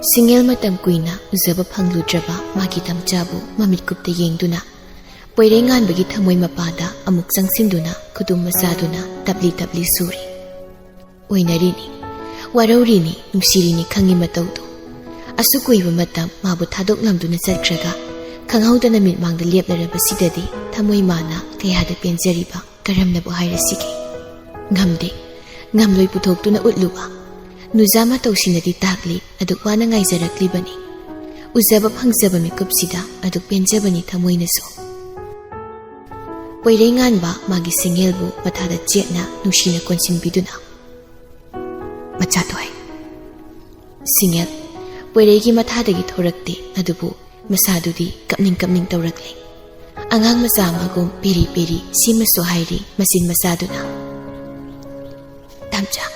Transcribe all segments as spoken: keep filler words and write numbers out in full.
ꯁꯤꯡꯉꯦꯜ ꯃꯇꯝ ꯀꯨꯏꯅ ꯎꯖꯕ ꯐꯪꯂꯨꯗ꯭ꯔꯕ ꯃꯥꯒꯤ ꯇꯝꯆꯥꯕꯨ ꯃꯃꯤꯠꯀꯨꯞꯇ ꯌꯦꯡꯗꯨꯅ, ꯄꯣꯏꯔꯩꯉꯥꯟꯕꯒꯤ ꯊꯃꯣꯏ ꯃꯄꯥꯗ ꯑꯃꯨꯛ ꯆꯪꯁꯤꯟꯗꯨꯅ ꯈꯨꯗꯨꯝ ꯃꯆꯥꯗꯨꯅ ꯇꯞꯂꯤ ꯇꯞꯂꯤ ꯁꯨꯔꯤ꯫ ꯑꯣꯏꯅꯔꯤꯅꯤ, ꯋꯥꯔꯧꯔꯤꯅꯤ, ꯅꯨꯡꯁꯤꯔꯤꯅꯤ ꯈꯪꯉꯤ ꯃꯇꯧꯗꯨ꯫ ꯑꯁꯨꯛ ꯀꯨꯏꯕ ꯃꯇꯝ ꯃꯥꯕꯨ ꯊꯥꯗꯣꯛꯂꯝꯗꯨꯅ ꯆꯠꯈ꯭ꯔꯒ, ꯈꯪꯍꯧꯗꯅ ꯃꯤꯠꯃꯥꯡꯗ ꯂꯦꯞꯂꯔꯕꯁꯤꯗꯗꯤ ꯊꯃꯣꯏ ꯃꯥꯅ ꯀꯌꯥꯗ ꯄꯦꯟꯖꯔꯤꯕ꯫ ꯀꯔꯝꯅꯕꯨ ꯍꯥꯏꯔꯁꯤꯒꯦ? ꯉꯝꯗꯦ, ꯉꯝꯂꯣꯏ ꯄꯨꯊꯣꯛꯇꯨꯅ ꯎꯠꯂꯨꯕ꯫ ꯅꯨꯖꯥ ꯃꯇꯧꯁꯤꯅꯗꯤ ꯇꯥꯛꯂꯤ, ꯑꯗꯨꯛ ꯋꯥꯅ ꯉꯥꯏꯖꯔꯛꯂꯤꯕꯅꯤ꯫ ꯎꯖꯕ ꯐꯪꯖꯕ ꯃꯤꯀꯨꯞꯁꯤꯗ ꯑꯗꯨꯛ ꯄꯦꯟꯖꯕꯅꯤ ꯊꯃꯣꯏꯅꯁꯨ꯫ ꯄꯣꯏꯔꯩꯉꯥꯟꯕ ꯃꯥꯒꯤ ꯁꯤꯡꯉꯦꯜꯕꯨ ꯃꯊꯥꯗ ꯆꯦꯠꯅ ꯅꯨꯡꯁꯤꯅ ꯀꯣꯟꯁꯤꯟꯕꯤꯗꯨꯅ, "ꯃꯆꯥꯊꯣꯏ"꯫ ꯁꯤꯡꯉꯦꯜ ꯄꯣꯏꯔꯩꯒꯤ ꯃꯊꯥꯗꯒꯤ ꯊꯣꯔꯛꯇꯦ, ꯑꯗꯨꯕꯨ ꯃꯁꯥꯗꯨꯗꯤ ꯀꯞꯅꯤꯡ ꯀꯞꯅꯤꯡ ꯇꯧꯔꯛꯂꯦ꯫ ꯑꯉꯥꯡ ꯃꯆꯥ ꯑꯃꯒꯨꯝ ꯄꯦꯔꯤ ꯄꯦꯔꯤ ꯁꯤꯃꯁꯨ ꯍꯥꯏꯔꯤ ꯃꯆꯤꯟ ꯃꯆꯥꯗꯨꯅ꯫ "ꯇꯥꯝꯆꯥ,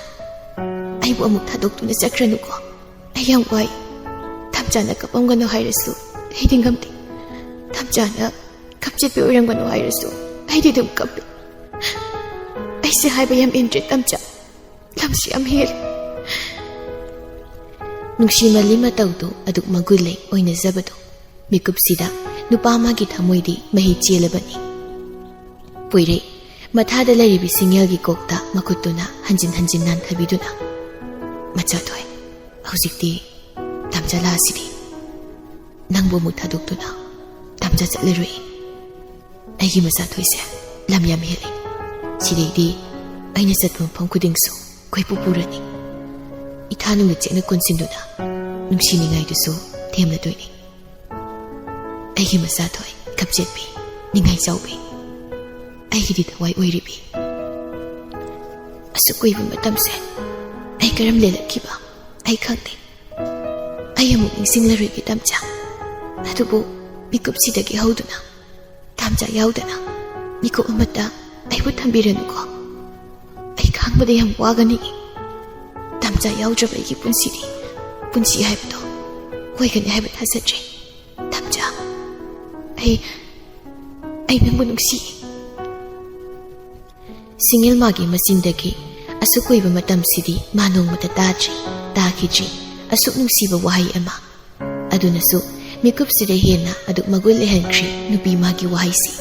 ꯑꯩꯕꯨ ꯑꯃꯨꯛ ꯊꯥꯗꯣꯛꯇꯨꯅ ꯆꯠꯈ꯭ꯔꯅꯨꯀꯣ꯫ ꯑꯩ ꯌꯥꯝ ꯋꯥꯏ꯫ ꯇꯥꯝꯆꯥꯅ ꯀꯞꯄꯝꯒꯅꯨ ꯍꯥꯏꯔꯁꯨ ꯑꯩꯗꯤ ꯉꯝꯗꯦ꯫ ꯇꯥꯝꯆꯥꯅ ꯀꯞꯆꯦꯠꯄꯤ ꯑꯣꯏꯔꯝꯒꯅꯨ ꯍꯥꯏꯔꯁꯨ ꯑꯩꯗꯤ ꯑꯗꯨꯝ ꯀꯞꯄꯤ꯫ ꯑꯩꯁꯦ ꯍꯥꯏꯕ ꯌꯥꯝ ꯏꯟꯗ꯭ꯔꯦ ꯇꯥꯝꯆꯥ꯫ ꯂꯝꯁꯨ ꯌꯥꯝ ꯍꯦꯜꯂꯦ"꯫ ꯅꯨꯡꯁꯤꯃꯜꯂꯤ ꯃꯇꯧꯗꯨ ꯑꯗꯨꯛ ꯃꯒꯨꯟ ꯂꯩ ꯑꯣꯏꯅꯖꯕꯗꯨ꯫ ꯃꯤꯀꯨꯞꯁꯤꯗ ꯅꯨꯄꯥ ꯑꯃꯒꯤ ꯊꯃꯣꯏꯗꯤ ꯃꯍꯤ ꯆꯦꯜꯂꯕꯅꯤ꯫ ꯄꯣꯏꯔꯩ ꯃꯊꯥꯗ ꯂꯩꯔꯤꯕꯤ ꯁꯤꯡꯉꯦꯜꯒꯤ ꯀꯣꯛꯇ ꯃꯈꯨꯠꯇꯨꯅ ꯍꯟꯖꯤꯟ ꯍꯟꯖꯤꯟ ꯅꯥꯟꯊꯕꯤꯗꯨꯅ, "ꯃꯆꯥꯊꯣꯏ, ꯍꯧꯖꯤꯛꯇꯤ ꯇꯥꯝꯆꯥ ꯂꯥꯛꯑꯁꯤꯗꯤ꯫ ꯅꯪꯕꯨ ꯑꯃꯨꯛ ꯊꯥꯗꯣꯛꯇꯨꯅ ꯇꯥꯝꯆꯥ ꯆꯠꯂꯔꯣꯏ꯫ ꯑꯩꯒꯤ ꯃꯆꯥꯊꯣꯏꯁꯦ ꯂꯝ ꯌꯥꯝ ꯍꯦꯜꯂꯤ꯫ ꯁꯤꯗꯩꯗꯤ ꯑꯩꯅ ꯆꯠꯄ ꯃꯐꯝ ꯈꯨꯗꯤꯡꯁꯨ ꯀꯣꯏꯄꯨ ꯄꯨꯔꯅꯤ꯫ ꯏꯊꯥꯅꯨꯡꯗ ꯆꯦꯠꯅ ꯀꯣꯟꯁꯤꯟꯗꯨꯅ ꯅꯨꯡꯁꯤꯅꯤꯡꯉꯥꯏꯗꯨꯁꯨ ꯊꯦꯝꯂꯗꯣꯏꯅꯤ꯫ ꯑꯩꯒꯤ ꯃꯆꯥꯊꯣꯏ, ꯀꯞꯆꯦꯠꯄꯤ, ꯅꯤꯡꯉꯥꯏ ꯆꯥꯎꯕꯤ, ꯑꯩꯒꯤꯗꯤ ꯊꯋꯥꯏ ꯑꯣꯏꯔꯤꯕꯤ꯫ ꯑꯁꯨꯛ ꯀꯨꯏꯕ ꯃꯇꯝꯁꯦ ꯑꯩ ꯀꯔꯝ ꯂꯦꯜꯂꯛꯈꯤꯕ ꯑꯩ ꯈꯪꯗꯦ꯫ ꯑꯩ ꯑꯃꯨꯛ ꯅꯤꯡꯁꯤꯡꯂꯔꯣꯏꯒꯦ ꯇꯥꯝꯆꯥ꯫ ꯑꯗꯨꯕꯨ ꯃꯤꯀꯨꯞꯁꯤꯗꯒꯤ ꯍꯧꯗꯨꯅ ꯇꯥꯝꯆꯥ ꯌꯥꯎꯗꯅ ꯃꯤꯀꯨꯞ ꯑꯃꯠꯇ ꯑꯩꯕꯨ ꯊꯝꯕꯤꯔꯅꯨꯀꯣ꯫ ꯑꯩ ꯈꯥꯡꯕꯗ ꯌꯥꯝ ꯋꯥꯒꯅꯤ꯫ ꯇꯥꯝꯆꯥ ꯌꯥꯎꯗ꯭ꯔꯕ ꯑꯩꯒꯤ ꯄꯨꯟꯁꯤꯗꯤ ꯄꯨꯟꯁꯤ ꯍꯥꯏꯕꯗꯣ ꯑꯣꯏꯒꯅꯤ ꯍꯥꯏꯕ ꯊꯥꯖꯗ꯭ꯔꯦ꯫ ꯇꯥꯝꯆꯥ, ꯑꯩ, ꯑꯩ ꯅꯪꯕꯨ ꯅꯨꯡꯁꯤ"꯫ ꯁꯤꯡꯉꯦꯜ ꯃꯥꯒꯤ ꯃꯆꯤꯟꯗꯒꯤ ꯑꯁꯨꯛ ꯀꯨꯏꯕ ꯃꯇꯝꯁꯤꯗꯤ ꯃꯥ ꯅꯣꯡꯃꯇ ꯇꯥꯗ꯭ꯔꯤ, ꯇꯥꯈꯤꯗ꯭ꯔꯤ꯫ ꯑꯁꯨꯛ ꯅꯨꯡꯁꯤꯕ ꯋꯥꯍꯩ ꯑꯃ꯫ ꯑꯗꯨꯅꯁꯨ ꯃꯤꯀꯨꯞꯁꯤꯗ ꯍꯦꯟꯅ ꯑꯗꯨꯛ ꯃꯒꯨꯟ ꯂꯩꯍꯟꯈ꯭ꯔꯦ ꯅꯨꯄꯤ ꯃꯥꯒꯤ ꯋꯥꯍꯩꯁꯤ꯫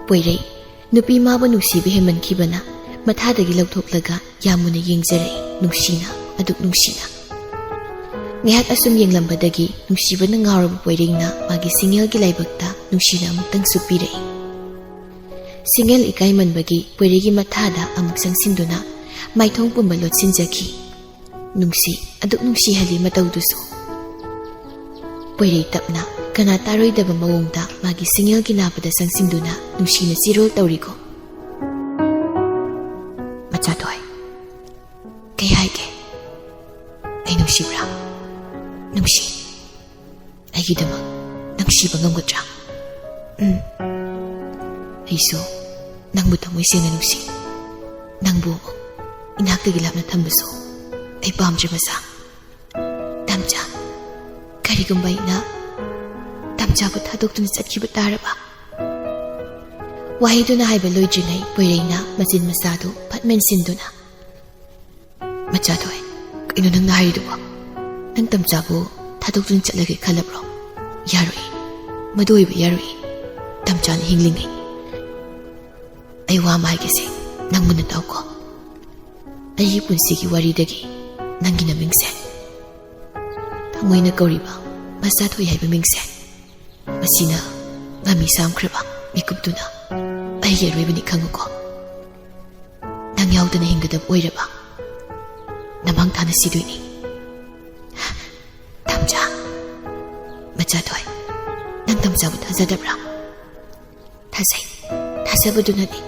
ꯄꯣꯏꯔꯩ, ꯅꯨꯄꯤ ꯃꯥꯕꯨ ꯅꯨꯡꯁꯤꯕ ꯍꯦꯟꯃꯟꯈꯤꯕꯅ ꯃꯊꯥꯗꯒꯤ ꯂꯧꯊꯣꯛꯂꯒ ꯌꯥꯝ ꯃꯨꯟꯅ ꯌꯦꯡꯖꯔꯛꯏ, ꯅꯨꯡꯁꯤꯅ, ꯑꯗꯨꯛ ꯅꯨꯡꯁꯤꯅ꯫ ꯉꯥꯏꯍꯥꯛ ꯑꯁꯨꯝ ꯌꯦꯡꯂꯝꯕꯗꯒꯤ ꯅꯨꯡꯁꯤꯕꯅ ꯉꯥꯎꯔꯕ ꯄꯣꯏꯔꯩꯅ ꯃꯥꯒꯤ ꯁꯤꯡꯉꯦꯜꯒꯤ ꯂꯥꯏꯕꯛꯇ ꯅꯨꯡꯁꯤꯅ ꯑꯃꯨꯛꯇꯪ ꯁꯨꯞꯄꯤꯔꯛꯏ꯫ ꯁꯤꯡꯉꯦꯜ ꯏꯀꯥꯏꯃꯟꯕꯒꯤ ꯄꯣꯏꯔꯩꯒꯤ ꯃꯊꯥꯗ ꯑꯃꯨꯛ ꯆꯪꯁꯤꯟꯗꯨꯅ ꯃꯥꯏꯊꯣꯡ ꯄꯨꯝꯕ ꯂꯣꯠꯁꯤꯟꯖꯈꯤ꯫ ꯅꯨꯡꯁꯤ, ꯑꯗꯨꯛ ꯅꯨꯡꯁꯤꯍꯜꯂꯤ ꯃꯇꯧꯗꯨꯁꯨ꯫ ꯄꯣꯏꯔꯩ ꯇꯞꯅ, ꯀꯅꯥ ꯇꯥꯔꯣꯏꯗꯕ ꯃꯑꯣꯡꯗ ꯃꯥꯒꯤ ꯁꯤꯡꯉꯦꯜꯒꯤ ꯅꯥꯕꯗ ꯆꯪꯁꯤꯟꯗꯨꯅ ꯅꯨꯡꯁꯤꯅ ꯆꯤꯔꯣꯜ ꯇꯧꯔꯤꯀꯣ꯫ ꯃꯆꯥꯊꯣꯏ, ꯀꯩ ꯍꯥꯏꯒꯦ? ꯑꯩ ꯅꯨꯡꯁꯤꯕ꯭ꯔꯥ? ꯅꯨꯡꯁꯤ꯫ ꯑꯩꯒꯤꯗꯃꯛ ꯅꯪ ꯁꯤꯕ ꯉꯝꯒꯗ꯭ꯔꯥ? ꯎꯝ꯫ ꯑꯩꯁꯨ ꯅꯪꯕꯨ ꯊꯃꯣꯏ ꯁꯦꯡꯅ ꯅꯨꯡꯁꯤ꯫ ꯅꯪꯕꯨ ꯏꯅꯥꯛꯇꯒꯤ ꯂꯥꯞꯅ ꯊꯝꯕꯁꯨ ꯑꯩ ꯄꯥꯝꯗ꯭ꯔꯦ ꯃꯆꯥ꯫ ꯇꯝꯆꯥ, ꯀꯔꯤꯒꯨꯝꯕ ꯑꯩꯅ ꯇꯝꯆꯥꯕꯨ ꯊꯥꯗꯣꯛꯇꯨꯅ ꯆꯠꯈꯤꯕ ꯇꯥꯔꯕ? ꯋꯥꯍꯩꯗꯨꯅ ꯍꯥꯏꯕ ꯂꯣꯏꯗ꯭ꯔꯤꯉꯩ ꯄꯣꯏꯔꯩꯅ ꯃꯆꯤꯟ ꯃꯆꯥꯗꯨ ꯐꯠ ꯃꯦꯟꯁꯤꯟꯗꯨꯅ, ꯃꯆꯥꯊꯣꯏ, ꯀꯩꯅꯣ ꯅꯪꯅ ꯍꯥꯏꯔꯤꯗꯨꯕꯣ? ꯅꯪ ꯇꯝꯆꯥꯕꯨ ꯊꯥꯗꯣꯛꯇꯨꯅ ꯆꯠꯂꯒꯦ ꯈꯜꯂꯕ꯭ꯔꯣ? ꯌꯥꯔꯣꯏ, ꯃꯗꯨ ꯑꯣꯏꯕ ꯌꯥꯔꯣꯏ꯫ ꯇꯝꯆꯥꯅ ꯍꯤꯡꯂꯤꯉꯩ꯫ ꯑꯩ ꯋꯥ ꯑꯃ ꯍꯥꯏꯒꯦꯁꯦ, ꯅꯪ ꯃꯨꯟꯅ ꯇꯥꯎꯀꯣ꯫ ꯑꯩꯒꯤ ꯄꯨꯟꯁꯤꯒꯤ ꯋꯥꯔꯤꯗꯒꯤ ꯅꯪꯒꯤ ꯅꯃꯤꯡꯁꯦ, ꯊꯃꯣꯏꯅ ꯀꯧꯔꯤꯕ ꯃꯆꯥꯊꯣꯏ ꯍꯥꯏꯕ ꯃꯤꯡꯁꯦ, ꯃꯁꯤꯅ ꯃꯃꯤ ꯁꯥꯝꯈ꯭ꯔꯕ ꯃꯤꯀꯨꯞꯇꯨꯅ ꯑꯩꯒꯤ ꯑꯔꯣꯏꯕꯅꯤ ꯈꯪꯉꯨꯀꯣ꯫ ꯅꯪ ꯌꯥꯎꯗꯅ ꯍꯤꯡꯒꯗꯕ ꯑꯣꯏꯔꯕ ꯅꯃꯥꯡ ꯊꯥꯅ ꯁꯤꯗꯣꯏꯅꯤ꯫ ꯇꯝꯆꯥ, ꯃꯆꯥꯊꯣꯏ, ꯅꯪ ꯇꯝꯆꯥꯕꯨ ꯊꯥꯖꯗꯕ꯭ꯔꯥ? ꯊꯥꯖꯩ꯫ ꯊꯥꯖꯕꯗꯨꯅꯅꯤ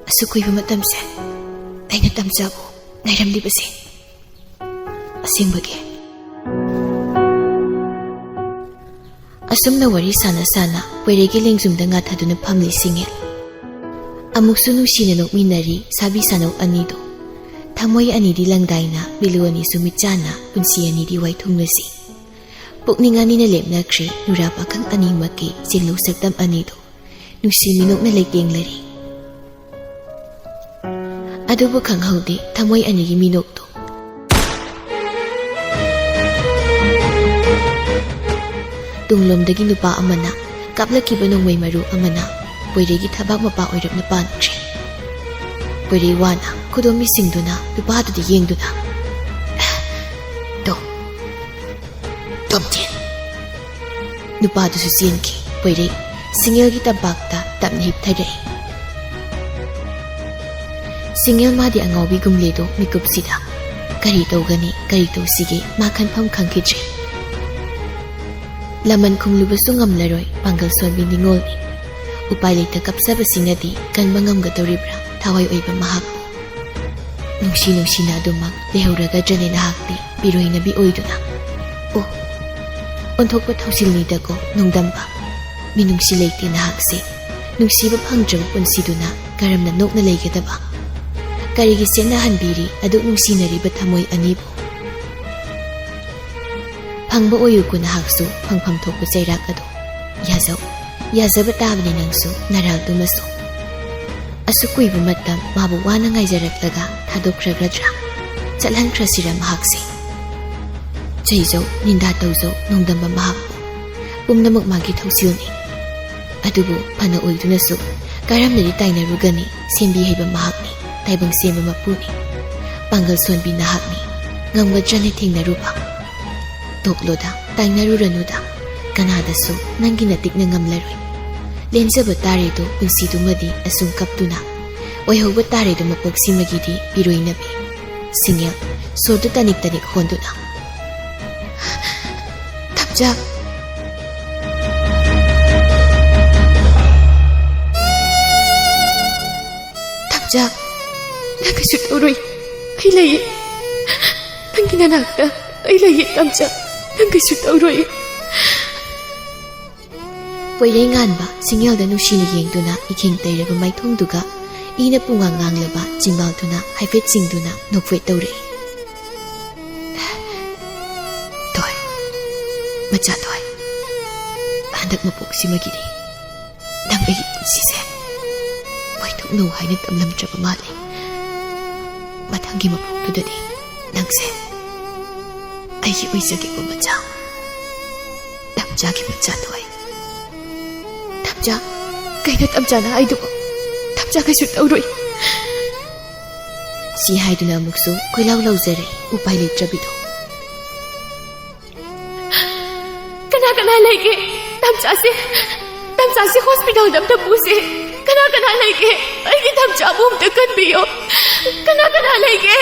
ꯑꯁꯨꯛ ꯀꯨꯏꯕ ꯃꯇꯝꯁꯦ ꯑꯩꯅ ꯇꯝꯆꯥꯕꯨ ꯉꯥꯏꯔꯝꯂꯤꯕꯁꯦ꯫ ꯑꯁꯦꯡꯕꯒꯤ꯫ ꯑꯁꯨꯝꯅ ꯋꯥꯔꯤ ꯁꯥꯟꯅ ꯁꯥꯟꯅ ꯄꯣꯏꯔꯩꯒꯤ ꯂꯦꯡꯖꯨꯝꯗ ꯉꯥꯊꯗꯨꯅ ꯐꯝꯂꯤ ꯁꯤꯡꯉꯦꯜ꯫ ꯑꯃꯨꯛꯁꯨ ꯅꯨꯡꯁꯤꯅ ꯅꯣꯛꯃꯤꯟꯅꯔꯤ ꯁꯥꯕꯤ ꯁꯥꯅꯧ ꯑꯅꯤꯗꯨ꯫ ꯊꯃꯣꯏ ꯑꯅꯤꯗꯤ ꯂꯪꯗꯥꯏꯅ, ꯄꯤꯂꯨ ꯑꯅꯤꯁꯨ ꯃꯤꯠꯆꯥꯟꯅ, ꯄꯨꯟꯁꯤ ꯑꯅꯤꯗꯤ ꯋꯥꯏꯊꯨꯡꯅꯁꯤ꯫ ꯄꯨꯛꯅꯤꯡ ꯑꯅꯤꯅ ꯂꯦꯞꯅꯈ꯭ꯔꯦ ꯅꯨꯔꯥ ꯄꯥꯈꯪ ꯑꯅꯤꯃꯛꯀꯤ ꯆꯦꯡꯂꯧ ꯁꯛꯇꯝ ꯑꯅꯤꯗꯨ꯫ ꯅꯨꯡꯁꯤ ꯃꯤꯅꯣꯛꯅ ꯂꯩꯇꯦꯡꯂꯔꯤ꯫ ꯑꯗꯨꯕꯨ ꯈꯪꯍꯧꯗꯦ ꯊꯃꯣꯏ ꯑꯅꯤꯒꯤ ꯃꯤꯅꯣꯛꯇꯨ꯫ ꯇꯨꯡꯂꯣꯝꯗꯒꯤ ꯅꯨꯄꯥ ꯑꯃꯅ ꯀꯥꯞꯂꯛꯈꯤꯕ ꯅꯣꯡꯃꯩ ꯃꯔꯨ ꯑꯃꯅ ꯄꯣꯏꯔꯩꯒꯤ ꯊꯕꯥꯛ ꯃꯄꯥ ꯑꯣꯏꯔꯞꯅ ꯄꯥꯟꯈ꯭ꯔꯦ꯫ ꯄꯣꯏꯔꯩ ꯋꯥꯅ ꯈꯨꯗꯣꯝꯕꯤ ꯁꯤꯡꯗꯨꯅ ꯅꯨꯄꯥꯗꯨꯗ ꯌꯦꯡꯗꯨꯅ, "ꯇꯣꯝ, ꯇꯣꯝꯊꯤꯟ!" ꯅꯨꯄꯥꯗꯨꯁꯨ ꯆꯦꯟꯈꯤ꯫ ꯄꯣꯏꯔꯩ ꯁꯤꯡꯉꯦꯜꯒꯤ ꯇꯝꯄꯥꯛꯇ ꯇꯞꯅ ꯍꯤꯞꯊꯔꯛꯏ꯫ ꯁꯤꯡꯉꯦꯜ ꯃꯥꯗꯤ ꯑꯉꯥꯎꯕꯤꯒꯨꯝꯂꯦꯗꯣ ꯃꯤꯀꯨꯞꯁꯤꯗ꯫ ꯀꯔꯤ ꯇꯧꯒꯅꯤ, ꯀꯔꯤ ꯇꯧꯁꯤꯒꯦ, ꯃꯥ ꯈꯟꯐꯝ ꯈꯪꯈꯤꯗ꯭ꯔꯦ꯫ ꯂꯃꯟ ꯈꯨꯝꯂꯨꯕꯁꯨ ꯉꯝꯂꯔꯣꯏ, ꯄꯥꯡꯒꯜ ꯁꯣꯟꯕꯤ ꯅꯤꯉꯣꯜꯅꯤ꯫ ꯎꯄꯥꯏ ꯂꯩꯇ ꯀꯞꯆꯕꯁꯤꯅꯗꯤ ꯀꯟꯕ ꯉꯝꯒꯗꯧꯔꯤꯕ꯭ꯔꯥ ꯊꯋꯥꯏ ꯑꯣꯏꯕ ꯃꯍꯥꯛꯄꯨ? ꯅꯨꯡꯁꯤ ꯅꯨꯡꯁꯤꯅ ꯑꯗꯨꯃꯛ ꯂꯩꯍꯧꯔꯒꯗ꯭ꯔꯅꯦ ꯅꯍꯥꯛꯇꯤ ꯄꯤꯔꯣꯏꯅꯕꯤ ꯑꯣꯏꯗꯨꯅ? ꯑꯣ, ꯑꯣꯟꯊꯣꯛꯄ ꯊꯧꯁꯤꯜꯅꯤꯗꯀꯣ ꯅꯣꯡꯗꯝꯕ꯫ ꯃꯤꯅꯨꯡꯁꯤ ꯂꯩꯇꯦ ꯅꯍꯥꯛꯁꯦ꯫ ꯅꯨꯡꯁꯤꯕ ꯐꯪꯗ꯭ꯔꯕ ꯄꯨꯟꯁꯤꯗꯨꯅ ꯀꯔꯝꯅ ꯅꯣꯛꯅ ꯂꯩꯒꯗꯕ? ꯀꯔꯤꯒꯤ ꯆꯦꯠꯅꯍꯟꯕꯤꯔꯤ ꯑꯗꯨꯛ ꯅꯨꯡꯁꯤꯅꯔꯤꯕ ꯊꯃꯣꯏ ꯑꯅꯤꯕꯨ? ꯐꯪꯕ ꯑꯣꯏꯌꯨꯀꯣ ꯅꯍꯥꯛꯁꯨ ꯐꯪꯐꯝ ꯊꯣꯛꯄ ꯆꯩꯔꯥꯛ ꯑꯗꯨ꯫ ꯌꯥꯖꯧ, ꯌꯥꯖꯕ ꯇꯥꯕꯅꯤ ꯅꯪꯁꯨ, ꯅꯔꯥꯜꯗꯨꯃꯁꯨ꯫ ꯑꯁꯨꯛ ꯀꯨꯏꯕ ꯃꯇꯝ ꯃꯥꯕꯨ ꯋꯥꯅ ꯉꯥꯏꯖꯔꯛꯂꯒ ꯊꯥꯗꯣꯛꯈ꯭ꯔꯒꯗ꯭ꯔꯥ? ꯆꯠꯍꯟꯈ꯭ꯔꯁꯤꯔꯥ ꯃꯍꯥꯛꯁꯦ? ꯆꯩꯖꯧ, ꯅꯤꯟꯗꯥ ꯇꯧꯖꯧ, ꯅꯣꯡꯗꯝꯕ ꯃꯍꯥꯛꯄꯨ꯫ ꯄꯨꯝꯅꯃꯛ ꯃꯥꯒꯤ ꯊꯧꯁꯤꯜꯅꯤ꯫ ꯑꯗꯨꯕꯨ ꯐꯅ ꯑꯣꯏꯗꯨꯅꯁꯨ ꯀꯔꯝꯅꯗꯤ ꯇꯥꯏꯅꯔꯨꯒꯅꯤ? ꯁꯦꯝꯕꯤ ꯍꯩꯕ ꯃꯍꯥꯛꯅꯤ, ꯇꯥꯏꯕꯪ ꯁꯦꯝꯕ ꯃꯄꯨꯅꯤ꯫ ꯄꯥꯡꯒꯜ ꯁꯣꯟꯕꯤ ꯅꯍꯥꯛꯅꯤ꯫ ꯉꯝꯒꯗ꯭ꯔꯅꯦ ꯊꯦꯡꯅꯔꯨꯕ? ꯇꯣꯛꯂꯣꯗ, ꯇꯥꯏꯅꯔꯨꯔꯅꯨꯗ꯫ ꯀꯅꯥꯗꯁꯨ ꯅꯪꯒꯤ ꯅꯇꯤꯛꯅ ꯉꯝꯂꯔꯣꯏ꯫ ꯂꯦꯟꯖꯕ ꯇꯥꯔꯦꯗꯣ ꯄꯨꯟꯁꯤꯗꯨꯃꯗꯤ ꯑꯁꯨꯝ ꯀꯞꯇꯨꯅ꯫ ꯑꯣꯏꯍꯧꯕ ꯇꯥꯔꯦꯗꯣ ꯃꯄꯣꯛꯁꯤꯃꯒꯤꯗꯤ ꯄꯤꯔꯣꯏꯅꯕꯤ꯫ ꯁꯤꯡꯉꯦꯜ, ꯁꯣꯔꯗꯨ ꯇꯅꯤꯛ ꯇꯅꯤꯛ ꯍꯣꯟꯗꯨꯅ꯫ ꯊꯝꯆꯥ꯫ ꯊꯝꯆꯥ, ꯅꯪ ꯀꯩꯁꯨ ꯇꯧꯔꯣꯏ꯫ ꯑꯩ ꯂꯩꯌꯦ꯫ ꯅꯪꯒꯤ ꯅꯅꯥꯛꯇ ꯑꯩ ꯂꯩꯌꯦ, ꯊꯝꯆꯥ꯫ ꯅꯪ ꯀꯩꯁꯨ ꯇꯧꯔꯣꯏ꯫ ꯄꯣꯏꯔꯩ ꯉꯥꯟꯕ ꯁꯤꯡꯉꯦꯜꯗ ꯅꯨꯡꯁꯤꯅ ꯌꯦꯡꯗꯨꯅ ꯏꯈꯦꯡ ꯇꯩꯔꯕ ꯃꯥꯏꯊꯣꯡꯗꯨꯒ ꯏꯅ ꯄꯨꯡꯉꯥꯡ ꯉꯥꯡꯂꯕ ꯆꯤꯟꯕꯥꯜꯗꯨꯅ ꯍꯥꯏꯐꯦꯠ ꯆꯤꯡꯗꯨꯅ ꯅꯣꯛꯐꯦꯠ ꯇꯧꯔꯛꯏ꯫ ꯊꯣꯏ, ꯃꯆꯥ ꯊꯣꯏ, ꯍꯟꯗꯛ ꯃꯄꯣꯛꯁꯤꯃꯒꯤꯗꯤ ꯅꯪ ꯑꯩꯒꯤ ꯄꯨꯟꯁꯤꯁꯦ ꯃꯣꯏꯊꯣꯛꯅꯧ ꯍꯥꯏꯅ ꯇꯝꯂꯝꯗ꯭ꯔꯕ ꯃꯥꯜꯂꯦ꯫ ꯃꯊꯪꯒꯤ ꯃꯄꯣꯛꯇꯨꯗꯗꯤ ꯅꯪꯁꯦ ꯑꯩꯒꯤ ꯑꯣꯏꯖꯒꯦꯀꯣ ꯃꯆꯥ꯫ ꯅꯪ ꯇꯝꯆꯥꯒꯤ ꯃꯆꯥ ꯊꯣꯏ꯫ ꯇꯝꯆꯥ, ꯀꯩꯅꯣ ꯇꯝꯆꯥꯅ ꯍꯥꯏꯗꯨꯕꯣ? ꯇꯝꯆꯥ ꯀꯩꯁꯨ ꯇꯧꯔꯣꯏ꯫ ꯁꯤ ꯍꯥꯏꯗꯨꯅ ꯑꯃꯨꯛꯁꯨ ꯀꯣꯏꯂꯥꯎ ꯂꯥꯎꯖꯔꯦ, ꯎꯄꯥꯏ ꯂꯩꯇ꯭ꯔꯕꯤꯗꯣ꯫ ꯀꯅꯥ ꯀꯅꯥ ꯂꯩꯒꯦ? ꯇꯝꯆꯥꯁꯦ, ꯇꯝꯆꯥꯁꯦ ꯍꯣꯁꯄꯤꯇꯥꯜꯗ ꯑꯝꯇ ꯄꯨꯁꯦ꯫ ꯀꯅꯥ ꯀꯅꯥ ꯂꯩꯒꯦ? ꯑꯩꯒꯤ ꯇꯝꯆꯥꯕꯨ ꯑꯝꯇ ꯀꯟꯕꯤꯌꯣ꯫ ꯀꯅꯥ ꯀꯅꯥ ꯂꯩꯒꯦ?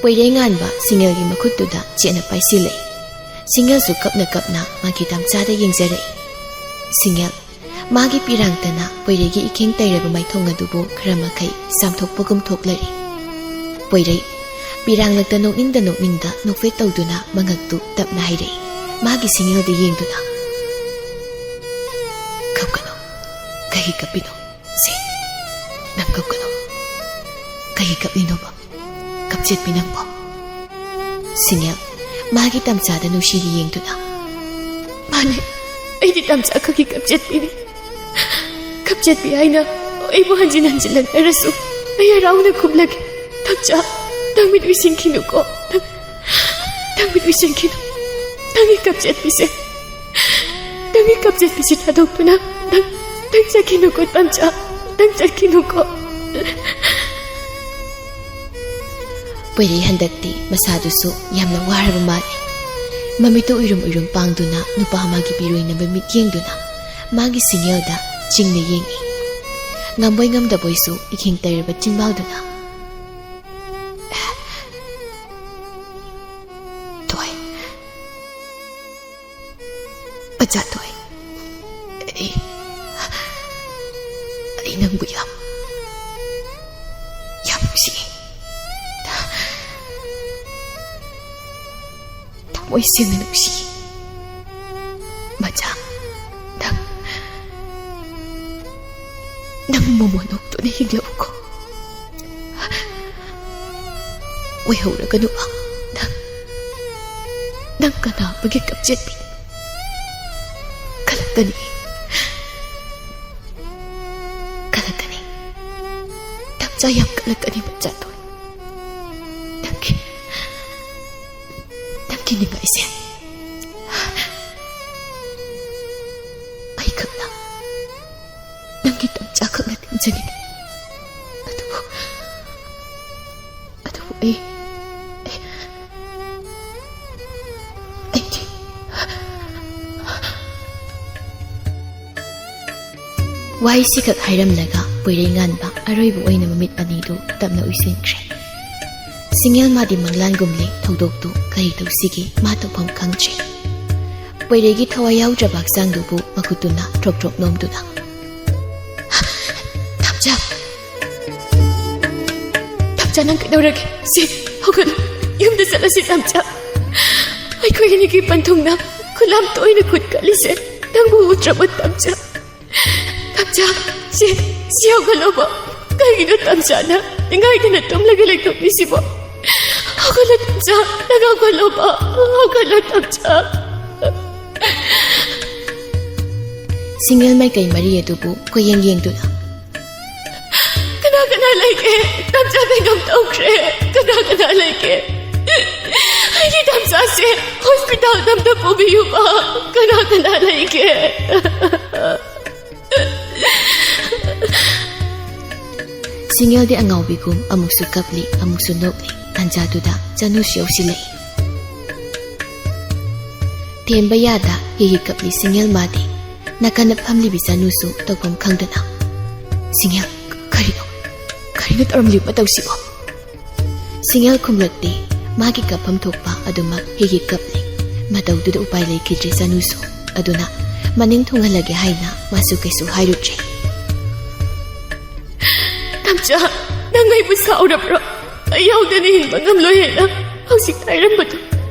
ꯄꯣꯏꯔꯩ ꯉꯥꯟꯕ ꯁꯤꯡꯉꯦꯜꯒꯤ ꯃꯈꯨꯠꯇꯨꯗ ꯆꯦꯠꯅ ꯄꯥꯏꯁꯤꯜꯂꯦ꯫ ꯁꯤꯡꯉꯦꯜꯁꯨ ꯀꯞꯅ ꯀꯞꯅ ꯃꯥꯒꯤ ꯇꯝꯆꯥꯗ ꯌꯦꯡꯖꯔꯛꯏ꯫ ꯁꯤꯡꯉꯦꯜ, ꯃꯥꯒꯤ ꯄꯤꯔꯥꯡꯇꯅ ꯄꯣꯏꯔꯩꯒꯤ ꯏꯈꯦꯡ ꯇꯩꯔꯕ ꯃꯥꯏꯊꯣꯡ ꯑꯗꯨꯕꯨ ꯈꯔ ꯃꯈꯩ ꯆꯥꯝꯊꯣꯛꯄꯒꯨꯝ ꯊꯣꯛꯂꯔꯤ꯫ ꯄꯣꯏꯔꯩ, ꯄꯤꯔꯥꯡꯂꯛꯇ ꯅꯣꯛꯅꯤꯡꯗ ꯅꯣꯛꯅꯤꯡꯗ ꯅꯣꯛꯐꯦꯠ ꯇꯧꯗꯨꯅ ꯃꯉꯛꯇꯨ ꯇꯞꯅ ꯍꯥꯏꯔꯛꯏ, ꯃꯥꯒꯤ ꯁꯤꯡꯉꯦꯜꯗ ꯌꯦꯡꯗꯨꯅ꯫ "ꯀꯞꯀꯅꯨ, ꯀꯩꯒꯤ ꯀꯞꯄꯤꯅꯣ? ꯁꯦ, ꯅꯪ ꯀꯞꯀꯅꯨ꯫ ꯀꯩꯒꯤ ꯀꯞꯂꯤꯅꯣꯕ? ꯀꯞꯆꯦꯠꯄꯤ ꯅꯪꯕꯣ?" ꯁꯤꯡꯉꯦꯜ, ꯃꯥꯒꯤ ꯇꯝꯆꯥꯗ ꯅꯨꯡꯁꯤꯅ ꯌꯦꯡꯗꯨꯅ꯫ "ꯃꯥꯅꯦ, ꯑꯩꯗꯤ ꯇꯝꯆꯥ ꯈꯛꯀꯤ ꯀꯞꯆꯦꯠꯄꯤꯅꯤ꯫ ꯀꯞꯆꯦꯠꯄꯤ ꯍꯥꯏꯅ ꯑꯩꯕꯨ ꯍꯟꯖꯤꯟ ꯍꯟꯖꯤꯟ ꯂꯛꯅꯔꯁꯨ ꯑꯩ ꯍꯔꯥꯎꯅ ꯈꯨꯝꯂꯒꯦ꯫ ꯇꯝꯆꯥ, ꯅꯪ ꯃꯤꯠ ꯎꯏꯁꯤꯟꯈꯤꯅꯨꯀꯣ꯫ ꯅꯪ, ꯅꯪ ꯃꯤꯠ ꯎꯏꯁꯤꯟꯈꯤꯅꯨ꯫ ꯅꯪꯒꯤ ꯀꯞꯆꯦꯠꯄꯤꯁꯦ, ꯅꯪꯒꯤ ꯀꯞꯆꯦꯠꯄꯤꯁꯦ ꯊꯥꯗꯣꯛꯇꯨꯅ ꯅꯪ, ꯅꯪ ꯆꯠꯈꯤꯅꯨꯀꯣ ꯇꯝꯆꯥ, ꯅꯪ ꯆꯠꯈꯤꯅꯨꯀꯣ꯫" ꯄꯣꯏꯔꯩ ꯍꯟꯗꯛꯇꯤ ꯃꯁꯥꯗꯨꯁꯨ ꯌꯥꯝꯅ ꯋꯥꯔꯕ ꯃꯥꯜꯂꯤ꯫ ꯃꯃꯤꯠꯇꯨ ꯎꯏꯔꯨꯝ ꯎꯏꯔꯨꯝ ꯄꯥꯡꯗꯨꯅ ꯅꯨꯄꯥ ꯑꯃꯒꯤ ꯄꯤꯔꯣꯏꯅꯕ ꯃꯤꯠꯌꯦꯡꯗꯨꯅ ꯃꯥꯒꯤ ꯁꯤꯡꯌꯦꯜꯗ ꯆꯤꯡꯅ ꯌꯦꯡꯏ꯫ ꯉꯝꯕꯣꯏ ꯉꯝꯗꯕꯣꯏꯁꯨ ꯏꯈꯦꯡ ꯇꯩꯔꯕ ꯆꯤꯟꯕꯥꯜꯗꯨꯅ, "ꯊꯣꯏ, ꯃꯆꯥ ꯊꯣꯏ, ꯑꯩ, ꯑꯩ ꯅꯪꯕꯨ ꯌꯥꯝ, ꯌꯥꯝ ꯅꯨꯡꯁꯤꯌꯦ꯫ ꯊꯃꯣꯏ ꯁꯦꯡꯅ ꯅꯨꯡꯁꯤꯌꯦ꯫ ꯃꯆꯥ, ꯅꯪ, ꯅꯪ ꯃꯣꯃꯣꯟ ꯑꯣꯛꯇꯨꯅ ꯍꯤꯡꯂꯛꯎꯀꯣ꯫ ꯑꯣꯏꯍꯧꯔꯒꯅꯨꯕ꯫ ꯅꯪ, ꯅꯪ ꯀꯅꯥ ꯑꯃꯒꯤ ꯀꯞꯆꯦꯠꯄꯤ ꯀꯜꯂꯛꯀꯅꯤ, ꯀꯜꯂꯛꯀꯅꯤ꯫ ꯇꯝꯆꯥ ꯌꯥꯝ ꯀꯜꯂꯛꯀꯅꯤ, ꯃꯆꯥ ꯊꯣꯏ꯫ ꯅꯪꯒꯤ, ꯅꯪꯒꯤ ꯅꯤꯡꯉꯥꯏꯁꯦ ꯅꯪꯒꯤ ꯇꯝꯆꯥꯈꯛꯅ ꯊꯤꯡꯖꯒꯅꯤ꯫ ꯑꯗꯨꯕꯨ, ꯑꯗꯨꯕꯨ ꯑꯩ, ꯑꯩ, ꯑꯩꯗꯤ꯫ ꯋꯥꯍꯩꯁꯤꯈꯛ ꯍꯥꯏꯔꯝꯂꯒ ꯄꯣꯏꯔꯩꯉꯥꯟꯕ ꯑꯔꯣꯏꯕ ꯑꯣꯏꯅ ꯃꯃꯤꯠ ꯑꯅꯤꯗꯨ ꯇꯞꯅ ꯎꯏꯁꯤꯟꯈ꯭ꯔꯦ꯫ ꯁꯤꯡꯉꯦꯜ ꯃꯥꯗꯤ ꯃꯪꯂꯥꯟꯒꯨꯝꯂꯦ꯫ ꯊꯧꯗꯣꯛꯇꯨ ꯀꯔꯤ ꯇꯧꯁꯤꯒꯦ? ꯃꯥ ꯇꯧꯐꯝ ꯈꯪꯗ꯭ꯔꯦ꯫ ꯄꯣꯏꯔꯩꯒꯤ ꯊꯋꯥꯏ ꯌꯥꯎꯗ꯭ꯔꯕ ꯍꯛꯆꯥꯡꯗꯨꯕꯨ ꯃꯈꯨꯠꯇꯨꯅ ꯊ꯭ꯔꯣꯛ ꯊ꯭ꯔꯣꯛ ꯅꯣꯝꯗꯨꯅ, "ꯇꯝꯆꯥ, ꯇꯝꯆꯥ, ꯅꯪ ꯀꯩꯗꯧꯔꯒꯦ? ꯁꯤ, ꯍꯧꯒꯠꯂꯨ, ꯌꯨꯝꯗ ꯆꯠꯂꯁꯤ, ꯇꯝꯆꯥ꯫ ꯑꯩꯈꯣꯏ ꯑꯅꯤꯒꯤ ꯄꯟꯊꯨꯡꯅ ꯈꯨꯂꯥꯝ ꯇꯣꯏꯅ ꯈꯨꯠ ꯀꯠꯂꯤꯁꯦ ꯅꯪꯕꯨ ꯎꯗ꯭ꯔꯕ, ꯇꯝꯆꯥ? ꯇꯝꯆꯥ, ꯁꯤ, ꯁꯤ ꯍꯧꯒꯠꯂꯣꯕ꯫ ꯀꯩꯒꯤꯅꯣ ꯇꯝꯆꯥꯅ ꯅꯤꯡꯉꯥꯏꯗꯅ ꯇꯨꯝꯂꯒ ꯂꯩꯊꯣꯛꯂꯤꯁꯤꯕꯣ? ꯍꯧꯒꯠꯂꯣ ꯇꯝꯆꯥ, ꯅꯪ ꯍꯧꯒꯠꯂꯣꯕ, ꯍꯧꯒꯠꯂꯣ ꯇꯝꯆꯥ꯫" ꯁꯤꯡꯉꯦꯜ ꯃꯥꯏꯀꯩ ꯃꯔꯤ ꯑꯗꯨꯕꯨ ꯀꯣꯏꯌꯦꯡ ꯌꯦꯡꯗꯨꯅ, "ꯀꯅꯥ ꯀꯅꯥ ꯂꯩꯒꯦ? ꯇꯝꯆꯥ ꯀꯩꯅꯣꯝ ꯇꯧꯈ꯭ꯔꯦ꯫ ꯀꯅꯥ ꯀꯅꯥ ꯂꯩꯒꯦ? ꯑꯩꯒꯤ ꯇꯝꯆꯥꯁꯦ ꯍꯣꯁꯄꯤꯇꯥꯜꯗ ꯑꯝꯇ ꯄꯨꯕꯤꯌꯨꯕ꯫ ꯀꯅꯥ ꯀꯅꯥ ꯂꯩꯒꯦ?" ꯁꯤꯡꯉꯦꯜꯗꯤ ꯑꯉꯥꯎꯕꯤꯒꯨꯝ ꯑꯃꯨꯛꯁꯨ ꯀꯞꯂꯤ, ꯑꯃꯨꯛꯁꯨ ꯅꯣꯛꯂꯤ꯫ ꯇꯥꯟꯖꯥꯗꯨꯗ ꯆꯅꯨꯁꯨ ꯌꯧꯁꯤꯜꯂꯛꯏ꯫ ꯊꯦꯝꯕ ꯌꯥꯗ ꯍꯤ ꯍꯤ ꯀꯞꯂꯤ ꯁꯤꯡꯉꯦꯜ ꯃꯥꯗꯤ꯫ ꯅꯥꯀꯟꯗ ꯐꯝꯂꯤꯕꯤ ꯆꯅꯨꯁꯨ ꯇꯧꯐꯝ ꯈꯪꯗꯅ, "ꯁꯤꯡꯉꯦꯜ, ꯀꯔꯤꯅꯣ? ꯀꯔꯤꯅꯣ ꯇꯧꯔꯝꯂꯤꯕ ꯃꯇꯧꯁꯤꯕꯣ?" ꯁꯤꯡꯉꯦꯜ ꯈꯨꯝꯂꯛꯇꯦ꯫ ꯃꯥꯒꯤ ꯀꯞꯐꯝ ꯊꯣꯛꯄ ꯑꯗꯨꯃꯛ ꯍꯤ ꯍꯤ ꯀꯞꯂꯤ꯫ ꯃꯇꯧꯗꯨꯗ ꯎꯄꯥꯏ ꯂꯩꯈꯤꯗ꯭ꯔꯦ ꯆꯅꯨꯁꯨ꯫ ꯑꯗꯨꯅ ꯃꯅꯤꯡ ꯊꯨꯡꯍꯜꯂꯒꯦ ꯍꯥꯏꯅ ꯃꯥꯁꯨ ꯀꯩꯁꯨ ꯍꯥꯏꯔꯨꯗ꯭ꯔꯦ꯫ "ꯇꯝꯆꯥ, ꯅꯪ ꯑꯩꯕꯨ ꯁꯥꯎꯔꯕ꯭ꯔꯣ? ꯑꯩ ꯌꯥꯎꯗꯅ ꯍꯤꯡꯕ ꯉꯝꯂꯣꯏ ꯍꯥꯏꯅ ꯍꯧꯖꯤꯛ ꯍꯥꯏꯔꯝꯕꯗꯣ,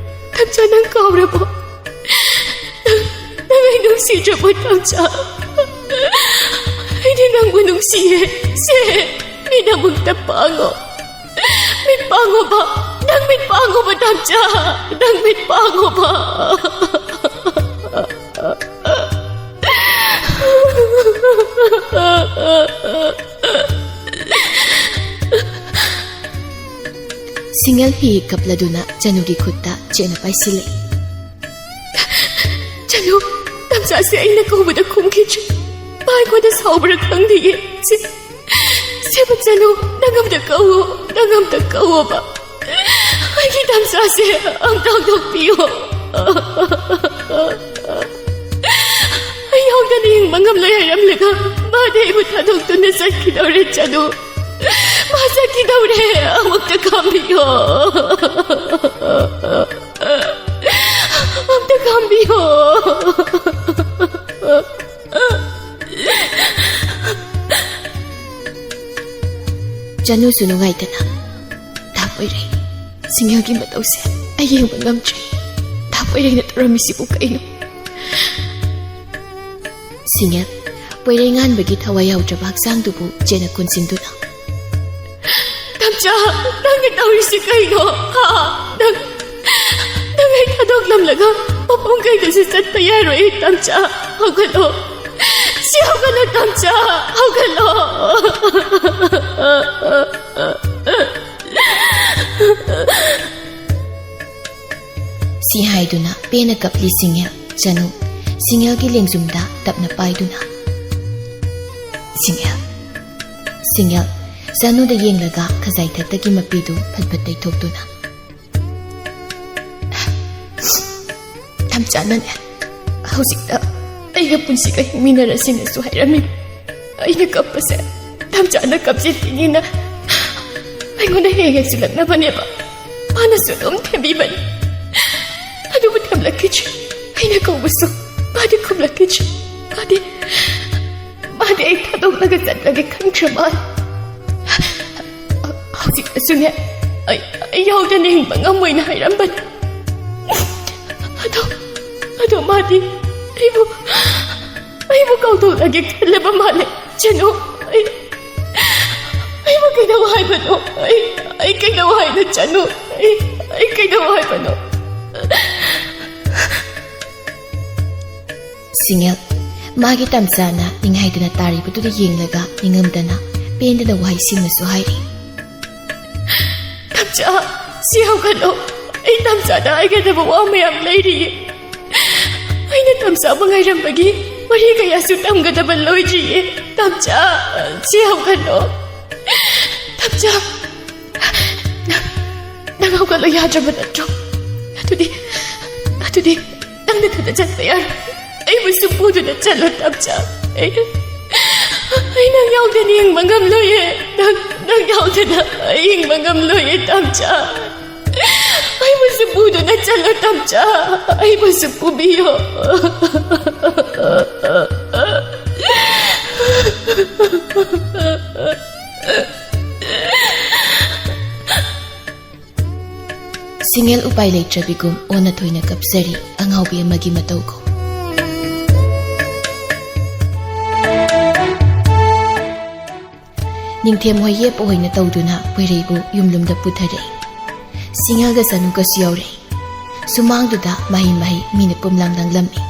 ꯇꯝꯆꯥ, ꯅꯪ ꯀꯥꯎꯔꯕꯣ? ꯅꯪ, ꯅꯪ ꯑꯩ ꯅꯨꯡꯁꯤꯗ꯭ꯔꯕꯣ, ꯇꯝꯆꯥ? ꯑꯩꯗꯤ ꯅꯪꯕꯨ ꯅꯨꯡꯁꯤꯌꯦ꯫ ꯁꯦ, ꯃꯤꯠ ꯑꯃꯨꯛꯇ ꯄꯥꯡꯉꯣ꯫ ꯃꯤꯠ ꯄꯥꯡꯉꯣꯕ, ꯅꯪ ꯃꯤꯠ ꯄꯥꯡꯉꯣꯕ, ꯇꯝꯆꯥ, ꯅꯪ ꯃꯤꯠ ꯄꯥꯡꯉꯣꯕ꯫" ꯁꯤꯡꯉꯦꯜ ꯍꯤ ꯀꯞꯂꯗꯨꯅ ꯆꯅꯨꯒꯤ ꯈꯨꯠꯇ ꯆꯦꯠꯅ ꯄꯥꯏꯁꯤꯜꯂꯛꯏ꯫ "ꯆꯅꯨ, ꯇꯝꯆꯥꯁꯦ ꯑꯩꯅ ꯀꯧꯕꯗ ꯈꯨꯝꯈꯤꯗ꯭ꯔꯦ꯫ ꯃꯥ ꯑꯩꯉꯣꯟꯗ ꯁꯥꯎꯕ꯭ꯔꯥ ꯈꯪꯗꯤꯌꯦ꯫ ꯁꯤ, ꯁꯤꯕꯨ ꯆꯅꯨ, ꯅꯪ ꯑꯝꯇ ꯀꯧꯋꯣ, ꯅꯪ ꯑꯝꯇ ꯀꯧꯋꯣꯕ꯫ ꯑꯩꯒꯤ ꯇꯝꯆꯥꯁꯦ ꯑꯝꯇ ꯍꯧꯗꯣꯛꯄꯤꯌꯣ꯫ ꯑꯩ ꯌꯥꯎꯗꯅ ꯍꯤꯡꯕ ꯉꯝꯂꯣꯏ ꯍꯥꯏꯔꯝꯂꯒ ꯃꯥꯗꯤ ꯑꯩꯕꯨ ꯊꯥꯗꯣꯛꯇꯨꯅ ꯆꯠꯈꯤꯗꯧꯔꯦ ꯆꯅꯨ꯫ ꯃꯥ ꯆꯠꯈꯤꯗꯧꯔꯦ꯫ ꯑꯃꯨꯛꯇ ꯈꯥꯝꯕꯤꯌꯣ꯫ ꯑꯝꯇ ꯈꯥꯝꯕꯤꯌꯣ꯫ ꯆꯅꯨꯁꯨ ꯅꯨꯡꯉꯥꯏꯇꯅ, "ꯗꯥ ꯄꯣꯏꯔꯩ, ꯁꯤꯡꯉꯦꯜꯒꯤ ꯃꯇꯧꯁꯦ ꯑꯩ ꯌꯦꯡꯕ ꯉꯝꯗ꯭ꯔꯦ꯫ ꯗꯥ ꯄꯣꯏꯔꯩꯅ ꯇꯧꯔꯝꯃꯤꯁꯤꯕꯨ ꯀꯩꯅꯣ?" ꯁꯤꯡꯉꯦꯜ, ꯄꯣꯏꯔꯩ ꯉꯥꯟꯕꯒꯤ ꯊꯋꯥꯏ ꯌꯥꯎꯗ꯭ꯔꯕ ꯍꯛꯆꯥꯡꯗꯨꯕꯨ ꯆꯦꯠꯅ ꯀꯣꯟꯁꯤꯟꯗꯨꯅ, "ꯇꯝꯆꯥ, ꯅꯪꯅ ꯇꯧꯔꯤꯁꯤ ꯀꯩꯅꯣ? ꯍꯥ? ꯅꯪ, ꯅꯪ ꯑꯩ ꯊꯥꯗꯣꯛꯂꯝꯂꯒ ꯃꯐꯝ ꯀꯩꯗꯁꯨ ꯆꯠꯄ ꯌꯥꯔꯣꯏ, ꯇꯝꯆꯥ꯫ ꯍꯧꯒꯠꯂꯣ꯫ ꯁꯤ ꯍꯧꯒꯠꯂꯣ, ꯇꯝꯆꯥ꯫ ꯍꯧꯒꯠꯂꯣ꯫" ꯁꯤ ꯍꯥꯏꯗꯨꯅ ꯄꯦꯟꯅ ꯀꯞꯂꯤ ꯁꯤꯡꯉꯦꯜ꯫ ꯆꯅꯨ, ꯁꯤꯡꯉꯦꯜꯒꯤ ꯂꯦꯡꯖꯨꯝꯗ ꯇꯞꯅ ꯄꯥꯏꯗꯨꯅ, ꯁꯤꯡꯉꯦꯜ, ꯁꯤꯡꯉꯦꯜ, ꯆꯅꯨꯗ ꯌꯦꯡꯂꯒ ꯈꯖꯥꯏ ꯊꯛꯇꯒꯤ ꯃꯄꯤꯗꯨ ꯐꯠ ꯐꯠ ꯇꯩꯊꯣꯛꯇꯨꯅ, "ꯇꯝꯆꯥꯅꯅꯦ, ꯍꯧꯖꯤꯛꯇ ꯑꯩꯒ ꯄꯨꯟꯁꯤꯒ ꯍꯤꯡꯃꯤꯟꯅꯔꯁꯤꯅꯁꯨ ꯍꯥꯏꯔꯝꯃꯤ꯫ ꯑꯩꯅ ꯀꯞꯄꯁꯦ ꯇꯝꯆꯥꯅ ꯀꯞꯁꯤꯟꯕꯤꯅꯤꯅ ꯑꯩꯉꯣꯟꯗ ꯍꯦꯛ ꯍꯦꯛ ꯆꯤꯜꯂꯛꯅꯕꯅꯦꯕ꯫ ꯃꯥꯅꯁꯨ ꯑꯗꯨꯝ ꯊꯦꯝꯕꯤꯕꯅꯤ꯫ ꯑꯗꯨꯕꯨ ꯊꯦꯝꯂꯛꯈꯤꯗ꯭ꯔꯦ꯫ ꯑꯩꯅ ꯀꯧꯕꯁꯨ ꯃꯥꯗꯤ ꯈꯨꯝꯂꯛꯈꯤꯗ꯭ꯔꯦ꯫ ꯃꯥꯗꯤ, ꯃꯥꯗꯤ ꯑꯩ ꯊꯥꯗꯣꯛꯂꯒ ꯆꯠꯂꯒꯦ ꯈꯟꯈ꯭ꯔ ꯃꯥꯜꯂꯦ꯫ ꯍꯧꯖꯤꯛꯇꯁꯨꯅꯦ, ꯑꯩ, ꯑꯩ ꯌꯥꯎꯗꯅ ꯍꯤꯡꯕ ꯉꯝꯃꯣꯏꯅ ꯍꯥꯏꯔꯝꯕꯅꯤ꯫ ꯑꯗꯣ, ꯑꯗꯣ ꯃꯥꯗꯤ ꯑꯩꯕꯨ, ꯑꯩꯕꯨ ꯀꯥꯎꯊꯣꯛꯂꯒꯦ ꯈꯜꯂꯕ ꯃꯥꯜꯂꯦ꯫ ꯆꯅꯨ, ꯑꯩ, ꯑꯩꯕꯨ ꯀꯩꯗꯧ ꯍꯥꯏꯕꯅꯣ? ꯑꯩ, ꯑꯩ ꯀꯩꯗꯧ ꯍꯥꯏꯅꯣ, ꯆꯅꯨ? ꯑꯩ, ꯑꯩ ꯀꯩꯗꯧ ꯍꯥꯏꯕꯅꯣ?" ꯁꯤꯡꯉꯦꯜ, ꯃꯥꯒꯤ ꯇꯝꯆꯥꯅ ꯅꯤꯡꯍꯥꯏꯗꯅ ꯇꯥꯔꯤꯕꯗꯨꯗ ꯌꯦꯡꯂꯒ ꯅꯤꯡꯉꯝꯗꯅ ꯄꯦꯟꯗꯅ ꯋꯥꯍꯩ ꯁꯤꯃꯁꯨ ꯍꯥꯏꯔꯤ꯫ "ꯇꯝꯆꯥ, ꯁꯤ ꯍꯧꯒꯠꯂꯣ꯫ ꯑꯩ ꯇꯝꯆꯥꯗ ꯍꯥꯏꯒꯗꯕ ꯋꯥ ꯃꯌꯥꯝ ꯂꯩꯔꯤꯌꯦ꯫ ꯑꯩꯅ ꯇꯝꯆꯥꯕꯨ ꯉꯥꯏꯔꯝꯕꯒꯤ ꯋꯥꯔꯤ ꯀꯌꯥꯁꯨ ꯇꯝꯒꯗꯕ ꯂꯣꯏꯗ꯭ꯔꯤꯌꯦ꯫ ꯇꯝꯆꯥ, ꯁꯤ ꯍꯧꯒꯠꯂꯣ꯫ ꯇꯝꯆꯥ, ꯅꯪ, ꯅꯪ ꯍꯧꯒꯠꯂꯣ ꯌꯥꯗ꯭ꯔꯕ ꯅꯠꯇ꯭ꯔꯣ? ꯑꯗꯨꯗꯤ, ꯑꯗꯨꯗꯤ ꯅꯪ ꯅꯊꯟꯗ ꯆꯠꯄ ꯌꯥꯔꯣꯏ꯫ ꯑꯩꯕꯨꯁꯨ ꯄꯨꯗꯨꯅ ꯆꯠꯂꯣ, ꯇꯝꯆꯥ꯫ ꯑꯩ, ꯑꯩ ꯅꯪ ꯌꯥꯎꯗꯅ ꯍꯤꯡꯕ ꯉꯝꯂꯣꯏꯌꯦ꯫ ꯅꯪ, ꯅꯪ ꯌꯥꯎꯗꯅ ꯑꯩ ꯍꯤꯡꯕ ꯉꯝꯂꯣꯏꯌꯦ, ꯇꯝꯆꯥ꯫ ꯑꯩꯕꯨꯁꯨ ꯄꯨꯗꯨꯅ ꯆꯠꯂꯣ, ꯇꯝꯆꯥ꯫ ꯑꯩꯕꯨꯁꯨ ꯄꯨꯕꯤꯌꯣ꯫ ꯁꯤꯡꯉꯦꯜ ꯎꯄꯥꯏ ꯂꯩꯇ꯭ꯔꯕꯤꯒꯨꯝ ꯑꯣꯟꯅ ꯊꯣꯏꯅ ꯀꯞꯆꯔꯤ ꯑꯉꯥꯎꯕꯤ ꯑꯃꯒꯤ ꯃꯇꯧꯒꯨꯝ꯫ ꯅꯤꯡꯊꯦꯝ ꯍꯣꯏ ꯌꯦꯞꯄ ꯍꯣꯏꯅ ꯇꯧꯗꯨꯅ ꯄꯣꯏꯔꯩꯕꯨ ꯌꯨꯝꯂꯨꯝꯗ ꯄꯨꯊꯔꯛꯏ꯫ ꯁꯤꯡꯉꯦꯜꯒ ꯆꯅꯨꯒꯁꯨ ꯌꯥꯎꯔꯛꯏ꯫ ꯁꯨꯃꯥꯡꯗꯨꯗ ꯃꯍꯩ ꯃꯍꯩ ꯃꯤꯅ ꯄꯨꯝꯂꯥꯡ ꯂꯥꯡꯂꯝꯃꯤ꯫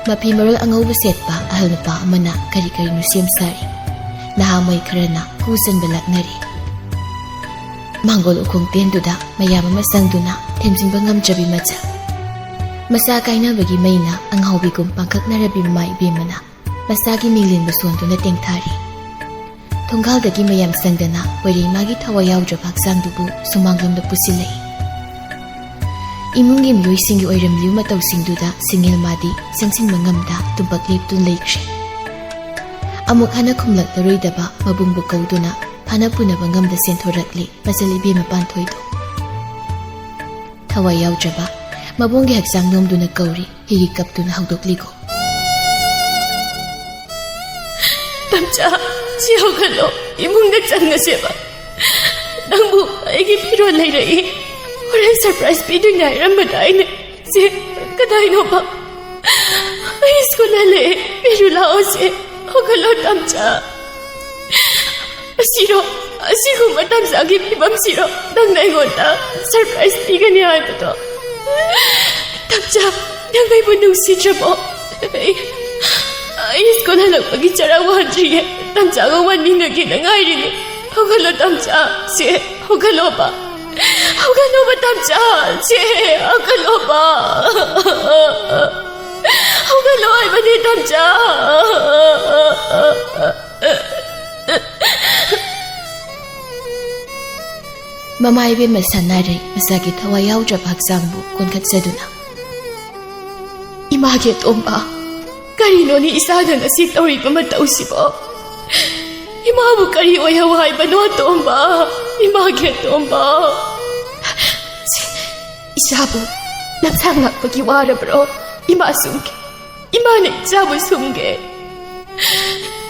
ꯃꯐꯤ ꯃꯔꯣꯜ ꯑꯉꯧꯕ ꯁꯦꯠꯄ ꯑꯍꯜ ꯅꯨꯄꯥ ꯑꯃꯅ ꯀꯔꯤ ꯀꯔꯤꯅꯣ ꯁꯦꯝ ꯁꯥꯔꯤ꯫ ꯅꯍꯥꯃꯩ ꯈꯔꯅ ꯀꯨ ꯆꯟꯕ ꯂꯥꯛꯅꯔꯤ꯫ ꯃꯥꯡꯒꯣꯜ ꯎꯈꯣꯡ ꯇꯦꯟꯗꯨꯗ ꯃꯌꯥꯝ ꯑꯃ ꯆꯪꯗꯨꯅ ꯊꯦꯝꯖꯤꯟꯕ ꯉꯝꯗ꯭ꯔꯕꯤ ꯃꯆꯥ꯫ ꯃꯆꯥ ꯀꯥꯏꯅꯕꯒꯤ ꯃꯩꯅ ꯑꯉꯥꯎꯕꯤꯒꯨꯝ ꯄꯥꯡꯈꯛꯅꯔꯕꯤ ꯃꯃꯥ ꯏꯕꯦꯝꯃꯅ ꯃꯆꯥꯒꯤ ꯃꯤꯡꯂꯦꯟꯕꯨ ꯁꯣꯟꯗꯨꯅ ꯇꯦꯡꯊꯥꯔꯤ꯫ ꯊꯣꯡꯒꯥꯜꯗꯒꯤ ꯃꯌꯥꯝ ꯆꯪꯗꯅ ꯄꯣꯏꯔꯩꯃꯥꯒꯤ ꯊꯋꯥꯏ ꯌꯥꯎꯗ꯭ꯔꯕ ꯍꯛꯆꯥꯡꯗꯨꯕꯨ ꯁꯨꯃꯥꯡꯂꯣꯝꯗ ꯄꯨꯁꯤꯜꯂꯛꯏ꯫ ꯏꯃꯨꯡꯒꯤ ꯃꯤꯑꯣꯏꯁꯤꯡꯒꯤ ꯑꯣꯏꯔꯝꯂꯤꯕ ꯃꯇꯧꯁꯤꯡꯗꯨꯗ ꯁꯤꯡꯉꯦꯜ ꯃꯥꯗꯤ ꯆꯪꯁꯤꯟꯕ ꯉꯝꯗ ꯇꯨꯝꯄꯛ ꯂꯦꯞꯇꯨꯅ ꯂꯩꯈ꯭ꯔꯦ꯫ ꯑꯃꯨꯛ ꯍꯟꯅ ꯈꯨꯝꯂꯛꯂꯔꯣꯏꯗꯕ ꯃꯕꯨꯡꯕꯨ ꯀꯧꯗꯨꯅ ꯐꯥꯅ ꯄꯨꯅꯕ ꯉꯝꯗ ꯆꯦꯟꯊꯣꯔꯛꯂꯤ ꯃꯆꯜ ꯏꯕꯦꯝꯃ ꯄꯥꯟꯊꯣꯏꯗꯣ꯫ ꯊꯋꯥꯏ ꯌꯥꯎꯗ꯭ꯔꯕ ꯃꯕꯨꯡꯒꯤ ꯍꯛꯆꯥꯡ ꯅꯣꯝꯗꯨꯅ ꯀꯧꯔꯤ꯫ ꯍꯤꯒꯤ ꯀꯞꯇꯨꯅ ꯍꯧꯗꯣꯛꯂꯤꯀꯣ꯫ ꯇꯝꯆꯥ, ꯁꯤ ꯍꯧꯒꯠꯂꯣ, ꯏꯃꯨꯡꯗ ꯆꯪꯉꯁꯦꯕ꯫ ꯅꯪꯕꯨ ꯑꯩꯒꯤ ꯐꯤꯔꯣꯜ ꯂꯩꯔꯛꯏ, ꯍꯣꯔꯦꯟ ꯁꯔꯄ꯭ꯔꯥꯏꯖ ꯄꯤꯗꯣꯏꯅꯦ ꯍꯥꯏꯔꯝꯕꯗꯥꯏꯅꯦ꯫ ꯁꯦ, ꯀꯗꯥꯏꯅꯣꯕ? ꯑꯩ ꯁ꯭ꯀꯨꯜ ꯍꯜꯂꯛꯑꯦ, ꯄꯤꯔꯨ ꯂꯥꯛꯑꯣ ꯁꯦ꯫ ꯍꯧꯒꯠꯂꯣ ꯇꯝꯆꯥ꯫ ꯑꯁꯤꯔꯣ? ꯑꯁꯤꯒꯨꯝꯕ ꯇꯝꯆꯥꯒꯤ ꯐꯤꯕꯝꯁꯤꯔꯣ ꯅꯪꯅ ꯑꯩꯉꯣꯟꯗ ꯁꯔꯄ꯭ꯔꯥꯏꯖ ꯄꯤꯒꯅꯤ ꯍꯥꯏꯕꯗꯣ? ꯇꯝꯆꯥ, ꯅꯪ ꯑꯩꯕꯨ ꯅꯨꯡꯁꯤꯗ꯭ꯔꯕꯣ? ꯑꯩ, ꯑꯩ ꯁ꯭ꯀꯨꯜ ꯍꯜꯂꯛꯄꯒꯤ ꯆꯔꯥ ꯋꯥꯟꯗ꯭ꯔꯤꯌꯦ꯫ ꯇꯝꯆꯥꯒ ꯋꯥꯟꯃꯤꯟꯅꯒꯦꯅ ꯉꯥꯏꯔꯤꯅꯦ꯫ ꯍꯧꯒꯠꯂꯣ ꯇꯝꯆꯥ, ꯁꯦ, ꯍꯧꯒꯠꯂꯣꯕ꯫ ꯍꯧꯒꯠꯂꯣꯕ ꯇꯝꯆꯥ, ꯁꯦ, ꯍꯧꯒꯠꯂꯣꯕ꯫ ꯂꯣꯏꯕꯅꯤ ꯇꯝꯆꯥ꯫ ꯃꯃꯥ ꯏꯕꯦꯝꯃ ꯁꯥꯟꯅꯔꯩ ꯃꯆꯥꯒꯤ ꯊꯋꯥꯏ ꯌꯥꯎꯗ꯭ꯔꯕ ꯍꯛꯆꯥꯡꯕꯨ ꯀꯣꯟꯈꯠꯆꯗꯨꯅ, "ꯏꯃꯥꯒꯤ ꯑꯇꯣꯝꯕ, ꯀꯔꯤꯅꯣꯅꯦ ꯏꯆꯥꯅ ꯉꯁꯤ ꯇꯧꯔꯤꯕ ꯃꯇꯧꯁꯤꯕꯣ? ꯏꯃꯥꯕꯨ ꯀꯔꯤ ꯑꯣꯏꯍꯧ ꯍꯥꯏꯕꯅꯣ ꯑꯇꯣꯝꯕ? ꯏꯃꯥꯒꯤ ꯑꯇꯣꯝꯕ, ꯏꯆꯥꯕꯨ ꯂꯝꯁꯥꯡ ꯂꯥꯛꯄꯒꯤ ꯋꯥꯔꯕ꯭ꯔꯣ? ꯏꯃꯥ ꯁꯨꯝꯒꯦ, ꯏꯃꯥꯅ ꯏꯆꯥꯕꯨ ꯁꯨꯝꯒꯦ꯫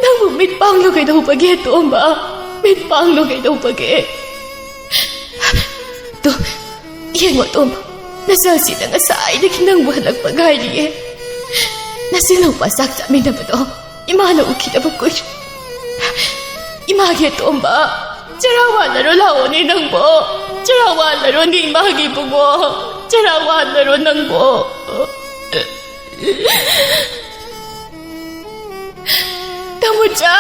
ꯅꯪꯕꯨ ꯃꯤꯠ ꯄꯥꯡꯂꯣ ꯀꯩꯗꯧꯕꯒꯦ ꯑꯇꯣꯝꯕ? ꯃꯤꯠ ꯄꯥꯡꯂꯣ ꯀꯩꯗꯧꯕꯒꯦ? ꯇꯣ, ꯌꯦꯡꯉꯣ ꯑꯇꯣꯝꯕ, ꯅꯆꯥꯁꯤꯅ ꯉꯁꯥꯏꯗꯒꯤ ꯅꯪꯕꯨ ꯍꯜꯂꯛꯄ ꯉꯥꯏꯔꯤꯌꯦ꯫ ꯅꯆꯤꯟꯅꯥꯎꯄꯥ ꯆꯥꯛ ꯆꯥꯃꯤꯟꯅꯕꯗꯣ ꯏꯃꯥꯅ ꯎꯈꯤꯗꯕ ꯀꯨꯏꯔꯦ꯫ ꯏꯃꯥꯒꯤ ꯑꯇꯣꯝꯕ, ꯆꯔꯥ ꯋꯥꯟꯅꯔꯣ ꯂꯥꯛꯑꯣꯅꯦ ꯅꯪꯕꯣ꯫ ꯆꯔꯥ ꯋꯥꯟꯅꯔꯣꯅꯦ ꯏꯃꯥꯒꯤ ꯏꯕꯨꯡꯉꯣ꯫ ꯆꯔꯥ ꯋꯥꯟꯅꯔꯣ ꯅꯪꯕꯣ꯫ ꯇꯥꯃꯣꯆꯥ,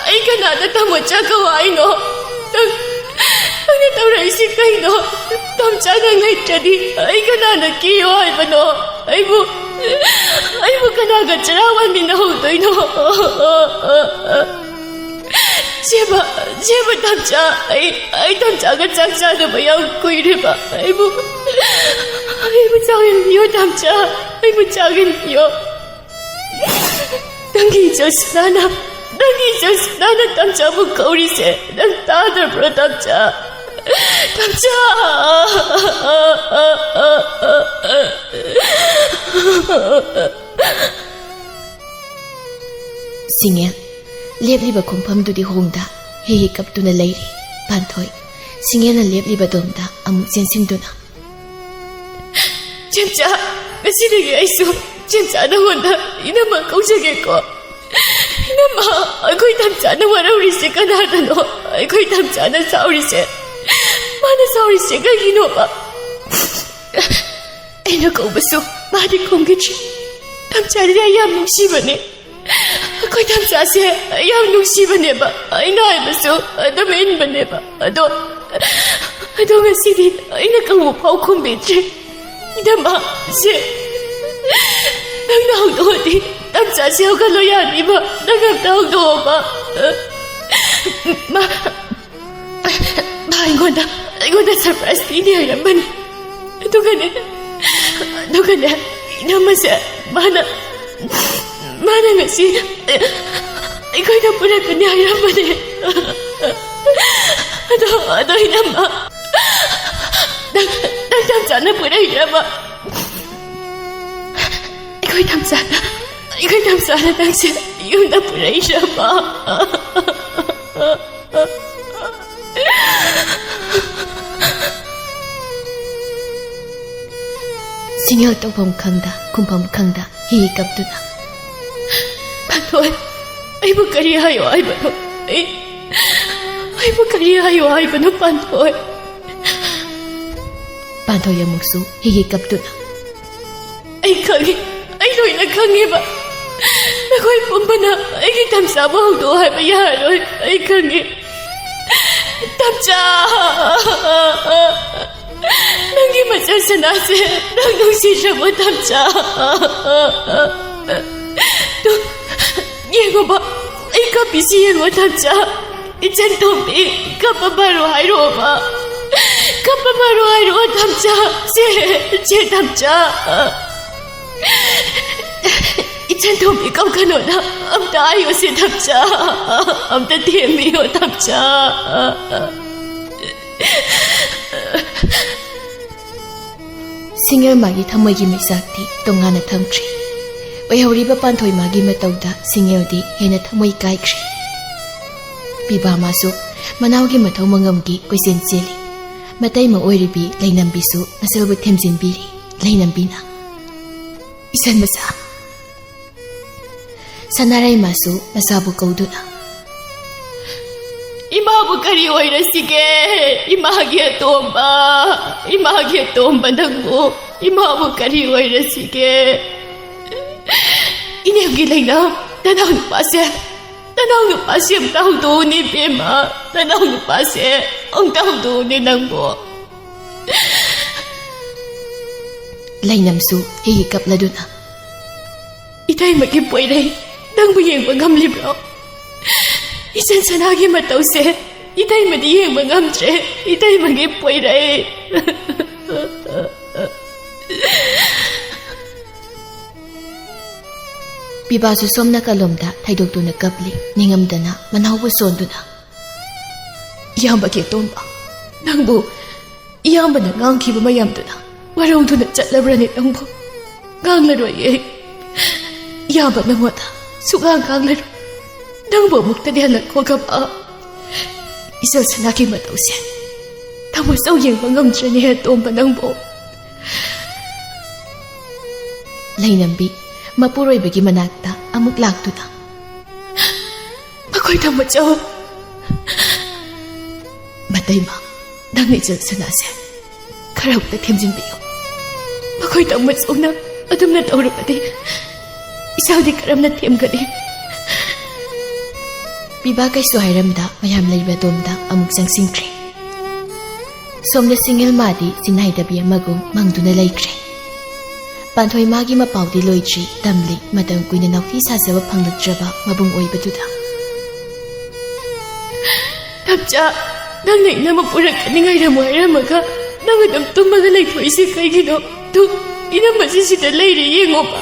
ꯑꯩ ꯀꯅꯥꯗ ꯇꯥꯃꯣꯆꯥ ꯀꯧ ꯍꯥꯏꯅꯣ? ꯅꯪ, ꯅꯪꯅ ꯇꯧꯔꯛꯏꯁꯤ ꯀꯩꯅꯣ? ꯇꯥꯃꯣꯆꯥ, ꯅꯪ ꯂꯩꯇ꯭ꯔꯗꯤ ꯑꯩ ꯀꯅꯥꯅ ꯀꯦꯌꯣ ꯍꯥꯏꯕꯅꯣ? ꯑꯩꯕꯨ, ꯑꯩꯕꯨ ꯀꯅꯥꯒ ꯆꯔꯥ ꯋꯥꯟꯃꯤꯟꯅꯍꯧꯗꯣꯏꯅꯣ? ꯁꯦꯕ, ꯁꯦꯕ ꯇꯥꯃꯣꯆꯥ, ꯑꯩ, ꯑꯩ ꯇꯥꯃꯣꯆꯥꯒ ꯆꯥꯛ ꯆꯥꯗꯕ ꯌꯥꯝ ꯀꯨꯏꯔꯦꯕ꯫ ꯑꯩꯕꯨ, ꯑꯩꯕꯨ ꯆꯥꯛ ꯌꯦꯟꯕꯤꯌꯣ ꯇꯥꯃꯣꯆꯥ, ꯑꯩꯕꯨ ꯆꯥꯛ ꯌꯦꯟꯕꯤꯌꯣ꯫ ꯅꯪꯒꯤ ꯏꯆꯜ ꯁꯅꯥꯅ, ꯅꯪꯒꯤ ꯏꯆꯜ ꯁꯅꯥꯅ ꯇꯥꯃꯣꯆꯥꯕꯨ ꯀꯧꯔꯤꯁꯦ ꯅꯪ ꯇꯥꯗꯕ꯭ꯔꯣ ꯇꯥꯃꯣꯆꯥ? ꯇꯥꯃꯣꯆꯥ! ꯁꯤꯡꯉꯦꯜ, ꯂꯦꯞꯂꯤꯕ ꯈꯣꯡꯐꯝꯗꯨꯗꯤ ꯍꯣꯡꯗ ꯍꯦꯛ ꯍꯦꯛ ꯀꯞꯇꯨꯅ ꯂꯩꯔꯤ꯫ ꯄꯥꯟꯊꯣꯏ, ꯁꯤꯡꯉꯦꯜꯅ ꯂꯦꯞꯂꯤꯕꯗꯣꯝꯗ ꯑꯃꯨꯛ ꯆꯦꯟꯁꯤꯟꯗꯨꯅ, ꯆꯦꯝꯆꯥ, ꯉꯁꯤꯗꯒꯤ ꯑꯩꯁꯨ ꯆꯦꯝꯆꯥ ꯅꯉꯣꯟꯗ ꯏꯅꯝꯃ ꯀꯧꯖꯒꯦꯀꯣ꯫ ꯏꯅꯝꯃ, ꯑꯩꯈꯣꯏ ꯇꯥꯃꯣꯆꯥꯅ ꯋꯥꯔꯧꯔꯤꯁꯦ ꯀꯅꯥꯗꯅꯣ? ꯑꯩꯈꯣꯏ ꯇꯥꯃꯣꯆꯥꯅ ꯁꯥꯎꯔꯤꯁꯦ, ꯃꯥꯅ ꯁꯥꯎꯔꯤꯁꯦ ꯀꯩꯒꯤꯅꯣꯕ? ꯑꯩꯅ ꯀꯧꯕꯁꯨ ꯃꯥꯗꯤ ꯈꯨꯝꯈꯤꯗ꯭ꯔꯤ꯫ ꯇꯥꯃꯣꯆꯥꯗꯤ ꯑꯩ ꯌꯥꯝ ꯅꯨꯡꯁꯤꯕꯅꯦ꯫ ꯑꯩꯈꯣꯏ ꯇꯥꯃꯣꯆꯥꯁꯦ ꯑꯩ ꯌꯥꯝ ꯅꯨꯡꯁꯤꯕꯅꯦꯕ, ꯑꯩꯅ ꯍꯥꯏꯕꯁꯨ ꯑꯗꯨꯝ ꯏꯟꯕꯅꯦꯕ꯫ ꯑꯗꯣ, ꯑꯗꯣ ꯉꯁꯤꯗꯤ ꯑꯩꯅ ꯀꯧꯕ ꯐꯥꯎ ꯈꯨꯝꯕꯤꯗ꯭ꯔꯦ꯫ ꯏꯅꯝꯃ, ꯁꯦ, ꯅꯪꯅ ꯍꯧꯗꯣꯛꯑꯗꯤ ꯇꯝꯆꯥꯁꯦ ꯍꯧꯒꯠꯂꯣ ꯌꯥꯅꯤꯕ꯫ ꯅꯪ ꯑꯝꯇ ꯍꯧꯗꯣꯛꯑꯣꯕ꯫ ꯃꯥ, ꯃꯥ ꯑꯩꯉꯣꯟꯗ, ꯑꯩꯉꯣꯟꯗ ꯁꯔꯄ꯭ꯔꯥꯏꯖ ꯄꯤꯅꯤ ꯍꯥꯏꯔꯝꯕꯅꯤ꯫ ꯑꯗꯨꯒꯅꯦ, ꯑꯗꯨꯒꯅꯦ, ꯏꯅꯝꯃꯁꯦ ꯃꯥꯅ, ꯃꯥꯅ ꯉꯁꯤ ꯑꯩꯈꯣꯏꯗ ꯄꯨꯔꯛꯀꯅꯤ ꯍꯥꯏꯔꯝꯕꯅꯦ꯫ ꯑꯗꯣ, ꯑꯗꯣ ꯏꯅꯝꯃ, ꯅꯪ, ꯅꯪ ꯇꯝꯆꯥꯅ ꯄꯨꯔꯛꯏꯔꯕ? ꯑꯩꯈꯣꯏ ꯇꯝꯆꯥꯅ, ꯑꯩꯈꯣꯏ ꯇꯝꯆꯥꯅ ꯅꯪꯁꯦ ꯌꯨꯝꯗ ꯄꯨꯔꯛꯏꯔꯕ? ꯁꯤꯡꯉꯦꯜ ꯇꯧꯐꯝ ꯈꯪꯗ, ꯈꯨꯝꯐꯝ ꯈꯪꯗ ꯍꯤ ꯀꯞꯇꯨꯅ, "ꯄꯥꯟꯊꯣꯏ, ꯑꯩꯕꯨ ꯀꯔꯤ ꯍꯥꯏꯌꯣ ꯍꯥꯏꯕꯅꯣ? ꯑꯩ, ꯑꯩꯕꯨ ꯀꯔꯤ ꯍꯥꯏꯌꯣ ꯍꯥꯏꯕꯅꯣ, ꯄꯥꯟꯊꯣꯏ?" ꯄꯥꯟꯊꯣꯏ ꯑꯃꯨꯛꯁꯨ ꯍꯤ ꯀꯞꯇꯨꯅ, "ꯑꯩ ꯈꯪꯉꯤ, ꯑꯩ ꯂꯣꯏꯅ ꯈꯪꯉꯦꯕ꯫ ꯅꯈꯣꯏ ꯄꯨꯝꯕꯅ ꯑꯩꯒꯤ ꯇꯝꯆꯥꯕꯨ ꯍꯧꯗꯣꯛꯑꯣ ꯍꯥꯏꯕ ꯌꯥꯔꯔꯣꯏ, ꯑꯩ ꯈꯪꯉꯤ꯫ ꯇꯝꯆꯥ! ꯅꯪꯒꯤ ꯃꯆꯜ ꯁꯅꯥꯁꯦ ꯅꯪ ꯅꯨꯡꯁꯤꯗ꯭ꯔꯕꯣ, ꯇꯝꯆꯥ? ꯇꯨ, ꯌꯦꯡꯉꯣꯕ, ꯑꯩ ꯀꯞꯄꯤꯁꯤ ꯌꯦꯡꯉꯣ, ꯇꯝꯆꯥ꯫ ꯏꯆꯟ ꯇꯣꯝꯕꯤ, ꯀꯞꯄ ꯐꯔꯣ ꯍꯥꯏꯔꯣꯕ꯫ ꯀꯞꯄ ꯐꯔꯣ ꯍꯥꯏꯔꯣ, ꯇꯝꯆꯥ꯫ ꯁꯦ, ꯁꯦ, ꯇꯝꯆꯥ꯫ ꯏꯆꯟ ꯇꯣꯝꯕꯤ ꯀꯞꯀꯅꯣꯅ ꯑꯝꯇ ꯍꯥꯏꯌꯣ, ꯁꯦ, ꯇꯝꯆꯥ꯫ ꯑꯝꯇ ꯊꯦꯝꯕꯤꯌꯣ, ꯇꯝꯆꯥ꯫" ꯁꯤꯡꯉꯦꯜ ꯃꯥꯒꯤ ꯊꯃꯣꯏꯒꯤ ꯃꯩꯆꯥꯛꯇꯤ ꯇꯣꯉꯥꯟꯅ ꯊꯝꯈ꯭ꯔꯦ꯫ ꯑꯣꯏꯍꯧꯔꯤꯕ ꯄꯥꯟꯊꯣꯏ ꯃꯥꯒꯤ ꯃꯇꯧꯗ ꯁꯤꯡꯉꯦꯜꯗꯤ ꯍꯦꯟꯅ ꯊꯃꯣꯏ ꯀꯥꯏꯈ꯭ꯔꯦ꯫ ꯄꯤꯕꯥ ꯃꯥꯁꯨ ꯃꯅꯥꯎꯒꯤ ꯃꯊꯧ ꯃꯉꯝꯒꯤ ꯀꯣꯏꯆꯦꯟ ꯆꯦꯜꯂꯤ꯫ ꯃꯇꯩꯃ ꯑꯣꯏꯔꯤꯕꯤ ꯂꯩꯅꯝꯕꯤꯁꯨ ꯃꯆꯜꯕꯨ ꯊꯦꯝꯖꯤꯟꯕꯤꯔꯤ꯫ ꯂꯩꯅꯝꯕꯤꯅ, "ꯏꯆꯟ ꯃꯆꯥ꯫" ꯁꯅꯥꯔꯩꯃꯁꯨ ꯃꯆꯥꯕꯨ ꯀꯧꯗꯨꯅ, "ꯏꯃꯥꯕꯨ ꯀꯔꯤ ꯑꯣꯏꯔꯁꯤꯒꯦ? ꯏꯃꯥꯒꯤ ꯑꯇꯣꯝꯕ, ꯏꯃꯥꯒꯤ ꯑꯇꯣꯝꯕ ꯅꯪꯕꯨ, ꯏꯃꯥꯕꯨ ꯀꯔꯤ ꯑꯣꯏꯔꯁꯤꯒꯦ? ꯏꯅꯦꯝꯒꯤ ꯂꯩꯅꯝ, ꯅꯅꯥꯎ ꯅꯨꯄꯥꯁꯦ, ꯅꯅꯥꯎ ꯅꯨꯄꯥꯁꯦ ꯑꯝꯇ ꯍꯧꯗꯣꯛꯎꯅꯦ, ꯏꯕꯦꯝꯃ, ꯅꯅꯥꯎ ꯅꯨꯄꯥꯁꯦ ꯑꯝꯇ ꯍꯧꯗꯣꯛꯎꯅꯦ ꯅꯪꯕꯨ꯫" ꯂꯩꯅꯝꯁꯨ ꯍꯤ ꯀꯞꯂꯗꯨꯅ, ꯏꯇꯩꯃꯒꯤ ꯄꯣꯏꯔꯩ ꯅꯪꯕꯨ ꯌꯦꯡꯕ ꯉꯝꯂꯤꯕ꯭ꯔꯣ? ꯏꯆꯟ ꯁꯅꯥꯒꯤ ꯃꯇꯧꯁꯦ ꯏꯇꯩꯃꯗꯤ ꯌꯦꯡꯕ ꯉꯝꯗ꯭ꯔꯦ꯫ ꯏꯇꯩꯃꯒꯤ ꯄꯣꯏꯔꯩ꯫ ꯄꯤꯕꯥꯁꯨ ꯁꯣꯝ ꯅꯥꯀꯜꯂꯣꯝꯗ ꯊꯩꯗꯣꯛꯇꯨꯅ ꯀꯞꯂꯤ꯫ ꯅꯤꯡꯉꯝꯗꯅ ꯃꯅꯥꯎꯕꯨ ꯁꯣꯟꯗꯨꯅ, "ꯏꯌꯥꯝꯕ ꯀꯦꯇꯣꯝꯕ, ꯅꯪꯕꯨ ꯏꯌꯥꯝꯕꯅ ꯉꯥꯡꯈꯤꯕ ꯃꯌꯥꯝꯗꯨꯅ ꯋꯥꯔꯧꯗꯨꯅ ꯆꯠꯂꯕ꯭ꯔꯅꯦ ꯅꯪꯕꯨ?" "ꯉꯥꯡꯂꯔꯣꯏꯌꯦ꯫ ꯏꯌꯥꯝꯕ ꯅꯪꯉꯣꯟꯗ ꯁꯨꯛꯉꯥꯡ ꯉꯥꯡꯂꯔꯣꯏ꯫ ꯅꯪꯕꯨ ꯑꯃꯨꯛꯇꯗꯤ ꯍꯜꯂꯛꯈꯣꯒꯕ꯫ ꯏꯆꯜ ꯁꯅꯥꯒꯤ ꯃꯇꯧꯁꯦ ꯊꯃꯣꯏꯆꯧ ꯌꯦꯡꯕ ꯉꯝꯗ꯭ꯔꯦꯅꯦ ꯑꯇꯣꯝꯕ ꯅꯪꯕꯨ꯫" ꯂꯩꯅꯝꯕꯤ ꯃꯄꯨꯔꯣꯏꯕꯒꯤ ꯃꯅꯥꯛꯇ ꯑꯃꯨꯛ ꯂꯥꯛꯇꯨꯅ, "ꯃꯈꯣꯏ ꯊꯃꯣꯏꯆꯧ, ꯃꯇꯩꯃ, ꯅꯪꯅ ꯏꯆꯜ ꯁꯅꯥꯁꯦ ꯈꯔ ꯑꯃꯨꯛꯇ ꯊꯦꯝꯖꯤꯟꯕꯤꯌꯨ꯫ ꯃꯈꯣꯏ ꯊꯃꯣꯏꯆꯧꯅ ꯑꯗꯨꯝꯅ ꯇꯧꯔꯕꯗꯤ ꯏꯆꯥꯗꯤ ꯀꯔꯝꯅ ꯊꯦꯝꯒꯅꯤ?" ꯄꯤꯕꯥ ꯀꯩꯁꯨ ꯍꯥꯏꯔꯝꯗ ꯃꯌꯥꯝ ꯂꯩꯕ ꯑꯗꯣꯝꯗ ꯑꯃꯨꯛ ꯆꯪꯁꯤꯟꯈ꯭ꯔꯦ꯫ ꯁꯣꯝꯗ ꯁꯤꯡꯉꯦꯜ ꯃꯥꯗꯤ ꯆꯤꯟꯅꯥꯏꯗꯕꯤ ꯑꯃꯒꯨꯝ ꯃꯪꯗꯨꯅ ꯂꯩꯈ꯭ꯔꯦ꯫ ꯄꯥꯟꯊꯣꯏ ꯃꯥꯒꯤ ꯃꯄꯥꯎꯗꯤ ꯂꯣꯏꯗ꯭ꯔꯤ, ꯇꯝꯂꯤ, ꯃꯇꯝ ꯀꯨꯏꯅ ꯅꯥꯎꯊꯤ ꯁꯥꯖꯕ ꯐꯪꯂꯛꯇ꯭ꯔꯕ ꯃꯕꯨꯡ ꯑꯣꯏꯕꯗꯨꯗ꯫ "ꯇꯝꯆꯥ, ꯅꯪꯅ ꯏꯅꯝꯃ ꯄꯨꯔꯛꯀꯅꯤ ꯉꯥꯏꯔꯝꯃꯨ ꯍꯥꯏꯔꯝꯃꯒ ꯅꯪ ꯑꯗꯨꯝ ꯇꯨꯝꯃꯒ ꯂꯩꯊꯣꯛꯏꯁꯦ ꯀꯩꯒꯤꯅꯣ? ꯇꯨ, ꯏꯅꯝꯃꯁꯤ ꯁꯤꯗ ꯂꯩꯔꯦ ꯌꯦꯡꯉꯣꯕ꯫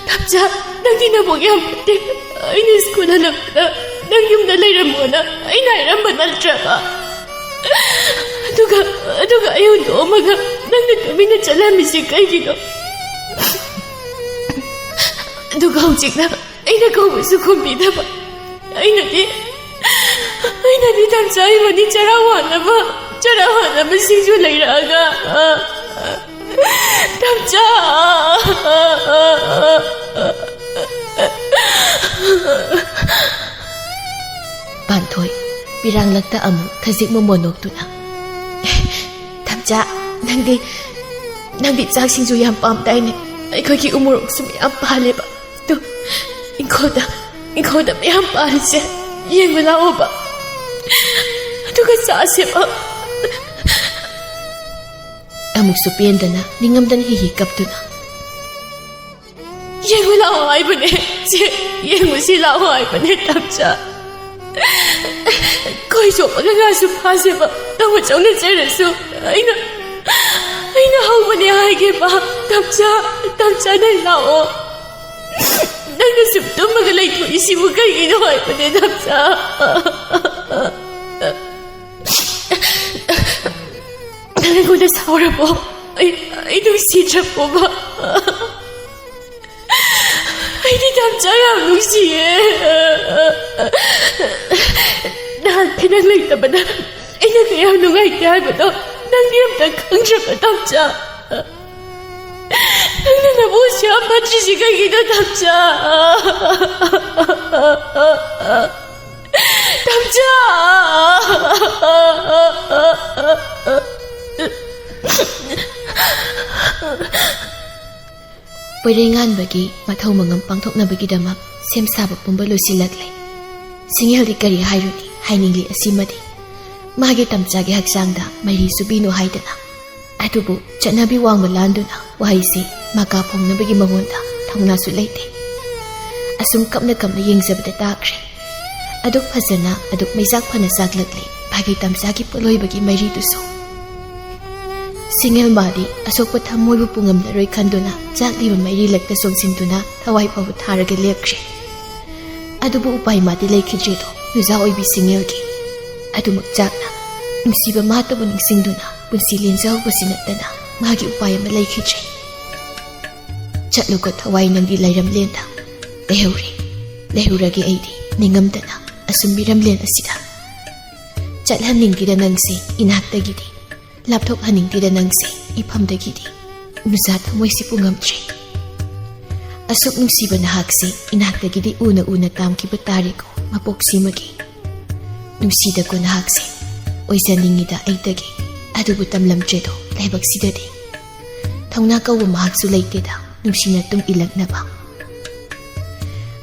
ꯇꯝꯆꯥ, ꯅꯪꯗꯤ ꯅꯕꯨꯛ ꯌꯥꯝ ꯐꯠꯇꯦ꯫ ꯑꯩꯅ ꯁ꯭ꯀꯨꯜ ꯍꯜꯂꯛꯄꯗ ꯅꯪ ꯌꯨꯝꯗ ꯂꯩꯔꯝꯃꯣꯅ ꯑꯩꯅ ꯍꯥꯏꯔꯝꯕ ꯅꯠꯇ꯭ꯔꯕ? ꯑꯗꯨꯒ, ꯑꯗꯨꯒ ꯑꯩ ꯍꯨꯟꯗꯣꯛꯑꯝꯃꯒ ꯅꯪꯅ ꯇꯨꯃꯤꯟꯅ ꯆꯠꯂꯝꯃꯤꯁꯤ ꯀꯩꯒꯤꯅꯣ? ꯑꯗꯨꯒ ꯍꯧꯖꯤꯛꯅ ꯑꯩꯅ ꯀꯧꯕꯁꯨ ꯈꯨꯝꯕꯤꯗꯕ꯫ ꯑꯩꯅꯗꯤ, ꯑꯩꯅꯗꯤ ꯇꯝꯆꯥ ꯏꯕꯥꯅꯤ ꯆꯔꯥ ꯋꯥꯅꯕ, ꯆꯔꯥ ꯋꯥꯅꯕ ꯁꯤꯡꯖꯨ ꯂꯩꯔꯛꯑꯒ, ꯇꯝꯆꯥ!" ꯄꯥꯟꯊꯣꯏ ꯄꯤꯔꯥꯡꯂꯛꯇ ꯑꯃꯨꯛ ꯈꯖꯤꯛ ꯃꯣꯃꯣꯟ ꯅꯣꯛꯇꯨꯅ, "ꯇꯝꯆꯥ, ꯅꯪꯗꯤ, ꯅꯪꯗꯤ ꯆꯥꯛ ꯁꯤꯡꯖꯨ ꯌꯥꯝ ꯄꯥꯝꯗꯥꯏꯅꯦ? ꯑꯩꯈꯣꯏꯒꯤ ꯎꯃꯣꯔꯣꯛꯁꯨ ꯃꯌꯥꯝ ꯄꯥꯜꯂꯦꯕ꯫ ꯇꯨ, ꯏꯪꯈꯣꯜꯗ, ꯏꯪꯈꯣꯜꯗ ꯃꯌꯥꯝ ꯄꯥꯜꯂꯤꯁꯦ ꯌꯦꯡꯕ ꯂꯥꯛꯑꯣꯕ꯫ ꯑꯗꯨꯒ ꯆꯥꯁꯦꯕ꯫" ꯑꯃꯨꯛꯁꯨ ꯄꯦꯟꯗꯅ ꯅꯤꯡꯉꯝꯗꯅ ꯍꯤ ꯍꯤ ꯀꯞꯇꯨꯅ꯫ ꯌꯦꯡꯉꯨ ꯂꯥꯛꯑꯣ ꯍꯥꯏꯕꯅꯦ꯫ ꯁꯦ, ꯌꯦꯡꯉꯨꯁꯤ ꯂꯥꯛꯑꯣ ꯍꯥꯏꯕꯅꯦ, ꯇꯝꯆꯥ꯫ ꯈꯣꯏ ꯆꯣꯞꯄꯒ ꯉꯥꯁꯨ ꯐꯥꯁꯦꯕ꯫ ꯇꯧꯕ ꯆꯧꯅꯖꯔꯁꯨ꯫ ꯑꯩꯅ, ꯑꯩꯅ ꯍꯧꯕꯅꯦ ꯍꯥꯏꯒꯦꯕ꯫ ꯇꯝꯆꯥ, ꯇꯝꯆꯥ, ꯅꯪ ꯂꯥꯛꯑꯣ꯫ ꯅꯪꯅ ꯁꯨꯝ ꯇꯨꯝꯃꯒ ꯂꯩꯊꯣꯛꯏꯁꯤꯕꯨ ꯀꯩꯒꯤꯅꯣ ꯍꯥꯏꯕꯅꯦ, ꯇꯝꯆꯥ꯫ ꯅꯪ ꯑꯩꯉꯣꯟꯗ ꯁꯥꯎꯔꯕꯣ? ꯑꯩ, ꯑꯩ ꯅꯨꯡꯁꯤꯗ꯭ꯔꯕꯣꯕ? ꯑꯩꯗꯤ ꯇꯝꯆꯥ ꯌꯥꯝ ꯅꯨꯡꯁꯤꯌꯦ꯫ ꯅꯍꯥꯟ ꯅꯪ ꯂꯩꯇꯕꯗ ꯑꯩꯅ ꯀꯌꯥꯝ ꯅꯨꯡꯉꯥꯏꯇꯦ ꯍꯥꯏꯕꯗꯣ ꯅꯪꯗꯤ ꯑꯝꯇ ꯈꯪꯗ꯭ꯔꯕ, ꯇꯝꯆꯥ? ꯅꯪꯅ ꯅꯕꯨ ꯑꯁꯨꯛ ꯌꯥꯝ ꯐꯠꯇ꯭ꯔꯤꯁꯤ ꯀꯩꯒꯤꯅꯣ, ꯇꯝꯆꯥ? ꯇꯝꯆꯥ! ꯄꯣꯏꯔꯩꯉꯥꯟꯕꯒꯤ ꯃꯊꯧ ꯃꯉꯝ ꯄꯥꯡꯊꯣꯛꯅꯕꯒꯤꯗꯃꯛ ꯁꯦꯝ ꯁꯥꯕ ꯄꯨꯝꯕ ꯂꯣꯏꯁꯤꯜꯂꯛꯂꯦ꯫ ꯁꯤꯡꯍꯦꯜꯗꯤ ꯀꯔꯤ ꯍꯥꯏꯔꯨꯅꯤ, ꯍꯥꯏꯅꯤꯡꯂꯤ ꯑꯁꯤꯃꯗꯤ꯫ ꯃꯥꯒꯤ ꯇꯝꯆꯥꯒꯤ ꯍꯛꯆꯥꯡꯗ ꯃꯩꯔꯤ ꯆꯨꯕꯤꯅꯨ ꯍꯥꯏꯗꯅ꯫ ꯑꯗꯨꯕꯨ ꯆꯠꯅꯕꯤ ꯋꯥꯡꯃ ꯂꯥꯟꯗꯨꯅ ꯋꯥꯍꯩꯁꯤ ꯃꯀꯥ ꯐꯣꯡꯅꯕꯒꯤ ꯃꯉꯣꯟꯗ ꯊꯧꯅꯥꯁꯨ ꯂꯩꯇꯦ꯫ ꯑꯁꯨꯝ ꯀꯞꯅ ꯀꯞꯅ ꯌꯦꯡꯖꯕꯗ ꯇꯥꯈ꯭ꯔꯦ꯫ ꯑꯗꯨꯛ ꯐꯖꯅ, ꯑꯗꯨꯛ ꯃꯩꯆꯥꯛ ꯐꯅ ꯆꯥꯛꯂꯛꯂꯤ ꯃꯥꯒꯤ ꯇꯝꯆꯥꯒꯤ ꯄꯣꯠꯂꯣꯏꯕꯒꯤ ꯃꯩꯔꯤꯗꯨꯁꯨ꯫ ꯁꯤꯡꯍꯦꯜ ꯃꯥꯗꯤ ꯑꯁꯣꯛꯄ ꯊꯃꯣꯏꯕꯨ ꯄꯨꯉꯝꯂꯔꯣꯏ ꯈꯟꯗꯨꯅ ꯆꯥꯛꯂꯤꯕ ꯃꯩꯔꯤ ꯂꯛꯇ ꯆꯣꯡꯁꯤꯟꯗꯨꯅ ꯊꯋꯥꯏ ꯐꯥꯎꯕ ꯊꯥꯔꯒ ꯂꯦꯞꯈ꯭ꯔꯦ꯫ ꯑꯗꯨꯕꯨ ꯎꯄꯥꯏ ꯃꯥꯗꯤ ꯂꯩꯈꯤꯗ꯭ꯔꯦꯗꯣ, ꯅꯨꯖꯥ ꯑꯣꯏꯕꯤ ꯁꯤꯡꯍꯦꯜꯒꯤ꯫ ꯑꯗꯨꯃꯛ ꯆꯥꯛꯅ ꯅꯨꯡꯁꯤꯕ ꯃꯥꯇꯕꯨ ꯅꯤꯡꯁꯤꯡꯗꯨꯅ ꯄꯨꯟꯁꯤ ꯂꯦꯟꯖꯍꯧꯕꯁꯤ ꯅꯠꯇꯅ ꯃꯥꯒꯤ ꯎꯄꯥꯏ ꯑꯃ ꯂꯩꯈꯤꯗ꯭ꯔꯦ꯫ ꯆꯠꯂꯨꯀꯣ ꯊꯋꯥꯏ, ꯅꯪꯗꯤ ꯂꯩꯔꯝꯂꯦꯟꯗ꯫ ꯂꯩꯍꯧꯔꯦ, ꯂꯩꯍꯧꯔꯒꯦ ꯑꯩꯗꯤ ꯅꯤꯡꯉꯝꯗꯅ ꯑꯁꯨꯝ ꯃꯤꯔꯝꯂꯦꯟ ꯑꯁꯤꯗ꯫ ꯆꯠꯍꯟꯅꯤꯡꯗꯦꯗ ꯅꯪꯁꯦ ꯏꯅꯥꯛꯇꯒꯤꯗꯤ, ꯂꯥꯞꯊꯣꯛꯍꯟꯅꯤꯡꯗꯦꯗ ꯅꯪꯁꯦ ꯏꯐꯝꯗꯒꯤꯗꯤ꯫ ꯅꯨꯖꯥ ꯊꯃꯣꯏꯁꯤꯕꯨ ꯉꯝꯗ꯭ꯔꯦ꯫ ꯑꯁꯨꯛ ꯅꯨꯡꯁꯤꯕ ꯅꯍꯥꯛꯁꯦ ꯏꯅꯥꯛꯇꯒꯤꯗꯤ ꯎꯅ ꯎꯅ ꯇꯥꯝꯈꯤꯕ ꯇꯥꯔꯦꯀꯣ ꯃꯄꯣꯛꯁꯤꯃꯒꯤ꯫ ꯅꯨꯡꯁꯤꯗꯀꯣ ꯅꯍꯥꯛꯁꯦ, ꯑꯣꯏꯖꯅꯤꯡꯉꯤꯗ ꯑꯩꯇꯒꯤ, ꯑꯗꯨꯕꯨ ꯇꯝꯂꯝꯗ꯭ꯔꯦꯗꯣ ꯂꯥꯏꯕꯛꯁꯤꯗꯗꯤ꯫ ꯊꯧꯅꯥ ꯀꯧꯕ ꯃꯍꯥꯛꯁꯨ ꯂꯩꯇꯦꯗ ꯅꯨꯡꯁꯤꯅ ꯇꯨꯡ ꯏꯜꯂꯛꯅꯕ꯫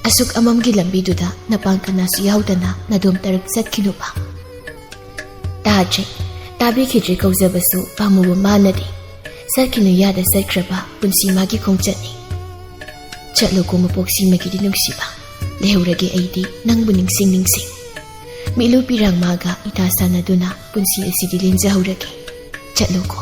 ꯑꯁꯨꯛ ꯑꯃꯝꯒꯤ ꯂꯝꯕꯤꯗꯨꯗ ꯅꯄꯥꯡ ꯀꯅꯥꯁꯨ ꯌꯥꯎꯗꯅ ꯅꯥꯗꯣꯝ ꯇꯔꯛ ꯆꯠꯈꯤꯅꯨꯕ꯫ ꯇꯥꯗ꯭ꯔꯦ, ꯇꯥꯕꯤꯈꯤꯗ꯭ꯔꯦ ꯀꯧꯖꯕꯁꯨ ꯄꯥꯝꯃꯨꯕ ꯃꯥꯅꯗꯤ꯫ ꯆꯠꯈꯤꯅꯨ ꯌꯥꯗ ꯆꯠꯈ꯭ꯔꯕ ꯄꯨꯟꯁꯤ ꯃꯥꯒꯤ ꯈꯣꯡꯆꯠꯅꯤ꯫ ꯆꯠꯂꯣꯀꯣ ꯃꯄꯣꯛ ꯁꯤꯃꯒꯤꯗꯤ ꯅꯨꯡꯁꯤꯕ꯫ ꯂꯩꯍꯧꯔꯒꯦ ꯑꯩꯗꯤ ꯅꯪꯕꯨ ꯅꯤꯡꯁꯤꯡ ꯅꯤꯡꯁꯤꯡ꯫ ꯃꯤꯠꯂꯨ ꯄꯤꯔꯥꯡ ꯃꯥꯒ ꯏꯇꯥ ꯁꯥꯟꯅꯗꯨꯅ ꯄꯨꯟꯁꯤ ꯑꯁꯤꯗꯤ ꯂꯦꯟꯖꯍꯧꯔꯒꯦ꯫ ꯆꯠꯂꯣꯀꯣ꯫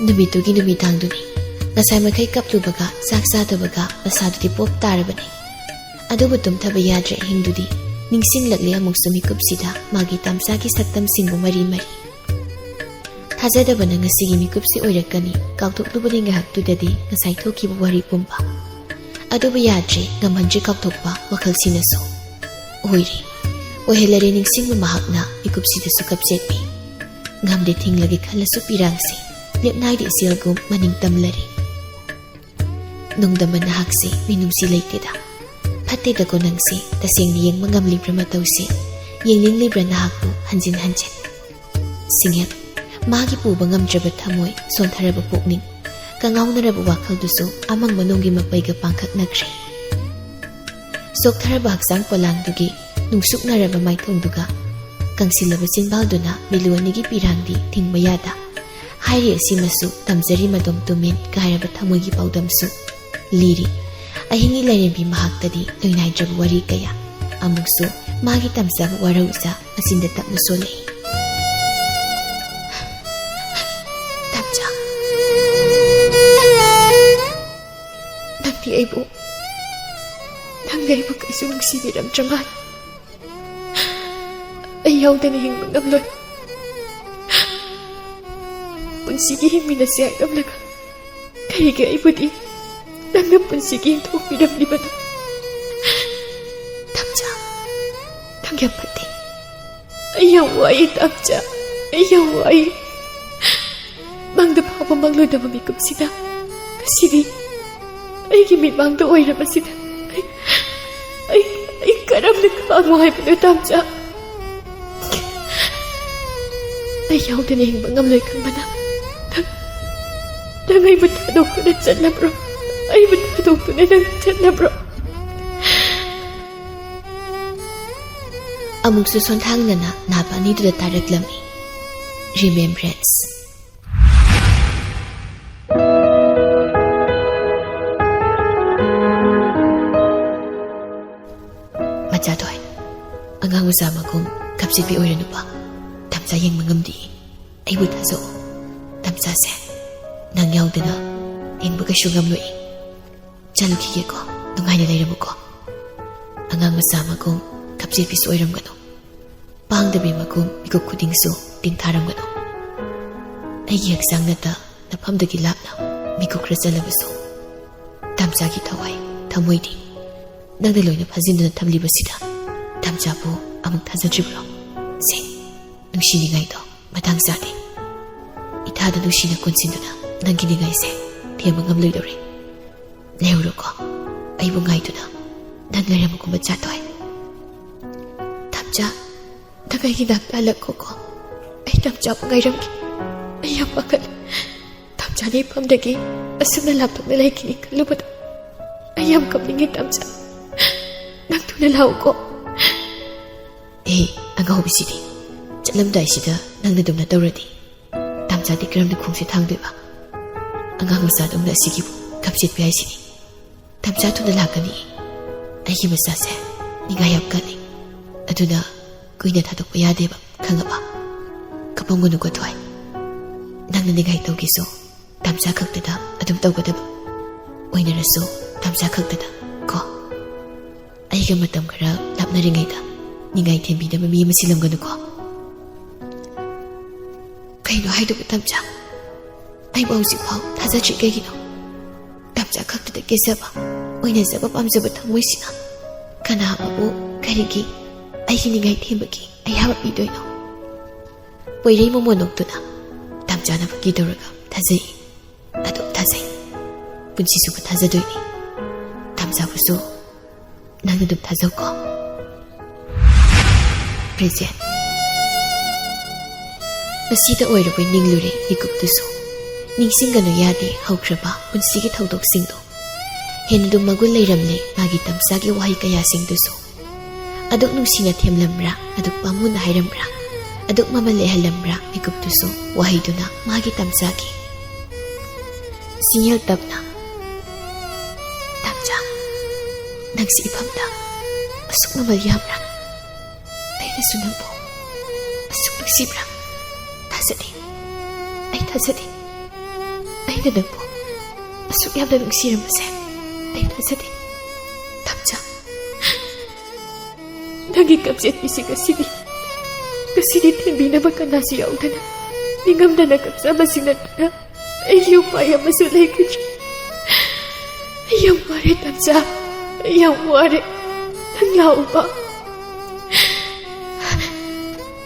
ꯅꯨꯃꯤꯠꯇꯨꯒꯤ ꯅꯨꯃꯤꯗꯥꯡꯗꯨꯅꯤ꯫ ꯉꯁꯥꯏ ꯃꯈꯩ ꯀꯞꯂꯨꯕꯒ ꯆꯥꯛ ꯆꯥꯗꯕꯒ ꯃꯁꯥꯗꯨꯗꯤ ꯄꯣꯞ ꯇꯥꯔꯕꯅꯤ꯫ ꯑꯗꯨꯕꯨ ꯇꯨꯝꯊꯕ ꯌꯥꯗ꯭ꯔꯦ ꯑꯍꯤꯡꯗꯨꯗꯤ꯫ ꯅꯤꯡꯁꯤꯡꯂꯛꯂꯦ ꯑꯃꯨꯛꯁꯨ ꯃꯤꯀꯨꯞꯁꯤꯗ ꯃꯥꯒꯤ ꯇꯥꯝꯆꯥꯒꯤ ꯁꯛꯇꯝꯁꯤꯡꯕꯨ ꯃꯔꯤ ꯃꯔꯤ꯫ ꯊꯥꯖꯗꯕꯅ ꯉꯁꯤꯒꯤ ꯃꯤꯀꯨꯞꯁꯤ ꯑꯣꯏꯔꯛꯀꯅꯤ꯫ ꯀꯥꯎꯊꯣꯛꯂꯨꯕꯅꯤ ꯉꯥꯏꯍꯥꯛꯇꯨꯗꯗꯤ ꯉꯁꯥꯏ ꯊꯣꯛꯈꯤꯕ ꯋꯥꯔꯤ ꯄꯨꯝꯕ꯫ ꯑꯗꯨꯕꯨ ꯌꯥꯗ꯭ꯔꯦ, ꯉꯝꯍꯟꯗ꯭ꯔꯦ ꯀꯥꯎꯊꯣꯛꯄ ꯋꯥꯈꯜꯁꯤꯅꯁꯨ꯫ ꯑꯣꯏꯔꯦ, ꯑꯣꯏꯍꯜꯂꯔꯦ ꯅꯤꯡꯁꯤꯡꯕ ꯃꯍꯥꯛꯅ ꯃꯤꯀꯨꯞꯁꯤꯗꯁꯨ ꯀꯞꯆꯦꯠꯄꯤ꯫ ꯉꯝꯗꯦ ꯊꯤꯡꯂꯒꯦ ꯈꯜꯂꯁꯨ ꯄꯤꯔꯥꯡꯁꯦ, ꯂꯦꯞꯅꯥꯏꯗꯦ ꯏꯆꯦꯜꯒꯨꯝ ꯃꯅꯤꯡ ꯇꯝꯂꯔꯦ꯫ ꯅꯨꯡꯗꯝꯕ ꯅꯍꯥꯛꯁꯦ ꯃꯤꯅꯨꯡꯁꯤ ꯂꯩꯇꯦꯗ꯫ ꯐꯠꯇꯦꯗꯀꯣ ꯅꯪꯁꯦ, ꯇꯁꯦꯡꯅ ꯌꯦꯡꯕ ꯉꯝꯂꯤꯕ꯭ꯔꯥ ꯃꯇꯧꯁꯦ? ꯌꯦꯡꯅꯤꯡꯂꯤꯕ꯭ꯔꯥ ꯅꯍꯥꯛꯄꯨ ꯍꯟꯖꯤꯟ ꯍꯟꯖꯤꯟ? ꯁꯤꯡꯍꯦꯞ, ꯃꯥꯒꯤ ꯄꯨꯕ ꯉꯝꯗ꯭ꯔꯕ ꯊꯃꯣꯏ, ꯁꯣꯟꯊꯔꯕ ꯄꯨꯛꯅꯤꯡ, ꯀꯉꯥꯎꯅꯔꯕ ꯋꯥꯈꯜꯗꯨꯁꯨ ꯑꯃꯪꯕ ꯅꯣꯡꯒꯤ ꯃꯄꯩꯒ ꯄꯥꯡꯈꯛꯅꯈ꯭ꯔꯦ꯫ ꯆꯣꯛꯊꯔꯕ ꯍꯛꯆꯥꯡ ꯄꯣꯂꯥꯡꯗꯨꯒꯤ ꯅꯨꯡꯁꯨꯛꯅꯔꯕ ꯃꯥꯏꯊꯣꯡꯗꯨꯒ ꯀꯪꯁꯤꯜꯂꯕ ꯆꯤꯟꯕꯥꯜꯗꯨꯅ ꯃꯤꯂꯨ ꯑꯅꯤꯒꯤ ꯄꯤꯔꯥꯡꯗꯤ ꯊꯤꯡꯕ ꯌꯥꯗ꯫ ꯍꯥꯏꯔꯤ ꯑꯁꯤꯃꯁꯨ ꯇꯝꯖꯔꯤ ꯃꯗꯣꯝ ꯇꯨꯃꯤꯟ ꯀꯥꯏꯔꯕ ꯊꯃꯣꯏꯒꯤ ꯄꯥꯎꯗꯝꯁꯨ ꯂꯤꯔꯤ꯫ ꯑꯍꯤꯡꯒꯤ ꯂꯥꯏꯔꯦꯝꯕꯤ ꯃꯍꯥꯛꯇꯗꯤ ꯂꯣꯏꯅꯥꯏꯗ꯭ꯔꯕ ꯋꯥꯔꯤ ꯀꯌꯥ꯫ ꯑꯃꯨꯛꯁꯨ ꯃꯥꯒꯤ ꯇꯝꯆꯥꯕ ꯋꯥꯔꯧꯖ ꯑꯁꯤꯟꯗ ꯇꯞꯅ ꯁꯣꯜꯂꯛꯏ꯫ ꯇꯝꯆꯥ, ꯅꯪꯗꯤ ꯑꯩꯕꯨ, ꯅꯪꯗꯤ ꯑꯩꯕꯨ ꯀꯩꯁꯨ ꯅꯨꯡꯁꯤꯕꯤꯔꯝꯗ꯭ꯔ ꯃꯥꯜꯂꯦ꯫ ꯑꯩ ꯌꯥꯎꯗꯅ ꯍꯤꯡꯕ ꯉꯝꯂꯣꯏ꯫ ꯄꯨꯟꯁꯤꯒꯤ ꯍꯤꯡꯃꯤꯟꯅꯁꯤ ꯍꯥꯏꯔꯝꯂꯒ ꯀꯔꯤꯒꯤ ꯑꯩꯕꯨꯗꯤ ꯅꯪꯅ ꯄꯨꯟꯁꯤꯒꯤ ꯌꯦꯡꯊꯣꯛꯄꯤꯔꯝꯂꯤꯕꯅꯣ? ꯇꯝꯆꯥ, ꯅꯪ ꯌꯥꯝ ꯐꯠꯇꯦ꯫ ꯑꯩ ꯌꯥꯝ ꯋꯥꯏ ꯇꯝꯆꯥ, ꯑꯩ ꯌꯥꯝ ꯋꯥꯏ꯫ ꯃꯪꯗ ꯐꯥꯎꯕ ꯃꯪꯂꯣꯏꯗꯕ ꯃꯤꯀꯨꯞꯁꯤꯗ ꯉꯁꯤꯗꯤ ꯑꯩꯒꯤ ꯃꯤꯠꯃꯥꯡꯗ ꯑꯣꯏꯔꯕꯁꯤꯗ ꯑꯩ, ꯑꯩ, ꯑꯩ ꯀꯔꯝꯅ ꯈꯥꯡꯉꯨ ꯍꯥꯏꯕꯅꯣ ꯇꯝꯆꯥ? ꯑꯩ ꯌꯥꯎꯗꯅ ꯍꯤꯡꯕ ꯉꯝꯂꯣꯏ ꯈꯪꯕꯅ ꯅꯪ, ꯅꯪ ꯑꯩꯕꯨ ꯊꯥꯗꯣꯛꯇꯨꯅ ꯆꯠꯂꯕ꯭ꯔꯣ? ꯑꯩꯕꯨ ꯊꯥꯗꯣꯛꯇꯨꯅ ꯅꯪ ꯆꯠꯂꯕ꯭ꯔꯣ? ꯑꯃꯨꯛꯁꯨ ꯁꯣꯟꯊꯥꯡꯅꯅ ꯅꯥꯕ ꯑꯅꯤꯗꯨꯗ ꯇꯥꯔꯛꯂꯝꯃꯤ꯫ ꯔꯤꯃꯦꯝꯕ꯭ꯔꯦꯟꯁ꯫ ꯃꯆꯥꯊꯣꯏ, ꯑꯉꯥꯡ ꯃꯆꯥ ꯃꯒꯨꯝ ꯀꯞꯁꯤꯠꯄꯤ ꯑꯣꯏꯔꯅꯨꯕ꯫ ꯇꯝꯆꯥ ꯌꯦꯡꯕ ꯉꯝꯗꯦ꯫ ꯑꯩꯕꯨ ꯊꯥꯖꯧ꯫ ꯇꯝꯆꯥꯁꯦ ꯅꯪ ꯌꯥꯎꯗꯅ ꯍꯤꯡꯕ ꯀꯩꯁꯨ ꯉꯝꯂꯣꯏ꯫ ꯆꯠꯂꯨꯈꯤꯒꯦꯀꯣ꯫ ꯅꯨꯡꯉꯥꯏꯅ ꯂꯩꯔꯝꯃꯨꯀꯣ꯫ ꯑꯉꯥꯡ ꯃꯆꯥ ꯃꯒꯨꯝ ꯀꯞꯁꯤꯠꯄꯤꯁꯨ ꯑꯣꯏꯔꯝꯒꯅꯨ꯫ ꯄꯥꯡꯗꯕꯤ ꯃꯒꯨꯝ ꯃꯤꯀꯨꯞ ꯈꯨꯗꯤꯡꯁꯨ ꯇꯤꯡꯊꯥꯔꯝꯒꯅꯨ꯫ ꯑꯩꯒꯤ ꯍꯛꯆꯥꯡ ꯅꯠꯇ ꯅꯐꯝꯗꯒꯤ ꯂꯥꯞꯅ ꯃꯤꯀꯨꯞ ꯈꯔ ꯆꯠꯂꯕꯁꯨ, ꯇꯝꯆꯥꯒꯤ ꯊꯋꯥꯏ ꯊꯃꯣꯏꯗꯤ ꯅꯪꯅ ꯂꯣꯏꯅ ꯐꯥꯖꯤꯟꯗꯨꯅ ꯊꯝꯂꯤꯕꯁꯤꯗ ꯇꯝꯆꯥꯕꯨ ꯑꯃꯨꯛ ꯊꯥꯖꯗ꯭ꯔꯤꯕ꯭ꯔꯣ? ꯁꯦ, ꯅꯨꯡꯁꯤꯅꯤꯡꯉꯥꯏꯗꯣ ꯃꯇꯥꯡ ꯆꯥꯗꯦ꯫ ꯏꯊꯥꯗ ꯅꯨꯡꯁꯤꯅ ꯀꯣꯟꯁꯤꯟꯗꯨꯅ ꯅꯪꯒꯤ ꯅꯤꯡꯉꯥꯏꯁꯦ ꯊꯦꯝꯕ ꯉꯝꯂꯣꯏꯗꯧꯔꯦ꯫ ꯂꯩꯍꯧꯔꯣꯀꯣ, ꯑꯩꯕꯨ ꯉꯥꯏꯗꯨꯅ ꯅꯪ ꯂꯩꯔꯝꯃꯨꯀꯣ ꯃꯆꯥꯊꯣꯏ꯫ ꯇꯝꯆꯥ, ꯅꯪ ꯑꯩꯒꯤ ꯅꯥꯛꯇ ꯍꯜꯂꯛꯈꯣꯀꯣ꯫ ꯑꯩ ꯇꯝꯆꯥꯕꯨ ꯉꯥꯏꯔꯝꯒꯦ꯫ ꯑꯩ ꯌꯥꯝ ꯄꯥꯈꯠꯂꯦ꯫ ꯇꯝꯆꯥꯅ ꯏꯐꯝꯗꯒꯤ ꯑꯁꯨꯝꯅ ꯂꯥꯞꯊꯣꯛꯅ ꯂꯩꯈꯤꯅꯤ ꯈꯜꯂꯨꯕꯗ ꯑꯩ ꯌꯥꯝ ꯀꯞꯅꯤꯡꯉꯦ ꯇꯝꯆꯥ꯫ ꯅꯪ ꯊꯨꯅ ꯂꯥꯛꯎꯀꯣ꯫ ꯑꯦ, ꯑꯉꯥꯎꯕꯤꯁꯤꯗꯤ꯫ ꯆꯠꯂꯝꯗꯥꯏꯁꯤꯗ ꯅꯪꯅ ꯑꯗꯨꯝꯅ ꯇꯧꯔꯗꯤ ꯇꯝꯆꯥꯗꯤ ꯀꯔꯝꯅ ꯈꯣꯡꯁꯦ ꯊꯥꯡꯗꯣꯏꯕ? ꯑꯉꯥꯡ ꯃꯆꯥꯗꯧꯅ ꯑꯁꯤꯒꯤꯕꯨ ꯀꯞꯁꯤꯠꯄꯤ ꯍꯥꯏꯁꯤꯅꯤ꯫ ꯇꯝꯆꯥ ꯊꯨꯅ ꯂꯥꯛꯀꯅꯤ꯫ ꯑꯩꯒꯤ ꯃꯆꯥꯁꯦ ꯅꯤꯡꯉꯥꯏ ꯌꯥꯝ ꯀꯜꯂꯤ꯫ ꯑꯗꯨꯅ ꯀꯨꯏꯅ ꯊꯥꯗꯣꯛꯄ ꯌꯥꯗꯦꯕ, ꯈꯪꯉꯕ? ꯀꯞꯄꯝꯒꯅꯨꯀꯣ ꯊꯣꯏ꯫ ꯅꯪꯅ ꯅꯤꯡꯉꯥꯏ ꯇꯧꯒꯦꯁꯨ ꯇꯝꯆꯥ ꯈꯛꯇꯗ ꯑꯗꯨꯝ ꯇꯧꯒꯗꯕ꯫ ꯑꯣꯏꯅꯔꯁꯨ ꯇꯝꯆꯥ ꯈꯛꯇꯗ ꯀꯣ꯫ ꯑꯩꯒ ꯃꯇꯝ ꯈꯔ ꯂꯥꯞꯅꯔꯤꯉꯩꯗ ꯅꯤꯡꯉꯥꯏ ꯊꯦꯝꯕꯤꯅꯕ ꯃꯤ ꯑꯃ ꯁꯤꯜꯂꯝꯒꯅꯨꯀꯣ꯫ ꯀꯩꯅꯣ ꯍꯥꯏꯗꯨꯕꯨ ꯇꯝꯆꯥ? ꯑꯩꯕꯨ ꯍꯧꯖꯤꯛꯐꯥꯎ ꯊꯥꯖꯗ꯭ꯔꯤ ꯀꯩꯒꯤꯅꯣ? ꯇꯝꯆꯥ ꯈꯛꯇꯗ ꯀꯦꯖꯕ, ꯑꯣꯏꯅꯖꯕ ꯄꯥꯝꯖꯕ ꯊꯃꯣꯏꯁꯤꯅ ꯀꯅꯥ ꯑꯃꯕꯨ ꯀꯔꯤꯒꯤ ꯑꯩꯒꯤ ꯅꯤꯡꯉꯥꯏ ꯊꯦꯝꯕꯒꯤ ꯑꯌꯥꯕ ꯄꯤꯗꯣꯏꯅꯣ? ꯄꯣꯏꯔꯩ ꯃꯃꯣꯟ ꯅꯣꯛꯇꯨꯅ ꯇꯝꯆꯥꯅ ꯐꯥꯒꯤ ꯇꯧꯔꯒ ꯊꯥꯖꯩ꯫ ꯑꯗꯨꯝ ꯊꯥꯖꯩ꯫ ꯄꯨꯟꯁꯤ ꯆꯨꯞꯄ ꯊꯥꯖꯗꯣꯏꯅꯤ꯫ ꯇꯝꯆꯥꯕꯨꯁꯨ ꯅꯪꯅ ꯑꯗꯨꯝ ꯊꯥꯖꯧꯀꯣ꯫ ꯄ꯭ꯔꯦꯖꯦꯟ꯫ ꯃꯁꯤꯗ ꯑꯣꯏꯔꯕꯣꯏ ꯅꯤꯡꯂꯨꯔꯦ ꯃꯤꯀꯨꯞꯇꯨꯁꯨ꯫ ꯅꯤꯡꯁꯤꯡꯒꯅꯨ ꯌꯥꯗꯦ ꯍꯧꯈ꯭ꯔꯕ ꯄꯨꯟꯁꯤꯒꯤ ꯊꯧꯗꯣꯛꯁꯤꯡꯗꯣ꯫ ꯍꯦꯟꯅꯗꯨꯝ ꯃꯒꯨꯟ ꯂꯩꯔꯝꯂꯦ ꯃꯥꯒꯤ ꯇꯝꯆꯥꯒꯤ ꯋꯥꯍꯩ ꯀꯌꯥꯁꯤꯡꯗꯨꯁꯨ꯫ ꯑꯗꯨꯛ ꯅꯨꯡꯁꯤꯅ ꯊꯦꯝꯂꯝꯕ꯭ꯔꯥ, ꯑꯗꯨꯛ ꯄꯥꯝꯃꯨꯅ ꯍꯥꯏꯔꯝꯕ꯭ꯔꯥ, ꯑꯗꯨꯛ ꯃꯃꯜ ꯂꯩꯍꯜꯂꯝꯕ꯭ꯔꯥ ꯃꯤꯀꯨꯞꯇꯨꯁꯨ ꯋꯥꯍꯩꯗꯨꯅ ꯃꯥꯒꯤ ꯇꯝꯆꯥꯒꯤ꯫ ꯁꯤꯡꯍꯦꯜ ꯇꯞꯅ, "ꯇꯝꯆꯥ, ꯅꯪꯁꯤ ꯏꯐꯝꯗ ꯑꯁꯨꯛ ꯃꯃꯜ ꯌꯥꯝꯕ꯭ꯔꯥ? ꯑꯩꯅꯁꯨ ꯅꯪꯕꯨ ꯑꯁꯨꯛ ꯅꯨꯡꯁꯤꯕ꯭ꯔꯥ? ꯊꯥꯖꯗꯦ, ꯑꯩ ꯊꯥꯖꯗꯦ꯫ ꯑꯩꯅ ꯅꯪꯕꯨ ꯑꯁꯨꯛ ꯌꯥꯝꯅ ꯅꯨꯡꯁꯤꯔꯝꯕꯁꯦ ꯑꯩ ꯊꯥꯖꯗꯦ꯫ ꯇꯝꯆꯥ, ꯅꯪꯒꯤ ꯀꯞꯆꯦꯠꯄꯤꯁꯤ ꯉꯁꯤꯗꯤ, ꯉꯁꯤꯗꯤ ꯊꯦꯝꯕꯤꯅꯕ ꯀꯅꯥꯁꯨ ꯌꯥꯎꯗꯅ, ꯅꯤꯡꯉꯝꯗꯅ ꯀꯞꯆꯕꯁꯤ ꯅꯠꯇꯅ ꯑꯩꯒꯤ ꯎꯄꯥꯏ ꯑꯃꯁꯨ ꯂꯩꯈꯤꯗ꯭ꯔꯦ꯫ ꯑꯩ ꯌꯥꯝ ꯋꯥꯔꯦ ꯇꯝꯆꯥ, ꯑꯩ ꯌꯥꯝ ꯋꯥꯔꯦ꯫ ꯅꯪ ꯂꯥꯛꯎꯕ꯫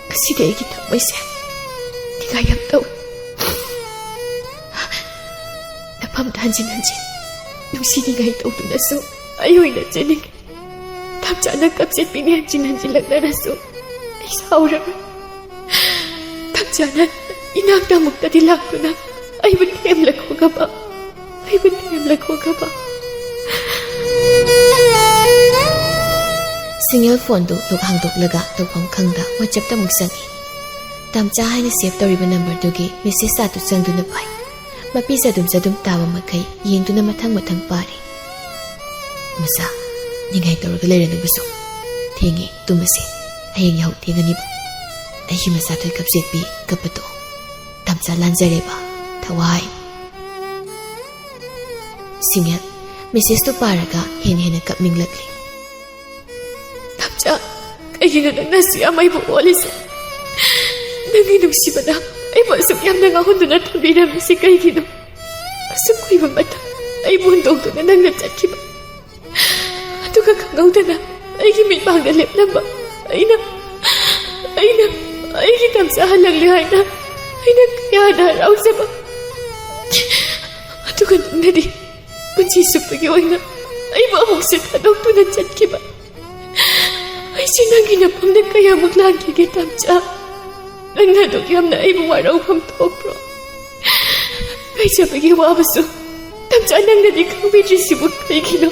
ꯉꯁꯤꯗꯤ ꯑꯩꯒꯤ ꯊꯃꯣꯏꯁꯦ ꯅꯤꯡꯉꯥꯏ ꯌꯥꯝ ꯇꯧꯏ꯫ ꯅꯐꯝꯗ ꯍꯟꯖꯤꯟ ꯍꯟꯖꯤꯟ ꯅꯨꯡꯁꯤ ꯅꯤꯡꯉꯥꯏ ꯇꯧꯗꯨꯅꯁꯨ ꯑꯩ ꯑꯣꯏꯅ ꯆꯦꯟꯅꯤꯡꯉꯤ꯫ ꯇꯝꯆꯥꯅ ꯀꯞꯆꯦꯠꯄꯤꯅꯤ ꯍꯟꯖꯤꯟ ꯍꯟꯖꯤꯜꯂꯛꯅꯔꯁꯨ ꯑꯩ ꯁꯥꯎꯔꯔꯣꯏ꯫ ꯇꯝꯆꯥꯅ ꯏꯅꯥꯛꯇ ꯑꯃꯨꯛꯇꯗꯤ ꯂꯥꯛꯇꯨꯅ ꯑꯩꯕꯨ ꯊꯦꯝꯂꯈꯣꯒꯕ, ꯑꯩꯕꯨ ꯊꯦꯝꯂꯈꯣꯒꯕ꯫ ꯁꯤꯡꯍꯦꯜ ꯐꯣꯟꯗꯨ ꯂꯣꯛ ꯍꯥꯡꯗꯣꯛꯂꯒ ꯇꯧꯐꯝ ꯈꯪꯗ WhatsAppꯇ ꯑꯃꯨꯛ ꯆꯪꯉꯤ꯫ ꯇꯝꯆꯥ ꯍꯥꯏꯅ save ꯇꯧꯔꯤꯕ numberꯗꯨꯒꯤ message ꯆꯥꯠꯇꯨ ꯆꯪꯗꯨꯅ ꯄꯥꯏ꯫ ꯃꯄꯤ ꯆꯗꯨꯝ ꯆꯗꯨꯝ ꯇꯥꯕ ꯃꯈꯩ ꯌꯦꯡꯗꯨꯅ ꯃꯊꯪ ꯃꯊꯪ ꯄꯥꯔꯤ꯫ "ꯃꯆꯥ, ꯅꯤꯡꯉꯥꯏ ꯇꯧꯔꯒ ꯂꯩꯔꯅꯨ ꯕꯁꯨ꯫ ꯊꯦꯡꯉꯦ, ꯇꯨꯝꯃꯁꯦ꯫ ꯍꯌꯦꯡ ꯌꯥꯍꯧ ꯊꯦꯡꯉꯅꯤꯕ꯫ ꯑꯩꯒꯤ ꯃꯆꯥ ꯊꯣꯏ ꯀꯞꯆꯦꯠꯄꯤ, ꯀꯞꯄ ꯇꯣꯛꯑꯣ꯫ ꯇꯝꯆꯥ ꯂꯥꯟꯖꯔꯦꯕ, ꯊꯋꯥꯏ꯫" ꯁꯤꯡꯍꯦꯜ messageꯇꯨ ꯄꯥꯔꯒ ꯍꯦꯟꯅ ꯍꯦꯟꯅ ꯀꯞꯅꯤꯡꯂꯛꯂꯤ꯫ "ꯇꯝꯆꯥ, ꯀꯩꯒꯤꯅꯣ ꯅꯪꯅ ꯑꯁꯨꯛ ꯌꯥꯝ ꯑꯩꯕꯨ ꯑꯣꯠꯂꯤꯁꯦ? ꯅꯪꯒꯤ ꯅꯨꯡꯁꯤꯕꯅ ꯑꯩꯕꯨ ꯑꯁꯨꯛ ꯌꯥꯝꯅ ꯉꯥꯎꯍꯟꯗꯨꯅ ꯊꯝꯕꯤꯔꯝꯃꯤꯁꯤ ꯀꯩꯒꯤꯅꯣ? ꯑꯁꯨꯛ ꯀꯨꯏꯕ ꯃꯇꯝ ꯑꯩꯕꯨ ꯍꯨꯟꯗꯣꯛꯇꯨꯅ ꯅꯪꯅ ꯆꯠꯈꯤꯕ, ꯑꯗꯨꯒ ꯈꯪꯍꯧꯗꯅ ꯑꯩꯒꯤ ꯃꯤꯠꯃꯥꯡꯗ ꯂꯦꯞꯂꯝꯕ ꯑꯩꯅ, ꯑꯩꯅ, ꯑꯩꯒꯤ ꯇꯝꯆꯥ ꯍꯜꯂꯛꯂꯦ ꯍꯥꯏꯅ ꯑꯩꯅ ꯀꯌꯥꯗ ꯍꯔꯥꯎꯖꯕ꯫ ꯑꯗꯨꯒ ꯅꯪꯅꯗꯤ ꯄꯨꯟꯁꯤ ꯆꯨꯞꯄꯒꯤ ꯑꯣꯏꯅ ꯑꯩꯕꯨ ꯑꯃꯨꯛꯁꯨ ꯊꯥꯗꯣꯛꯇꯨꯅ ꯆꯠꯈꯤꯕ꯫ ꯑꯩꯁꯦ ꯅꯪꯒꯤ ꯅꯐꯝꯗ ꯀꯌꯥꯃꯨꯛ ꯂꯥꯟꯈꯤꯒꯦ ꯇꯝꯆꯥ? ꯅꯪꯅ ꯑꯗꯨꯛ ꯌꯥꯝꯅ ꯑꯩꯕꯨ ꯋꯥꯔꯧꯐꯝ ꯊꯣꯛꯄ꯭ꯔꯣ? ꯂꯩꯖꯕꯒꯤ ꯋꯥꯕꯁꯨ ꯇꯝꯆꯥ ꯅꯪꯅꯗꯤ ꯈꯪꯕꯤꯗ꯭ꯔꯤꯁꯤꯕꯨ ꯀꯩꯒꯤꯅꯣ?"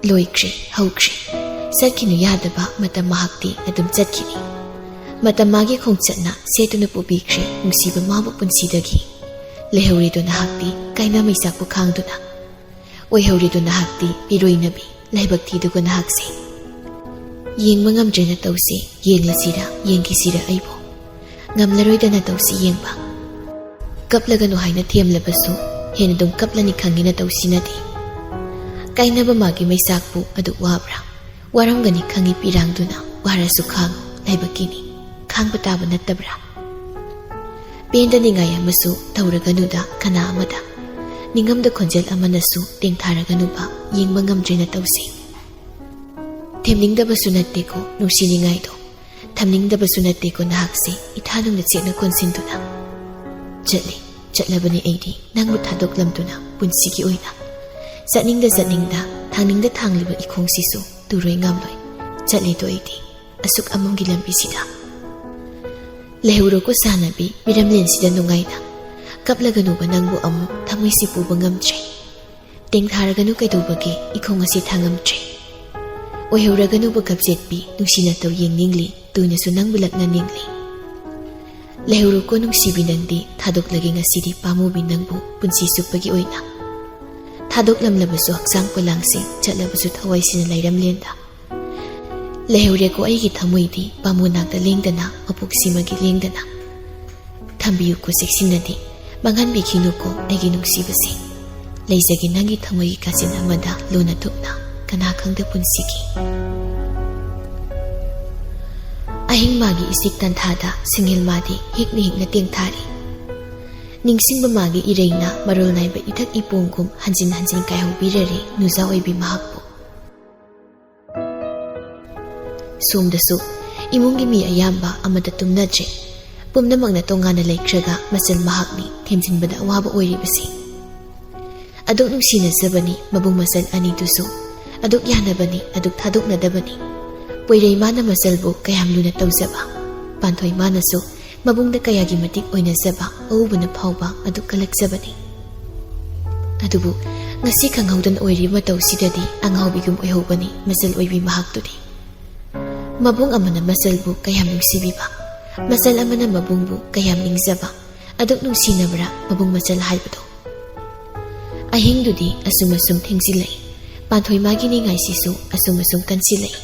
ꯂꯣꯏꯈ꯭ꯔꯦ, ꯍꯧꯈ꯭ꯔꯦ꯫ ꯆꯠꯈꯤꯅꯨ ꯌꯥꯗꯕ ꯃꯇꯝ ꯃꯍꯥꯛꯇꯤ ꯑꯗꯨꯝ ꯆꯠꯈꯤꯅꯤ꯫ ꯃꯇꯝ ꯃꯥꯒꯤ ꯈꯣꯡꯆꯠꯅ ꯁꯦꯠꯇꯨꯅ ꯄꯨꯕꯤꯈ꯭ꯔꯦ ꯅꯨꯡꯁꯤꯕ ꯃꯥꯕꯨ ꯄꯨꯟꯁꯤꯗꯒꯤ꯫ ꯂꯩꯍꯧꯔꯦꯗꯣ ꯅꯍꯥꯛꯇꯤ ꯀꯥꯏꯅ ꯃꯩꯆꯥꯛꯄꯨ ꯈꯥꯡꯗꯨꯅ꯫ ꯑꯣꯏꯍꯧꯔꯦꯗꯣ ꯅꯍꯥꯛꯇꯤ ꯏꯔꯣꯏꯅꯕꯤ ꯂꯥꯏꯕꯛ ꯊꯤꯗꯨꯒ ꯅꯍꯥꯛꯁꯦ꯫ ꯌꯦꯡꯕ ꯉꯝꯗ꯭ꯔꯦꯅ ꯇꯧꯁꯦ, ꯌꯦꯡꯂꯁꯤꯔ ꯌꯦꯡꯈꯤꯁꯤꯔ ꯑꯩꯕꯨ꯫ ꯉꯝꯂꯔꯣꯏꯗꯅ ꯇꯧꯁꯤ ꯌꯦꯡꯕ꯫ ꯀꯞꯂꯒꯅꯨ ꯍꯥꯏꯅ ꯊꯦꯝꯂꯕꯁꯨ ꯍꯦꯟꯅ ꯑꯗꯨꯝ ꯀꯞꯂꯅꯤ ꯈꯪꯉꯤꯅ ꯇꯧꯁꯤꯅꯗꯤ꯫ ꯀꯥꯏꯅꯕ ꯃꯥꯒꯤ ꯃꯩꯆꯥꯛꯄꯨ ꯑꯗꯨꯛ ꯋꯥꯕ꯭ꯔꯥ? ꯋꯥꯔꯝꯒꯅꯤ ꯈꯪꯉꯤ ꯄꯤꯔꯥꯡꯗꯨꯅ, ꯋꯥꯔꯁꯨ ꯈꯥꯡꯉꯨ ꯂꯥꯏꯕꯛꯀꯤꯅꯤ, ꯈꯥꯡꯕ ꯇꯥꯕ ꯅꯠꯇꯕ꯭ꯔꯥ? ꯄꯦꯟꯗꯅꯤꯡꯉꯥꯏ ꯑꯃꯁꯨ ꯇꯧꯔꯒꯅꯨꯗ ꯈꯅꯥ ꯑꯃꯗ꯫ ꯅꯤꯡꯉꯝꯗ ꯈꯣꯟꯖꯦꯜ ꯑꯃꯅꯁꯨ ꯇꯦꯡꯊꯥꯔꯒꯅꯨꯕ, ꯌꯦꯡꯕ ꯉꯝꯗ꯭ꯔꯦꯅ ꯇꯧꯁꯤ꯫ ꯊꯦꯝꯅꯤꯡꯗꯕꯁꯨ ꯅꯠꯇꯦꯀꯣ ꯅꯨꯡꯁꯤꯅꯤꯡꯉꯥꯏꯗꯣ, ꯊꯝꯅꯤꯡꯗꯕꯁꯨ ꯅꯠꯇꯦꯀꯣ ꯅꯍꯥꯛꯁꯦ ꯏꯊꯥꯅꯨꯡꯗ ꯆꯦꯠꯅ ꯀꯣꯟꯁꯤꯟꯗꯨꯅ꯫ ꯆꯠꯂꯤ, ꯆꯠꯂꯕꯅꯤ ꯑꯩꯗꯤ ꯅꯪꯕꯨ ꯊꯥꯗꯣꯛꯂꯝꯗꯨꯅ ꯄꯨꯟꯁꯤꯒꯤ ꯑꯣꯏꯅ꯫ ꯆꯠꯅꯤꯡꯗ ꯆꯠꯅꯤꯡꯗ, ꯊꯥꯡꯅꯤꯡꯗ ꯊꯥꯡꯂꯤꯕ ꯏꯈꯣꯡꯁꯤꯁꯨ ꯇꯨꯔꯣꯏ ꯉꯥꯝꯂꯣꯏ꯫ ꯆꯠꯂꯤꯗꯣ ꯑꯩꯗꯤ ꯑꯁꯨꯛ ꯑꯃꯝꯒꯤ ꯂꯝꯕꯤꯁꯤꯗ꯫ ꯂꯩꯍꯧꯔꯣꯀꯣ ꯁꯥꯟꯅꯕꯤ ꯃꯤꯔꯝꯂꯦꯟꯁꯤꯗ ꯅꯨꯡꯉꯥꯏꯅ꯫ ꯀꯞꯂꯒꯅꯨꯕ ꯅꯪꯕꯨ ꯑꯃꯨꯛ ꯊꯃꯣꯏꯁꯤ ꯄꯨꯕ ꯉꯝꯗ꯭ꯔꯦ꯫ ꯇꯦꯡꯊꯥꯔꯒꯅꯨ ꯀꯩꯗꯧꯕꯒꯤ ꯏꯈꯣꯡ ꯑꯁꯤ ꯊꯥꯡꯉꯝꯗ꯭ꯔꯦ꯫ ꯑꯣꯏꯍꯧꯔꯒꯅꯨꯕ ꯀꯞꯆꯦꯠꯄꯤ ꯅꯨꯡꯁꯤꯅ ꯇꯧ ꯌꯦꯡꯅꯤꯡꯂꯤ ꯇꯨꯅꯁꯨ ꯅꯪꯕꯨ ꯂꯛꯅꯅꯤꯡꯂꯤ꯫ ꯂꯩꯍꯧꯔꯣꯀꯣ ꯅꯨꯡꯁꯤꯕꯤ ꯅꯪꯗꯤ ꯊꯥꯗꯣꯛꯂꯒꯦ ꯉꯁꯤꯗꯤ ꯄꯥꯝꯃꯨꯕꯤ ꯅꯪꯕꯨ ꯄꯨꯟꯁꯤ ꯆꯨꯞꯄꯒꯤ ꯑꯣꯏꯅ꯫ ꯊꯥꯗꯣꯛꯂꯝꯂꯕꯁꯨ ꯍꯛꯆꯥꯡ ꯄꯣꯂꯥꯡꯁꯤꯡ ꯆꯠꯂꯕꯁꯨ ꯊꯋꯥꯏꯁꯤꯅ ꯂꯩꯔꯝꯂꯦꯟꯗ꯫ ꯂꯩꯍꯧꯔꯦꯀꯣ ꯑꯩꯒꯤ ꯊꯃꯣꯏꯗꯤ ꯄꯥꯝꯃꯨ ꯅꯥꯛꯇ ꯂꯦꯡꯗꯅ ꯃꯄꯣꯛꯁꯤꯃꯒꯤ ꯂꯦꯡꯗꯅ꯫ ꯊꯝꯕꯤꯌꯨꯀꯣ ꯆꯦꯛꯁꯤꯟꯅꯗꯤ ꯃꯥꯡꯍꯟꯕꯤꯈꯤꯅꯨꯀꯣ ꯑꯩꯒꯤ ꯅꯨꯡꯁꯤꯕꯁꯦ꯫ ꯂꯩꯖꯒꯦ ꯅꯪꯒꯤ ꯊꯃꯣꯏꯒꯤ ꯀꯥꯆꯤꯟ ꯑꯃꯗ ꯂꯨꯅ ꯇꯨꯞꯅ ꯀꯅꯥ ꯈꯪꯗ ꯄꯨꯟꯁꯤꯒꯤ꯫ ꯑꯍꯤꯡ ꯃꯥꯒꯤ ꯏꯆꯤꯛ ꯇꯟꯊꯥꯗ ꯁꯤꯡꯍꯤꯜ ꯃꯥꯗꯤ ꯍꯤꯛꯅ ꯍꯤꯛꯅ ꯇꯦꯡꯊꯥꯔꯤ꯫ ꯅꯤꯡꯁꯤꯡꯕ ꯃꯥꯒꯤ ꯏꯔꯩꯅ ꯃꯔꯣꯜ ꯅꯥꯏꯕ ꯏꯊꯛ ꯏꯄꯣꯡꯒꯨꯝ ꯍꯟꯖꯤꯟ ꯍꯟꯖꯤꯟ ꯀꯥꯏꯍꯧꯕꯤꯔꯔꯦ ꯅꯨꯖꯥ ꯑꯣꯏꯕꯤ ꯃꯍꯥꯛꯄꯨ꯫ ꯁꯣꯝꯗꯁꯨ ꯏꯃꯨꯡꯒꯤ ꯃꯤ ꯑꯌꯥꯝꯕ ꯑꯃꯠꯇ ꯇꯨꯝꯅꯗ꯭ꯔꯦ꯫ ꯄꯨꯝꯅꯃꯛꯅ ꯇꯣꯉꯥꯟꯅ ꯂꯩꯈ꯭ꯔꯒ ꯃꯆꯜ ꯃꯍꯥꯛꯅꯤ ꯊꯦꯝꯖꯤꯟꯕꯗ ꯑꯋꯥꯕ ꯑꯣꯏꯔꯤꯕꯁꯤ꯫ ꯑꯗꯨꯛ ꯅꯨꯡꯁꯤꯅꯖꯕꯅꯤ ꯃꯕꯨꯡ ꯃꯆꯜ ꯑꯅꯤꯗꯨꯁꯨ꯫ ꯑꯗꯨꯛ ꯌꯥꯅꯕꯅꯤ, ꯑꯗꯨꯛ ꯊꯥꯗꯣꯛꯅꯗꯕꯅꯤ꯫ ꯄꯣꯏꯔꯩ ꯃꯥꯅ ꯃꯆꯜꯕꯨ ꯀꯌꯥꯝ ꯂꯨꯅ ꯇꯧꯖꯕ꯫ ꯄꯥꯟꯊꯣꯏ ꯃꯥꯅꯁꯨ ꯃꯕꯨꯡꯗ ꯀꯌꯥꯒꯤ ꯃꯇꯤꯛ ꯑꯣꯏꯅꯖꯕ ꯑꯎꯕꯅ ꯐꯥꯎꯕ ꯑꯗꯨꯛ ꯀꯜꯂꯛꯆꯕꯅꯤ꯫ ꯑꯗꯨꯕꯨ ꯑꯁꯤ ꯈꯪꯍꯧꯗꯅ ꯑꯣꯏꯔꯤꯕ ꯃꯇꯧꯁꯤꯗꯗꯤ ꯑꯉꯥꯎꯕꯤꯒꯨꯝ ꯑꯣꯏꯍꯧꯕꯅꯤ ꯃꯆꯜ ꯑꯣꯏꯕꯤ ꯃꯍꯥꯛꯇꯨꯗꯤ꯫ ꯃꯕꯨꯡ ꯑꯃꯅ ꯃꯆꯜꯕꯨ ꯀꯌꯥꯝ ꯅꯨꯡꯁꯤꯕꯤꯕ, ꯃꯆꯜ ꯑꯃꯅ ꯃꯕꯨꯡꯕꯨ ꯀꯌꯥꯝ ꯅꯤꯡꯖꯕ, ꯑꯗꯨꯛ ꯅꯨꯡꯁꯤꯅꯕ꯭ꯔꯥ ꯃꯕꯨꯡ ꯃꯆꯜ ꯍꯥꯏꯕꯗꯣ? ꯑꯍꯤꯡꯗꯨꯗꯤ ꯑꯁꯨꯝ ꯑꯁꯨꯝ ꯊꯦꯡꯖꯤꯜꯂꯛꯏ꯫ ꯄꯥꯟꯊꯣꯏ ꯃꯥꯒꯤ ꯅꯤꯡꯉꯥꯏꯁꯤꯁꯨ ꯑꯁꯨꯝ ꯑꯁꯨꯝ ꯀꯟꯁꯤꯜꯂꯛꯏ꯫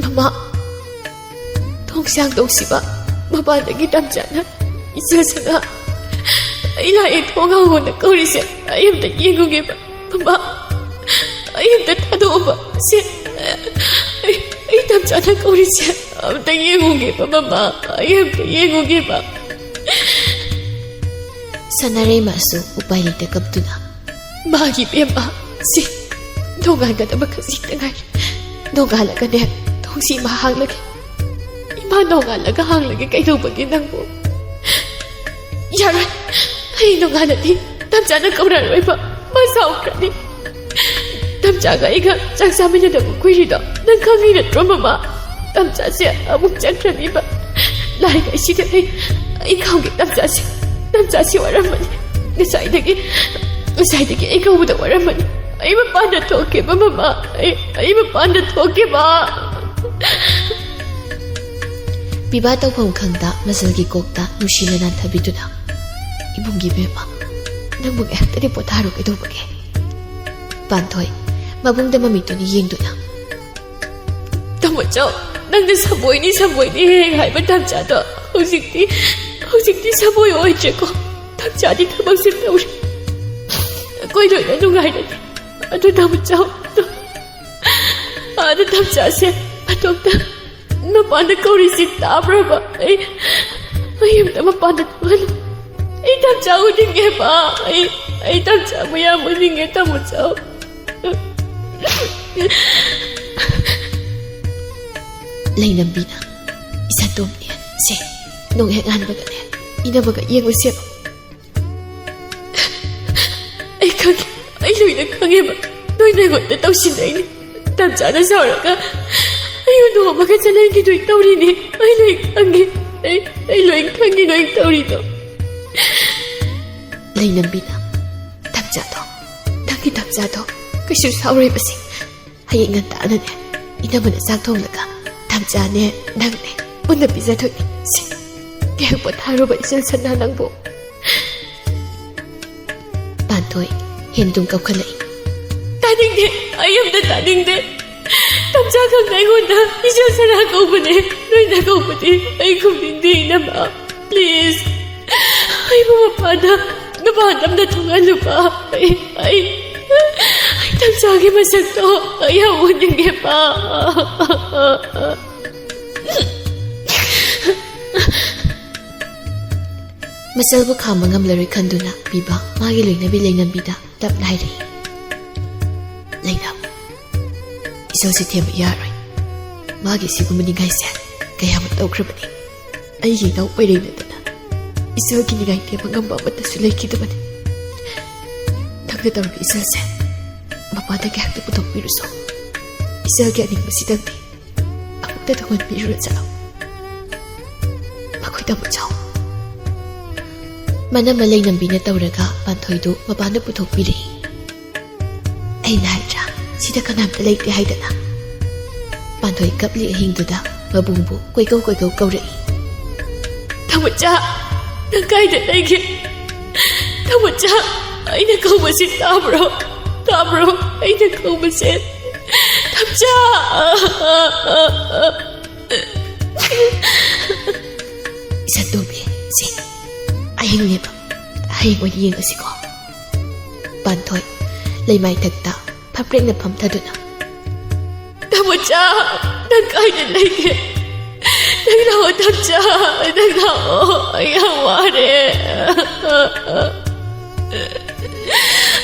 "ꯃꯃꯥ, ꯊꯣꯡꯁꯥꯡ ꯇꯧꯁꯤꯕ, ꯃꯄꯥꯟꯗꯒꯤ ꯇꯝꯆꯥꯅ ꯏꯆꯦ ꯁꯅꯥ ꯑꯩ ꯂꯥꯛꯑꯦ, ꯊꯣꯡ ꯍꯥꯡꯉꯣꯅ ꯀꯧꯔꯤꯁꯦ ꯑꯩ ꯑꯝꯇ ꯌꯦꯡꯉꯨꯒꯦꯕ꯫ ꯃꯃꯥ, ꯑꯩ ꯑꯝꯇ ꯊꯥꯗꯣꯛꯑꯣꯕ꯫ ꯁꯦ, ꯑꯩ, ꯑꯩ ꯇꯝꯆꯥꯅ ꯀꯧꯔꯤꯁꯦ ꯑꯝꯇ ꯌꯦꯡꯉꯨꯒꯦꯕ, ꯃꯃꯥ, ꯑꯩ ꯑꯝꯇ ꯌꯦꯡꯉꯨꯒꯦꯕ꯫" ꯁꯅꯥꯔꯩꯃꯁꯨ ꯎꯄꯥꯏ ꯂꯩꯇ ꯀꯞꯇꯨꯅ, "ꯃꯥꯒꯤ ꯏꯕꯦꯝꯃ, ꯁꯤ ꯅꯣꯡꯉꯥꯟꯒꯗꯕ ꯈꯖꯤꯛꯇ ꯉꯥꯏꯔꯦ꯫ ꯅꯣꯡꯉꯥꯜꯂꯒꯅꯦ, ꯊꯣꯡꯁꯤ ꯑꯃ ꯍꯥꯡꯂꯒꯦ꯫ ꯏꯃꯥ, ꯅꯣꯡꯉꯥꯜꯂꯒ ꯍꯥꯡꯂꯒꯦ ꯀꯩꯗꯧꯕꯒꯦ ꯅꯪꯕꯨ?" "ꯌꯥꯔꯣꯏ, ꯑꯩ ꯅꯣꯡꯉꯥꯜꯂꯗꯤ ꯇꯝꯆꯥꯅ ꯀꯧꯔꯔꯣꯏꯕ, ꯃꯥ ꯁꯥꯎꯈ꯭ꯔꯅꯤ꯫ ꯇꯝꯆꯥꯒ ꯑꯩꯒ ꯆꯥꯛ ꯆꯥꯃꯤꯟꯅꯗꯕ ꯀꯨꯏꯔꯤꯗꯣ ꯅꯪ ꯈꯪꯉꯤ ꯅꯠꯇ꯭ꯔꯣ, ꯃꯃꯥ? ꯇꯝꯆꯥꯁꯦ ꯑꯃꯨꯛ ꯆꯠꯈ꯭ꯔꯅꯤꯕ꯫ ꯂꯥꯏꯔꯤꯛ ꯍꯥꯏꯁꯤꯗ ꯑꯩ, ꯑꯩ ꯈꯪꯒꯦ ꯇꯝꯆꯥꯁꯦ, ꯇꯝꯆꯥꯁꯦ ꯋꯥꯔꯝꯃꯅꯤ꯫ ꯉꯁꯥꯏꯗꯒꯤ, ꯉꯁꯥꯏꯗꯒꯤ ꯑꯩ ꯀꯧꯕꯗ ꯋꯥꯔꯝꯃꯅꯤ꯫ ꯑꯩ ꯃꯄꯥꯟꯗ ꯊꯣꯛꯀꯦꯕ, ꯃꯃꯥ, ꯑꯩ, ꯑꯩ ꯃꯄꯥꯟꯗ ꯊꯣꯛꯀꯦꯕ꯫" ꯄꯤꯕꯥ ꯇꯧꯐꯝ ꯈꯪꯗ ꯃꯆꯜꯒꯤ ꯀꯣꯛꯇ ꯅꯨꯡꯁꯤꯅ ꯅꯥꯟꯊꯕꯤꯗꯨꯅ, "ꯏꯕꯨꯡꯒꯤ ꯏꯕꯦꯝꯃ, ꯅꯪꯕꯨ ꯉꯥꯏꯍꯥꯛꯇꯗꯤ ꯄꯣꯊꯥꯔꯣ ꯀꯩꯗꯧꯕꯒꯦ?" ꯄꯥꯟꯊꯣꯏ ꯃꯕꯨꯡꯗ ꯃꯃꯤꯠꯇꯨꯅ ꯌꯦꯡꯗꯨꯅ, "ꯇꯥꯃꯣ ꯆꯥꯎ, ꯅꯪꯅ ꯁꯥꯕꯣꯏꯅꯤ, ꯁꯥꯕꯣꯏꯅꯤ ꯍꯦꯛ ꯍꯦꯛ ꯍꯥꯏꯕ ꯇꯝꯆꯥꯗꯣ ꯍꯧꯖꯤꯛꯇꯤ, ꯍꯧꯖꯤꯛꯇꯤ ꯁꯥꯕꯣꯏ ꯑꯣꯏꯗ꯭ꯔꯦꯀꯣ꯫ ꯇꯝꯆꯥꯗꯤ ꯊꯕꯛꯁꯦ ꯇꯧꯔꯦ꯫ ꯑꯩꯈꯣꯏ ꯂꯣꯏꯅ ꯅꯨꯡꯉꯥꯏꯔꯅꯤ꯫ ꯑꯗꯨ ꯇꯥꯃꯣ ꯆꯥꯎ, ꯑꯗꯨ ꯇꯝꯆꯥꯁꯦ ꯃꯇꯣꯝꯇ ꯃꯄꯥꯟꯗ ꯀꯧꯔꯤꯁꯤ ꯇꯥꯕ꯭ꯔꯕ? ꯑꯩ, ꯑꯩ ꯑꯝꯇ ꯃꯄꯥꯟꯗ ꯊꯣꯛꯍꯜꯂꯨ꯫ ꯑꯩ ꯇꯝꯆꯥ ꯎꯅꯤꯡꯉꯦꯕ꯫ ꯑꯩ, ꯑꯩ ꯇꯝꯆꯥ ꯃꯌꯥꯝ ꯎꯅꯤꯡꯉꯦ, ꯇꯥꯃꯣ ꯆꯥꯎ꯫" ꯂꯩꯅꯝꯕꯤꯅ, "ꯏꯆꯥꯇꯣꯝꯕꯤ, ꯁꯦ, ꯅꯣꯡ ꯍꯦꯛ ꯉꯥꯟꯕꯒꯅꯦ, ꯏꯅꯕꯒ ꯌꯦꯡꯉꯨꯁꯦꯕ꯫" "ꯑꯩ ꯈꯪꯉꯦ, ꯑꯩ ꯂꯣꯏꯅ ꯈꯪꯉꯦꯕ꯫ ꯅꯣꯏꯅ ꯑꯩꯉꯣꯟꯗ ꯇꯧꯁꯤꯟꯅꯩꯅꯤ꯫ ꯇꯝꯆꯥꯅ ꯁꯥꯎꯔꯒ ꯑꯩ ꯍꯨꯟꯗꯣꯛꯑꯝꯃꯒ ꯆꯠꯍꯟꯈꯤꯗꯣꯏ ꯇꯧꯔꯤꯅꯤ꯫ ꯑꯩ ꯂꯣꯏ ꯈꯪꯉꯦ꯫ ꯑꯩ, ꯑꯩ ꯂꯣꯏ ꯈꯪꯉꯦ ꯅꯣꯏ ꯇꯧꯔꯤꯗꯣ꯫" ꯂꯩꯅꯝꯕꯤꯅ, "ꯇꯝꯆꯥꯗꯣ, ꯅꯪꯒꯤ ꯇꯝꯆꯥꯗꯣ ꯀꯩꯁꯨ ꯁꯥꯎꯔꯣꯏꯕꯁꯦ꯫ ꯍꯌꯦꯡ ꯉꯟꯇꯥꯅꯅꯦ ꯏꯅꯝꯃꯅ ꯆꯥꯛ ꯊꯣꯡꯂꯒ ꯇꯝꯆꯥꯅꯦ ꯅꯪꯅꯦ ꯄꯨꯟꯅ ꯄꯤꯖꯗꯣꯏꯅꯤ꯫ ꯁꯦ, ꯉꯥꯏꯍꯥꯛ ꯄꯣꯊꯥꯔꯨꯕ ꯏꯆꯜ ꯁꯅꯥ ꯅꯪꯕꯨ꯫" ꯄꯥꯟꯊꯣꯏ ꯍꯦꯟꯗꯨꯝ ꯀꯞꯈꯠꯂꯛꯏ꯫ "ꯇꯥꯅꯤꯡꯗꯦ, ꯑꯩ ꯑꯝꯇ ꯇꯥꯅꯤꯡꯗꯦ꯫ ꯇꯝꯆꯥ ꯈꯪꯅ ꯑꯩꯉꯣꯟꯗ ꯏꯆꯜ ꯁꯅꯥ ꯀꯧꯕꯅꯦ, ꯅꯣꯏꯅ ꯀꯧꯕꯗꯤ ꯑꯩ ꯈꯨꯝꯅꯤꯡꯗꯦ ꯏꯅꯝꯃ꯫ Please, ꯑꯩꯕꯨ ꯃꯄꯥꯟꯗ ꯅꯨꯄꯥ ꯑꯝꯇ ꯊꯣꯛꯍꯜꯂꯨꯕ꯫ ꯑꯩ, ꯑꯩ, ꯑꯩ ꯇꯝꯆꯥꯒꯤ ꯃꯁꯛꯇꯣ ꯑꯩ ꯌꯥꯝ ꯎꯅꯤꯡꯉꯦꯕ꯫" ꯃꯆꯜꯕꯨ ꯈꯥꯝꯕ ꯉꯝꯂꯔꯣꯏ ꯈꯟꯗꯨꯅ ꯄꯤꯕ ꯃꯥꯒꯤ ꯂꯣꯏꯅꯕꯤ ꯂꯩꯅꯝꯕꯤꯗ ꯇꯞꯅ ꯍꯥꯏꯔꯛꯏ꯫ "ꯂꯩꯅꯝ, ꯏꯆꯜꯁꯦ ꯊꯦꯝꯕ ꯌꯥꯔꯣꯏ꯫ ꯃꯥꯒꯤ ꯁꯤꯒꯨꯝꯕ ꯅꯤꯡꯉꯥꯏꯁꯦ ꯀꯌꯥꯃꯨꯛ ꯇꯧꯈ꯭ꯔꯕꯅꯤ꯫ ꯑꯩꯒꯤ ꯏꯅꯥꯎ ꯄꯩꯔꯩ ꯅꯠꯇꯅ ꯏꯆꯜꯒꯤ ꯅꯤꯡꯉꯥꯏ ꯊꯦꯝꯕ ꯉꯝꯕ ꯑꯃꯠꯇꯁꯨ ꯂꯩꯈꯤꯗꯕꯅꯤ꯫ ꯅꯪꯅ ꯇꯧꯔꯕ ꯏꯆꯜꯁꯦ ꯃꯄꯥꯟꯗ ꯉꯥꯏꯍꯥꯛꯇ ꯄꯨꯊꯣꯛꯄꯤꯔꯨꯁꯣ꯫ ꯏꯆꯜꯒꯤ ꯑꯅꯤꯡꯕꯁꯤꯗꯪꯗꯤ ꯑꯃꯨꯛꯇ ꯊꯨꯡꯍꯟꯕꯤꯔꯨꯔꯣ ꯆꯠꯂꯣ꯫ ꯃꯈꯣꯏꯗ ꯑꯃꯨꯛ ꯆꯥꯎ꯫" ꯃꯅꯝꯃ ꯂꯩꯅꯝꯕꯤꯅ ꯇꯧꯔꯒ ꯄꯥꯟꯊꯣꯏꯗꯨ ꯃꯄꯥꯟꯗ ꯄꯨꯊꯣꯛꯄꯤꯔꯛꯏ꯫ "ꯑꯩꯅ ꯍꯥꯏꯗ꯭ꯔꯥ, ꯁꯤꯗ ꯀꯅꯥꯝꯇ ꯂꯩꯇꯦ ꯍꯥꯏꯗꯅ?" ꯄꯥꯟꯊꯣꯏ ꯀꯞꯂꯤ ꯑꯍꯤꯡꯗꯨꯗ ꯃꯕꯨꯡꯕꯨ ꯀꯣꯏꯀꯧ ꯀꯣꯏꯀꯧ ꯀꯧꯔꯛꯏ꯫ "ꯊꯃꯣꯏꯆꯥ, ꯅꯪ ꯀꯥꯏꯗ ꯂꯩꯒꯦ? ꯊꯃꯣꯏꯆꯥ, ꯑꯩꯅ ꯀꯧꯕꯁꯤ ꯇꯥꯕ꯭ꯔꯣ? ꯇꯥꯕ꯭ꯔꯣ? ꯑꯩꯅ ꯀꯧꯕꯁꯦ? ꯊꯃꯣꯏꯆꯥ!" "ꯏꯆꯟꯇꯣꯝꯕꯤ, ꯁꯦ, ꯑꯍꯤꯡꯅꯦꯕ, ꯍꯌꯦꯡ ꯑꯣꯏꯅ ꯌꯦꯡꯉꯁꯤꯀꯣ꯫" ꯄꯥꯟꯊꯣꯏ ꯂꯩꯃꯥꯏꯊꯛꯇ ꯐꯝꯄ꯭ꯔꯦꯛꯅ ꯐꯝꯊꯗꯨꯅ, "ꯊꯃꯣꯏꯆꯥ, ꯅꯪ ꯀꯥꯏꯗ ꯂꯩꯒꯦ? ꯅꯪ ꯂꯥꯛꯑꯣ ꯊꯃꯣꯏꯆꯥ, ꯅꯪ ꯂꯥꯛꯑꯣ꯫ ꯑꯩ ꯌꯥꯝ ꯋꯥꯔꯦ꯫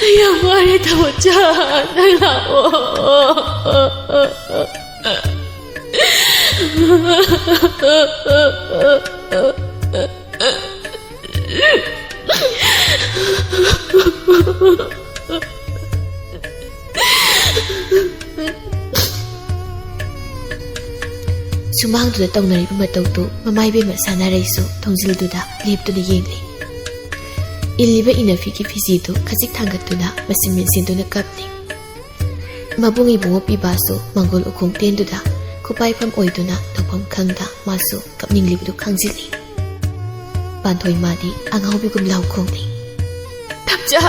ꯑꯩ ꯌꯥꯝ ꯋꯥꯔꯦ ꯊꯃꯣꯏꯆꯥ, ꯅꯪ ꯂꯥꯛꯑꯣ꯫" ꯁꯨꯃꯥꯡꯗꯨꯗ ꯇꯧꯅꯔꯤꯕ ꯃꯇꯧꯗꯨ ꯃꯃꯥ ꯏꯕꯦꯝꯃ ꯁꯥꯟꯅꯔꯩꯁꯨ ꯊꯣꯡꯖꯤꯜꯗꯨꯗ ꯂꯦꯞꯇꯨꯅ ꯌꯦꯡꯂꯤ꯫ ꯏꯜꯂꯤꯕ ꯏꯅꯐꯤꯒꯤ ꯐꯤꯖꯤꯗꯨ ꯈꯖꯤꯛ ꯊꯥꯡꯒꯠꯇꯨꯅ ꯃꯆꯤꯟ ꯃꯦꯟꯁꯤꯟꯗꯨꯅ ꯀꯞꯂꯤ꯫ ꯃꯕꯨꯡ ꯏꯕꯨꯡꯉꯣ ꯄꯤꯕꯥꯁꯨ ꯃꯪꯒꯣꯜ ꯎꯈꯣꯡ ꯇꯦꯟꯗꯨꯗ ꯈꯨꯄꯥꯏꯐꯝ ꯑꯣꯏꯗꯨꯅ ꯇꯧꯐꯝ ꯈꯪꯗ ꯃꯥꯁꯨ ꯀꯞꯅꯤꯡꯂꯤꯕꯗꯨ ꯈꯪꯖꯤꯜꯂꯤ꯫ ꯄꯥꯟꯊꯣꯏ ꯃꯥꯗꯤ ꯑꯉꯥꯎꯕꯤꯒꯨꯝ ꯂꯥꯎ ꯈꯣꯡꯂꯤ꯫ "ꯇꯝꯆꯥ,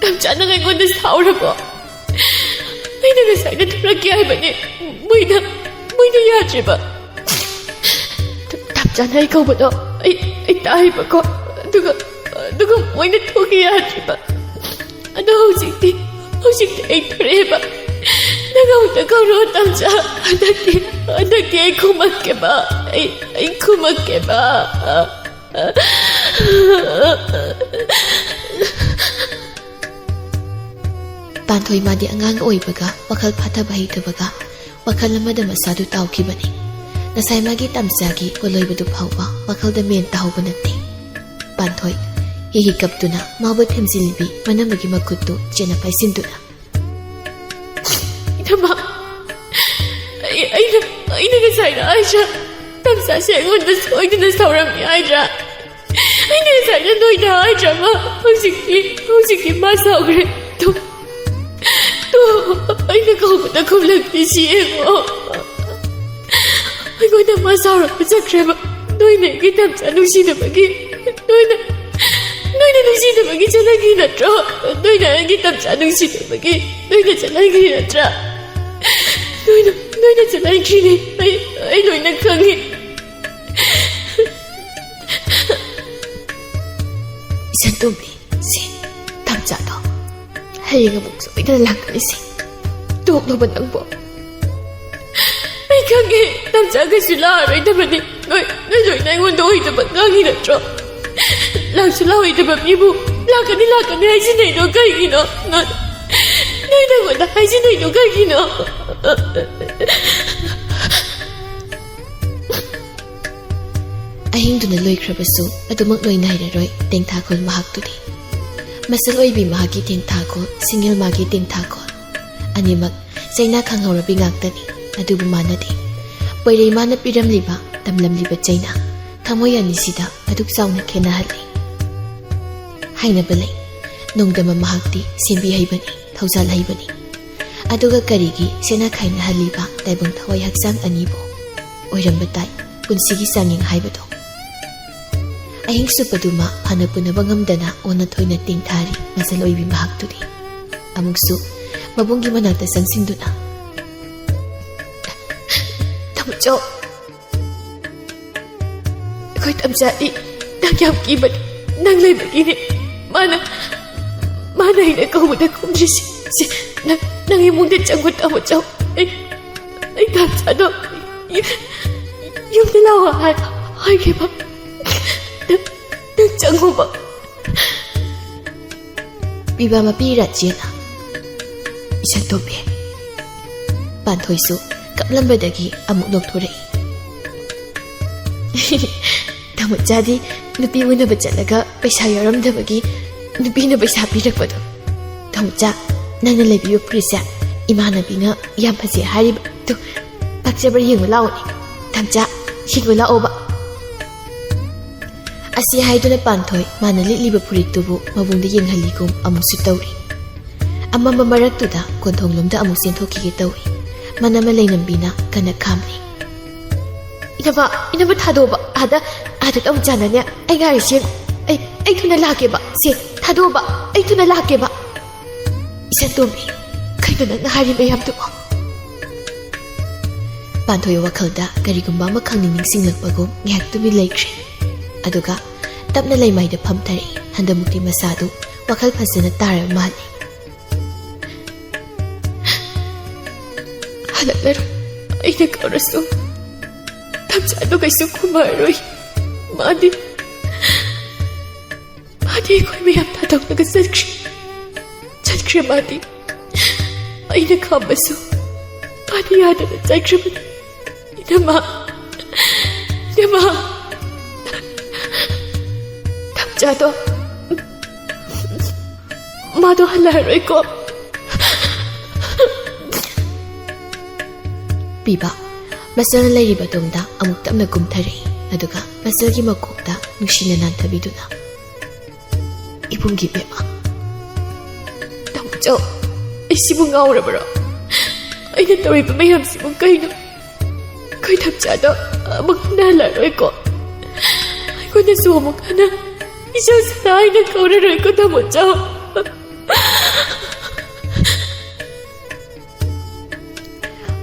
ꯇꯝꯆꯥ, ꯅꯪ ꯑꯩꯉꯣꯟꯗ ꯁꯥꯎꯔꯕꯣ? ꯑꯩꯅ ꯉꯁꯥꯏꯅ ꯊꯣꯛꯂꯛꯀꯦ ꯍꯥꯏꯕꯅꯤ, ꯃꯣꯏꯅ, ꯃꯣꯏꯅ ꯌꯥꯗ꯭ꯔꯤꯕ꯫ ꯇꯝꯆꯥꯅ ꯑꯩ ꯀꯧꯕꯗꯣ ꯑꯩ, ꯑꯩ ꯇꯥꯏꯕꯀꯣ, ꯑꯗꯨꯒ, ꯑꯗꯨꯒ ꯃꯣꯏꯅ ꯊꯣꯛꯀꯦ ꯌꯥꯗ꯭ꯔꯤꯕ꯫ ꯑꯗꯣ ꯍꯧꯖꯤꯛꯇꯤ, ꯍꯧꯖꯤꯛꯇꯤ ꯑꯩ ꯊꯣꯔꯛꯑꯦꯕ꯫ ꯅꯪ ꯑꯃꯨꯛꯇ ꯀꯧꯔꯣ, ꯇꯝꯆꯥ꯫ ꯍꯟꯗꯛꯇꯤ, ꯍꯟꯗꯛꯇꯤ ꯑꯩ ꯈꯨꯝꯃꯛꯀꯦꯕ꯫ ꯑꯩ, ꯑꯩ ꯈꯨꯝꯃꯛꯀꯦꯕ꯫" ꯄꯥꯟꯊꯣꯏ ꯃꯥꯗꯤ ꯑꯉꯥꯡ ꯑꯣꯏꯕꯒ, ꯋꯥꯈꯜ ꯐꯥꯊꯕ ꯍꯩꯇꯕꯒ, ꯋꯥꯈꯜ ꯑꯃꯗ ꯃꯁꯥꯗꯨ ꯇꯥꯎꯈꯤꯕꯅꯤ꯫ ꯉꯁꯥꯏ ꯃꯥꯒꯤ ꯇꯝꯆꯥꯒꯤ ꯄꯣꯠꯂꯣꯏꯕꯗꯨ ꯐꯥꯎꯕ ꯋꯥꯈꯜꯗ ꯃꯦꯟ ꯇꯥꯍꯧꯕ ꯅꯠꯇꯦ꯫ ꯄꯥꯟꯊꯣꯏ ꯍꯤ ꯍꯤ ꯀꯞꯇꯨꯅ ꯃꯥꯕꯨ ꯊꯦꯝꯖꯤꯜꯂꯤꯕꯤ ꯃꯅꯝꯃꯒꯤ ꯃꯈꯨꯠꯇꯨ ꯆꯦꯠꯅ ꯄꯥꯏꯁꯤꯟꯗꯨꯅ꯫ "ꯏꯅꯝꯃ, ꯑꯩ, ꯑꯩꯅ, ꯑꯩꯅ ꯉꯁꯥꯏꯅ ꯍꯥꯏꯗ꯭ꯔꯥ, ꯇꯝꯆꯥꯁꯦ ꯑꯩꯉꯣꯟꯗ ꯁꯣꯏꯗꯅ ꯁꯥꯎꯔꯝꯃꯤ ꯍꯥꯏꯗ꯭ꯔꯥ? ꯑꯩꯅ ꯉꯁꯥꯏꯅ ꯅꯣꯏꯗ ꯍꯥꯏꯗ꯭ꯔꯥ? ꯃꯥ ꯍꯧꯖꯤꯛꯇꯤ, ꯍꯧꯖꯤꯛꯇꯤ ꯃꯥ ꯁꯥꯎꯈ꯭ꯔꯦ꯫ ꯇꯨ, ꯇꯨ, ꯑꯩꯅ ꯀꯧꯕꯗ ꯈꯨꯝꯂꯛꯇ꯭ꯔꯤꯁꯤ ꯌꯦꯡꯉꯣ꯫ ꯑꯩꯉꯣꯟꯗ ꯃꯥ ꯁꯥꯎꯔꯛꯄ ꯆꯠꯈ꯭ꯔꯦꯕ꯫ ꯅꯣꯏꯅ ꯑꯩꯒꯤ ꯇꯝꯆꯥ ꯅꯨꯡꯁꯤꯗꯕꯒꯤ, ꯅꯣꯏꯅ, ꯅꯣꯏꯅ ꯅꯨꯡꯁꯤꯗꯕꯒꯤ ꯆꯠꯅꯈꯤ ꯅꯠꯇ꯭ꯔꯣ? ꯅꯣꯏꯅ ꯑꯩꯒꯤ ꯇꯝꯆꯥ ꯅꯨꯡꯁꯤꯗꯕꯒꯤ ꯅꯣꯏꯅ ꯆꯠꯅꯈꯤ ꯅꯠꯇ꯭ꯔꯥ? ꯅꯣꯏꯅ, ꯅꯣꯏꯅ ꯆꯠꯅꯈꯤꯅꯤ꯫ ꯑꯩ, ꯑꯩ ꯂꯣꯏꯅ ꯈꯪꯉꯤ꯫" "ꯏꯆꯟ ꯇꯣꯝꯕꯤ, ꯁꯤ ꯇꯝꯆꯥꯗꯣ ꯍꯌꯦꯡ ꯑꯃꯨꯛ ꯁꯣꯏꯗꯅ ꯂꯥꯛꯀꯅꯤ꯫ ꯁꯤ ꯇꯣꯛꯂꯣꯕ ꯅꯪꯕꯣ?" "ꯑꯩ ꯈꯪꯉꯦ, ꯇꯝꯆꯥ ꯀꯩꯁꯨ ꯂꯥꯛꯑꯔꯣꯏꯗꯕꯅꯤ꯫ ꯅꯣꯏ, ꯅꯣꯏ ꯂꯣꯏꯅ ꯑꯩꯉꯣꯟꯗ ꯑꯣꯏꯗꯕ ꯉꯥꯡꯉꯤ ꯅꯠꯇ꯭ꯔꯣ? ꯂꯥꯛꯁꯨ ꯂꯥꯛꯑꯣꯏꯗꯕ ꯃꯤꯕꯨ ꯂꯥꯛꯀꯅꯤ, ꯂꯥꯛꯀꯅꯤ ꯍꯥꯏꯖꯤꯟꯅꯩꯗꯣ ꯀꯩꯒꯤꯅꯣ? ꯅꯣꯏ, ꯅꯣꯏ ꯅꯉꯣꯟꯗ ꯍꯥꯏꯖꯤꯟꯅꯩꯗꯣ ꯀꯩꯒꯤꯅꯣ?" ꯑꯍꯤꯡꯗꯨꯅ ꯂꯣꯏꯈ꯭ꯔꯕꯁꯨ ꯑꯗꯨꯃꯛ ꯂꯣꯏꯅꯥꯏꯔꯔꯣꯏ ꯇꯦꯡꯊꯥꯈꯣꯜ ꯃꯍꯥꯛꯇꯨꯗꯤ꯫ ꯃꯆꯜ ꯑꯣꯏꯕꯤ ꯃꯍꯥꯛꯀꯤ ꯇꯦꯡꯊꯥꯈꯣꯜ, ꯁꯤꯡꯉꯦꯜ ꯃꯥꯒꯤ ꯇꯦꯡꯊꯥꯈꯣꯜ, ꯑꯅꯤꯃꯛ ꯆꯩꯅꯥ ꯈꯪꯍꯧꯔꯕꯤ ꯉꯥꯛꯇꯅꯤ꯫ ꯑꯗꯨꯕꯨ ꯃꯥꯟꯅꯗꯦ꯫ ꯄꯣꯏꯔꯩ ꯃꯥꯅ ꯄꯤꯔꯝꯂꯤꯕ, ꯇꯝꯂꯝꯂꯤꯕ ꯆꯩꯅꯥ ꯊꯃꯣꯏ ꯑꯅꯤꯁꯤꯗ ꯑꯗꯨꯛ ꯆꯥꯎꯅ ꯈꯦꯠꯅꯍꯜꯂꯤ꯫ ꯍꯥꯏꯅꯕ ꯂꯩ, ꯅꯣꯡꯗꯝꯕ ꯃꯍꯥꯛꯇꯤ ꯁꯦꯝꯕꯤ ꯍꯩꯕꯅꯤ, ꯊꯧꯖꯥꯜ ꯍꯩꯕꯅꯤ꯫ ꯑꯗꯨꯒ ꯀꯔꯤꯒꯤ ꯁꯦꯠꯅ ꯈꯥꯏꯅꯍꯜꯂꯤꯕ ꯇꯥꯏꯕꯪ ꯊꯋꯥꯏ ꯍꯛꯆꯥꯡ ꯑꯅꯤꯕꯨ? ꯑꯣꯏꯔꯝꯕ ꯇꯥꯏ ꯄꯨꯟꯁꯤꯒꯤ ꯆꯥꯡꯌꯦꯡ ꯍꯥꯏꯕꯗꯣ꯫ ꯑꯍꯤꯡ ꯆꯨꯞꯄꯗꯨꯃ ꯐꯅ ꯄꯨꯅꯕ ꯉꯝꯗꯅ ꯑꯣꯟꯅ ꯊꯣꯏꯅ ꯇꯦꯡꯊꯥꯔꯤ ꯃꯆꯜ ꯑꯣꯏꯕꯤ ꯃꯍꯥꯛꯇꯨꯗꯤ꯫ ꯑꯃꯨꯛꯁꯨ ꯃꯕꯨꯡꯒꯤ ꯃꯅꯥꯛꯇ ꯆꯪꯁꯤꯟꯗꯨꯅ, "ꯇꯥꯃꯣꯆꯧ, ꯑꯩꯈꯣꯏ ꯇꯝꯆꯥꯗꯤ ꯅꯪ ꯌꯥꯝ ꯀꯤꯕꯅꯤ꯫ ꯅꯪ ꯂꯩꯕꯒꯤꯅꯦ ꯃꯥꯅ, ꯃꯥꯅ ꯑꯩꯅ ꯀꯧꯕꯗ ꯈꯨꯝꯗ꯭ꯔꯤꯁꯦ꯫ ꯁꯦ, ꯅꯪ, ꯅꯪ ꯏꯃꯨꯡꯗ ꯆꯪꯉꯣ, ꯇꯥꯃꯣꯆꯧ꯫ ꯑꯩ, ꯑꯩ ꯇꯝꯆꯥꯗꯣ ꯌꯨ-, ꯌꯨꯝꯗ ꯂꯥꯛꯑꯣ ꯍꯥꯏ-, ꯍꯥꯏꯒꯦꯕ꯫ ꯅꯪ, ꯅꯪ ꯆꯪꯉꯣꯕ꯫" ꯄꯤꯕ ꯃꯄꯤ ꯔꯥꯖꯦꯟꯅ, "ꯏꯆꯟꯇꯣꯝꯕꯤ꯫" ꯄꯥꯟꯊꯣꯏꯁꯨ ꯀꯞꯂꯝꯕꯗꯒꯤ ꯑꯃꯨꯛ ꯅꯣꯛꯊꯣꯔꯛꯏ꯫ "ꯇꯥꯃꯣꯆꯥꯗꯤ ꯅꯨꯄꯤ ꯎꯅꯕ ꯆꯠꯂꯒ ꯄꯩꯁꯥ ꯌꯥꯎꯔꯝꯗꯕꯒꯤ ꯅꯨꯄꯤꯅ ꯄꯩꯁꯥ ꯄꯤꯔꯛꯄꯗꯣ꯫ ꯇꯥꯃꯣꯆꯥ, ꯅꯪꯅ ꯂꯩꯕꯤꯕ ꯐꯨꯔꯤꯠꯁꯦ ꯏꯃꯥꯟꯅꯕꯤꯅ ꯌꯥꯝ ꯐꯖꯩ ꯍꯥꯏꯔꯤꯕ꯫ ꯇꯨ, ꯄꯥꯛꯆꯕ꯭ꯔꯥ ꯌꯦꯡꯉꯨ ꯂꯥꯛꯑꯣꯅꯦ꯫ ꯇꯥꯃꯣꯆꯥ, ꯌꯦꯡꯉꯨ ꯂꯥꯛꯑꯣꯕ꯫" ꯑꯁꯤ ꯍꯥꯏꯗꯨꯅ ꯄꯥꯟꯊꯣꯏ ꯃꯥꯅ ꯂꯤꯠꯂꯤꯕ ꯐꯨꯔꯤꯠꯇꯨꯕꯨ ꯃꯕꯨꯡꯗ ꯌꯦꯡꯍꯜꯂꯤꯒꯨꯝ ꯑꯃꯨꯛꯁꯨ ꯇꯧꯔꯤ꯫ ꯑꯃꯝꯕ ꯃꯔꯛꯇꯨꯗ ꯀꯣꯟꯊꯣꯡꯂꯣꯝꯗ ꯑꯃꯨꯛ ꯆꯦꯟꯊꯣꯛꯈꯤꯒꯦ ꯇꯧꯏ꯫ ꯃꯅꯝꯃ ꯂꯩꯅꯝꯕꯤꯅ ꯀꯟꯅ ꯈꯥꯝꯂꯤ꯫ "ꯏꯅꯝꯃ, ꯏꯅꯝꯃ ꯊꯥꯗꯣꯛꯑꯣꯕ꯫ ꯑꯥꯗ, ꯑꯥꯗ ꯇꯥꯃꯣꯆꯥꯅꯅꯦ ꯑꯩ ꯉꯥꯏꯔꯤꯁꯦ ꯌꯦꯡꯉꯨ꯫ ꯑꯩ, ꯑꯩ ꯊꯨꯅ ꯂꯥꯛꯀꯦꯕ꯫ ꯁꯦ, ꯊꯥꯗꯣꯛꯑꯣꯕ꯫ ꯑꯩ ꯊꯨꯅ ꯂꯥꯛꯀꯦꯕ꯫" "ꯏꯆꯟꯇꯣꯝꯕꯤ, ꯀꯩꯅꯣ ꯅꯪꯅ ꯍꯥꯏꯔꯤ ꯃꯌꯥꯝꯗꯨꯕꯣ?" ꯄꯥꯟꯊꯣꯏ ꯋꯥꯈꯜꯗ ꯀꯔꯤꯒꯨꯝꯕ ꯑꯃ ꯈꯪꯅꯤꯡ ꯅꯤꯡꯁꯤꯡꯂꯛꯄꯒꯨꯝ ꯉꯥꯏꯍꯥꯛ ꯇꯨꯃꯤꯟ ꯂꯩꯈ꯭ꯔꯦ꯫ ꯑꯗꯨꯒ ꯇꯞꯅ ꯂꯩꯃꯥꯏꯗ ꯐꯝꯊꯔꯛꯏ꯫ ꯍꯟꯗꯛꯃꯨꯛꯇꯤ ꯃꯁꯥꯗꯨ ꯋꯥꯈꯜ ꯐꯖꯅ ꯇꯥꯔꯕ ꯃꯥꯜꯂꯤ꯫ "ꯍꯜꯂꯛꯂꯔꯣꯏ꯫ ꯑꯩꯅ ꯀꯧꯔꯁꯨ ꯇꯥꯃꯣꯆꯥꯗꯣ ꯀꯩꯁꯨ ꯈꯨꯝꯃꯔꯣꯏ꯫ ꯃꯥꯗꯤ, ꯃꯥꯗꯤ ꯑꯩꯈꯣꯏ ꯃꯌꯥꯝ ꯊꯥꯗꯣꯛꯂꯒ ꯆꯠꯈ꯭ꯔꯦ꯫ ꯆꯠꯈ꯭ꯔꯦ ꯃꯥꯗꯤ꯫ ꯑꯩꯅ ꯈꯥꯝꯕꯁꯨ ꯃꯥꯗꯤ ꯌꯥꯗꯅ ꯆꯠꯈ꯭ꯔꯕꯅꯤ꯫ ꯏꯅꯝꯃ, ꯏꯅꯝꯃ, ꯇꯥꯃꯣꯆꯥꯗꯣ, ꯃꯥꯗꯣ ꯍꯜꯂꯛꯑꯔꯣꯏꯀꯣ꯫" ꯄꯤꯕ ꯃꯆꯜꯅ ꯂꯩꯔꯤꯕ ꯇꯨꯡꯗ ꯑꯃꯨꯛ ꯇꯞꯅ ꯀꯨꯝꯊꯔꯛꯏ꯫ ꯑꯗꯨꯒ ꯃꯆꯜꯒꯤ ꯃꯀꯣꯛꯇ ꯅꯨꯡꯁꯤꯅ ꯅꯥꯟꯊꯕꯤꯗꯨꯅ, "ꯏ-, ꯄꯨꯝꯈꯤ ꯏꯕꯦꯝꯃ꯫ ꯇꯥꯃꯣꯆꯧ, ꯑꯩ ꯁꯤꯕꯨ ꯉꯥꯎꯔꯕ꯭ꯔꯣ? ꯑꯩꯅ ꯇꯧꯔꯤꯕ ꯃꯌꯥꯝꯁꯤꯕꯨ ꯀꯩꯅꯣ? ꯑꯩꯈꯣꯏ ꯇꯥꯃꯣꯆꯥꯗꯣ ꯑꯃꯨꯛ ꯍꯟꯅ ꯍꯜꯂꯛꯑꯔꯣꯏꯀꯣ? ꯑꯩꯈꯣꯏꯅꯁꯨ ꯑꯃꯨꯛ ꯍꯟꯅ ꯏꯆꯧ ꯁꯅꯥ ꯍꯥꯏꯅ ꯀꯧꯔꯔꯣꯏꯀꯣ ꯇꯥꯃꯣꯆꯧ?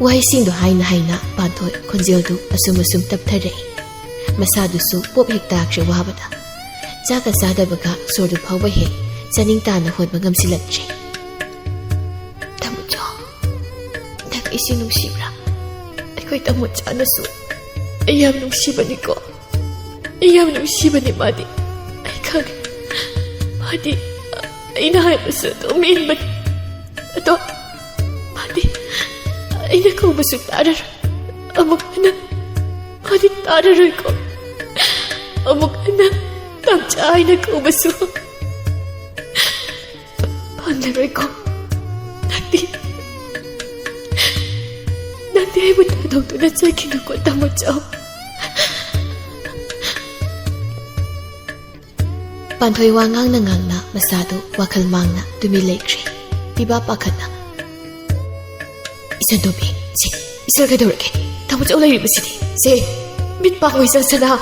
ꯋꯥꯍꯩꯁꯤꯡꯗꯣ ꯍꯥꯏꯅ ꯍꯥꯏꯅ ꯄꯥꯟꯊꯣꯏ ꯈꯣꯟꯖꯦꯜꯗꯨ ꯑꯁꯨꯝ ꯑꯁꯨꯝ ꯇꯞꯊꯔꯛꯏ꯫ ꯃꯁꯥꯗꯨꯁꯨ ꯄꯣꯞ ꯍꯦꯛ ꯇꯥꯈ꯭ꯔꯦ ꯋꯥꯕꯗ꯫ ꯆꯥꯒ ꯆꯥꯗꯕꯒ ꯁꯣꯔꯗꯨ ꯐꯥꯎꯕ ꯍꯦꯛ ꯆꯥꯅꯤꯡ ꯇꯥꯅ ꯍꯣꯟꯕ ꯉꯝꯁꯤꯜꯂꯛꯇ꯭ꯔꯦ꯫ ꯇꯥꯃꯣꯆꯥ, ꯅꯪ ꯑꯩꯁꯤ ꯅꯨꯡꯁꯤꯕ꯭ꯔꯥ? ꯑꯩꯈꯣꯏ ꯇꯥꯃꯣꯆꯥꯅꯁꯨ ꯑꯩ ꯌꯥꯝ ꯅꯨꯡꯁꯤꯕꯅꯤꯀꯣ꯫ ꯑꯩ ꯌꯥꯝ ꯅꯨꯡꯁꯤꯕꯅꯤ ꯃꯥꯗꯤ꯫ ꯑꯩ ꯈꯪꯉꯦ꯫ ꯃꯥꯗꯤ ꯑꯩꯅ ꯍꯥꯏꯕꯁꯨ ꯑꯗꯨꯝ ꯏꯟꯕꯅꯤ꯫ ꯑꯗꯣ ꯃꯥꯗꯤ ꯑꯩꯅ ꯀꯧꯕꯁꯨ ꯇꯥꯔꯔꯣꯏ꯫ ꯑꯃꯨꯛ ꯍꯟꯅ ꯃꯥꯗꯤ ꯇꯥꯔꯔꯣꯏꯀꯣ꯫ ꯑꯃꯨꯛ ꯍꯟꯅ ꯇꯥꯃꯣꯆꯥ ꯍꯥꯏꯅ ꯀꯧꯕꯁꯨ ꯐꯪꯂꯔꯣꯏꯀꯣ꯫ ꯅꯪꯗꯤ, ꯅꯪꯗꯤ ꯑꯩꯕꯨ ꯊꯥꯗꯣꯛꯇꯨꯅ ꯆꯠꯈꯤꯅꯨꯀꯣ, ꯇꯥꯃꯣꯆꯧ꯫ ꯄꯥꯟꯊꯣꯏ ꯋꯥ ꯉꯥꯡꯅ ꯉꯥꯡꯅ ꯃꯁꯥꯗꯨ ꯋꯥꯈꯜ ꯃꯥꯡꯅ ꯇꯨꯃꯤꯟ ꯂꯩꯈ꯭ꯔꯦ꯫ ꯄꯤꯕꯥ ꯄꯥꯈꯠꯅ, "ꯏꯆꯟꯇꯣꯝꯕꯤ, ꯁꯤ, ꯏꯆꯟ ꯀꯩꯗꯧꯔꯒꯦ? ꯇꯥꯃꯣꯆꯧ ꯂꯩꯔꯤꯕꯁꯤꯗꯤ꯫ ꯁꯦ, ꯃꯤꯠ ꯄꯥꯡꯉꯣ ꯏꯆꯟ ꯁꯅꯥ!"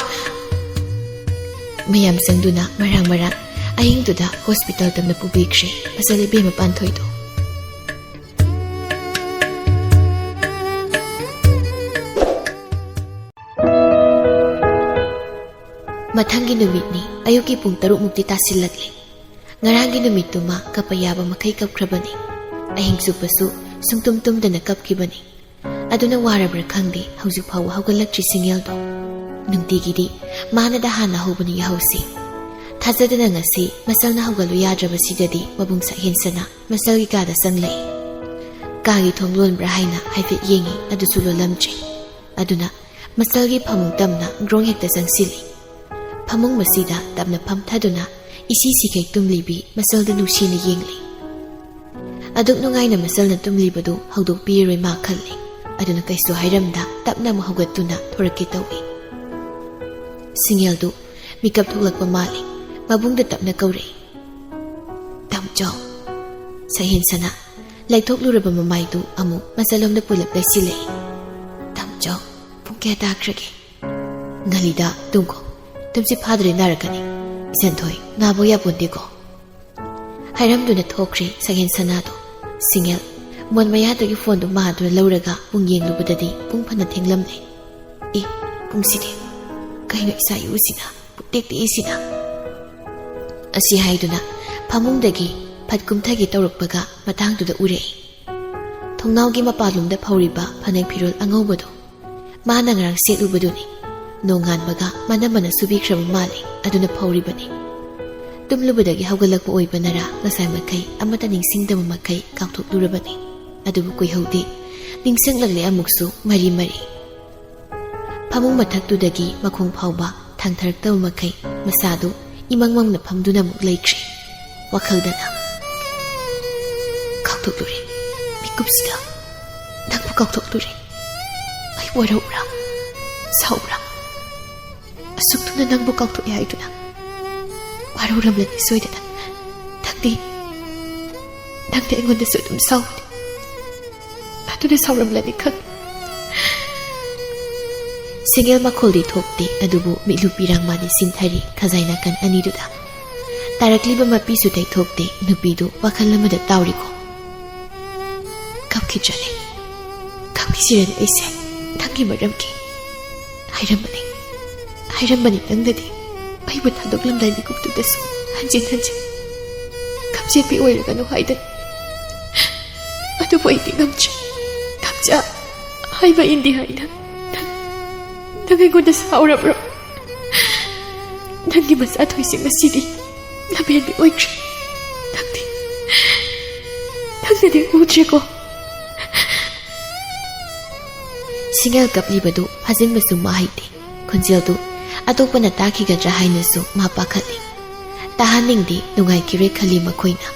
ꯃꯌꯥꯝ ꯆꯪꯗꯨꯅ ꯃꯔꯥꯡ ꯃꯔꯥꯡ ꯑꯍꯤꯡꯗꯨꯗ ꯍꯣꯁꯄꯤꯇꯥꯜ ꯇꯝꯅ ꯄꯨꯕꯤꯈ꯭ꯔꯦ ꯃꯆꯜ ꯏꯕꯦꯝꯃ ꯄꯥꯟꯊꯣꯏꯗꯣ꯫ ꯃꯊꯪꯒꯤ ꯅꯨꯃꯤꯠꯅꯤ꯫ ꯑꯌꯨꯛꯀꯤ ꯄꯨꯡ ꯇꯔꯨꯛ ꯃꯨꯛꯇꯤ ꯇꯥꯁꯤꯜꯂꯛꯂꯦ꯫ ꯉꯔꯥꯡꯒꯤ ꯅꯨꯃꯤꯠꯇꯨꯃ ꯀꯞꯄ ꯌꯥꯕ ꯃꯈꯩ ꯀꯞꯈ꯭ꯔꯕꯅꯤ꯫ ꯑꯍꯤꯡ ꯆꯨꯞꯄꯁꯨ ꯁꯨꯡꯇꯨꯝ ꯇꯨꯝꯗꯅ ꯀꯞꯈꯤꯕꯅꯤ꯫ ꯑꯗꯨꯅ ꯋꯥꯔꯕ꯭ꯔꯥ ꯈꯪꯗꯦ, ꯍꯧꯖꯤꯛ ꯐꯥꯎꯕ ꯍꯧꯒꯠꯂꯛꯇ꯭ꯔꯤ ꯁꯤꯡꯉꯦꯜꯗꯣ꯫ ꯅꯨꯡꯇꯤꯒꯤꯗꯤ ꯃꯥꯅꯗ ꯍꯥꯟꯅ ꯍꯧꯕꯅꯤ ꯌꯥꯍꯧꯁꯤ꯫ ꯊꯥꯖꯗꯅ ꯉꯁꯤ ꯃꯆꯜꯅ ꯍꯧꯒꯠꯂꯨ ꯌꯥꯗ꯭ꯔꯕꯁꯤꯗꯗꯤ ꯃꯕꯨꯡ ꯁꯛꯍꯦꯟꯁꯅ ꯃꯆꯜꯒꯤ ꯀꯥꯗ ꯆꯪꯂꯛꯏ꯫ ꯀꯥꯒꯤ ꯊꯣꯡ ꯂꯣꯟꯕ꯭ꯔꯥ ꯍꯥꯏꯅ ꯍꯥꯏꯐꯦꯠ ꯌꯦꯡꯉꯤ, ꯑꯗꯨꯁꯨ ꯂꯣꯜꯂꯝꯗ꯭ꯔꯦ꯫ ꯑꯗꯨꯅ ꯃꯆꯜꯒꯤ ꯐꯃꯨꯡ ꯇꯝꯅ ꯒ꯭ꯔꯣꯡ ꯍꯦꯛꯇ ꯆꯪꯁꯤꯜꯂꯤ꯫ ꯐꯃꯨꯡ ꯃꯁꯤꯗ ꯇꯞꯅ ꯐꯝꯊꯗꯨꯅ ꯏꯁꯤ ꯁꯤꯈꯩ ꯇꯨꯝꯂꯤꯕꯤ ꯃꯆꯜꯗ ꯅꯨꯡꯁꯤꯅ ꯌꯦꯡꯂꯤ꯫ ꯑꯗꯨꯛ ꯅꯨꯡꯉꯥꯏꯅ ꯃꯆꯜꯅ ꯇꯨꯝꯂꯤꯕꯗꯨ ꯍꯧꯗꯣꯛꯄꯤꯔꯔꯣꯏ ꯃꯥ ꯈꯜꯂꯤ꯫ ꯑꯗꯨꯅ ꯀꯩꯁꯨ ꯍꯥꯏꯔꯝꯗ ꯇꯞꯅ ꯑꯃꯨꯛ ꯍꯧꯒꯠꯇꯨꯅ ꯊꯣꯔꯛꯀꯦ ꯇꯧꯏ꯫ ꯁꯤꯡꯉꯦꯜꯗꯨ ꯃꯤꯀꯞ ꯊꯣꯛꯂꯛꯄ ꯃꯥꯜꯂꯤ꯫ ꯃꯕꯨꯡꯗ ꯇꯞꯅ ꯀꯧꯔꯛꯏ꯫ ꯁꯛꯍꯦꯟ ꯁꯅꯥ ꯂꯩꯊꯣꯛꯂꯨꯔꯕ ꯃꯃꯥꯏꯗꯨ ꯑꯃꯨꯛ ꯃꯆꯜꯂꯣꯝꯗ ꯄꯨꯂꯞ ꯂꯩꯁꯤꯜꯂꯛꯏ꯫ "ꯇꯝꯆꯧ, ꯄꯨꯡ ꯀꯌꯥ ꯇꯥꯈ꯭ꯔꯒꯦ?" "ꯉꯜꯂꯤꯗ, ꯇꯨꯝꯈꯣ꯫ ꯇꯨꯝꯁꯤꯠ ꯐꯥꯗ꯭ꯔꯦ ꯅꯥꯔꯛꯀꯅꯤ꯫ ꯏꯆꯟꯊꯣꯏ, ꯅꯥꯕ ꯌꯥꯄꯣꯟꯇꯦꯀꯣ꯫" ꯍꯥꯏꯔꯝꯗꯨꯅ ꯊꯣꯛꯈ꯭ꯔꯦ ꯁꯛꯍꯦꯟ ꯁꯅꯥꯗꯣ꯫ ꯁꯤꯡꯉꯦꯜ ꯃꯣꯟ ꯃꯌꯥꯗꯒꯤ ꯐꯣꯟꯗꯨ ꯃꯥꯗꯨꯅ ꯂꯧꯔꯒ ꯄꯨꯡ ꯌꯦꯡꯂꯨꯕꯗꯗꯤ ꯄꯨꯡ ꯐꯅ ꯊꯦꯡꯂꯝꯂꯦ꯫ "ꯑꯦ, ꯄꯨꯡꯁꯤꯗꯤ? ꯀꯩꯅꯣ ꯏꯆꯥ ꯏꯎꯁꯤꯅ ꯄꯨꯛꯇꯦꯛ ꯇꯦꯛꯏꯁꯤꯅ?" ꯑꯁꯤ ꯍꯥꯏꯗꯨꯅ ꯐꯃꯨꯡꯗꯒꯤ ꯐꯠ ꯀꯨꯝꯊꯒꯦ ꯇꯧꯔꯛꯄꯒ ꯃꯇꯥꯡꯗꯨꯗ ꯎꯔꯛꯏ꯫ ꯊꯣꯡꯅꯥꯎꯒꯤ ꯃꯄꯥꯟꯂꯣꯝꯗ ꯐꯧꯔꯤꯕ ꯐꯅꯦꯛ ꯐꯤꯔꯣꯜ ꯑꯉꯧꯕꯗꯣ ꯃꯥꯅ ꯉꯔꯥꯡ ꯁꯦꯠꯂꯨꯕꯗꯨꯅꯤ꯫ ꯅꯣꯡꯉꯥꯟꯕꯒ ꯃꯅꯝ ꯃꯅ ꯁꯨꯕꯤꯈ꯭ꯔꯕ ꯃꯥꯜꯂꯦ, ꯑꯗꯨꯅ ꯐꯧꯔꯤꯕꯅꯤ꯫ ꯇꯨꯝꯂꯨꯕꯗꯒꯤ ꯍꯧꯒꯠꯂꯛꯄ ꯑꯣꯏꯕꯅꯔꯥ ꯉꯁꯥꯏ ꯃꯈꯩ ꯑꯃꯠꯇ ꯅꯤꯡꯁꯤꯡꯗꯕ ꯃꯈꯩ ꯀꯥꯎꯊꯣꯛꯂꯨꯔꯕꯅꯤ꯫ ꯑꯗꯨꯕꯨ ꯀꯨꯏꯍꯧꯗꯦ, ꯅꯤꯡꯁꯤꯡꯂꯛꯂꯦ ꯑꯃꯨꯛꯁꯨ ꯃꯔꯤ ꯃꯔꯤ꯫ ꯐꯃꯨꯡ ꯃꯊꯛꯇꯨꯗꯒꯤ ꯃꯈꯣꯡ ꯐꯥꯎꯕ ꯊꯥꯡꯊꯔꯛꯇꯕ ꯃꯈꯩ ꯃꯁꯥꯗꯨ ꯏꯃꯪ ꯃꯪꯅ ꯐꯝꯗꯨꯅ ꯑꯃꯨꯛ ꯂꯩꯈ꯭ꯔꯦ꯫ ꯋꯥꯈꯜꯗꯅ, "ꯀꯥꯎꯊꯣꯛꯂꯨꯔꯦ, ꯃꯤꯀꯨꯞꯁꯤꯗ ꯅꯪꯕꯨ ꯀꯥꯎꯊꯣꯛꯂꯨꯔꯦ꯫ ꯑꯩ ꯋꯥꯔꯧꯕ꯭ꯔꯥ? ꯁꯥꯎꯕ꯭ꯔꯥ? ꯑꯁꯨꯛ ꯊꯨꯅ ꯅꯪꯕꯨ ꯀꯥꯎꯊꯣꯛꯑꯦ ꯍꯥꯏꯗꯨꯅ ꯋꯥꯔꯧꯔꯝꯂꯅꯤ ꯁꯣꯏꯗꯅ꯫ ꯅꯪꯗꯤ, ꯅꯪꯗꯤ ꯑꯩꯉꯣꯟꯗꯁꯨ ꯑꯗꯨꯝ ꯁꯥꯎꯕꯅꯤ꯫ ꯑꯗꯨꯅ ꯁꯥꯎꯔꯝꯂꯅꯤ ꯈꯪꯉꯤ꯫" ꯁꯤꯡꯒꯦꯜ ꯃꯈꯣꯜꯗꯤ ꯊꯣꯛꯇꯦ, ꯑꯗꯨꯕꯨ ꯃꯤꯠꯂꯨ ꯄꯤꯔꯥꯡ ꯃꯥꯗꯤ ꯁꯤꯟꯊꯔꯤ ꯈꯖꯥꯏ ꯅꯥꯀꯟ ꯑꯅꯤꯗꯨꯗ꯫ ꯇꯥꯔꯛꯂꯤꯕ ꯃꯄꯤꯁꯨ ꯇꯩꯊꯣꯛꯇꯦ, ꯅꯨꯄꯤꯗꯨ ꯋꯥꯈꯜ ꯑꯃꯗ ꯇꯥꯎꯔꯤꯀꯣ꯫ "ꯀꯞꯈꯤꯗ꯭ꯔꯅꯦ? ꯀꯞꯈꯤꯁꯤꯔꯅꯦ ꯑꯩꯁꯦ ꯅꯪꯒꯤ ꯃꯔꯝꯒꯤ? ꯍꯥꯏꯔꯝꯕꯅꯤ, ꯍꯥꯏꯔꯝꯕꯅꯤ ꯅꯪꯅꯗꯤ ꯑꯩꯕꯨ ꯊꯥꯗꯣꯛꯂꯝꯗꯥꯏ ꯃꯤꯀꯨꯞꯇꯨꯗꯁꯨ ꯍꯟꯖꯤꯟ ꯍꯟꯖꯤꯟ ꯀꯞꯆꯦꯠꯄꯤ ꯑꯣꯏꯔꯒꯅꯨ ꯍꯥꯏꯗꯅ꯫ ꯑꯗꯨꯕꯨ ꯑꯩꯗꯤ ꯉꯝꯗ꯭ꯔꯦ꯫ ꯀꯞꯆꯥ ꯍꯥꯏꯕ ꯏꯟꯗꯦ ꯍꯥꯏꯅ ꯅꯪ, ꯅꯪ ꯑꯩꯉꯣꯟꯗ ꯁꯥꯎꯔꯕ꯭ꯔꯣ? ꯅꯪꯒꯤ ꯃꯆꯥꯊꯣꯏꯁꯤꯡ ꯑꯁꯤꯗꯤ ꯂꯝꯍꯦꯟꯕꯤ ꯑꯣꯏꯈ꯭ꯔꯦ꯫ ꯅꯪꯗꯤ, ꯅꯪꯅꯗꯤ ꯎꯗ꯭ꯔꯦꯀꯣ?" ꯁꯤꯡꯒꯦꯜ ꯀꯞꯂꯤꯕꯗꯨ ꯐꯥꯖꯤꯟꯕꯁꯨ ꯃꯥ ꯍꯩꯇꯦ꯫ ꯈꯣꯟꯖꯦꯜꯗꯨ ꯑꯇꯣꯞꯄꯅ ꯇꯥꯈꯤꯒꯗ꯭ꯔꯥ ꯍꯥꯏꯅꯁꯨ ꯃꯥ ꯄꯥꯈꯠꯂꯤ꯫ ꯇꯥꯍꯟꯅꯤꯡꯗꯦ, ꯅꯨꯡꯉꯥꯏꯈꯤꯔꯣꯏ ꯈꯜꯂꯤ ꯃꯈꯣꯏꯅ꯫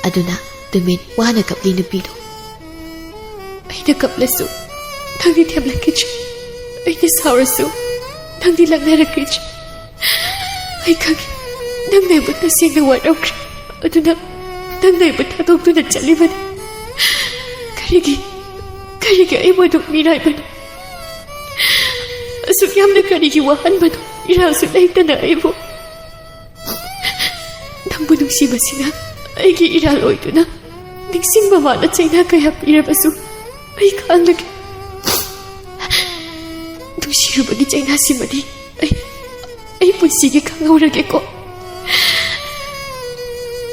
ꯑꯗꯨꯅ ꯇꯨꯃꯤꯟ ꯋꯥꯅ ꯀꯞꯂꯤ ꯅꯨꯄꯤꯗꯨ꯫ "ꯑꯩꯅ ꯀꯞꯂꯁꯨ ꯅꯪꯗꯤ ꯊꯦꯝꯂꯛꯈꯤꯗ꯭ꯔꯦ꯫ ꯑꯩꯅ ꯁꯥꯎꯔꯁꯨ ꯅꯪꯗꯤ ꯂꯛꯅꯔꯛꯈꯤꯗ꯭ꯔꯦ꯫ ꯑꯩ ꯈꯪꯉꯤ, ꯅꯪꯅ ꯑꯩꯕꯨ ꯇꯁꯦꯡꯅ ꯋꯥꯔꯧꯈ꯭ꯔꯦ꯫ ꯑꯗꯨꯅ ꯅꯪꯅ ꯑꯩꯕꯨ ꯊꯥꯗꯣꯛꯇꯨꯅ ꯆꯠꯂꯤꯕꯅꯤ꯫ ꯀꯔꯤꯒꯤ, ꯀꯔꯤꯒꯤ ꯑꯩꯕꯨ ꯑꯗꯨꯛ ꯃꯤꯔꯥꯏꯕꯅꯣ? ꯑꯁꯨꯛ ꯌꯥꯝꯅ ꯀꯔꯤꯒꯤ ꯋꯥꯍꯟꯕꯅꯣ? ꯏꯔꯥꯜꯁꯨ ꯂꯩꯇꯅ ꯑꯩꯕꯨ꯫ ꯅꯪꯕꯨ ꯅꯨꯡꯁꯤꯕꯁꯤꯅ ꯑꯩꯒꯤ ꯏꯔꯥꯜ ꯑꯣꯏꯗꯨꯅ ꯅꯤꯡꯁꯤꯡꯕ ꯃꯥꯅ ꯆꯩꯅꯥ ꯀꯌꯥ ꯄꯤꯔꯕꯁꯨ ꯑꯩ ꯈꯥꯡꯂꯒꯦ꯫ ꯅꯨꯡꯁꯤꯔꯨꯕꯒꯤ ꯆꯩꯅꯥꯁꯤꯃꯗꯤ ꯑꯩ, ꯑꯩ ꯄꯨꯟꯁꯤꯒꯤ ꯈꯪꯍꯧꯔꯒꯦꯀꯣ꯫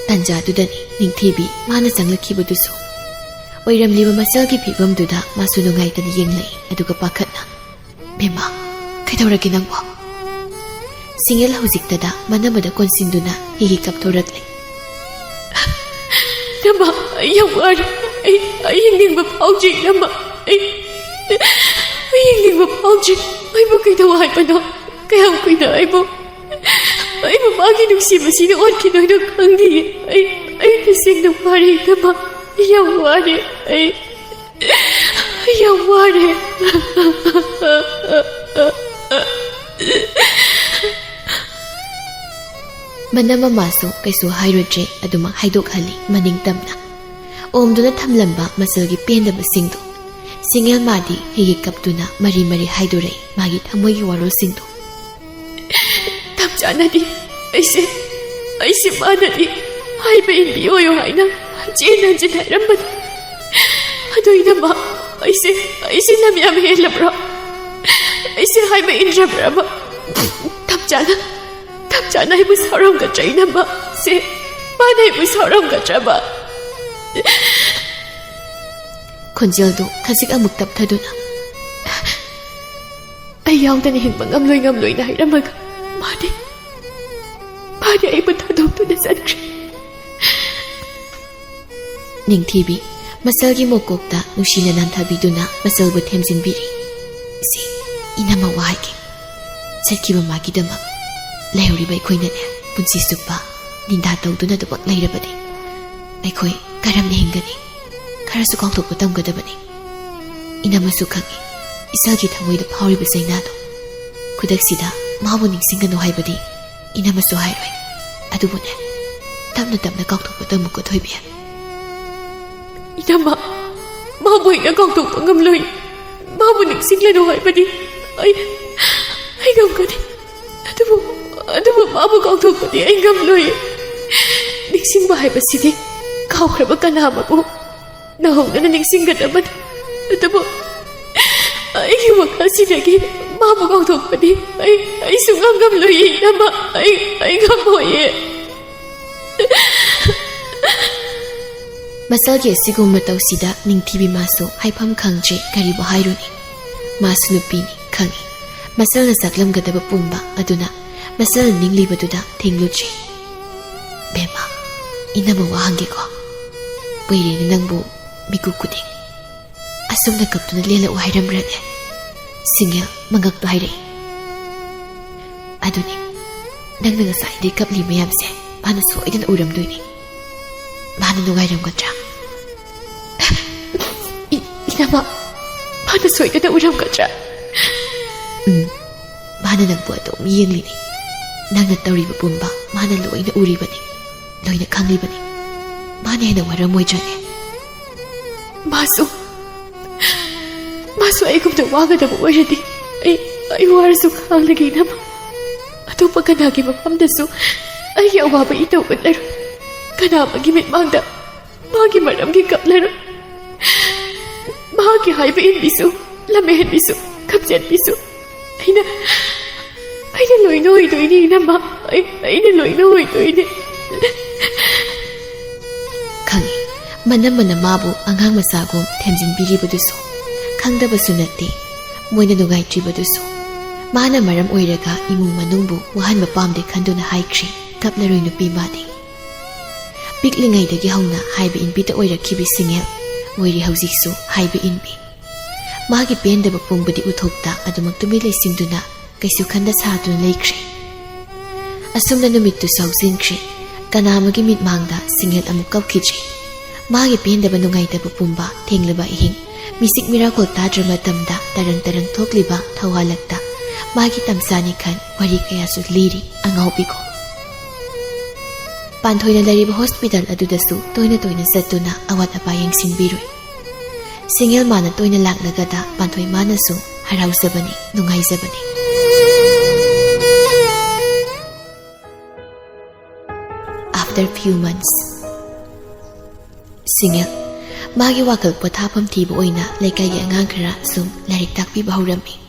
ꯇꯥꯟꯖꯥꯗꯨꯗꯅꯤ ꯅꯤꯡꯊꯤꯕꯤ ꯃꯥꯅ ꯆꯪꯂꯛꯈꯤꯕꯗꯨꯁꯨ꯫ ꯑꯣꯏꯔꯝꯂꯤꯕ ꯃꯆꯜꯒꯤ ꯐꯤꯕꯝꯗꯨꯗ ꯃꯥꯁꯨ ꯅꯨꯡꯉꯥꯏꯇꯅ ꯌꯦꯡꯂꯛꯏ, ꯑꯗꯨꯒ ꯄꯥꯈꯠꯅ, "ꯕꯦꯝꯃ, ꯀꯩꯗꯧꯔꯒꯦ ꯅꯪꯕꯣ?" ꯁꯤꯡꯒꯦꯜ ꯍꯧꯖꯤꯛꯇꯗ ꯃꯅꯝ ꯑꯃꯗ ꯀꯣꯟꯁꯤꯟꯗꯨꯅ ꯍꯤ ꯍꯤ ꯀꯞꯊꯣꯔꯛꯂꯦ꯫ "ꯏꯅꯝꯃ, ꯑꯩ ꯌꯥꯝ ꯋꯥꯔꯦ꯫ ꯑꯩ, ꯑꯩ ꯍꯤꯡꯅꯤꯡꯕ ꯐꯥꯎꯗ꯭ꯔꯦ, ꯏꯅꯝꯃ꯫ ꯑꯩ, ꯑꯩ ꯍꯤꯡꯅꯤꯡꯕ ꯐꯥꯎꯗ꯭ꯔꯦ꯫ ꯑꯩꯕꯨ ꯀꯩꯗꯧ ꯍꯥꯏꯕꯅꯣ? ꯀꯌꯥꯝ ꯀꯨꯏꯅ ꯑꯩꯕꯨ, ꯑꯩꯕꯨ ꯃꯥꯒꯤ ꯅꯨꯡꯁꯤꯕꯁꯤꯅ ꯑꯣꯠꯈꯤꯗꯣꯏꯅꯣ ꯈꯪꯗꯤꯌꯦ꯫ ꯑꯩ, ꯑꯩ ꯇꯁꯦꯡꯅ ꯋꯥꯔꯦ, ꯏꯅꯝꯃ꯫ ꯑꯩ ꯌꯥꯝ ꯋꯥꯔꯦ꯫ ꯑꯩ, ꯑꯩ ꯌꯥꯝ ꯋꯥꯔꯦ꯫" ꯃꯅꯝ ꯃꯃꯥꯁꯨ ꯀꯩꯁꯨ ꯍꯥꯏꯔꯨꯗ꯭ꯔꯦ, ꯑꯗꯨꯃꯛ ꯍꯥꯏꯗꯣꯛꯍꯜꯂꯤ ꯃꯅꯤꯡ ꯇꯝꯅ꯫ ꯑꯣꯝꯗꯨꯅ ꯊꯝꯂꯝꯕ ꯃꯆꯜꯒꯤ ꯄꯦꯟꯗꯕꯁꯤꯡꯗꯨ ꯁꯤꯡꯒꯦꯜ ꯃꯥꯗꯤ ꯍꯤ ꯍꯤ ꯀꯞꯇꯨꯅ ꯃꯔꯤ ꯃꯔꯤ ꯍꯥꯏꯗꯣꯔꯛꯏ ꯃꯥꯒꯤ ꯊꯃꯣꯏꯒꯤ ꯋꯥꯔꯣꯜꯁꯤꯡꯗꯨ꯫ "ꯇꯞ ꯆꯥꯅꯗꯤ ꯑꯩꯁꯦ, ꯑꯩꯁꯦ ꯃꯥꯅꯗꯤ ꯍꯥꯏꯕ ꯏꯟꯕꯤꯌꯣꯌꯣ ꯍꯥꯏꯅ ꯍꯟꯖꯤꯟ ꯍꯟꯖꯤꯟ ꯍꯥꯏꯔꯝꯕꯅꯤ꯫ ꯑꯗꯨ ꯏꯅꯝꯃ, ꯑꯩꯁꯦ, ꯑꯩꯁꯦ ꯂꯝ ꯌꯥꯝ ꯍꯦꯜꯂꯕ꯭ꯔꯣ? ꯑꯩꯁꯦ ꯍꯥꯏꯕ ꯏꯟꯗ꯭ꯔꯕ꯭ꯔꯕ? ꯇꯞ ꯆꯥꯅ, ꯇꯞ ꯆꯥꯅ ꯑꯩꯕꯨ ꯁꯥꯎꯔꯝꯒꯗ꯭ꯔꯥ ꯏꯅꯝꯃ? ꯁꯦ, ꯃꯥꯅ ꯑꯩꯕꯨ ꯁꯥꯎꯔꯝꯒꯗ꯭ꯔꯕ?" ꯈꯣꯟꯖꯦꯜꯗꯨ ꯈꯖꯤꯛ ꯑꯃꯨꯛ ꯇꯞꯊꯗꯨꯅ, "ꯑꯩ ꯌꯥꯎꯗꯅ ꯍꯤꯡꯕ ꯉꯝꯂꯣꯏ, ꯉꯝꯂꯣꯏꯅ ꯍꯥꯏꯔꯝꯃꯒ ꯃꯥꯗꯤ, ꯃꯥꯗꯤ ꯑꯩꯕꯨ ꯊꯥꯗꯣꯛꯇꯨꯅ ꯆꯠꯈ꯭ꯔꯦ꯫" ꯅꯤꯡꯊꯤꯕꯤ ꯃꯆꯜꯒꯤ ꯃꯀꯣꯛꯇ ꯅꯨꯡꯁꯤꯅ ꯅꯥꯟꯊꯕꯤꯗꯨꯅ ꯃꯆꯜꯕꯨ ꯊꯦꯝꯖꯤꯟꯕꯤꯔꯤ꯫ "ꯁꯤ, ꯏꯅꯝꯃ ꯋꯥ ꯍꯥꯏꯒꯦ꯫ ꯆꯠꯈꯤꯕ ꯃꯥꯒꯤꯗꯃꯛ ꯂꯩꯍꯧꯔꯤꯕ ꯑꯩꯈꯣꯏꯅꯅꯦ, ꯄꯨꯟꯁꯤ ꯆꯨꯞꯄ ꯅꯤꯟꯗꯥ ꯇꯧꯗꯨꯅ ꯑꯗꯨꯃꯛ ꯂꯩꯔꯕꯗꯤ ꯑꯩꯈꯣꯏ ꯀꯔꯝꯅ ꯍꯤꯡꯒꯅꯤ? ꯈꯔꯁꯨ ꯀꯥꯎꯊꯣꯛꯄ ꯇꯝꯒꯗꯕꯅꯤ꯫" ꯏꯅꯝꯃꯁꯨ ꯈꯪꯏ, ꯏꯆꯜꯒꯤ ꯊꯃꯣꯏꯗ ꯐꯥꯎꯔꯤꯕ ꯆꯩꯅꯥꯗꯣ꯫ ꯈꯨꯗꯛꯁꯤꯗ ꯃꯥꯕꯨ ꯅꯤꯡꯁꯤꯡꯒꯅꯨ ꯍꯥꯏꯕꯗꯤ ꯏꯅꯝꯃꯁꯨ ꯍꯥꯏꯔꯣꯏ꯫ ꯑꯗꯨꯕꯨꯅꯦ, ꯇꯞꯅ ꯇꯞꯅ ꯀꯥꯎꯊꯣꯛꯄ ꯇꯝꯃꯨꯀꯣ, ꯊꯣꯏꯕꯤ꯫ ꯏꯅꯝꯃ, ꯃꯥꯕꯨ ꯑꯩꯅ ꯀꯥꯎꯊꯣꯛꯄ ꯉꯝꯂꯣꯏ꯫ ꯃꯥꯕꯨ ꯅꯤꯡꯁꯤꯡꯂꯅꯨ ꯍꯥꯏꯕꯗꯤ ꯑꯩ, ꯑꯩ ꯉꯝꯒꯅꯤ꯫ ꯑꯗꯨꯕꯨ, ꯑꯗꯨꯕꯨ ꯃꯥꯕꯨ ꯀꯥꯎꯊꯣꯛꯄꯗꯤ ꯑꯩ ꯉꯝꯂꯣꯏ꯫ ꯅꯤꯡꯁꯤꯡꯕ ꯍꯥꯏꯕꯁꯤꯗꯤ ꯀꯥꯎꯈ꯭ꯔꯕ ꯀꯅꯥ ꯑꯃꯕꯨ ꯅꯧꯍꯧꯅꯅ ꯅꯤꯡꯁꯤꯡꯒꯗꯕꯅꯤ꯫ ꯑꯗꯨꯕꯨ ꯑꯩꯒꯤ ꯋꯥꯈꯜꯁꯤꯗꯒꯤ ꯃꯥꯕꯨ ꯀꯥꯎꯊꯣꯛꯄꯗꯤ ꯑꯩ, ꯑꯩ ꯁꯨꯡꯉꯝ ꯉꯝꯂꯣꯏꯌꯦ, ꯏꯅꯝꯃ꯫ ꯑꯩ, ꯑꯩ ꯉꯝꯃꯣꯏꯌꯦ꯫ ꯃꯁꯜꯒꯤ ꯑꯁꯤꯒꯨꯝꯕ ꯃꯇꯧꯁꯤꯗ ꯅꯤꯡꯊꯤꯕꯤ ꯃꯥꯁꯨ ꯍꯥꯏꯐꯝ ꯈꯪꯗ꯭ꯔꯦ, ꯀꯔꯤꯕꯨ ꯍꯥꯏꯔꯨꯅꯤ? ꯃꯥꯁꯨ ꯅꯨꯄꯤꯅꯤ, ꯈꯪꯏ꯫ ꯃꯁꯜꯅ ꯆꯥꯛꯂꯝꯒꯗꯕ ꯄꯨꯝꯕ ꯑꯗꯨꯅ ꯃꯁꯜꯅ ꯅꯤꯡꯂꯤꯕꯗꯨꯗ ꯊꯤꯡꯂꯨꯗ꯭ꯔꯦ꯫ "ꯕꯦꯝꯃ, ꯏꯅꯝꯃ ꯋꯥ ꯍꯪꯒꯦꯀꯣ꯫ ꯀꯨꯏꯔꯦꯅꯦ ꯅꯪꯕꯨ ꯃꯤꯀꯨꯞ ꯈꯨꯗꯤꯡ ꯑꯁꯨꯝꯅ ꯀꯞꯇꯨꯅ ꯂꯦꯜꯂꯛꯎ ꯍꯥꯏꯔꯝꯕ꯭ꯔꯅꯦ?" ꯁꯤꯡꯉꯦꯜ ꯃꯉꯛꯇꯨ ꯍꯥꯏꯔꯛꯏ꯫ "ꯑꯗꯨꯅꯤ, ꯅꯪꯅ ꯉꯁꯥꯏꯗꯩ ꯀꯞꯂꯤ ꯃꯌꯥꯝꯁꯦ ꯃꯥꯅ ꯁꯣꯏꯗꯅ ꯎꯔꯝꯗꯣꯏꯅꯤ꯫ ꯃꯥꯅ ꯅꯨꯡꯉꯥꯏꯔꯝꯒꯗ꯭ꯔꯥ?" "ꯏ-, ꯏꯅꯝꯃ, ꯃꯥꯅ ꯁꯣꯏꯗꯅ ꯎꯔꯝꯒꯗ꯭ꯔꯥ?" "ꯎꯝ, ꯃꯥꯅ ꯅꯪꯕꯨ ꯑꯗꯨꯝ ꯌꯦꯡꯂꯤꯅꯤ꯫ ꯅꯪꯅ ꯇꯧꯔꯤꯕ ꯄꯨꯝꯕ ꯃꯥꯅ ꯂꯣꯏꯅ ꯎꯔꯤꯕꯅꯤ, ꯂꯣꯏꯅ ꯈꯪꯂꯤꯕꯅꯤ꯫ ꯃꯥꯅ ꯍꯦꯟꯅ ꯋꯥꯔꯝꯃꯣꯏꯗ꯭ꯔꯅꯦ?" "ꯃꯥꯁꯨ, ꯃꯥꯁꯨ ꯑꯩꯒꯨꯝꯅ ꯋꯥꯒꯗꯕ ꯑꯣꯏꯔꯗꯤ ꯑꯩ, ꯑꯩ ꯋꯥꯔꯁꯨ ꯈꯥꯡꯂꯒꯦ, ꯏꯅꯝꯃ꯫ ꯑꯇꯣꯞꯄ ꯀꯅꯥꯒꯤ ꯃꯐꯝꯗꯁꯨ ꯑꯩꯒꯤ ꯑꯋꯥꯕ ꯏꯇꯧ ꯎꯠꯂꯔꯣꯏ꯫ ꯀꯅꯥ ꯑꯃꯒꯤ ꯃꯤꯠꯃꯥꯡꯗ ꯃꯥꯒꯤ ꯃꯔꯝꯒꯤ ꯀꯞꯂꯔꯣꯏ꯫ ꯃꯥꯒꯤ ꯍꯥꯏꯕ ꯏꯟꯕꯤꯁꯨ, ꯂꯝꯍꯦꯟꯕꯤꯁꯨ, ꯈꯝꯆꯦꯠꯄꯤꯁꯨ ꯑꯩꯅ, ꯑꯩꯅ ꯂꯣꯏꯅ ꯑꯣꯏꯗꯣꯏꯅꯤ, ꯏꯅꯝꯃ꯫ ꯑꯩ, ꯑꯩꯅ ꯂꯣꯏꯅ ꯑꯣꯏꯗꯣꯏꯅꯤ꯫" ꯈꯪꯏ, ꯃꯅꯝꯃꯅ ꯃꯥꯕꯨ ꯑꯉꯥꯡ ꯃꯆꯥꯒꯨꯝ ꯊꯦꯝꯖꯤꯟꯕꯤꯔꯤꯕꯗꯨꯁꯨ꯫ ꯈꯪꯗꯕꯁꯨ ꯅꯠꯇꯦ ꯃꯣꯏꯅ ꯅꯨꯡꯉꯥꯏꯇ꯭ꯔꯤꯕꯗꯨꯁꯨ꯫ ꯃꯥꯅ ꯃꯔꯝ ꯑꯣꯏꯔꯒ ꯏꯃꯨꯡ ꯃꯅꯨꯡꯕꯨ ꯋꯥꯍꯟꯕ ꯄꯥꯝꯗꯦ ꯈꯟꯗꯨꯅ ꯍꯥꯏꯈ꯭ꯔꯤ, ꯀꯞꯂꯔꯣꯏ ꯅꯨꯄꯤ ꯃꯥꯗꯤ꯫ ꯄꯤꯛꯂꯤꯉꯩꯗꯒꯤ ꯍꯧꯅ ꯍꯥꯏꯕ ꯏꯟꯕꯤꯗ ꯑꯣꯏꯔꯛꯈꯤꯕꯤ ꯁꯤꯡꯉꯦꯜ ꯑꯣꯏꯔꯤ ꯍꯧꯖꯤꯛꯁꯨ ꯍꯥꯏꯕ ꯏꯟꯕꯤ꯫ ꯃꯥꯒꯤ ꯄꯦꯟꯗꯕ ꯄꯨꯝꯕꯗꯤ ꯎꯊꯣꯛꯇ ꯑꯗꯨꯃꯛ ꯇꯨꯃꯤꯟ ꯂꯩꯁꯤꯟꯗꯨꯅ ꯀꯩꯁꯨ ꯈꯟꯗ ꯁꯥꯗꯨꯅ ꯂꯩꯈ꯭ꯔꯦ꯫ ꯑꯁꯨꯝꯅ ꯅꯨꯃꯤꯠꯇꯨꯁꯨ ꯍꯧꯖꯤꯟꯈ꯭ꯔꯦ꯫ ꯀꯅꯥ ꯑꯃꯒꯤ ꯃꯤꯠꯃꯥꯡꯗ ꯁꯤꯡꯉꯦꯜ ꯑꯃꯨꯛ ꯀꯞꯈꯤꯗ꯭ꯔꯤ꯫ ꯃꯥꯒꯤ ꯄꯦꯟꯗꯕ ꯅꯨꯡꯉꯥꯏꯇꯕ ꯄꯨꯝꯕ ꯊꯦꯡꯂꯕ ꯑꯍꯤꯡ, ꯃꯤꯁꯤꯛ ꯃꯤꯔꯥꯈꯣꯜ ꯇꯥꯗ꯭ꯔ ꯃꯇꯝꯗ ꯇꯔꯪ ꯇꯔꯪ ꯊꯣꯛꯂꯤꯕ ꯊꯧꯋꯥꯜꯂꯛꯇ ꯃꯥꯒꯤ ꯇꯝꯁꯥꯅꯤ ꯈꯟ ꯋꯥꯔꯤ ꯀꯌꯥꯁꯨ ꯂꯤꯔꯤ ꯑꯉꯥꯎꯕꯤꯒꯨꯝ꯫ ꯄꯥꯟꯊꯣꯏꯅ ꯂꯩꯔꯤꯕ ꯍꯣꯁꯄꯤꯇꯥꯜ ꯑꯗꯨꯗꯁꯨ ꯇꯣꯏꯅ ꯇꯣꯏꯅ ꯆꯠꯇꯨꯅ ꯑꯋꯥꯠ ꯑꯄꯥ ꯌꯦꯡꯁꯤꯟꯕꯤꯔꯨꯏ꯫ ꯁꯤꯡꯉꯦꯜ ꯃꯥꯅ ꯇꯣꯏꯅ ꯂꯥꯛꯂꯒꯗ ꯄꯥꯟꯊꯣꯏ ꯃꯥꯅꯁꯨ ꯍꯔꯥꯎꯖꯕꯅꯤ, ꯅꯨꯡꯉꯥꯏꯖꯕꯅꯤ꯫ After few months, ꯁꯤꯡꯉꯦꯜ ꯃꯥꯒꯤ ꯋꯥꯈꯜ ꯄꯣꯊꯥꯐꯝ ꯊꯤꯕ ꯑꯣꯏꯅ ꯂꯩꯀꯥꯏꯒꯤ ꯑꯉꯥꯡ ꯈꯔ ꯁꯨꯝ ꯂꯥꯏꯔꯤꯛ ꯇꯥꯛꯄꯤꯕ ꯍꯧꯔꯝꯃꯤ꯫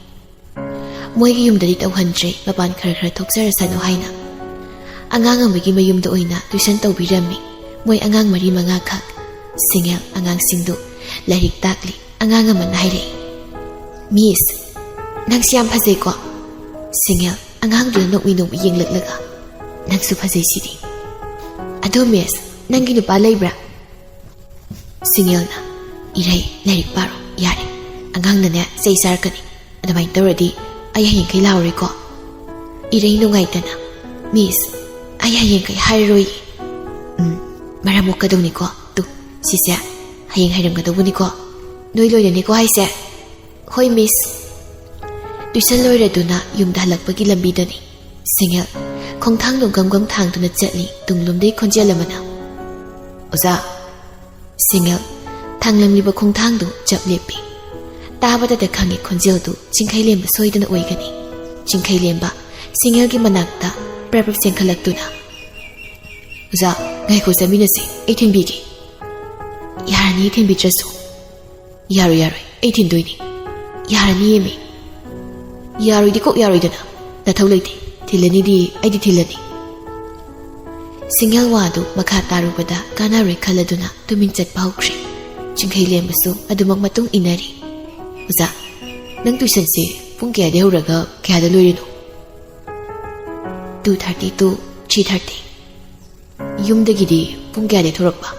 ꯃꯣꯏꯒꯤ ꯌꯨꯝꯗꯗꯤ ꯇꯧꯍꯟꯗ꯭ꯔꯦ, ꯃꯄꯥꯟ ꯈꯔ ꯈꯔ ꯊꯣꯛꯆꯔꯁꯅꯨ ꯍꯥꯏꯅ꯫ ꯑꯉꯥꯡ ꯑꯃꯒꯤ ꯃꯌꯨꯝꯗ ꯑꯣꯏꯅ ꯇ꯭ꯌꯨꯁꯟ ꯇꯧꯕꯤꯔꯝꯃꯤ꯫ ꯃꯣꯏ ꯑꯉꯥꯡ ꯃꯔꯤ ꯃꯉꯥꯈꯛ꯫ ꯁꯤꯡꯉꯦꯜ ꯑꯉꯥꯡꯁꯤꯡꯗꯨ ꯂꯥꯏꯔꯤꯛ ꯇꯥꯛꯂꯤ꯫ ꯑꯉꯥꯡ ꯑꯃꯅ ꯍꯥꯏꯔꯛꯏ, "ꯃꯤꯁ, ꯅꯪꯁꯤ ꯌꯥꯝ ꯐꯖꯩꯀꯣ?" ꯁꯤꯡꯉꯦꯜ ꯑꯉꯥꯡꯗꯨꯅ ꯅꯣꯛꯃꯤ ꯅꯣꯛꯃꯤ ꯌꯦꯡꯂꯛꯂꯒ, "ꯅꯪꯁꯨ ꯐꯖꯩꯁꯤꯗꯤ꯫ ꯑꯗꯣ ꯃꯤꯁ, ꯅꯪꯒꯤ ꯅꯨꯄꯥ ꯂꯩꯕ꯭ꯔꯥ?" ꯁꯤꯡꯉꯦꯜꯅ, "ꯏꯔꯩ, ꯂꯥꯏꯔꯤꯛ ꯄꯥꯔꯣ, ꯌꯥꯔꯦ꯫ ꯑꯉꯥꯡꯅꯅꯦ ꯆꯩ ꯆꯥꯔꯛꯀꯅꯤ꯫ ꯑꯗꯨꯃꯥꯏꯅ ꯇꯧꯔꯗꯤ ꯑꯩ ꯍꯌꯦꯡꯈꯩ ꯂꯥꯛꯑꯔꯣꯏꯀꯣ?" ꯏꯔꯩ ꯅꯨꯡꯉꯥꯏꯇꯅ, "ꯃꯤꯁ, ꯑꯩ ꯍꯌꯦꯡꯈꯩ ꯍꯥꯏꯔꯔꯣꯏꯌꯦ꯫" "ꯎꯝ, ꯃꯔꯝ ꯃꯣꯛꯀꯗꯧꯅꯤꯀꯣ꯫ ꯇꯨ, ꯁꯤꯁꯦ ꯍꯌꯦꯡ ꯍꯩꯔꯝꯒꯗꯧꯕꯅꯤꯀꯣ꯫ ꯅꯣꯏ ꯂꯣꯏꯅꯅꯤꯀꯣ ꯍꯥꯏꯁꯦ?" "ꯍꯣꯏ ꯃꯤꯁ꯫" ꯇ꯭ꯌꯨꯁꯟ ꯂꯣꯏꯔꯗꯨꯅ ꯌꯨꯝꯗ ꯍꯜꯂꯛꯄꯒꯤ ꯂꯝꯕꯤꯗꯅꯤ ꯁꯤꯡꯉꯦꯜ ꯈꯣꯡꯊꯥꯡꯗꯣ ꯒꯝ ꯒꯝ ꯊꯥꯡꯗꯨꯅ ꯆꯠꯂꯤ꯫ ꯇꯨꯡꯂꯣꯝꯗꯒꯤ ꯈꯣꯟꯖꯦꯜ ꯑꯃꯅ, "ꯑꯣꯖꯥ!" ꯁꯤꯡꯉꯦꯜ ꯊꯥꯡꯂꯝꯂꯤꯕ ꯈꯣꯡꯊꯥꯡꯗꯨ ꯆꯞ ꯂꯦꯞꯄꯤ꯫ ꯇꯥꯕꯗꯇ ꯈꯪꯉꯤ ꯈꯣꯟꯖꯦꯜꯗꯨ ꯆꯤꯡꯈꯩꯂꯦꯝꯕ ꯁꯣꯏꯗꯅ ꯑꯣꯏꯒꯅꯤ꯫ ꯆꯤꯡꯈꯩꯂꯦꯝꯕ ꯁꯤꯡꯉꯦꯜꯒꯤ ꯃꯅꯥꯛꯇ ꯄ꯭ꯔꯞ ꯄ꯭ꯔꯞ ꯆꯦꯟꯈꯠꯂꯛꯇꯨꯅ, "ꯑꯣꯖꯥ, ꯉꯥꯏꯈꯣ, ꯆꯠꯃꯤꯟꯅꯁꯤ, ꯑꯩ ꯊꯤꯟꯕꯤꯒꯦ꯫" "ꯌꯥꯔꯅꯤ, ꯊꯤꯟꯕꯤꯗ꯭ꯔꯁꯨ꯫" "ꯌꯥꯔꯣꯏ, ꯌꯥꯔꯣꯏ, ꯑꯩ ꯊꯤꯟꯗꯣꯏꯅꯤ꯫" "ꯌꯥꯔꯅꯤꯌꯦꯃꯤ꯫" "ꯌꯥꯔꯣꯏꯗꯤ ꯀꯣꯛ ꯌꯥꯔꯣꯏꯗꯅ꯫ ꯅꯊꯧ ꯂꯩꯇꯦ, ꯊꯤꯜꯂꯅꯤꯗꯤ ꯑꯩꯗꯤ ꯊꯤꯜꯂꯅꯤ꯫" ꯁꯤꯡꯉꯦꯜ ꯋꯥꯗꯨ ꯃꯈꯥ ꯇꯥꯔꯨꯕꯗ ꯀꯥꯟꯅꯔꯣꯏ ꯈꯜꯂꯗꯨꯅ ꯇꯨꯃꯤꯟ ꯆꯠꯄ ꯍꯧꯈ꯭ꯔꯦ꯫ ꯆꯤꯡꯈꯩꯂꯦꯝꯕꯁꯨ ꯑꯗꯨꯃꯛ ꯃꯇꯨꯡ ꯏꯟꯅꯔꯤ꯫ "ꯑꯣꯖꯥ, ꯅꯪ ꯇ꯭ꯌꯨꯁꯟꯁꯦ ꯄꯨꯡ ꯀꯌꯥꯗꯩ ꯍꯧꯔꯒ ꯀꯌꯥꯗ ꯂꯣꯏꯔꯤꯅꯣ?" "Two thirty to three thirty꯫ ꯌꯨꯝꯗꯒꯤꯗꯤ ꯄꯨꯡ ꯀꯌꯥꯗꯩ ꯊꯣꯔꯛꯄ?"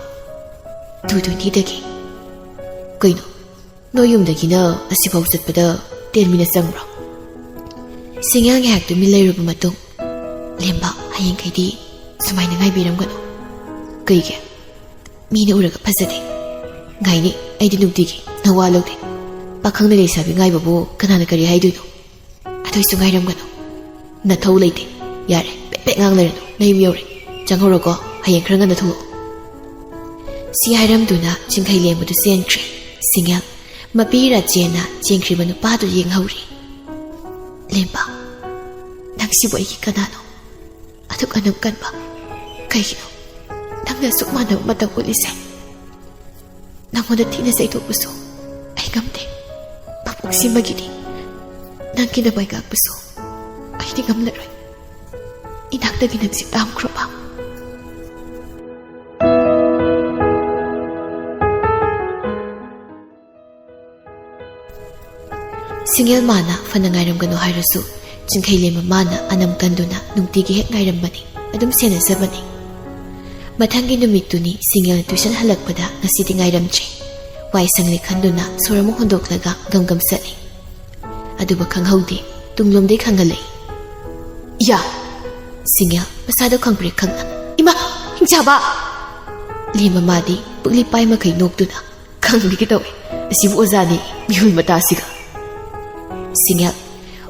"Two twenty ꯗꯒꯤ꯫" "ꯀꯩꯅꯣ, ꯅꯣꯏ ꯌꯨꯝꯗꯒꯤꯅ ꯑꯁꯤꯐꯥꯎ ꯆꯠꯄꯗ ten minutes ꯆꯪꯕ꯭ꯔꯣ?" ꯁꯤꯡꯉꯦꯜ ꯉꯥꯏꯍꯥꯛ ꯇꯨꯃꯤꯟ ꯂꯩꯔꯨꯕ ꯃꯇꯨꯡ, "ꯂꯦꯝꯕ, ꯍꯌꯦꯡꯈꯩꯗꯤ ꯁꯨꯃꯥꯏꯅ ꯉꯥꯏꯕꯤꯔꯝꯒꯅꯨ꯫" "ꯀꯩꯒꯤ?" "ꯃꯤꯅ ꯎꯔꯒ ꯐꯖꯗꯦ꯫" "ꯉꯥꯏꯅꯤ, ꯑꯩꯗꯤ ꯅꯨꯡꯇꯤꯒꯤ ꯅꯋꯥ ꯂꯧꯗꯦ꯫ ꯄꯥꯈꯪꯅ ꯂꯩꯁꯥꯕꯤ ꯉꯥꯏꯕꯕꯨ ꯀꯅꯥꯅ ꯀꯔꯤ ꯍꯥꯏꯗꯣꯏꯅꯣ? ꯑꯗꯨꯏꯁꯨ ꯉꯥꯏꯔꯝꯒꯅꯨ꯫" "ꯅꯊꯧ ꯂꯩꯇꯦ꯫ ꯌꯥꯔꯦ, ꯄꯦꯠ ꯄꯦꯠ ꯉꯥꯡ ꯂꯩꯔꯅꯨ꯫ ꯅꯌꯨꯝ ꯌꯧꯔꯦ꯫ "ꯆꯪꯍꯧꯔꯣꯀꯣ, ꯍꯌꯦꯡ ꯈꯔ ꯉꯟꯅ ꯊꯣꯛꯂꯛꯑꯣ"꯫ ꯁꯤ ꯍꯥꯏꯔꯝꯗꯨꯅ ꯆꯤꯡꯈꯩ ꯂꯦꯝꯕꯗꯨ ꯆꯦꯟꯈ꯭ꯔꯦ꯫ ꯁꯤꯡꯉꯦꯜ ꯃꯄꯤ ꯏꯔꯥ ꯆꯦꯟꯅ ꯆꯦꯟꯈ꯭ꯔꯤꯕ ꯅꯨꯄꯥꯗꯨ ꯌꯦꯡꯍꯧꯔꯤ꯫ "ꯂꯦꯝꯕ, ꯅꯪꯁꯤꯕꯨ ꯑꯩꯒꯤ ꯀꯅꯥꯅꯣ? ꯑꯗꯨꯛ ꯑꯅꯝ ꯀꯟꯕ ꯀꯩꯒꯤꯅꯣ? ꯅꯪꯅ ꯑꯁꯨꯛ ꯃꯥꯟꯅꯕ ꯃꯇꯧ ꯎꯠꯂꯤꯁꯦ? ꯅꯪꯉꯣꯟꯗ ꯊꯤꯅ ꯆꯩꯊꯣꯛꯄꯁꯨ ꯑꯩ ꯉꯝꯗꯦ꯫ ꯃꯄꯣꯛꯁꯤꯃꯒꯤꯗꯤ ꯅꯪꯒꯤꯗꯃꯛ ꯉꯥꯛꯄꯁꯨ ꯑꯩꯗꯤ ꯉꯝꯂꯔꯣꯏ꯫ ꯏꯅꯥꯛꯇꯒꯤ ꯅꯪꯁꯤ ꯇꯥꯝꯈ꯭ꯔꯕ"꯫ ꯁꯤꯡꯉꯦꯜ ꯃꯥꯅ ꯐꯅ ꯉꯥꯏꯔꯝꯒꯅꯨ ꯍꯥꯏꯔꯁꯨ, ꯆꯤꯡꯈꯩ ꯂꯦꯝꯕ ꯃꯥꯅ ꯑꯅꯝ ꯀꯟꯗꯨꯅ ꯅꯨꯡꯇꯤꯒꯤ ꯍꯦꯛ ꯉꯥꯏꯔꯝꯕꯅꯤ, ꯑꯗꯨꯝ ꯁꯦꯟꯅꯖꯕꯅꯤ꯫ ꯃꯊꯪꯒꯤ ꯅꯨꯃꯤꯠꯇꯨꯅꯤ ꯁꯤꯡꯉꯦꯜꯅ ꯇ꯭ꯌꯨꯁꯟ ꯍꯜꯂꯛꯄꯗ ꯉꯁꯤꯗꯤ ꯉꯥꯏꯔꯝꯗ꯭ꯔꯦ꯫ ꯋꯥꯏ ꯁꯪꯂꯦ ꯈꯟꯗꯨꯅ ꯁꯣꯔ ꯑꯃ ꯍꯣꯟꯗꯣꯛꯂꯒ ꯒꯝ ꯒꯝ ꯆꯠꯂꯤ꯫ ꯑꯗꯨꯕꯨ ꯈꯪꯍꯧꯗꯦ, ꯇꯨꯡꯂꯣꯝꯗꯩ ꯈꯪꯍꯜꯂꯛꯏ꯫ "ꯌꯥ!" ꯁꯤꯡꯉꯦꯜ ꯃꯁꯥꯗꯣ ꯈꯪꯄ꯭ꯔꯦꯛ ꯈꯪꯅ, "ꯏꯃꯥ! ꯍꯤꯡꯆꯥꯕ!" ꯂꯦꯝꯕ ꯃꯥꯗꯤ ꯄꯨꯛꯂꯤ ꯄꯥꯏ ꯃꯈꯩ ꯅꯣꯛꯇꯨꯅ, "ꯈꯪꯕꯤꯒꯦ ꯇꯧꯋꯦ, ꯑꯁꯤꯕꯨ ꯑꯣꯖꯥꯅꯤ, ꯃꯤꯍꯨꯜ ꯃꯇꯥꯁꯤꯒ!" ꯁꯤꯡꯉꯦꯜ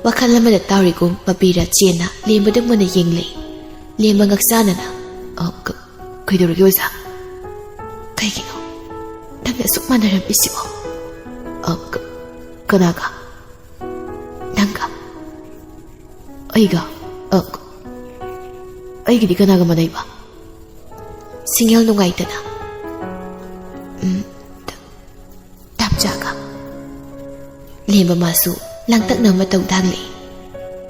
ꯋꯥꯈꯜ ꯑꯃꯗ ꯇꯥꯎꯔꯤꯒꯨꯝ ꯃꯄꯤꯔ ꯆꯦꯟꯅ ꯂꯦꯝꯕꯗ ꯃꯨꯟꯅ ꯌꯦꯡꯂꯦ꯫ ꯂꯦꯝꯕ ꯉꯛꯆꯥꯅꯅ, "ꯑ, ꯀ-, ꯀꯩꯗꯧꯔꯒꯦ ꯑꯣꯖꯥ? ꯀꯩꯒꯤꯅꯣ ꯅꯪꯅ ꯑꯁꯨꯛ ꯃꯥꯟꯅꯔꯝꯃꯤꯁꯤꯕꯣ?" "ꯑ, ꯀ-, ꯀꯅꯥꯒ?" "ꯅꯪꯒ?" "ꯑꯩꯒ? ꯑ, ꯀ-, ꯑꯩꯒꯤꯗꯤ ꯀꯅꯥꯒ ꯃꯥꯟꯅꯩꯕ?" ꯁꯤꯡꯉꯦꯜ ꯅꯨꯡꯉꯥꯏꯇꯅ, "ꯎꯝ, ꯇ-, ꯇꯥꯝꯆꯥꯒ꯫" ꯂꯦꯝꯕ ꯃꯥꯁꯨ ꯂꯥꯡꯇꯛꯅ ꯃꯇꯧ ꯗꯥꯡꯂꯛꯏ꯫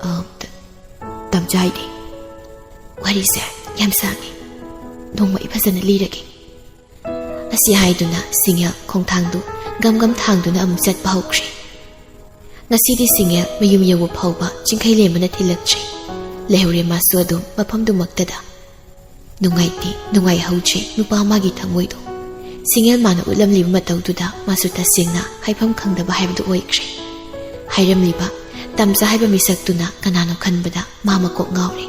"ꯑ, ꯇ-, ꯇꯥꯝꯆꯥ ꯍꯥꯏꯗꯤ? ꯋꯥꯔꯤꯁꯦ ꯌꯥꯝ ꯁꯥꯡꯉꯤ, ꯅꯣꯡꯃ ꯑꯩ ꯐꯖꯅ ꯂꯤꯔꯒꯦ"꯫ ꯑꯁꯤ ꯍꯥꯏꯗꯨꯅ ꯁꯤꯡꯉꯦꯜ ꯈꯣꯡꯊꯥꯡꯗꯨ ꯒꯝ ꯒꯝ ꯊꯥꯡꯗꯨꯅ ꯑꯃꯨꯛ ꯆꯠꯄ ꯍꯧꯈ꯭ꯔꯦ꯫ ꯉꯁꯤꯗꯤ ꯁꯤꯡꯉꯦꯜ ꯃꯌꯨꯝ ꯌꯧꯕ ꯐꯥꯎꯕ ꯆꯤꯡꯈꯩ ꯂꯦꯝꯕꯅ ꯊꯤꯜꯂꯛꯇ꯭ꯔꯦ꯫ ꯂꯩꯍꯧꯔꯦ ꯃꯥꯁꯨ ꯑꯗꯨꯝ ꯃꯐꯝꯗꯨꯃꯛꯇꯗ꯫ ꯅꯨꯡꯉꯥꯏꯇꯦ, ꯅꯨꯡꯉꯥꯏꯍꯧꯗ꯭ꯔꯦ ꯅꯨꯄꯥ ꯑꯃꯒꯤ ꯊꯃꯣꯏꯗꯣ꯫ ꯁꯤꯡꯉꯦꯜ ꯃꯥꯅ ꯎꯠꯂꯝꯂꯤꯕ ꯃꯇꯧꯗꯨꯗ ꯃꯥꯁꯨ ꯇꯁꯦꯡꯅ ꯍꯥꯏꯐꯝ ꯈꯪꯗꯕ ꯍꯥꯏꯕꯗꯨ ꯑꯣꯏꯈ꯭ꯔꯦ꯫ ꯍꯥꯏꯔꯝꯂꯤꯕ ꯇꯥꯝꯆꯥ ꯍꯥꯏꯕ ꯃꯤꯁꯛꯇꯨꯅ ꯀꯅꯥꯅꯣ ꯈꯟꯕꯗ ꯃꯥ ꯃꯀꯣꯛ ꯉꯥꯎꯔꯦ꯫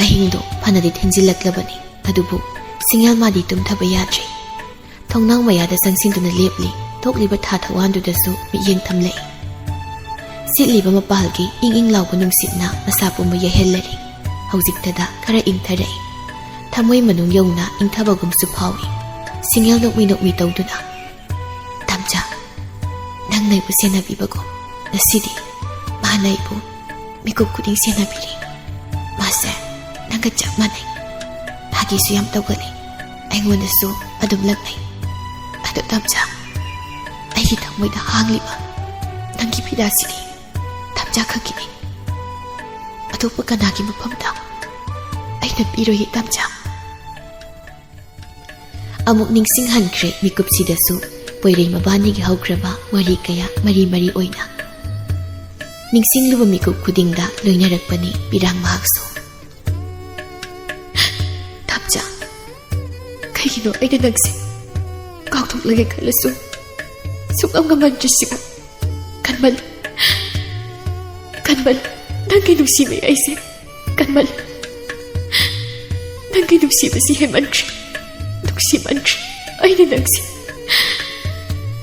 ꯑꯍꯤꯡꯗꯣ ꯐꯅꯗꯤ ꯊꯦꯡꯖꯤꯜꯂꯛꯂꯕꯅꯤ, ꯑꯗꯨꯕꯨ ꯁꯤꯡꯉꯦꯜ ꯃꯥꯗꯤ ꯇꯨꯝꯊꯕ ꯌꯥꯗ꯭ꯔꯦ꯫ ꯊꯣꯡꯅꯥꯎ ꯃꯌꯥꯗ ꯆꯪꯁꯤꯟꯗꯨꯅ ꯂꯦꯞꯂꯤ꯫ ꯊꯣꯛꯂꯤꯕ ꯊꯥ ꯊꯧꯋꯥꯟꯗꯨꯗꯁꯨ ꯃꯤꯠꯌꯦꯡ ꯊꯝꯂꯛꯏ꯫ ꯁꯤꯠꯂꯤꯕ ꯃꯄꯥꯜꯒꯤ ꯏꯪ ꯏꯪ ꯂꯥꯎꯕ ꯅꯨꯡꯁꯤꯠꯅ ꯃꯁꯥ ꯄꯨꯝꯕ ꯌꯩꯍꯜꯂꯔꯤ꯫ ꯍꯧꯖꯤꯛꯇꯗ ꯈꯔ ꯏꯪꯊꯔꯛꯏ꯫ ꯊꯃꯣꯏ ꯃꯅꯨꯡ ꯌꯧꯅ ꯏꯪꯊꯕꯒꯨꯝꯁꯨ ꯐꯥꯎꯏ꯫ ꯁꯤꯡꯉꯦꯜ ꯅꯣꯛꯃꯤ ꯅꯣꯛꯃꯤ ꯇꯧꯗꯨꯅ, "ꯇꯝꯆꯥ, ꯅꯪꯅ ꯑꯩꯕꯨ ꯁꯦꯟꯅꯕꯤꯕꯒꯨꯝ ꯉꯁꯤꯗꯤ ꯃꯥꯅ ꯑꯩꯕꯨ ꯃꯤꯀꯨꯞ ꯈꯨꯗꯤꯡ ꯁꯦꯟꯅꯕꯤꯔꯤ꯫ ꯃꯥꯁꯦ ꯅꯪꯒ ꯆꯞ ꯃꯥꯟꯅꯩ꯫ ꯐꯥꯒꯤꯁꯨ ꯌꯥꯝ ꯇꯧꯒꯜꯂꯤ꯫ ꯑꯩꯉꯣꯟꯗꯁꯨ ꯑꯗꯨꯝ ꯂꯛꯅꯩ꯫ ꯑꯗꯣ ꯇꯝꯆꯥ, ꯑꯩꯒꯤ ꯊꯃꯣꯏꯗ ꯍꯥꯡꯂꯤꯕ ꯅꯪꯒꯤ ꯐꯤꯗꯥꯁꯤꯗꯤ ꯇꯝꯆꯥ ꯈꯛꯀꯤꯅꯤ꯫ ꯑꯇꯣꯞꯄ ꯀꯅꯥꯒꯤ ꯃꯐꯝꯗ ꯑꯩꯅ ꯄꯤꯔꯣꯏꯌꯦ ꯇꯝꯆꯥ"꯫ ꯑꯃꯨꯛ ꯅꯤꯡꯁꯤꯡꯍꯟꯈ꯭ꯔꯦ ꯃꯤꯀꯨꯞꯁꯤꯗꯁꯨ ꯄꯣꯏꯔꯩ ꯃꯕꯥꯅꯤꯒꯤ ꯍꯧꯈ꯭ꯔꯕ ꯋꯥꯔꯤ ꯀꯌꯥ ꯃꯔꯤ ꯃꯔꯤ ꯑꯣꯏꯅ꯫ ꯅꯤꯡꯁꯤꯡꯂꯨꯕ ꯃꯤꯀꯨꯞ ꯈꯨꯗꯤꯡꯗ ꯂꯣꯏꯅꯔꯛꯄꯅꯤ ꯄꯤꯔꯥꯡ ꯃꯍꯥꯛꯁꯨ꯫ "ꯇꯝꯆꯥ, ꯀꯩꯒꯤꯅꯣ ꯑꯩꯅ ꯅꯪꯁꯦ ꯀꯥꯎꯊꯣꯛꯂꯒꯦ ꯈꯜꯂꯁꯨ ꯁꯨꯛꯉꯝ ꯉꯝꯍꯟꯗ꯭ꯔꯤꯁꯤꯕꯣ? ꯀꯟꯃꯜ, ꯀꯟꯃꯜ, ꯅꯪꯒꯤ ꯅꯨꯡꯁꯤꯕ ꯑꯩꯁꯦ ꯀꯟꯃꯜ꯫ ꯅꯪꯒꯤ ꯅꯨꯡꯁꯤꯕꯁꯤ ꯍꯦꯟꯃꯟꯈ꯭ꯔꯦ, ꯅꯨꯡꯁꯤꯃꯟꯈ꯭ꯔꯦ꯫ ꯑꯩꯅ ꯅꯪꯁꯦ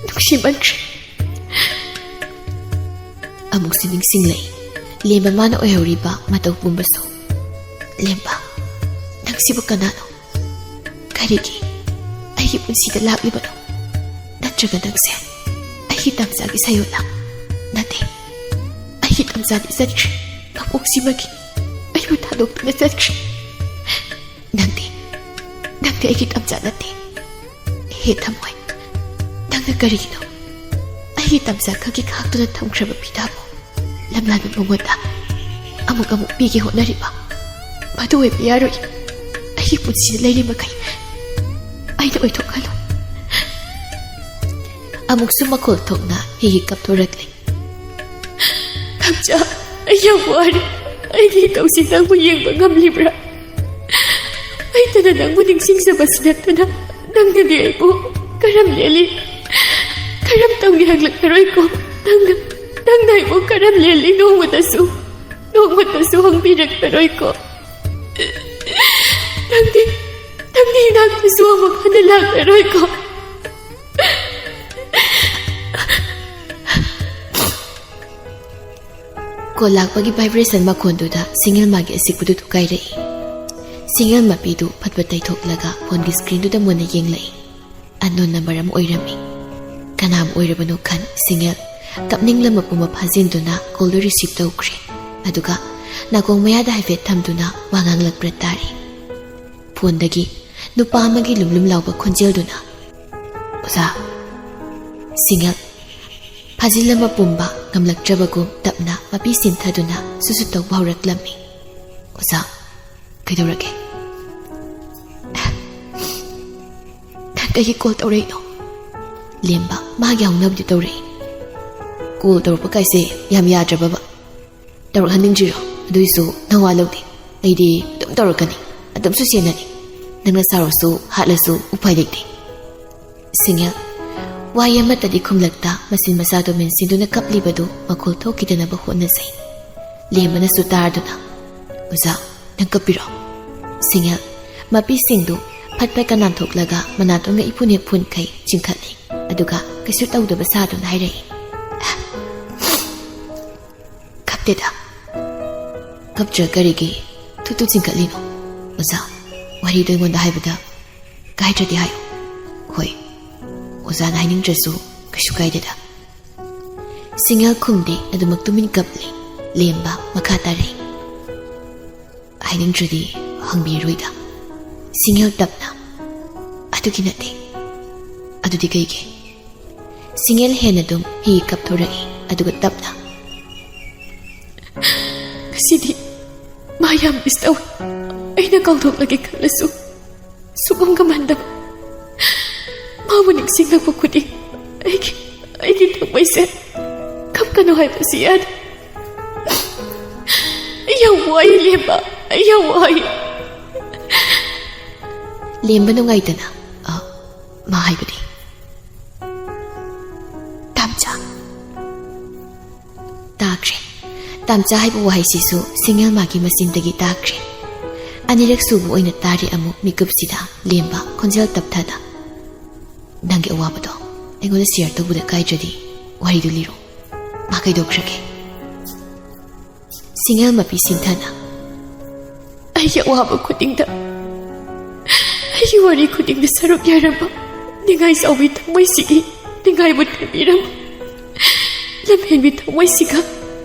ꯅꯨꯡꯁꯤꯃꯟꯈ꯭ꯔꯦ"꯫ ꯑꯃꯨꯛꯁꯨ ꯅꯤꯡꯁꯤꯡꯂꯛꯏ ꯂꯦꯝꯕ ꯃꯥꯅ ꯑꯣꯏꯍꯧꯔꯤꯕ ꯃꯇꯧ ꯄꯨꯝꯕꯁꯨ꯫ "ꯂꯦꯝꯕ, ꯅꯪꯁꯤꯕꯨ ꯀꯅꯥꯅꯣ? ꯀꯔꯤꯒꯤ ꯑꯩꯒꯤ ꯄꯨꯟꯁꯤꯗ ꯂꯥꯛꯂꯤꯕꯅꯣ? ꯅꯠꯇ꯭ꯔꯒ ꯅꯪꯁꯦ ꯑꯩꯒꯤ ꯇꯝꯆꯥꯒꯤ ꯁꯥꯌꯣꯟꯂꯥ? ꯅꯠꯇꯦ, ꯑꯩꯒꯤ ꯇꯝꯆꯥꯗꯤ ꯆꯠꯈ꯭ꯔꯦ꯫ ꯃꯄꯣꯛꯁꯤꯃꯒꯤ ꯑꯩꯕꯨ ꯊꯥꯗꯣꯛꯇꯨꯅ ꯆꯠꯈ꯭ꯔꯦ꯫ ꯅꯪꯗꯤ, ꯅꯪꯗꯤ ꯑꯩꯒꯤ ꯇꯝꯆꯥ ꯅꯠꯇꯦ꯫ ꯍꯦ ꯊꯃꯣꯏ, ꯅꯪꯅ ꯀꯔꯤꯒꯤꯅꯣ ꯑꯩꯒꯤ ꯇꯝꯆꯥ ꯈꯛꯀꯤ ꯈꯥꯛꯇꯨꯅ ꯊꯝꯈ꯭ꯔꯕ ꯐꯤꯗꯥꯕꯨ ꯂꯝꯂꯥꯟꯕ ꯃꯉꯣꯟꯗ ꯑꯃꯨꯛ ꯑꯃꯨꯛ ꯄꯤꯒꯦ ꯍꯣꯠꯅꯔꯤꯕ? ꯃꯗꯨ ꯑꯣꯏꯕ ꯌꯥꯔꯣꯏ꯫ ꯑꯩꯒꯤ ꯄꯨꯟꯁꯤꯗ ꯂꯩꯔꯤ ꯃꯈꯩ ꯑꯩꯅ ꯑꯣꯏꯊꯣꯛꯍꯜꯂꯣꯏ"꯫ ꯑꯃꯨꯛꯁꯨ ꯃꯈꯣꯜ ꯊꯣꯛꯅ ꯍꯤ ꯍꯤ ꯀꯞꯊꯣꯔꯛꯂꯤ꯫ "ꯇꯝꯆꯥ, ꯑꯩ ꯌꯥꯝ ꯋꯥꯔꯦ꯫ ꯑꯩꯒꯤ ꯏꯇꯧꯁꯤ ꯅꯪꯕꯨ ꯌꯦꯡꯕ ꯉꯝꯂꯤꯕ꯭ꯔꯥ? ꯑꯩꯇꯅ ꯅꯪꯕꯨ ꯅꯤꯡꯁꯤꯡꯖꯕꯁꯤ ꯅꯠꯇꯅ ꯅꯪꯅꯗꯤ ꯑꯩꯕꯨ ꯀꯔꯝ ꯂꯦꯜꯂꯤ? ꯀꯔꯝ ꯇꯧꯒꯦ ꯍꯪꯂꯛꯂꯔꯣꯏꯀꯣ? ꯅꯪꯅ, ꯅꯪꯅ ꯑꯩꯕꯨ ꯀꯔꯝ ꯂꯦꯜꯂꯤ? ꯅꯣꯡꯃꯇꯁꯨ, ꯅꯣꯡꯃꯇꯁꯨ ꯍꯪꯕꯤꯔꯛꯂꯔꯣꯏꯀꯣ? ꯅꯪꯗꯤ, ꯅꯪꯗꯤ ꯏꯅꯥꯛꯇꯁꯨ ꯑꯃꯨꯛ ꯍꯟꯅ ꯂꯥꯛꯂꯔꯣꯏꯀꯣ?" ꯀꯣꯜ ꯂꯥꯛꯄꯒꯤ vibration ꯃꯈꯣꯟꯗꯨꯗ ꯁꯤꯡꯉꯦꯜ ꯃꯥꯒꯤ ꯑꯁꯤꯛꯄꯗꯨ ꯊꯨꯒꯥꯏꯔꯛꯏ꯫ ꯁꯤꯡꯉꯦꯜ ꯃꯄꯤꯗꯨ ꯐꯠ ꯐꯠ ꯇꯩꯊꯣꯛꯂꯒ ꯐꯣꯟꯒꯤ screenꯗꯨꯗ ꯃꯨꯟꯅ ꯌꯦꯡꯂꯛꯏ꯫ Unknown number ꯑꯃ ꯑꯣꯏꯔꯝꯃꯤ꯫ ꯀꯅꯥ ꯑꯃ ꯑꯣꯏꯔꯕꯅꯣ ꯈꯟ ꯁꯤꯡꯉꯦꯜ ꯀꯞꯅꯤꯡꯂꯝꯕ ꯄꯨꯝꯕ ꯐꯥꯖꯤꯟꯗꯨꯅ ꯀꯣꯜꯗꯨ receive ꯇꯧꯈ꯭ꯔꯦ꯫ ꯑꯗꯨꯒ ꯅꯥꯀꯣꯡ ꯃꯌꯥꯗ ꯍꯥꯏꯐꯦꯠ ꯊꯝꯗꯨꯅ ꯋꯥ ꯉꯥꯡꯂꯛꯄ꯭ꯔꯥ ꯇꯥꯔꯤ꯫ ꯐꯣꯟꯗꯒꯤ ꯅꯨꯄꯥ ꯑꯃꯒꯤ ꯂꯨꯝ ꯂꯨꯝ ꯂꯥꯎꯕ ꯈꯣꯟꯖꯦꯜꯗꯨꯅ, "ꯑꯣꯖꯥ!" ꯁꯤꯡꯉꯦꯜ ꯐꯥꯖꯤꯜꯂꯝꯕ ꯄꯨꯝꯕ ꯉꯝꯂꯛꯇ꯭ꯔꯕꯒꯨꯝ ꯇꯞꯅ ꯃꯄꯤ ꯁꯤꯟꯊꯗꯨꯅ ꯁꯨꯁꯨ ꯇꯧꯕ ꯍꯧꯔꯛꯂꯝꯃꯤ꯫ "ꯑꯣꯖꯥ, ꯀꯩꯗꯧꯔꯒꯦ?" "ꯅꯪ ꯀꯩꯒꯤ ꯀꯣꯜ ꯇꯧꯔꯛꯏꯅꯣ?" ꯂꯦꯝꯕ ꯃꯥꯒꯤ ꯍꯧꯅꯕꯗꯤ ꯇꯧꯔꯛꯏ꯫ "ꯀꯣꯜ ꯇꯧꯔꯛꯄ ꯀꯥꯏꯁꯦ ꯌꯥꯝ ꯌꯥꯗ꯭ꯔꯕꯕ? ꯇꯧꯔꯛꯍꯟꯅꯤꯡꯗ꯭ꯔꯤꯔꯣ? ꯑꯗꯨꯏꯁꯨ ꯅꯋꯥ ꯂꯧꯗꯦ꯫ ꯑꯩꯗꯤ ꯑꯗꯨꯝ ꯇꯧꯔꯛꯀꯅꯤ, ꯑꯗꯨꯝꯁꯨ ꯁꯦꯟꯅꯅꯤ꯫ ꯅꯪꯅ ꯁꯥꯎꯔꯁꯨ ꯍꯥꯠꯂꯁꯨ ꯎꯄꯥꯏ ꯂꯩꯇꯦ꯫" ꯁꯤꯡꯉꯦꯜ ꯋꯥꯍꯩ ꯑꯃꯠꯇꯗꯤ ꯈꯨꯝꯂꯛꯇ ꯃꯆꯤꯟ ꯃꯆꯥꯗꯨ ꯃꯦꯟꯁꯤꯟꯗꯨꯅ ꯀꯞꯂꯤꯕꯗꯨ ꯃꯈꯣꯜ ꯊꯣꯛꯈꯤꯗꯅꯕ ꯍꯣꯠꯅꯖꯩ꯫ ꯂꯦꯝꯕꯅꯁꯨ ꯇꯥꯔꯗꯨꯅ, "ꯑꯣꯖꯥ, ꯅꯪ ꯀꯞꯄꯤꯔꯣ?" ꯁꯤꯡꯉꯦꯜ ꯃꯄꯤꯁꯤꯡꯗꯨ ꯐꯠ ꯐꯠ ꯀꯅꯥꯟꯊꯣꯛꯂꯒ ꯃꯅꯥꯇꯣꯟꯒ ꯏꯐꯨꯟ ꯍꯦꯛ ꯐꯨꯟꯈꯩ ꯆꯤꯡꯈꯠꯂꯤ꯫ ꯑꯗꯨꯒ ꯀꯩꯁꯨ ꯇꯧꯗꯕ ꯁꯥꯗꯨꯅ ꯍꯥꯏꯔꯛꯏ, "ꯀꯞꯇꯦꯗ꯫" "ꯀꯞꯇ꯭ꯔ ꯀꯔꯤꯒꯤ ꯊꯨ ꯊꯨ ꯆꯤꯡꯈꯠꯂꯤꯅꯣ? ꯑꯣꯖꯥ, ꯋꯥꯔꯤꯗꯣ ꯑꯩꯉꯣꯟꯗ ꯍꯥꯏꯕꯗ ꯀꯥꯏꯗ꯭ꯔꯗꯤ ꯍꯥꯏꯌꯨ꯫" "ꯍꯣꯏ, ꯑꯣꯖꯥꯅ ꯍꯥꯏꯅꯤꯡꯗ꯭ꯔꯁꯨ ꯀꯩꯁꯨ ꯀꯥꯏꯗꯦꯗ꯫" ꯁꯤꯡꯉꯦꯜ ꯈꯨꯝꯗꯦ, ꯑꯗꯨꯃꯛ ꯇꯨꯃꯤꯟ ꯀꯞꯂꯤ꯫ ꯂꯦꯝꯕ ꯃꯈꯥ ꯇꯥꯔꯛꯏ, "ꯍꯥꯏꯅꯤꯡꯗ꯭ꯔꯗꯤ ꯍꯪꯕꯤꯔꯣꯏꯗ꯫" ꯁꯤꯡꯉꯦꯜ ꯇꯞꯅ, "ꯑꯗꯨꯒꯤ ꯅꯠꯇꯦ꯫" "ꯑꯗꯨꯗꯤ ꯀꯩꯒꯤ?" ꯁꯤꯡꯉꯦꯜ ꯍꯦꯟꯅ ꯑꯗꯨꯝ ꯍꯤ ꯀꯞꯊꯣꯔꯛꯏ, ꯑꯗꯨꯒ ꯇꯞꯅ, "ꯉꯁꯤꯗꯤ ꯃꯥ ꯌꯥꯝ ꯃꯤꯁ ꯇꯧꯏ꯫ ꯑꯩꯅ ꯀꯥꯎꯊꯣꯛꯂꯒꯦ ꯈꯜꯂꯁꯨ ꯁꯨꯛꯉꯝ ꯉꯝꯍꯟꯗꯕ꯫ ꯃꯥꯕꯨ ꯅꯤꯡꯁꯤꯡꯂꯛꯄ ꯈꯨꯗꯤꯡ ꯑꯩꯒꯤ, ꯑꯩꯒꯤ ꯊꯃꯣꯏꯁꯦ ꯀꯞꯀꯅꯨ ꯍꯥꯏꯕꯁꯤ ꯌꯥꯗꯦ꯫ ꯑꯩ ꯌꯥꯝ ꯋꯥꯏ, ꯂꯦꯝꯕ꯫ ꯑꯩ ꯌꯥꯝ ꯋꯥꯏ꯫" ꯂꯦꯝꯕ ꯅꯨꯡꯉꯥꯏꯇꯅ, "ꯑ, ꯃꯥ ꯍꯥꯏꯕꯗꯤ?" "ꯇꯥꯝꯆꯥ꯫" ꯇꯥꯈ꯭ꯔꯦ꯫ ꯇꯥꯝꯆꯥ ꯍꯥꯏꯕ ꯋꯥꯍꯩꯁꯤꯁꯨ ꯁꯤꯡꯉꯦꯜ ꯃꯥꯒꯤ ꯃꯆꯤꯟꯗꯒꯤ ꯇꯥꯈ꯭ꯔꯦ꯫ ꯑꯅꯤꯔꯛ ꯁꯨꯕ ꯑꯣꯏꯅ ꯇꯥꯔꯦ ꯑꯃꯨꯛ ꯃꯤꯀꯨꯞꯁꯤꯗ ꯂꯦꯝꯕ ꯈꯣꯟꯖꯦꯜ ꯇꯞꯊꯅ, "ꯅꯪꯒꯤ ꯑꯋꯥꯕꯗꯣ ꯑꯩꯉꯣꯟꯗ share ꯇꯧꯕꯗ ꯀꯥꯏꯗ꯭ꯔꯗꯤ ꯋꯥꯔꯤꯗꯨ ꯂꯤꯔꯣ꯫ ꯃꯥ ꯀꯩꯗꯧꯈ꯭ꯔꯒꯦ?" ꯁꯤꯡꯉꯦꯜ ꯃꯄꯤ ꯁꯤꯡꯊꯥꯅ꯫ ꯑꯩꯒꯤ ꯑꯋꯥꯕ ꯈꯨꯗꯤꯡꯗ, ꯑꯩꯒꯤ ꯋꯥꯔꯤ ꯈꯨꯗꯤꯡꯗ ꯁꯔꯨꯛ ꯌꯥꯔꯝꯕ ꯅꯤꯡꯉꯥꯏ ꯆꯥꯎꯕꯤ ꯊꯃꯣꯏꯁꯤꯒꯤ ꯅꯤꯡꯉꯥꯏꯕꯨ ꯊꯦꯝꯕꯤꯔꯝꯕ ꯂꯝꯍꯦꯟꯕꯤ ꯊꯃꯣꯏꯁꯤꯒ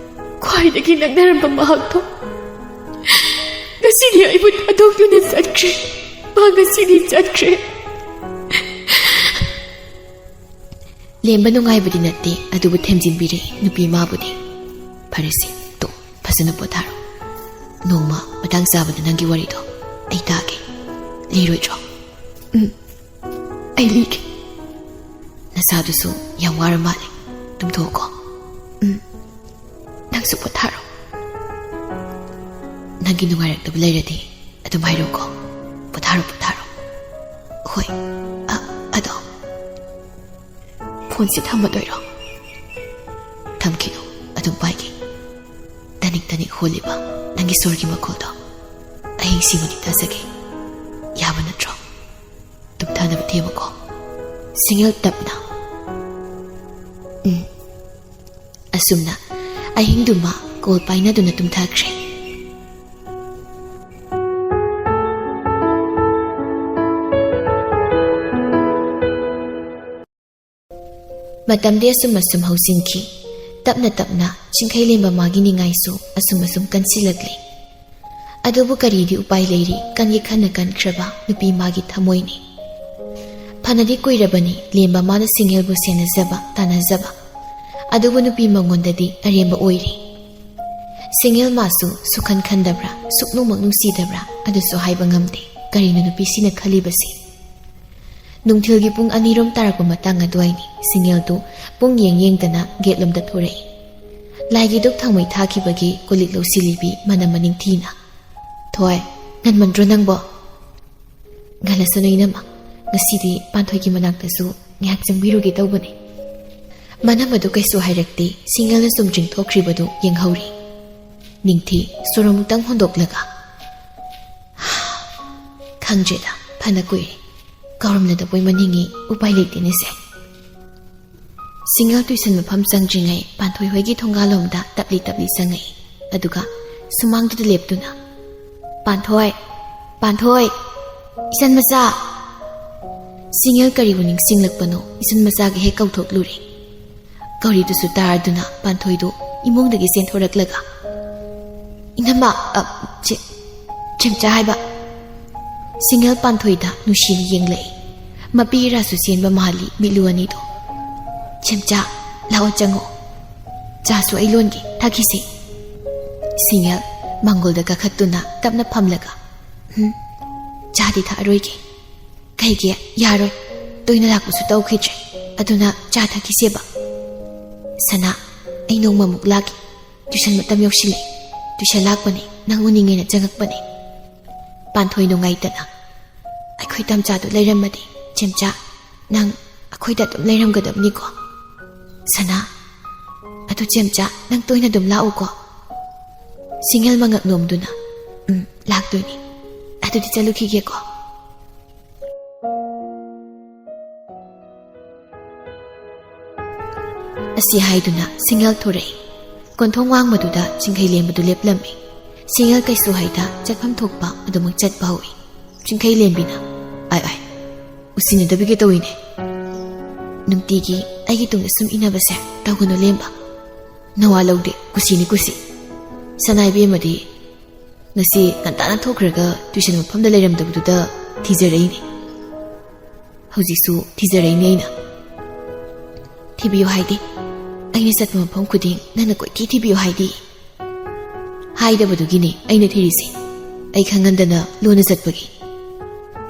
ꯈ꯭ꯋꯥꯏꯗꯒꯤ ꯅꯛꯅꯔꯝꯕ ꯃꯍꯥꯛꯇꯣ ꯉꯁꯤꯗꯤ ꯑꯩꯕꯨ ꯊꯥꯗꯣꯛꯇꯨꯅ ꯆꯠꯈ꯭ꯔꯦ꯫ ꯃꯥ ꯉꯁꯤꯗꯤ ꯆꯠꯈ꯭ꯔꯦ꯫ ꯂꯦꯝꯕ ꯅꯨꯡꯉꯥꯏꯕꯗꯤ ꯅꯠꯇꯦ, ꯑꯗꯨꯕꯨ ꯊꯦꯝꯖꯤꯟꯕꯤꯔꯦ ꯅꯨꯄꯤ ꯃꯥꯕꯨꯗꯤ꯫ ꯐꯔꯦꯁꯦ, ꯇꯣ, ꯐꯖꯅ ꯄꯣꯊꯥꯔꯣ꯫ ꯅꯣꯡꯃ ꯃꯇꯥꯡ ꯆꯥꯕꯗ ꯅꯪꯒꯤ ꯋꯥꯔꯤꯗꯣ ꯑꯩ ꯇꯥꯒꯦ꯫ ꯂꯤꯔꯣꯏꯗ꯭ꯔꯣ? ꯎꯝ, ꯑꯩ ꯂꯤꯒꯦ꯫ ꯅꯁꯥꯗꯨꯁꯨ ꯌꯥꯝ ꯋꯥꯔ ꯃꯥꯜꯂꯦ꯫ ꯇꯨꯝꯊꯣꯛꯑꯣꯀꯣ꯫ ꯎꯝ, ꯅꯪꯁꯨ ꯄꯣꯊꯥꯔꯣ꯫ ꯅꯪꯒꯤ ꯅꯨꯡꯉꯥꯏꯔꯛꯇꯕ ꯂꯩꯔꯗꯤ ꯑꯗꯨꯝ ꯍꯥꯏꯔꯛꯎꯀꯣ꯫ ꯄꯣꯊꯥꯔꯣ, ꯄꯣꯊꯥꯔꯣ꯫ ꯍꯣꯏ, ꯑ-, ꯑꯗꯣ, ꯐꯣꯟꯁꯦ ꯊꯝꯃꯗꯣꯏꯔꯣ? ꯊꯝꯈꯤꯅꯨ, ꯑꯗꯨꯝ ꯄꯥꯏꯒꯦ꯫ ꯇꯅꯤꯛ ꯇꯅꯤꯛ ꯍꯣꯜꯂꯤꯕ ꯅꯪꯒꯤ ꯁꯣꯔꯒꯤ ꯃꯈꯣꯜꯗꯣ ꯑꯍꯤꯡꯁꯤꯃꯗꯤ ꯇꯥꯖꯒꯦ꯫ ꯌꯥꯕ ꯅꯠꯇ꯭ꯔꯣ? ꯇꯨꯝꯊꯅꯕ ꯊꯦꯝꯃꯨꯀꯣ꯫ ꯁꯤꯡꯉꯦꯜ ꯇꯞꯅ꯫ ꯎꯝ꯫ ꯑꯁꯨꯝꯅ ꯑꯍꯤꯡꯗꯨꯃ ꯀꯣꯜ ꯄꯥꯏꯅꯗꯨꯅ ꯇꯨꯝꯊꯈ꯭ꯔꯦ꯫ ꯃꯇꯝꯗꯤ ꯑꯁꯨꯝ ꯑꯁꯨꯝ ꯍꯧꯖꯤꯟꯈꯤ꯫ ꯇꯞꯅ ꯇꯞꯅ ꯆꯤꯡꯈꯩ ꯂꯦꯝꯕ ꯃꯥꯒꯤ ꯅꯤꯡꯉꯥꯏꯁꯨ ꯑꯁꯨꯝ ꯑꯁꯨꯝ ꯀꯟꯁꯤꯜꯂꯛꯂꯤ꯫ ꯑꯗꯨꯕꯨ ꯀꯔꯤꯗꯤ ꯎꯄꯥꯏ ꯂꯩꯔꯤ, ꯀꯟꯒꯤ ꯈꯟꯅ ꯀꯟꯈ꯭ꯔꯕ ꯅꯨꯄꯤ ꯃꯥꯒꯤ ꯊꯃꯣꯏꯅꯤ꯫ ꯐꯅꯗꯤ ꯀꯨꯏꯔꯕꯅꯤ ꯂꯦꯝꯕ ꯃꯥꯅ ꯁꯤꯡꯉꯦꯜꯕꯨ ꯁꯦꯟꯅꯖꯕ, ꯇꯥꯟꯅꯖꯕ꯫ ꯑꯗꯨꯕꯨ ꯅꯨꯄꯤ ꯃꯉꯣꯟꯗꯗꯤ ꯑꯔꯦꯝꯕ ꯑꯣꯏꯔꯤ꯫ ꯁꯤꯡꯉꯦꯜ ꯃꯥꯁꯨ ꯁꯨꯈꯟ ꯈꯟꯗꯕ꯭ꯔꯥ, ꯁꯨꯛꯅꯨꯡꯃꯛ ꯅꯨꯡꯁꯤꯗꯕ꯭ꯔꯥ, ꯑꯗꯨꯁꯨ ꯍꯥꯏꯕ ꯉꯝꯗꯦ꯫ ꯀꯔꯤꯅꯣ ꯅꯨꯄꯤꯁꯤꯅ ꯈꯜꯂꯤꯕꯁꯤ? ꯅꯨꯡꯊꯤꯜꯒꯤ ꯄꯨꯡ ꯑꯅꯤꯔꯣꯝ ꯇꯥꯔꯛꯄ ꯃꯇꯥꯡ ꯑꯗꯨꯋꯥꯏꯅꯤ꯫ ꯁꯤꯡꯉꯦꯜꯗꯨ ꯄꯨꯡ ꯌꯦꯡ ꯌꯦꯡꯗꯅ ꯒꯦꯠꯂꯣꯝꯗ ꯊꯣꯔꯛꯏ꯫ ꯂꯥꯏꯒꯤ ꯙꯨꯛ ꯊꯥꯎꯃꯩ ꯊꯥꯈꯤꯕꯒꯤ ꯀꯣꯜꯂꯤꯛ ꯂꯧꯁꯤꯜꯂꯤꯕꯤ ꯃꯅꯝ ꯃꯅꯤꯡꯊꯤꯅ꯫ "ꯊꯣꯏ, ꯉꯟꯃꯟꯗ꯭ꯔꯣ ꯅꯪꯕꯣ?" "ꯉꯜꯂꯁꯅꯨ ꯏꯅꯝꯃ, ꯉꯁꯤꯗꯤ ꯄꯥꯟꯊꯣꯏꯒꯤ ꯃꯅꯥꯛꯇꯁꯨ ꯉꯥꯏꯍꯥꯛ ꯆꯪꯕꯤꯔꯨꯒꯦ ꯇꯧꯕꯅꯦ꯫ ꯃꯅꯝ ꯑꯗꯨ ꯀꯩꯁꯨ ꯍꯥꯏꯔꯛꯇꯦ, ꯁꯤꯡꯉꯦꯜꯅ ꯁꯨꯝ ꯆꯤꯡꯊꯣꯛꯈ꯭ꯔꯤꯕꯗꯨ ꯌꯦꯡꯍꯧꯔꯤ꯫ ꯅꯤꯡꯊꯤ ꯁꯣꯔ ꯑꯃꯨꯛꯇꯪ ꯍꯣꯟꯗꯣꯛꯂꯒ, "ꯈꯪꯗ꯭ꯔꯦꯗ, ꯐꯅ ꯀꯨꯏꯔꯦ꯫ ꯀꯥꯎꯔꯝꯂꯗꯕꯣꯏ ꯃꯅꯤꯡꯉꯤ, ꯎꯄꯥꯏ ꯂꯩꯇꯦꯅꯦꯁꯦ꯫" ꯁꯤꯡꯉꯦꯜ ꯇꯨꯏꯁꯟ ꯃꯐꯝ ꯆꯪꯗ꯭ꯔꯤꯉꯩ ꯄꯥꯟꯊꯣꯏ ꯍꯣꯏꯒꯤ ꯊꯣꯡꯒꯥꯜꯂꯣꯝꯗ ꯇꯞꯂꯤ ꯇꯞꯂꯤ ꯆꯪꯉꯛꯏ꯫ ꯑꯗꯨꯒ ꯁꯨꯃꯥꯡꯗꯨꯗ ꯂꯦꯞꯇꯨꯅ, "ꯄꯥꯟꯊꯣꯏ, ꯄꯥꯟꯊꯣꯏ, ꯏꯆꯟ ꯃꯆꯥ!" ꯁꯤꯡꯉꯦꯜ ꯀꯔꯤꯕꯨ ꯅꯤꯡꯁꯤꯡꯂꯛꯄꯅꯣ, ꯏꯆꯟ ꯃꯆꯥꯒ ꯍꯦꯛ ꯀꯧꯊꯣꯛꯂꯨꯔꯦ꯫ ꯀꯧꯔꯤꯗꯨꯁꯨ ꯇꯥꯔꯗꯨꯅ ꯄꯥꯟꯊꯣꯏꯗꯨ ꯏꯃꯨꯡꯗꯒꯤ ꯆꯦꯟꯊꯣꯔꯛꯂꯒ, "ꯏꯅꯝꯃ, ꯑ, ꯆꯦ-, ꯆꯦꯝꯆꯥ ꯍꯥꯏꯕ?" ꯁꯤꯡꯉꯦꯜ ꯄꯥꯟꯊꯣꯏꯗ ꯅꯨꯡꯁꯤꯅ ꯌꯦꯡꯂꯛꯏ꯫ ꯃꯄꯤ ꯏꯔꯥꯁꯨ ꯆꯦꯟꯕ ꯃꯥꯜꯂꯤ ꯃꯤꯠꯂꯨ ꯑꯅꯤꯗꯣ꯫ "ꯆꯦꯝꯆꯥ, ꯂꯥꯛꯑꯣ ꯆꯪꯉꯣ꯫ ꯆꯥꯁꯨ ꯑꯩ ꯂꯣꯟꯒꯦ, ꯊꯛꯈꯤꯁꯦ꯫" ꯁꯤꯡꯉꯦꯜ ꯃꯥꯡꯒꯣꯜꯗ ꯀꯥꯈꯠꯇꯨꯅ ꯇꯞꯅ ꯐꯝꯂꯒ, "ꯎꯝ, ꯆꯥꯗꯤ ꯊꯛꯑꯔꯣꯏꯒꯦ꯫ ꯀꯩꯒꯤ? ꯌꯥꯔꯣꯏ꯫ ꯇꯣꯏꯅ ꯂꯥꯛꯄꯁꯨ ꯇꯧꯈꯤꯗ꯭ꯔꯦ꯫ ꯑꯗꯨꯅ ꯆꯥ ꯊꯛꯈꯤꯁꯦꯕ꯫" "ꯁꯅꯥ, ꯑꯩ ꯅꯣꯡꯃꯃꯨꯛ ꯂꯥꯛꯀꯦ꯫ ꯇ꯭ꯌꯨꯁꯟ ꯃꯇꯝ ꯌꯧꯁꯤꯜꯂꯦ꯫ ꯇ꯭ꯌꯨꯁꯟ ꯂꯥꯛꯄꯅꯦ, ꯅꯪ ꯎꯅꯤꯡꯉꯦꯅ ꯆꯪꯉꯛꯄꯅꯦ꯫" ꯄꯥꯟꯊꯣꯏ ꯅꯨꯡꯉꯥꯏꯇꯅ, "ꯑꯩꯈꯣꯏ ꯇꯝꯆꯥꯗꯣ ꯂꯩꯔꯝꯃꯗꯤ, ꯆꯦꯝꯆꯥ, ꯅꯪ ꯑꯩꯈꯣꯏꯗ ꯑꯗꯨꯝ ꯂꯩꯔꯝꯒꯗꯕꯅꯤꯀꯣ?" "ꯁꯅꯥ, ꯑꯗꯨ ꯆꯦꯝꯆꯥ, ꯅꯪ ꯇꯣꯏꯅ ꯑꯗꯨꯝ ꯂꯥꯛꯎꯀꯣ꯫" ꯁꯤꯡꯉꯦꯜ ꯃꯉꯛ ꯅꯣꯝꯗꯨꯅ, "ꯎꯝ, ꯂꯥꯛꯇꯣꯏꯅꯤ꯫ ꯑꯗꯨꯗꯤ ꯆꯠꯂꯨꯈꯤꯒꯦꯀꯣ꯫" ꯑꯁꯤ ꯍꯥꯏꯗꯨꯅ ꯁꯤꯡꯉꯦꯜ ꯊꯣꯔꯛꯏ꯫ ꯀꯣꯟꯊꯣꯡ ꯋꯥꯡꯃꯗꯨꯗ ꯆꯤꯡꯈꯩ ꯂꯦꯝꯕꯗꯨ ꯂꯦꯞꯂꯝꯃꯤ꯫ ꯁꯤꯡꯉꯦꯜ ꯀꯩꯁꯨ ꯍꯥꯏꯗ ꯆꯠꯐꯝ ꯊꯣꯛꯄ ꯑꯗꯨꯃꯛ ꯆꯠꯄ ꯍꯧꯏ꯫ ꯆꯤꯡꯈꯩ ꯂꯦꯝꯕꯤꯅ, "ꯑꯥꯏ, ꯑꯥꯏ, ꯎꯁꯤꯟꯅꯗꯕꯤꯒ ꯇꯧꯏꯅꯦ꯫ ꯅꯨꯡꯇꯤꯒꯤ ꯑꯩꯒꯤ ꯇꯨꯡꯗ ꯁꯨꯝ ꯏꯟꯅꯕꯁꯦ ꯇꯧꯒꯅꯨ ꯂꯦꯝꯕ꯫ ꯅꯋꯥ ꯂꯧꯗꯦ, ꯀꯨꯁꯤꯅꯤ ꯀꯨꯁꯤ꯫ ꯁꯅꯥ ꯏꯕꯦꯝꯃꯗꯤ ꯉꯁꯤ ꯉꯟꯇꯥꯅ ꯊꯣꯛꯈ꯭ꯔꯒ ꯇ꯭ꯌꯨꯁꯟ ꯃꯐꯝꯗ ꯂꯩꯔꯝꯗꯕꯗꯨꯗ ꯊꯤꯖꯔꯛꯏꯅꯦ꯫ ꯍꯧꯖꯤꯛꯁꯨ ꯊꯤꯖꯔꯛꯏꯅꯦ ꯑꯩꯅ꯫ ꯊꯤꯕꯤꯌꯨ ꯍꯥꯏꯗꯦ꯫ ꯑꯩꯅ ꯆꯠꯄ ꯃꯐꯝ ꯈꯨꯗꯤꯡ ꯅꯪꯅ ꯀꯣꯏꯊꯤ ꯊꯤꯕꯤꯌꯨ ꯍꯥꯏꯗꯦ꯫ ꯍꯥꯏꯗꯕꯗꯨꯒꯤꯅꯦ ꯑꯩꯅ ꯊꯤꯔꯤꯁꯦ꯫ ꯑꯩ ꯈꯪꯍꯟꯗꯅ ꯂꯣꯟꯅ ꯆꯠꯄꯒꯤ꯫"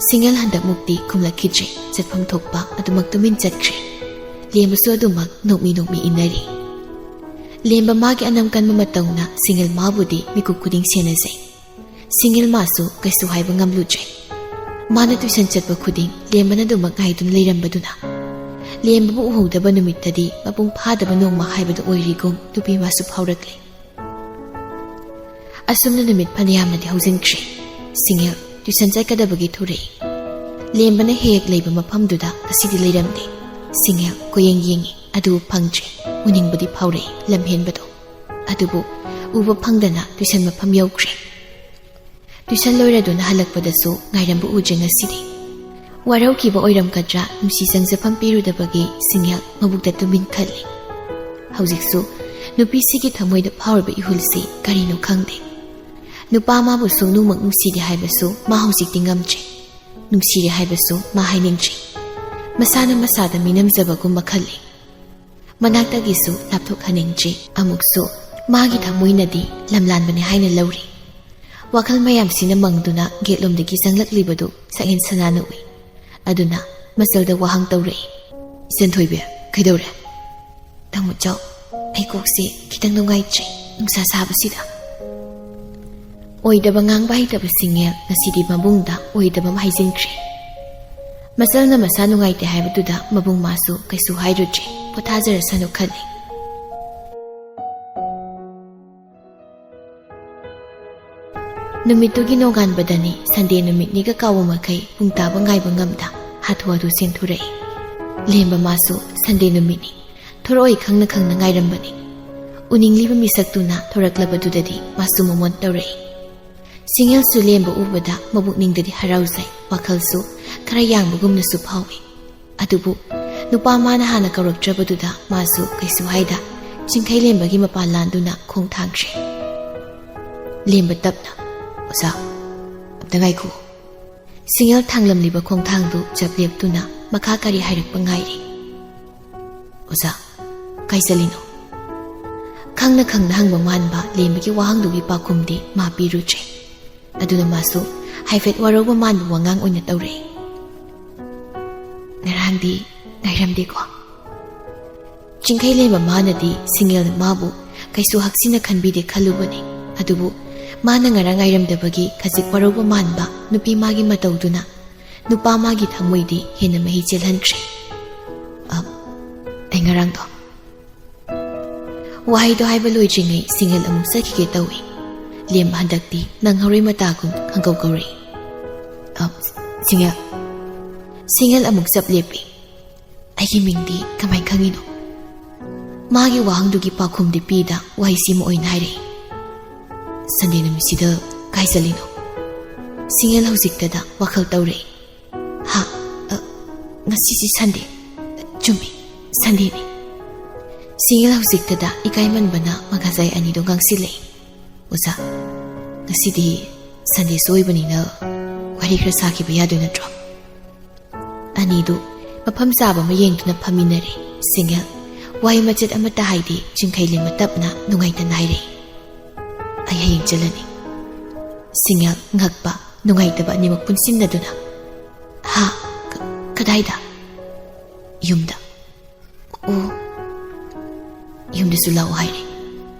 ꯁꯤꯡꯉꯦꯜ ꯍꯟꯗꯛꯃꯨꯛꯇꯤ ꯈꯨꯝꯂꯛꯈꯤꯗ꯭ꯔꯦ꯫ ꯆꯠꯐꯝ ꯊꯣꯛꯄ ꯑꯗꯨꯃꯛ ꯇꯨꯃꯤꯟ ꯆꯠꯈ꯭ꯔꯦ꯫ ꯂꯦꯝꯕꯁꯨ ꯑꯗꯨꯃꯛ ꯅꯣꯛꯃꯤ ꯅꯣꯛꯃꯤ ꯏꯟꯅꯔꯤ꯫ ꯂꯦꯝꯕ ꯃꯥꯒꯤ ꯑꯅꯝ ꯀꯟꯕ ꯃꯇꯧꯅ ꯁꯤꯡꯉꯦꯜ ꯃꯥꯕꯨꯗꯤ ꯃꯤꯀꯨꯞ ꯈꯨꯗꯤꯡ ꯁꯦꯟꯅꯖꯩ꯫ ꯁꯤꯡꯉꯦꯜ ꯃꯥꯁꯨ ꯀꯩꯁꯨ ꯍꯥꯏꯕ ꯉꯝꯂꯨꯗ꯭ꯔꯦ꯫ ꯃꯥꯅ ꯇ꯭ꯌꯨꯁꯟ ꯆꯠꯄ ꯈꯨꯗꯤꯡ ꯂꯦꯝꯕꯅ ꯑꯗꯨꯃꯛ ꯉꯥꯏꯗꯨꯅ ꯂꯩꯔꯝꯕꯗꯨꯅ꯫ ꯂꯦꯝꯕꯕꯨ ꯎꯍꯧꯗꯕ ꯅꯨꯃꯤꯠꯇꯗꯤ ꯃꯄꯨꯡ ꯐꯥꯗꯕ ꯅꯣꯡꯃ ꯍꯥꯏꯕꯗꯨ ꯑꯣꯏꯔꯤꯒꯨꯝ ꯅꯨꯄꯤ ꯃꯥꯁꯨ ꯐꯥꯎꯔꯛꯂꯦ꯫ ꯑꯁꯨꯝꯅ ꯅꯨꯃꯤꯠ ꯐꯅꯌꯥꯝꯅꯗꯤ ꯍꯧꯖꯤꯟꯈ꯭ꯔꯦ꯫ ꯁꯤꯡꯉꯦꯜ ꯇ꯭ꯌꯨꯁꯟ ꯆꯠꯀꯗꯕꯒꯤ ꯊꯣꯔꯛꯏ꯫ ꯂꯦꯝꯕꯅ ꯍꯦꯛ ꯍꯦꯛ ꯂꯩꯕ ꯃꯐꯝꯗꯨꯗ ꯉꯁꯤꯗꯤ ꯂꯩꯔꯝꯗꯦ꯫ ꯁꯤꯡꯉꯦꯜ ꯀꯣꯏꯌꯦꯡ ꯌꯦꯡꯉꯤ, ꯑꯗꯨꯕꯨ ꯐꯪꯗ꯭ꯔꯦ꯫ ꯎꯅꯤꯡꯕꯗꯤ ꯐꯥꯎꯔꯛꯏ, ꯂꯝꯍꯦꯟꯕꯗꯣ꯫ ꯑꯗꯨꯕꯨ ꯎꯕ ꯐꯪꯗꯅ ꯇꯨꯏꯁꯟ ꯃꯐꯝ ꯌꯧꯈ꯭ꯔꯦ꯫ ꯇꯨꯏꯁꯟ ꯂꯣꯏꯔꯗꯨꯅ ꯍꯜꯂꯛꯄꯗꯁꯨ ꯉꯥꯏꯔꯝꯕ ꯎꯗ꯭ꯔꯦ ꯉꯁꯤꯗꯤ꯫ ꯋꯥꯔꯧꯈꯤꯕ ꯑꯣꯏꯔꯝꯒꯗ꯭ꯔꯥ ꯅꯨꯡꯁꯤ ꯆꯪꯖꯐꯝ ꯄꯤꯔꯨꯗꯕꯒꯤ ꯁꯤꯡꯉꯦꯜ ꯃꯕꯨꯛꯇ ꯇꯨꯃꯤꯟ ꯈꯜꯂꯤ꯫ ꯍꯧꯖꯤꯛꯁꯨ ꯅꯨꯄꯤꯁꯤꯒꯤ ꯊꯃꯣꯏꯗ ꯐꯥꯎꯔꯤꯕ ꯏꯍꯨꯜꯁꯤ ꯀꯔꯤꯅꯣ ꯈꯪꯗꯦ꯫ ꯅꯨꯄꯥ ꯃꯥꯕꯨ ꯁꯨꯡꯅꯨꯃꯛ ꯅꯨꯡꯁꯤꯗꯦ ꯍꯥꯏꯕꯁꯨ ꯃꯥ ꯍꯧꯖꯤꯛꯇꯤ ꯉꯝꯗ꯭ꯔꯦ꯫ ꯅꯨꯡꯁꯤꯔꯦ ꯍꯥꯏꯕꯁꯨ ꯃꯥ ꯍꯥꯏꯅꯤꯡꯗ꯭ꯔꯦ꯫ ꯃꯁꯥꯅ ꯃꯁꯥꯗ ꯃꯤꯅꯝꯖꯕꯒꯨꯝꯕ ꯈꯜꯂꯤ꯫ ꯃꯅꯥꯛꯇꯒꯤꯁꯨ ꯂꯥꯞꯊꯣꯛꯍꯟꯅꯤꯡꯗ꯭ꯔꯤ꯫ ꯑꯃꯨꯛꯁꯨ ꯃꯥꯒꯤ ꯊꯃꯣꯏꯅꯗꯤ ꯂꯝꯂꯥꯟꯕꯅꯤ ꯍꯥꯏꯅ ꯂꯧꯔꯤ꯫ ꯋꯥꯈꯜ ꯃꯌꯥꯝꯁꯤꯅ ꯃꯪꯗꯨꯅ ꯒꯦꯠꯂꯣꯝꯗꯒꯤ ꯆꯪꯂꯛꯂꯤꯕꯗꯨ ꯁꯛꯍꯦꯟ ꯁꯅꯥꯅ ꯎꯏ꯫ ꯑꯗꯨꯅ ꯃꯆꯜꯗ ꯋꯥꯍꯪ ꯇꯧꯔꯛꯏ꯫ "ꯏꯆꯟ ꯊꯣꯏꯕꯤ, ꯀꯩꯗꯧꯔꯦ?" "ꯇꯥꯃꯣ ꯆꯥꯎ, ꯑꯩ ꯀꯣꯛꯁꯦ ꯈꯤꯇꯪ ꯅꯨꯡꯉꯥꯏꯇ꯭ꯔꯦ ꯅꯨꯡꯁꯥ ꯁꯥꯕꯁꯤꯗ꯫" ꯑꯣꯏꯗꯕ ꯉꯥꯡꯕ ꯍꯩꯇꯕ ꯁꯤꯡꯉꯦꯜ ꯉꯁꯤꯗꯤ ꯃꯕꯨꯡꯗ ꯑꯣꯏꯗꯕ ꯑꯃ ꯍꯥꯏꯖꯤꯟꯈ꯭ꯔꯦ꯫ ꯃꯆꯜꯅ ꯃꯁꯥ ꯅꯨꯡꯉꯥꯏꯇꯦ ꯍꯥꯏꯕꯗꯨꯗ ꯃꯕꯨꯡ ꯃꯥꯁꯨ ꯀꯩꯁꯨ ꯍꯥꯏꯔꯨꯗ꯭ꯔꯦ, ꯄꯣꯊꯥꯖꯔꯁꯅꯨ ꯈꯜꯂꯤ꯫ ꯅꯨꯃꯤꯠꯇꯨꯒꯤ ꯅꯣꯡꯉꯥꯟꯕꯗꯅꯤ, ꯁꯟꯗꯦ ꯅꯨꯃꯤꯠꯅꯤꯒ ꯀꯥꯎꯕ ꯃꯈꯩ ꯄꯨꯡ ꯇꯥꯕ ꯉꯥꯏꯕ ꯉꯝꯗ ꯍꯥꯊꯨ ꯍꯥꯊꯨ ꯆꯦꯟꯊꯣꯔꯛꯏ꯫ ꯂꯦꯝꯕ ꯃꯥꯁꯨ ꯁꯟꯗꯦ ꯅꯨꯃꯤꯠꯅꯤ, ꯊꯣꯔꯛꯑꯣꯏ ꯈꯪꯅ ꯈꯪꯅ ꯉꯥꯏꯔꯝꯕꯅꯤ꯫ ꯎꯅꯤꯡꯂꯤꯕ ꯃꯤꯁꯛꯇꯨꯅ ꯊꯣꯔꯛꯂꯕꯗꯨꯗꯗꯤ ꯃꯥꯁꯨ ꯃꯃꯣꯟ ꯇꯧꯔꯛꯏ꯫ ꯁꯤꯡꯉꯦꯜꯁꯨ ꯂꯦꯝꯕ ꯎꯕꯗ ꯃꯕꯨꯛꯅꯤꯡꯗꯗꯤ ꯍꯔꯥꯎꯖꯩ, ꯋꯥꯈꯜꯁꯨ ꯈꯔ ꯌꯥꯡꯕꯒꯨꯝꯅꯁꯨ ꯐꯥꯎꯏ꯫ ꯑꯗꯨꯕꯨ ꯅꯨꯄꯥ ꯃꯥꯅ ꯍꯥꯟꯅ ꯀꯧꯔꯛꯇ꯭ꯔꯕꯗꯨꯗ ꯃꯥꯁꯨ ꯀꯩꯁꯨ ꯍꯥꯏꯗ ꯆꯤꯡꯈꯩ ꯂꯦꯝꯕꯒꯤ ꯃꯄꯥꯟ ꯂꯥꯟꯗꯨꯅ ꯈꯣꯡ ꯊꯥꯡꯈ꯭ꯔꯦ꯫ ꯂꯦꯝꯕ ꯇꯞꯅ, "ꯑꯣꯖꯥ, ꯑꯝꯇ ꯉꯥꯏꯈꯣ꯫" ꯁꯤꯡꯉꯦꯜ ꯊꯥꯡꯂꯝꯂꯤꯕ ꯈꯣꯡꯊꯥꯡꯗꯨ ꯆꯞ ꯂꯦꯞꯇꯨꯅ ꯃꯈꯥ ꯀꯔꯤ ꯍꯥꯏꯔꯛꯄ ꯉꯥꯏꯔꯤ꯫ "ꯑꯣꯖꯥ, ꯀꯥꯏ ꯆꯠꯂꯤꯅꯣ?" ꯈꯪꯅ ꯈꯪꯅ ꯍꯪꯕ ꯃꯥꯟꯕ ꯂꯦꯝꯕꯒꯤ ꯋꯥꯍꯪꯗꯨꯒꯤ ꯄꯥꯎꯈꯨꯝꯗꯤ ꯃꯥ ꯄꯤꯔꯨꯗ꯭ꯔꯦ꯫ ꯑꯗꯨꯅ ꯃꯥꯁꯨ ꯍꯥꯏꯐꯦꯠ ꯋꯥꯔꯧꯕ ꯃꯥꯟꯕ ꯋꯥꯉꯥꯡ ꯑꯣꯏꯅ ꯇꯧꯔꯛꯏ꯫ "ꯉꯔꯥꯡꯗꯤ ꯉꯥꯏꯔꯝꯗꯦꯀꯣ?" ꯆꯤꯡꯈꯩ ꯂꯦꯝꯕ ꯃꯥꯅꯗꯤ ꯁꯤꯡꯉꯦꯜꯅ ꯃꯥꯕꯨ ꯀꯩꯁꯨ ꯍꯛꯆꯤꯟꯅ ꯈꯟꯕꯤꯗꯦ ꯈꯜꯂꯨꯕꯅꯤ꯫ ꯑꯗꯨꯕꯨ ꯃꯥꯅ ꯉꯔꯥꯡ ꯉꯥꯏꯔꯝꯗꯕꯒꯤ ꯈꯖꯤꯛ ꯋꯥꯔꯧꯕ ꯃꯥꯟꯕ ꯅꯨꯄꯤ ꯃꯥꯒꯤ ꯃꯇꯧꯗꯨꯅ ꯅꯨꯄꯥ ꯃꯥꯒꯤ ꯊꯃꯣꯏꯗꯤ ꯍꯦꯟꯅ ꯃꯍꯤ ꯆꯦꯜꯍꯟꯈ꯭ꯔꯦ꯫ "ꯑ, ꯑꯩ ꯉꯔꯥꯡꯗꯣ꯫" ꯋꯥꯍꯩꯗꯣ ꯍꯥꯏꯕ ꯂꯣꯏꯗ꯭ꯔꯤꯉꯩ ꯁꯤꯡꯉꯦꯜ ꯑꯃꯨꯛ ꯆꯠꯈꯤꯒꯦ ꯇꯧꯏ꯫ ꯂꯦꯝꯕ ꯍꯟꯗꯛꯇꯤ ꯅꯪꯍꯧꯔꯣꯏ ꯃꯇꯥꯒꯨꯝ ꯈꯪꯀꯧ ꯀꯧꯔꯛꯏ꯫ "ꯑ, ꯁꯤꯡꯉꯦꯜ꯫" ꯁꯤꯡꯉꯦꯜ ꯑꯃꯨꯛ ꯆꯞ ꯂꯦꯞꯄꯤ꯫ "ꯑꯩꯒꯤ ꯃꯤꯡꯗꯤ ꯀꯃꯥꯏ ꯈꯪꯉꯤꯅꯣ?" ꯃꯥꯒꯤ ꯋꯥꯍꯪꯗꯨꯒꯤ ꯄꯥꯎꯈꯨꯝꯗꯤ ꯄꯤꯗ ꯋꯥꯍꯩꯁꯤꯃ ꯑꯣꯏꯅ ꯍꯥꯏꯔꯛꯏ꯫ ꯁꯟꯗꯦ ꯅꯨꯃꯤꯠꯁꯤꯗ ꯀꯥꯏ ꯆꯠꯂꯤꯅꯣ? ꯁꯤꯡꯉꯦꯜ ꯍꯧꯖꯤꯛꯇꯗ ꯋꯥꯈꯜ ꯇꯧꯔꯛꯏ꯫ ꯍꯥ? ꯑ, ꯉꯁꯤꯁꯤ ꯁꯟꯗꯦ꯫ ꯆꯨꯝꯃꯤ, ꯁꯟꯗꯦꯅꯤ꯫ ꯁꯤꯡꯉꯦꯜ ꯍꯧꯖꯤꯛꯇꯗ ꯏꯀꯥꯏꯃꯟꯕꯅ ꯃꯈꯥꯖꯥꯏ ꯑꯅꯤꯗꯣ ꯉꯥꯡꯁꯤꯜꯂꯛꯏ꯫ ꯑꯣꯖꯥ, ꯉꯁꯤꯗꯤ ꯁꯟꯗꯦꯁꯨ ꯑꯣꯏꯕꯅꯤꯅ ꯋꯥꯔꯤ ꯈꯔ ꯁꯥꯈꯤꯕ ꯌꯥꯗꯣꯏ ꯅꯠꯇ꯭ꯔꯣ? ꯑꯅꯤꯗꯨ ꯃꯐꯝ ꯆꯥꯕ ꯑꯃ ꯌꯦꯡꯗꯨꯅ ꯐꯝꯃꯤꯟꯅꯔꯦ꯫ ꯁꯤꯡꯉꯦꯜ ꯋꯥꯍꯩ ꯃꯆꯦꯠ ꯑꯃꯠꯇ ꯍꯥꯏꯗꯦ꯫ ꯆꯤꯡꯈꯩ ꯂꯦꯝꯕ ꯇꯞꯅ ꯅꯨꯡꯉꯥꯏꯇꯅ ꯍꯥꯏꯔꯛꯏ, "ꯑꯩ ꯍꯌꯦꯡ ꯆꯠꯂꯅꯤ꯫" ꯁꯤꯡꯉꯦꯜ ꯉꯛꯄ, ꯅꯨꯡꯉꯥꯏꯇꯕ ꯑꯅꯤꯃꯛ ꯄꯨꯟꯁꯤꯟꯅꯗꯨꯅ, "ꯍꯥ? ꯀ-, ꯀꯗꯥꯏꯗ?" "ꯌꯨꯝꯗ꯫" "ꯑꯣ, ꯌꯨꯝꯗꯁꯨ ꯂꯥꯛꯑꯣ ꯍꯥꯏꯔꯦ꯫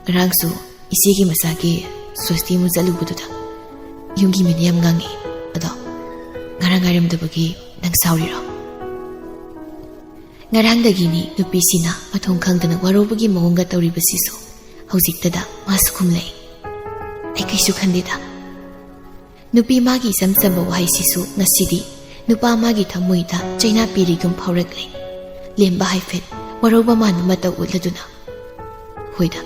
ꯉꯔꯥꯡꯁꯨ ꯏꯆꯦꯒꯤ ꯃꯆꯥꯒꯤ ꯁꯣꯁꯇꯤ ꯑꯃꯨꯛ ꯆꯠꯂꯨꯕꯗꯨꯗ ꯌꯨꯝꯒꯤ ꯃꯤꯅ ꯌꯥꯝ ꯉꯥꯡꯉꯤ꯫ ꯑꯗꯣ ꯉꯔꯥꯡ ꯉꯥꯏꯔꯝꯗꯕꯒꯤ ꯅꯪ ꯁꯥꯎꯔꯤꯔꯣ?" ꯉꯔꯥꯡꯗꯒꯤꯅꯤ ꯅꯨꯄꯤꯁꯤꯅ ꯃꯊꯣꯡ ꯈꯪꯗꯅ ꯋꯥꯔꯧꯕꯒꯤ ꯃꯑꯣꯡꯒ ꯇꯧꯔꯤꯕꯁꯤꯁꯨ꯫ ꯍꯧꯖꯤꯛꯇꯗ ꯃꯥꯁꯨ ꯈꯨꯝꯂꯛꯏ, "ꯑꯩ ꯀꯩꯁꯨ ꯈꯟꯗꯦꯗ꯫" ꯅꯨꯄꯤ ꯃꯥꯒꯤ ꯏꯆꯝ ꯆꯝꯕ ꯋꯥꯍꯩꯁꯤꯁꯨ ꯉꯁꯤꯗꯤ ꯅꯨꯄꯥ ꯃꯥꯒꯤ ꯊꯃꯣꯏꯗ ꯆꯩꯅꯥ ꯄꯤꯔꯤꯒꯨꯝ ꯐꯥꯎꯔꯛꯂꯦ꯫ ꯂꯦꯝꯕ ꯍꯥꯏꯐꯦꯠ ꯋꯥꯔꯧꯕ ꯃꯥꯟꯕ ꯃꯇꯧ ꯎꯠꯂꯗꯨꯅ, "ꯍꯣꯏꯗ,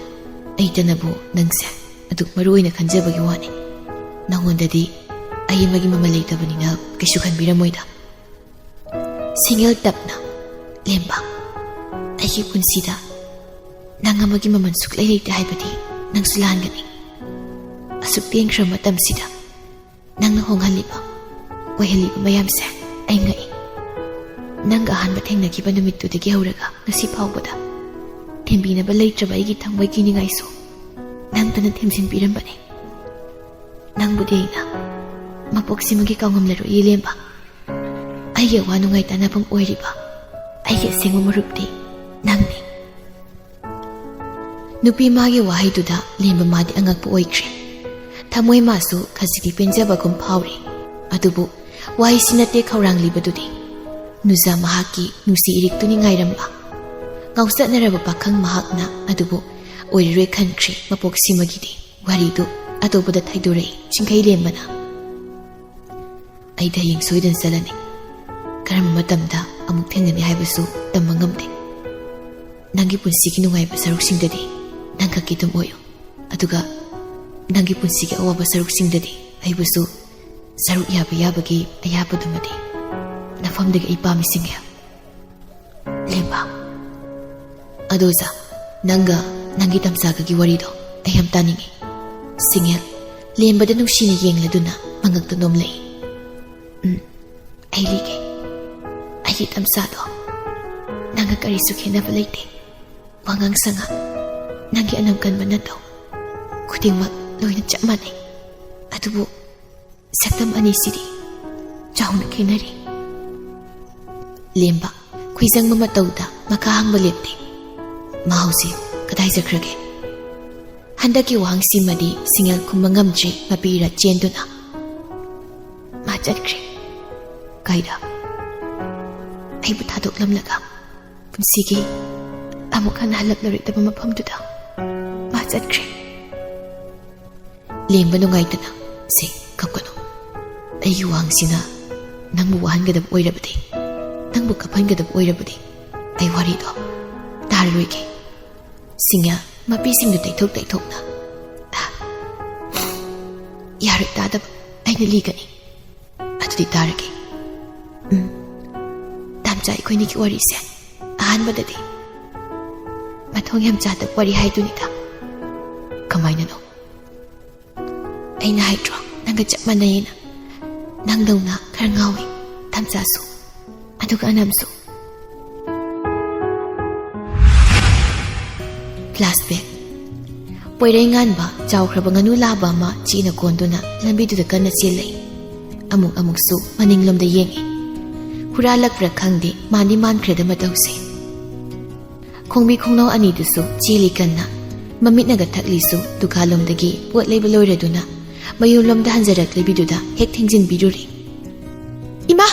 ꯑꯩꯇꯅꯕꯨ ꯅꯪꯁꯦ ꯑꯗꯨꯛ ꯃꯔꯨ ꯑꯣꯏꯅ ꯈꯟꯖꯕꯒꯤ ꯋꯥꯅꯤ꯫ ꯅꯉꯣꯟꯗꯗꯤ ꯑꯩ ꯑꯃꯒꯤ ꯃꯃꯜ ꯂꯩꯇꯕꯅꯤꯅ ꯀꯩꯁꯨ ꯈꯟꯕꯤꯔꯝꯃꯣꯏꯗ꯫" ꯁꯤꯡꯉꯦꯜ ꯇꯞꯅ, "ꯂꯦꯝꯕ, ꯑꯩꯒꯤ ꯄꯨꯟꯁꯤꯗ ꯅꯪ ꯑꯃꯒꯤ ꯃꯃꯜ ꯁꯨꯛꯂꯩ ꯂꯩꯇꯦ ꯍꯥꯏꯕꯗꯤ ꯅꯪꯁꯨ ꯂꯥꯟꯒꯅꯤ꯫ ꯑꯁꯨꯛ ꯇꯦꯟꯈ꯭ꯔꯕ ꯃꯇꯝꯁꯤꯗ ꯅꯪꯅ ꯍꯣꯡꯍꯜꯂꯤꯕ, ꯑꯣꯏꯍꯜꯂꯤꯕ ꯃꯌꯥꯝꯁꯦ ꯑꯩ ꯉꯛꯏ꯫ ꯅꯪꯒ ꯑꯍꯥꯟꯕ ꯊꯦꯡꯅꯈꯤꯕ ꯅꯨꯃꯤꯠꯇꯨꯗꯒꯤ ꯍꯧꯔꯒ ꯉꯁꯤ ꯐꯥꯎꯕꯗ ꯊꯦꯝꯕꯤꯅꯕ ꯂꯩꯇ꯭ꯔꯕ ꯑꯩꯒꯤ ꯊꯃꯣꯏ ꯀꯤꯅꯤꯡꯉꯥꯏꯁꯨ ꯅꯪꯇꯅ ꯊꯦꯝꯖꯤꯟꯕꯤꯔꯝꯕꯅꯤ꯫ ꯅꯪꯕꯨꯗꯤ ꯑꯩꯅ ꯃꯄꯣꯛꯁꯤꯃꯒꯤ ꯀꯥꯎꯉꯝꯂꯔꯣꯏ, ꯂꯦꯝꯕ꯫ ꯑꯩꯒꯤ ꯑꯋꯥ ꯅꯨꯡꯉꯥꯏ ꯇꯥꯟꯅꯐꯝ ꯑꯣꯏꯔꯤꯕ ꯑꯩꯒꯤ ꯑꯁꯦꯡꯕ ꯃꯔꯨꯞꯇꯤ ꯅꯪꯅꯤ꯫" ꯅꯨꯄꯤ ꯃꯥꯒꯤ ꯋꯥꯍꯩꯗꯨꯗ ꯂꯦꯝꯕ ꯃꯥꯗꯤ ꯑꯉꯛꯄ ꯑꯣꯏꯈ꯭ꯔꯦ꯫ ꯊꯃꯣꯏ ꯃꯥꯁꯨ ꯈꯖꯤꯛꯇꯤ ꯄꯦꯟꯖꯕꯒꯨꯝ ꯐꯥꯎꯔꯤ꯫ ꯑꯗꯨꯕꯨ ꯋꯥꯍꯩꯁꯤ ꯅꯠꯇꯦ ꯈꯧꯔꯥꯡꯂꯤꯕꯗꯨꯗꯤ꯫ ꯅꯨꯖꯥ ꯃꯍꯥꯛꯀꯤ ꯅꯨꯡꯁꯤ ꯏꯔꯤꯛꯇꯨꯅꯤ ꯉꯥꯏꯔꯝꯕ꯫ ꯉꯥꯎꯆꯠꯅꯔꯕ ꯄꯥꯈꯪ ꯃꯍꯥꯛꯅ ꯑꯗꯨꯕꯨ ꯑꯣꯏꯔꯔꯣꯏ ꯈꯟꯈ꯭ꯔꯦ ꯃꯄꯣꯛꯁꯤꯃꯒꯤꯗꯤ꯫ ꯋꯥꯔꯤꯗꯨ ꯑꯇꯣꯞꯄꯗ ꯊꯩꯗꯣꯔꯛꯏ ꯆꯤꯡꯈꯩ ꯂꯦꯝꯕꯅ꯫ "ꯑꯩꯗꯤ ꯍꯌꯦꯡ ꯁꯣꯏꯗꯅ ꯆꯠꯂꯅꯤ꯫ ꯀꯔꯝꯕ ꯃꯇꯝꯗ ꯑꯃꯨꯛ ꯊꯦꯡꯅꯅꯤ ꯍꯥꯏꯕꯁꯨ ꯇꯝꯕ ꯉꯝꯗꯦ꯫ ꯅꯪꯒꯤ ꯄꯨꯟꯁꯤꯒꯤ ꯅꯨꯡꯉꯥꯏꯕ ꯁꯔꯨꯛꯁꯤꯡꯗꯗꯤ ꯅꯪ ꯈꯛꯀꯤ ꯑꯗꯨꯝ ꯑꯣꯏꯌꯨ꯫ ꯑꯗꯨꯒ ꯅꯪꯒꯤ ꯄꯨꯟꯁꯤꯒꯤ ꯑꯋꯥꯕ ꯁꯔꯨꯛꯁꯤꯡꯗꯗꯤ ꯑꯩꯕꯨꯁꯨ ꯁꯔꯨꯛ ꯌꯥꯕ ꯌꯥꯕꯒꯤ ꯑꯌꯥꯕꯗꯨꯃꯗꯤ ꯅꯐꯝꯗꯒꯤ ꯑꯩ ꯄꯥꯝꯃꯤ, ꯁꯤꯡꯉꯦꯜ꯫ ꯂꯦꯝꯕ, ꯑꯗꯣ ꯑꯣꯖꯥ, ꯅꯪꯒ ꯅꯪꯒꯤ ꯇꯝꯆꯥꯒꯒꯤ ꯋꯥꯔꯤꯗꯣ ꯑꯩ ꯌꯥꯝ ꯇꯥꯅꯤꯡꯉꯤ꯫ ꯁꯤꯡꯉꯦꯜ ꯂꯦꯝꯕꯗ ꯅꯨꯡꯁꯤꯅ ꯌꯦꯡꯂꯗꯨꯅ ꯃꯉꯛꯇ ꯅꯣꯝꯂꯛꯏ꯫ ꯎꯝ, ꯑꯩ ꯂꯤꯒꯦ꯫ ꯑꯩꯒꯤ ꯇꯝꯆꯥꯗꯣ ꯅꯪꯒ ꯀꯔꯤꯁꯨ ꯈꯦꯠꯅꯕ ꯂꯩꯇꯦ꯫ ꯋꯥꯉꯥꯡ ꯁꯉꯥꯡ, ꯅꯪꯒꯤ ꯑꯅꯝ ꯀꯟꯕ ꯅꯇꯧ, ꯈꯨꯗꯤꯡꯃꯛ ꯂꯣꯏꯅ ꯆꯞ ꯃꯥꯟꯅꯩ꯫ ꯑꯗꯨꯕꯨ ꯁꯛꯇꯝ ꯑꯅꯤꯁꯤꯗꯤ ꯆꯥꯎꯅ ꯈꯦꯠꯅꯔꯤ꯫ ꯂꯦꯝꯕ ꯈꯨꯏꯖꯪꯕ ꯃꯇꯧꯗ ꯃꯈꯥ ꯍꯪꯕ ꯂꯦꯞꯇꯦ꯫ ꯃꯍꯧꯁꯦ ꯀꯗꯥꯏ ꯆꯠꯈ꯭ꯔꯒꯦ? ꯍꯟꯗꯛꯀꯤ ꯋꯥꯍꯪꯁꯤꯃꯗꯤ ꯁꯤꯡꯉꯦꯜ ꯈꯨꯝꯕ ꯉꯝꯗ꯭ꯔꯤ, ꯃꯄꯤ ꯏꯔꯥ ꯆꯦꯟꯗꯨꯅ꯫ ꯃꯥ ꯆꯠꯈ꯭ꯔꯦ꯫ ꯀꯥꯏꯗ? ꯑꯩꯕꯨ ꯊꯥꯗꯣꯛꯂꯝꯂꯒ ꯄꯨꯟꯁꯤꯒꯤ ꯑꯃꯨꯛ ꯍꯟꯅ ꯍꯜꯂꯛꯂꯔꯣꯏꯗꯕ ꯃꯐꯝꯗꯨꯗ ꯃꯥ ꯆꯠꯈ꯭ꯔꯦ꯫ ꯂꯦꯝꯕ ꯅꯨꯡꯉꯥꯏꯇꯅ, "ꯁꯦ, ꯀꯞꯀꯅꯨ꯫ ꯑꯩꯒꯤ ꯋꯥꯍꯪꯁꯤꯅ ꯅꯪꯕꯨ ꯋꯥꯍꯟꯒꯗꯕ ꯑꯣꯏꯔꯕꯗꯤ, ꯅꯪꯕꯨ ꯀꯞꯍꯟꯒꯗꯕ ꯑꯣꯏꯔꯕꯗꯤ, ꯑꯩ ꯋꯥꯔꯤꯗꯣ ꯇꯥꯔꯔꯣꯏꯒꯦ꯫" ꯁꯤꯡꯉꯦꯜ ꯃꯄꯤꯁꯤꯡꯗꯨ ꯇꯩꯊꯣꯛ ꯇꯩꯊꯣꯛꯅ, "ꯌꯥꯔꯣꯏ, ꯇꯥꯗꯕ꯫ ꯑꯩꯅ ꯂꯤꯒꯅꯤ꯫ ꯑꯗꯨꯗꯤ ꯇꯥꯔꯒꯦ꯫ ꯎꯝ, ꯇꯥꯝꯆꯥ ꯑꯩꯈꯣꯏꯅꯤꯒꯤ ꯋꯥꯔꯤꯁꯦ ꯑꯍꯥꯟꯕꯗꯗꯤ ꯃꯊꯣꯡ ꯌꯥꯝ ꯆꯥꯗꯕ ꯋꯥꯔꯤ ꯍꯥꯏꯗꯨꯅꯤꯗ꯫" "ꯀꯃꯥꯏꯅꯅꯣ?" "ꯑꯩꯅ ꯍꯥꯏꯗ꯭ꯔꯣ, ꯅꯪꯒ ꯆꯞ ꯃꯥꯟꯅꯩꯌꯦꯅ꯫ ꯅꯪꯗꯧꯅ ꯈꯔ ꯉꯥꯎꯏ ꯇꯥꯝꯆꯥꯁꯨ, ꯑꯗꯨꯒ ꯑꯅꯝꯁꯨ꯫" Flashback. ꯄꯣꯏꯔꯩꯉꯥꯟꯕ ꯆꯥꯎꯈ꯭ꯔꯕ ꯉꯥꯅꯨ ꯂꯥꯕ ꯑꯃ ꯆꯦꯅ ꯀꯣꯟꯗꯨꯅ ꯂꯝꯕꯤꯗꯨꯗ ꯀꯟꯅ ꯆꯦꯜꯂꯛꯏ꯫ ꯑꯃꯨꯛ ꯑꯃꯨꯛꯁꯨ ꯃꯅꯤꯡꯂꯣꯝꯗ ꯌꯦꯡꯉꯤ꯫ ꯍꯨꯔꯥꯜꯂꯛꯄ꯭ꯔꯥ ꯈꯪꯗꯦ, ꯃꯥꯟꯗꯤ ꯃꯥꯟꯈ꯭ꯔꯦꯗ ꯃꯇꯧꯁꯦ꯫ ꯈꯣꯡꯕꯤ ꯈꯣꯡꯅꯥꯎ ꯑꯅꯤꯗꯨꯁꯨ ꯆꯦꯜꯂꯤ ꯀꯟꯅ꯫ ꯃꯃꯤꯠꯅꯒ ꯊꯛꯂꯤꯁꯨ ꯗꯨꯀꯥꯟꯂꯣꯝꯗꯒꯤ ꯄꯣꯠ ꯂꯩꯕ ꯂꯣꯏꯔꯗꯨꯅ ꯃꯌꯨꯝꯂꯣꯝꯗ ꯍꯟꯖꯔꯛꯂꯤꯕꯤꯗꯨꯗ ꯍꯦꯛ ꯊꯦꯡꯖꯤꯟꯕꯤꯔꯨꯔꯦ꯫ "ꯏꯃꯥ!"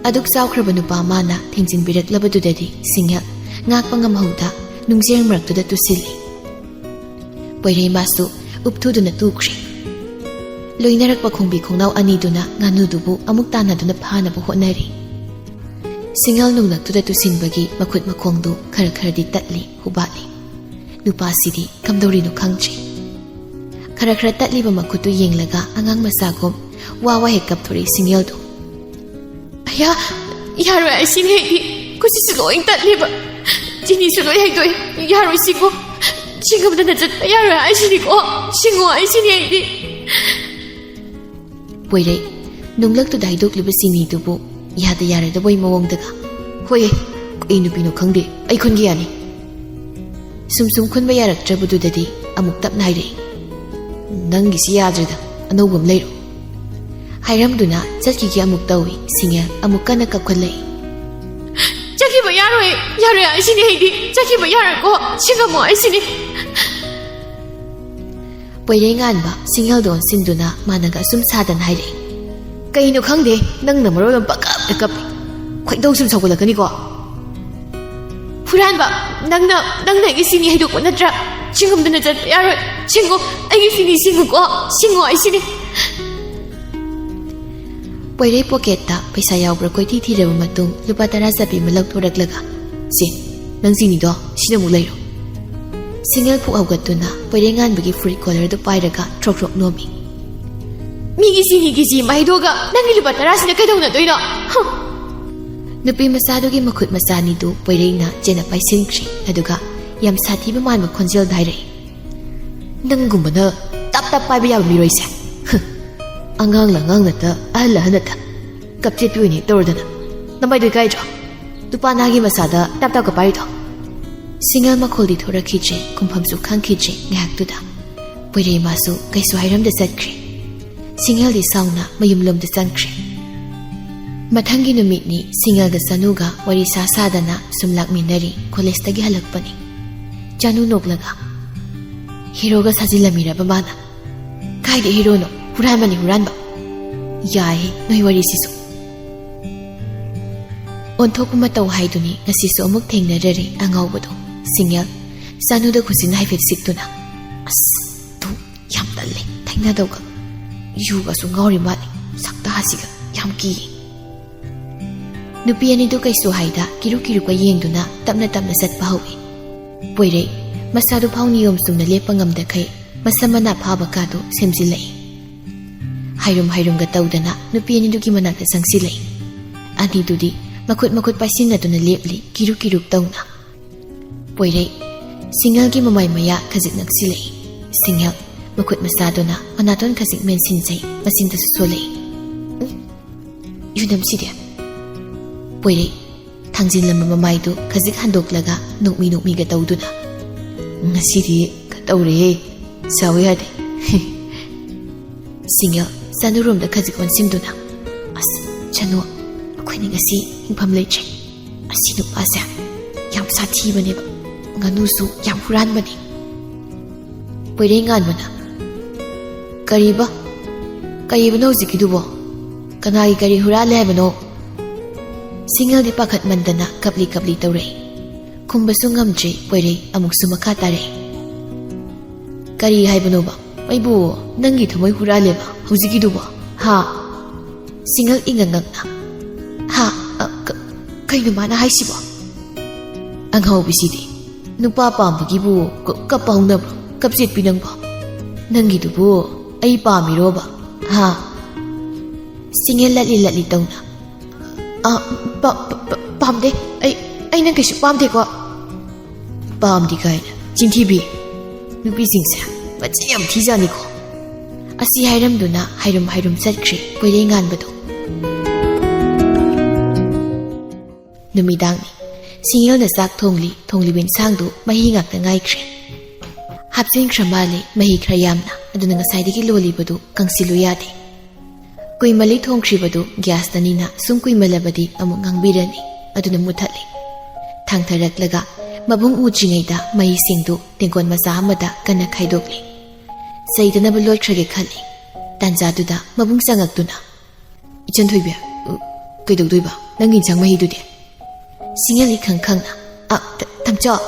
ꯑꯗꯨꯛ ꯆꯥꯎꯈ꯭ꯔꯕ ꯅꯨꯄꯥ ꯃꯥꯅ ꯊꯦꯡꯖꯤꯟꯕꯤꯔꯛꯂꯕꯗꯨꯗꯗꯤ ꯁꯤꯡꯉꯦꯜ ꯉꯥꯛꯄ ꯉꯝꯍꯧꯗ ꯅꯨꯡꯖꯦꯡ ꯃꯔꯛꯇꯨꯗ ꯇꯨꯁꯤꯜꯂꯤ꯫ ꯄꯣꯏꯔꯩꯃꯥꯁꯨ ꯎꯞꯊꯨꯗꯨꯅ ꯇꯨꯈ꯭ꯔꯦ꯫ ꯂꯣꯏꯅꯔꯛꯄ ꯈꯣꯡꯕꯤ ꯈꯣꯡꯅꯥꯎ ꯑꯅꯤꯗꯨꯅ ꯉꯥꯅꯨꯗꯨꯕꯨ ꯑꯃꯨꯛ ꯇꯥꯟꯅꯗꯨꯅ ꯐꯥꯅꯕ ꯍꯣꯠꯅꯔꯤ꯫ ꯁꯤꯡꯉꯦꯜ ꯅꯨꯡꯂꯛꯇꯨꯗ ꯇꯨꯁꯤꯟꯕꯒꯤ ꯃꯈꯨꯠ ꯃꯈꯣꯡꯗꯨ ꯈꯔ ꯈꯔꯗꯤ ꯇꯠꯂꯤ, ꯍꯨꯕꯥꯠꯂꯤ꯫ ꯅꯨꯄꯥꯁꯤꯗꯤ ꯀꯝꯗꯧꯔꯤꯅꯣ ꯈꯪꯗ꯭ꯔꯦ꯫ ꯈꯔ ꯈꯔ ꯇꯠꯂꯤꯕ ꯃꯈꯨꯠꯇꯨ ꯌꯦꯡꯂꯒ ꯑꯉꯥꯡ ꯃꯆꯥꯒꯨꯝ ꯋꯥ ꯋꯥ ꯍꯦꯛ ꯀꯞꯊꯣꯔꯛꯏ ꯁꯤꯡꯍꯦꯜꯗꯣ꯫ "ꯑꯌꯥ, ꯌꯥꯔꯣꯏ ꯍꯥꯏꯁꯤꯅꯤ ꯑꯩꯗꯤ꯫ ꯈꯨꯠꯁꯤꯁꯨ ꯂꯣꯏ ꯇꯠꯂꯤꯕ, ꯆꯤꯅꯤꯁꯨ ꯂꯣꯏ ꯍꯩꯗꯣꯛꯑꯦ꯫ ꯌꯥꯔꯣꯏ ꯁꯤꯀꯣ, ꯁꯤꯡꯉꯝꯗꯅ ꯆꯠꯄ ꯌꯥꯔꯣꯏ ꯍꯥꯏꯁꯤꯅꯤꯀꯣ꯫ ꯁꯤꯡꯉꯣ ꯍꯥꯏꯁꯤꯅꯤ ꯑꯩꯗꯤ"꯫ ꯄꯣꯏꯔꯩ, ꯅꯨꯡꯂꯛꯇꯨꯗ ꯍꯩꯗꯣꯛꯂꯤꯕ ꯆꯤꯅꯤꯗꯨꯕꯨ ꯌꯥꯗ ꯌꯥꯔꯣꯏꯗꯕꯩ ꯃꯑꯣꯡꯗꯒ꯫ "ꯍꯣꯏꯍꯦ, ꯀꯩ ꯅꯨꯄꯤꯅꯣ ꯈꯪꯗꯦ, ꯑꯩ ꯈꯨꯟꯒꯤ ꯌꯥꯅꯤ"꯫ ꯁꯨꯝ ꯁꯨꯝ ꯈꯨꯟꯕ ꯌꯥꯔꯛꯇ꯭ꯔꯕꯗꯨꯗꯗꯤ ꯑꯃꯨꯛ ꯇꯞꯅ ꯍꯥꯏꯔꯛꯏ, "ꯅꯪꯒꯤꯁꯤ ꯌꯥꯗ꯭ꯔꯦꯗ, ꯑꯅꯧꯕ ꯑꯃ ꯂꯩꯔꯣ"꯫ ꯍꯥꯏꯔꯝꯗꯨꯅ ꯆꯠꯈꯤꯒꯦ ꯑꯃꯨꯛ ꯇꯧꯏ ꯁꯤꯡꯍꯦꯜ, ꯑꯃꯨꯛ ꯀꯟꯅ ꯀꯞꯈꯠꯂꯛꯏ꯫ "ꯆꯠꯈꯤꯕ ꯌꯥꯔꯣꯏ, ꯌꯥꯔꯣꯏ ꯍꯥꯏꯁꯤꯅꯤ ꯑꯩꯗꯤ꯫ ꯆꯠꯈꯤꯕ ꯌꯥꯔꯣꯏꯀꯣ, ꯁꯤꯡꯉꯝꯃꯣ ꯍꯥꯏꯁꯤꯅꯤ"꯫ ꯄꯣꯏꯔꯩ ꯉꯥꯟꯕ ꯁꯤꯡꯍꯦꯜꯗ ꯑꯣꯟꯁꯤꯟꯗꯨꯅ ꯃꯥꯅꯒ ꯑꯁꯨꯝ ꯁꯥꯗꯅ ꯍꯥꯏꯔꯛꯏ꯫ "ꯀꯩꯅꯣ ꯈꯪꯗꯦ, ꯅꯪꯅ ꯃꯔꯣꯜ ꯑꯃ ꯄꯪꯀꯞꯇ ꯀꯞꯄꯤ꯫ ꯈꯣꯏꯗꯧ ꯁꯨꯝ ꯁꯧꯒꯠꯂꯛꯀꯅꯤꯀꯣ"꯫ "ꯍꯨꯔꯥꯟꯕ, ꯅꯪꯅ, ꯅꯪꯅ ꯑꯩꯒꯤ ꯆꯤꯅꯤ ꯍꯩꯗꯣꯛꯄ ꯅꯠꯇ꯭ꯔꯥ? ꯁꯤꯡꯉꯝꯗꯅ ꯆꯠꯄ ꯌꯥꯔꯣꯏ꯫ ꯁꯤꯡꯉꯣ, ꯑꯩꯒꯤ ꯆꯤꯅꯤ ꯁꯤꯡꯉꯨꯀꯣ꯫ ꯁꯤꯡꯉꯣ ꯍꯥꯏꯁꯤꯅꯤ"꯫ ꯄꯣꯏꯔꯩ ꯄꯣꯀꯦꯠꯇ ꯄꯩꯁꯥ ꯌꯥꯎꯕ꯭ꯔꯥ ꯀꯣꯏꯊꯤ ꯊꯤꯔꯕ ꯃꯇꯨꯡ ꯂꯨꯄꯥ ꯇꯔꯥ ꯆꯠꯄꯤ ꯑꯃ ꯂꯧꯊꯣꯔꯛꯂꯒ, "ꯁꯦ, ꯅꯪ ꯆꯤꯅꯤꯗꯣ ꯁꯤꯗ ꯑꯃꯨꯛ ꯂꯩꯔꯣ"꯫ ꯁꯤꯡꯍꯦꯜ ꯄꯨꯛ ꯍꯧꯒꯠꯇꯨꯅ ꯄꯣꯏꯔꯩ ꯉꯥꯟꯕꯒꯤ ꯐꯨꯔꯤꯠ ꯀꯣꯂꯔꯗꯨ ꯄꯥꯏꯔꯒ ꯊ꯭ꯔꯣꯛ ꯊ꯭ꯔꯣꯛ ꯅꯣꯝꯃꯤ꯫ "ꯃꯤꯒꯤ ꯆꯤꯅꯤ ꯀꯦꯖꯤ ꯑꯃ ꯍꯩꯗꯣꯛꯑꯒ ꯅꯪꯒꯤ ꯂꯨꯄꯥ ꯇꯔꯥꯁꯤꯅ ꯀꯩꯗꯧꯅꯗꯣꯏꯅꯣ? ꯍꯝ!" ꯅꯨꯄꯤ ꯃꯆꯥꯗꯨꯒꯤ ꯃꯈꯨꯠ ꯃꯆꯥ ꯑꯅꯤꯗꯨ ꯄꯣꯏꯔꯩꯅ ꯆꯦꯟꯅ ꯄꯥꯏꯁꯤꯟꯈ꯭ꯔꯦ, ꯑꯗꯨꯒ ꯌꯥꯝ ꯁꯥꯊꯤꯕ ꯃꯥꯟꯕ ꯈꯣꯟꯖꯦꯜꯗ ꯍꯥꯏꯔꯛꯏ꯫ "ꯅꯪꯒꯨꯝꯕꯅ ꯇꯞ ꯇꯞ ꯄꯥꯏꯕ ꯌꯥꯕ ꯃꯤꯔꯣꯏꯁꯦ꯫ ꯍꯝ! ꯑꯉꯥꯡꯅ ꯑꯉꯥꯡ ꯅꯠꯇ, ꯑꯍꯜ ꯑꯍꯜ ꯅꯠꯇ꯫ ꯀꯞꯆꯦꯠꯄꯤ ꯑꯣꯏꯅ ꯍꯦꯛ ꯇꯧꯔꯗꯅ꯫ ꯅꯃꯥꯏꯗꯣ ꯏꯀꯥꯏꯗ꯭ꯔꯣ? ꯅꯨꯄꯥ ꯅꯍꯥꯒꯤ ꯃꯆꯥꯗ ꯇꯞ ꯇꯞꯀ ꯄꯥꯏꯔꯤꯗꯣ?" ꯁꯤꯡꯍꯦꯜ ꯃꯈꯣꯜꯗꯤ ꯊꯣꯔꯛꯈꯤꯗ꯭ꯔꯦ, ꯈꯨꯝꯐꯝꯁꯨ ꯈꯪꯈꯤꯗ꯭ꯔꯦ ꯉꯥꯏꯍꯥꯛꯇꯨꯗ꯫ ꯄꯣꯏꯔꯩ ꯃꯥꯁꯨ ꯀꯩꯁꯨ ꯍꯥꯏꯔꯝꯗ ꯆꯠꯈ꯭ꯔꯦ꯫ ꯁꯤꯡꯍꯦꯜꯗꯤ ꯁꯥꯎꯅ ꯃꯌꯨꯝꯂꯣꯝꯗ ꯆꯪꯈ꯭ꯔꯦ꯫ ꯃꯊꯪꯒꯤ ꯅꯨꯃꯤꯠꯅꯤ ꯁꯤꯡꯍꯦꯜꯒ ꯆꯅꯨꯒ ꯋꯥꯔꯤ ꯁꯥ ꯁꯥꯗꯅ ꯁꯨꯝ ꯂꯥꯛꯃꯤꯟꯅꯔꯤ꯫ ꯀꯣꯂꯦꯖꯇꯒꯤ ꯍꯜꯂꯛꯄꯅꯤ꯫ ꯆꯅꯨ ꯅꯣꯛꯂꯒ, "ꯍꯦꯔꯣꯒ ꯁꯥꯖꯤꯜꯂꯝꯃꯤꯔꯕ ꯃꯥꯅ?" "ꯀꯥꯏꯗ ꯍꯦꯔꯣꯅꯣ? ꯍꯨꯔꯥꯟꯕꯅꯤ, ꯍꯨꯔꯥꯟꯕ"꯫ "ꯌꯥꯏꯍꯦ ꯅꯣꯏ ꯋꯥꯔꯤꯁꯤꯁꯨ"꯫ ꯑꯣꯟꯊꯣꯛꯄ ꯃꯇꯧ ꯍꯥꯏꯗꯨꯅꯤ ꯉꯁꯤꯁꯨ ꯑꯃꯨꯛ ꯊꯦꯡꯅꯔꯔꯦ ꯑꯉꯥꯎꯕꯗꯣ꯫ ꯁꯤꯡꯍꯦꯜ, ꯆꯅꯨꯗ ꯈꯨꯠꯁꯤꯟꯅ ꯍꯥꯏꯐꯦꯠ ꯁꯤꯛꯇꯨꯅ, "ꯑꯁ, ꯇꯨ, ꯌꯥꯝ ꯇꯜꯂꯦ ꯊꯩꯅꯗꯧꯒ꯫ ꯌꯨꯒꯁꯨ ꯉꯥꯎꯔꯤ ꯃꯥꯜꯂꯦ꯫ ꯁꯛꯇꯥꯁꯤꯒ ꯌꯥꯝ ꯀꯤꯌꯦ"꯫ ꯅꯨꯄꯤ ꯑꯅꯤꯗꯨ ꯀꯩꯁꯨ ꯍꯥꯏꯗ ꯀꯤꯔꯨ ꯀꯤꯔꯨꯒ ꯌꯦꯡꯗꯨꯅ ꯇꯞꯅ ꯇꯞꯅ ꯆꯠꯄ ꯍꯧꯏ꯫ ꯄꯣꯏꯔꯩ, ꯃꯁꯥꯗꯨ ꯐꯥꯎ ꯅꯤꯌꯣꯝ ꯆꯨꯝꯅ ꯂꯦꯞꯄ ꯉꯝꯗꯈꯩ ꯃꯁꯝ ꯃꯅꯥ ꯐꯥꯕ ꯀꯥꯗꯨ ꯁꯦꯝꯖꯤꯜꯂꯛꯏ꯫ ꯍꯥꯏꯔꯨꯝ ꯍꯥꯏꯔꯨꯝꯒ ꯇꯧꯗꯅ ꯅꯨꯄꯤ ꯑꯅꯤꯗꯨꯒꯤ ꯃꯅꯥꯛꯇ ꯆꯪꯁꯤꯜꯂꯛꯏ꯫ ꯑꯅꯤꯗꯨꯗꯤ ꯃꯈꯨꯠ ꯃꯈꯨꯠ ꯄꯥꯏꯁꯤꯟꯅꯗꯨꯅ ꯂꯦꯞꯂꯤ, ꯀꯤꯔꯨꯛ ꯀꯤꯔꯨꯛ ꯇꯧꯅ꯫ ꯄꯣꯏꯔꯩ, ꯁꯤꯡꯉꯦꯜꯒꯤ ꯃꯃꯥꯏ ꯃꯌꯥ ꯈꯖꯤꯛ ꯅꯛꯁꯤꯜꯂꯛꯏ꯫ ꯁꯤꯡꯉꯦꯜ, ꯃꯈꯨꯠ ꯃꯆꯥꯗꯨꯅ ꯃꯅꯥꯇꯣꯟ ꯈꯖꯤꯛ ꯃꯦꯟꯁꯤꯟꯖꯩ, ꯃꯆꯤꯟꯗꯁꯨ ꯁꯣꯜꯂꯛꯏ꯫ "ꯎꯝ, ꯌꯨꯅꯝꯁꯤꯗꯤ?" ꯄꯣꯏꯔꯩ, ꯊꯥꯡꯖꯤꯜꯂꯝꯕ ꯃꯃꯥꯏꯗꯨ ꯈꯖꯤꯛ ꯍꯟꯗꯣꯛꯂꯒ ꯅꯣꯛꯃꯤ ꯅꯣꯛꯃꯤꯒ ꯇꯧꯗꯨꯅ, "ꯉꯁꯤꯗꯤ ꯈꯔ ꯇꯧꯔꯦꯍꯦ, ꯁꯥꯎ ꯌꯥꯗꯦ꯫" ꯁꯤꯡꯉꯦꯜ, ꯆꯅꯨꯔꯣꯝꯗ ꯈꯖꯤꯛ ꯑꯣꯟꯁꯤꯟꯗꯨꯅ, "ꯑꯁ, ꯆꯅꯨ, ꯑꯩꯈꯣꯏꯅꯤ ꯉꯁꯤ ꯍꯤꯡꯐꯝ ꯂꯩꯇ꯭ꯔꯦ꯫ ꯑꯁꯤ ꯅꯨꯄꯥꯁꯦ ꯌꯥꯝ ꯁꯥꯊꯤꯕꯅꯦꯕ, ꯉꯥꯅꯨꯁꯨ ꯌꯥꯝ ꯍꯨꯔꯥꯟꯕꯅꯦ꯫" ꯄꯣꯏꯔꯩ ꯉꯥꯟꯕꯅ, "ꯀꯔꯤꯕ? ꯀꯔꯤꯕꯅꯣ ꯍꯧꯖꯤꯛꯀꯤꯗꯨꯕꯣ? ꯀꯅꯥꯒꯤ ꯀꯔꯤ ꯍꯨꯔꯥꯜꯂꯦ ꯍꯥꯏꯕꯅꯣ?" ꯁꯤꯡꯉꯦꯜꯗꯤ ꯄꯥꯈꯠꯃꯟꯗꯅ ꯀꯞꯂꯤ ꯀꯞꯂꯤ ꯇꯧꯔꯛꯏ꯫ ꯈꯨꯝꯕꯁꯨ ꯉꯝꯗ꯭ꯔꯦ ꯄꯣꯏꯔꯩ, ꯑꯃꯨꯛꯁꯨ ꯃꯈꯥ ꯇꯥꯔꯛꯏ꯫ "ꯀꯔꯤ ꯍꯥꯏꯕꯅꯣꯕ? ꯑꯩꯕꯨ ꯅꯪꯒꯤ ꯊꯃꯣꯏ ꯍꯨꯔꯥꯜꯂꯦꯕ ꯍꯧꯖꯤꯛꯀꯤꯗꯨꯕꯣ? ꯍꯥ?" ꯁꯤꯡꯉꯦꯜ ꯏꯉꯛ ꯉꯛꯅ, "ꯍꯥ? ꯑ, ꯀ-, ꯀꯩꯅꯣ ꯃꯥꯅ ꯍꯥꯏꯁꯤꯕꯣ?" ꯑꯉꯥꯎꯕꯤꯁꯤꯗꯤ, ꯅꯨꯄꯥ ꯄꯥꯝꯕꯒꯤꯕꯨ ꯀ-, ꯀꯞꯄ ꯍꯧꯅꯕ꯭ꯔꯣ? ꯀꯞꯆꯦꯠꯄꯤ ꯅꯪꯕꯣ꯫ ꯅꯪꯒꯤꯗꯨꯕꯨ ꯑꯩ ꯄꯥꯝꯃꯤꯔꯣꯕ? ꯍꯥ? ꯁꯤꯡꯉꯦꯜ ꯂꯠꯂꯤ ꯂꯠꯂꯤ ꯇꯧꯅ, "ꯑ, ꯄ-, ꯄ-, ꯄ-, ꯄꯥꯝꯗꯦ꯫ ꯑꯩ, ꯑꯩ ꯅꯪ ꯀꯩꯁꯨ ꯄꯥꯝꯗꯦꯀꯣ꯫" "ꯄꯥꯝꯗꯦ ꯀꯥꯏꯅ, ꯆꯤꯟꯊꯤꯕꯤ꯫ ꯅꯨꯄꯤꯁꯤꯡꯁꯦ ꯃꯆꯤꯟ ꯌꯥꯝ ꯊꯤꯖꯥꯅꯤꯀꯣ꯫" ꯑꯁꯤ ꯍꯥꯏꯔꯝꯗꯨꯅ ꯍꯥꯏꯔꯨꯝ ꯍꯥꯏꯔꯨꯝ ꯆꯠꯈ꯭ꯔꯦ ꯀꯣꯏꯔꯩ ꯉꯥꯟꯕꯗꯣ꯫ ꯅꯨꯃꯤꯗꯥꯡꯅꯤ꯫ ꯁꯤꯡꯉꯦꯜꯅ ꯆꯥꯛ ꯊꯣꯡꯂꯤ, ꯊꯣꯡꯂꯤꯕ ꯏꯟꯁꯥꯡꯗꯨ ꯃꯍꯤ ꯉꯥꯛꯇ ꯉꯥꯏꯈ꯭ꯔꯦ꯫ ꯍꯥꯞꯆꯤꯟꯈ꯭ꯔ ꯃꯥꯜꯂꯦ ꯃꯍꯤ ꯈꯔ ꯌꯥꯝꯅ, ꯑꯗꯨꯅ ꯉꯁꯥꯏꯗꯒꯤ ꯂꯣꯜꯂꯤꯕꯗꯨ ꯀꯪꯁꯤꯜꯂꯨ ꯌꯥꯗꯦ꯫ ꯀꯨꯏꯃꯜꯂꯤ ꯊꯣꯡꯈ꯭ꯔꯤꯕꯗꯨ ꯒ꯭ꯌꯥꯁꯇꯅꯤꯅ ꯁꯨꯝ ꯀꯨꯏꯃꯜꯂꯕꯗꯤ ꯑꯃꯨꯛ ꯉꯥꯡꯕꯤꯔꯅꯤ, ꯑꯗꯨꯅ ꯃꯨꯠꯊꯠꯂꯤ꯫ ꯊꯥꯡꯊꯔꯛꯂꯒ ꯃꯕꯨꯡ ꯎꯗ꯭ꯔꯤꯉꯩꯗ ꯃꯍꯤꯁꯤꯡꯗꯨ ꯇꯦꯡꯀꯣꯠ ꯃꯆꯥ ꯑꯃꯗ ꯀꯟꯅ ꯈꯥꯏꯗꯣꯛꯂꯤ꯫ ꯆꯩꯗꯅꯕ ꯂꯣꯠꯈ꯭ꯔꯒꯦ ꯈꯜꯂꯤ꯫ ꯇꯥꯟꯖꯥꯗꯨꯗ ꯃꯕꯨꯡ ꯆꯪꯉꯛꯇꯨꯅ, "ꯏꯆꯟ ꯊꯣꯏꯕꯤ, ꯎ, ꯀꯩꯗꯧꯗꯣꯏꯕ? ꯅꯪꯒꯤ ꯏꯟꯁꯥꯡ ꯃꯍꯤꯗꯨꯗꯤ?" ꯁꯤꯡꯉꯦꯜ ꯏꯈꯪ ꯈꯪꯅ, "ꯑ, ꯇ-, ꯇꯝꯆꯧ,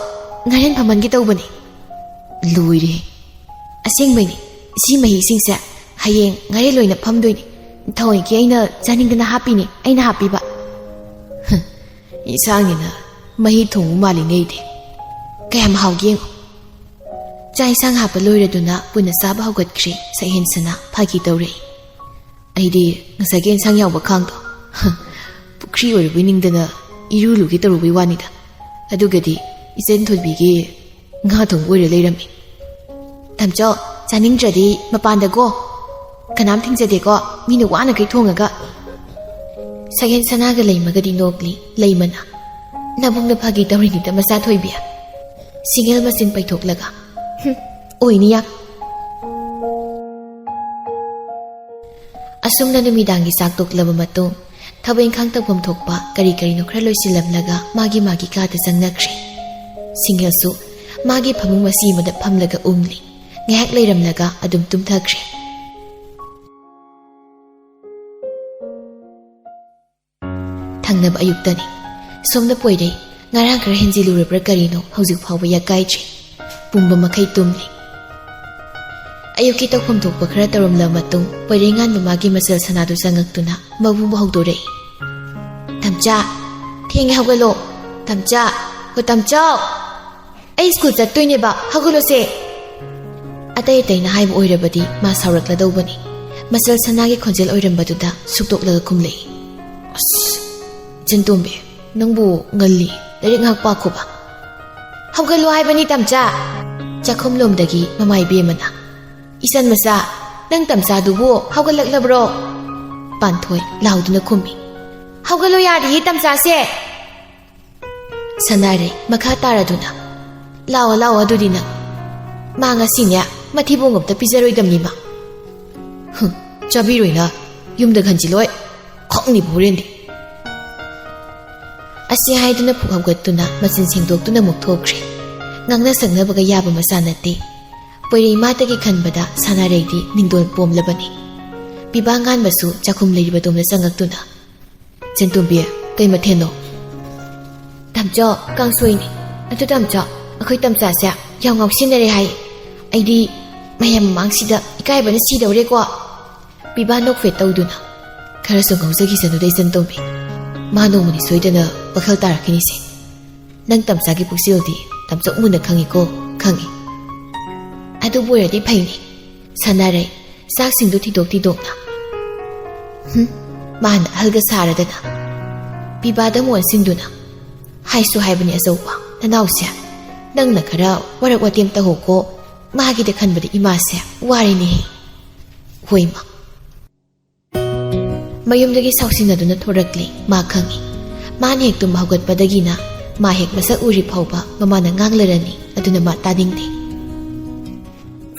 ꯉꯥꯔꯦꯟ ꯐꯝꯍꯟꯒꯦ ꯇꯧꯕꯅꯤ꯫" ꯂꯣꯏꯔꯦ꯫ ꯑꯁꯦꯡꯕꯩꯅꯤ, ꯁꯤ ꯃꯍꯤꯁꯤꯡꯁꯦ ꯍꯌꯦꯡ ꯉꯥꯔꯦꯟ ꯂꯣꯏꯅ ꯐꯝꯗꯣꯏꯅꯤ꯫ ꯊꯑꯣꯏꯀꯤ ꯑꯩꯅ ꯆꯥꯅꯤꯡꯗꯅ ꯍꯥꯞꯄꯤꯅꯤ, ꯑꯩꯅ ꯍꯥꯞꯄꯤꯕ꯫ ꯍꯝ, ꯏꯟꯁꯥꯡꯅꯤꯅ ꯃꯍꯤ ꯊꯣꯡꯕ ꯃꯥꯜꯂꯤꯅꯦ ꯑꯩꯗꯤ꯫ ꯀꯌꯥꯝ ꯍꯥꯎꯒꯦ ꯌꯦꯡꯉꯣ꯫ ꯆꯥꯛ ꯏꯟꯁꯥꯡ ꯍꯥꯞꯄ ꯂꯣꯏꯔꯗꯨꯅ ꯄꯨꯟꯅ ꯆꯥꯕ ꯍꯧꯒꯠꯈ꯭ꯔꯦ꯫ ꯁꯛꯍꯦꯟꯁꯅ ꯐꯥꯒꯤ ꯇꯧꯔꯛꯏ꯫ ꯑꯩꯗꯤ ꯉꯁꯥꯏꯒꯤ ꯏꯟꯁꯥꯡ ꯌꯥꯎꯕ ꯈꯥꯡꯗꯣ ꯄꯨꯈ꯭ꯔꯤ ꯑꯣꯏꯔꯨꯕꯩ ꯅꯤꯡꯗꯅ ꯏꯔꯨ ꯂꯨꯒꯦ ꯇꯧꯔꯨꯕꯩ ꯋꯥꯅꯤꯗ꯫ ꯑꯗꯨꯒꯗꯤ ꯏꯆꯟ ꯊꯣꯏꯕꯤꯒꯤ ꯉꯥ ꯊꯣꯡꯕ ꯑꯣꯏꯔ ꯂꯩꯔꯝꯃꯤ꯫ "ꯇꯥꯃꯣꯆꯧ, ꯆꯥꯅꯤꯡꯗ꯭ꯔꯗꯤ ꯃꯄꯥꯟꯗ ꯀꯣ, ꯀꯅꯥꯝ ꯊꯤꯡꯖꯗꯦꯀꯣ, ꯃꯤꯅ ꯋꯥꯅꯈꯩ ꯊꯣꯡꯉꯒ"꯫ ꯁꯛꯍꯦꯟ ꯁꯅꯥꯒ ꯂꯩꯃꯒꯗꯤ ꯅꯣꯛꯂꯤ꯫ ꯂꯩꯃꯅ, "ꯅꯕꯨꯡꯅ ꯐꯥꯒꯤ ꯇꯧꯔꯤꯅꯤꯗ ꯃꯆꯥ ꯊꯣꯏꯕꯤ"꯫ ꯁꯤꯡꯍꯦꯜ ꯃꯆꯤꯟ ꯄꯩꯊꯣꯛꯂꯒ, "ꯍꯨꯝ, ꯑꯣꯏꯅꯤ ꯌꯥꯝ"꯫ ꯑꯁꯨꯝꯅ ꯅꯨꯃꯤꯗꯥꯡꯒꯤ ꯆꯥꯛ ꯇꯣꯛꯂꯕ ꯃꯇꯨꯡ, ꯊꯕꯛ ꯏꯪꯈꯥꯡ ꯇꯧꯐꯝ ꯊꯣꯛꯄ ꯀꯔꯤ ꯀꯔꯤꯅꯣ ꯈꯔ ꯂꯣꯏꯁꯤꯜꯂꯝꯂꯒ ꯃꯥꯒꯤ ꯃꯥꯒꯤ ꯀꯥꯗ ꯆꯪꯅꯈ꯭ꯔꯦ꯫ ꯁꯤꯡꯍꯦꯜꯁꯨ ꯃꯥꯒꯤ ꯐꯃꯨꯡ ꯃꯆꯤ ꯑꯃꯗ ꯐꯝꯂꯒ ꯎꯪꯂꯤ꯫ ꯉꯥꯏꯍꯥꯛ ꯂꯩꯔꯝꯂꯒ ꯑꯗꯨꯝ ꯇꯨꯝꯊꯈ꯭ꯔꯦ꯫ ꯊꯪꯅꯕ ꯑꯌꯨꯛꯇꯅꯤ꯫ ꯁꯣꯝꯗ ꯄꯣꯏꯔꯩ ꯉꯔꯥꯡ ꯈꯔ ꯍꯦꯟꯖꯤꯜꯂꯨꯔꯕ꯭ꯔꯥ ꯀꯔꯤꯅꯣ, ꯍꯧꯖꯤꯛ ꯐꯥꯎꯕ ꯌꯥꯀꯥꯏꯗ꯭ꯔꯤ꯫ ꯄꯨꯝꯕ ꯃꯈꯩ ꯇꯨꯝꯂꯤ꯫ ꯑꯌꯨꯛꯀꯤ ꯇꯧꯐꯝ ꯊꯣꯛꯄ ꯈꯔ ꯇꯧꯔꯝꯂꯕ ꯃꯇꯨꯡ, ꯄꯣꯏꯔꯩ ꯉꯥꯟꯕ ꯃꯥꯒꯤ ꯃꯆꯜ ꯁꯅꯥꯗꯨ ꯆꯪꯉꯛꯇꯨꯅ ꯃꯕꯨꯕ ꯍꯧꯗꯣꯔꯛꯏ꯫ "ꯇꯥꯃꯣꯆꯥ, ꯊꯦꯡꯉꯦ, ꯍꯧꯒꯠꯂꯣ꯫ ꯇꯥꯃꯣꯆꯥ, ꯍꯣ ꯇꯥꯃꯣꯆꯥ, ꯑꯩ ꯁ꯭ꯀꯨꯜ ꯆꯠꯇꯣꯏꯅꯦꯕ, ꯍꯧꯒꯠꯂꯣꯁꯦ"꯫ ꯑꯇꯩ ꯑꯇꯩꯅ ꯍꯥꯏꯕ ꯑꯣꯏꯔꯕꯗꯤ ꯃꯥ ꯁꯥꯎꯔꯛꯂꯗꯧꯕꯅꯤ꯫ ꯃꯆꯜ ꯁꯅꯥꯒꯤ ꯈꯣꯟꯖꯦꯜ ꯑꯣꯏꯔꯝꯕꯗꯨꯗ ꯁꯨꯛꯇꯣꯛꯂꯒ ꯈꯨꯝꯂꯛꯏ꯫ "ꯑꯁ, ꯏꯆꯟꯇꯣꯝꯕꯤ, ꯅꯪꯕꯨ ꯉꯜꯂꯤ, ꯂꯥꯏꯔꯤꯛ ꯉꯥꯏꯍꯥꯛ ꯄꯥꯈꯣꯕ"꯫ "ꯍꯧꯒꯠꯂꯣ ꯍꯥꯏꯕꯅꯤ ꯇꯥꯃꯣꯆꯥ"꯫ ꯆꯥꯛꯈꯨꯝꯂꯣꯝꯗꯒꯤ ꯃꯃꯥ ꯏꯕꯦꯝꯃꯅ, "ꯏꯆꯟ ꯃꯆꯥ, ꯅꯪ ꯇꯥꯃꯣꯆꯥꯗꯨꯕꯨ ꯍꯧꯒꯠꯂꯛꯂꯕ꯭ꯔꯣ?" ꯄꯥꯟꯊꯣꯏ ꯂꯥꯎꯗꯨꯅ ꯈꯨꯝꯃꯤ꯫ "ꯍꯧꯒꯠꯂꯣ ꯌꯥꯗꯤꯌꯦ ꯇꯥꯃꯣꯆꯥꯁꯦ"꯫ ꯁꯅꯥꯔꯩ ꯃꯈꯥ ꯇꯥꯔꯗꯨꯅ, "ꯂꯥꯛꯑꯣ, ꯂꯥꯛꯑꯣ, ꯑꯗꯨꯗꯤ ꯅꯪ꯫ ꯃꯥ ꯉꯁꯤꯅꯦ ꯃꯊꯤꯕꯣꯡ ꯑꯝꯇ ꯄꯤꯖꯔꯣꯏꯗꯕꯅꯤ ꯃꯥ"꯫ "ꯍꯨꯝ, ꯆꯥꯕꯤꯔꯣꯏꯅ ꯌꯨꯝꯗ ꯈꯟꯖꯤꯜꯂꯣꯏ, ꯈꯪꯅꯤꯕ ꯍꯣꯔꯦꯟꯗꯤ"꯫ ꯑꯁꯤ ꯍꯥꯏꯗꯨꯅ ꯐꯨꯛ ꯍꯧꯒꯠꯇꯨꯅ ꯃꯆꯤꯟ ꯁꯦꯡꯗꯣꯛꯇꯨꯅ ꯑꯃꯨꯛ ꯊꯣꯛꯈ꯭ꯔꯦ꯫ ꯉꯥꯡꯅ ꯁꯛꯅꯕꯒ ꯌꯥꯕ ꯃꯆꯥ ꯅꯠꯇꯦ꯫ ꯄꯣꯏꯔꯩ ꯃꯥꯇꯒꯤ ꯈꯟꯕꯗ ꯁꯅꯥꯔꯩꯗꯤ ꯅꯤꯡꯗꯣꯜ ꯄꯣꯝꯂꯕꯅꯤ꯫ ꯄꯤꯕꯥ ꯉꯥꯟꯕꯁꯨ ꯆꯥꯛꯈꯨꯝ ꯂꯩꯔꯤꯕꯗꯣꯝꯗ ꯆꯪꯉꯛꯇꯨꯅ, "ꯏꯆꯟꯇꯣꯝꯕꯤ, ꯀꯩ ꯃꯊꯦꯜꯅꯣ?" "ꯇꯥꯃꯣꯆꯧ, ꯀꯥꯡꯁꯣꯏꯅꯤ꯫ ꯑꯗꯨ ꯇꯥꯃꯣꯆꯧ, ꯑꯩꯈꯣꯏ ꯇꯥꯃꯣꯆꯥꯁꯦ ꯌꯥꯝ ꯉꯥꯎꯁꯤꯟꯅꯔꯦ ꯍꯥꯏ꯫ ꯑꯩꯗꯤ ꯃꯌꯥꯝ ꯃꯃꯥꯡꯁꯤꯗ ꯏꯀꯥꯏꯕꯅ ꯁꯤꯗꯧꯔꯦꯀꯣ"꯫ ꯄꯤꯕꯥ ꯅꯣꯛꯐꯦꯠ ꯇꯧꯗꯨꯅ, "ꯈꯔꯁꯨ ꯉꯥꯎꯖꯈꯤꯁꯅꯨꯗ ꯏꯆꯟꯇꯣꯝꯕꯤ꯫ ꯃꯥ ꯅꯣꯡꯃꯗꯤ ꯁꯣꯏꯗꯅ ꯋꯥꯈꯜ ꯇꯥꯔꯛꯈꯤꯅꯤꯁꯦ꯫ ꯅꯪ ꯇꯥꯃꯣꯆꯥꯒꯤ ꯄꯨꯛꯆꯦꯜꯗꯤ ꯇꯥꯃꯣꯆꯧ ꯃꯨꯟꯅ ꯈꯪꯉꯤꯀꯣ, ꯈꯪꯉꯤ"꯫ ꯑꯗꯨꯕꯨ ꯑꯣꯏꯔꯗꯤ ꯐꯩꯅꯦ꯫ ꯁꯥꯟꯅꯔꯩ, ꯆꯥꯛꯁꯤꯡꯗꯨ ꯊꯤꯗꯣꯛ ꯊꯤꯗꯣꯛꯅ꯫ ꯍꯨꯝ, ꯃꯥꯅ ꯑꯍꯜꯒ ꯁꯥꯔꯗꯅ꯫ ꯄꯤꯕꯥꯗ ꯑꯃꯨꯛ ꯑꯣꯟꯁꯤꯟꯗꯨꯅ꯫ ꯍꯥꯏꯁꯨ ꯍꯥꯏꯕꯅꯤ ꯑꯆꯧꯕ, ꯅꯅꯥꯎꯁꯦ꯫ ꯅꯪꯅ ꯈꯔ ꯋꯥꯔꯛ ꯋꯥꯇꯦꯝ ꯇꯧꯍꯧꯀꯣ꯫ ꯃꯥꯒꯤꯗ ꯈꯟꯕꯗ ꯏꯃꯥꯁꯦ ꯋꯥꯔꯦꯅꯦꯍꯦ꯫ ꯍꯣꯏꯃ꯫ ꯃꯌꯨꯝꯗꯒꯤ ꯁꯥꯎꯁꯤꯟꯅꯗꯨꯅ ꯊꯣꯔꯛꯂꯦ, ꯃꯥ ꯈꯪꯏ꯫ ꯃꯥꯅ ꯍꯦꯛ ꯇꯨꯝꯕ ꯍꯧꯒꯠꯄꯗꯒꯤꯅ ꯃꯥ ꯍꯦꯛ ꯃꯁꯛ ꯎꯔꯤ ꯐꯥꯎꯕ ꯃꯃꯥꯅ ꯉꯥꯡꯂꯔꯅꯤ, ꯑꯗꯨꯅ ꯃꯥ ꯇꯥꯅꯤꯡꯗꯦ꯫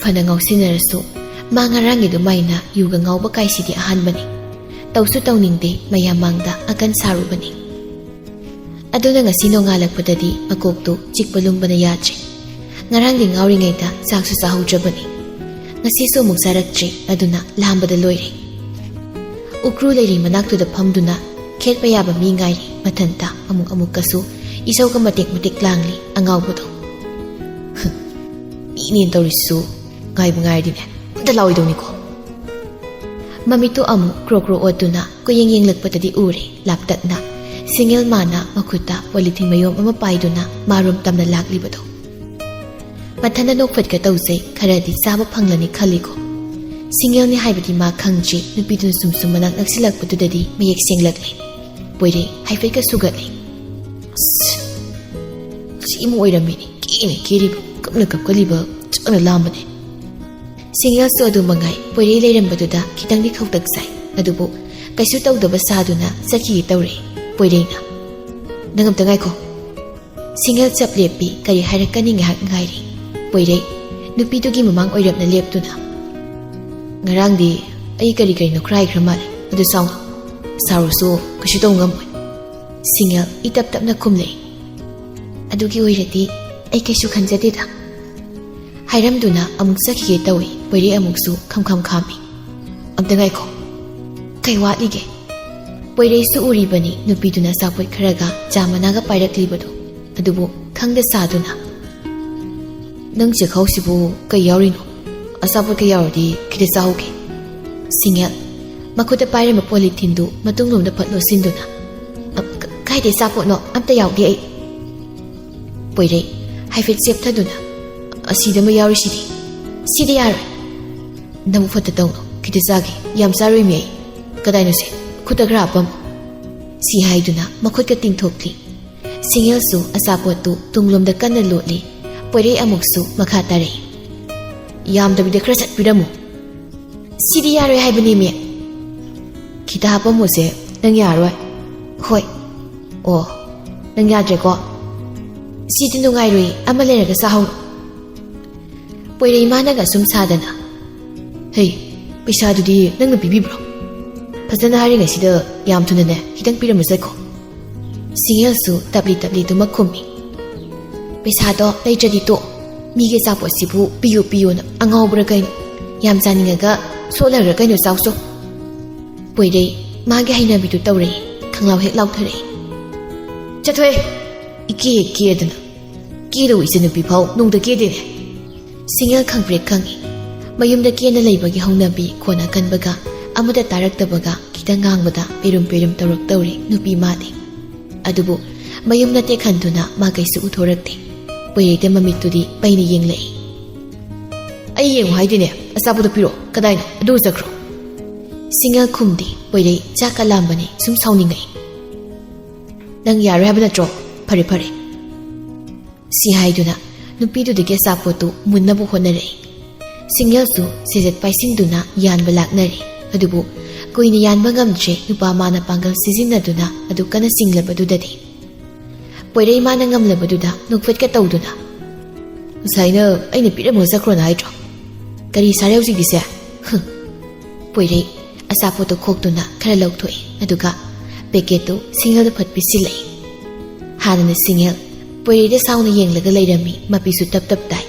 ꯐꯅ ꯉꯥꯎꯁꯤꯟꯅꯔꯁꯨ ꯃꯥ ꯉꯔꯥꯡꯒꯤ ꯑꯗꯨꯃꯥꯏꯅ ꯌꯨꯒ ꯉꯥꯎꯕ ꯀꯥꯏꯁꯤꯗꯤ ꯑꯍꯥꯟꯕꯅꯤ꯫ ꯇꯧꯁꯨ ꯇꯧꯅꯤꯡꯗꯦ, ꯃꯌꯥꯝ ꯃꯥꯡꯗ ꯑꯀꯟ ꯁꯥꯔꯨꯕꯅꯤ꯫ ꯑꯗꯨꯅ ꯉꯁꯤ ꯅꯣꯡꯉꯥꯜꯂꯛꯄꯗꯗꯤ ꯃꯀꯣꯛꯇꯨ ꯆꯤꯛꯄ ꯂꯨꯝꯕꯅ ꯌꯥꯗ꯭ꯔꯦ꯫ ꯉꯔꯥꯡꯗꯤ ꯉꯥꯎꯔꯤꯉꯩꯗ ꯆꯥꯛꯁꯨ ꯆꯥꯍꯧꯗ꯭ꯔꯕꯅꯤ꯫ ꯉꯁꯤꯁꯨ ꯑꯃꯨꯛ ꯆꯥꯔꯛꯇ꯭ꯔꯤ, ꯑꯗꯨꯅ ꯂꯥꯝꯕꯗ ꯂꯣꯏꯔꯦ꯫ ꯎꯀ꯭ꯔꯨ ꯂꯩꯔꯤ ꯃꯅꯥꯛꯇꯨꯗ ꯐꯝꯗꯨꯅ ꯈꯦꯠꯄ ꯌꯥꯕ ꯃꯤ ꯉꯥꯏꯔꯤ꯫ ꯃꯊꯟꯇ ꯑꯃꯨꯛ ꯑꯃꯨꯛꯀꯁꯨ ꯏꯁꯧꯒ ꯃꯇꯦꯛ ꯃꯇꯦꯛ ꯂꯥꯡꯂꯤ ꯑꯉꯥꯎꯕꯗꯣ꯫ "ꯍꯨꯝ, ꯃꯤꯅꯦꯅ ꯇꯧꯔꯤꯁꯤꯁꯨ, ꯉꯥꯏꯕꯨ ꯉꯥꯏꯔꯗꯤꯅꯦ ꯑꯝꯇ ꯂꯥꯎꯏꯗꯧꯅꯤꯀꯣ"꯫ ꯃꯃꯤꯠꯇꯨ ꯑꯃꯨꯛ ꯀ꯭ꯔꯣ ꯀ꯭ꯔꯣ ꯑꯣꯠꯇꯨꯅ ꯀꯣꯏꯌꯦꯡ ꯌꯦꯡꯂꯛꯄꯗꯗꯤ ꯎꯔꯦ ꯂꯥꯞꯇꯛꯅ ꯁꯤꯡꯉꯦꯜ ꯃꯥꯅ ꯃꯈꯨꯠꯇ ꯄꯣꯂꯤꯊꯤꯟ ꯃꯌꯣꯝ ꯑꯃ ꯄꯥꯏꯗꯨꯅ ꯃꯥꯔꯣꯝ ꯇꯝꯅ ꯂꯥꯛꯂꯤꯕꯗꯣ꯫ ꯃꯊꯟꯗ ꯅꯣꯛꯐꯦꯠꯀ ꯇꯧꯖꯩ, ꯈꯔꯗꯤ ꯆꯥꯕ ꯐꯪꯂꯅꯤ ꯈꯜꯂꯤꯀꯣ꯫ ꯁꯤꯡꯉꯦꯜꯅꯤ ꯍꯥꯏꯕꯗꯤ ꯃꯥ ꯈꯪꯗ꯭ꯔꯤ, ꯅꯨꯄꯤꯗꯨꯅ ꯁꯨꯝ ꯁꯨꯝ ꯃꯅꯥꯛ ꯅꯛꯁꯤꯜꯂꯛꯄꯗꯨꯗꯗꯤ ꯃꯌꯦꯛ ꯁꯦꯡꯂꯛꯂꯦ꯫ ꯄꯣꯏꯔꯩ ꯍꯥꯏꯐꯦꯠꯀ ꯁꯨꯒꯠꯂꯦ꯫ "ꯑꯁ, ꯁꯤ ꯑꯃ ꯑꯣꯏꯔꯝꯃꯤꯅꯦ, ꯀꯦꯅ ꯀꯦꯔꯤꯕ, ꯀꯞꯅ ꯀꯞꯀꯜꯂꯤꯕ, ꯆꯥꯛꯅ ꯂꯥꯝꯕꯅꯦ"꯫ ꯁꯤꯡꯉꯦꯜꯁꯨ ꯑꯗꯨ ꯃꯉꯥꯏ, ꯄꯣꯏꯔꯩ ꯂꯩꯔꯝꯕꯗꯨꯗ ꯈꯤꯇꯪꯗꯤ ꯈꯧꯇꯛ ꯆꯥꯏ꯫ ꯑꯗꯨꯕꯨ ꯀꯩꯁꯨ ꯇꯧꯗꯕ ꯁꯥꯗꯨꯅ ꯆꯠꯈꯤꯒꯦ ꯇꯧꯔꯦ ꯄꯣꯏꯔꯩꯅ꯫ "ꯅꯪ ꯑꯝꯇ ꯉꯥꯏꯈꯣ"꯫ ꯁꯤꯡꯉꯦꯜ ꯆꯞ ꯂꯦꯞꯄꯤ, ꯀꯔꯤ ꯍꯥꯏꯔꯛꯀꯅꯤ ꯉꯥꯏꯍꯥꯛ ꯉꯥꯏꯔꯤ꯫ ꯄꯣꯏꯔꯩ ꯅꯨꯄꯤꯗꯨꯒꯤ ꯃꯃꯥꯡ ꯑꯣꯏꯔꯞꯅ ꯂꯦꯞꯇꯨꯅ, "ꯉꯔꯥꯡꯗꯤ ꯑꯩ ꯀꯔꯤ ꯀꯔꯤꯅꯣ ꯈꯔ ꯍꯥꯏꯈ꯭ꯔ ꯃꯥꯜꯂꯦ, ꯑꯗꯨ ꯁꯥꯎꯅꯨ꯫ ꯁꯥꯎꯔꯁꯨ ꯀꯩꯁꯨ ꯇꯧ ꯉꯝꯃꯣꯏ"꯫ ꯁꯤꯡꯉꯦꯜ ꯏꯇꯞ ꯇꯞꯅ ꯈꯨꯝꯂꯛꯏ꯫ "ꯑꯗꯨꯒꯤ ꯑꯣꯏꯔꯗꯤ ꯑꯩ ꯀꯩꯁꯨ ꯈꯟꯖꯗꯦꯗ"꯫ ꯍꯥꯏꯔꯝꯗꯨꯅ ꯑꯃꯨꯛ ꯆꯠꯈꯤꯒꯦ ꯇꯧꯏ꯫ ꯄꯣꯏꯔꯩ ꯑꯃꯨꯛꯁꯨ ꯈꯝꯈꯝ ꯈꯥꯝꯃꯤ꯫ "ꯑꯝꯇ ꯉꯥꯏꯈꯣ꯫ ꯀꯩ ꯋꯥꯠꯂꯤꯒꯦ?" ꯄꯣꯏꯔꯩꯁꯨ ꯎꯔꯤꯕꯅꯤ ꯅꯨꯄꯤꯗꯨꯅ ꯑꯆꯥꯄꯣꯠ ꯈꯔꯒ ꯆꯥ ꯃꯅꯥꯒ ꯄꯥꯏꯔꯛꯂꯤꯕꯗꯨ꯫ ꯑꯗꯨꯕꯨ ꯈꯪꯗ ꯁꯥꯗꯨꯅ, "ꯅꯪ ꯆꯦꯈꯥꯎꯁꯤꯕꯨ ꯀꯩ ꯌꯥꯎꯔꯤꯅꯣ? ꯑꯆꯥꯄꯣꯠꯀ ꯌꯥꯎꯔꯗꯤ ꯈꯤꯇ ꯆꯥꯍꯧꯒꯦ"꯫ ꯁꯤꯡꯉꯦꯜ ꯃꯈꯨꯠꯇ ꯄꯥꯏꯔꯝꯕ ꯄꯣꯂꯤꯊꯤꯟꯗꯨ ꯃꯇꯨꯡꯂꯣꯝꯗ ꯐꯠ ꯂꯣꯠꯁꯤꯟꯗꯨꯅ, "ꯑ, ꯀ-, ꯀꯥꯏꯗꯩ ꯑꯆꯥꯄꯣꯠꯅꯣ? ꯑꯝꯇ ꯌꯥꯎꯗꯦ ꯑꯩ"꯫ ꯄꯣꯏꯔꯩ ꯍꯥꯏꯐꯦꯠ ꯆꯦꯞꯊꯗꯨꯅ, "ꯑꯁꯤꯗ ꯑꯃ ꯌꯥꯎꯔꯤꯁꯤꯗꯤ"꯫ ꯁꯤꯗꯤ ꯌꯥꯔꯣꯏ꯫ ꯅꯕꯨꯛ ꯐꯠꯇ ꯇꯧꯅꯨ꯫ ꯈꯤꯇ ꯆꯥꯒꯦ꯫ ꯌꯥꯝ ꯆꯥꯔꯣꯏꯃꯤ ꯑꯩ꯫ ꯀꯗꯥꯏꯅꯣꯁꯦ? ꯈꯨꯠꯇ ꯈꯔ ꯍꯥꯞꯄꯝꯃꯨ꯫ ꯁꯤ ꯍꯥꯏꯗꯨꯅ ꯃꯈꯨꯠꯀ ꯇꯤꯡꯊꯣꯛꯂꯤ꯫ ꯁꯤꯡꯍꯦꯜꯁꯨ ꯑꯆꯥꯄꯣꯠꯇꯨ ꯇꯨꯡꯂꯣꯝꯗ ꯀꯟꯅ ꯂꯣꯠꯂꯤ꯫ ꯄꯣꯏꯔꯩ ꯑꯃꯨꯛꯁꯨ ꯃꯈꯥ ꯇꯥꯔꯛꯏ꯫ ꯌꯥꯝꯗꯕꯤꯗ ꯈꯔ ꯁꯠ ꯄꯤꯔꯝꯃꯨ꯫ ꯁꯤꯗꯤ ꯌꯥꯔꯣꯏ ꯍꯥꯏꯕꯅꯦꯃꯤ꯫ ꯈꯤꯇ ꯍꯥꯞꯄꯝꯃꯨꯁꯦ꯫ ꯅꯪ ꯌꯥꯔꯣꯏ꯫ ꯍꯣꯏ꯫ ꯑꯣ, ꯅꯪ ꯌꯥꯗ꯭ꯔꯦꯀꯣ? ꯁꯤꯗꯤ ꯅꯨꯡꯉꯥꯏꯔꯣꯏ꯫ ꯑꯃ ꯂꯩꯔꯒ ꯆꯥꯍꯧꯔꯣ꯫ ꯄꯣꯏꯔꯩ ꯃꯥꯅꯒ ꯁꯨꯝ ꯁꯥꯗꯅ, "ꯍꯩ, ꯄꯩꯁꯥꯗꯨꯗꯤ ꯅꯪꯅ ꯄꯤꯕꯤꯕ꯭ꯔꯣ? ꯐꯖꯅ ꯍꯥꯏꯔꯤꯉꯩꯁꯤꯗ ꯌꯥꯝ ꯊꯨꯅꯅꯦ ꯈꯤꯇꯪ ꯄꯤꯔꯝꯃꯨ ꯆꯠꯈꯣ꯫" ꯁꯤꯡꯍꯦꯜꯁꯨ ꯇꯞꯂꯤ ꯇꯞꯂꯤ ꯑꯗꯨꯃꯛ ꯈꯨꯝꯃꯤ꯫ "ꯄꯩꯁꯥꯗꯣ ꯂꯩꯇ꯭ꯔꯗꯤ ꯇꯣꯛ꯫ ꯃꯤꯒꯤ ꯑꯆꯥꯄꯣꯠꯁꯤꯕꯨ ꯄꯤꯌꯨ ꯄꯤꯌꯨꯅ ꯑꯉꯥꯎꯕ꯭ꯔꯥ ꯀꯩꯅꯣ? ꯌꯥꯝ ꯆꯥꯅꯤꯡꯉꯒ ꯁꯣꯠꯂꯒ ꯀꯩꯅꯣ ꯆꯥꯎꯁꯣ꯫" ꯄꯣꯏꯔꯩ ꯃꯥꯒꯤ ꯍꯩꯅꯕꯤꯗꯨ ꯇꯧꯔꯛꯏ꯫ ꯈꯪꯂꯥꯎ ꯍꯦꯛ ꯂꯥꯎꯊꯔꯛꯏ꯫ "ꯆꯠꯊꯣꯛꯑꯦ꯫ ꯏꯀꯦ ꯍꯦꯛ ꯀꯦꯗꯅ꯫ ꯀꯦꯗꯧ ꯏꯆꯟꯅꯨꯄꯤ ꯐꯥꯎ ꯅꯨꯡꯗ ꯀꯦꯗꯦꯅꯦ꯫" ꯁꯤꯡꯍꯦꯜ ꯈꯪꯄ꯭ꯔꯦꯛ ꯈꯪꯏ꯫ ꯃꯌꯨꯝꯗ ꯀꯦꯅ ꯂꯩꯕꯒꯤ ꯍꯧꯅꯕꯤ ꯈꯣꯟ ꯑꯀꯟꯕꯒ ꯑꯃꯠꯇ ꯇꯥꯔꯛꯇꯕꯒ ꯈꯤꯇꯪ ꯉꯥꯡꯕꯗ ꯄꯦꯔꯨꯝ ꯄꯦꯔꯨꯝ ꯇꯧꯔꯛꯇꯧꯔꯤ ꯅꯨꯄꯤ ꯃꯥꯗꯤ꯫ ꯑꯗꯨꯕꯨ ꯃꯌꯨꯝ ꯅꯠꯇꯦ ꯈꯟꯗꯨꯅ ꯃꯥ ꯀꯩꯁꯨ ꯎꯊꯣꯔꯛꯇꯦ꯫ ꯄꯣꯏꯔꯩꯗ ꯃꯃꯤꯠꯇꯨꯗꯤ ꯄꯩꯅ ꯌꯦꯡꯂꯛꯏ꯫ "ꯑꯩ ꯌꯦꯡꯉꯨ ꯍꯥꯏꯗꯦꯅꯦ, ꯑꯆꯥꯄꯣꯠꯇꯣ ꯄꯤꯔꯛꯑꯣ꯫ ꯀꯗꯥꯏꯅꯣ? ꯑꯗꯨ ꯆꯠꯈ꯭ꯔꯣ꯫" ꯁꯤꯡꯍꯦꯜ ꯈꯨꯝꯗꯦ꯫ ꯄꯣꯏꯔꯩ ꯆꯥꯛꯀ ꯂꯥꯝꯕꯅꯦ ꯁꯨꯝ ꯁꯥꯎꯅꯤꯡꯉꯛꯏ꯫ "ꯅꯪ ꯌꯥꯔꯣꯏ ꯍꯥꯏꯕ ꯅꯠꯇ꯭ꯔꯣ? ꯐꯔꯦ, ꯐꯔꯦ꯫" ꯁꯤ ꯍꯥꯏꯗꯨꯅ ꯅꯨꯄꯤꯗꯨꯗꯒꯤ ꯑꯆꯥꯄꯣꯠꯇꯨ ꯃꯨꯟꯅꯕ ꯍꯣꯠꯅꯔꯛꯏ꯫ ꯁꯤꯡꯍꯦꯜꯁꯨ ꯁꯦꯖꯦꯠ ꯄꯥꯏꯁꯤꯟꯗꯨꯅ ꯌꯥꯟꯕ ꯂꯥꯛꯅꯔꯦ꯫ ꯑꯗꯨꯕꯨ ꯀꯨꯏꯅ ꯌꯥꯟꯕ ꯉꯝꯗ꯭ꯔꯦ, ꯅꯨꯄꯥ ꯃꯥꯅ ꯄꯥꯡꯒꯜ ꯁꯤꯖꯤꯟꯅꯗꯨꯅ ꯑꯗꯨ ꯀꯟꯅ ꯆꯤꯡꯂꯕꯗꯨꯗꯗꯤ꯫ ꯄꯣꯏꯔꯩ ꯃꯥꯅ ꯉꯝꯂꯕꯗꯨꯗ ꯅꯣꯛꯐꯦꯠꯀ ꯇꯧꯗꯨꯅ, "ꯉꯁꯥꯏꯅ ꯑꯩꯅ ꯄꯤꯔꯝꯃꯒ ꯆꯠꯈ꯭ꯔꯣꯅ ꯍꯥꯏꯗ꯭ꯔꯣ? ꯀꯔꯤ ꯁꯥꯔꯦ ꯍꯧꯖꯤꯛꯇꯤꯁꯦ? ꯍꯨꯝ꯫" ꯄꯣꯏꯔꯩ ꯑꯆꯥꯄꯣꯠꯇꯣ ꯈꯣꯛꯇꯨꯅ ꯈꯔ ꯂꯧꯊꯣꯛꯏ, ꯑꯗꯨꯒ ꯄꯦꯀꯦꯠꯇꯨ ꯁꯤꯡꯍꯦꯜꯗ ꯐꯠ ꯄꯤꯁꯤꯜꯂꯛꯏ꯫ ꯍꯥꯟꯅꯅ ꯁꯤꯡꯍꯦꯜ ꯄꯣꯏꯔꯩꯗ ꯁꯥꯎꯅ ꯌꯦꯡꯂꯒ ꯂꯩꯔꯝꯃꯤ, ꯃꯄꯤꯁꯨ ꯇꯞ ꯇꯞ ꯇꯥꯏ꯫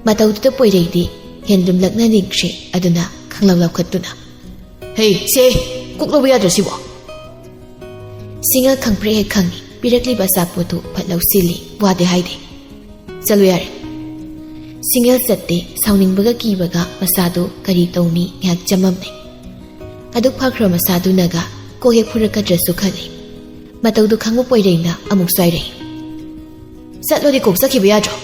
ꯃꯇꯧꯗꯨꯗ ꯄꯣꯏꯔꯩꯗꯤ ꯍꯦꯟꯗꯨꯝ ꯂꯛꯅꯅꯤꯡꯈ꯭ꯔꯦ, ꯑꯗꯨꯅ ꯈꯪꯂꯥꯎ ꯂꯥꯎꯈꯠꯇꯨꯅ, "ꯍꯦ, ꯁꯦ, ꯀꯣꯛ ꯂꯧꯕ ꯌꯥꯗ꯭ꯔꯣ ꯁꯤꯕꯣ?" ꯁꯤꯡꯍꯦꯜ ꯈꯪꯄ꯭ꯔꯦꯛ ꯍꯦꯛ ꯈꯪꯏ, ꯄꯤꯔꯛꯂꯤꯕ ꯑꯆꯥꯄꯣꯠꯇꯨ ꯐꯠ ꯂꯧꯁꯤꯜꯂꯤ, ꯋꯥꯗꯦ ꯍꯥꯏꯗꯦ꯫ "ꯆꯠꯂꯨ ꯌꯥꯔꯦ꯫" ꯁꯤꯡꯍꯦꯜ ꯆꯠꯇꯦ, ꯁꯥꯎꯅꯤꯡꯕꯒ ꯀꯤꯕꯒ ꯃꯁꯥꯗꯨ ꯀꯔꯤ ꯇꯧꯅꯤ ꯉꯥꯏꯍꯥꯛ ꯆꯃꯝꯅꯩ꯫ ꯑꯗꯨꯛ ꯐꯈ꯭ꯔ ꯃꯁꯥꯗꯨꯅꯒ ꯀꯣꯛ ꯍꯦꯛ ꯐꯨꯔꯛꯀꯗ꯭ꯔꯁꯨ ꯈꯜꯂꯤ꯫ ꯃꯇꯧꯗꯨ ꯈꯪꯕ ꯄꯣꯏꯔꯩꯅ ꯑꯃꯨꯛ ꯆꯥꯏꯔꯛꯏ꯫ "ꯆꯠꯂꯣꯗꯤ ꯀꯣꯛ ꯆꯠꯈꯤꯕ ꯌꯥꯗ꯭ꯔꯣ?"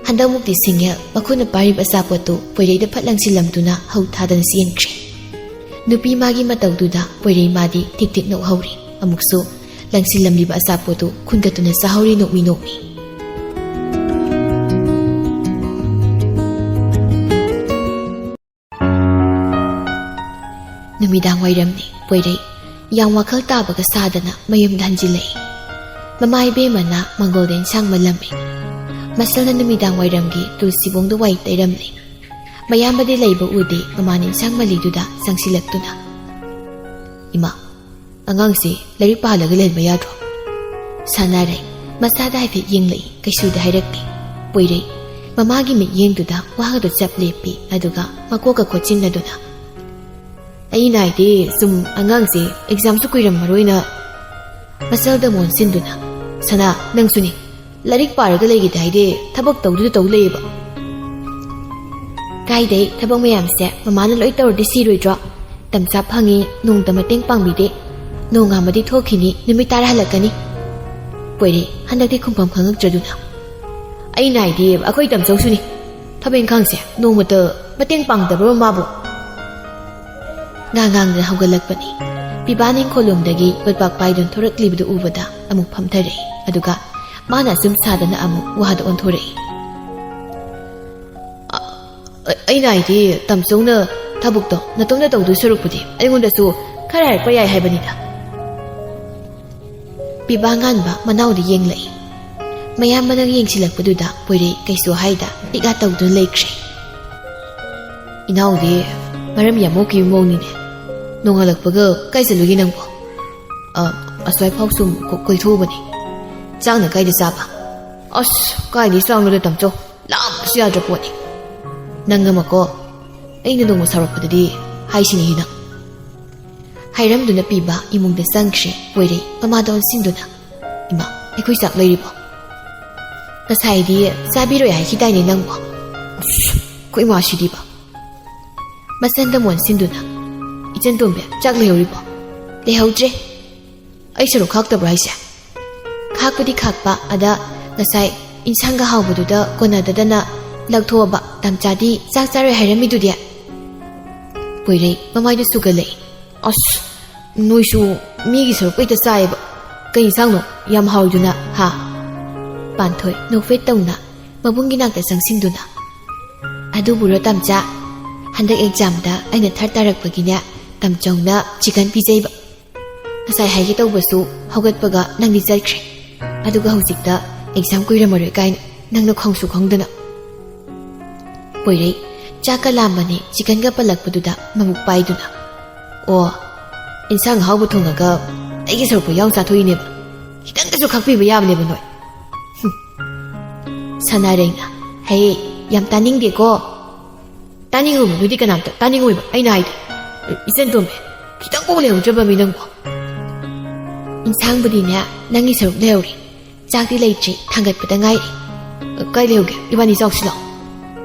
ꯍꯟꯗꯛꯃꯨꯛꯇꯤ ꯁꯤꯡꯉꯦ, ꯃꯈꯨꯠꯅ ꯄꯥꯏꯔꯤꯕ ꯑꯆꯥꯄꯣꯠꯇꯨ ꯄꯣꯏꯔꯩꯗ ꯐꯠ ꯂꯪꯁꯤꯜꯂꯝꯗꯨꯅ ꯍꯧ ꯊꯥꯗꯅ ꯆꯦꯟꯈ꯭ꯔꯦ꯫ ꯅꯨꯄꯤ ꯃꯥꯒꯤ ꯃꯇꯧꯗꯨꯗ ꯄꯣꯏꯔꯩ ꯃꯥꯗꯤ ꯊꯤꯛ ꯊꯤꯛ ꯅꯣꯛꯍꯧꯔꯤ꯫ ꯑꯃꯨꯛꯁꯨ ꯂꯪꯁꯤꯜꯂꯝꯂꯤꯕ ꯑꯆꯥꯄꯣꯠꯇꯨ ꯈꯨꯟꯒꯠꯇꯨꯅ ꯆꯥꯍꯧꯔꯤ ꯅꯣꯛꯃꯤ ꯅꯣꯛꯃꯤ꯫ ꯅꯨꯃꯤꯗꯥꯡ ꯋꯥꯏꯔꯝꯅꯤ꯫ ꯄꯣꯏꯔꯩ ꯌꯥꯝ ꯋꯥꯈꯜ ꯇꯥꯕꯒ ꯁꯥꯗꯅ ꯃꯌꯨꯝꯗ ꯍꯟꯖꯤꯜꯂꯛꯏ꯫ ꯃꯃꯥ ꯏꯕꯦꯝꯃꯅ ꯃꯪꯒꯣꯜꯗ ꯏꯟꯁꯥꯡ ꯃꯜꯂꯝꯃꯤ꯫ ꯃꯁꯜꯅ ꯅꯨꯃꯤꯗꯥꯡ ꯋꯥꯏꯔꯝꯒꯤ ꯇꯨꯜꯁꯤꯕꯣꯡꯗ ꯋꯥꯏ ꯇꯩꯔꯝꯂꯤ꯫ ꯃꯌꯥꯝꯕꯗꯤ ꯂꯩꯕ ꯎꯗꯦ, ꯃꯃꯥꯅ ꯏꯟꯁꯥꯡ ꯃꯜꯂꯤꯗꯨꯗ ꯆꯪꯁꯤꯜꯂꯛꯇꯨꯅ, "ꯏꯃꯥ, ꯑꯉꯥꯡꯁꯤ ꯂꯥꯏꯔꯤꯛ ꯄꯥꯍꯜꯂꯒ ꯂꯩꯍꯟꯕ ꯌꯥꯗ꯭ꯔꯣ?" ꯁꯥꯟꯅꯔꯩ ꯃꯁꯥꯗ ꯍꯥꯏꯐꯦꯠ ꯌꯦꯡꯂꯛꯏ, ꯀꯩꯁꯨꯗꯤ ꯍꯥꯏꯔꯛꯇꯦ꯫ ꯄꯣꯏꯔꯩ ꯃꯃꯥꯒꯤ ꯃꯤꯠꯌꯦꯡꯗꯨꯗ ꯋꯥꯍꯪꯗꯨ ꯆꯞ ꯂꯦꯞꯄꯤ, ꯑꯗꯨꯒ ꯃꯀꯣꯛꯀ ꯈꯣꯠꯆꯤꯟꯅꯗꯨꯅ, "ꯑꯩꯅ ꯍꯥꯏꯗꯤ ꯁꯨꯝ ꯑꯉꯥꯡꯁꯦ ꯑꯦꯛꯖꯥꯝꯁꯨ ꯀꯨꯏꯔꯝꯃꯔꯣꯏꯅ"꯫ ꯃꯁꯜꯗ ꯃꯣꯟꯁꯤꯟꯗꯨꯅ, "ꯁꯅꯥ, ꯅꯪꯁꯨꯅꯤ꯫ ꯂꯥꯏꯔꯤꯛ ꯄꯥꯔꯒ ꯂꯩꯒꯦꯗꯤ ꯍꯥꯏꯗꯦ, ꯊꯕꯛ ꯇꯧꯗꯨꯗ ꯇꯧ ꯂꯩꯌꯦꯕ"꯫ "ꯀꯥꯏꯗꯩ ꯊꯕꯛ ꯃꯌꯥꯝꯁꯦ ꯃꯃꯥꯅ ꯂꯣꯏ ꯇꯧꯔꯗꯤ ꯁꯤꯔꯣꯏꯗ꯭ꯔꯣ? ꯇꯝꯆꯥ ꯐꯪꯉꯤ, ꯅꯣꯡꯇ ꯃꯇꯦꯡ ꯄꯥꯡꯕꯤꯗꯦ꯫ ꯅꯣꯡꯉꯥꯟꯕꯗꯤ ꯊꯣꯛꯈꯤꯅꯤ, ꯅꯨꯃꯤꯠ ꯇꯥꯔ ꯍꯜꯂꯛꯀꯅꯤ"꯫ ꯄꯣꯏꯔꯩ ꯍꯟꯗꯛꯇꯤ ꯈꯨꯝꯐꯝ ꯈꯪꯉꯛꯇ꯭ꯔꯗꯨꯅ, "ꯑꯩꯅ ꯍꯥꯏꯗꯤ ꯑꯩꯈꯣꯏ ꯇꯝꯆꯧꯁꯨꯅꯤ꯫ ꯊꯕꯛ ꯏꯪꯈꯥꯡꯁꯦ ꯅꯣꯡꯃꯇ ꯃꯇꯦꯡ ꯄꯥꯡꯗꯕ꯭ꯔꯣ ꯃꯥꯕꯨ?" ꯉꯥꯡ ꯉꯥꯡꯗꯨꯅ ꯍꯧꯒꯠꯂꯛꯄꯅꯤ꯫ ꯄꯤꯕꯥꯅ ꯏꯪꯈꯣꯜꯂꯣꯝꯗꯒꯤ ꯀꯣꯠꯄꯥꯛ ꯄꯥꯏꯗꯨꯅ ꯊꯣꯔꯛꯂꯤꯕꯗꯨ ꯎꯕꯗ ꯑꯃꯨꯛ ꯐꯝꯊꯔꯛꯏ꯫ ꯑꯗꯨꯒ ꯃꯥꯅ ꯑꯁꯨꯝ ꯁꯥꯗꯅ ꯑꯃꯨꯛ ꯋꯥꯗ ꯑꯣꯟꯊꯣꯔꯛꯏ꯫ "ꯑ-, ꯑ-, ꯑꯩꯅ ꯍꯥꯏꯗꯤ, ꯇꯝꯆꯧꯅ ꯊꯕꯛꯇꯣ ꯅꯇꯣꯝꯇ ꯇꯧꯗꯣꯏ ꯁꯔꯨꯛꯄꯨꯗꯤ ꯑꯩꯉꯣꯟꯗꯁꯨ ꯈꯔ ꯍꯥꯏꯔꯛꯄ ꯌꯥꯏ ꯍꯥꯏꯕꯅꯤꯗ"꯫ ꯄꯤꯕꯥ ꯉꯥꯟꯕ ꯃꯅꯥꯎꯗ ꯌꯦꯡꯂꯛꯏ꯫ ꯃꯌꯥꯝꯕꯅ ꯌꯦꯡꯁꯤꯜꯂꯛꯄꯗꯨꯗ ꯄꯣꯏꯔꯩ ꯀꯩꯁꯨ ꯍꯥꯏꯗ ꯄꯤꯛꯑ ꯇꯧꯗꯨꯅ ꯂꯩꯈ꯭ꯔꯦ꯫ "ꯏꯅꯥꯎꯗꯤ ꯃꯔꯝ ꯌꯥꯝ ꯃꯣꯛꯈꯤꯕ ꯃꯑꯣꯡꯅꯤꯅꯦ꯫ ꯅꯣꯡꯉꯥꯜꯂꯛꯄꯒ ꯀꯥꯏ ꯆꯠꯂꯨꯒꯦ ꯅꯪꯕꯣ?" "ꯑ, ꯑꯁ꯭ꯋꯥꯏ ꯐꯥꯎ ꯁꯨꯝ ꯀꯣ-, ꯀꯣꯏꯊꯣꯛꯎꯕꯅꯤ"꯫ "ꯆꯥꯛꯅ ꯀꯥꯏꯗ ꯆꯥꯕ?" "ꯑꯁ, ꯀꯥꯏꯗꯩ ꯆꯥꯛꯅꯣꯗ ꯇꯝꯆꯧ, ꯂꯥꯝꯕꯁꯨ ꯌꯥꯗ꯭ꯔ ꯄꯣꯠꯅꯤ"꯫ "ꯅꯪ ꯑꯃꯀꯣ, ꯑꯩꯅ ꯅꯣꯡꯃ ꯁꯥꯎꯔꯛꯄꯗꯗꯤ ꯍꯥꯏꯁꯤꯅꯤ ꯅꯪ"꯫ ꯍꯥꯏꯔꯝꯗꯨꯅ ꯄꯤꯕ ꯏꯃꯨꯡꯗ ꯆꯪꯈ꯭ꯔꯦ꯫ ꯄꯣꯏꯔꯩ ꯃꯃꯥꯗ ꯑꯣꯟꯁꯤꯟꯗꯨꯅ, "ꯏꯃꯥ, ꯑꯩꯈꯣꯏ ꯆꯥꯛ ꯂꯩꯔꯤꯕꯣ? ꯉꯁꯥꯏꯗꯤ ꯆꯥꯕꯤꯔꯣꯏ ꯍꯥꯏꯈꯤꯗꯥꯏꯅꯦ ꯅꯪꯕꯣ?" "ꯑꯁ, ꯑꯩꯈꯣꯏ ꯏꯃꯥꯁꯤꯗꯤꯕ"꯫ ꯃꯁꯟꯗ ꯃꯣꯟꯁꯤꯟꯗꯨꯅ, "ꯏꯆꯟ ꯇꯣꯝꯕꯤ, ꯆꯥꯛ ꯂꯩꯍꯧꯔꯤꯕꯣ?" "ꯂꯩꯍꯧꯗ꯭ꯔꯦ"꯫ "ꯑꯩ ꯁꯔꯨꯛ ꯈꯥꯛꯇꯕ꯭ꯔꯣ ꯍꯥꯏꯁꯦ?" ꯈꯥꯛꯄꯗꯤ ꯈꯥꯛꯄ, ꯑꯗ ꯉꯁꯥꯏ ꯏꯟꯁꯥꯡꯒ ꯍꯥꯎꯕꯗꯨꯗ ꯀꯣꯟꯅꯗꯗꯅ ꯂꯧꯊꯣꯛꯑꯕ ꯇꯥꯝꯆꯥꯗꯤ ꯆꯥꯛ ꯆꯥꯔꯣꯏ ꯍꯥꯏꯔꯝꯃꯤꯗꯨꯗꯤ? ꯄꯣꯏꯔꯩ ꯃꯃꯥꯏꯗꯨ ꯁꯨꯒꯠꯂꯛꯏ꯫ ꯑꯁ, ꯅꯣꯏꯁꯨ ꯃꯤꯒꯤ ꯁꯔꯨꯛ ꯍꯦꯛꯇ ꯆꯥꯏꯌꯦꯕ꯫ ꯀꯩ ꯏꯟꯁꯥꯡꯅꯣ ꯌꯥꯝ ꯍꯥꯎꯏꯗꯨꯅ, ꯍꯥ? ꯄꯥꯟꯊꯣꯏ ꯅꯣꯛꯐꯦꯠ ꯇꯧꯅ ꯃꯕꯨꯡꯒꯤ ꯅꯥꯛꯇ ꯆꯪꯁꯤꯟꯗꯨꯅ, ꯑꯗꯨꯕꯨꯔꯣ ꯇꯥꯝꯆꯥ, ꯍꯟꯗꯛ ꯑꯦꯛꯖꯥꯝꯗ ꯑꯩꯅ ꯊꯥꯔꯠ ꯇꯥꯔꯛꯄꯒꯤꯅꯦ, ꯇꯥꯝꯆꯧꯅ ꯆꯤꯀꯟ ꯄꯤꯖꯩꯕ꯫ ꯉꯁꯥꯏ ꯍꯥꯏꯒꯦ ꯇꯧꯕꯁꯨ ꯍꯧꯒꯠꯄꯒ ꯅꯪꯗꯤ ꯆꯠꯈ꯭ꯔꯦ, ꯑꯗꯨꯒ ꯍꯧꯖꯤꯛꯇ ꯑꯦꯛꯖꯥꯝ ꯀꯨꯏꯔꯝꯃꯔꯣꯏ ꯀꯥꯏꯅ ꯅꯪꯅ ꯈꯪꯁꯨ ꯈꯪꯗꯅ꯫ ꯄꯣꯏꯔꯩ ꯆꯥꯛꯀ ꯂꯥꯝꯕꯅꯦ ꯆꯤꯀꯟꯒ ꯄꯜꯂꯛꯄꯗꯨꯗ ꯃꯕꯨꯛ ꯄꯥꯏꯗꯨꯅ, ꯑꯣ, ꯏꯟꯁꯥꯡ ꯑꯍꯥꯎꯕ ꯊꯣꯡꯉꯒ ꯑꯩꯒꯤ ꯁꯔꯨꯛꯄꯨ ꯌꯥꯎ ꯆꯥꯊꯣꯛꯏꯅꯦꯕ꯫ ꯈꯤꯇꯪꯗꯁꯨ ꯈꯥꯛꯄꯤꯕ ꯌꯥꯕꯅꯦꯕ ꯅꯣꯏ꯫ ꯍꯨꯝ꯫ ꯁꯅꯥꯔꯩꯅ, ꯍꯦ, ꯌꯥꯝ ꯇꯥꯅꯤꯡꯗꯦꯀꯣ꯫ ꯇꯥꯅꯤꯡꯉꯨꯕ ꯅꯣꯏꯗꯤ ꯀꯅꯥꯝꯇ ꯇꯥꯅꯤꯡꯉꯣꯏꯕ ꯑꯩꯅ ꯍꯥꯏꯗꯤ꯫ ꯏꯆꯟ ꯇꯣꯝꯕꯤ, ꯈꯤꯇꯪꯐꯥꯎ ꯂꯩꯍꯧꯗ꯭ꯔꯕ ꯃꯤ ꯅꯪꯕꯨ꯫ ꯏꯟꯁꯥꯡꯕꯨꯗꯤꯅꯦ, ꯅꯪꯒꯤ ꯁꯔꯨꯛ ꯂꯩꯍꯧꯔꯤ꯫ ꯆꯥꯛꯇꯤ ꯂꯩꯇ꯭ꯔꯤ, ꯊꯥꯡꯒꯠꯄꯗ ꯉꯥꯏꯔꯤ꯫ ꯀꯥꯏ ꯂꯩꯍꯧꯒꯦ? ꯏꯕꯥꯅꯤ ꯆꯥꯎꯁꯤ ꯂꯥꯎ꯫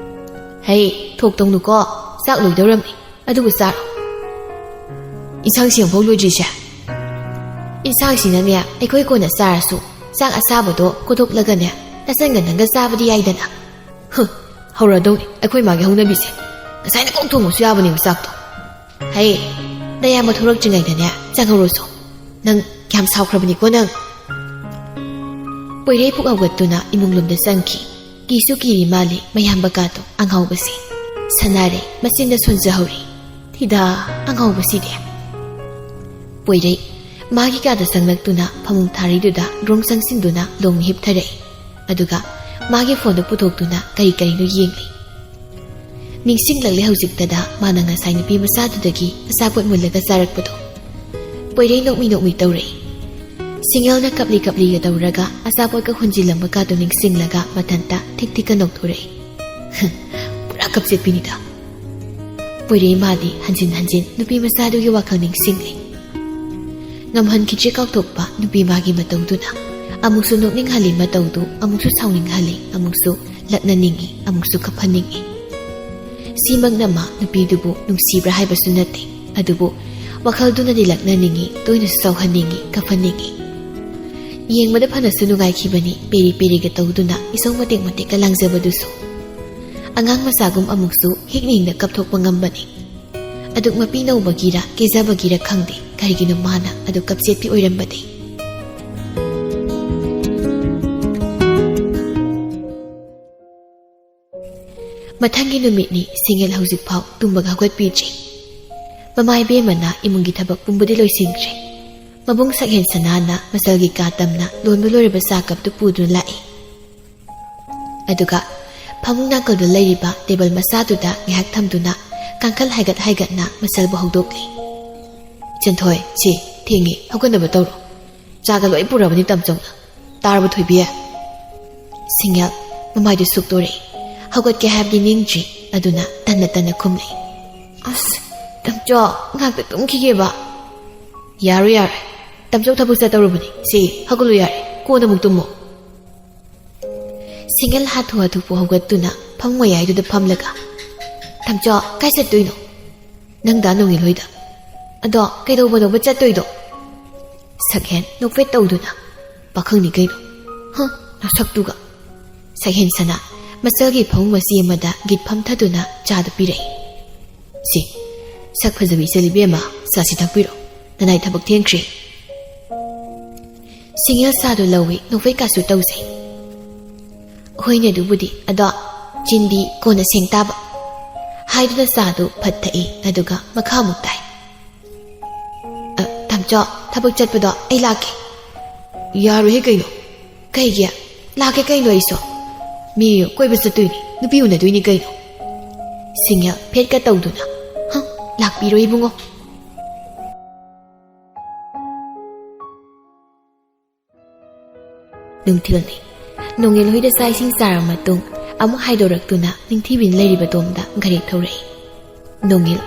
ꯍꯩ, ꯊꯣꯛ ꯇꯧꯅꯨꯀꯣ, ꯆꯥꯛ ꯂꯣꯏꯗꯧꯔꯝꯅꯤ, ꯑꯗꯨꯕꯨ ꯆꯥꯔꯣ꯫ ꯏꯟꯁꯥꯡ ꯁꯦꯝꯐꯧ ꯂꯣꯏꯗ꯭ꯔꯤꯁꯦ? ꯏꯟꯁꯥꯡꯁꯤꯅꯅꯦ, ꯑꯩꯈꯣꯏ ꯀꯣꯟꯅ ꯆꯥꯔꯁꯨ, ꯆꯥꯛ ꯑꯁꯥꯕꯗꯣ ꯀꯣꯊꯣꯛꯂꯒꯅꯦ, ꯅꯆꯟꯒ ꯅꯪꯒ ꯆꯥꯕꯗꯤ ꯌꯥꯏꯗꯅ꯫ ꯍꯨ, ꯍꯧꯔꯗꯧꯅꯤ ꯑꯩꯈꯣꯏ ꯃꯥꯒꯤ ꯍꯧꯅꯕꯤꯁꯦ꯫ ꯉꯁꯥꯏꯅ ꯀꯣꯛ ꯊꯣꯡꯕꯁꯨ ꯌꯥꯕꯅꯦꯕ ꯆꯥꯛꯇꯣ꯫ ꯍꯩ, ꯅꯌꯥꯝꯕ ꯊꯣꯔꯛꯇ꯭ꯔꯤꯉꯩꯗꯅꯦ ꯆꯪꯍꯧꯔꯣꯁꯣ꯫ ꯅꯪ ꯀꯌꯥꯝ ꯁꯥꯎꯈ꯭ꯔꯕꯅꯤꯀꯣ ꯅꯪ꯫ ꯄꯣꯏꯔꯩ ꯄꯨꯛ ꯍꯧꯒꯠꯇꯨꯅ ꯏꯃꯨꯡꯂꯣꯝꯗ ꯆꯪꯈꯤ꯫ ꯀꯤꯁꯨ ꯀꯤꯔꯤ ꯃꯥꯜꯂꯤ ꯃꯌꯥꯝꯕ ꯀꯥꯗꯣ ꯑꯉꯥꯎꯕꯁꯦ꯫ ꯁꯅꯥꯔꯩ ꯃꯆꯤꯟꯗ ꯁꯣꯟꯖꯍꯧꯔꯤ꯫ ꯊꯤꯗꯥ, ꯑꯉꯥꯎꯕꯁꯤꯗꯤ꯫ ꯄꯣꯏꯔꯩ ꯃꯥꯒꯤ ꯀꯥꯗ ꯆꯪꯂꯛꯇꯨꯅ ꯐꯃꯨꯡ ꯊꯥꯔꯤꯗꯨꯗ ꯗ꯭ꯔꯣꯡ ꯆꯪꯁꯤꯟꯗꯨꯅ ꯂꯣꯡ ꯍꯤꯞꯊꯔꯛꯏ꯫ ꯑꯗꯨꯒ ꯃꯥꯒꯤ ꯐꯣꯟꯗꯨ ꯄꯨꯊꯣꯛꯇꯨꯅ ꯀꯔꯤ ꯀꯔꯤꯅꯣ ꯌꯦꯡꯂꯤ꯫ ꯅꯤꯡꯁꯤꯡꯂꯛꯂꯦ ꯍꯧꯖꯤꯛꯇꯗ ꯃꯥꯅ ꯉꯁꯥꯏ ꯅꯨꯄꯤ ꯃꯆꯥꯗꯨꯗꯒꯤ ꯑꯆꯥꯄꯣꯠ ꯃꯨꯜꯂꯒ ꯆꯥꯔꯛꯄꯗꯣ꯫ ꯄꯣꯏꯔꯩ ꯅꯣꯛꯃꯤ ꯅꯣꯛꯃꯤ ꯇꯧꯔꯛꯏ꯫ ꯁꯤꯡꯒꯦꯜꯅ ꯀꯞꯂꯤ ꯀꯞꯂꯤꯒ ꯇꯧꯔꯒ ꯑꯆꯥꯄꯣꯠꯀ ꯍꯨꯟꯖꯤꯜꯂꯝꯕ ꯀꯥꯗꯨ ꯅꯤꯡꯁꯤꯡꯂꯒ ꯃꯊꯟꯇ ꯊꯤꯛ ꯊꯤꯛꯀ ꯅꯣꯛꯊꯣꯔꯛꯏ꯫ ꯄꯨꯔꯥ ꯀꯞꯆꯦꯠꯄꯤꯅꯤꯗ꯫ ꯄꯣꯏꯔꯩ ꯃꯥꯗꯤ ꯍꯟꯖꯤꯟ ꯍꯟꯖꯤꯟ ꯅꯨꯄꯤ ꯃꯆꯥꯗꯨꯒꯤ ꯋꯥꯈꯜ ꯅꯤꯡꯁꯤꯡꯂꯤ꯫ ꯉꯝꯍꯟꯈꯤꯗ꯭ꯔꯦ ꯀꯥꯎꯊꯣꯛꯄ ꯅꯨꯄꯤ ꯃꯥꯒꯤ ꯃꯇꯧꯗꯨꯅ꯫ ꯑꯃꯨꯛꯁꯨ ꯅꯣꯛꯅꯤꯡꯍꯜꯂꯤ ꯃꯇꯧꯗꯨ, ꯑꯃꯨꯛꯁꯨ ꯁꯥꯎꯅꯤꯡꯍꯜꯂꯤ, ꯑꯃꯨꯛꯁꯨ ꯂꯛꯅꯅꯤꯡꯏ, ꯑꯃꯨꯛꯁꯨ ꯀꯞꯍꯟꯅꯤꯡꯏ꯫ ꯁꯤꯃꯛꯅ ꯃꯥ ꯅꯨꯄꯤꯗꯨꯕꯨ ꯅꯨꯡꯁꯤꯕ꯭ꯔꯥ ꯍꯥꯏꯕꯁꯨ ꯅꯠꯇꯦ, ꯑꯗꯨꯕꯨ ꯋꯥꯈꯜꯗꯨꯅꯗꯤ ꯂꯛꯅꯅꯤꯡꯏ, ꯇꯣꯏꯅꯁꯨ ꯁꯥꯎꯍꯟꯅꯤꯡꯏ, ꯀꯞꯍꯟꯅꯤꯡꯏ꯫ ꯌꯦꯡꯕꯗ ꯐꯅꯁꯨ ꯅꯨꯡꯉꯥꯏꯈꯤꯕꯅꯤ, ꯄꯦꯔꯤ ꯄꯦꯔꯤꯒ ꯇꯧꯗꯨꯅ ꯏꯁꯧ ꯃꯇꯦꯛ ꯃꯇꯦꯛꯀ ꯂꯥꯡꯖꯕꯗꯨꯁꯨ꯫ ꯑꯉꯥꯡ ꯃꯆꯥꯒꯨꯝ ꯑꯃꯨꯛꯁꯨ ꯍꯤꯛꯅ ꯍꯤꯡꯅ ꯀꯞꯊꯣꯛꯄ ꯉꯝꯕꯅꯤ꯫ ꯑꯗꯨꯛ ꯃꯄꯤ ꯅꯧꯕꯒꯤꯔ ꯀꯦꯖꯕꯒꯤꯔ ꯈꯪꯗꯦ, ꯀꯔꯤꯒꯤꯅꯣ ꯃꯥꯅ ꯑꯗꯨꯛ ꯀꯞꯆꯦꯠꯄꯤ ꯑꯣꯏꯔꯝꯕꯗꯤ? ꯃꯊꯪꯒꯤ ꯅꯨꯃꯤꯠꯅꯤ ꯁꯤꯡꯉꯦꯜ ꯍꯧꯖꯤꯛꯐꯥꯎ ꯇꯨꯝꯕꯒ ꯍꯧꯒꯠꯄꯤꯗ꯭ꯔꯤ꯫ ꯃꯃꯥ ꯏꯕꯦꯝꯃꯅ ꯏꯃꯨꯡꯒꯤ ꯊꯕꯛ ꯄꯨꯝꯕꯗꯤ ꯂꯣꯏꯁꯤꯟꯈ꯭ꯔꯦ꯫ ꯃꯕꯨꯡ ꯁꯛꯍꯦꯟ ꯁꯅꯥꯅ ꯃꯆꯜꯒꯤ ꯀꯥ ꯇꯝꯅ ꯂꯣꯟꯕ ꯂꯣꯏꯔꯕ ꯆꯥ ꯀꯞꯇꯨ ꯄꯨꯗꯨꯅ ꯂꯥꯛꯏ꯫ ꯑꯗꯨꯒ ꯐꯃꯨꯡ ꯅꯥꯀꯜꯗ ꯂꯩꯔꯤꯕ ꯇꯦꯕꯜ ꯃꯆꯥꯗꯨꯗ ꯉꯥꯏꯍꯥꯛ ꯊꯝꯗꯨꯅ ꯀꯥꯡꯈꯜ ꯍꯥꯏꯒꯠ ꯍꯥꯏꯒꯠꯅ ꯃꯆꯜꯕꯨ ꯍꯧꯗꯣꯛꯂꯤ꯫ "ꯏꯆꯟꯊꯣꯏ, ꯁꯤ ꯊꯦꯡꯉꯤ, ꯍꯧꯒꯠꯅꯕ ꯇꯧꯔꯣ꯫ ꯆꯥꯒ ꯂꯣꯏ ꯄꯨꯔꯕꯅꯤ ꯇꯝꯆꯧꯅ꯫ ꯇꯥꯔꯕ ꯊꯣꯏꯕꯤ?" ꯁꯤꯡꯌꯥꯜ ꯃꯃꯥꯏꯗꯨ ꯁꯨꯛꯇꯣꯔꯛꯏ꯫ ꯍꯧꯒꯠꯀꯦ ꯍꯥꯏꯕꯗꯤ ꯅꯤꯡꯗ꯭ꯔꯤ, ꯑꯗꯨꯅ ꯇꯟꯅ ꯇꯟꯅ ꯈꯨꯝꯂꯛꯏ꯫ "ꯑꯁ, ꯇꯝꯆꯧ, ꯉꯥꯏꯍꯥꯛꯇ ꯇꯨꯝꯈꯤꯒꯦꯕ꯫" "ꯌꯥꯔꯣꯏ, ꯌꯥꯔꯣꯏ꯫ ꯇꯝꯆꯧ ꯊꯕꯛ ꯆꯠꯇꯧꯔꯨꯕꯅꯤ꯫ ꯁꯤ, ꯍꯧꯒꯠꯂꯨ ꯌꯥꯔꯦ, ꯀꯣꯟꯅ ꯑꯃꯨꯛ ꯇꯨꯝꯃꯣ꯫" ꯁꯤꯡꯒꯜ ꯍꯥꯊꯨ ꯍꯥꯊꯨ ꯍꯧꯒꯠꯇꯨꯅ ꯐꯃꯨꯡ ꯃꯌꯥꯏꯗꯨꯗ ꯐꯝꯂꯒ, "ꯇꯝꯆꯧ, ꯀꯥꯏ ꯆꯠꯇꯣꯏꯅꯣ?" "ꯅꯪꯗ ꯅꯣꯡꯉꯤꯜ ꯍꯣꯏꯗ꯫" "ꯑꯗꯣ ꯀꯩꯗꯧꯕꯅꯣꯕ ꯆꯠꯇꯣꯏꯗꯣ?" ꯁꯛꯍꯦꯟ ꯅꯣꯛꯐꯦꯠ ꯇꯧꯗꯨꯅ, "ꯄꯥꯈꯪꯅꯤ ꯀꯩꯅꯣ꯫ ꯍ, ꯅꯁꯛꯇꯨꯒ꯫" ꯁꯛꯍꯦꯟ ꯁꯅꯥ ꯃꯆꯜꯒꯤ ꯐꯃꯨꯡ ꯃꯆꯤ ꯑꯃꯗ ꯒꯤꯠ ꯐꯝꯊꯗꯨꯅ ꯆꯥꯗꯨ ꯄꯤꯔꯛꯏ꯫ "ꯁꯤ, ꯁꯛ ꯐꯖꯕꯤ ꯏꯆꯜ ꯏꯕꯦꯝꯃ, ꯆꯥꯁꯤ ꯊꯛꯄꯤꯔꯣ꯫ ꯅꯅꯥꯏ ꯊꯕꯛ ꯊꯦꯡꯈ꯭ꯔꯦ꯫" ꯁꯤꯡꯌꯦꯜ ꯆꯥꯗꯨ ꯂꯧꯏ, ꯅꯣꯛꯐꯦꯠꯀꯁꯨ ꯇꯧꯖꯩ꯫ "ꯍꯣꯏꯅꯦ, ꯑꯗꯨꯕꯨꯗꯤ, ꯑꯗꯣ ꯆꯤꯟꯗꯤ ꯀꯣꯟꯅ ꯁꯦꯡ ꯇꯥꯕ꯫" ꯍꯥꯏꯗꯨꯅ ꯆꯥꯗꯨ ꯐꯠ ꯊꯛꯏ, ꯑꯗꯨꯒ ꯃꯈꯥ ꯑꯃꯨꯛ ꯇꯥꯏ꯫ "ꯑ, ꯇꯥꯃꯣꯆꯧ, ꯊꯕꯛ ꯆꯠꯄꯗꯣ ꯑꯩ ꯂꯥꯛꯀꯦ꯫" "ꯌꯥꯔꯣꯏꯍꯦ ꯀꯩꯅꯣ꯫" "ꯀꯩꯒꯤ? ꯂꯥꯛꯀꯦ ꯀꯩꯅꯣ ꯑꯩꯁꯨ꯫ ꯃꯤ ꯀꯣꯏꯕ ꯆꯠꯇꯣꯏꯅꯤ, ꯅꯨꯄꯤ ꯎꯅꯗꯣꯏꯅꯤ ꯀꯩꯅꯣ꯫" ꯁꯤꯡꯌꯦꯜ ꯐꯦꯠꯀ ꯇꯧꯗꯨꯅ, "ꯍꯪ, ꯂꯥꯛꯄꯤꯔꯣ ꯏꯕꯨꯡꯉꯣ꯫" ꯅꯨꯡꯊꯤꯜꯅꯤ꯫ ꯅꯣꯡꯉꯤꯜ ꯍꯣꯏꯗ ꯆꯥꯛ ꯏꯁꯤꯡ ꯆꯥꯔꯕ ꯃꯇꯨꯡ, ꯑꯃꯨꯛ ꯍꯥꯏꯗꯣꯔꯛꯇꯨꯅ ꯅꯤꯡꯊꯤꯕꯤꯅ ꯂꯩꯔꯤꯕ ꯗꯣꯝꯗ ꯒꯥꯔꯤ ꯊꯧꯔꯛꯏ꯫ ꯅꯣꯡꯉꯤꯜ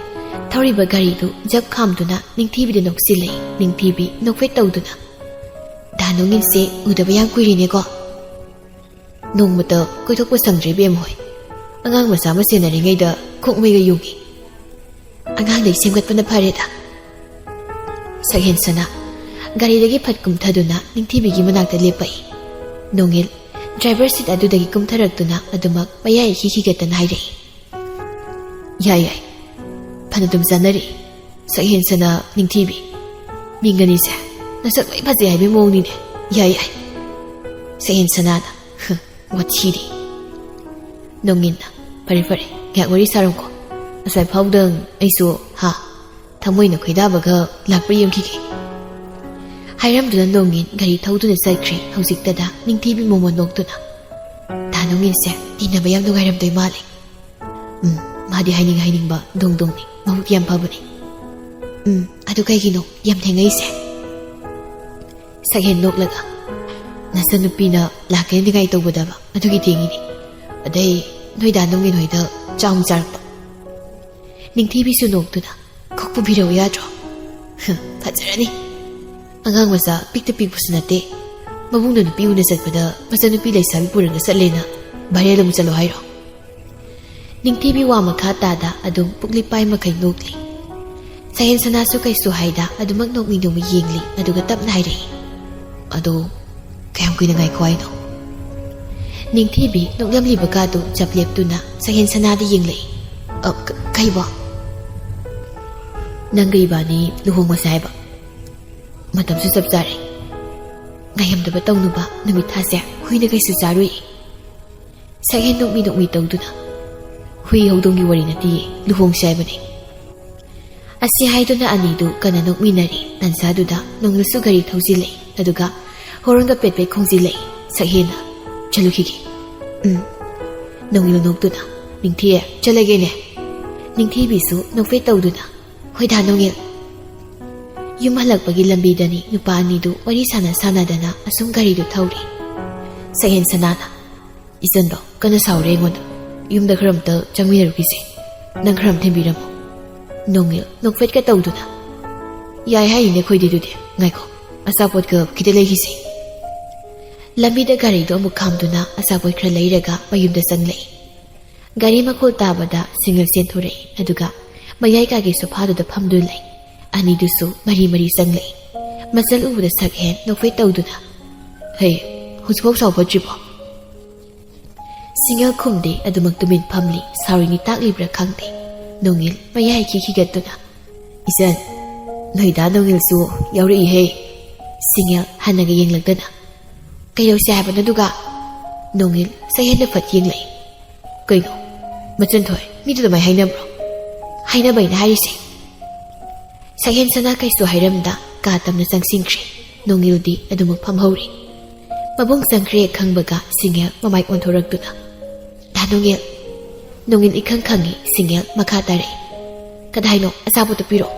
ꯊꯧꯔꯤꯕ ꯒꯥꯔꯤꯗꯨ ꯖꯞ ꯈꯥꯝꯗꯨꯅ ꯅꯤꯡꯊꯤꯕꯤꯗ ꯅꯣꯛꯁꯤꯜꯂꯛꯏ꯫ ꯅꯤꯡꯊꯤꯕꯤ ꯅꯣꯛꯐꯦꯠ ꯇꯧꯗꯨꯅ, "ꯗꯥ ꯅꯣꯡꯉꯤꯜꯁꯦ ꯎꯗꯕ ꯌꯥꯝ ꯀꯨꯏꯔꯦꯅꯦꯀꯣ꯫" "ꯅꯣꯡꯃꯇ ꯀꯣꯏꯊꯣꯛꯄ ꯁꯪꯗ꯭ꯔꯦ ꯏꯕꯦꯝꯃ ꯍꯣꯏ꯫ ꯑꯉꯥꯡ ꯃꯆꯥ ꯑꯃ ꯁꯦꯟꯅꯔꯤꯉꯩꯗ ꯈꯣꯡꯃꯩꯒ ꯌꯨꯡꯉꯤ꯫ ꯑꯉꯥꯡꯗꯩ ꯁꯦꯝꯒꯠꯄꯅ ꯐꯔꯦꯗ꯫" ꯁꯛꯍꯦꯟ ꯁꯅꯥ ꯒꯥꯔꯤꯗꯒꯤ ꯐꯠ ꯀꯨꯝꯊꯗꯨꯅ ꯅꯤꯡꯊꯤꯕꯤꯒꯤ ꯃꯅꯥꯛꯇ ꯂꯦꯞꯄꯛꯏ꯫ ꯅꯣꯡꯉꯤꯜ ꯗ꯭ꯔꯥꯏꯚꯔ ꯁꯤꯠ ꯑꯗꯨꯗꯒꯤ ꯀꯨꯝꯊꯔꯛꯇꯨꯅ ꯑꯗꯨꯃꯛ ꯃꯌꯥꯏ ꯏꯈꯤ ꯈꯤꯒꯠꯇꯅ ꯍꯥꯏꯔꯛꯏ, "ꯌꯥꯏ ꯌꯥꯏ, ꯐꯅ ꯑꯗꯨꯝ ꯆꯥꯟꯅꯔꯛꯏ꯫ ꯁꯛꯍꯦꯟ ꯁꯅꯥ, ꯅꯤꯡꯊꯤꯕꯤ, ꯃꯤꯡ ꯑꯅꯤꯁꯦ ꯅꯁꯛ ꯂꯣꯏ ꯐꯖꯩ ꯍꯥꯏꯕꯒꯤ ꯃꯑꯣꯡꯅꯤꯅꯦ꯫ ꯌꯥꯏ ꯌꯥꯏ"꯫ ꯁꯛꯍꯦꯟ ꯁꯅꯥꯅ, "ꯍ, ꯋꯥꯊꯤꯗꯤ"꯫ ꯅꯣꯡꯉꯤꯟꯅ, "ꯐꯔꯦ ꯐꯔꯦ, ꯉꯥꯏꯍꯥꯛ ꯋꯥꯔꯤ ꯁꯥꯔꯝꯀꯣ꯫ ꯑꯁ꯭ꯋꯥꯏ ꯐꯥꯎꯗꯪ ꯑꯩꯁꯨ, ꯍꯥ, ꯊꯃꯣꯏꯅ ꯈꯣꯏꯗꯥꯕꯒ ꯂꯥꯛꯄ꯭ꯔꯥ ꯌꯦꯡꯈꯤꯒꯦ"꯫ ꯍꯥꯏꯔꯝꯗꯨꯅ ꯅꯣꯡꯉꯤꯟ ꯒꯥꯔꯤ ꯊꯧꯗꯨꯅ ꯆꯠꯈ꯭ꯔꯦ꯫ ꯍꯧꯖꯤꯛꯇꯗ ꯅꯤꯡꯊꯤꯕꯤ ꯃꯣꯃꯣꯟ ꯅꯣꯛꯇꯨꯅ, "ꯗꯥ ꯅꯣꯡꯉꯤꯟꯁꯦ ꯇꯤꯟꯅꯕ ꯌꯥꯝ ꯅꯨꯡꯉꯥꯏꯔꯝꯗꯣꯏ ꯃꯥꯜꯂꯦ꯫ ꯎꯝ, ꯃꯥꯗꯤ ꯍꯥꯏꯅꯤꯡ ꯍꯥꯏꯅꯤꯡꯕ ꯗꯣꯡ ꯗꯣꯡꯅꯤ, ꯃꯕꯨꯛ ꯌꯥꯝ ꯐꯕꯅꯤ꯫ ꯎꯝ, ꯑꯗꯨ ꯀꯩꯒꯤꯅꯣ ꯌꯥꯝ ꯊꯦꯡꯉꯛꯏꯁꯦ?" ꯁꯛꯍꯦꯟ ꯅꯣꯛꯂꯒ, "ꯅꯆꯟꯅꯨꯄꯤꯅ ꯂꯥꯛꯀꯦꯅ ꯅꯤꯡꯉꯥꯏ ꯇꯧꯕꯗꯕ, ꯑꯗꯨꯒꯤ ꯊꯦꯡꯉꯤꯅꯤ꯫ ꯑꯗꯩ ꯅꯣꯏ ꯗꯥ ꯅꯣꯡꯉꯤꯟ ꯍꯣꯏꯗ ꯆꯥꯛ ꯑꯃꯨꯛ ꯆꯥꯔꯛꯄ"꯫ ꯅꯤꯡꯊꯤꯕꯤꯁꯨ ꯅꯣꯛꯇꯨꯅ, "ꯈꯨꯛ ꯄꯨꯕꯤꯔꯛꯎ ꯌꯥꯗ꯭ꯔꯣ? ꯍ, ꯐꯖꯔꯅꯤ꯫ ꯑꯉꯥꯡ ꯃꯆꯥ ꯄꯤꯛꯇ ꯄꯤꯛꯄꯁꯨ ꯅꯠꯇꯦ꯫ ꯃꯕꯨꯡꯅ ꯅꯨꯄꯤ ꯎꯅ ꯆꯠꯄꯗ ꯃꯆꯟꯅꯨꯄꯤ ꯂꯩꯁꯥꯕꯤ ꯄꯨꯔꯒ ꯆꯠꯂꯦꯅ ꯚꯥꯏꯔꯦꯜ ꯑꯃꯨꯛ ꯆꯠꯂꯣ ꯍꯥꯏꯔꯣ?" ꯅꯤꯡꯊꯤꯕꯤ ꯋꯥ ꯃꯈꯥ ꯇꯥꯗ ꯑꯗꯨꯝ ꯄꯨꯛꯂꯤ ꯄꯥꯏ ꯃꯈꯩ ꯅꯣꯛꯂꯤ꯫ ꯁꯛꯍꯦꯟ ꯁꯅꯥꯁꯨ ꯀꯩꯁꯨ ꯍꯥꯏꯗ ꯑꯗꯨꯃꯛ ꯅꯣꯛꯃꯤ ꯅꯣꯛꯃꯤ ꯌꯦꯡꯂꯤ, ꯑꯗꯨꯒ ꯇꯞꯅ ꯍꯥꯏꯔꯛꯏ, "ꯑꯗꯣ ꯀꯌꯥꯝ ꯀꯨꯏꯅ ꯉꯥꯏꯈꯣ ꯍꯥꯏꯅꯣ?" ꯅꯤꯡꯊꯤꯕꯤ ꯅꯣꯛꯂꯝꯂꯤꯕ ꯀꯥꯗꯨ ꯆꯞ ꯂꯦꯞꯇꯨꯅ ꯁꯛꯍꯦꯟ ꯁꯅꯥꯗ ꯌꯦꯡꯂꯛꯏ꯫ "ꯑ, ꯀ-, ꯀꯩꯕꯣ?" "ꯅꯪꯒ ꯏꯕꯥꯅꯤ ꯂꯨꯍꯣꯡꯕꯁꯦ ꯍꯥꯏꯕ꯫ ꯃꯇꯝꯁꯨ ꯆꯞ ꯆꯥꯔꯦ꯫ ꯉꯥꯏꯉꯝꯗꯕ ꯇꯧꯅꯨꯕ, ꯅꯨꯃꯤꯠ ꯊꯥꯁꯦ ꯍꯨꯏꯅ ꯀꯩꯁꯨ ꯆꯥꯔꯨꯏ"꯫ ꯁꯛꯍꯦꯟ ꯅꯣꯛꯃꯤ ꯅꯣꯛꯃꯤ ꯇꯧꯗꯨꯅ, "ꯍꯨꯏ ꯍꯧꯗꯣꯡꯒꯤ ꯋꯥꯔꯤ ꯅꯠꯇꯤꯌꯦ, ꯂꯨꯍꯣꯡꯁꯦ ꯍꯥꯏꯕꯅꯦ"꯫ ꯑꯁꯤ ꯍꯥꯏꯗꯨꯅ ꯑꯅꯤꯗꯨ ꯀꯟꯅ ꯅꯣꯛꯃꯤꯟꯅꯔꯤ꯫ ꯇꯟꯖꯥꯗꯨꯗ ꯅꯣꯡꯉꯤꯜꯁꯨ ꯒꯥꯔꯤ ꯊꯧꯖꯤꯜꯂꯛꯏ, ꯑꯗꯨꯒ ꯍꯣꯔꯣꯟꯒ ꯄꯦꯠ ꯄꯦꯠ ꯈꯣꯡꯖꯤꯜꯂꯛꯏ꯫ ꯁꯛꯍꯦꯟꯅ, "ꯆꯠꯂꯨꯈꯤꯒꯦ"꯫ "ꯎꯝ"꯫ ꯅꯣꯡꯉꯤꯜ ꯅꯣꯛꯇꯨꯅ, "ꯅꯤꯡꯊꯤ, ꯆꯠꯂꯒꯦꯅꯦ"꯫ ꯅꯤꯡꯊꯤꯕꯤꯁꯨ ꯅꯣꯛꯐꯦꯠ ꯇꯧꯗꯨꯅ, "ꯍꯣꯏꯗ ꯅꯣꯡꯉꯤꯜ"꯫ ꯌꯨꯝ ꯍꯜꯂꯛꯄꯒꯤ ꯂꯝꯕꯤꯗꯅꯤ ꯅꯨꯄꯥ ꯑꯅꯤꯗꯨ ꯋꯥꯔꯤ ꯁꯥꯟꯅ ꯁꯥꯟꯅꯗꯅ ꯑꯁꯨꯝ ꯒꯥꯔꯤꯗꯨ ꯊꯧꯔꯤ꯫ ꯁꯛꯍꯦꯟ ꯁꯅꯥꯅ, "ꯏꯆꯟꯗꯣ ꯀꯟꯅ ꯁꯥꯎꯔꯦ ꯑꯩꯉꯣꯟꯗ꯫ ꯌꯨꯝꯗ ꯈꯔ ꯑꯝꯇ ꯆꯪꯃꯤꯟꯅꯔꯨꯈꯤꯁꯦ꯫ ꯅꯪ ꯈꯔ ꯑꯝ ꯊꯤꯟꯕꯤꯔꯝꯃꯣ"꯫ ꯅꯣꯡꯉꯤꯜ ꯅꯣꯛꯐꯦꯠꯀ ꯇꯧꯗꯨꯅ, "ꯌꯥꯏ ꯍꯥꯏꯔꯤꯅꯦ ꯑꯩꯈꯣꯏꯗꯤ, ꯑꯗꯨꯗꯤ ꯉꯥꯏꯈꯣ, ꯑꯆꯥꯄꯣꯠꯀ ꯈꯤꯇ ꯂꯩꯈꯤꯁꯦ"꯫ ꯂꯝꯕꯤꯗ ꯒꯥꯔꯤꯗꯣ ꯑꯃꯨꯛ ꯈꯥꯝꯗꯨꯅ ꯑꯆꯥꯄꯣꯠ ꯈꯔ ꯂꯩꯔꯒ ꯃꯌꯨꯝꯗ ꯆꯪꯂꯛꯏ꯫ ꯒꯥꯔꯤ ꯃꯈꯣꯜ ꯇꯥꯕꯗ ꯁꯤꯡꯉꯜ ꯆꯦꯟꯊꯣꯔꯛꯏ, ꯑꯗꯨꯒ ꯃꯌꯥꯏ ꯀꯥꯒꯤ ꯁꯣꯐꯥꯗꯨꯗ ꯐꯝꯗꯨꯅ ꯂꯩ꯫ ꯑꯅꯤꯗꯨꯁꯨ ꯃꯔꯤ ꯃꯔꯤ ꯆꯪꯂꯛꯏ꯫ ꯃꯆꯜ ꯎꯕꯗ ꯁꯛꯍꯦꯟ ꯅꯣꯛꯐꯦꯠ ꯇꯧꯗꯨꯅ, "ꯍꯩ, ꯍꯧꯖꯤꯛꯐꯥꯎ ꯁꯥꯎ ꯐꯠꯇ꯭ꯔꯤꯕꯣ?" ꯁꯤꯡꯍꯦꯜ ꯈꯨꯝꯗꯦ, ꯑꯗꯨꯃꯛ ꯇꯨꯃꯤꯟ ꯐꯝꯂꯤ꯫ ꯁꯥꯎꯔꯤꯅꯤ ꯇꯥꯛꯂꯤꯕ꯭ꯔꯥ ꯈꯪꯗꯦ꯫ ꯅꯣꯡꯉꯤꯜ ꯃꯌꯥꯏ ꯏꯈꯤ ꯈꯤꯒꯠꯇꯨꯅ, "ꯏꯆꯟ, ꯅꯣꯏꯗꯥ ꯅꯣꯡꯉꯤꯜꯁꯨ ꯌꯥꯎꯔꯛꯏꯍꯦ꯫" ꯁꯤꯡꯍꯦꯜ ꯍꯟꯅꯒ ꯌꯦꯡꯂꯛꯇꯅ, "ꯀꯩꯗꯧꯁꯦ ꯍꯥꯏꯕꯅꯣ ꯑꯗꯨꯒ?" ꯅꯣꯡꯉꯤꯜ ꯁꯛꯍꯦꯟꯗ ꯐꯠ ꯌꯦꯡꯂꯛꯏ꯫ "ꯀꯩꯅꯣ, ꯃꯆꯟꯊꯣꯏ, ꯃꯤꯗꯨ ꯑꯗꯨꯃꯥꯏ ꯍꯥꯏꯅꯕ꯭ꯔꯣ?" "ꯍꯥꯏꯅꯕꯩꯅ ꯍꯥꯏꯔꯤꯁꯦ꯫" ꯁꯛꯍꯦꯟ ꯁꯅꯥ ꯀꯩꯁꯨ ꯍꯥꯏꯔꯝꯗ ꯀꯥ ꯇꯝꯅ ꯆꯪꯁꯤꯟꯈ꯭ꯔꯦ꯫ ꯅꯣꯡꯉꯤꯜꯗꯤ ꯑꯗꯨꯃꯛ ꯐꯝꯍꯧꯔꯤ꯫ ꯃꯕꯨꯡ ꯆꯪꯈ꯭ꯔꯦ ꯈꯪꯕꯒ ꯁꯤꯡꯍꯦꯜ ꯃꯃꯥꯏ ꯑꯣꯟꯊꯣꯔꯛꯇꯨꯅ, "ꯗꯥ ꯅꯣꯡꯉꯤꯜ!" ꯅꯣꯡꯉꯤꯜ ꯏꯈꯪ ꯈꯪꯉꯤ꯫ ꯁꯤꯡꯍꯦꯜ ꯃꯈꯥ ꯇꯥꯔꯛꯏ, "ꯀꯗꯥꯏꯅꯣ? ꯑꯆꯥꯄꯣꯠꯇꯣ ꯄꯤꯔꯛꯑꯣ꯫"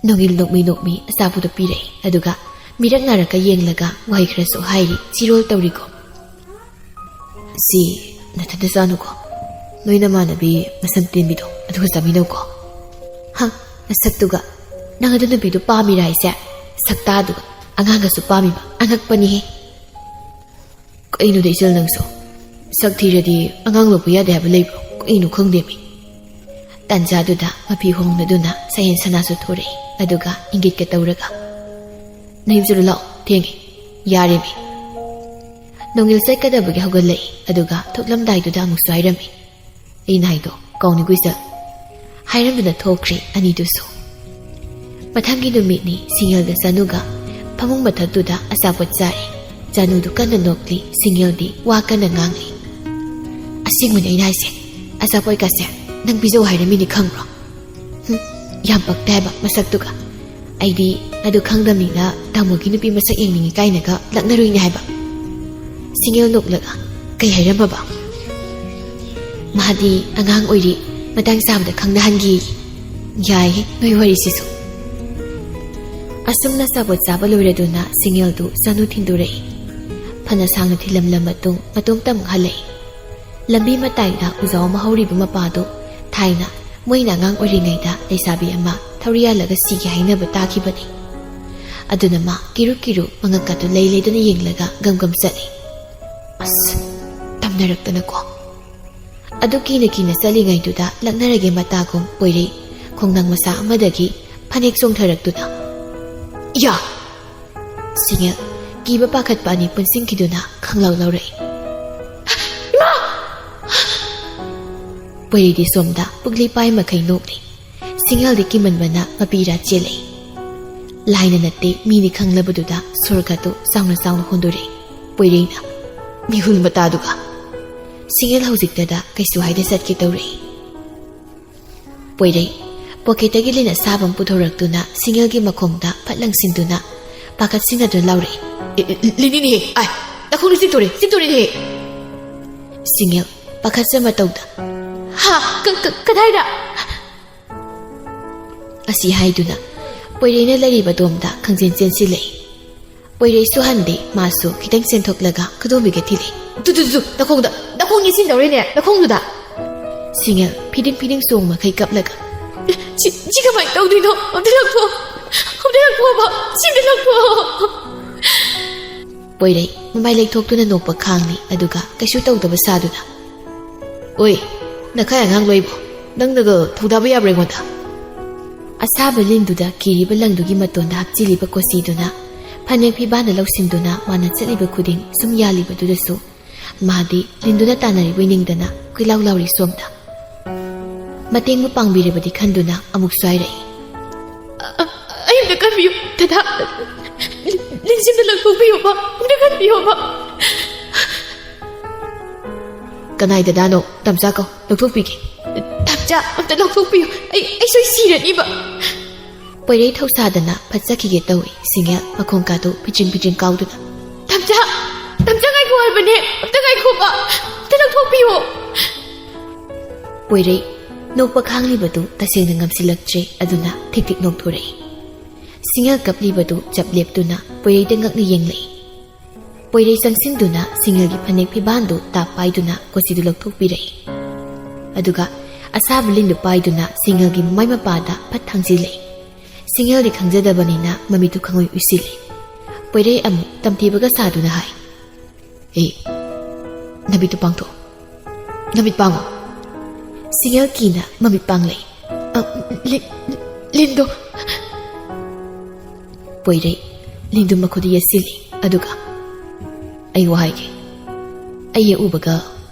ꯅꯣꯡꯉꯤꯜ ꯅꯣꯛꯃꯤ ꯅꯣꯛꯃꯤ ꯑꯆꯥꯄꯣꯠꯇꯣ ꯄꯤꯔꯛꯏ, ꯑꯗꯨꯒ ꯃꯤꯔꯛ ꯅꯥꯔꯛꯀ ꯌꯦꯡꯂꯒ ꯋꯥꯍꯩ ꯈꯔꯁꯨ ꯍꯥꯏꯔꯤ, ꯆꯤꯔꯣꯜ ꯇꯧꯔꯤꯀꯣ꯫ "ꯁꯤ ꯅꯊꯟꯇ ꯆꯥꯅꯨꯀꯣ, ꯅꯣꯏ ꯅꯃꯥꯟꯅꯕꯤ ꯃꯁꯝ ꯇꯦꯟꯕꯤꯗꯣ ꯑꯗꯨꯒ ꯆꯥꯃꯤꯟꯅꯧꯀꯣ꯫" "ꯍ, ꯅꯁꯛꯇꯨꯒ! ꯅꯪ ꯑꯗꯨ ꯅꯨꯄꯤꯗꯨ ꯄꯥꯝꯃꯤꯔꯥ ꯍꯥꯏꯁꯦ? ꯁꯛꯇꯥꯗꯨꯒ! ꯑꯉꯥꯡꯒꯁꯨ ꯄꯥꯝꯃꯤꯕ, ꯑꯉꯛꯄꯅꯤꯍꯦ!" "ꯀꯩꯅꯣꯗ ꯏꯆꯜ ꯅꯪꯁꯨ? ꯁꯛ ꯊꯤꯔꯗꯤ ꯑꯉꯥꯡ ꯂꯧꯕ ꯌꯥꯗꯦ ꯍꯥꯏꯕ ꯂꯩꯕ꯭ꯔꯣ? ꯀꯩꯅꯣ ꯈꯪꯗꯦꯃꯤ꯫" ꯇꯥꯟꯖꯥꯗꯨꯗ ꯃꯐꯤ ꯍꯣꯡꯅꯗꯨꯅ ꯁꯛꯍꯦꯟ ꯁꯅꯥꯁꯨ ꯊꯣꯔꯛꯏ, ꯑꯗꯨꯒ ꯏꯪꯒꯤꯠꯀ ꯇꯧꯔꯒ, "ꯅꯌꯨꯝ ꯆꯠꯂꯨ ꯂꯥꯛꯑꯣ, ꯊꯦꯡꯉꯦ꯫" "ꯌꯥꯔꯦꯃꯤ꯫" ꯅꯣꯡꯉꯤꯜ ꯆꯠꯀꯗꯕꯒꯤ ꯍꯧꯒꯠꯂꯛꯏ, ꯑꯗꯨꯒ ꯊꯣꯛꯂꯝꯗꯥꯏꯗꯨꯗ ꯑꯃꯨꯛꯁꯨ ꯍꯥꯏꯔꯝꯃꯤ, "ꯑꯩꯅ ꯍꯥꯏꯗꯣ ꯀꯥꯎꯅꯤꯀꯣ ꯏꯆꯜ꯫" ꯍꯥꯏꯔꯝꯗꯨꯅ ꯊꯣꯛꯈ꯭ꯔꯦ ꯑꯅꯤꯗꯨꯁꯨ꯫ ꯃꯊꯪꯒꯤ ꯅꯨꯃꯤꯠꯅꯤ꯫ ꯁꯤꯡꯍꯦꯜꯒ ꯆꯅꯨꯒ ꯐꯃꯨꯡ ꯃꯊꯛꯇꯨꯗ ꯑꯆꯥꯄꯣꯠ ꯆꯥꯔꯤ꯫ ꯆꯅꯨꯗꯨ ꯀꯟꯅ ꯅꯣꯛꯂꯤ, ꯁꯤꯡꯍꯦꯜꯗꯤ ꯋꯥ ꯀꯟꯅ ꯉꯥꯡꯂꯤ꯫ "ꯑꯁꯦꯡꯕꯅꯤ ꯑꯩꯅ ꯍꯥꯏꯁꯦ, ꯑꯆꯥꯄꯣꯠꯀꯥꯁꯦ ꯅꯪ ꯄꯤꯖꯧ ꯍꯥꯏꯔꯝꯃꯤꯅꯤ ꯈꯪꯕ꯭ꯔꯣ?" "ꯍꯨꯝ, ꯌꯥꯝ ꯄꯛꯇꯦ ꯍꯥꯏꯕ ꯃꯁꯛꯇꯨꯒ꯫ ꯑꯩꯗꯤ ꯑꯗꯨ ꯈꯪꯗꯕꯅꯤꯅ ꯇꯥꯃꯣꯒꯤ ꯅꯨꯄꯤ ꯃꯁꯛ ꯌꯦꯡꯅꯤꯡꯉꯤ ꯀꯥꯏꯅꯒ ꯂꯛꯅꯔꯨꯏꯅꯦ ꯍꯥꯏꯕ꯫" ꯁꯤꯡꯍꯦꯜ ꯅꯣꯛꯂꯒ, "ꯀꯩ ꯍꯥꯏꯔꯝꯃꯕ?" "ꯃꯥꯗꯤ ꯑꯉꯥꯡ ꯑꯣꯏꯔꯤ, ꯃꯇꯥꯡ ꯆꯥꯕꯗ ꯈꯪꯅꯍꯟꯒꯦꯌꯦ꯫" "ꯌꯥꯏꯍꯦ ꯅꯣꯏ ꯋꯥꯔꯤꯁꯤꯁꯨ꯫" ꯑꯁꯨꯝꯅ ꯑꯆꯥꯄꯣꯠ ꯆꯥꯕ ꯂꯣꯏꯔꯗꯨꯅ ꯁꯤꯡꯍꯦꯜꯗꯨ ꯆꯅꯨ ꯊꯤꯟꯗꯣꯔꯛꯏ꯫ ꯐꯅ ꯁꯥꯡꯅ ꯊꯤꯜꯂꯝꯂ ꯃꯇꯨꯡ ꯃꯇꯣꯝꯇ ꯑꯃꯨꯛ ꯍꯜꯂꯛꯏ꯫ ꯂꯝꯕꯤ ꯃꯇꯥꯏꯗ ꯎꯖꯥꯎ ꯑꯃ ꯍꯧꯔꯤꯕ ꯃꯄꯥꯗꯨ ꯊꯥꯏꯅ ꯃꯣꯏꯅ ꯑꯉꯥꯡ ꯑꯣꯏꯔꯤꯉꯩꯗ ꯂꯩꯁꯥꯕꯤ ꯑꯃ ꯊꯧꯔꯤ ꯌꯥꯜꯂꯒ ꯁꯤꯈꯤ ꯍꯥꯏꯅꯕ ꯇꯥꯈꯤꯕꯅꯤ꯫ ꯑꯗꯨꯅ ꯃꯥ ꯀꯤꯔꯨ ꯀꯤꯔꯨ ꯃꯉꯛꯀꯗꯨ ꯂꯩ ꯂꯩꯗꯨꯅ ꯌꯦꯡꯂꯒ ꯒꯝ ꯒꯝ ꯆꯠꯂꯤ꯫ ꯑꯁ, ꯇꯝꯅꯔꯛꯇꯅꯀꯣ꯫ ꯑꯗꯨ ꯀꯤꯅ ꯀꯤꯅ ꯆꯠꯂꯤꯉꯩꯗꯨꯗ ꯂꯛꯅꯔꯒꯦ ꯃꯇꯥꯒꯨꯝ ꯑꯣꯏꯔꯦ꯫ ꯈꯣꯡꯅꯥꯡ ꯃꯆꯥ ꯑꯃꯗꯒꯤ ꯐꯅꯦꯛ ꯆꯣꯡꯊꯔꯛꯇꯨꯅ ꯌꯥ! ꯁꯤꯡꯉꯦꯜ, ꯀꯤꯕ ꯄꯥꯈꯠꯄ ꯑꯅꯤ ꯄꯨꯟꯁꯤꯟꯈꯤꯗꯨꯅ ꯈꯪꯂꯧ ꯂꯧꯔꯛꯏ꯫ ꯏꯃꯥ! ꯄꯣꯏꯔꯩꯗꯤ ꯁꯣꯝꯗ ꯄꯨꯛꯂꯤ ꯄꯥꯏ ꯃꯈꯩ ꯅꯣꯛꯂꯤ꯫ ꯁꯤꯡꯉꯦꯜꯗꯤ ꯀꯤꯃꯟꯕꯅ ꯃꯄꯤ ꯏꯔꯥ ꯆꯦꯜꯂꯛꯏ꯫ ꯂꯥꯏꯅ ꯅꯠꯇꯦ, ꯃꯤꯅꯤ ꯈꯪꯂꯕꯗꯨꯗ ꯁꯣꯔꯒꯗꯨ ꯆꯥꯎꯅ ꯆꯥꯎꯅ ꯍꯣꯟꯗꯣꯔꯛꯏ꯫ ꯄꯣꯏꯔꯩꯅ, "ꯃꯤꯍꯨꯜ ꯃꯇꯥꯗꯨꯒ!" ꯁꯤꯡꯉꯦꯜ ꯍꯧꯖꯤꯛꯇꯗ ꯀꯩꯁꯨ ꯍꯥꯏꯗ ꯆꯠꯀꯦ ꯇꯧꯔꯛꯏ꯫ ꯄꯣꯏꯔꯩ ꯄꯣꯀꯦꯠꯇꯒꯤ ꯂꯤꯟ ꯑꯁꯥꯕ ꯑꯃ ꯄꯨꯊꯣꯔꯛꯇꯨꯅ ꯁꯤꯡꯉꯦꯜꯒꯤ ꯃꯈꯣꯡꯗ ꯐꯠ ꯂꯪꯁꯤꯟꯗꯨꯅ ꯄꯥꯈꯠꯁꯤꯡꯅꯗꯨꯅ ꯂꯥꯎꯔꯛꯏ꯫ "ꯑꯦ, ꯑꯦ, ꯂꯤꯟꯅꯤꯅꯦꯍꯦ! ꯑꯥꯏ, ꯅꯈꯣꯡꯗ ꯆꯤꯛꯇꯣꯔꯦ, ꯆꯤꯛꯇꯣꯔꯦꯅꯦꯍꯦ!" ꯁꯤꯡꯉꯦꯜ ꯄꯥꯈꯠꯆ ꯃꯇꯧꯗ, "ꯍꯥ? ꯀ-, ꯀ-, ꯀꯗꯥꯏꯗ?" ꯑꯁꯤ ꯍꯥꯏꯗꯨꯅ ꯄꯣꯏꯔꯩꯅ ꯂꯩꯔꯤꯕ ꯗꯣꯝꯗ ꯈꯪꯆꯦꯟ ꯆꯦꯟꯁꯤꯜꯂꯛꯏ꯫ ꯄꯣꯏꯔꯩꯁꯨ ꯍꯟꯗꯦ, ꯃꯥꯁꯨ ꯈꯤꯇꯪ ꯆꯦꯟꯊꯣꯛꯂꯒ ꯈꯨꯗꯣꯝꯕꯤꯒ ꯊꯤꯜꯂꯤ꯫ "ꯇꯨ, ꯇꯨ, ꯇꯨ, ꯅꯈꯣꯡꯗ, ꯅꯈꯣꯡ ꯌꯦꯠꯁꯤꯟꯗꯧꯔꯦꯅꯦ, ꯅꯈꯣꯡꯗꯨꯗ!" ꯁꯤꯡꯉꯦꯜ ꯐꯤꯗꯤꯡ ꯐꯤꯗꯤꯡ ꯆꯣꯡ ꯃꯈꯩ ꯀꯞꯂꯒ, "ꯁꯤ, ꯁꯤ ꯀꯃꯥꯏꯅ ꯇꯧꯗꯣꯏꯅꯣ? ꯑꯝꯇ ꯂꯧꯊꯣꯛꯑꯣ, ꯑꯝꯇ ꯂꯧꯊꯣꯛꯑꯣꯕ, ꯁꯤ ꯑꯝꯇ ꯂꯧꯊꯣꯛꯑꯣ!" ꯄꯣꯏꯔꯩ ꯃꯃꯥꯏ ꯂꯩꯊꯣꯛꯇꯨꯅ ꯅꯣꯛꯄ ꯈꯥꯡꯂꯤ, ꯑꯗꯨꯒ ꯀꯩꯁꯨ ꯇꯧꯗꯕ ꯁꯥꯗꯨꯅ, "ꯑꯣꯏ, ꯅꯈꯥꯏ ꯑꯉꯥꯡ ꯂꯣꯏꯕꯣ, ꯅꯪꯅꯒ ꯊꯧꯗꯥꯕ ꯌꯥꯕ꯭ꯔꯥ ꯑꯩꯉꯣꯟꯗ?" ꯑꯁꯥꯕ ꯂꯤꯟꯗꯨꯗ ꯀꯤꯔꯤꯕ ꯂꯪꯗꯨꯒꯤ ꯃꯇꯣꯟꯗ ꯍꯥꯞꯆꯤꯜꯂꯤꯕ ꯀꯣꯆꯤꯗꯨꯅ ꯐꯅꯦꯛ ꯐꯤꯕꯥꯅ ꯂꯧꯁꯤꯟꯗꯨꯅ ꯃꯥꯅ ꯆꯠꯂꯤꯕ ꯈꯨꯗꯤꯡ ꯁꯨꯝ ꯌꯥꯜꯂꯤꯕꯗꯨꯗꯁꯨ ꯃꯥꯗꯤ ꯂꯤꯟꯗꯨꯅ ꯇꯥꯟꯅꯔꯤꯕꯣꯏ ꯅꯤꯡꯗꯅ ꯀꯣꯏꯂꯥꯎ ꯂꯥꯎꯔꯤ ꯁꯣꯝꯗ꯫ ꯃꯇꯦꯡꯕꯨ ꯄꯥꯡꯕꯤꯔꯕꯗꯤ ꯈꯟꯗꯨꯅ ꯑꯃꯨꯛꯁꯨ ꯍꯥꯏꯔꯛꯏ꯫ "ꯑ-, ꯑ-, ꯑꯩ ꯑꯝꯇ ꯀꯟꯕꯤꯌꯨ, ꯗꯗꯥ꯫ ꯂꯤ-, ꯂꯤꯟꯁꯤ ꯑꯝꯇ ꯂꯧꯊꯣꯛꯄꯤꯌꯣꯕ, ꯑꯝꯇ ꯀꯟꯕꯤꯌꯣꯕ꯫" "ꯀꯅꯥꯏ ꯗꯗꯥꯅꯣ? ꯇꯝꯆꯥ ꯀꯧ, ꯂꯧꯊꯣꯛꯄꯤꯒꯦ꯫" "ꯇꯝꯆꯥ, ꯑꯝꯇ ꯂꯧꯊꯣꯛꯄꯤꯌꯨ, ꯑꯩ, ꯑꯩ ꯁꯣꯏ ꯁꯤꯔꯅꯤꯕ꯫" ꯄꯣꯏꯔꯩ ꯊꯧꯁꯥꯗꯅ ꯐꯠ ꯆꯠꯈꯤꯒꯦ ꯇꯧꯏ꯫ ꯁꯤꯡꯉꯦꯜ ꯃꯈꯣꯡ ꯀꯥꯗꯨ ꯐꯤꯆꯤꯡ ꯐꯤꯆꯤꯡ ꯀꯥꯎꯗꯨꯅ, "ꯇꯝꯆꯥ! ꯇꯝꯆꯥ, ꯉꯥꯏꯈꯣ ꯍꯥꯏꯕꯅꯦ! ꯑꯝꯇ ꯉꯥꯏꯈꯣꯕ! ꯑꯝꯇ ꯂꯧꯊꯣꯛꯄꯤꯌꯣ!" ꯄꯣꯏꯔꯩ ꯅꯣꯛꯄ ꯈꯥꯡꯂꯤꯕꯗꯨ ꯇꯁꯦꯡꯅ ꯉꯝꯁꯤꯜꯂꯛꯇ꯭ꯔꯦ, ꯑꯗꯨꯅ ꯊꯤꯛ ꯊꯤꯛ ꯅꯣꯛꯊꯣꯔꯛꯏ꯫ ꯁꯤꯡꯉꯦꯜ ꯀꯞꯂꯤꯕꯗꯨ ꯆꯞ ꯂꯦꯞꯇꯨꯅ ꯄꯣꯏꯔꯩꯗ ꯉꯛꯅ ꯌꯦꯡꯂꯛꯏ꯫ ꯄꯣꯏꯔꯩ ꯆꯪꯁꯤꯟꯗꯨꯅ ꯁꯤꯡꯉꯦꯜꯒꯤ ꯐꯅꯦꯛ ꯐꯤꯕꯥꯟꯗꯨ ꯇꯥꯞ ꯄꯥꯏꯗꯨꯅ ꯀꯣꯆꯤꯗꯨ ꯂꯧꯊꯣꯛꯄꯤꯔꯛꯏ꯫ ꯑꯗꯨꯒ ꯑꯁꯥꯕ ꯂꯤꯟꯗꯨ ꯄꯥꯏꯗꯨꯅ ꯁꯤꯡꯉꯦꯜꯒꯤ ꯃꯃꯥꯏ ꯃꯄꯥꯗ ꯐꯠ ꯊꯥꯡꯖꯤꯜꯂꯛꯏ꯫ ꯁꯤꯡꯉꯦꯜꯗꯤ ꯈꯪꯖꯗꯕꯅꯤꯅ ꯃꯃꯤꯠꯇꯨ ꯈꯪꯎꯏ ꯎꯏꯁꯤꯜꯂꯤ꯫ ꯄꯣꯏꯔꯩ ꯑꯃꯨꯛ ꯇꯝꯊꯤꯕꯒ ꯁꯥꯗꯨꯅ ꯍꯥꯏ, "ꯑꯦ, ꯅꯃꯤꯠꯇꯨ ꯄꯥꯡꯊꯣꯛꯑꯣ꯫ ꯅꯃꯤꯠ ꯄꯥꯡꯉꯣ꯫" ꯁꯤꯡꯉꯦꯜ ꯀꯤꯅ ꯃꯃꯤꯠ ꯄꯥꯡꯂꯛꯏ꯫ "ꯑ, ꯂꯤ-, ꯂꯤꯟꯗꯣ!" ꯄꯣꯏꯔꯩ ꯂꯤꯟꯗꯨ ꯃꯈꯨꯠꯇ ꯌꯦꯠꯁꯤꯜꯂꯤ꯫ ꯑꯗꯨꯒ, "ꯑꯩ ꯋꯥ ꯍꯥꯏꯒꯦ꯫ ꯑꯩ ꯍꯦꯛ ꯎꯕꯒ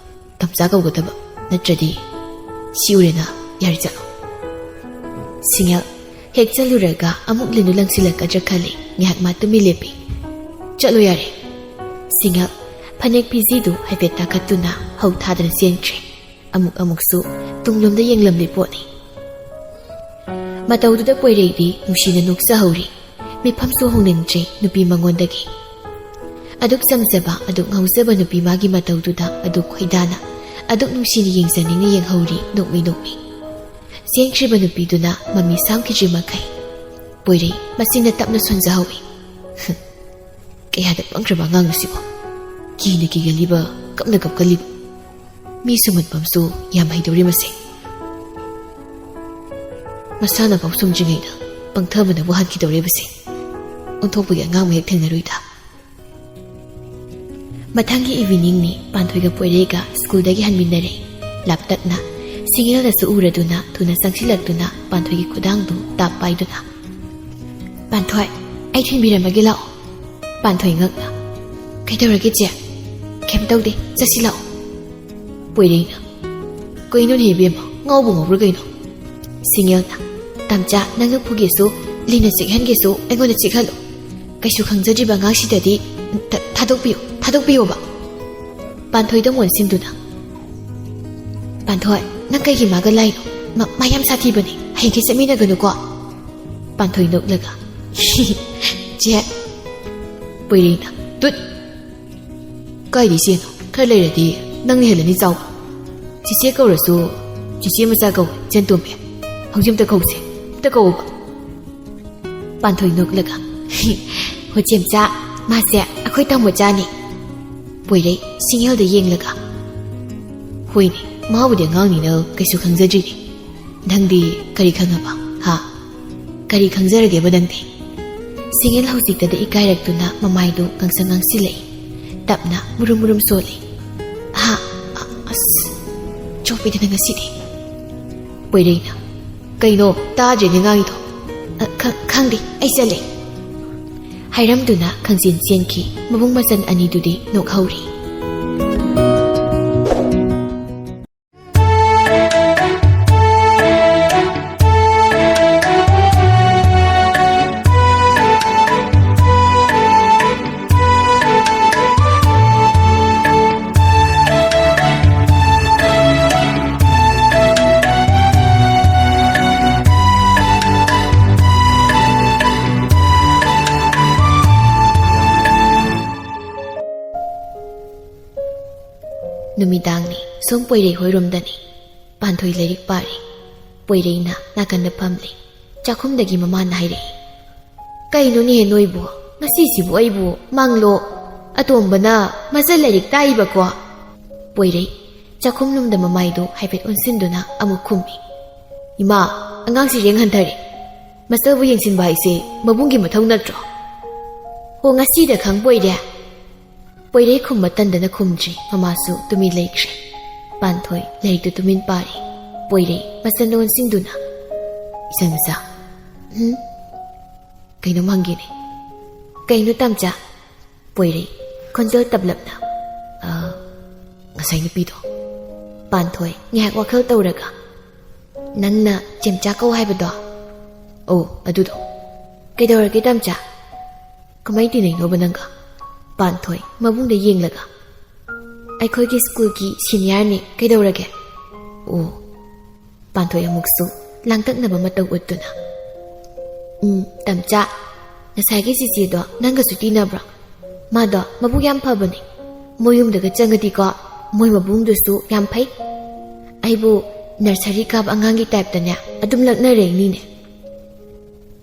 ꯇꯝꯆꯥ ꯀꯧꯒꯗꯕ, ꯅꯠꯇ꯭ꯔꯗꯤ ꯁꯤ ꯎꯔꯦꯅ, ꯌꯥꯔꯦ ꯆꯠꯂꯣ꯫" ꯁꯤꯡꯍꯦꯜ ꯍꯦꯛ ꯆꯠꯂꯨꯔꯒ ꯑꯃꯨꯛ ꯂꯤꯟꯗꯨ ꯂꯪꯁꯤꯜꯂꯛꯀꯗ꯭ꯔꯥ ꯈꯜꯂꯤ꯫ ꯉꯥꯏꯍꯥꯛ ꯃꯥ ꯇꯨꯃꯤꯟ ꯂꯦꯞꯄꯤ꯫ "ꯆꯠꯂꯣ ꯌꯥꯔꯦ꯫" ꯁꯤꯡꯍꯦꯜ ꯐꯅꯦꯛ ꯐꯤꯖꯤꯗꯨ ꯍꯥꯏꯐꯦꯠ ꯇꯥꯈꯠꯇꯨꯅ ꯍꯧ ꯊꯥꯗꯅ ꯆꯦꯟꯈ꯭ꯔꯦ꯫ ꯑꯃꯨꯛ ꯑꯃꯨꯛꯁꯨ ꯇꯨꯡꯂꯣꯝꯗ ꯌꯦꯡꯂꯝꯂꯤ ꯄꯣꯠꯅꯤ꯫ ꯃꯇꯧꯗꯨꯗ ꯄꯣꯏꯔꯩꯗꯤ ꯅꯨꯡꯁꯤꯅ ꯅꯣꯛꯆꯍꯧꯔꯤ꯫ ꯃꯤꯐꯝꯁꯨ ꯍꯣꯡꯅꯤꯡꯗ꯭ꯔꯦ ꯅꯨꯄꯤ ꯃꯉꯣꯟꯗꯒꯤ꯫ ꯑꯗꯨꯛ ꯆꯝꯖꯕ, ꯑꯗꯨꯛ ꯉꯥꯎꯖꯕ ꯅꯨꯄꯤ ꯃꯥꯒꯤ ꯃꯇꯧꯗꯨꯗ ꯑꯗꯨꯛ ꯈꯣꯏꯗꯥꯅ, ꯑꯗꯨꯛ ꯅꯨꯡꯁꯤꯅ ꯌꯦꯡꯖꯅꯤꯡꯅ ꯌꯦꯡꯍꯧꯔꯤ ꯅꯣꯛꯃꯤ ꯅꯣꯛꯃꯤ꯫ ꯆꯦꯟꯈ꯭ꯔꯤꯕ ꯅꯨꯄꯤꯗꯨꯅ ꯃꯃꯤ ꯁꯥꯝꯈꯤꯗ꯭ꯔꯤ ꯃꯈꯩ ꯄꯣꯏꯔꯩ ꯃꯆꯤꯟꯅ ꯇꯞꯅ ꯁꯣꯟꯖꯍꯧꯏ꯫ "ꯀꯌꯥꯗ ꯄꯪꯈ꯭ꯔꯕ ꯑꯉꯥꯡꯅꯣ ꯁꯤꯕꯣ? ꯀꯤꯅ ꯀꯤꯒꯜꯂꯤꯕ, ꯀꯞꯅ ꯀꯞꯀꯜꯂꯤꯕ꯫ ꯃꯤ ꯁꯨꯝꯍꯠꯐꯝꯁꯨ ꯌꯥꯝ ꯍꯩꯗꯧꯔꯤ ꯃꯁꯦ꯫ ꯃꯁꯥꯅ ꯐꯥꯎ ꯁꯨꯝꯗ꯭ꯔꯤꯉꯩꯗ ꯄꯪꯊꯕꯅꯕꯨ ꯍꯥꯠꯈꯤꯗꯧꯔꯤꯕꯁꯦ꯫ ꯑꯣꯟꯊꯣꯛꯄꯒꯤ ꯑꯉꯥꯡ ꯃꯍꯦꯛ ꯊꯦꯡꯅꯔꯨꯏꯗ꯫" ꯃꯊꯪꯒꯤ ꯏꯚꯤꯅꯤꯡꯅꯤ꯫ ꯄꯥꯟꯊꯣꯏꯒ ꯄꯣꯏꯔꯩꯒ ꯁ꯭ꯀꯨꯜꯗꯒꯤ ꯍꯟꯃꯤꯟꯅꯔꯦ꯫ ꯂꯥꯞꯇꯛꯅ ꯁꯤꯡꯍꯦꯜꯅꯁꯨ ꯎꯔꯗꯨꯅ ꯊꯨꯅ ꯆꯪꯁꯤꯜꯂꯛꯇꯨꯅ ꯄꯥꯟꯊꯣꯏꯒꯤ ꯈꯨꯗꯥꯡꯗꯨ ꯇꯥꯞ ꯄꯥꯏꯗꯨꯅ, "ꯄꯥꯟꯊꯣꯏ, ꯑꯩ ꯊꯤꯟꯕꯤꯔꯝꯃꯒꯦ ꯂꯥꯛꯑꯣ꯫" ꯄꯥꯟꯊꯣꯏ ꯉꯛꯅ, "ꯀꯩꯗꯧꯔꯒꯦ ꯆꯦ?" "ꯀꯩꯝ ꯇꯧꯗꯦ, ꯆꯠꯁꯤ ꯂꯥꯛꯑꯣ꯫" ꯄꯣꯏꯔꯩꯅ, "ꯀꯩꯅꯣꯅꯦ ꯏꯕꯦꯝꯃ, ꯉꯥꯎꯕ ꯉꯥꯎꯕ꯭ꯔꯥ ꯀꯩꯅꯣ?" ꯁꯤꯡꯍꯦꯜꯅ, "ꯇꯝꯆꯥ, ꯅꯪꯅ ꯐꯨꯒꯦꯁꯨ, ꯂꯤꯟꯅ ꯆꯤꯛꯍꯟꯒꯦꯁꯨ ꯑꯩꯉꯣꯟꯗ ꯆꯤꯛꯍꯜꯂꯨ꯫ ꯀꯩꯁꯨ ꯈꯪꯖꯗ꯭ꯔꯤꯕ ꯑꯉꯥꯡꯁꯤꯗꯗꯤ ꯊ-, ꯊꯥꯗꯣꯛꯄꯤꯌꯨ, ꯊꯥꯗꯣꯛꯄꯤꯌꯣꯕ꯫" ꯄꯥꯟꯊꯣꯏꯗ ꯃꯣꯟꯁꯤꯟꯗꯨꯅ, "ꯄꯥꯟꯊꯣꯏ, ꯅꯪ ꯀꯩꯒꯤ ꯃꯥꯒ ꯂꯥꯏꯅꯣ? ꯃ-, ꯃꯥ ꯌꯥꯝ ꯁꯥꯊꯤꯕꯅꯦ, ꯍꯌꯦꯡꯈꯩ ꯆꯠꯃꯤꯟꯅꯒꯅꯨꯀꯣ꯫" ꯄꯥꯟꯊꯣꯏ ꯅꯣꯛꯂꯒ, "ꯆꯦ꯫" ꯄꯣꯏꯔꯩꯅ, "ꯇꯨꯠ! ꯀꯥꯏꯗꯩ ꯆꯦꯅꯣ? ꯈꯔ ꯂꯩꯔꯗꯤ ꯅꯪꯅ ꯍꯦꯜꯂꯅꯤ ꯆꯥꯎꯕ꯫ ꯆꯤꯆꯦ ꯀꯧꯔꯁꯨ ꯆꯤꯆꯦ ꯃꯆꯥ ꯀꯧꯋꯦ, ꯆꯦꯟꯇꯣꯝꯕꯤ꯫ ꯍꯧꯖꯤꯛ ꯑꯝꯇ ꯀꯧꯁꯦ, ꯑꯝꯇ ꯀꯧꯑꯣꯕ꯫" ꯄꯥꯟꯊꯣꯏ ꯅꯣꯛꯂꯒ, "ꯍꯣ ꯆꯦꯝꯆꯥ, ꯃꯥꯁꯦ ꯑꯩꯈꯣꯏ ꯇꯥꯃꯣꯆꯥꯅꯤ꯫" ꯄꯣꯏꯔꯩ ꯁꯤꯡꯍꯦꯜꯗ ꯌꯦꯡꯂꯒ, "ꯍꯣꯏꯅꯦ, ꯃꯥꯕꯨꯗꯤ ꯑꯉꯥꯡꯅꯤꯅ ꯀꯩꯁꯨ ꯈꯪꯖꯗ꯭ꯔꯤꯅꯦ꯫ ꯅꯪꯗꯤ ꯀꯔꯤ ꯈꯪꯉꯕ, ꯍꯥ? ꯀꯔꯤ ꯈꯪꯖꯔꯒꯦꯕ ꯅꯪꯗꯤ?" ꯁꯤꯡꯍꯦꯜ ꯍꯧꯖꯤꯛꯇꯗ ꯏꯀꯥꯏꯔꯛꯇꯨꯅ ꯃꯃꯥꯏꯗꯨ ꯉꯥꯡꯁꯪ ꯉꯥꯡꯁꯤꯜꯂꯛꯏ꯫ ꯇꯞꯅ ꯃꯨꯔꯨꯝ ꯃꯨꯔꯨꯝ ꯁꯣꯜꯂꯤ꯫ "ꯍꯥ? ꯑ-, ꯑꯁ, ꯆꯣꯞꯄꯤꯗꯅ ꯉꯁꯤꯗꯤ꯫" ꯄꯣꯏꯔꯩꯅ, "ꯀꯩꯅꯣ ꯇꯥꯗ꯭ꯔꯦꯅꯦ ꯉꯥꯡꯉꯤꯗꯣ?" "ꯑ, ꯈ-, ꯈꯪꯗꯦ, ꯑꯩ ꯆꯠꯂꯦ꯫" ꯍꯥꯏꯔꯝꯗꯨꯅ ꯈꯪꯆꯦꯟ ꯆꯦꯟꯈꯤ꯫ ꯃꯕꯨꯡ ꯃꯆꯟ ꯑꯅꯤꯗꯨꯗꯤ ꯅꯣꯛꯍꯧꯔꯤ꯫ ꯅꯨꯃꯤꯗꯥꯡꯅꯤ꯫ ꯁꯣꯝ ꯄꯣꯏꯔꯩ ꯍꯣꯏꯔꯣꯝꯗꯅꯤ꯫ ꯄꯥꯟꯊꯣꯏ ꯂꯥꯏꯔꯤꯛ ꯄꯥꯔꯤ꯫ ꯄꯣꯏꯔꯩꯅ ꯅꯥꯀꯟꯗ ꯐꯝꯂꯤ꯫ ꯆꯥꯛꯈꯨꯝꯗꯒꯤ ꯃꯃꯥꯅ ꯍꯥꯏꯔꯛꯏ, "ꯀꯩꯅꯣꯅꯦ ꯅꯣꯏꯕꯨ? ꯉꯁꯤꯁꯤꯕꯨ ꯑꯩꯕꯨ ꯃꯪꯂꯣ? ꯑꯇꯣꯝꯕꯅ ꯃꯆꯜ ꯂꯥꯏꯔꯤꯛ ꯇꯥꯛꯏꯕꯀꯣ?" ꯄꯣꯏꯔꯩ ꯆꯥꯛꯈꯨꯝꯂꯣꯝꯗ ꯃꯃꯥꯏꯗꯨ ꯍꯥꯏꯐꯦꯠ ꯑꯣꯟꯁꯤꯟꯗꯨꯅ ꯑꯃꯨꯛ ꯈꯨꯝꯃꯤ, "ꯏꯃꯥ, ꯑꯉꯥꯡꯁꯤ ꯔꯦꯡ ꯍꯟꯊꯔꯦ꯫ ꯃꯆꯜꯕꯨ ꯌꯦꯡꯁꯤꯟꯕ ꯍꯥꯏꯁꯦ ꯃꯕꯨꯡꯒꯤ ꯃꯊꯧ ꯅꯠꯇ꯭ꯔꯣ?" "ꯑꯣ, ꯉꯁꯤꯗ ꯈꯪꯕ ꯑꯣꯏꯔꯦ?" ꯄꯣꯏꯔꯩ ꯈꯨꯝꯕ ꯇꯟꯗꯅ ꯈꯨꯝꯗ꯭ꯔꯤ꯫ ꯃꯃꯥꯁꯨ ꯇꯨꯃꯤꯟ ꯂꯩꯈ꯭ꯔꯦ꯫ ꯄꯥꯟꯊꯣꯏ ꯂꯥꯏꯔꯤꯛꯇꯨ ꯇꯨꯃꯤꯟ ꯄꯥꯔꯤ꯫ ꯄꯣꯏꯔꯩ ꯃꯆꯟꯗ ꯑꯣꯟꯁꯤꯟꯗꯨꯅ, "ꯏꯆꯟ ꯃꯆꯥ, ꯎꯝ? ꯀꯩꯅꯣꯝ ꯍꯪꯒꯦꯅꯦ?" "ꯀꯩꯅꯣ ꯇꯥꯝꯆꯥ?" ꯄꯣꯏꯔꯩ ꯈꯣꯟꯖꯦꯜ ꯇꯞꯂꯞꯅ, "ꯑ, ꯉꯁꯥꯏ ꯅꯨꯄꯤꯗꯣ?" ꯄꯥꯟꯊꯣꯏ ꯉꯥꯏꯍꯥꯛ ꯋꯥꯈꯜ ꯇꯧꯔꯒ, "ꯅꯪꯅ ꯆꯦꯝꯆꯥ ꯀꯧ ꯍꯥꯏꯕꯗꯣ?" "ꯑꯣ, ꯑꯗꯨꯗꯣ꯫ ꯀꯩꯗꯧꯔꯒꯦ ꯇꯥꯝꯆꯥ?" "ꯀꯃꯥꯏ ꯇꯤꯟꯅꯩꯅꯣꯕ ꯅꯪꯒ?" ꯄꯥꯟꯊꯣꯏ ꯃꯕꯨꯡꯗ ꯌꯦꯡꯂꯒ, "ꯑꯩꯈꯣꯏꯒꯤ ꯁ꯭ꯀꯨꯜꯒꯤ ꯁꯤꯅꯤꯌꯔꯅꯤ, ꯀꯩꯗꯧꯔꯒꯦ?" "ꯑꯣ꯫" ꯄꯥꯟꯊꯣꯏ ꯑꯃꯨꯛꯁꯨ ꯂꯥꯡꯇꯛꯅꯕ ꯃꯇꯧ ꯎꯠꯇꯨꯅ, "ꯎꯝ, ꯇꯥꯝꯆꯥ, ꯉꯁꯥꯏꯒꯤ ꯆꯤꯆꯦꯗꯣ ꯅꯪꯒꯁꯨ ꯇꯤꯟꯅꯕ꯭ꯔꯣ? ꯃꯥꯗꯣ ꯃꯕꯨꯛ ꯌꯥꯝ ꯐꯕꯅꯦ꯫ ꯃꯣꯏ ꯌꯨꯝꯗꯒ ꯆꯪꯉꯗꯤꯀꯣ, ꯃꯣꯏ ꯃꯕꯨꯡꯗꯨꯁꯨ ꯌꯥꯝ ꯐꯩ꯫ ꯑꯩꯕꯨ ꯅꯔꯁꯔꯤ ꯀꯥꯕ ꯑꯉꯥꯡꯒꯤ ꯇꯥꯏꯞꯇꯅꯦ ꯑꯗꯨꯝ ꯂꯛꯅꯔꯛꯏꯅꯤꯅꯦ꯫"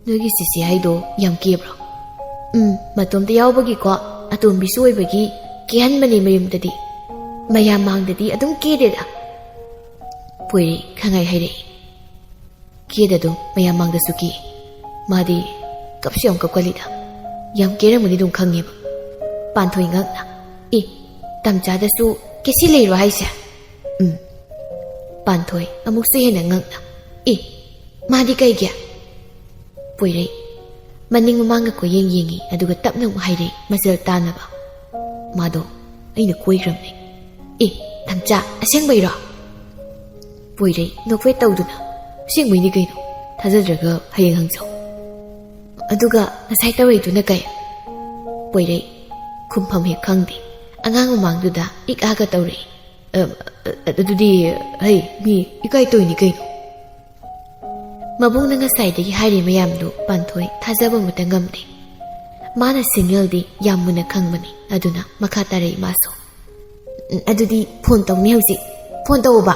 "ꯅꯣꯏꯒꯤ ꯆꯤꯆꯦ ꯍꯥꯏꯗꯣ ꯌꯥꯝ ꯀꯦꯕ꯭ꯔꯣ?" "ꯎꯝ, ꯃꯇꯣꯝꯇ ꯌꯥꯎꯕꯒꯤꯀꯣ, ꯑꯇꯣꯝꯕꯤꯁꯨ ꯑꯣꯏꯕꯒꯤ ꯀꯦꯍꯟꯕꯅꯦ ꯃꯌꯨꯝꯗꯗꯤ꯫ ꯃꯌꯥꯝ ꯃꯥꯡꯗꯗꯤ ꯑꯗꯨꯝ ꯀꯦꯗꯦꯗ꯫" ꯄꯣꯏꯔꯩ ꯈꯪꯍꯥꯏ ꯍꯥꯏꯔꯛꯏ꯫ "ꯀꯦꯗ ꯑꯗꯨꯝ ꯃꯌꯥꯝ ꯃꯥꯡꯗꯁꯨ ꯀꯦ꯫ ꯃꯥꯗꯤ ꯀꯞꯁꯨ ꯌꯥꯝ ꯀꯞꯀꯜꯂꯤꯗ꯫ ꯌꯥꯝ ꯀꯦꯔꯝꯒꯅꯤ ꯑꯗꯨꯝ ꯈꯪꯉꯦꯕ꯫" ꯄꯥꯟꯊꯣꯏ ꯉꯛꯅ, "ꯑꯦ, ꯇꯥꯝꯆꯥꯗꯁꯨ ꯀꯦꯁꯤ ꯂꯩꯔꯣ ꯍꯥꯏꯁꯦ?" "ꯎꯝ꯫" ꯄꯥꯟꯊꯣꯏ ꯑꯃꯨꯛꯁꯨ ꯍꯦꯟꯅ ꯉꯛꯅ, "ꯑꯦ, ꯃꯥꯗꯤ ꯀꯩꯒꯤ?" ꯄꯣꯏꯔꯩ, ꯃꯅꯤꯡ ꯃꯃꯥꯡꯒ ꯀꯣꯏꯌꯦꯡ ꯌꯦꯡꯉꯤ, ꯑꯗꯨꯒ ꯇꯞꯅ ꯑꯃꯨꯛ ꯍꯥꯏꯔꯛꯏ, ꯃꯆꯜ ꯇꯥꯅꯕ꯫ "ꯃꯥꯗꯣ ꯑꯩꯅ ꯀꯣꯏꯈ꯭ꯔꯕꯅꯦ꯫" "ꯑꯦ, ꯊꯝꯆꯥ, ꯑꯁꯦꯡꯕꯩꯔꯣ?" ꯄꯣꯏꯔꯩ ꯅꯣꯛꯐꯦꯠ ꯇꯧꯗꯨꯅ, "ꯑꯁꯦꯡꯕꯩꯅꯤ ꯀꯩꯅꯣ, ꯊꯥꯖꯗ꯭ꯔꯒ ꯍꯌꯦꯡ ꯍꯪꯖꯧ꯫" "ꯑꯗꯨꯒ ꯉꯁꯥꯏ ꯇꯧꯔꯛꯏꯗꯨꯅ ꯀꯩ?" ꯄꯣꯏꯔꯩ ꯈꯨꯝꯐꯝ ꯍꯦꯛ ꯈꯪꯗꯦ꯫ ꯑꯉꯥꯡ ꯃꯃꯥꯡꯗꯨꯗ ꯏꯛ ꯑꯥꯒ ꯇꯧꯔꯛꯏ꯫ "ꯑ, ꯑ, ꯑꯗꯨꯗꯤ, ꯍꯩ, ꯃꯤ ꯏꯀꯥꯏ ꯇꯣꯏꯅꯤ ꯀꯩꯅꯣ꯫" ꯃꯕꯨꯡꯅ ꯉꯁꯥꯏꯗꯒꯤ ꯍꯥꯏꯔꯤ ꯃꯌꯥꯝꯗꯨ ꯄꯥꯟꯊꯣꯏ ꯊꯥꯖꯕ ꯑꯃꯠꯇ ꯉꯝꯗꯦ꯫ ꯃꯥꯅ ꯁꯤꯡꯉꯦꯜꯗꯤ ꯌꯥꯝ ꯃꯨꯟꯅ ꯈꯪꯕꯅꯤ, ꯑꯗꯨꯅ ꯃꯈꯥ ꯇꯥꯔꯛꯏ ꯃꯥꯁꯨ꯫ "ꯎꯝ, ꯑꯗꯨꯗꯤ ꯐꯣꯟ ꯇꯧꯅꯤ ꯍꯧꯖꯤꯛ꯫ ꯐꯣꯟ ꯇꯧꯑꯣꯕ꯫"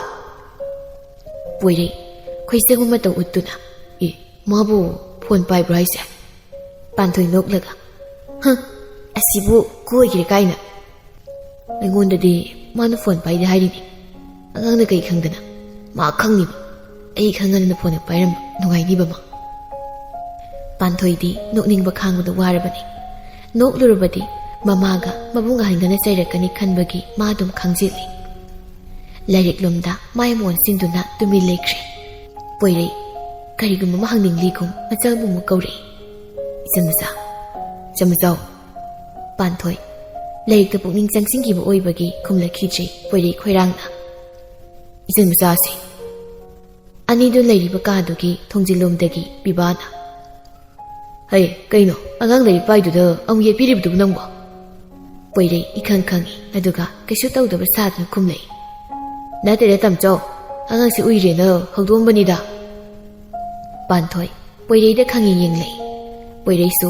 ꯄꯣꯏꯔꯩ ꯈꯣꯏꯁꯪ ꯑꯃ ꯇꯧ ꯎꯠꯇꯨꯅ, "ꯑꯦ, ꯃꯥꯕꯨ ꯐꯣꯟ ꯄꯥꯏꯕ꯭ꯔꯣ ꯍꯥꯏꯁꯦ?" ꯄꯥꯟꯊꯣꯏ ꯅꯣꯛꯂꯒ, "ꯍ, ꯑꯁꯤꯕꯨ ꯀꯣꯏꯈ꯭ꯔꯦ ꯀꯥꯏꯅ꯫ ꯑꯩꯉꯣꯟꯗꯗꯤ ꯃꯥꯅ ꯐꯣꯟ ꯄꯥꯏꯗꯦ ꯍꯥꯏꯔꯤꯅꯤ꯫ ꯑꯉꯥꯡꯅ ꯀꯩ ꯈꯪꯗꯅ? ꯃꯥ ꯈꯪꯅꯤꯕ꯫ ꯑꯩ ꯈꯪꯉꯗꯅ ꯐꯣꯟ ꯄꯥꯏꯔꯝꯕ ꯅꯨꯡꯉꯥꯏꯅꯤꯕ ꯃꯥ꯫" ꯄꯥꯟꯊꯣꯏꯗꯤ ꯅꯣꯛꯅꯤꯡꯕ ꯈꯥꯡꯕꯗ ꯋꯥꯔꯕꯅꯤ꯫ ꯅꯣꯛꯂꯨꯔꯕꯗꯤ ꯃꯃꯥꯒ ꯃꯕꯨꯡ ꯑꯍꯟꯒꯅ ꯆꯩꯔꯛꯀꯅꯤ ꯈꯟꯕꯒꯤ ꯃꯥ ꯑꯗꯨꯝ ꯈꯥꯡꯖꯤꯜꯂꯤ꯫ ꯂꯥꯏꯔꯤꯛ ꯂꯣꯝꯗ ꯃꯥꯏ ꯑꯃ ꯑꯣꯟꯁꯤꯟꯗꯨꯅ ꯇꯨꯃꯤꯟ ꯂꯩꯈ꯭ꯔꯦ꯫ ꯄꯣꯏꯔꯩ ꯀꯔꯤꯒꯨꯝꯕ ꯑꯃ ꯍꯪꯅꯤꯡꯂꯤꯒꯨꯝ ꯃꯆꯜꯕꯨ ꯑꯃꯨꯛ ꯀꯧꯔꯛꯏ꯫ "ꯏꯆꯟ ꯃꯆꯥ, ꯏꯆꯟ ꯃꯆꯥꯎ꯫" ꯄꯥꯟꯊꯣꯏ ꯂꯥꯏꯔꯤꯛꯇ ꯄꯨꯛꯅꯤꯡ ꯆꯪꯁꯤꯟꯈꯤꯕ ꯑꯣꯏꯕꯒꯤ ꯈꯨꯝꯂꯛꯈꯤꯗ꯭ꯔꯤ ꯄꯣꯏꯔꯩ ꯈꯣꯏꯔꯥꯡꯅ꯫ "ꯏꯆꯟ ꯃꯆꯥꯁꯤ꯫" ꯑꯅꯤꯗꯨ ꯂꯩꯔꯤꯕ ꯀꯥꯗꯨꯒꯤ ꯊꯣꯡꯖꯤꯜꯂꯣꯝꯗꯒꯤ ꯄꯤꯕꯥꯅ, "ꯍꯩ, ꯀꯩꯅꯣ, ꯑꯉꯥꯡ ꯂꯥꯏꯔꯤꯛ ꯄꯥꯏꯗꯨꯗ ꯑꯃꯨꯛ ꯌꯦꯠꯄꯤꯔꯤꯕꯗꯨꯕꯨ ꯅꯪꯕꯣ?" ꯄꯣꯏꯔꯩ ꯏꯈꯪ ꯈꯪꯏ, ꯑꯗꯨꯒ ꯀꯩꯁꯨ ꯇꯧꯗꯕ ꯁꯥꯗꯨꯅ ꯈꯨꯝꯂꯛꯏ꯫ "ꯅꯠꯇꯦꯗ ꯇꯝꯆꯧ, ꯑꯉꯥꯡꯁꯤ ꯎꯏꯔꯦꯅ ꯍꯧꯗꯣꯛꯑꯝꯕꯅꯤꯗ꯫" ꯄꯥꯟꯊꯣꯏ ꯄꯣꯏꯔꯩꯗ ꯈꯪꯌꯦꯡ ꯌꯦꯡꯂꯛꯏ꯫ ꯄꯣꯏꯔꯩꯁꯨ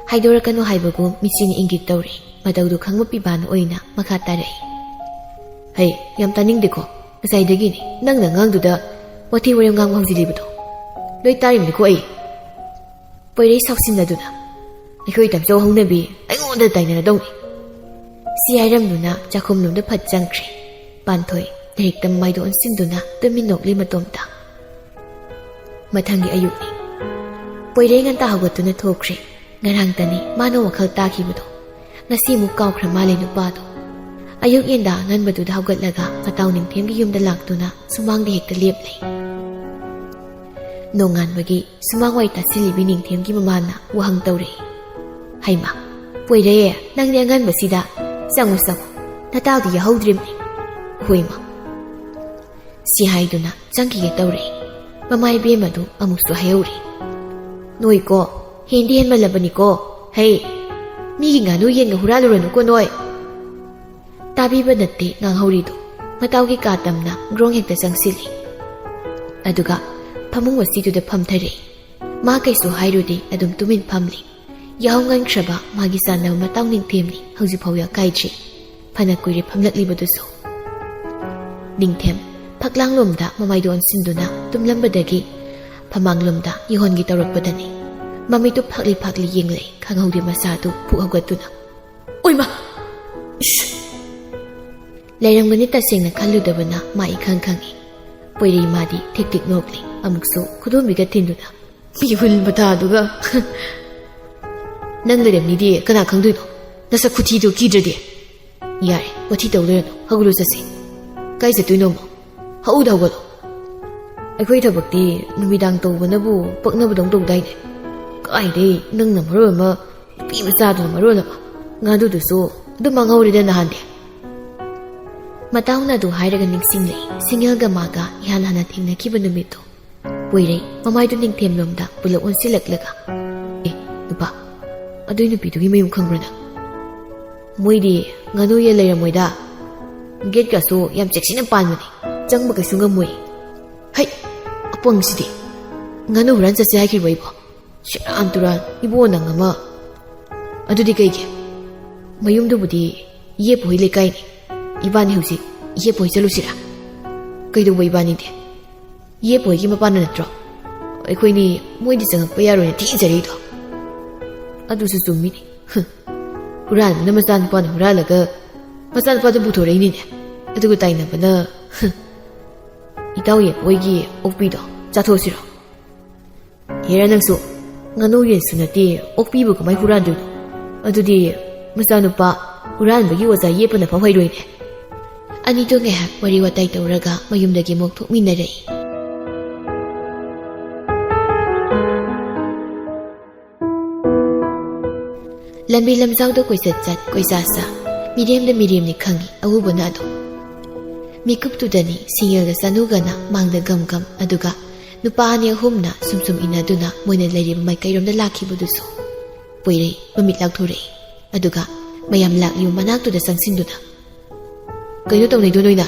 ꯍꯥꯏꯗꯣꯔꯛꯀꯅꯨ ꯍꯥꯏꯕꯒꯨꯝ ꯃꯤꯠꯁꯤꯅ ꯏꯪꯒꯤꯠ ꯇꯧꯔꯤ꯫ ꯃꯇꯧꯗꯨ ꯈꯪꯕ ꯄꯤꯕꯥꯅ ꯑꯣꯏꯅ ꯃꯈꯥ ꯇꯥꯔꯛꯏ꯫ "ꯍꯩ, ꯌꯥꯝ ꯇꯥꯅꯤꯡꯗꯦꯀꯣ꯫ ꯉꯁꯥꯏꯗꯒꯤꯅꯤ ꯅꯪꯅ ꯑꯉꯥꯡꯗꯨꯗ ꯋꯥꯊꯤ ꯋꯥꯔꯦꯝ ꯉꯥꯡꯕ ꯍꯧꯖꯤꯜꯂꯤꯕꯗꯣ꯫ ꯂꯣꯏ ꯇꯥꯔꯤꯕꯅꯤꯀꯣ ꯑꯩ꯫" ꯄꯣꯏꯔꯩ ꯁꯥꯎꯁꯤꯟꯅꯗꯨꯅ, "ꯑꯩꯈꯣꯏ ꯇꯝꯆꯧ ꯍꯧꯅꯕꯤ ꯑꯩꯉꯣꯟꯗ ꯇꯥꯏꯅꯔꯗꯧꯅꯤ꯫" ꯁꯤ ꯍꯥꯏꯔꯝꯗꯨꯅ ꯆꯥꯛꯈꯨꯝꯂꯣꯝꯗ ꯐꯠ ꯆꯪꯈ꯭ꯔꯦ꯫ ꯄꯥꯟꯊꯣꯏ ꯂꯥꯏꯔꯤꯛꯇ ꯃꯥꯏꯗꯣ ꯑꯣꯟꯁꯤꯟꯗꯨꯅ ꯇꯨꯃꯤꯟ ꯅꯣꯛꯂꯤ ꯃꯇꯣꯝꯇ꯫ ꯃꯊꯪꯒꯤ ꯑꯌꯨꯛꯅꯤ꯫ ꯄꯣꯏꯔꯩ ꯉꯟꯇꯥ ꯍꯧꯒꯠꯇꯨꯅ ꯊꯣꯛꯈ꯭ꯔꯦ꯫ ꯉꯔꯥꯡꯇꯅꯤ ꯃꯥꯅ ꯋꯥꯈꯜ ꯇꯥꯈꯤꯕꯗꯣ꯫ ꯉꯁꯤ ꯑꯃꯨꯛ ꯀꯥꯎꯈ꯭ꯔ ꯃꯥꯜꯂꯦ ꯅꯨꯄꯥꯗꯣ꯫ ꯑꯌꯨꯛ ꯌꯦꯟꯗꯥ ꯑꯉꯟꯕꯗꯨꯗ ꯍꯧꯒꯠꯂꯒ ꯃꯇꯥꯎ ꯅꯤꯡꯊꯦꯝꯒꯤ ꯌꯨꯝꯗ ꯂꯥꯛꯇꯨꯅ ꯁꯨꯃꯥꯡꯗ ꯍꯦꯛꯇ ꯂꯦꯞꯂꯦ꯫ ꯅꯣꯡꯉꯥꯟꯕꯒꯤ ꯁꯨꯃꯥꯡ ꯋꯥꯏ ꯇꯥꯁꯤꯜꯂꯤꯕꯤ ꯅꯤꯡꯊꯦꯝꯒꯤ ꯃꯃꯥꯅ ꯋꯥꯍꯪ ꯇꯧꯔꯛꯏ꯫ "ꯍꯩꯃꯥ, ꯄꯣꯏꯔꯦ, ꯅꯪꯗꯤ ꯑꯉꯟꯕꯁꯤꯗ? ꯆꯪꯉꯨ, ꯆꯪꯉꯨ, ꯅꯇꯥꯎꯗꯤ ꯌꯥꯍꯧꯗ꯭ꯔꯤꯕꯅꯤ꯫" "ꯍꯣꯏꯃ꯫" ꯁꯤ ꯍꯥꯏꯗꯨꯅ ꯆꯪꯈꯤꯒꯦ ꯇꯧꯔꯛꯏ꯫ ꯃꯃꯥ ꯏꯕꯦꯝ ꯑꯗꯨ ꯑꯃꯨꯛꯁꯨ ꯍꯥꯏꯍꯧꯔꯤ꯫ "ꯅꯣꯏꯀꯣ, ꯍꯦꯟꯗꯤ ꯍꯦꯟꯃꯜꯂꯕꯅꯤꯀꯣ꯫ ꯍꯩ, ꯃꯤꯒꯤ ꯉꯥꯅꯨ ꯌꯦꯟꯒ ꯍꯨꯔꯥꯜꯂꯨꯔꯅꯨꯀꯣ ꯅꯣꯏ꯫" ꯇꯥꯕꯤꯕ ꯅꯠꯇꯦ ꯉꯥꯡꯍꯧꯔꯤꯗꯨ꯫ ꯃꯇꯥꯎꯒꯤ ꯀꯥ ꯇꯝꯅ ꯒ꯭ꯔꯣꯡ ꯍꯦꯛꯇ ꯆꯪꯁꯤꯜꯂꯤ꯫ ꯑꯗꯨꯒ ꯐꯃꯨꯡ ꯑꯁꯤꯗꯨꯗ ꯐꯝꯊꯔꯛꯏ꯫ ꯃꯥ ꯀꯩꯁꯨ ꯍꯥꯏꯔꯨꯗꯦ, ꯑꯗꯨꯝ ꯇꯨꯃꯤꯟ ꯐꯝꯂꯤ꯫ ꯌꯥꯍꯧ ꯉꯟꯈ꯭ꯔꯕ ꯃꯥꯒꯤ ꯆꯥꯟꯅꯕ ꯃꯇꯥꯎ ꯅꯤꯡꯊꯦꯝꯅꯤ ꯍꯧꯖꯤꯛꯐꯥꯎ ꯌꯥꯀꯥꯏꯗ꯭ꯔꯤ꯫ ꯐꯅ ꯀꯨꯏꯔꯦ ꯐꯝꯂꯛꯂꯤꯕꯗꯨꯁꯨ꯫ ꯅꯤꯡꯊꯦꯝ ꯐꯛꯂꯥꯡꯂꯣꯝꯗ ꯃꯃꯥꯏꯗꯨ ꯑꯣꯟꯁꯤꯟꯗꯨꯅ ꯇꯨꯝꯂꯝꯕꯗꯒꯤ ꯐꯃꯥꯡꯂꯣꯝꯗ ꯌꯧꯍꯟꯒꯦ ꯇꯧꯔꯛꯄꯗꯅꯤ ꯃꯃꯤꯠꯇꯨ ꯐꯥꯛꯂꯤ ꯐꯥꯛꯂꯤ ꯌꯦꯡꯂꯛꯏ꯫ ꯈꯪꯍꯧꯗꯦ ꯃꯁꯥꯗꯨ ꯐꯨꯛ ꯍꯧꯒꯠꯇꯨꯅ꯫ "ꯑꯣꯏꯃ! ꯏꯁ!" ꯂꯩꯔꯝꯒꯅꯤ ꯇꯁꯦꯡꯅ ꯈꯜꯂꯨꯗꯕꯅ ꯃꯥ ꯏꯈꯪ ꯈꯪꯏ꯫ ꯄꯣꯏꯔꯩ ꯃꯥꯗꯤ ꯊꯤꯛ ꯊꯤꯛ ꯅꯣꯛꯂꯤ꯫ ꯑꯃꯨꯛꯁꯨ ꯈꯨꯗꯣꯝꯕꯤꯒ ꯊꯤꯟꯗꯨꯅ, "ꯃꯤꯍꯨꯜ ꯃꯇꯥꯗꯨꯒ!" "ꯅꯪ ꯂꯩꯔꯝꯅꯤꯗꯤ ꯀꯅꯥ ꯈꯪꯗꯣꯏꯅꯣ? ꯅꯁꯛ ꯈꯨꯊꯤꯗꯣ ꯀꯤꯗ꯭ꯔꯗꯤ!" "ꯌꯥꯔꯦ, ꯋꯥꯊꯤ ꯇꯧ ꯂꯩꯔꯅꯨ, ꯍꯧꯒꯠꯂꯨ ꯆꯠꯁꯤ꯫" "ꯀꯥꯏ ꯆꯠꯇꯣꯏꯅꯣ ꯑꯃꯨꯛ?" "ꯍꯧꯗ ꯍꯧꯒꯠꯂꯣ꯫" "ꯑꯩꯈꯣꯏ ꯊꯕꯛꯇꯤ ꯅꯨꯃꯤꯗꯥꯡ ꯇꯧꯕꯅꯕꯨ ꯄꯛꯅꯕꯗꯧ ꯇꯧꯗꯥꯏꯅꯦ?" "ꯀꯥꯏꯗꯩ, ꯅꯪꯅ ꯃꯔꯣꯜ ꯑꯃ, ꯅꯨꯄꯤ ꯃꯆꯥꯗꯨꯅ ꯃꯔꯣꯜ ꯑꯃ, ꯉꯥꯗꯨꯗꯨꯁꯨ ꯑꯗꯨꯝ ꯃꯥꯡꯍꯧꯔꯦꯗ ꯅꯍꯥꯟꯗꯤ꯫" ꯃꯇꯥꯎꯅ ꯑꯗꯨ ꯍꯥꯏꯔꯒ ꯅꯤꯡꯁꯤꯡꯂꯛꯏ, ꯁꯤꯡꯉꯦꯜꯒ ꯃꯥꯒ ꯏꯍꯥꯟ ꯍꯥꯟꯅ ꯊꯦꯡꯅꯈꯤꯕ ꯅꯨꯃꯤꯠꯇꯣ꯫ ꯄꯣꯏꯔꯩ ꯃꯃꯥꯏꯗꯨ ꯅꯤꯡꯊꯦꯝꯂꯣꯝꯗ ꯄꯨꯂꯞ ꯑꯣꯟꯁꯤꯜꯂꯛꯂꯒ, "ꯑꯦ, ꯅꯨꯄꯥ, ꯑꯗꯨꯏ ꯅꯨꯄꯤꯗꯨꯒꯤ ꯃꯌꯨꯝ ꯈꯪꯕ꯭ꯔ ꯅꯪ? ꯃꯣꯏꯗꯤ ꯉꯥꯅꯨ ꯌꯦꯟ ꯂꯩꯔꯝꯃꯣꯏꯗ꯫ ꯒꯦꯠꯀꯁꯨ ꯌꯥꯝ ꯆꯦꯛꯁꯤꯟꯅ ꯄꯥꯟꯕꯅꯤ, ꯆꯪꯕ ꯀꯩꯁꯨ ꯉꯝꯃꯣꯏ꯫" "ꯍꯩ, ꯑꯄꯪꯁꯤꯗꯤ! ꯉꯥꯅꯨ ꯍꯨꯔꯥꯟ ꯆꯠꯁꯦ ꯍꯥꯏꯈꯤꯕ꯭ꯔꯣ ꯑꯩꯕꯣ? ꯁꯦꯔꯥꯟ ꯇꯨꯔꯥꯟ, ꯏꯕꯣ ꯅꯪ ꯑꯃ!" "ꯑꯗꯨꯗꯤ ꯀꯩꯒꯤ? ꯃꯌꯨꯝꯗꯨꯕꯨꯗꯤ ꯏꯌꯦꯄꯨ ꯍꯣꯏ ꯂꯩꯀꯥꯏꯅꯤ꯫ ꯏꯕꯥꯅꯤ ꯍꯧꯖꯤꯛ ꯏꯌꯦꯄꯨ ꯍꯣꯏ ꯆꯠꯂꯨꯁꯤꯔꯥ?" "ꯀꯩꯗꯧꯕ ꯏꯕꯥꯅꯤꯗꯤ? ꯏꯌꯦꯄꯨ ꯍꯣꯏꯒꯤ ꯃꯄꯥꯟꯗ ꯅꯠꯇ꯭ꯔꯣ ꯑꯩꯈꯣꯏꯅꯤ ꯃꯣꯏꯗꯤ ꯆꯪꯉꯛꯄ ꯌꯥꯔꯣꯏꯅ ꯊꯤꯡꯖꯔꯤꯗꯣ?" "ꯑꯗꯨꯁꯨ ꯆꯨꯝꯃꯤꯅꯤ꯫ ꯍꯨꯝ꯫ ꯍꯨꯔꯥꯟꯕꯅ ꯃꯆꯥꯅꯨꯄꯥꯅ ꯍꯨꯔꯥꯜꯂꯒ ꯃꯆꯥꯅꯨꯄꯥꯗꯨ ꯄꯨꯊꯣꯔꯛꯏꯅꯤꯅꯦ꯫ ꯑꯗꯨꯒ ꯇꯥꯏꯅꯕꯅ, ꯍꯨꯝ꯫ ꯏꯇꯥꯎ ꯌꯦꯟ ꯃꯣꯏꯒꯤ ꯑꯣꯛꯄꯤꯗꯣ ꯆꯥꯊꯣꯛꯑꯁꯤꯔꯣ?" "ꯍꯦꯔꯥ ꯅꯪꯁꯨ, ꯉꯥꯅꯨ ꯌꯦꯟꯁꯨ ꯅꯠꯇꯦ, ꯑꯣꯛꯄꯤꯕꯨ ꯀꯃꯥꯏ ꯍꯨꯔꯥꯟꯗꯣꯏꯅꯣ? ꯑꯗꯨꯗꯤ ꯃꯆꯥꯅꯨꯄꯥ ꯍꯨꯔꯥꯟꯕꯒꯤ ꯑꯣꯖꯥ ꯌꯦꯞꯄꯅ ꯐꯥꯎ ꯍꯩꯔꯣꯏꯅꯦ꯫" ꯑꯅꯤꯗꯣ ꯉꯥꯏꯍꯥꯛ ꯋꯥꯔꯤ ꯋꯥꯇꯥꯏ ꯇꯧꯔꯒ ꯃꯌꯨꯝꯗꯒꯤ ꯑꯃꯨꯛ ꯊꯣꯛꯃꯤꯟꯅꯔꯛꯏ꯫ ꯂꯝꯕꯤ ꯂꯝꯖꯥꯎꯗ ꯀꯣꯏꯆꯠ ꯆꯠ, ꯀꯣꯏꯆꯥ ꯆꯥ, ꯃꯤꯔꯦꯝꯗ ꯃꯤꯔꯦꯝꯅꯤ ꯈꯪꯏ ꯑꯎꯕꯅ ꯑꯗꯨꯝ꯫ ꯃꯤꯀꯨꯞꯇꯨꯗꯅꯤ ꯁꯤꯡꯉꯦꯜꯒ ꯆꯥꯅꯨꯒꯅ ꯃꯥꯡꯗ ꯒꯝ ꯒꯝ, ꯑꯗꯨꯒ ꯅꯨꯄꯥ ꯑꯅꯤ ꯑꯍꯨꯝꯅ ꯁꯨꯝ ꯁꯨꯝ ꯏꯟꯅꯗꯨꯅ ꯃꯣꯏꯅ ꯂꯩꯔꯤꯕ ꯃꯥꯏꯀꯩꯔꯣꯝꯗ ꯂꯥꯛꯈꯤꯕꯗꯨꯁꯨ꯫ ꯄꯣꯏꯔꯩ ꯃꯃꯤꯠ ꯂꯥꯎꯊꯣꯔꯛꯏ, ꯑꯗꯨꯒ ꯃꯌꯥꯝ ꯂꯥꯛꯂꯤꯕ ꯃꯅꯥꯛꯇꯨꯗ ꯆꯪꯁꯤꯟꯗꯨꯅ, "ꯀꯩꯅꯣ ꯇꯧꯅꯩꯗꯣ ꯅꯣꯏꯅ?"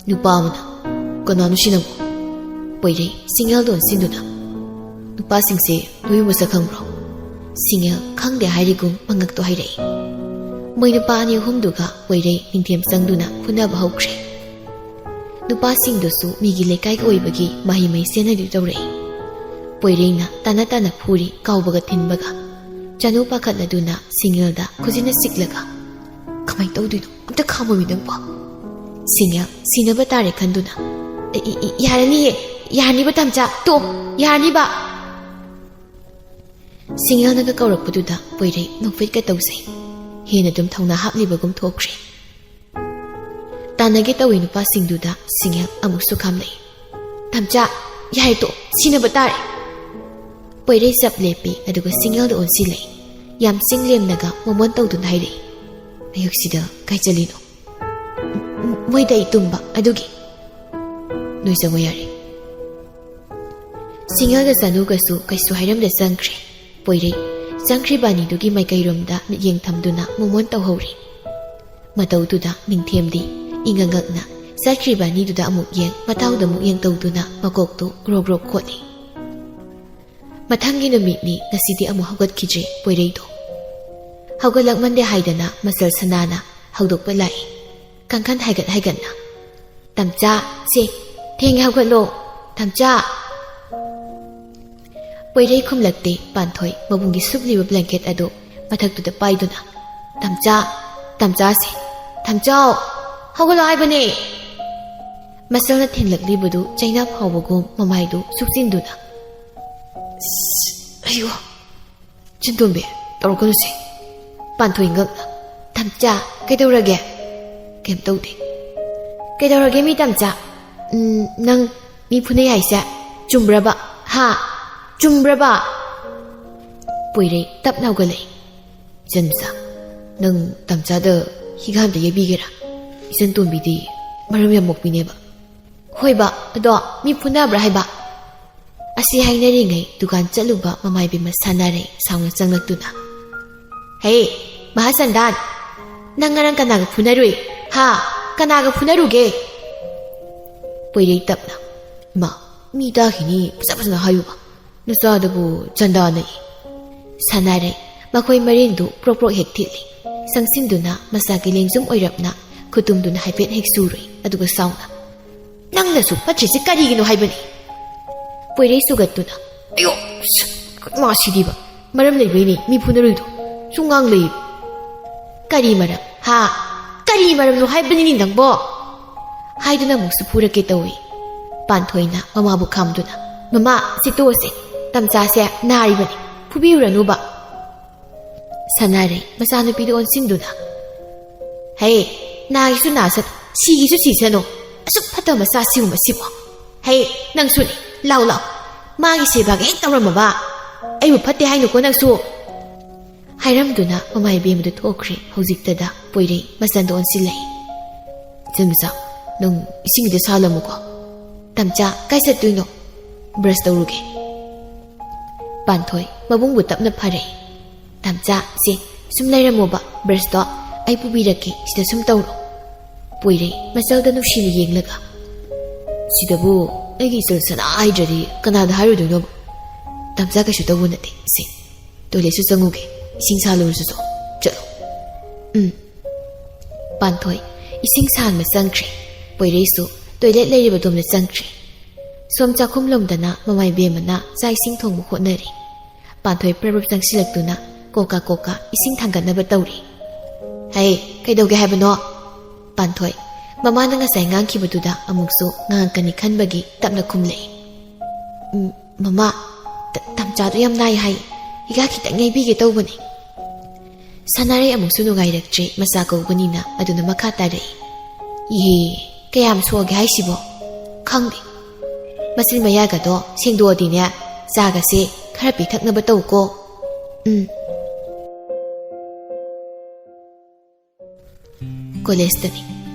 ꯅꯨꯄꯥ ꯑꯃꯅ, "ꯀꯅꯥꯅꯣ ꯁꯤꯅꯕꯨ?" ꯄꯣꯏꯔꯩ ꯁꯤꯡꯉꯦꯜꯗ ꯑꯣꯟꯁꯤꯟꯗꯨꯅ, "ꯅꯨꯄꯥꯁꯤꯡꯁꯦ ꯅꯣꯏ ꯃꯁꯛ ꯈꯪꯕ꯭ꯔꯣ?" ꯁꯤꯡꯉꯦꯜ ꯈꯪꯗꯦ ꯍꯥꯏꯔꯤꯒꯨꯝ ꯃꯉꯛꯇꯣ ꯍꯥꯏꯔꯛꯏ꯫ ꯃꯣꯏ ꯅꯨꯄꯥ ꯑꯅꯤ ꯑꯍꯨꯝꯗꯨꯒ ꯄꯣꯏꯔꯩ ꯅꯤꯡꯊꯦꯝ ꯆꯪꯗꯨꯅ ꯐꯨꯅꯕ ꯍꯧꯈ꯭ꯔꯦ꯫ ꯅꯨꯄꯥꯁꯤꯡꯗꯨꯁꯨ ꯃꯤꯒꯤ ꯂꯩꯀꯥꯏꯒꯤ ꯑꯣꯏꯕꯒꯤ ꯃꯍꯩ ꯃꯍꯩ ꯆꯦꯟꯅꯗꯨ ꯇꯧꯔꯛꯏ꯫ ꯄꯣꯏꯔꯩꯅ ꯇꯥꯅ ꯇꯥꯅ ꯐꯨꯔꯤ, ꯀꯥꯎꯕꯒ ꯊꯤꯟꯕꯒ꯫ ꯆꯅꯨ ꯄꯥꯈꯠꯂꯗꯨꯅ ꯁꯤꯡꯉꯦꯜꯗ ꯈꯨꯖꯤꯟꯅ ꯁꯤꯛꯂꯒ, "ꯀꯃꯥꯏꯅ ꯇꯧꯗꯣꯏꯅꯣ? ꯑꯝꯇ ꯈꯥꯝꯃꯣꯃꯤ ꯅꯪꯕꯣ!" ꯁꯤꯡꯉꯦꯜ ꯁꯤꯅꯕ ꯇꯥꯔꯦ ꯈꯟꯗꯨꯅ, "ꯏ, ꯏ, ꯏ, ꯌꯥꯔꯅꯤꯌꯦ, ꯌꯥꯔꯅꯤꯕ ꯇꯥꯝꯆꯥ, ꯇꯣ, ꯌꯥꯔꯅꯤꯕ!" ꯁꯤꯡꯉꯦꯜꯅꯒ ꯀꯧꯔꯛꯄꯗꯨꯗ ꯄꯣꯏꯔꯩ ꯅꯣꯛꯐꯦꯠꯀ ꯇꯧꯖꯩ꯫ ꯍꯦꯟꯅ ꯑꯗꯨꯝ ꯊꯧꯅꯥ ꯍꯥꯞꯂꯤꯕꯒꯨꯝ ꯊꯣꯛꯈ꯭ꯔꯦ꯫ ꯇꯥꯟꯅꯒꯦ ꯇꯧꯏ ꯅꯨꯄꯥꯁꯤꯡꯗꯨꯗ ꯁꯤꯡꯉꯦꯜ ꯑꯃꯨꯛꯁꯨ ꯈꯥꯝꯂꯛꯏ꯫ "ꯇꯥꯝꯆꯥ, ꯌꯥꯔꯦ ꯇꯣ, ꯁꯤꯅꯕ ꯇꯥꯔꯦ!" ꯄꯣꯏꯔꯩ ꯆꯞ ꯂꯦꯞꯄꯤ, ꯑꯗꯨꯒ ꯁꯤꯡꯉꯦꯜꯗ ꯑꯣꯟꯁꯤꯜꯂꯛꯏ꯫ ꯌꯥꯝ ꯆꯤꯡ ꯂꯦꯝꯅꯒ ꯃꯣꯃꯣꯟ ꯇꯧꯗꯨꯅ ꯍꯥꯏꯔꯛꯏ, "ꯑꯌꯨꯛꯁꯤꯗ ꯀꯥꯏ ꯆꯠꯂꯤꯅꯣ? ꯃꯣꯏꯗ ꯑꯩ ꯇꯨꯝꯕ ꯑꯗꯨꯒꯤ꯫ ꯅꯣꯏ ꯆꯪꯉꯣ ꯌꯥꯔꯦ꯫" ꯁꯤꯡꯉꯦꯜꯒ ꯆꯅꯨꯒꯁꯨ ꯀꯩꯁꯨ ꯍꯥꯏꯔꯝꯗ ꯆꯪꯈ꯭ꯔꯦ꯫ ꯄꯣꯏꯔꯩ ꯆꯪꯈ꯭ꯔꯤꯕ ꯑꯅꯤꯗꯨꯒꯤ ꯃꯥꯏꯀꯩꯔꯣꯝꯗ ꯃꯤꯠꯌꯦꯡ ꯊꯝꯗꯨꯅ ꯃꯣꯃꯣꯟ ꯇꯧꯍꯧꯔꯤ꯫ ꯃꯇꯧꯗꯨꯗ ꯅꯤꯡꯊꯦꯝꯗꯤ ꯏꯉꯛ ꯉꯛꯅ ꯆꯠꯈ꯭ꯔꯤꯕ ꯑꯅꯤꯗꯨꯗ ꯑꯃꯨꯛ ꯌꯦꯡ, ꯃꯇꯥꯎꯗ ꯑꯃꯨꯛ ꯌꯦꯡ ꯇꯧꯗꯨꯅ ꯃꯀꯣꯛꯇꯨ ꯒ꯭ꯔꯣꯛ ꯒ꯭ꯔꯣꯛ ꯈꯣꯠꯂꯤ꯫ ꯃꯊꯪꯒꯤ ꯅꯨꯃꯤꯠꯅꯤ, ꯉꯁꯤꯗꯤ ꯑꯃꯨꯛ ꯍꯧꯒꯠꯈꯤꯗ꯭ꯔꯦ ꯄꯣꯏꯔꯩꯗꯣ꯫ ꯍꯧꯒꯠꯂꯛꯃꯟꯗꯦ ꯍꯥꯏꯗꯅ ꯃꯆꯜ ꯁꯅꯥꯅ ꯍꯧꯗꯣꯛꯄ ꯂꯥꯛꯏ꯫ ꯀꯥꯡꯈꯟ ꯍꯥꯏꯒꯠ ꯍꯥꯏꯒꯠꯅ, "ꯇꯥꯝꯆꯥ, ꯁꯦ, ꯊꯦꯡꯉꯦ, ꯍꯧꯒꯠꯂꯣ, ꯇꯥꯝꯆꯥ!" ꯄꯣꯏꯔꯩ ꯈꯨꯝꯂꯛꯇꯦ꯫ ꯄꯥꯟꯊꯣꯏ ꯃꯕꯨꯡꯒꯤ ꯁꯨꯞꯂꯤꯕ ꯕ꯭ꯂꯦꯡꯀꯦꯠ ꯑꯗꯨ ꯃꯊꯛꯇꯨꯗ ꯄꯥꯏꯗꯨꯅ, "ꯇꯥꯝꯆꯥ, ꯇꯥꯝꯆꯥꯁꯦ, ꯇꯥꯝꯆꯥꯎ, ꯍꯧꯒꯠꯂꯣ ꯍꯥꯏꯕꯅꯦ!" ꯃꯆꯜꯅ ꯊꯦꯡꯂꯛꯂꯤꯕꯗꯨ ꯆꯩꯅꯥ ꯐꯥꯎꯕꯒꯨꯝ ꯃꯃꯥꯏꯗꯨ ꯁꯨꯞꯆꯤꯟꯗꯨꯅ, "ꯑꯁ, ꯑꯌꯣ!" "ꯆꯤꯟꯇꯣꯝꯕꯤ, ꯇꯧꯔꯛꯀꯅꯨꯁꯦ꯫" ꯄꯥꯟꯊꯣꯏ ꯉꯛꯅ, "ꯇꯥꯝꯆꯥ, ꯀꯩꯗꯧꯔꯒꯦ?" "ꯀꯩꯝ ꯇꯧꯗꯦ꯫" "ꯀꯩꯗꯧꯔꯒꯦ ꯃꯤ ꯇꯥꯝꯆꯥ? ꯎꯝ, ꯅꯪ ꯃꯤ ꯐꯨꯅꯩ ꯍꯥꯏꯁꯦ ꯆꯨꯝꯕ꯭ꯔꯕ? ꯍꯥ? ꯆꯨꯝꯕ꯭ꯔꯕ?" ꯄꯣꯏꯔꯩ ꯇꯞꯅ ꯍꯧꯒꯠꯂꯛꯏ꯫ "ꯏꯆꯟ ꯃꯆꯥ, ꯅꯪ ꯇꯝꯆꯥꯗ ꯍꯤꯒ ꯑꯝꯇ ꯌꯩꯕꯤꯒꯦꯔꯥ? ꯏꯆꯟ ꯇꯣꯝꯕꯤꯗꯤ ꯃꯔꯝ ꯌꯥꯝ ꯃꯣꯛꯄꯤꯅꯦꯕ꯫" "ꯍꯣꯏꯕ, ꯑꯗꯣ ꯃꯤ ꯐꯨꯅꯕ꯭ꯔꯥ ꯍꯥꯏꯕ?" ꯑꯁꯤ ꯍꯥꯏꯅꯔꯤꯉꯩ ꯗꯨꯀꯥꯟ ꯆꯠꯂꯨꯕ ꯃꯃꯥ ꯏꯕꯦꯝꯃ ꯁꯥꯟꯅꯔꯩ ꯁꯥꯎꯅ ꯆꯪꯂꯛꯇꯨꯅ, "ꯍꯦ, ꯃꯍꯥꯁꯟꯗꯥꯟ, ꯅꯪ ꯉꯔꯥꯡ ꯀꯅꯥꯒ ꯐꯨꯅꯔꯨꯏ? ꯍꯥ? ꯀꯅꯥꯒ ꯐꯨꯅꯔꯨꯒꯦ?" ꯄꯣꯏꯔꯩ ꯇꯞꯅ, "ꯏꯃꯥ, ꯃꯤ ꯇꯥꯈꯤꯅꯤ, ꯐꯖ ꯐꯖꯅ ꯍꯥꯏꯌꯨꯕ꯫ ꯅꯆꯥꯗꯕꯨ ꯆꯟꯗꯥꯅ"꯫ ꯁꯥꯟꯅꯔꯩ ꯃꯈꯣꯏ ꯃꯔꯤꯟꯗꯨ ꯄ꯭ꯔꯣꯛ ꯄ꯭ꯔꯣꯛ ꯍꯦꯛ ꯊꯤꯠꯂꯤ꯫ ꯆꯪꯁꯤꯟꯗꯨꯅ ꯃꯆꯥꯒꯤ ꯂꯦꯡꯖꯨꯝ ꯑꯣꯏꯔꯞꯅ ꯈꯨꯇꯨꯝꯗꯨꯅ ꯍꯥꯏꯐꯦꯠ ꯍꯦꯛ ꯁꯨꯔꯨꯏ, ꯑꯗꯨꯒ ꯁꯥꯎꯅ, "ꯅꯪꯅꯁꯨ ꯐꯠꯇ꯭ꯔꯤꯁꯤ ꯀꯔꯤꯒꯤꯅꯣ ꯍꯥꯏꯕꯅꯤ?" ꯄꯣꯏꯔꯩ ꯁꯨꯒꯠꯇꯨꯅ, "ꯑꯌꯣ, ꯁ-, ꯃꯥꯁꯤꯗꯤꯕ, ꯃꯔꯝ ꯂꯩꯕꯩꯅꯦ ꯃꯤ ꯐꯨꯅꯔꯨꯏꯗꯣ꯫ ꯁꯨꯝ ꯉꯥꯡ ꯂꯩ꯫" "ꯀꯔꯤ ꯃꯔꯝ? ꯍꯥ? ꯀꯔꯤ ꯃꯔꯝꯅꯣ ꯍꯥꯏꯕꯅꯤꯅꯦ ꯅꯪꯕꯣ?" ꯍꯥꯏꯗꯨꯅ ꯑꯃꯨꯛꯁꯨ ꯐꯨꯔꯛꯀꯦ ꯇꯧꯏ꯫ ꯄꯥꯟꯊꯣꯏꯅ ꯃꯃꯥꯕꯨ ꯈꯥꯝꯗꯨꯅ, "ꯃꯃꯥ, ꯁꯤ ꯇꯣꯛꯑꯁꯦ꯫ ꯇꯝꯆꯥꯁꯦ ꯅꯥꯔꯤꯕꯅꯤ꯫ ꯐꯨꯕꯤꯔꯨꯔꯅꯨꯕ꯫" ꯁꯥꯟꯅꯔꯩ ꯃꯆꯥꯅꯨꯄꯤꯗ ꯑꯣꯟꯁꯤꯟꯗꯨꯅ, "ꯍꯦ, ꯅꯥꯒꯤꯁꯨ ꯅꯥꯁꯅꯨ, ꯁꯤꯒꯤꯁꯨ ꯁꯤꯁꯅꯨ꯫ ꯑꯁꯨꯛ ꯐꯠꯇꯕ ꯃꯆꯥꯁꯤꯕꯨ ꯃꯁꯤꯕꯨ꯫ ꯍꯦ, ꯅꯪꯁꯨꯅꯤ, ꯂꯥꯎ ꯂꯥꯎ꯫ ꯃꯥꯒꯤ ꯁꯦꯕꯥꯒ ꯍꯦꯛ ꯇꯧꯔꯝꯃꯕ꯫ ꯑꯩꯕꯨ ꯐꯠꯇꯦ ꯍꯥꯏꯅꯨꯀꯣ ꯅꯪꯁꯨ꯫" ꯍꯥꯏꯔꯝꯗꯨꯅ ꯃꯃꯥ ꯏꯕꯦꯝꯃꯗꯨ ꯊꯣꯛꯈ꯭ꯔꯦ꯫ ꯍꯧꯖꯤꯛꯇꯗ ꯄꯣꯏꯔꯩ ꯃꯆꯟꯗ ꯑꯣꯟꯁꯤꯜꯂꯛꯏ꯫ "ꯏꯆꯟ ꯃꯆꯥ, ꯅꯪ ꯏꯁꯤꯡꯒꯤꯗ ꯁꯥꯍꯜꯂꯝꯃꯨꯀꯣ꯫" "ꯇꯝꯆꯥ, ꯀꯥꯏ ꯆꯠꯇꯣꯏꯅꯣ?" "ꯕ꯭ꯔꯁ ꯇꯧꯔꯨꯒꯦ꯫" ꯄꯥꯟꯊꯣꯏ ꯃꯕꯨꯡꯕꯨ ꯇꯞꯅ ꯐꯥꯔꯛꯏ꯫ "ꯇꯝꯆꯥ, ꯁꯦ, ꯁꯨꯝ ꯂꯩꯔꯝꯃꯣꯕ, ꯕ꯭ꯔꯁꯇꯣ ꯑꯩ ꯄꯨꯕꯤꯔꯛꯀꯦ, ꯁꯤꯗ ꯁꯨꯝ ꯇꯧꯔꯣ꯫" ꯄꯣꯏꯔꯩ ꯃꯆꯜꯗ ꯅꯨꯡꯁꯤꯅ ꯌꯦꯡꯂꯒ, "ꯁꯤꯗꯕꯨ ꯑꯩꯒꯤ ꯏꯆꯜ ꯁꯅꯥ ꯍꯥꯏꯗ꯭ꯔꯗꯤ ꯀꯅꯥꯗ ꯍꯥꯏꯔꯨꯗꯣꯏꯅꯣꯕ? ꯇꯝꯆꯥ, ꯀꯩꯁꯨ ꯇꯧꯕ ꯅꯠꯇꯦ, ꯁꯦ, ꯇꯣꯏꯂꯦꯠꯁꯨ ꯆꯪꯉꯨꯒꯦ, ꯏꯁꯤꯡ ꯁꯥꯍꯜꯂꯨꯔꯁꯨ ꯆꯣ, ꯆꯠꯂꯣ꯫" ꯎꯝ꯫ ꯄꯥꯟꯊꯣꯏ ꯏꯁꯤꯡ ꯁꯥꯍꯟꯕ ꯆꯪꯈ꯭ꯔꯦ꯫ ꯄꯣꯏꯔꯩꯁꯨ ꯇꯣꯏꯂꯦꯠ ꯂꯩꯔꯤꯕ ꯑꯗꯣꯝꯗ ꯆꯪꯈ꯭ꯔꯦ꯫ ꯁꯣꯝ ꯆꯥꯛꯈꯨꯝꯂꯣꯝꯗꯅ ꯃꯃꯥ ꯏꯕꯦꯝꯃꯅ ꯆꯥꯛ ꯏꯁꯤꯡ ꯊꯣꯡꯕ ꯍꯣꯠꯅꯔꯤ꯫ ꯄꯥꯟꯊꯣꯏ ꯄ꯭ꯔꯞ ꯄ꯭ꯔꯞ ꯆꯪꯁꯤꯜꯂꯛꯇꯨꯅ ꯀꯣꯀꯥ ꯀꯣꯀꯥ ꯏꯁꯤꯡ ꯊꯥꯡꯒꯠꯅꯕ ꯇꯧꯔꯤ꯫ "ꯍꯩ, ꯀꯩꯗꯧꯒꯦ ꯍꯥꯏꯕꯅꯣ?" ꯄꯥꯟꯊꯣꯏ ꯃꯃꯥꯅ ꯉꯁꯥꯏ ꯉꯥꯡꯈꯤꯕꯗꯨꯗ ꯑꯃꯨꯛꯁꯨ ꯉꯥꯡꯉꯛꯀꯅꯤ ꯈꯟꯕꯒꯤ ꯇꯞꯅ ꯈꯨꯝꯂꯛꯏ꯫ "ꯎꯝ, ꯃꯃꯥ, ꯇ-, ꯇꯝꯆꯥꯗꯣ ꯌꯥꯝ ꯅꯥꯏ ꯍꯥꯏ꯫ ꯍꯤꯒꯥ ꯈꯤꯇꯪ ꯌꯩꯕꯤꯒꯦ ꯇꯧꯕꯅꯤ꯫" ꯁꯥꯟꯅꯔꯩ ꯑꯃꯨꯛꯁꯨ ꯅꯨꯡꯉꯥꯏꯔꯛꯇ꯭ꯔꯦ, ꯃꯆꯥ ꯀꯧꯕꯅꯤꯅ꯫ ꯑꯗꯨꯅ ꯃꯈꯥ ꯇꯥꯔꯛꯏ꯫ "ꯏꯍꯦ, ꯀꯌꯥꯝ ꯁꯣꯛꯑꯒꯦ ꯍꯥꯏꯁꯤꯕꯣ?" "ꯈꯪꯗꯦ꯫ ꯃꯆꯤꯟ ꯃꯌꯥꯒꯗꯣ ꯁꯦꯡꯗꯣꯛꯑꯗꯤꯅꯦ, ꯆꯥꯒꯁꯦ ꯈꯔ ꯄꯤꯊꯛꯅꯕ ꯇꯧꯀꯣ꯫" "ꯎꯝ꯫" ꯀꯣꯂꯦꯖꯇꯅꯤ꯫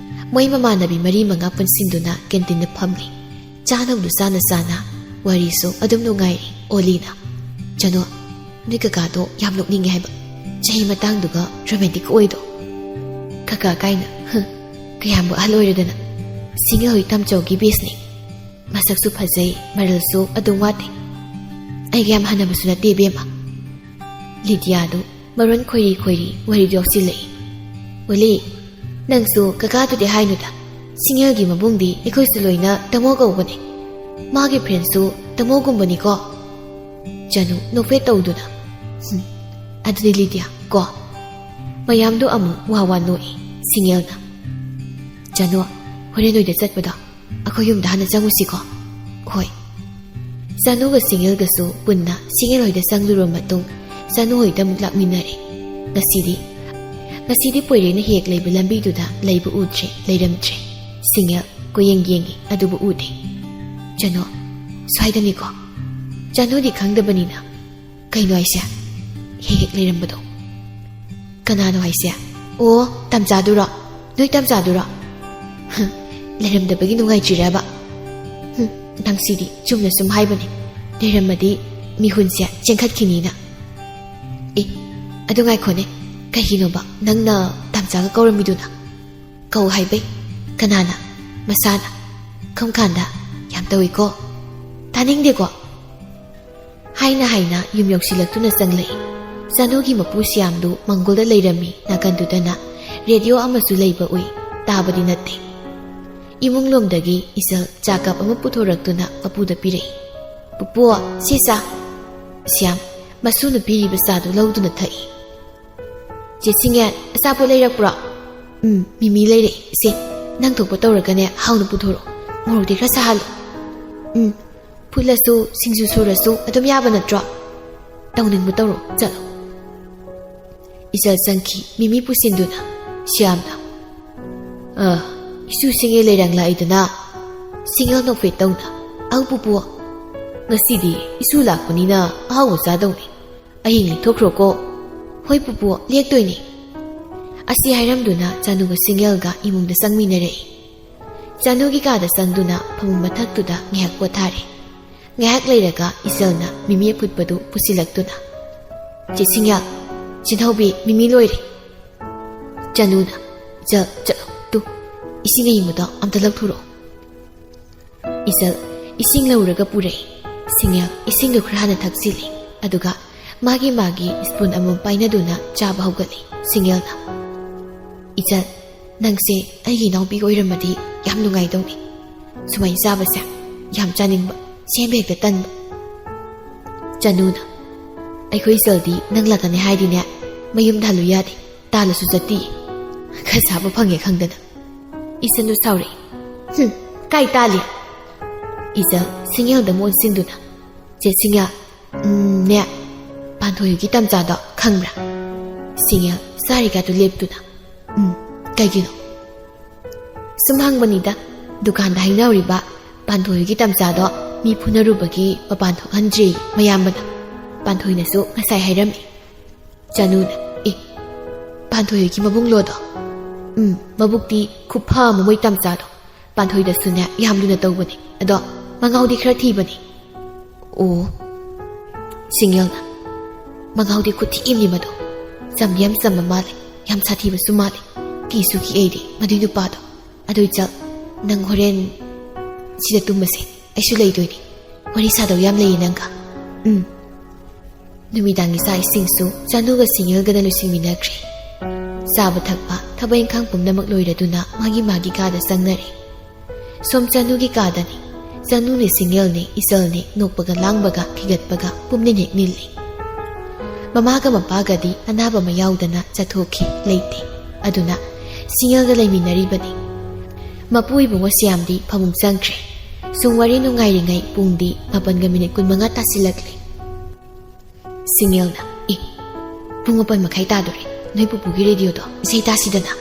ꯃꯣꯏ ꯃꯃꯥꯟꯅꯕꯤ ꯃꯔꯤ ꯃꯉꯥ ꯄꯨꯟꯁꯤꯟꯗꯨꯅ ꯀꯦꯟꯇꯤꯟꯗ ꯐꯝꯂꯤ꯫ ꯆꯥꯅꯕꯗꯨ ꯆꯥꯅ ꯆꯥꯅ ꯋꯥꯔꯤꯁꯨ ꯑꯗꯨꯝ ꯅꯨꯡꯉꯥꯏꯔꯤ꯫ ꯑꯣꯂꯤꯅ, "ꯆꯅꯣ, ꯅꯣꯏ ꯀꯀꯥꯗꯣ ꯌꯥꯝ ꯅꯣꯛꯅꯤꯡꯉꯦ ꯍꯥꯏꯕ꯫ ꯆꯍꯤ ꯃꯇꯥꯡꯗꯨꯒ ꯔꯣꯃꯦꯟꯇꯤꯛ ꯑꯣꯏꯗꯣ꯫ ꯀꯀꯥ ꯀꯥꯏꯅ, ꯍꯨꯝ, ꯀꯌꯥꯝꯕꯨ ꯑꯍꯜ ꯑꯣꯏꯔꯗꯅ꯫ ꯁꯤꯡꯉꯦꯜ ꯍꯣꯏ ꯇꯝꯆꯧꯒꯤ ꯕꯦꯁꯅꯤ꯫ ꯃꯁꯛꯁꯨ ꯐꯖꯩ, ꯃꯔꯜꯁꯨ ꯑꯗꯨꯝ ꯋꯥꯠꯇꯦ꯫ ꯑꯩꯒ ꯌꯥꯝ ꯍꯟꯅꯕꯁꯨ ꯅꯠꯇꯦ ꯏꯕꯦꯝꯃ꯫" ꯂꯤꯗꯤꯌꯥꯗꯨ ꯃꯔꯣꯟ ꯈꯣꯏꯔꯤ ꯈꯣꯏꯔꯤ ꯋꯥꯔꯤꯗꯨ ꯌꯥꯎꯁꯤꯜꯂꯛꯏ꯫ "ꯑꯣꯂꯤ, ꯅꯪꯁꯨ ꯀꯀꯥꯗꯨꯗꯤ ꯍꯥꯏꯅꯨꯗ꯫ ꯁꯤꯡꯉꯦꯜꯒꯤ ꯃꯕꯨꯡꯗꯤ ꯑꯩꯈꯣꯏꯁꯨ ꯂꯣꯏꯅ ꯇꯥꯃꯣ ꯀꯧꯕꯅꯦ꯫ ꯃꯥꯒꯤ ꯐ꯭ꯔꯦꯟꯁꯨ ꯇꯥꯃꯣꯒꯨꯝꯕꯅꯤꯀꯣ꯫" ꯆꯅꯨ ꯅꯣꯛꯐꯦꯠ ꯇꯧꯗꯨꯅ, "ꯍꯨꯝ, ꯑꯗꯨꯗꯤ ꯂꯤꯗꯤꯌꯥ ꯀꯣ꯫" ꯃꯌꯥꯝꯗꯨ ꯑꯃꯨꯛ ꯋꯥ ꯋꯥ ꯅꯣꯛꯏ꯫ ꯁꯤꯡꯉꯦꯜꯅ, "ꯆꯅꯨ, ꯍꯣꯔꯦꯟ ꯅꯣꯏꯗ ꯆꯠꯄꯗꯣ ꯑꯩꯈꯣꯏ ꯌꯨꯝꯗ ꯍꯥꯟꯅ ꯆꯪꯉꯨꯁꯤꯀꯣ?" "ꯍꯣꯏ꯫" ꯆꯅꯨꯒ ꯁꯤꯡꯉꯦꯜꯒꯁꯨ ꯄꯨꯟꯅ ꯁꯤꯡꯉꯦꯜ ꯍꯣꯏꯗ ꯆꯪꯂꯨꯔꯕ ꯃꯇꯨꯡ, ꯆꯅꯨ ꯍꯣꯏꯗ ꯑꯃꯨꯛ ꯂꯥꯛꯃꯤꯟꯅꯔꯦ꯫ ꯉꯁꯤꯗꯤ, ꯉꯁꯤꯗꯤ ꯄꯣꯏꯔꯦꯅ ꯍꯦꯛ ꯂꯩꯕ ꯂꯝꯕꯤꯗꯨꯗ ꯂꯩꯕ ꯎꯗ꯭ꯔꯦ, ꯂꯩꯔꯝꯗ꯭ꯔꯦ꯫ ꯁꯤꯡꯉꯦꯜ ꯀꯣꯏꯌꯦꯡ ꯌꯦꯡꯉꯤ, ꯑꯗꯨꯕꯨ ꯎꯗꯦ꯫ "ꯆꯅꯨ, ꯁ꯭ꯋꯥꯏꯗꯅꯤꯀꯣ?" ꯆꯅꯨꯗꯤ ꯈꯪꯗꯕꯅꯤꯅ, "ꯀꯩꯅꯣ ꯍꯥꯏꯁꯦ? ꯍꯦꯛ ꯍꯦꯛ ꯂꯩꯔꯝꯕꯗꯣ?" "ꯀꯅꯥꯅꯣ ꯍꯥꯏꯁꯦ? ꯑꯣ, ꯇꯝꯆꯥꯗꯨꯔꯣ? ꯅꯣꯏ ꯇꯝꯆꯥꯗꯨꯔꯣ? ꯍꯝ, ꯂꯩꯔꯝꯗꯕꯒꯤ ꯅꯨꯡꯉꯥꯏꯇ꯭ꯔꯤꯔꯕ? ꯍꯝ, ꯅꯪꯁꯤꯗꯤ ꯆꯨꯝꯅ ꯁꯨꯝ ꯍꯥꯏꯕꯅꯤ꯫ ꯂꯩꯔꯝꯃꯗꯤ ꯃꯤꯍꯨꯟꯁꯦ ꯆꯦꯟꯈꯠꯈꯤꯅꯤꯅ꯫" "ꯑꯦ, ꯑꯗꯨ ꯉꯥꯏꯈꯣꯅꯦ, ꯀꯩꯒꯤꯅꯣꯕ ꯅꯪꯅ ꯇꯝꯆꯥꯒ ꯀꯧꯔꯝꯃꯤꯗꯨꯅ?" "ꯀꯧ ꯍꯥꯏꯕꯩ? ꯀꯅꯥꯅ? ꯃꯁꯥꯅ? ꯀꯔꯝ ꯀꯥꯟꯗ? ꯌꯥꯝ ꯇꯧꯏꯀꯣ꯫ ꯇꯥꯅꯤꯡꯗꯦꯀꯣ꯫" ꯍꯥꯏꯅ ꯍꯥꯏꯅ ꯌꯨꯝ ꯌꯧꯁꯤꯜꯂꯛꯇꯨꯅ ꯆꯪꯂꯛꯏ꯫ ꯆꯅꯨꯒꯤ ꯃꯄꯨ ꯁ꯭ꯌꯥꯝꯗꯨ ꯃꯪꯒꯣꯜꯗ ꯂꯩꯔꯝꯃꯤ꯫ ꯅꯥꯀꯟꯗꯨꯗꯅ ꯔꯦꯗꯤꯑꯣ ꯑꯃꯁꯨ ꯂꯩꯕ ꯎꯏ꯫ ꯇꯥꯕꯗꯤ ꯅꯠꯇꯦ꯫ ꯏꯃꯨꯡꯂꯣꯝꯗꯒꯤ ꯏꯆꯜ ꯆꯥ ꯀꯞ ꯑꯃ ꯄꯨꯊꯣꯔꯛꯇꯨꯅ ꯃꯄꯨꯗ ꯄꯤꯔꯛꯏ꯫ "ꯄꯨꯄꯨ, ꯁꯤ ꯆꯥ꯫" ꯁ꯭ꯌꯥꯝ ꯃꯁꯨꯅ ꯄꯤꯔꯤꯕ ꯆꯥꯗꯨ ꯂꯧꯗꯨꯅ ꯊꯛꯏ꯫ "ꯆꯦ ꯁꯤꯡꯉꯦꯟ, ꯑꯆꯥꯄꯣꯠ ꯂꯩꯔꯛꯄ꯭ꯔꯣ?" "ꯎꯝ, ꯃꯤꯃꯤ ꯂꯩꯔꯛꯏ꯫ ꯁꯦ, ꯅꯪ ꯊꯣꯛꯄ ꯇꯧꯔꯒꯅꯦ, ꯍꯥꯎꯅ ꯄꯨꯊꯣꯔꯛꯑꯣ꯫ ꯃꯣꯔꯣꯛꯇꯤ ꯈꯔ ꯁꯥꯍꯜꯂꯣ꯫" "ꯎꯝ, ꯐꯨꯠꯂꯁꯨ ꯁꯤꯡꯖꯨ ꯁꯨꯔꯁꯨ ꯑꯗꯨꯝ ꯌꯥꯕ ꯅꯠꯇ꯭ꯔꯣ? ꯇꯧꯅꯤꯡꯕ ꯇꯧꯔꯣ, ꯆꯠꯂꯣ꯫" ꯏꯆꯜ ꯆꯪꯈꯤ, ꯃꯤꯃꯤ ꯄꯨꯁꯤꯟꯗꯨꯅ꯫ ꯁ꯭ꯌꯥꯝꯅ, "ꯑ, ꯏꯁꯨ ꯁꯤꯡꯉꯦ ꯂꯩꯔꯥꯡ ꯂꯥꯛꯏꯗꯅ?" ꯁꯤꯡꯉꯦꯜ ꯅꯣꯛꯐꯦꯠ ꯇꯧꯅ, "ꯑꯧ ꯄꯨꯄꯨ, ꯉꯁꯤꯗꯤ ꯏꯁꯨ ꯂꯥꯛꯄꯅꯤꯅ ꯑꯍꯥꯎꯕ ꯆꯥꯗꯧꯅꯤ꯫ ꯑꯍꯤꯡ ꯂꯦꯛꯊꯣꯛꯈ꯭ꯔꯣꯀꯣ꯫" "ꯍꯣꯏ ꯄꯨꯄꯨ, ꯂꯦꯛꯇꯣꯏꯅꯦ꯫" ꯑꯁꯤ ꯍꯥꯏꯔꯝꯗꯨꯅ ꯆꯥꯅꯨꯒ ꯁꯤꯡꯉꯦꯜꯒ ꯏꯃꯨꯡꯗ ꯆꯪꯃꯤꯟꯅꯔꯛꯏ꯫ ꯆꯥꯅꯨꯒꯤ ꯀꯥꯗ ꯆꯪꯗꯨꯅ ꯐꯃꯨꯡ ꯃꯊꯛꯇꯨꯗ ꯉꯥꯏꯍꯥꯛ ꯄꯣꯊꯥꯔꯦ꯫ ꯉꯥꯏꯍꯥꯛ ꯂꯩꯔꯒ ꯏꯆꯜꯅ ꯃꯤꯃꯤ ꯑꯐꯨꯠꯄꯗꯨ ꯄꯨꯁꯤꯜꯂꯛꯇꯨꯅ, "ꯆꯦ ꯁꯤꯡꯌꯥ, ꯆꯦ ꯅꯥꯎꯕꯤ, ꯃꯤꯃꯤ ꯂꯣꯏꯔꯦ꯫" ꯆꯅꯨꯅ, "ꯆ-, ꯆꯠꯂꯣ, ꯇꯨ, ꯏꯁꯤꯡ ꯑꯌꯤꯡꯕꯗꯣ ꯑꯝꯇ ꯂꯧꯊꯣꯔꯛꯑꯣ꯫" ꯏꯆꯜ ꯏꯁꯤꯡ ꯂꯧꯔꯒ ꯄꯨꯔꯛꯏ꯫ ꯁꯤꯡꯌꯥ ꯏꯁꯤꯡꯗꯨ ꯈꯔ ꯍꯥꯟꯅ ꯊꯛꯆꯤꯜꯂꯤ꯫ ꯑꯗꯨꯒ ꯃꯥꯒꯤ ꯃꯥꯒꯤ ꯁ꯭ꯄꯨꯟ ꯑꯃꯃꯝ ꯄꯥꯏꯅꯗꯨꯅ ꯆꯥꯕ ꯍꯧꯒꯠꯂꯤ꯫ ꯁꯤꯡꯌꯥꯅ, "ꯏꯆꯜ, ꯅꯪꯁꯦ ꯑꯩꯒꯤ ꯏꯅꯥꯎꯄꯤꯒ ꯑꯣꯏꯔꯝꯃꯗꯤ ꯌꯥꯝ ꯅꯨꯡꯉꯥꯏꯗꯧꯅꯤ꯫ ꯁꯨꯃꯥꯏꯅ ꯆꯥꯕꯁꯦ ꯌꯥꯝ ꯆꯥꯅꯤꯡꯕ, ꯁꯦꯝꯕ ꯍꯦꯛꯇ ꯇꯟꯕ꯫" ꯆꯅꯨꯅ, "ꯑꯩꯈꯣꯏ ꯏꯆꯜꯗꯤ ꯅꯪ ꯂꯥꯛꯀꯅꯤ ꯍꯥꯏꯗꯤꯅꯦ, ꯃꯌꯨꯝꯗ ꯍꯜꯂꯨ ꯌꯥꯗꯦ, ꯇꯥꯜꯂꯁꯨ ꯆꯠꯇꯦ꯫ ꯈꯔ ꯆꯥꯕ ꯐꯪꯉꯦ ꯈꯪꯗꯅ꯫" ꯏꯆꯟꯗꯨ ꯁꯥꯎꯔꯛꯏ꯫ "ꯍꯨꯝ, ꯀꯥꯏ ꯇꯥꯜꯂꯤ?" ꯏꯆꯜ ꯁꯤꯡꯌꯦꯜꯗ ꯑꯃꯨꯛ ꯑꯣꯟꯁꯤꯟꯗꯨꯅ, "ꯆꯦ ꯁꯤꯡꯌꯥ, ꯎꯝ, ꯅꯦ, ꯄꯥꯟꯊꯣꯏꯒꯤ ꯇꯝꯆꯥꯗꯣ ꯈꯪꯕ꯭ꯔꯥ?" ꯁꯤꯡꯌꯦꯜ ꯆꯥꯔꯤꯀꯥꯗꯨ ꯂꯦꯞꯇꯨꯅ, "ꯎꯝ, ꯀꯩꯒꯤꯅꯣ?" "ꯁꯨꯝ ꯍꯪꯕꯅꯤꯗ, ꯗꯨꯀꯥꯟꯗ ꯍꯥꯏꯅꯍꯧꯔꯤꯕ ꯄꯥꯟꯊꯣꯏꯒꯤ ꯇꯝꯆꯥꯗꯣ ꯃꯤ ꯐꯨꯅꯔꯨꯕꯒꯤ ꯃꯄꯥꯟ ꯊꯣꯛꯍꯟꯗ꯭ꯔꯤ ꯃꯌꯥꯝꯕꯅ꯫ ꯄꯥꯟꯊꯣꯏꯅꯁꯨ ꯉꯁꯥꯏ ꯍꯥꯏꯔꯝꯃꯤ꯫" ꯆꯅꯨꯅ, "ꯑꯦ, ꯄꯥꯟꯊꯣꯏꯒꯤ ꯃꯕꯨꯡꯂꯣꯗꯣ?" "ꯎꯝ, ꯃꯕꯨꯛꯇꯤ ꯈꯨꯐ ꯑꯃ ꯃꯣꯏ ꯇꯝꯆꯥꯗꯣ꯫ ꯄꯥꯟꯊꯣꯏꯗꯁꯨꯅꯦ ꯌꯥꯝ ꯂꯨꯅ ꯇꯧꯕꯅꯦ꯫ ꯑꯗꯣ ꯃꯉꯥꯎꯗꯤ ꯈꯔ ꯊꯤꯕꯅꯦ꯫" "ꯑꯣ꯫" ꯁꯤꯡꯌꯦꯜꯅ, "ꯃꯉꯥꯎꯗꯤ ꯈꯨꯊꯤ ꯑꯃꯅꯤ ꯃꯗꯣ꯫ ꯆꯝꯗꯤ ꯌꯥꯝ ꯆꯝꯕ ꯃꯥꯜꯂꯦ, ꯌꯥꯝ ꯁꯥꯊꯤꯕꯁꯨ ꯃꯥꯜꯂꯦ꯫ ꯀꯤꯁꯨ ꯀꯤ ꯑꯩꯗꯤ ꯃꯗꯨꯏ ꯅꯨꯄꯥꯗꯣ꯫ ꯑꯗꯨ ꯏꯆꯜ, ꯅꯪ ꯍꯣꯔꯦꯟ ꯁꯤꯗ ꯇꯨꯝꯃꯁꯦ, ꯑꯩꯁꯨ ꯂꯩꯗꯣꯏꯅꯦ꯫ ꯋꯥꯔꯤ ꯁꯥꯗꯧ ꯌꯥꯝ ꯂꯩꯌꯦ ꯅꯪꯒ꯫" "ꯎꯝ꯫" ꯅꯨꯃꯤꯗꯥꯡꯒꯤ ꯆꯥꯛ ꯏꯁꯤꯡꯁꯨ ꯆꯅꯨꯒ ꯁꯤꯡꯌꯦꯜꯒꯅ ꯂꯣꯏꯁꯤꯟꯃꯤꯟꯅꯈ꯭ꯔꯦ꯫ ꯆꯥꯕ ꯊꯛꯄ, ꯊꯕꯛ ꯏꯪꯈꯥꯡ ꯄꯨꯝꯅꯃꯛ ꯂꯣꯏꯔꯗꯨꯅ ꯃꯥꯒꯤ ꯃꯥꯒꯤ ꯀꯥꯗ ꯆꯪꯅꯔꯦ꯫ ꯁꯣꯝ ꯆꯅꯨꯒꯤ ꯀꯥꯗꯅꯤ꯫ ꯆꯅꯨꯅꯦ, ꯁꯤꯡꯌꯦꯜꯅꯦ, ꯏꯆꯜꯅꯦ ꯅꯣꯛꯄꯒ ꯂꯥꯡꯕꯒ ꯈꯤꯒꯠꯄꯒ ꯄꯨꯝꯅ ꯍꯦꯛ ꯅꯤꯜꯂꯤ꯫ ꯃꯃꯥꯒ ꯃꯄꯥꯒꯗꯤ ꯑꯅꯥꯕ ꯑꯃ ꯌꯥꯎꯗꯅ ꯆꯠꯊꯣꯛꯈꯤ, ꯂꯩꯇꯦ꯫ ꯑꯗꯨꯅ ꯁꯤꯡꯌꯦꯜꯒ ꯂꯩꯃꯤꯟꯅꯔꯤꯕꯅꯤ꯫ ꯃꯄꯨ ꯏꯕꯨꯡꯉꯣ ꯁ꯭ꯌꯥꯝꯗꯤ ꯐꯃꯨꯡ ꯆꯪꯈ꯭ꯔꯦ꯫ ꯁꯨꯝ ꯋꯥꯔꯤ ꯅꯨꯡꯉꯥꯏꯔꯤꯉꯩ ꯄꯨꯡꯗꯤ ꯃꯥꯄꯟꯒ ꯃꯤꯅꯤꯠ ꯀꯨꯟꯃꯉꯥ ꯇꯥꯁꯤꯜꯂꯛꯂꯦ꯫ ꯁꯤꯡꯌꯦꯜꯅ, "ꯑꯦ, ꯄꯨꯡ ꯃꯥꯄꯟ ꯃꯈꯥꯏ ꯇꯥꯗꯣꯔꯦ, ꯅꯣꯏ ꯄꯨꯄꯨꯒꯤ ꯔꯦꯗꯤꯑꯣꯗꯣ ꯏꯁꯩ ꯇꯥꯁꯤꯗꯅ꯫"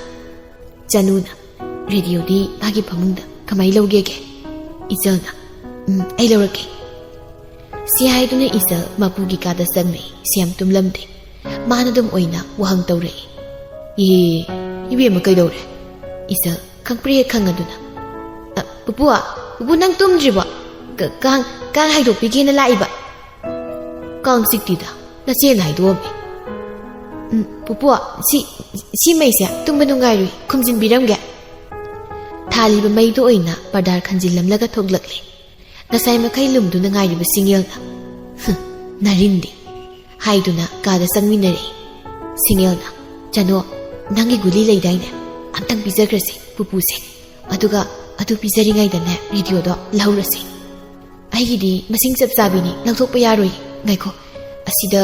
ꯆꯅꯨꯅ, "ꯔꯦꯗꯤꯑꯣꯗꯤ ꯃꯥꯒꯤ ꯐꯃꯨꯡꯗ, ꯀꯃꯥꯏ ꯂꯧꯒꯦꯒꯦ?" ꯏꯆꯜꯅ, "ꯎꯝ, ꯑꯩ ꯂꯧꯔꯛꯀꯦ꯫" ꯁꯤ ꯍꯥꯏꯗꯨꯅ ꯏꯆꯜ ꯃꯄꯨꯒꯤ ꯀꯥꯗ ꯆꯪꯂꯛꯏ꯫ ꯁ꯭ꯌꯥꯝ ꯇꯨꯝꯂꯝꯗꯦ꯫ ꯃꯥꯅ ꯑꯗꯨꯝ ꯑꯣꯏꯅ ꯋꯥꯍꯪ ꯇꯧꯔꯛꯏ꯫ "ꯑꯦ, ꯏꯕꯦꯝꯃ, ꯀꯩꯗꯧꯔꯦ?" ꯏꯆꯜ ꯈꯪꯄ꯭ꯔꯦꯛ ꯈꯪꯉꯗꯨꯅ, "ꯑ, ꯄꯨꯄꯨ, ꯄꯨꯄꯨ, ꯅꯪ ꯇꯨꯝꯗ꯭ꯔꯤꯕꯣ? ꯀ-, ꯀꯥꯡ, ꯀꯥꯡ ꯍꯥꯏꯗꯣꯛꯄꯤꯒꯦꯅ ꯂꯥꯛꯏꯕ꯫ ꯀꯥꯡ ꯆꯤꯛꯇꯤꯗ, ꯅꯆꯦꯅ ꯍꯥꯏꯗꯣꯛꯑꯝꯃꯤ꯫ ꯎꯝ, ꯄꯨꯄꯨ, ꯁꯤ, ꯁꯤ ꯃꯩꯁꯦ ꯇꯨꯝꯕ ꯅꯨꯡꯉꯥꯏꯔꯣꯏ, ꯈꯨꯝꯖꯤꯟꯕꯤꯔꯝꯒꯦ꯫" ꯊꯥꯜꯂꯤꯕ ꯃꯩꯗꯨ ꯑꯣꯏꯅ ꯄꯔꯗꯥꯔ ꯈꯟꯖꯤꯜꯂꯝꯂꯒ ꯊꯣꯛꯂꯛꯂꯦ꯫ ꯉꯁꯥꯏ ꯃꯈꯩ ꯂꯨꯝꯗꯨꯅ ꯉꯥꯏꯔꯤꯕ ꯁꯤꯡꯉꯦꯜꯅ, "ꯍꯨꯝ, ꯅꯥꯔꯤꯟꯗꯤ" ꯍꯥꯏꯗꯨꯅ ꯀꯥꯗ ꯆꯪꯃꯤꯟꯅꯔꯛꯏ꯫ ꯁꯤꯡꯉꯦꯜꯅ, "ꯆꯅꯣ, ꯅꯪꯒꯤ ꯒꯨꯂꯤ ꯂꯩꯗꯥꯏꯅꯦ? ꯑꯝꯇꯪ ꯄꯤꯖꯈ꯭ꯔꯁꯤ ꯄꯨꯄꯨꯁꯦ꯫ ꯑꯗꯨꯒ ꯑꯗꯨ ꯄꯤꯖꯔꯤꯉꯩꯗꯅꯦ ꯔꯦꯗꯤꯑꯣꯗꯣ ꯂꯧꯔꯁꯤ꯫ ꯑꯩꯒꯤꯗꯤ ꯃꯁꯤꯡ ꯆꯞ ꯆꯥꯕꯤꯅꯤ, ꯂꯧꯊꯣꯛꯄ ꯌꯥꯔꯣꯏ꯫ ꯉꯥꯏꯈꯣ, ꯑꯁꯤꯗ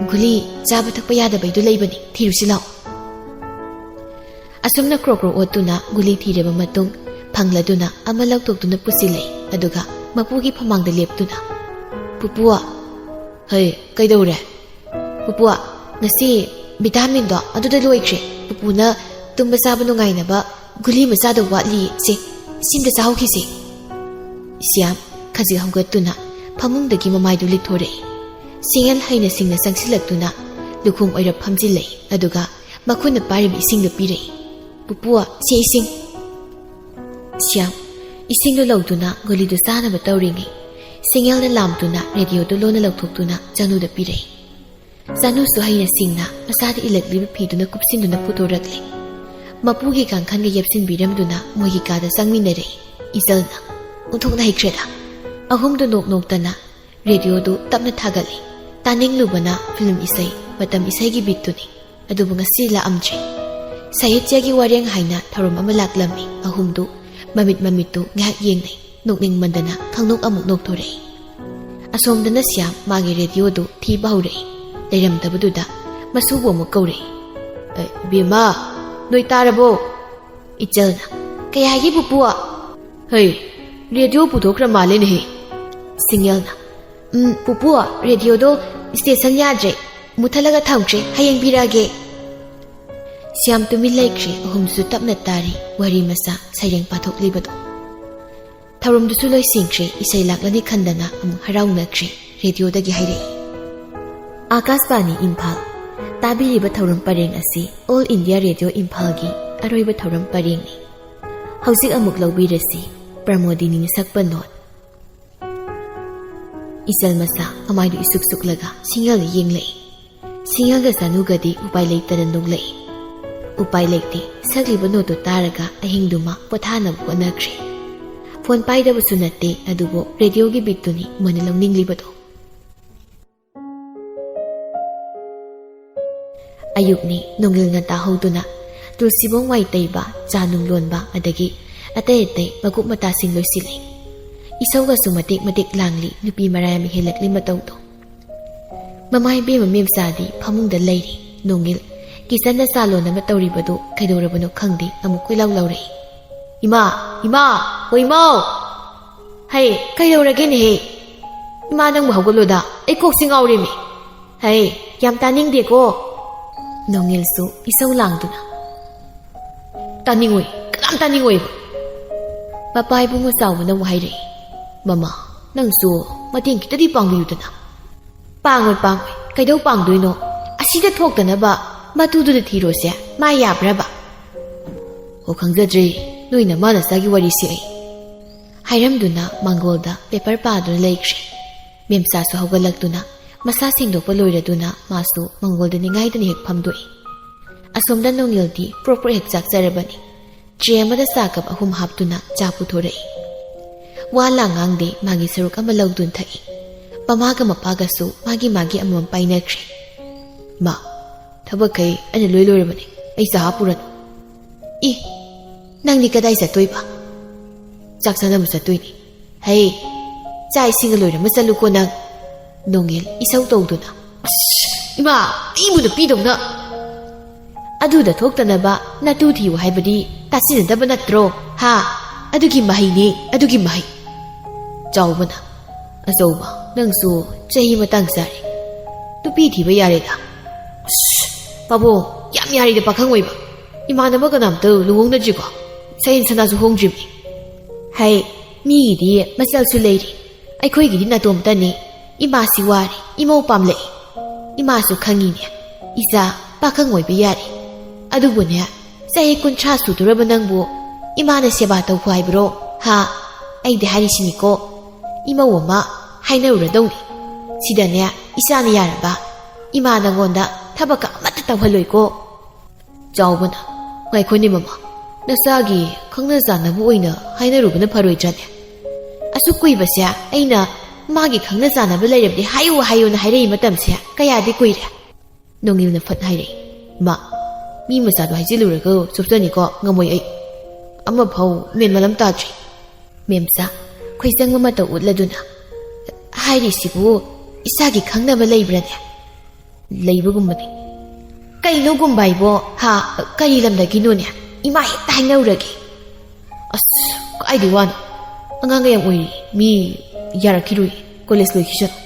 ꯒꯨꯂꯤ ꯆꯥꯕ ꯊꯛꯄ ꯌꯥꯗꯕꯩꯗꯣ ꯂꯩꯕꯅꯤ, ꯊꯤꯔꯨꯁꯤ ꯂꯥꯛꯑꯣ꯫" ꯑꯁꯨꯝꯅ ꯀ꯭ꯔꯣꯛ ꯀ꯭ꯔꯣꯛ ꯑꯣꯠꯇꯨꯅ ꯒꯨꯂꯤ ꯊꯤꯔꯕ ꯃꯇꯨꯡ, ꯐꯪꯂꯗꯨꯅ ꯑꯃ ꯂꯧꯊꯣꯛꯇꯨꯅ ꯄꯨꯁꯤꯜꯂꯦ꯫ ꯑꯗꯨꯒ ꯃꯄꯨꯒꯤ ꯐꯃꯥꯡꯗ ꯂꯦꯞꯇꯨꯅ, "ꯄꯨꯄꯨ, ꯍꯩ, ꯀꯩꯗꯧꯔꯦ?" "ꯄꯨꯄꯨ, ꯉꯁꯤ ꯚꯤꯇꯥꯃꯤꯟꯗꯣ ꯑꯗꯨꯗ ꯂꯣꯏꯈ꯭ꯔꯦ꯫ ꯄꯨꯄꯨꯅ ꯇꯨꯝꯕ ꯆꯥꯕ ꯅꯨꯡꯉꯥꯏꯅꯕ ꯒꯨꯂꯤ ꯃꯆꯥꯗꯣ ꯋꯥꯠꯂꯤ, ꯁꯦ, ꯁꯤꯝꯇ ꯆꯥꯍꯧꯈꯤꯁꯦ꯫" ꯁ꯭ꯌꯥꯝ ꯈꯖꯤꯛ ꯍꯧꯒꯠꯇꯨꯅ ꯐꯃꯨꯡꯗꯒꯤ ꯃꯃꯥꯏꯗꯨ ꯂꯤꯛꯊꯣꯔꯛꯏ꯫ ꯁꯤꯡꯉꯦꯜ ꯍꯩꯅ ꯁꯤꯡꯅ ꯆꯪꯁꯤꯜꯂꯛꯇꯨꯅ ꯂꯨꯈꯣꯡ ꯑꯣꯏꯔꯞ ꯐꯝꯖꯤꯜꯂꯛꯏ, ꯑꯗꯨꯒ ꯃꯈꯨꯠꯅ ꯄꯥꯏꯔꯤꯕ ꯏꯁꯤꯡꯗꯨ ꯄꯤꯔꯛꯏ꯫ "ꯄꯨꯄꯨ, ꯁꯤ ꯏꯁꯤꯡ꯫" ꯁ꯭ꯌꯥꯝ ꯏꯁꯤꯡꯗꯨ ꯂꯧꯗꯨꯅ ꯒꯨꯂꯤꯗꯨ ꯆꯥꯅꯕ ꯇꯧꯔꯤꯉꯩ, ꯁꯤꯡꯉꯦꯜꯅ ꯂꯥꯝꯗꯨꯅ ꯔꯦꯗꯤꯑꯣꯗꯨ ꯂꯣꯟꯅ ꯂꯧꯊꯣꯛꯇꯨꯅ ꯆꯅꯨꯗ ꯄꯤꯔꯛꯏ꯫ ꯆꯅꯨꯁꯨ ꯍꯩꯅ ꯁꯤꯡꯅ ꯃꯁꯥꯗ ꯏꯜꯂꯛꯂꯤꯕ ꯐꯤꯗꯨꯅ ꯀꯨꯞꯁꯤꯟꯗꯨꯅ ꯄꯨꯊꯣꯔꯛꯂꯦ꯫ ꯃꯄꯨꯒꯤ ꯀꯥꯡꯈꯟꯒ ꯌꯦꯞꯁꯤꯟꯕꯤꯔꯝꯗꯨꯅ ꯃꯣꯏꯒꯤ ꯀꯥꯗ ꯆꯪꯃꯤꯟꯅꯔꯛꯏ꯫ ꯏꯆꯜꯅ, "ꯑꯣꯟꯊꯣꯛꯅ ꯍꯩꯈ꯭ꯔꯦꯗ꯫" ꯑꯍꯨꯝꯗꯨ ꯅꯣꯛ ꯅꯣꯛꯇꯅ ꯔꯦꯗꯤꯑꯣꯗꯨ ꯇꯞꯅ ꯊꯥꯒꯠꯂꯤ꯫ ꯇꯥꯅꯤꯡꯂꯨꯕꯅ ꯐꯤꯂꯝ ꯏꯁꯩ, ꯃꯇꯝ ꯏꯁꯩꯒꯤ ꯕꯤꯠꯇꯨꯅꯤ꯫ ꯑꯗꯨꯕꯨ ꯉꯁꯤ ꯂꯥꯛꯑꯝꯗ꯭ꯔꯦ꯫ ꯁꯥꯍꯤꯇ꯭ꯌꯒꯤ ꯋꯥꯔꯦꯡ ꯍꯥꯏꯅ ꯊꯧꯔꯝ ꯑꯃ ꯂꯥꯛꯂꯝꯃꯤ꯫ ꯑꯍꯨꯝꯗꯨ ꯃꯃꯤꯠ ꯃꯃꯤꯠꯇꯨ ꯉꯥꯏꯍꯥꯛ ꯌꯦꯡꯅꯩ꯫ ꯅꯣꯛꯅꯤꯡꯃꯟꯗꯅ ꯈꯪꯅꯣꯛ ꯑꯃꯨꯛ ꯅꯣꯛꯊꯣꯔꯛꯏ꯫ ꯑꯁꯣꯝꯗꯅ ꯁ꯭ꯌꯥꯝ ꯃꯥꯒꯤ ꯔꯦꯗꯤꯑꯣꯗꯨ ꯊꯤꯕ ꯍꯧꯔꯛꯏ꯫ ꯂꯩꯔꯝꯗꯕꯗꯨꯗ ꯃꯁꯨꯕꯨ ꯑꯃꯨꯛ ꯀꯧꯔꯛꯏ꯫ "ꯑꯦ, ꯏꯕꯦꯝꯃ, ꯅꯣꯏ ꯇꯥꯔꯕꯣ?" ꯏꯆꯜꯅ, "ꯀꯩ ꯍꯥꯏꯒꯦ ꯄꯨꯄꯨ?" "ꯍꯩ, ꯔꯦꯗꯤꯑꯣ ꯄꯨꯊꯣꯛꯈ꯭ꯔ ꯃꯥꯜꯂꯦꯅꯦꯍꯦ꯫" ꯁꯤꯡꯉꯦꯜꯅ, "ꯎꯝ, ꯄꯨꯄꯨ, ꯔꯦꯗꯤꯑꯣꯗꯣ ꯁ꯭ꯇꯦꯁꯟ ꯌꯥꯗ꯭ꯔꯦ, ꯃꯨꯊꯠꯂꯒ ꯊꯝꯈ꯭ꯔꯦ, ꯍꯌꯦꯡ ꯄꯤꯔꯛꯑꯒꯦ꯫" ꯁ꯭ꯌꯥꯝ ꯇꯨꯃꯤꯟ ꯂꯩꯈ꯭ꯔꯦ꯫ ꯑꯍꯨꯝꯁꯨ ꯇꯞꯅ ꯇꯥꯔꯤ ꯋꯥꯔꯤ ꯃꯆꯥ ꯁꯩꯔꯦꯡ ꯄꯥꯊꯣꯛꯂꯤꯕꯗꯣ꯫ ꯊꯧꯔꯝꯗꯨꯁꯨ ꯂꯣꯏꯁꯤꯟꯈ꯭ꯔꯦ꯫ ꯏꯁꯩ ꯂꯥꯛꯂꯅꯤ ꯈꯟꯗꯅ ꯑꯃꯨꯛ ꯍꯔꯥꯎꯅꯈ꯭ꯔꯦ꯫ ꯔꯦꯗꯤꯑꯣꯗꯒꯤ ꯍꯥꯏꯔꯛꯏ꯫ ꯑꯥꯀꯥꯁꯕꯥꯅꯤ ꯏꯝꯐꯥꯜ꯫ ꯇꯥꯕꯤꯔꯤꯕ ꯊꯧꯔꯝ ꯄꯔꯦꯡ ꯑꯁꯤ All India Radio ꯏꯝꯐꯥꯜꯒꯤ ꯑꯔꯣꯏꯕ ꯊꯧꯔꯝ ꯄꯔꯦꯡꯅꯤ꯫ ꯍꯧꯖꯤꯛ ꯑꯃꯨꯛ ꯂꯧꯕꯤꯔꯁꯤ ꯄ꯭ꯔꯃꯣꯗꯤꯅꯤꯅ ꯁꯛꯄ ꯅꯣꯠ꯫ ꯏꯆꯜ ꯃꯆꯥ ꯃꯃꯥꯏꯗꯨ ꯏꯁꯨꯛ ꯁꯨꯛꯂꯒ ꯁꯤꯡꯍꯜꯗ ꯌꯦꯡꯂꯛꯏ꯫ ꯁꯤꯡꯍꯜꯒ ꯆꯥꯅꯨꯒꯗꯤ ꯎꯄꯥꯏ ꯂꯩꯇꯅ ꯅꯣꯛꯂꯛꯏ꯫ ꯎꯄꯥꯏ ꯂꯩꯇꯦ, ꯁꯛꯂꯤꯕ ꯅꯣꯠꯇꯨ ꯇꯥꯔꯒ ꯑꯍꯤꯡꯗꯨꯃ ꯄꯣꯊꯥꯅꯕ ꯍꯣꯠꯅꯈ꯭ꯔꯦ꯫ ꯐꯣꯟ ꯄꯥꯏꯗꯕꯁꯨ ꯅꯠꯇꯦ, ꯑꯗꯨꯕꯨ ꯔꯦꯗꯤꯑꯣꯒꯤ ꯕꯤꯠꯇꯨꯅꯤ ꯃꯣꯏꯅ ꯂꯧꯅꯤꯡꯂꯤꯕꯗꯣ꯫ ꯑꯌꯨꯛꯅꯤ, ꯅꯣꯡꯉꯤꯜ ꯉꯟꯇꯥ ꯍꯧꯗꯨꯅ ꯇꯨꯜꯁꯤꯕꯣꯡ ꯋꯥꯏ ꯇꯩꯕ, ꯆꯥ ꯅꯨꯡ ꯂꯣꯟꯕ, ꯑꯗꯒꯤ ꯑꯇꯩ ꯑꯇꯩ ꯃꯀꯨꯞ ꯃꯇꯥꯁꯤꯡ ꯂꯣꯏꯁꯤꯜꯂꯤ꯫ ꯏꯁꯧꯒꯁꯨ ꯃꯇꯦꯛ ꯃꯇꯦꯛ ꯂꯥꯡꯂꯤ, ꯅꯨꯄꯤ ꯃꯔꯥꯏ ꯑꯃ ꯍꯦꯜꯂꯛꯂꯤ ꯃꯇꯧꯗꯣ꯫ ꯃꯃꯥ ꯏꯕꯦꯝꯃ ꯃꯦꯝꯆꯥꯗꯤ ꯐꯃꯨꯡꯗ ꯂꯩꯔꯤ꯫ ꯅꯣꯡꯉꯤꯜ ꯀꯤꯆꯟꯗ ꯆꯥ ꯂꯣꯟꯅꯕ ꯇꯧꯔꯤꯕꯗꯣ ꯀꯩꯗꯧꯔꯕꯅꯣ ꯈꯪꯗꯦ, ꯑꯃꯨꯛ ꯀꯣꯏꯂꯥꯎ ꯂꯥꯎꯔꯛꯏ꯫ "ꯏꯃꯥ, ꯏꯃꯥ, ꯍꯣ ꯏꯃꯥꯎ!" "ꯍꯩ, ꯀꯩꯗꯧꯔꯒꯦꯅꯦꯍꯦ? ꯏꯃꯥ, ꯅꯪꯕꯨ ꯍꯧꯒꯠꯂꯣꯗ, ꯑꯩ ꯀꯣꯛꯁꯤ ꯉꯥꯎꯔꯦꯃꯤ꯫ ꯍꯩ, ꯌꯥꯝ ꯇꯥꯅꯤꯡꯗꯦꯀꯣ!" ꯅꯣꯡꯉꯤꯜꯁꯨ ꯏꯁꯧ ꯂꯥꯡꯗꯨꯅ꯫ "ꯇꯥꯅꯤꯡꯉꯣꯏ, ꯀꯅꯥꯝ ꯇꯥꯅꯤꯡꯉꯣꯏꯕ!" ꯃꯄꯥ ꯏꯕꯨꯡꯉꯣ ꯆꯥꯎꯕꯅ ꯑꯃꯨꯛ ꯍꯥꯏꯔꯛꯏ꯫ "ꯃꯃꯥ, ꯅꯪꯁꯨ ꯃꯇꯦꯡ ꯈꯤꯇꯗꯤ ꯄꯥꯡꯕꯤꯌꯨꯗꯅ!" "ꯄꯥꯡꯉꯣꯏ, ꯄꯥꯡꯉꯣꯏ, ꯀꯩꯗꯧ ꯄꯥꯡꯗꯣꯏꯅꯣ? ꯑꯁꯤꯗ ꯊꯣꯛꯇꯅꯕ ꯃꯇꯨꯗꯨꯗ ꯊꯤꯔꯣꯁꯦ, ꯃꯥ ꯌꯥꯕ꯭ꯔꯕ?" "ꯑꯣ, ꯈꯪꯖꯗ꯭ꯔꯦ, ꯅꯣꯏ ꯅꯃꯥ ꯅꯆꯥꯒꯤ ꯋꯥꯔꯤꯁꯦ ꯑꯩ"꯫ ꯍꯥꯏꯔꯝꯗꯨꯅ ꯃꯥꯡꯒꯣꯜꯗ ꯄꯦꯄꯔ ꯄꯥꯗꯨꯅ ꯂꯩꯈ꯭ꯔꯦ꯫ ꯃꯦꯝꯆꯥꯁꯨ ꯍꯧꯒꯠꯂꯛꯇꯨꯅ ꯃꯁꯥ ꯁꯦꯡꯗꯣꯛꯄ ꯂꯣꯏꯔꯗꯨꯅ ꯃꯥꯁꯨ ꯃꯥꯡꯒꯣꯜꯗ ꯅꯤꯡꯉꯥꯏꯗꯨꯅ ꯍꯦꯛ ꯐꯝꯗꯣꯛꯏ꯫ ꯑꯁꯣꯝꯗ ꯅꯣꯡꯉꯤꯜꯗꯤ ꯄ꯭ꯔꯣꯛ ꯄ꯭ꯔꯣꯛ ꯍꯦꯛ ꯆꯥꯛꯆꯔꯕꯅꯤ꯫ ꯇ꯭ꯔꯦ ꯑꯃꯗ ꯆꯥ ꯀꯞ ꯑꯍꯨꯝ ꯍꯥꯞꯇꯨꯅ ꯆꯥ ꯄꯨꯊꯣꯔꯛꯏ꯫ ꯋꯥ ꯂꯥꯡ ꯉꯥꯡꯗꯦ, ꯃꯥꯒꯤ ꯁꯔꯨꯛ ꯑꯃ ꯂꯧꯗꯨꯅ ꯊꯛꯏ꯫ ꯃꯃꯥꯒ ꯃꯄꯥꯒꯁꯨ ꯃꯥꯒꯤ ꯃꯥꯒꯤ ꯑꯃꯃꯝ ꯄꯥꯏꯅꯈ꯭ꯔꯦ꯫ "ꯃꯥ, ꯊꯕꯛꯈꯩ ꯑꯩꯅ ꯂꯣꯏ ꯂꯣꯏꯔꯕꯅꯤ, ꯑꯩ ꯆꯥ ꯍꯥꯞꯄꯨꯔꯅꯨ?" "ꯏ, ꯅꯪꯗꯤ ꯀꯗꯥꯏ ꯆꯠꯇꯣꯏꯕ?" "ꯆꯥꯛ ꯆꯥꯅꯕ ꯆꯠꯇꯣꯏꯅꯤ"꯫ "ꯍꯩ, ꯆꯥꯛ ꯏꯁꯤꯡꯒ ꯂꯣꯏꯔꯝꯃ ꯆꯠꯂꯨꯀꯣ ꯅꯪ"꯫ ꯅꯣꯡꯉꯤꯜ ꯏꯁꯧ ꯇꯧꯗꯨꯅ꯫ "ꯑꯁ, ꯏꯃꯥ, ꯑꯩꯕꯨ ꯅꯨꯄꯤꯗꯧꯅ!" "ꯑꯗꯨꯗ ꯊꯣꯛꯇꯅꯕ ꯅꯇꯨ ꯊꯤꯌꯨ ꯍꯥꯏꯕꯗꯤ ꯇꯥꯁꯤꯟꯅꯗꯕ ꯅꯠꯇ꯭ꯔꯣ? ꯍꯥ? ꯑꯗꯨꯒꯤ ꯃꯍꯩꯅꯦ, ꯑꯗꯨꯒꯤ ꯃꯍꯩ"꯫ ꯆꯥꯎꯕꯅ꯫ "ꯑꯆꯧꯕ, ꯅꯪꯁꯨ ꯆꯍꯤ ꯃꯇꯥꯡ ꯆꯥꯔꯦ꯫ ꯅꯨꯄꯤ ꯊꯤꯕ ꯌꯥꯔꯦꯗ"꯫ "ꯑꯁ, ꯄꯥꯕꯨꯡ, ꯌꯥꯝ ꯌꯥꯔꯦꯗ ꯄꯥꯈꯪ ꯑꯣꯏꯕ꯫ ꯏꯃꯥꯟꯅꯕ ꯀꯅꯥꯝꯇ ꯂꯨꯍꯣꯡꯅꯗ꯭ꯔꯤꯀꯣ꯫ ꯁꯌꯦꯟ ꯁꯅꯥꯁꯨ ꯍꯣꯡꯗ꯭ꯔꯤꯕꯅꯤ"꯫ "ꯍꯩ, ꯃꯤꯒꯤꯗꯤ ꯃꯆꯜꯁꯨ ꯂꯩꯔꯤ꯫ ꯑꯩꯈꯣꯏꯒꯤꯗꯤ ꯅꯥꯇꯣꯝꯇꯅꯤ꯫ ꯏꯃꯥꯁꯤ ꯋꯥꯔꯦ, ꯏꯃꯧ ꯄꯥꯝꯂꯛꯏ꯫ ꯏꯃꯥꯁꯨ ꯈꯪꯉꯤꯅꯦ꯫ "ꯏꯆꯥ, ꯄꯥꯈꯪ ꯑꯣꯏꯕ ꯌꯥꯔꯦ꯫ ꯑꯗꯨꯕꯨꯅꯦ, ꯆꯍꯤ ꯀꯨꯟꯊ꯭ꯔꯥ ꯁꯨꯗꯣꯔꯕ ꯅꯪꯕꯨ ꯏꯃꯥꯅ ꯁꯦꯕꯥ ꯇꯧꯈꯣ ꯍꯥꯏꯕ꯭ꯔꯣ? ꯍꯥ? ꯑꯩꯗꯤ ꯍꯥꯏꯔꯤꯁꯤꯅꯤꯀꯣ, ꯏꯃꯧ ꯑꯃ ꯍꯥꯏꯅꯔꯨꯔꯗꯧꯅꯤ꯫ ꯁꯤꯗꯅꯦ, ꯏꯆꯥꯅ ꯌꯥꯔꯕ? ꯏꯃꯥ ꯅꯪꯉꯣꯟꯗ ꯊꯕꯛꯀ ꯑꯃꯠꯇ ꯇꯧꯍꯜꯂꯣꯏꯀꯣ꯫" ꯆꯥꯎꯕꯅ, "ꯉꯥꯏꯈꯣꯅꯦ ꯃꯃꯥ, ꯅꯆꯥꯒꯤ ꯈꯪꯅ ꯆꯥꯟꯅꯕ ꯑꯣꯏꯅ ꯍꯥꯏꯅꯔꯨꯕꯅ ꯐꯔꯣꯏꯗ꯭ꯔꯅꯦ? ꯑꯁꯨꯛ ꯀꯨꯏꯕꯁꯦ ꯑꯩꯅ ꯃꯥꯒꯤ ꯈꯪꯅ ꯆꯥꯟꯅꯕ ꯂꯩꯔꯕꯗꯤ ꯍꯥꯏꯌꯨ ꯍꯥꯏꯌꯨꯅ ꯍꯥꯏꯔꯛꯏ ꯃꯇꯝꯁꯦ ꯀꯌꯥꯗꯤ ꯀꯨꯏꯔꯦ꯫" ꯅꯣꯡꯏꯜꯅ ꯐꯠ ꯍꯥꯏꯔꯛꯏ, "ꯃꯥ, ꯃꯤ ꯃꯆꯥꯗꯣ ꯍꯥꯏꯖꯤꯜꯂꯨꯔꯒ ꯆꯣꯞꯆꯅꯤꯀꯣ, ꯉꯝꯃꯣꯏ ꯑꯩ꯫ ꯑꯃꯐꯥꯎ ꯃꯦꯟ ꯃꯂꯝ ꯇꯥꯗ꯭ꯔꯤ꯫" ꯃꯦꯝꯆꯥ ꯈꯣꯏꯖꯪ ꯑꯃ ꯇꯧ ꯎꯠꯂꯗꯨꯅ, "ꯍꯥꯏꯔꯤꯁꯤꯕꯨ ꯏꯆꯥꯒꯤ ꯈꯪꯅꯕ ꯂꯩꯕ꯭ꯔꯅꯦ?" "ꯂꯩꯕꯒꯨꯝꯕꯅꯤ꯫" "ꯀꯩꯅꯣꯒꯨꯝꯕ ꯍꯥꯏꯕꯣ? ꯍꯥ? ꯀꯔꯤ ꯂꯝꯗꯒꯤꯅꯣꯅꯦ? ꯏꯃꯥ ꯍꯦꯛꯇ ꯍꯥꯏꯅꯔꯨꯔꯒꯦ꯫" "ꯑꯁ, ꯀꯥꯏꯗꯩ ꯋꯥꯅꯣ? ꯑꯉꯥꯡꯒ ꯌꯥꯝ ꯑꯣꯏꯔꯤ, ꯃꯤ ꯌꯥꯔꯛꯈꯤꯔꯣꯏ, ꯀꯣꯂꯦꯖ ꯂꯣꯏꯈꯤꯁꯅꯨ꯫"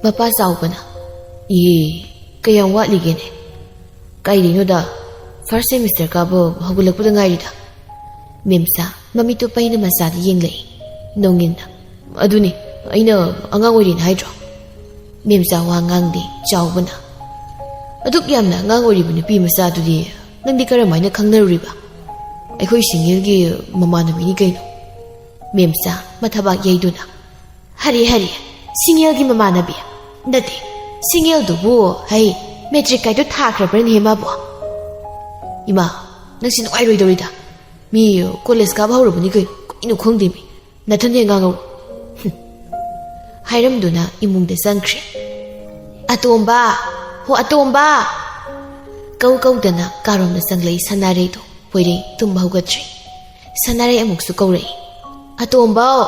ꯃꯄꯥ ꯆꯥꯎꯕꯅ, "ꯏꯍꯦ, ꯀꯌꯥꯝ ꯋꯥꯠꯂꯤꯒꯦꯅꯦ? ꯀꯥꯏꯗꯩꯅꯣꯗ, ꯐꯥꯔꯁ ꯁꯦꯃꯤꯁꯇꯔ ꯀꯥꯕ ꯍꯧꯒꯠꯂꯛꯄꯗ ꯉꯥꯏꯔꯤꯗ꯫" ꯃꯦꯝꯆꯥ ꯃꯃꯤꯠꯇꯨ ꯄꯩꯅ ꯃꯆꯥꯗ ꯌꯦꯡꯂꯛꯏ꯫ ꯅꯣꯡꯏꯟꯅ, "ꯑꯗꯨꯅꯤ, ꯑꯩꯅ ꯑꯉꯥꯡ ꯑꯣꯏꯔꯤꯅ ꯍꯥꯏꯗ꯭ꯔꯣ?" ꯃꯦꯝꯆꯥ ꯋꯥ ꯉꯥꯡꯗꯦ꯫ ꯆꯥꯎꯕꯅ, "ꯑꯗꯨꯛ ꯌꯥꯝꯅ ꯑꯉꯥꯡ ꯑꯣꯏꯔꯤꯕ ꯅꯨꯄꯤ ꯃꯆꯥꯗꯨꯗꯤ ꯅꯪꯗꯤ ꯀꯔꯝꯍꯥꯏꯅ ꯈꯪꯅꯔꯨꯔꯤꯕ? ꯑꯩꯈꯣꯏ ꯁꯤꯅꯤꯌꯔꯒꯤ ꯃꯃꯥꯟꯅꯕꯤꯅꯤ ꯀꯩꯅꯣ꯫" ꯃꯦꯝꯆꯥ ꯃꯊꯕꯥꯛ ꯌꯩꯗꯨꯅ, "ꯍꯔꯦ, ꯍꯔꯦ, ꯁꯤꯅꯤꯌꯔꯒꯤ ꯃꯃꯥꯟꯅꯕꯤ? ꯅꯠꯇꯦ, ꯁꯤꯅꯤꯌꯔꯗꯨꯕꯨ, ꯍꯩ, ꯃꯦꯇ꯭ꯔꯤꯛ ꯀꯥꯏꯗꯣ ꯊꯥꯈ꯭ꯔꯕ꯭ꯔꯅꯦ ꯃꯥꯕꯣ?" "ꯏꯃꯥ, ꯅꯪꯁꯤ ꯅꯨꯡꯉꯥꯏꯔꯣꯏꯗꯧꯔꯤꯗ꯫ ꯃꯤ ꯀꯣꯂꯦꯖ ꯀꯥꯕ ꯍꯧꯔꯕꯅꯤ ꯀꯩꯅꯣ, ꯀꯩꯅꯣ ꯈꯪꯗꯦ ꯃꯤ꯫ ꯅꯊꯟꯗ ꯉꯥꯡꯍꯧꯔꯣ꯫" ꯍꯨꯝ꯫ ꯍꯥꯏꯔꯝꯗꯨꯅ ꯏꯃꯨꯡꯗ ꯆꯪꯈ꯭ꯔꯦ꯫ "ꯑꯇꯣꯝꯕ! ꯍꯣ, ꯑꯇꯣꯝꯕ!" ꯀꯧ ꯀꯧꯗꯅ ꯀꯥꯔꯣꯝꯗ ꯆꯪꯂꯛꯏ ꯁꯅꯥꯔꯩꯗꯣ꯫ ꯄꯣꯏꯔꯩ ꯇꯨꯝꯕ ꯍꯧꯒꯠꯇ꯭ꯔꯤ꯫ ꯁꯅꯥꯔꯩ ꯑꯃꯨꯛꯁꯨ ꯀꯧꯔꯛꯏ, "ꯑꯇꯣꯝꯕꯧ!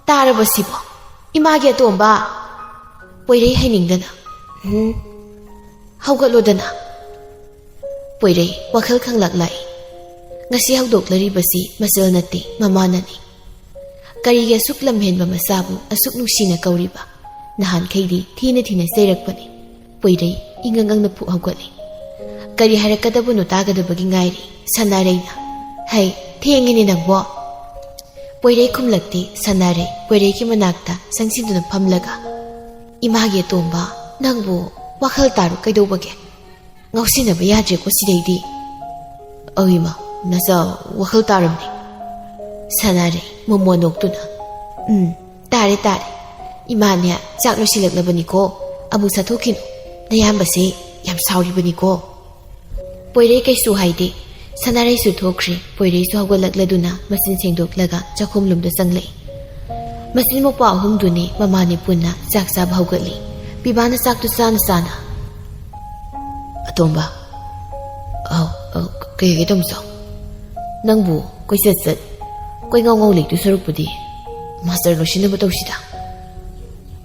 ꯇꯥꯔꯕ ꯁꯤꯕꯣ? ꯏꯃꯥꯒꯤ ꯑꯇꯣꯝꯕ!" ꯄꯣꯏꯔꯩ ꯍꯩꯅꯤꯡꯗꯅ, "ꯎꯝ, ꯍꯧꯒꯠꯂꯣꯗꯅ꯫" ꯄꯣꯏꯔꯩ ꯋꯥꯈꯜ ꯈꯪꯂꯥꯛ ꯂꯥꯛꯏ꯫ ꯉꯁꯤ ꯍꯧꯗꯣꯛꯂꯔꯤꯕꯁꯤ ꯃꯆꯜ ꯅꯠꯇꯦ, ꯃꯃꯥꯅꯅꯤ꯫ ꯀꯔꯤꯒꯤ ꯑꯁꯨꯛ ꯂꯝꯍꯦꯟꯕ ꯃꯆꯥꯕꯨ ꯑꯁꯨꯛ ꯅꯨꯡꯁꯤꯅ ꯀꯧꯔꯤꯕ? ꯅꯍꯥꯟꯈꯩꯗꯤ ꯊꯤꯅ ꯊꯤꯅ ꯆꯩꯔꯛꯄꯅꯤ꯫ ꯄꯣꯏꯔꯩ ꯏꯉꯪ ꯉꯪꯅ ꯐꯨꯛ ꯍꯧꯒꯠꯂꯤ꯫ ꯀꯔꯤ ꯍꯥꯏꯔꯛꯀꯗꯕꯅꯣ ꯇꯥꯒꯗꯕꯒꯤ ꯉꯥꯏꯔꯤ꯫ ꯁꯅꯥꯔꯩꯅ, "ꯍꯩ, ꯊꯦꯡꯉꯤꯅꯦ ꯅꯪꯕꯣ꯫" ꯄꯣꯏꯔꯩ ꯈꯨꯝꯂꯛꯇꯦ꯫ ꯁꯥꯟꯅꯔꯩ ꯄꯣꯏꯔꯩꯒꯤ ꯃꯅꯥꯛꯇ ꯆꯪꯁꯤꯟꯗꯨꯅ ꯐꯝꯂꯒ, "ꯏꯃꯥꯒꯤ ꯑꯇꯣꯝꯕ, ꯅꯪꯕꯨ ꯋꯥꯈꯜ ꯇꯥꯔꯣ, ꯀꯩꯗꯧꯕꯒꯦ? ꯉꯥꯎꯁꯤꯟꯅꯕ ꯌꯥꯗ꯭ꯔꯦꯀꯣ ꯁꯤꯗꯩꯗꯤ꯫" "ꯑꯧ ꯏꯃꯥ, ꯅꯆꯥ ꯋꯥꯈꯜ ꯇꯥꯔꯝꯅꯤ꯫" ꯁꯥꯟꯅꯔꯩ ꯃꯣꯃꯣꯟ ꯅꯣꯛꯇꯨꯅ, "ꯎꯝ, ꯇꯥꯔꯦ ꯇꯥꯔꯦ꯫ ꯏꯃꯥꯅꯦ ꯆꯥꯛ ꯂꯣꯏꯁꯤꯜꯂꯛꯂꯕꯅꯤꯀꯣ, ꯑꯃꯨꯛ ꯆꯥꯊꯣꯛꯈꯤꯅꯨ꯫ ꯅꯌꯥꯝꯕꯁꯦ ꯌꯥꯝ ꯁꯥꯎꯔꯤꯕꯅꯤꯀꯣ꯫" ꯄꯣꯏꯔꯩ ꯀꯩꯁꯨ ꯍꯥꯏꯗꯦ꯫ ꯁꯥꯟꯅꯔꯩꯁꯨ ꯊꯣꯛꯈ꯭ꯔꯦ꯫ ꯄꯣꯏꯔꯩꯁꯨ ꯍꯧꯒꯠꯂꯛꯂꯗꯨꯅ ꯃꯆꯤꯟ ꯁꯦꯡꯗꯣꯛꯂꯒ ꯆꯥꯛꯈꯨꯝꯂꯣꯝꯗ ꯆꯪꯂꯛꯏ꯫ ꯃꯆꯤꯟ ꯃꯧꯄ꯭ꯋꯥ ꯑꯍꯨꯝꯗꯨꯅꯤ ꯃꯃꯥꯅꯤ ꯄꯨꯟꯅ ꯆꯥꯛ ꯆꯥꯕ ꯍꯧꯒꯠꯂꯤ꯫ ꯄꯤꯕꯥꯅ ꯆꯥꯛꯇꯨ ꯆꯥꯅ ꯆꯥꯅ, "ꯑꯇꯣꯝꯕ, ꯑꯧ, ꯑꯧ, ꯀꯩ ꯍꯥꯏꯒꯦ ꯇꯥꯃꯣꯆꯧ? ꯅꯪꯕꯨ ꯀꯣꯏꯆꯠ ꯆꯠ, ꯀꯣꯏꯉꯥꯎ ꯉꯥꯎ ꯂꯩꯗꯨ ꯁꯔꯨꯛꯄꯨꯗꯤ ꯃꯥꯁꯇꯔ ꯂꯣꯏꯁꯤꯟꯅꯕ ꯇꯧꯁꯤꯗ꯫"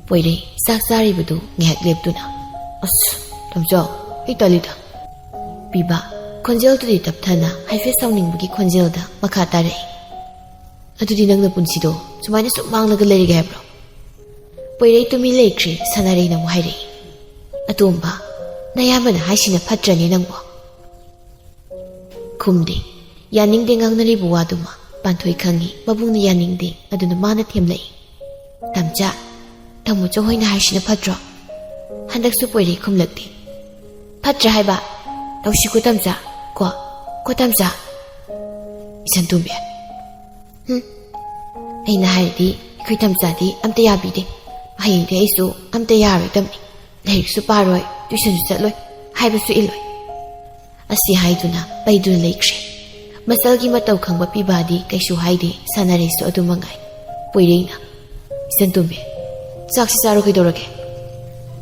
ꯄꯣꯏꯔꯩ ꯆꯥꯛ ꯆꯥꯔꯤꯕꯗꯨ ꯉꯥꯏꯍꯥꯛ ꯂꯦꯞꯇꯨꯅ, "ꯑꯁ, ꯇꯥꯃꯣꯆꯧ, ꯑꯩ ꯇꯜꯂꯤꯗ꯫" ꯄꯤꯕꯥ ꯈꯣꯟꯖꯦꯜꯗꯨꯗꯤ ꯇꯞꯊꯅ ꯍꯥꯏꯐꯦꯠ ꯁꯥꯎꯅꯤꯡꯕꯒꯤ ꯈꯣꯟꯖꯦꯜꯗ ꯃꯈꯥ ꯇꯥꯔꯛꯏ꯫ "ꯑꯗꯨꯗꯤ ꯅꯪ ꯅꯄꯨꯟꯁꯤꯗꯣ ꯁꯨꯃꯥꯏꯅ ꯁꯨꯝ ꯃꯥꯡꯂꯒ ꯂꯩꯔꯒꯦ ꯍꯥꯏꯕ꯭ꯔꯣ?" ꯄꯣꯏꯔꯩ ꯇꯨꯃꯤꯟ ꯂꯩꯈ꯭ꯔꯦ꯫ ꯁꯥꯟꯅꯔꯩꯅ ꯑꯃꯨꯛ ꯍꯥꯏꯔꯛꯏ, "ꯑꯇꯣꯝꯕ, ꯅꯌꯥꯝꯕꯅ ꯍꯥꯏꯁꯤꯅ ꯐꯠꯇ꯭ꯔꯅꯦ ꯅꯪꯕꯣ?" ꯈꯨꯝꯗꯦ꯫ ꯌꯥꯅꯤꯡꯗꯦ ꯉꯥꯡꯅꯔꯤꯕ ꯋꯥꯗꯨꯃ꯫ ꯄꯥꯟꯊꯣꯏ ꯈꯪꯉꯤ ꯃꯕꯨꯡꯅ ꯌꯥꯅꯤꯡꯗꯦ, ꯑꯗꯨꯅ ꯃꯥꯅ ꯊꯦꯝꯂꯛꯏ, "ꯇꯥꯃꯣꯆꯥ, ꯇꯥꯃꯣꯆꯧ ꯍꯣꯏꯅ ꯍꯥꯏꯁꯤꯅ ꯐꯠꯇ꯭ꯔꯣ?" ꯍꯟꯗꯛꯁꯨ ꯄꯣꯏꯔꯩ ꯈꯨꯝꯂꯛꯇꯦ꯫ "ꯐꯠꯇ꯭ꯔꯦ ꯍꯥꯏꯕ? ꯇꯧꯁꯤꯀꯣ ꯇꯥꯃꯣꯆꯥ, ꯀꯣ, ꯀꯣ ꯇꯥꯃꯣꯆꯥ?" "ꯏꯆꯟꯇꯣꯝꯕꯤ, ꯍꯨꯝ, ꯑꯩꯅ ꯍꯥꯏꯔꯗꯤ ꯑꯩꯈꯣꯏ ꯇꯥꯃꯣꯆꯥꯗꯤ ꯑꯝꯇ ꯌꯥꯕꯤꯗꯦ꯫ ꯍꯌꯦꯡꯗꯤ ꯑꯩꯁꯨ ꯑꯝꯇ ꯌꯥꯔꯣꯏꯗꯕꯅꯤ꯫ ꯂꯥꯏꯔꯤꯛꯁꯨ ꯄꯥꯔꯣꯏ, ꯇ꯭ꯌꯨꯁꯟꯁꯨ ꯆꯠꯂꯣꯏ, ꯍꯥꯏꯕꯁꯨ ꯏꯜꯂꯣꯏ꯫" ꯑꯁꯤ ꯍꯥꯏꯗꯨꯅ ꯄꯩꯗꯨꯅ ꯂꯩꯈ꯭ꯔꯦ꯫ ꯃꯆꯜꯒꯤ ꯃꯇꯧ ꯈꯪꯕ ꯄꯤꯕꯥꯗꯤ ꯀꯩꯁꯨ ꯍꯥꯏꯗꯦ꯫ ꯁꯥꯟꯅꯔꯩꯁꯨ ꯑꯗꯨ ꯃꯉꯥꯏ꯫ ꯄꯣꯏꯔꯩꯅ, "ꯏꯆꯟꯇꯣꯝꯕꯤ, ꯆꯥꯛꯁꯤ ꯆꯥꯔꯣ, ꯀꯩꯗꯧꯔꯒꯦ?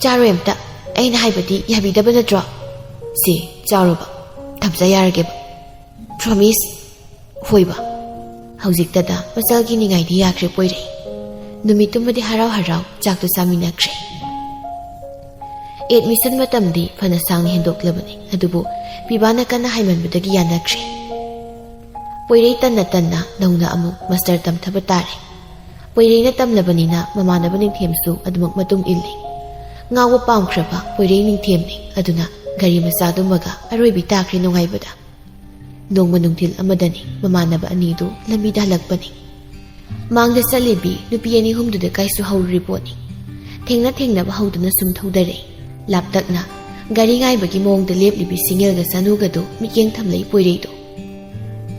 ꯆꯥꯔꯣꯏ ꯑꯝꯇ꯫ ꯑꯩꯅ ꯍꯥꯏꯕꯗꯤ ꯌꯥꯕꯤꯗꯕ ꯅꯠꯇ꯭ꯔꯣ? ꯁꯤ ꯆꯥꯔꯣꯕ, ꯇꯥꯃꯣꯆꯥ ꯌꯥꯔꯒꯦꯕ꯫ Promise?" "ꯍꯣꯏꯕ꯫" ꯍꯧꯖꯤꯛꯇꯗ ꯃꯆꯜꯒꯤ ꯅꯤꯡꯉꯥꯏꯗꯤ ꯌꯥꯈ꯭ꯔꯦ ꯄꯣꯏꯔꯩ꯫ ꯅꯨꯃꯤꯠꯇꯨꯃꯗꯤ ꯍꯔꯥꯎ ꯍꯔꯥꯎ ꯆꯥꯛꯇꯨ ꯆꯥꯃꯤꯟꯅꯈ꯭ꯔꯦ꯫ ꯑꯦꯗꯃꯤꯁꯟ ꯃꯇꯝꯗꯤ ꯐꯅ ꯁꯥꯡꯅ ꯍꯦꯟꯗꯣꯛꯂꯕꯅꯤ, ꯑꯗꯨꯕꯨ ꯄꯤꯕꯥꯅ ꯀꯟꯅ ꯍꯥꯏꯃꯟꯕꯗꯒꯤ ꯌꯥꯅꯈ꯭ꯔꯦ꯫ ꯄꯣꯏꯔꯩ ꯇꯟꯅ ꯇꯟꯅ ꯅꯧꯅ ꯑꯃꯨꯛ ꯃꯥꯁꯇꯔ ꯇꯝꯊꯕ ꯇꯥꯔꯦ꯫ ꯄꯣꯏꯔꯩꯅ ꯇꯝꯂꯕꯅꯤꯅ ꯃꯃꯥꯟꯅꯕ ꯅꯤꯡꯊꯦꯝꯁꯨ ꯑꯗꯨꯃꯛ ꯃꯇꯨꯡ ꯏꯜꯂꯤ꯫ ꯉꯥꯎꯕ ꯄꯥꯝꯈ꯭ꯔꯕ ꯄꯣꯏꯔꯩ ꯅꯤꯡꯊꯦꯝꯅꯤ, ꯑꯗꯨꯅ ꯒꯥꯔꯤ ꯃꯆꯥꯗꯨꯃꯒ ꯑꯔꯣꯏꯕꯤ ꯇꯥꯈ꯭ꯔꯦ ꯅꯨꯡꯉꯥꯏꯕꯗ꯫ ꯅꯣꯡꯃ ꯅꯨꯡꯊꯤꯜ ꯑꯃꯗꯅꯤ ꯃꯃꯥꯟꯅꯕ ꯑꯅꯤꯗꯨ ꯂꯝꯕꯤꯗ ꯍꯜꯂꯛꯄꯅꯤ꯫ ꯃꯥꯡꯗ ꯆꯠꯂꯤꯕꯤ ꯅꯨꯄꯤ ꯑꯅꯤ ꯑꯍꯨꯝꯗꯨꯗ ꯀꯥꯏꯁꯨ ꯍꯧꯔꯨꯔꯤ ꯄꯣꯠꯅꯤ꯫ ꯊꯦꯡꯅ ꯊꯦꯡꯅꯕ ꯍꯧꯗꯨꯅ ꯁꯨꯝ ꯊꯧꯗꯔꯦ꯫ ꯂꯥꯞꯇꯛꯅ ꯒꯥꯔꯤ ꯉꯥꯏꯕꯒꯤ ꯃꯑꯣꯡꯗ ꯂꯦꯞꯂꯤꯕꯤ ꯁꯤꯡꯉꯦꯜꯒ ꯆꯅꯨꯒꯗꯨ ꯃꯤꯠꯌꯦꯡ ꯊꯝꯂꯛꯏ ꯄꯣꯏꯔꯩꯗꯣ꯫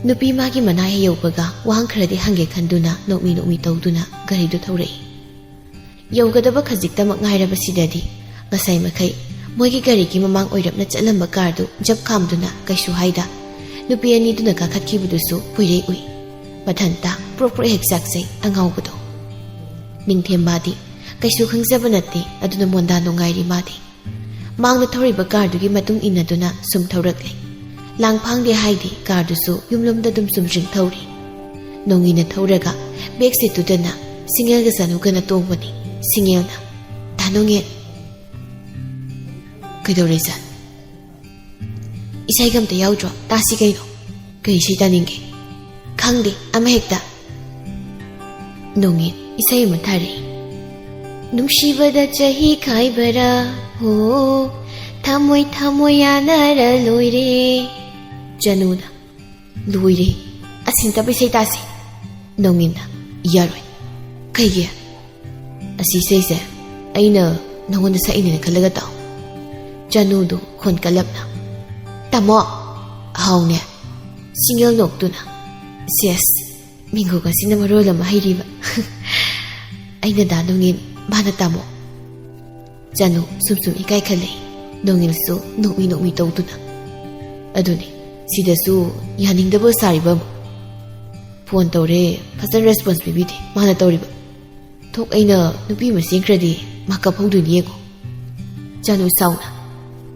ꯅꯨꯄꯤ ꯃꯥꯒꯤ ꯃꯅꯥꯛ ꯍꯦꯛ ꯌꯧꯕꯒ ꯋꯥꯍꯪ ꯈꯔꯗꯤ ꯍꯪꯒꯦ ꯈꯟꯗꯨꯅ ꯅꯣꯛꯃꯤ ꯅꯣꯛꯃꯤ ꯇꯧꯗꯨꯅ ꯒꯥꯔꯤꯗꯨ ꯊꯧꯔꯛꯏ꯫ ꯌꯧꯒꯗꯕ ꯈꯖꯤꯛꯇꯃꯛ ꯉꯥꯏꯔꯕꯁꯤꯗꯗꯤ ꯉꯁꯥꯏ ꯃꯈꯩ ꯃꯣꯏꯒꯤ ꯒꯥꯔꯤꯒꯤ ꯃꯃꯥꯡ ꯑꯣꯏꯔꯞꯅ ꯆꯠꯂꯝꯕ ꯀꯥꯔꯗꯨ ꯖꯞ ꯈꯥꯝꯗꯨꯅ ꯀꯩꯁꯨ ꯍꯥꯏꯗ ꯅꯨꯄꯤ ꯑꯅꯤꯗꯨꯅ ꯀꯥꯈꯠꯈꯤꯕꯗꯨꯁꯨ ꯄꯣꯏꯔꯩ ꯎꯏ꯫ ꯃꯊꯟꯇ ꯄ꯭ꯔꯣꯛ ꯄ꯭ꯔꯣꯛ ꯍꯦꯛ ꯆꯥꯛꯆꯩ ꯑꯉꯥꯎꯕꯗꯣ꯫ ꯅꯤꯡꯊꯦꯝꯕꯥꯗꯤ ꯀꯩꯁꯨ ꯈꯪꯖꯕ ꯅꯠꯇꯦ, ꯑꯗꯨꯅ ꯃꯣꯟꯗꯥ ꯅꯨꯡꯉꯥꯏꯔꯤ ꯃꯥꯗꯤ꯫ ꯃꯥꯡꯗ ꯊꯧꯔꯤꯕ ꯀꯥꯔꯗꯨꯒꯤ ꯃꯇꯨꯡ ꯏꯟꯅꯗꯨꯅ ꯁꯨꯝ ꯊꯧꯔꯛꯂꯦ꯫ ꯂꯥꯡꯐꯥꯡꯗꯦ ꯍꯥꯏꯗꯦ, ꯀꯥꯔꯗꯨꯁꯨ ꯌꯨꯝꯂꯣꯝꯗ ꯑꯗꯨꯝ ꯆꯨꯝꯗ꯭ꯔꯤꯡ ꯊꯧꯔꯤ꯫ ꯅꯣꯡꯉꯤꯟꯅ ꯊꯧꯔꯒ ꯕꯦꯛ ꯁꯤꯠꯇꯨꯗꯅ ꯁꯤꯡꯉꯦꯜꯒ ꯆꯅꯨꯒꯅ ꯇꯣꯡꯕꯅꯤ꯫ ꯁꯤꯡꯉꯦꯜꯅ, "ꯗꯥ ꯅꯣꯡꯉꯤꯟ!" "ꯀꯩꯗꯧꯔꯦ ꯏꯆꯟ?" "ꯏꯁꯩꯒ ꯑꯝꯇ ꯌꯥꯎꯗ꯭ꯔꯣ? ꯇꯥꯁꯤ ꯀꯩꯅꯣ?" "ꯀꯩ ꯏꯁꯩ ꯇꯥꯅꯤꯡꯒꯦ?" "ꯈꯪꯗꯦ, ꯑꯃ ꯍꯦꯛꯇ꯫" ꯅꯣꯡꯉꯤꯟ ꯏꯁꯩ ꯑꯃ ꯊꯥꯔꯛꯏ꯫ "ꯅꯨꯡꯁꯤꯕꯗ ꯆꯍꯤ ꯈꯥꯏꯕꯔꯥ, ꯍꯣ, ꯊꯃꯣꯏ ꯊꯃꯣꯏ ꯌꯥꯅꯔ ꯂꯣꯏꯔꯦ꯫" ꯆꯅꯨꯅ, "ꯂꯣꯏꯔꯦ, ꯑꯁꯤ ꯅꯠꯇꯕ ꯏꯁꯩ ꯇꯥꯁꯤ꯫" ꯅꯣꯡꯉꯤꯟꯅ, "ꯌꯥꯔꯣꯏ꯫" "ꯀꯩꯒꯤ?" "ꯑꯁꯤ ꯏꯁꯩꯁꯦ ꯑꯩꯅ ꯅꯉꯣꯟꯗ ꯁꯛꯏꯅꯦꯅ ꯈꯜꯂꯒ ꯇꯥꯎ꯫" ꯆꯅꯨꯗꯨ ꯈꯣꯟ ꯀꯜꯂꯞꯅ, "ꯇꯥꯃꯣ!" "ꯍꯥꯎꯅꯦ?" ꯁꯤꯡꯉꯦꯜ ꯅꯣꯛꯇꯨꯅ, "ꯁꯦꯁ, ꯃꯤꯡꯒꯧ ꯑꯁꯤꯅ ꯃꯔꯣꯜ ꯑꯃ ꯍꯩꯔꯤꯕ꯫" "ꯑꯩꯅ ꯗꯥ ꯅꯣꯡꯉꯤꯟ, ꯃꯥꯅ ꯇꯥꯃꯣ꯫" ꯆꯅꯨ ꯁꯨꯝ ꯁꯨꯝ ꯏꯀꯥꯏ ꯈꯜꯂꯛꯏ꯫ ꯅꯣꯡꯉꯤꯟꯁꯨ ꯅꯣꯛꯃꯤ ꯅꯣꯛꯃꯤ ꯇꯧꯗꯨꯅ, "ꯑꯗꯨꯅꯤ, ꯁꯤꯗꯁꯨ ꯌꯥꯅꯤꯡꯗꯕ ꯁꯥꯔꯤꯕ ꯑꯃ꯫ ꯐꯣꯟ ꯇꯧꯔꯦ, ꯐꯖꯅ ꯔꯦꯁꯄꯣꯟꯁ ꯄꯤꯕꯤꯗꯦ꯫ ꯃꯥꯅ ꯇꯧꯔꯤꯕ꯫ ꯊꯣꯛ ꯑꯩꯅ ꯅꯨꯄꯤ ꯑꯃ ꯆꯦꯟꯈ꯭ꯔꯗꯤ ꯃꯥ ꯀꯞꯍꯧꯗꯣꯏꯅꯤ ꯌꯦꯡꯉꯣ꯫" ꯆꯅꯨ ꯁꯥꯎꯅ,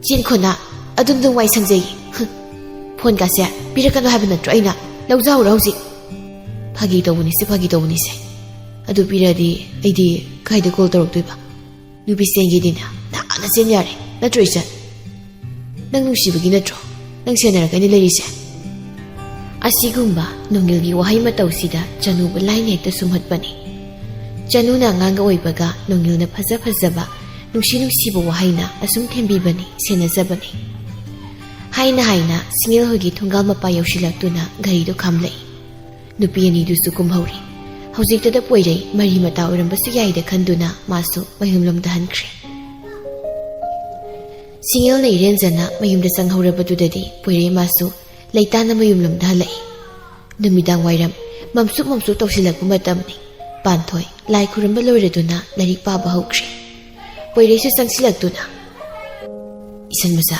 "ꯆꯦꯟꯈꯣꯅ, ꯑꯗꯨꯅ ꯑꯗꯨꯝ ꯋꯥꯏ ꯁꯪꯖꯩ꯫ ꯍꯨꯝ, ꯐꯣꯟꯒꯥꯁꯦ ꯄꯤꯔꯛꯀꯅꯨ ꯍꯥꯏꯕ ꯅꯠꯇ꯭ꯔꯣ ꯑꯩꯅ? ꯂꯧꯖꯍꯧꯔꯣ ꯍꯧꯖꯤꯛ꯫" "ꯐꯥꯒꯤ ꯇꯧꯕꯅꯤꯁꯦ, ꯐꯥꯒꯤ ꯇꯧꯕꯅꯤꯁꯦ꯫ ꯑꯗꯨ ꯄꯤꯔꯛꯑꯗꯤ ꯑꯩꯗꯤ ꯀꯥꯏꯗ ꯀꯣꯜ ꯇꯧꯔꯛꯇꯣꯏꯕ? ꯅꯨꯄꯤ ꯆꯦꯟꯒꯦꯗꯤꯅꯦ ꯅꯍꯥꯟꯅ ꯆꯦꯟ ꯌꯥꯔꯦ, ꯅꯠꯇ꯭ꯔꯣ ꯏꯆꯟ? ꯅꯪ ꯅꯨꯡꯁꯤꯕꯒꯤ ꯅꯠꯇ꯭ꯔꯣ? ꯅꯪ ꯁꯦꯟꯅꯔꯒ ꯑꯩꯅ ꯂꯩꯔꯤꯁꯦ?" ꯑꯁꯤꯒꯨꯝꯕ ꯅꯣꯡꯉꯤꯜꯒꯤ ꯋꯥꯍꯩ ꯃꯇꯧꯁꯤꯗ ꯆꯅꯨꯕꯨ ꯂꯥꯏꯅ ꯍꯦꯛꯇ ꯁꯨꯝꯍꯠꯄꯅꯤ꯫ ꯆꯅꯨꯅ ꯑꯉꯥꯡꯒ ꯑꯣꯏꯕꯒ ꯅꯣꯡꯉꯤꯜꯅ ꯐꯖ ꯐꯖꯕ, ꯅꯨꯡꯁꯤ ꯅꯨꯡꯁꯤꯕ ꯋꯥꯍꯩꯅ ꯑꯁꯨꯝ ꯊꯦꯝꯕꯤꯕꯅꯤ, ꯁꯦꯟꯅꯖꯕꯅꯤ꯫ ꯍꯥꯏꯅ ꯍꯥꯏꯅ ꯁꯤꯡꯉꯦꯜ ꯍꯣꯏꯒꯤ ꯊꯣꯡꯒꯥꯜ ꯃꯄꯥ ꯌꯧꯁꯤꯜꯂꯛꯇꯨꯅ ꯒꯥꯔꯤꯗꯨ ꯈꯥꯝꯂꯛꯏ꯫ ꯅꯨꯄꯤ ꯑꯅꯤꯗꯨꯁꯨ ꯀꯨꯝꯍꯧꯔꯤ꯫ ꯍꯧꯖꯤꯛꯇꯗ ꯄꯣꯏꯔꯩ ꯃꯔꯤ ꯃꯇꯥ ꯑꯣꯏꯔꯝꯕꯁꯨ ꯌꯥꯏꯗ ꯈꯟꯗꯨꯅ ꯃꯥꯁꯨ ꯃꯌꯨꯝꯂꯣꯝꯗ ꯍꯟꯈ꯭ꯔꯦ꯫ ꯁꯤꯡꯉꯦꯜꯅ ꯏꯔꯦꯟꯖꯅ ꯃꯌꯨꯝꯗ ꯆꯪꯍꯧꯔꯕꯗꯨꯗꯗꯤ ꯄꯣꯏꯔꯩ ꯃꯥꯁꯨ ꯂꯩꯇꯥꯅ ꯃꯌꯨꯝꯂꯣꯝꯗ ꯍꯜꯂꯛꯏ꯫ ꯅꯨꯃꯤꯗꯥꯡ ꯋꯥꯏꯔꯝ ꯃꯝꯁꯨꯛ ꯃꯝꯁꯨꯛ ꯇꯧꯁꯤꯜꯂꯛꯄ ꯃꯇꯝꯅꯤ꯫ ꯄꯥꯟꯊꯣꯏ ꯂꯥꯏ ꯈꯨꯔꯨꯝꯕ ꯂꯣꯏꯔꯗꯨꯅ ꯂꯥꯏꯔꯤꯛ ꯄꯥꯕ ꯍꯧꯈ꯭ꯔꯦ꯫ ꯄꯣꯏꯔꯩꯁꯨ ꯆꯪꯁꯤꯜꯂꯛꯇꯨꯅ, "ꯏꯁꯟ ꯃꯆꯥ,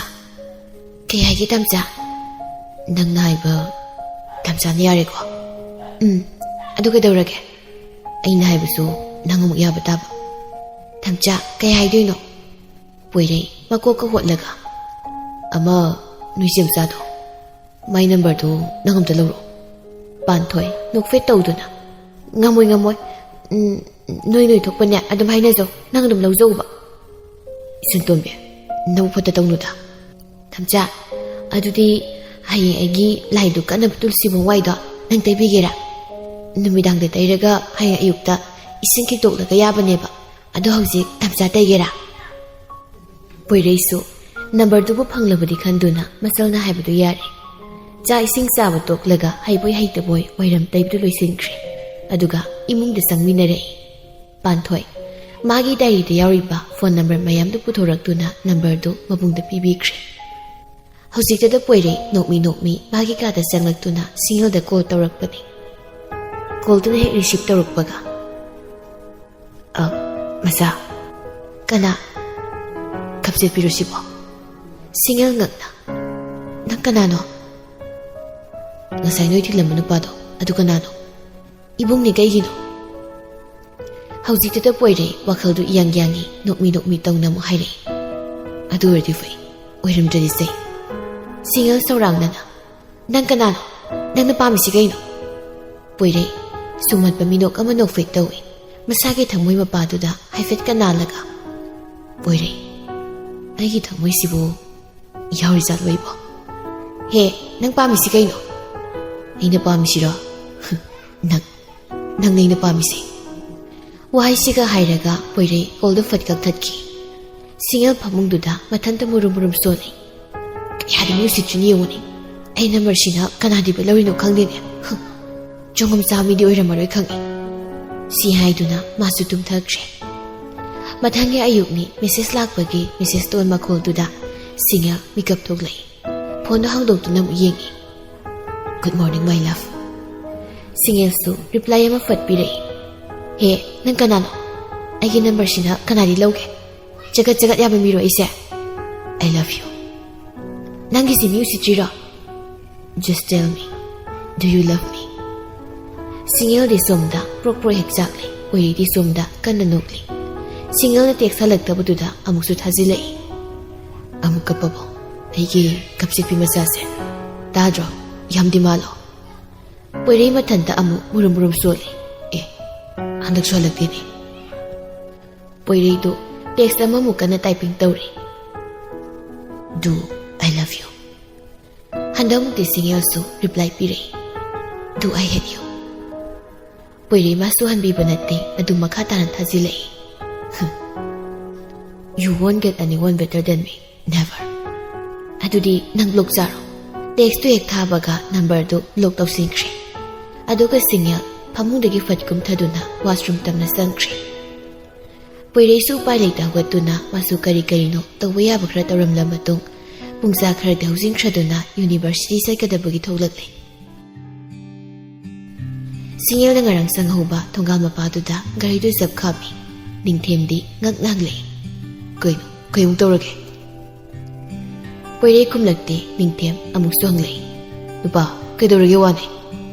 ꯀꯩ ꯍꯥꯏꯒꯦ ꯇꯝꯆꯥ?" "ꯅꯪꯅ ꯍꯥꯏꯕ ꯇꯝꯆꯥꯅ ꯌꯥꯔꯦꯀꯣ?" "ꯎꯝ, ꯑꯗꯨ ꯀꯩꯗꯧꯔꯒꯦ? ꯑꯩꯅ ꯍꯥꯏꯕꯁꯨ ꯅꯪ ꯑꯃꯨꯛ ꯌꯥꯕ ꯇꯥꯕ꯫ ꯇꯝꯆꯥ, ꯀꯩ ꯍꯥꯏꯗꯣꯏꯅꯣ?" ꯄꯣꯏꯔꯩ ꯃꯀꯣꯛꯀ ꯍꯣꯠꯂꯒ, "ꯑꯃ ꯅꯣꯏ ꯆꯦꯝꯆꯥꯗꯣ, ꯃꯥꯏ ꯅꯝꯕꯔꯗꯨ ꯅꯪ ꯑꯝꯇ ꯂꯧꯔꯛꯑꯣ꯫" ꯄꯥꯟꯊꯣꯏ ꯅꯣꯛꯐꯦꯠ ꯇꯧꯗꯨꯅ, "ꯉꯝꯃꯣꯏ, ꯉꯝꯃꯣꯏ꯫ ꯎꯝ, ꯅꯣꯏ ꯅꯣꯏ ꯊꯣꯛꯄꯅꯦ ꯑꯗꯨꯝ ꯍꯥꯏꯅꯖꯧ, ꯅꯪ ꯑꯗꯨꯝ ꯂꯧꯖꯧꯕ꯫" "ꯏꯆꯟꯇꯣꯝꯕꯤ, ꯅꯕꯨꯛ ꯐꯠꯇ ꯇꯧꯅꯨꯗ꯫" "ꯇꯝꯆꯥ, ꯑꯗꯨꯗꯤ ꯍꯌꯦꯡ ꯑꯩꯒꯤ ꯂꯥꯏꯗꯨ ꯀꯠꯅꯕ ꯇꯨꯜꯁꯤꯕꯣꯡ ꯋꯥꯏꯗꯣ ꯅꯪ ꯇꯩꯕꯤꯒꯦꯔꯥ? ꯅꯨꯃꯤꯗꯥꯡꯗ ꯇꯩꯔꯒ ꯍꯌꯦꯡ ꯑꯌꯨꯛꯇ ꯏꯁꯤꯡ ꯈꯤꯛꯇꯣꯛꯂꯒ ꯌꯥꯕꯅꯦꯕ꯫ ꯑꯗꯣ ꯍꯧꯖꯤꯛ ꯇꯝꯆꯥ ꯇꯩꯒꯦꯔꯥ?" ꯄꯣꯏꯔꯩꯁꯨ ꯅꯝꯕꯔꯗꯨꯕꯨ ꯐꯪꯂꯕꯗꯤ ꯈꯟꯗꯨꯅ ꯃꯆꯜꯅ ꯍꯥꯏꯕꯗꯨ ꯌꯥꯔꯦ꯫ ꯆꯥꯛ ꯏꯁꯤꯡ ꯆꯥꯕ ꯇꯣꯛꯂꯒ ꯍꯩꯕꯣꯏ ꯍꯩꯇꯕꯣꯏ ꯋꯥꯏꯔꯝ ꯇꯩꯕꯗꯨ ꯂꯣꯏꯁꯤꯟꯈ꯭ꯔꯦ꯫ ꯑꯗꯨꯒ ꯏꯃꯨꯡꯗ ꯆꯪꯃꯤꯟꯅꯔꯛꯏ꯫ ꯄꯥꯟꯊꯣꯏ ꯃꯥꯒꯤ ꯗꯥꯏꯔꯤꯗ ꯌꯥꯎꯔꯤꯕ ꯐꯣꯟ ꯅꯝꯕꯔ ꯃꯌꯥꯝꯗꯨ ꯄꯨꯊꯣꯔꯛꯇꯨꯅ ꯅꯝꯕꯔꯗꯨ ꯃꯕꯨꯡꯗ ꯄꯤꯕꯤꯈ꯭ꯔꯦ꯫ ꯍꯧꯖꯤꯛꯇꯗ ꯄꯣꯏꯔꯩ ꯅꯣꯛꯃꯤ ꯅꯣꯛꯃꯤ ꯃꯥꯒꯤ ꯀꯥꯗ ꯆꯪꯂꯛꯇꯨꯅ ꯁꯤꯡꯉꯦꯜꯗ ꯀꯣꯜ ꯇꯧꯔꯛꯄꯅꯤ꯫ ꯀꯣꯜꯗꯨꯅ ꯍꯦꯛ ꯔꯤꯁꯤꯞ ꯇꯧꯔꯛꯄꯒ, "ꯑ, ꯃꯆꯥ, ꯀꯅꯥ? ꯈꯞꯆꯦꯠꯄꯤꯔꯣ ꯁꯤꯕꯣ?" ꯁꯤꯡꯉꯦꯜ ꯉꯛꯅ, "ꯅꯪ ꯀꯅꯥꯅꯣ? ꯉꯁꯥꯏ ꯅꯣꯏ ꯊꯤꯜꯂꯝꯕ ꯅꯨꯄꯥꯗꯣ, ꯑꯗꯨ ꯀꯅꯥꯅꯣ?" "ꯏꯕꯨꯡꯅꯤ, ꯀꯩꯒꯤꯅꯣ?" ꯍꯧꯖꯤꯛꯇꯨꯗ ꯄꯣꯏꯔꯩ ꯋꯥꯈꯜꯗꯨ ꯏꯌꯥꯡ ꯌꯥꯡꯉꯤ, ꯅꯣꯛꯃꯤ ꯅꯣꯛꯃꯤ ꯇꯧꯅ ꯑꯃꯨꯛ ꯍꯥꯏꯔꯛꯏ, "ꯑꯗꯨ ꯑꯣꯏꯔꯗꯤ ꯐꯩ, ꯑꯣꯏꯔꯝꯗ꯭ꯔꯗꯤ ꯆꯩ꯫" ꯁꯤꯡꯉꯦꯜ ꯁꯧꯔꯥꯡꯅꯅ, "ꯅꯪ ꯀꯅꯥꯅꯣ? ꯅꯪꯅ ꯄꯥꯝꯃꯤꯁꯤ ꯀꯩꯅꯣ?" ꯄꯣꯏꯔꯩ ꯁꯨꯝꯍꯠꯄ ꯃꯤꯅꯣꯛ ꯑꯃ ꯅꯣꯛꯐꯦꯠ ꯇꯧꯏ꯫ ꯃꯁꯥꯒꯤ ꯊꯃꯣꯏ ꯃꯄꯥꯗꯨꯗ ꯍꯥꯏꯐꯦꯠ ꯀꯅꯥꯜꯂꯒ, "ꯄꯣꯏꯔꯩ, ꯑꯩꯒꯤ ꯊꯃꯣꯏꯁꯤꯕꯨ ꯌꯥꯎꯔꯤꯖꯥꯠꯂꯣ ꯑꯩꯕꯣ? ꯍꯦ, ꯅꯪ ꯄꯥꯝꯃꯤꯁꯤ ꯀꯩꯅꯣ?" "ꯑꯩꯅ ꯄꯥꯝꯃꯤꯁꯤꯔꯣ? ꯅꯪ, ꯅꯪꯅ ꯑꯩꯅ ꯄꯥꯝꯃꯤꯁꯦ꯫" ꯋꯥꯍꯩꯁꯤꯒ ꯍꯥꯏꯔꯒ ꯄꯣꯏꯔꯩ ꯀꯣꯜꯗꯨ ꯐꯠ ꯀꯛꯊꯠꯈꯤ꯫ ꯁꯤꯡꯉꯦꯜ ꯐꯃꯨꯡꯗꯨꯗ ꯃꯊꯟꯇ ꯃꯨꯔꯨꯝ ꯃꯨꯔꯨꯝ ꯁꯣꯜꯂꯤ꯫ "ꯀꯌꯥꯗꯤ ꯃꯤ ꯎꯁꯤꯠꯇ꯭ꯔꯤꯅꯤ ꯌꯦꯡꯉꯨꯅꯦ꯫ ꯑꯩ ꯅꯝꯕꯔꯁꯤꯅ ꯀꯅꯥꯗꯤꯕ ꯂꯧꯔꯤꯅꯣ ꯈꯪꯗꯦꯅꯦ꯫ ꯍꯪ, ꯆꯣꯡꯉꯝ ꯆꯥꯕ ꯃꯤꯗꯤ ꯑꯣꯏꯔꯝꯃꯔꯣꯏ ꯈꯪꯉꯦ꯫" ꯁꯤ ꯍꯥꯏꯗꯨꯅ ꯃꯥꯁꯨ ꯇꯨꯝꯊꯈ꯭ꯔꯦ꯫ ꯃꯊꯪꯒꯤ ꯑꯌꯨꯛꯅꯤ꯫ ꯃꯦꯁꯦꯖ ꯂꯥꯛꯄꯒꯤ ꯃꯦꯁꯦꯖ ꯇꯣꯟ ꯃꯈꯣꯜꯗꯨꯗ ꯁꯤꯉꯦꯜ ꯃꯤꯀꯞ ꯊꯣꯛꯂꯛꯏ꯫ ꯐꯣꯟꯗꯣ ꯍꯥꯡꯗꯣꯛꯇꯨꯅ ꯑꯃꯨꯛ ꯌꯦꯡꯉꯤ꯫ "Good morning, my love." ꯁꯤꯉꯦꯜꯁꯨ ꯔꯤꯄ꯭ꯂꯥꯏ ꯑꯃ ꯐꯠ ꯄꯤꯔꯛꯏ꯫ "ꯍꯦ, ꯅꯪ ꯀꯅꯥꯅꯣ? ꯑꯩꯒꯤ ꯅꯝꯕꯔꯁꯤꯅ ꯀꯅꯥꯗꯤ ꯂꯧꯒꯦ? ꯆꯒꯠ ꯆꯒꯠ ꯌꯥꯕ ꯃꯤꯔꯣ ꯑꯩꯁꯦ? I love you." "ꯅꯪꯒꯤꯁꯤ me ꯎꯁꯤꯠꯇ꯭ꯔꯤꯔꯣ? Just tell me, do you love me?" ꯁꯤꯉꯦꯜꯗꯤ ꯁꯣꯝꯗ ꯄ꯭ꯔꯣꯛ ꯄ꯭ꯔꯣꯛ ꯍꯦꯛ ꯆꯥꯛꯂꯤ, ꯄꯣꯏꯔꯩꯗꯤ ꯁꯣꯝꯗ ꯀꯟꯅ ꯅꯣꯛꯂꯤ꯫ ꯁꯤꯉꯦꯜꯅ ꯇꯦꯛꯁ ꯍꯜꯂꯛꯇꯕꯗꯨꯗ ꯑꯃꯨꯛꯁꯨ ꯊꯥꯖꯤꯜꯂꯛꯏ꯫ "ꯑꯃꯨꯛ ꯀꯞꯄꯕꯣ? ꯑꯩꯒꯤ ꯀꯞꯆꯦꯠꯄꯤ ꯃꯆꯥꯁꯦ꯫ ꯇꯥꯗ꯭ꯔꯣ? ꯌꯥꯝꯗꯤ ꯃꯥꯜꯂꯣ?" ꯄꯣꯏꯔꯩ ꯃꯊꯟꯇ ꯑꯃꯨꯛ ꯃꯨꯔꯨꯝ ꯃꯨꯔꯨꯝ ꯁꯣꯜꯂꯤ꯫ "ꯑꯦ, ꯍꯟꯗꯛꯁꯨ ꯍꯜꯂꯛꯇꯦꯅꯦ꯫" ꯄꯣꯏꯔꯩꯗꯨ ꯇꯦꯛꯁ ꯑꯃꯃꯨꯛ ꯀꯟꯅ ꯇꯥꯏꯄꯤꯡ ꯇꯧꯔꯤ꯫ "Do I love you?" ꯍꯟꯗꯛꯃꯨꯛꯇꯤ ꯁꯤꯉꯦꯜꯁꯨ ꯔꯤꯄ꯭ꯂꯥꯏ ꯄꯤꯔꯛꯏ꯫ "Do I hate you?" ꯄꯣꯏꯔꯩ ꯃꯥꯁꯨ ꯍꯟꯕꯤꯕ ꯅꯠꯇꯦ, ꯑꯗꯨꯝ ꯃꯈꯥ ꯇꯥꯅ ꯊꯥꯖꯤꯜꯂꯛꯏ꯫ "You won't get anyone better than me. Never." "ꯑꯗꯨꯗꯤ ꯅꯪ ꯕ꯭ꯂꯣꯛ ꯆꯥꯔꯣ꯫" ꯇꯦꯛꯁꯇꯨ ꯍꯦꯛ ꯊꯥꯕꯒ ꯅꯝꯕꯔꯗꯨ ꯕ꯭ꯂꯣꯛ ꯇꯧꯁꯤꯟꯈ꯭ꯔꯦ꯫ ꯑꯗꯨꯒ ꯁꯤꯉꯦꯜ ꯐꯃꯨꯡꯗꯒꯤ ꯐꯠ ꯀꯨꯝꯊꯗꯨꯅ ꯋꯥꯁꯔꯨꯝ ꯇꯝꯅ ꯆꯪꯈ꯭ꯔꯦ꯫ ꯄꯣꯏꯔꯩꯁꯨ ꯎꯄꯥꯏ ꯂꯩꯇ ꯍꯧꯒꯠꯇꯨꯅ ꯃꯥꯁꯨ ꯀꯔꯤ ꯀꯔꯤꯅꯣ ꯇꯧꯕ ꯌꯥꯕ ꯈꯔ ꯇꯧꯔꯝꯂ ꯃꯇꯨꯡ, ꯄꯨꯡꯆꯥ ꯈꯔꯗꯤ ꯍꯧꯖꯤꯟꯈ꯭ꯔꯗꯨꯅ ꯌꯨꯅꯤꯚꯔꯁꯤꯇꯤ ꯆꯠꯀꯗꯕꯒꯤ ꯊꯣꯛꯂꯛꯂꯦ꯫ ꯁꯤꯉꯦꯜꯅ ꯉꯔꯥꯡ ꯆꯪꯍꯧꯕ ꯊꯣꯡꯒꯥꯜ ꯃꯄꯥꯗꯨꯗ ꯒꯥꯔꯤꯗꯨ ꯆꯞ ꯈꯥꯝꯃꯤ꯫ ꯅꯤꯡꯊꯦꯝꯗꯤ ꯉꯛ ꯉꯥꯡꯂꯛꯏ꯫ "ꯀꯩꯅꯣ? ꯀꯩꯃꯨꯛ ꯇꯧꯔꯒꯦ?" ꯄꯣꯏꯔꯩ ꯈꯨꯝꯂꯛꯇꯦ꯫ ꯅꯤꯡꯊꯦꯝ ꯑꯃꯨꯛꯁꯨ ꯍꯪꯂꯛꯏ꯫ "ꯅꯨꯄꯥ, ꯀꯩꯗꯧꯔꯒꯦ ꯋꯥꯅꯦ?"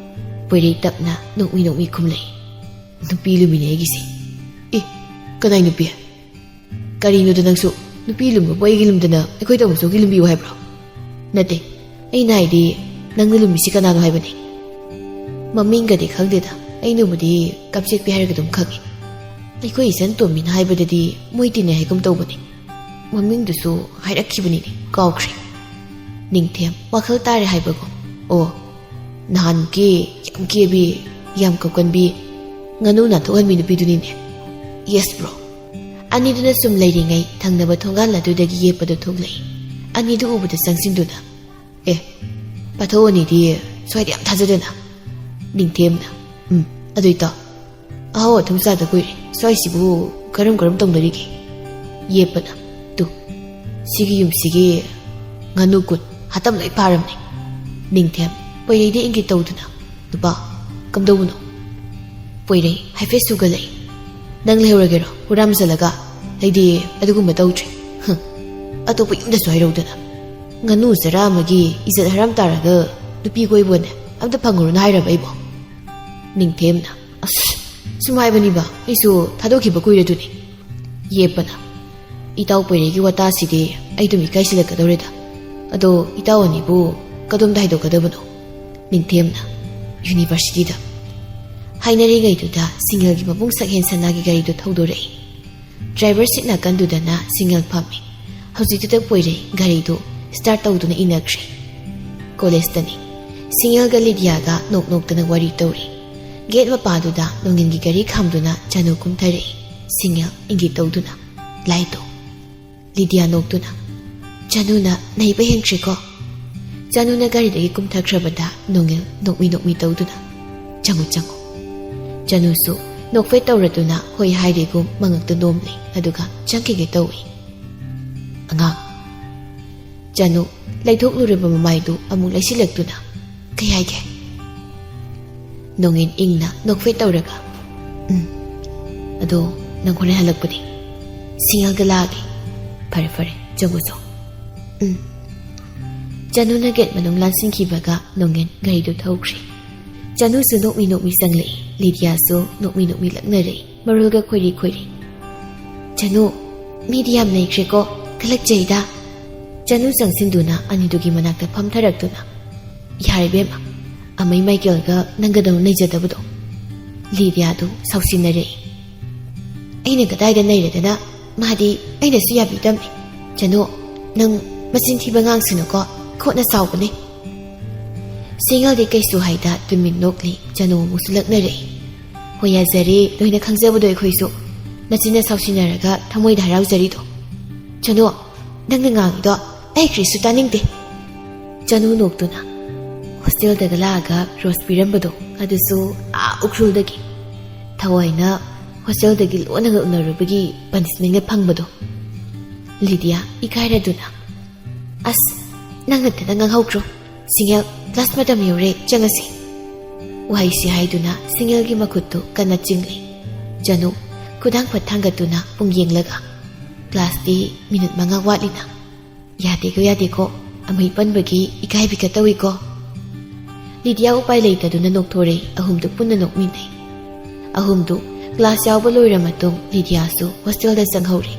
ꯄꯣꯏꯔꯩ ꯇꯞꯅ ꯅꯣꯛꯃꯤ ꯅꯣꯛꯃꯤ ꯈꯨꯝꯂꯛꯏ꯫ "ꯅꯨꯄꯤ ꯂꯨꯝꯃꯤꯅꯦ ꯑꯩꯒꯤꯁꯦ꯫" "ꯑꯦ, ꯀꯅꯥꯏ ꯅꯨꯄꯤ? ꯀꯔꯤꯅꯣꯗ ꯅꯪꯁꯨ? ꯅꯨꯄꯤ ꯂꯨꯝꯕꯕꯨ ꯑꯩꯒꯤ ꯂꯨꯝꯗꯅ ꯑꯩꯈꯣꯏ ꯇꯥꯃꯣꯆꯧꯒꯤ ꯂꯨꯝꯕꯤꯌꯨ ꯍꯥꯏꯕ꯭ꯔꯣ? ꯅꯠꯇꯦ, ꯑꯩꯅ ꯍꯥꯏꯗꯤ ꯅꯪꯅ ꯂꯨꯝꯃꯤꯁꯤ ꯀꯅꯥꯅꯣ ꯍꯥꯏꯕꯅꯤ꯫" "ꯃꯃꯤꯡꯒꯗꯤ ꯈꯪꯗꯦꯗ, ꯑꯩꯅꯕꯨꯗꯤ ꯀꯞꯆꯦꯠꯄꯤ ꯍꯥꯏꯔꯒ ꯑꯗꯨꯝ ꯈꯪꯉꯤ꯫ ꯑꯩꯈꯣꯏ ꯏꯆꯟ ꯇꯣꯝꯕꯤꯅ ꯍꯥꯏꯕꯗꯗꯤ ꯃꯣꯏ ꯇꯤꯟꯅꯩ ꯍꯥꯏꯒꯨꯝ ꯇꯧꯕꯅꯤ꯫ ꯃꯃꯤꯡꯗꯨꯁꯨ ꯍꯥꯏꯔꯛꯈꯤꯕꯅꯤꯅꯦ, ꯀꯥꯎꯈ꯭ꯔꯦ꯫" ꯅꯤꯡꯊꯦꯝ ꯋꯥꯈꯜ ꯇꯥꯔꯦ ꯍꯥꯏꯕꯒꯨꯝ꯫ "ꯑꯣ, ꯅꯍꯥꯟꯃꯨꯛꯀꯤ ꯌꯥꯝ ꯀꯦꯕꯤ, ꯌꯥꯝ ꯀꯞꯀꯟꯕꯤ, ꯉꯥꯅꯨ ꯅꯥꯟꯊꯣꯛꯍꯟꯕꯤ ꯅꯨꯄꯤꯗꯨꯅꯤꯅꯦ꯫" "Yes bro꯫" ꯑꯅꯤꯗꯨꯅ ꯁꯨꯝ ꯂꯩꯔꯤꯉꯩ ꯊꯪꯅꯕ ꯊꯣꯡꯒꯥꯜ ꯑꯗꯨꯗꯒꯤ ꯌꯦꯞꯄꯗꯨ ꯊꯣꯛꯂꯛꯏ꯫ ꯑꯅꯤꯗꯨ ꯎꯕꯗ ꯆꯪꯁꯤꯟꯗꯨꯅ, "ꯑꯦ, ꯄꯥꯊꯧ ꯑꯅꯤꯗꯤ ꯁ꯭ꯋꯥꯏꯗ ꯌꯥꯝ ꯊꯥꯖꯗꯅ꯫" ꯅꯤꯡꯊꯦꯝꯅ, "ꯎꯝ, ꯑꯗꯨꯏ ꯇꯥꯎ?" ꯑꯍꯥꯎ ꯑꯊꯨꯝ ꯆꯥꯗ ꯀꯨꯏꯔꯦ꯫ ꯁ꯭ꯋꯥꯏꯁꯤꯕꯨ ꯀꯔꯝ ꯀꯔꯝ ꯇꯧꯅꯔꯤꯒꯦ? ꯌꯦꯞꯄꯅ, "ꯇꯨ, ꯁꯤꯒꯤ ꯌꯨꯝꯁꯤꯒꯤ ꯉꯥꯅꯨ ꯀꯨꯟ ꯍꯥꯇꯝ ꯂꯣꯏ ꯐꯥꯔꯝꯅꯦ꯫" ꯅꯤꯡꯊꯦꯝ ꯄꯣꯏꯔꯩꯗ ꯏꯪꯒꯤꯠ ꯇꯧꯗꯨꯅ, "ꯅꯨꯄꯥ, ꯀꯝꯗꯧꯕꯅꯣ?" ꯄꯣꯏꯔꯩ ꯍꯥꯏꯐꯦꯠ ꯁꯨꯒꯠꯂꯛꯏ꯫ "ꯅꯪ ꯂꯩꯍꯧꯔꯒꯦꯔꯣ ꯍꯨꯔꯥꯝꯖꯜꯂꯒ? ꯑꯩꯗꯤ ꯑꯗꯨꯒꯨꯝꯕ ꯇꯧꯗ꯭ꯔꯤ꯫ ꯍꯨꯝ, ꯑꯇꯣꯞꯄ ꯌꯨꯝꯗꯁꯨ ꯍꯥꯏꯔꯧꯗꯅ꯫ ꯉꯥꯅꯨ ꯆꯔꯥ ꯑꯃꯒꯤ ꯏꯖꯠ ꯍꯔꯥꯝ ꯇꯥꯔꯒ ꯅꯨꯄꯤ ꯀꯣꯏꯕꯅꯦ ꯑꯝꯇ ꯐꯪꯉꯨꯔꯅꯨ ꯍꯥꯏꯔꯕ ꯑꯩꯕꯣ?" ꯅꯤꯡꯊꯦꯝꯅ, "ꯑꯁ, ꯁꯨꯝ ꯍꯥꯏꯕꯅꯤꯕ, ꯑꯩꯁꯨ ꯊꯥꯗꯣꯛꯈꯤꯕ ꯀꯨꯏꯔꯗꯨꯅꯤ꯫" ꯌꯦꯞꯄꯅ, "ꯏꯇꯥꯎ ꯄꯣꯏꯔꯩꯒꯤ ꯋꯥꯇꯥꯁꯤꯗꯤ ꯑꯩ ꯑꯗꯨꯝ ꯏꯀꯥꯏꯁꯤꯜꯂꯛꯀꯗꯧꯔꯦꯗ꯫ ꯑꯗꯣ ꯏꯇꯥꯎ ꯑꯅꯤꯕꯨ ꯀꯗꯣꯝꯗ ꯍꯥꯏꯗꯣꯛꯀꯗꯕꯅꯣ?" ꯅꯤꯡꯊꯦꯝꯅ, "ꯌꯨꯅꯤꯚꯔꯁꯤꯇꯤꯗ꯫" ꯍꯥꯏꯅꯔꯤꯉꯩꯗꯨꯗ ꯁꯤꯡꯉꯦꯜꯒꯤ ꯃꯕꯨꯡ ꯁꯛꯍꯦꯟ ꯁꯅꯥꯒꯤ ꯒꯥꯔꯤꯗꯨ ꯊꯧꯗꯣꯔꯛꯏ꯫ ꯗ꯭ꯔꯥꯏꯚꯔ ꯁꯤꯠ ꯅꯥꯀꯟꯗꯨꯗꯅ ꯁꯤꯡꯉꯦꯜ ꯐꯝꯃꯤ꯫ ꯍꯧꯖꯤꯛꯇꯨꯗ ꯄꯣꯏꯔꯩ ꯒꯥꯔꯤꯗꯨ ꯁ꯭ꯇꯥꯔꯠ ꯇꯧꯗꯨꯅ ꯏꯟꯅꯈ꯭ꯔꯦ꯫ ꯀꯣꯂꯦꯖꯇꯅꯤ꯫ ꯁꯤꯡꯉꯦꯜꯒ ꯂꯤꯗꯤꯌꯥꯒ ꯅꯣꯛ ꯅꯣꯛꯇꯅ ꯋꯥꯔꯤ ꯇꯧꯔꯤ꯫ ꯒꯦꯠ ꯃꯄꯥꯗꯨꯗ ꯅꯣꯡꯏꯟꯒꯤ ꯒꯥꯔꯤ ꯈꯥꯝꯗꯨꯅ ꯆꯅꯨ ꯀꯨꯝꯊꯔꯛꯏ꯫ ꯁꯤꯡꯉꯦꯜ ꯏꯪꯒꯤꯠ ꯇꯧꯗꯨꯅ, "ꯂꯥꯏꯇꯣ꯫" ꯂꯤꯗꯤꯌꯥ ꯅꯣꯛꯇꯨꯅ, "ꯆꯅꯨꯅ ꯅꯩꯕ ꯍꯦꯟꯈ꯭ꯔꯦꯀꯣ꯫" ꯆꯅꯨꯅ ꯒꯥꯔꯤꯗꯒꯤ ꯀꯨꯝꯊꯈ꯭ꯔꯕꯗ ꯅꯣꯡꯏꯜ ꯅꯣꯛꯃꯤ ꯅꯣꯛꯃꯤ ꯇꯧꯗꯨꯅ, "ꯆꯪꯉꯨ, ꯆꯪꯉꯨ꯫" ꯆꯅꯨꯁꯨ ꯅꯣꯛꯐꯦꯠ ꯇꯧꯔꯗꯨꯅ ꯍꯣꯏ ꯍꯥꯏꯔꯦꯒꯨꯝ ꯃꯉꯛꯇ ꯅꯣꯝꯂꯤ, ꯑꯗꯨꯒ ꯆꯪꯈꯤꯒꯦ ꯇꯧꯏ꯫ "ꯑꯉꯥꯡ꯫" ꯆꯅꯨ ꯂꯩꯊꯣꯛꯂꯨꯔꯕ ꯃꯃꯥꯏꯗꯨ ꯑꯃꯨꯛ ꯂꯩꯁꯤꯜꯂꯛꯇꯨꯅ, "ꯀꯩ ꯍꯥꯏꯒꯦ?" ꯅꯣꯡꯏꯟ ꯏꯪꯅ ꯅꯣꯛꯐꯦꯠ ꯇꯧꯔꯒ, "ꯎꯝ, ꯑꯗꯣ ꯅꯪ ꯍꯣꯔꯦꯟ ꯍꯜꯂꯛꯄꯗꯤ?" "ꯁꯤꯡꯉꯦꯜꯒ ꯂꯥꯛꯑꯒꯦ꯫" "ꯐꯔꯦ, ꯐꯔꯦ, ꯆꯪꯉꯨ, ꯆꯪꯉꯨ꯫" "ꯎꯝ꯫" ꯆꯅꯨꯅ ꯒꯦꯠ ꯃꯅꯨꯡ ꯂꯥꯟꯁꯤꯟꯈꯤꯕꯒ ꯅꯣꯡꯏꯟ ꯒꯥꯔꯤꯗꯨ ꯊꯧꯈ꯭ꯔꯦ꯫ ꯆꯅꯨꯁꯨ ꯅꯣꯛꯃꯤ ꯅꯣꯛꯃꯤ ꯆꯪꯂꯛꯏ꯫ ꯂꯤꯗꯤꯌꯥꯁꯨ ꯅꯣꯛꯃꯤ ꯅꯣꯛꯃꯤ ꯂꯛꯅꯔꯛꯏ꯫ ꯃꯔꯣꯜꯒ ꯈꯣꯏꯔꯤ ꯈꯣꯏꯔꯤ꯫ "ꯆꯅꯨ, ꯃꯤꯗꯤ ꯌꯥꯝ ꯅꯩꯈ꯭ꯔꯦꯀꯣ, ꯀꯜꯂꯛꯆꯩꯗ꯫" ꯆꯅꯨ ꯆꯪꯁꯤꯟꯗꯨꯅ ꯑꯅꯤꯗꯨꯒꯤ ꯃꯅꯥꯛꯇ ꯐꯝꯊꯔꯛꯇꯨꯅ, "ꯌꯥꯔꯦ ꯏꯕꯦꯝꯃ, ꯑꯃꯩ ꯃꯥꯏꯀꯦꯜꯒ ꯅꯪꯒꯗꯧꯅ ꯅꯩꯖꯗꯕꯗꯣ꯫" ꯂꯤꯗꯤꯌꯥꯗꯨ ꯁꯥꯎꯁꯤꯟꯅꯔꯛꯏ꯫ "ꯑꯩꯅ ꯀꯗꯥꯏꯗ ꯅꯩꯔꯗꯅ? ꯃꯥꯗꯤ ꯑꯩꯅꯁꯨ ꯌꯥꯕꯤꯗꯕꯅꯤ꯫ ꯆꯅꯨ, ꯅꯪ ꯃꯆꯤꯟ ꯊꯤꯕ ꯉꯥꯡꯁꯤꯅꯨꯀꯣ, ꯈꯨꯠꯅ ꯆꯥꯎꯕꯅꯦ꯫" ꯁꯤꯡꯉꯦꯜꯗꯤ ꯀꯩꯁꯨ ꯍꯥꯏꯗ ꯇꯨꯃꯤꯟ ꯅꯣꯛꯂꯤ꯫ ꯆꯅꯨ ꯑꯃꯨꯛꯁꯨ ꯂꯛꯅꯔꯛꯏ꯫ "ꯍꯣꯏ, ꯌꯥꯖꯔꯦ, ꯂꯣꯏꯅ ꯈꯪꯖꯕꯗꯣ ꯑꯩꯈꯣꯏꯁꯨ꯫ ꯅꯆꯤꯟꯅ ꯁꯥꯎꯁꯤꯟꯅꯔꯒ ꯊꯃꯣꯏꯗ ꯍꯔꯥꯎꯖꯔꯤꯗꯣ꯫ ꯆꯅꯨ, ꯅꯪꯅ ꯉꯥꯡꯉꯤꯗꯣ ꯑꯩ ꯀꯔꯤꯁꯨ ꯇꯥꯅꯤꯡꯗꯦ꯫" ꯆꯅꯨ ꯅꯣꯛꯇꯨꯅ, "ꯍꯣꯁꯇꯦꯜꯗꯒ ꯂꯥꯛꯑꯒ ꯔꯣꯁ ꯄꯤꯔꯝꯕꯗꯣ, ꯑꯗꯨꯁꯨ ꯑꯥ ꯎꯈ꯭ꯔꯨꯜꯗꯒꯤ꯫ ꯊꯋꯥꯏꯅ ꯍꯣꯁꯇꯦꯜꯗꯒꯤ ꯂꯣꯟꯅ ꯉꯛꯅꯔꯨꯕꯒꯤ ꯄꯅꯤꯁꯃꯦꯟꯒ ꯐꯪꯕꯗꯣ꯫ ꯂꯤꯗꯤꯌꯥ ꯏꯀꯥꯏꯔꯗꯨꯅ, "ꯑꯁ, ꯅꯪ ꯅꯠꯇꯅ ꯉꯥꯡꯍꯧꯈ꯭ꯔꯣ꯫ ꯁꯤꯡꯉꯦꯜ, ꯀ꯭ꯂꯥꯁ ꯃꯇꯝ ꯌꯧꯔꯦ, ꯆꯪꯉꯁꯤ꯫" ꯋꯥꯍꯩꯁꯤ ꯍꯥꯏꯗꯨꯅ ꯁꯤꯡꯉꯦꯜꯒꯤ ꯃꯈꯨꯠꯇꯨ ꯀꯟꯅ ꯆꯤꯡꯂꯦ꯫ ꯆꯅꯨ ꯈꯨꯗꯥꯡ ꯐꯠ ꯊꯥꯡꯒꯠꯇꯨꯅ ꯄꯨꯡ ꯌꯦꯡꯂꯒ, "ꯀ꯭ꯂꯥꯁꯇꯤ ꯃꯤꯅꯤꯠ ꯃꯉꯥ ꯋꯥꯠꯂꯤꯅ꯫ ꯌꯥꯗꯦꯀꯣ, ꯌꯥꯗꯦꯀꯣ, ꯑꯃꯩ ꯄꯟꯕꯒꯤ ꯏꯀꯥꯏꯕꯤꯒ ꯇꯧꯏꯀꯣ꯫" ꯂꯤꯗꯤꯌꯥ ꯎꯄꯥꯏ ꯂꯩꯇꯗꯨꯅ ꯅꯣꯛꯊꯣꯔꯛꯏ꯫ ꯑꯍꯨꯝꯗꯨ ꯄꯨꯟꯅ ꯅꯣꯛꯃꯤꯟꯅꯩ꯫ ꯑꯍꯨꯝꯗꯨ ꯀ꯭ꯂꯥꯁ ꯌꯥꯎꯕ ꯂꯣꯏꯔ ꯃꯇꯨꯡ ꯂꯤꯗꯤꯌꯥꯁꯨ ꯍꯣꯁꯇꯦꯜꯗ ꯆꯪꯍꯧꯔꯦ꯫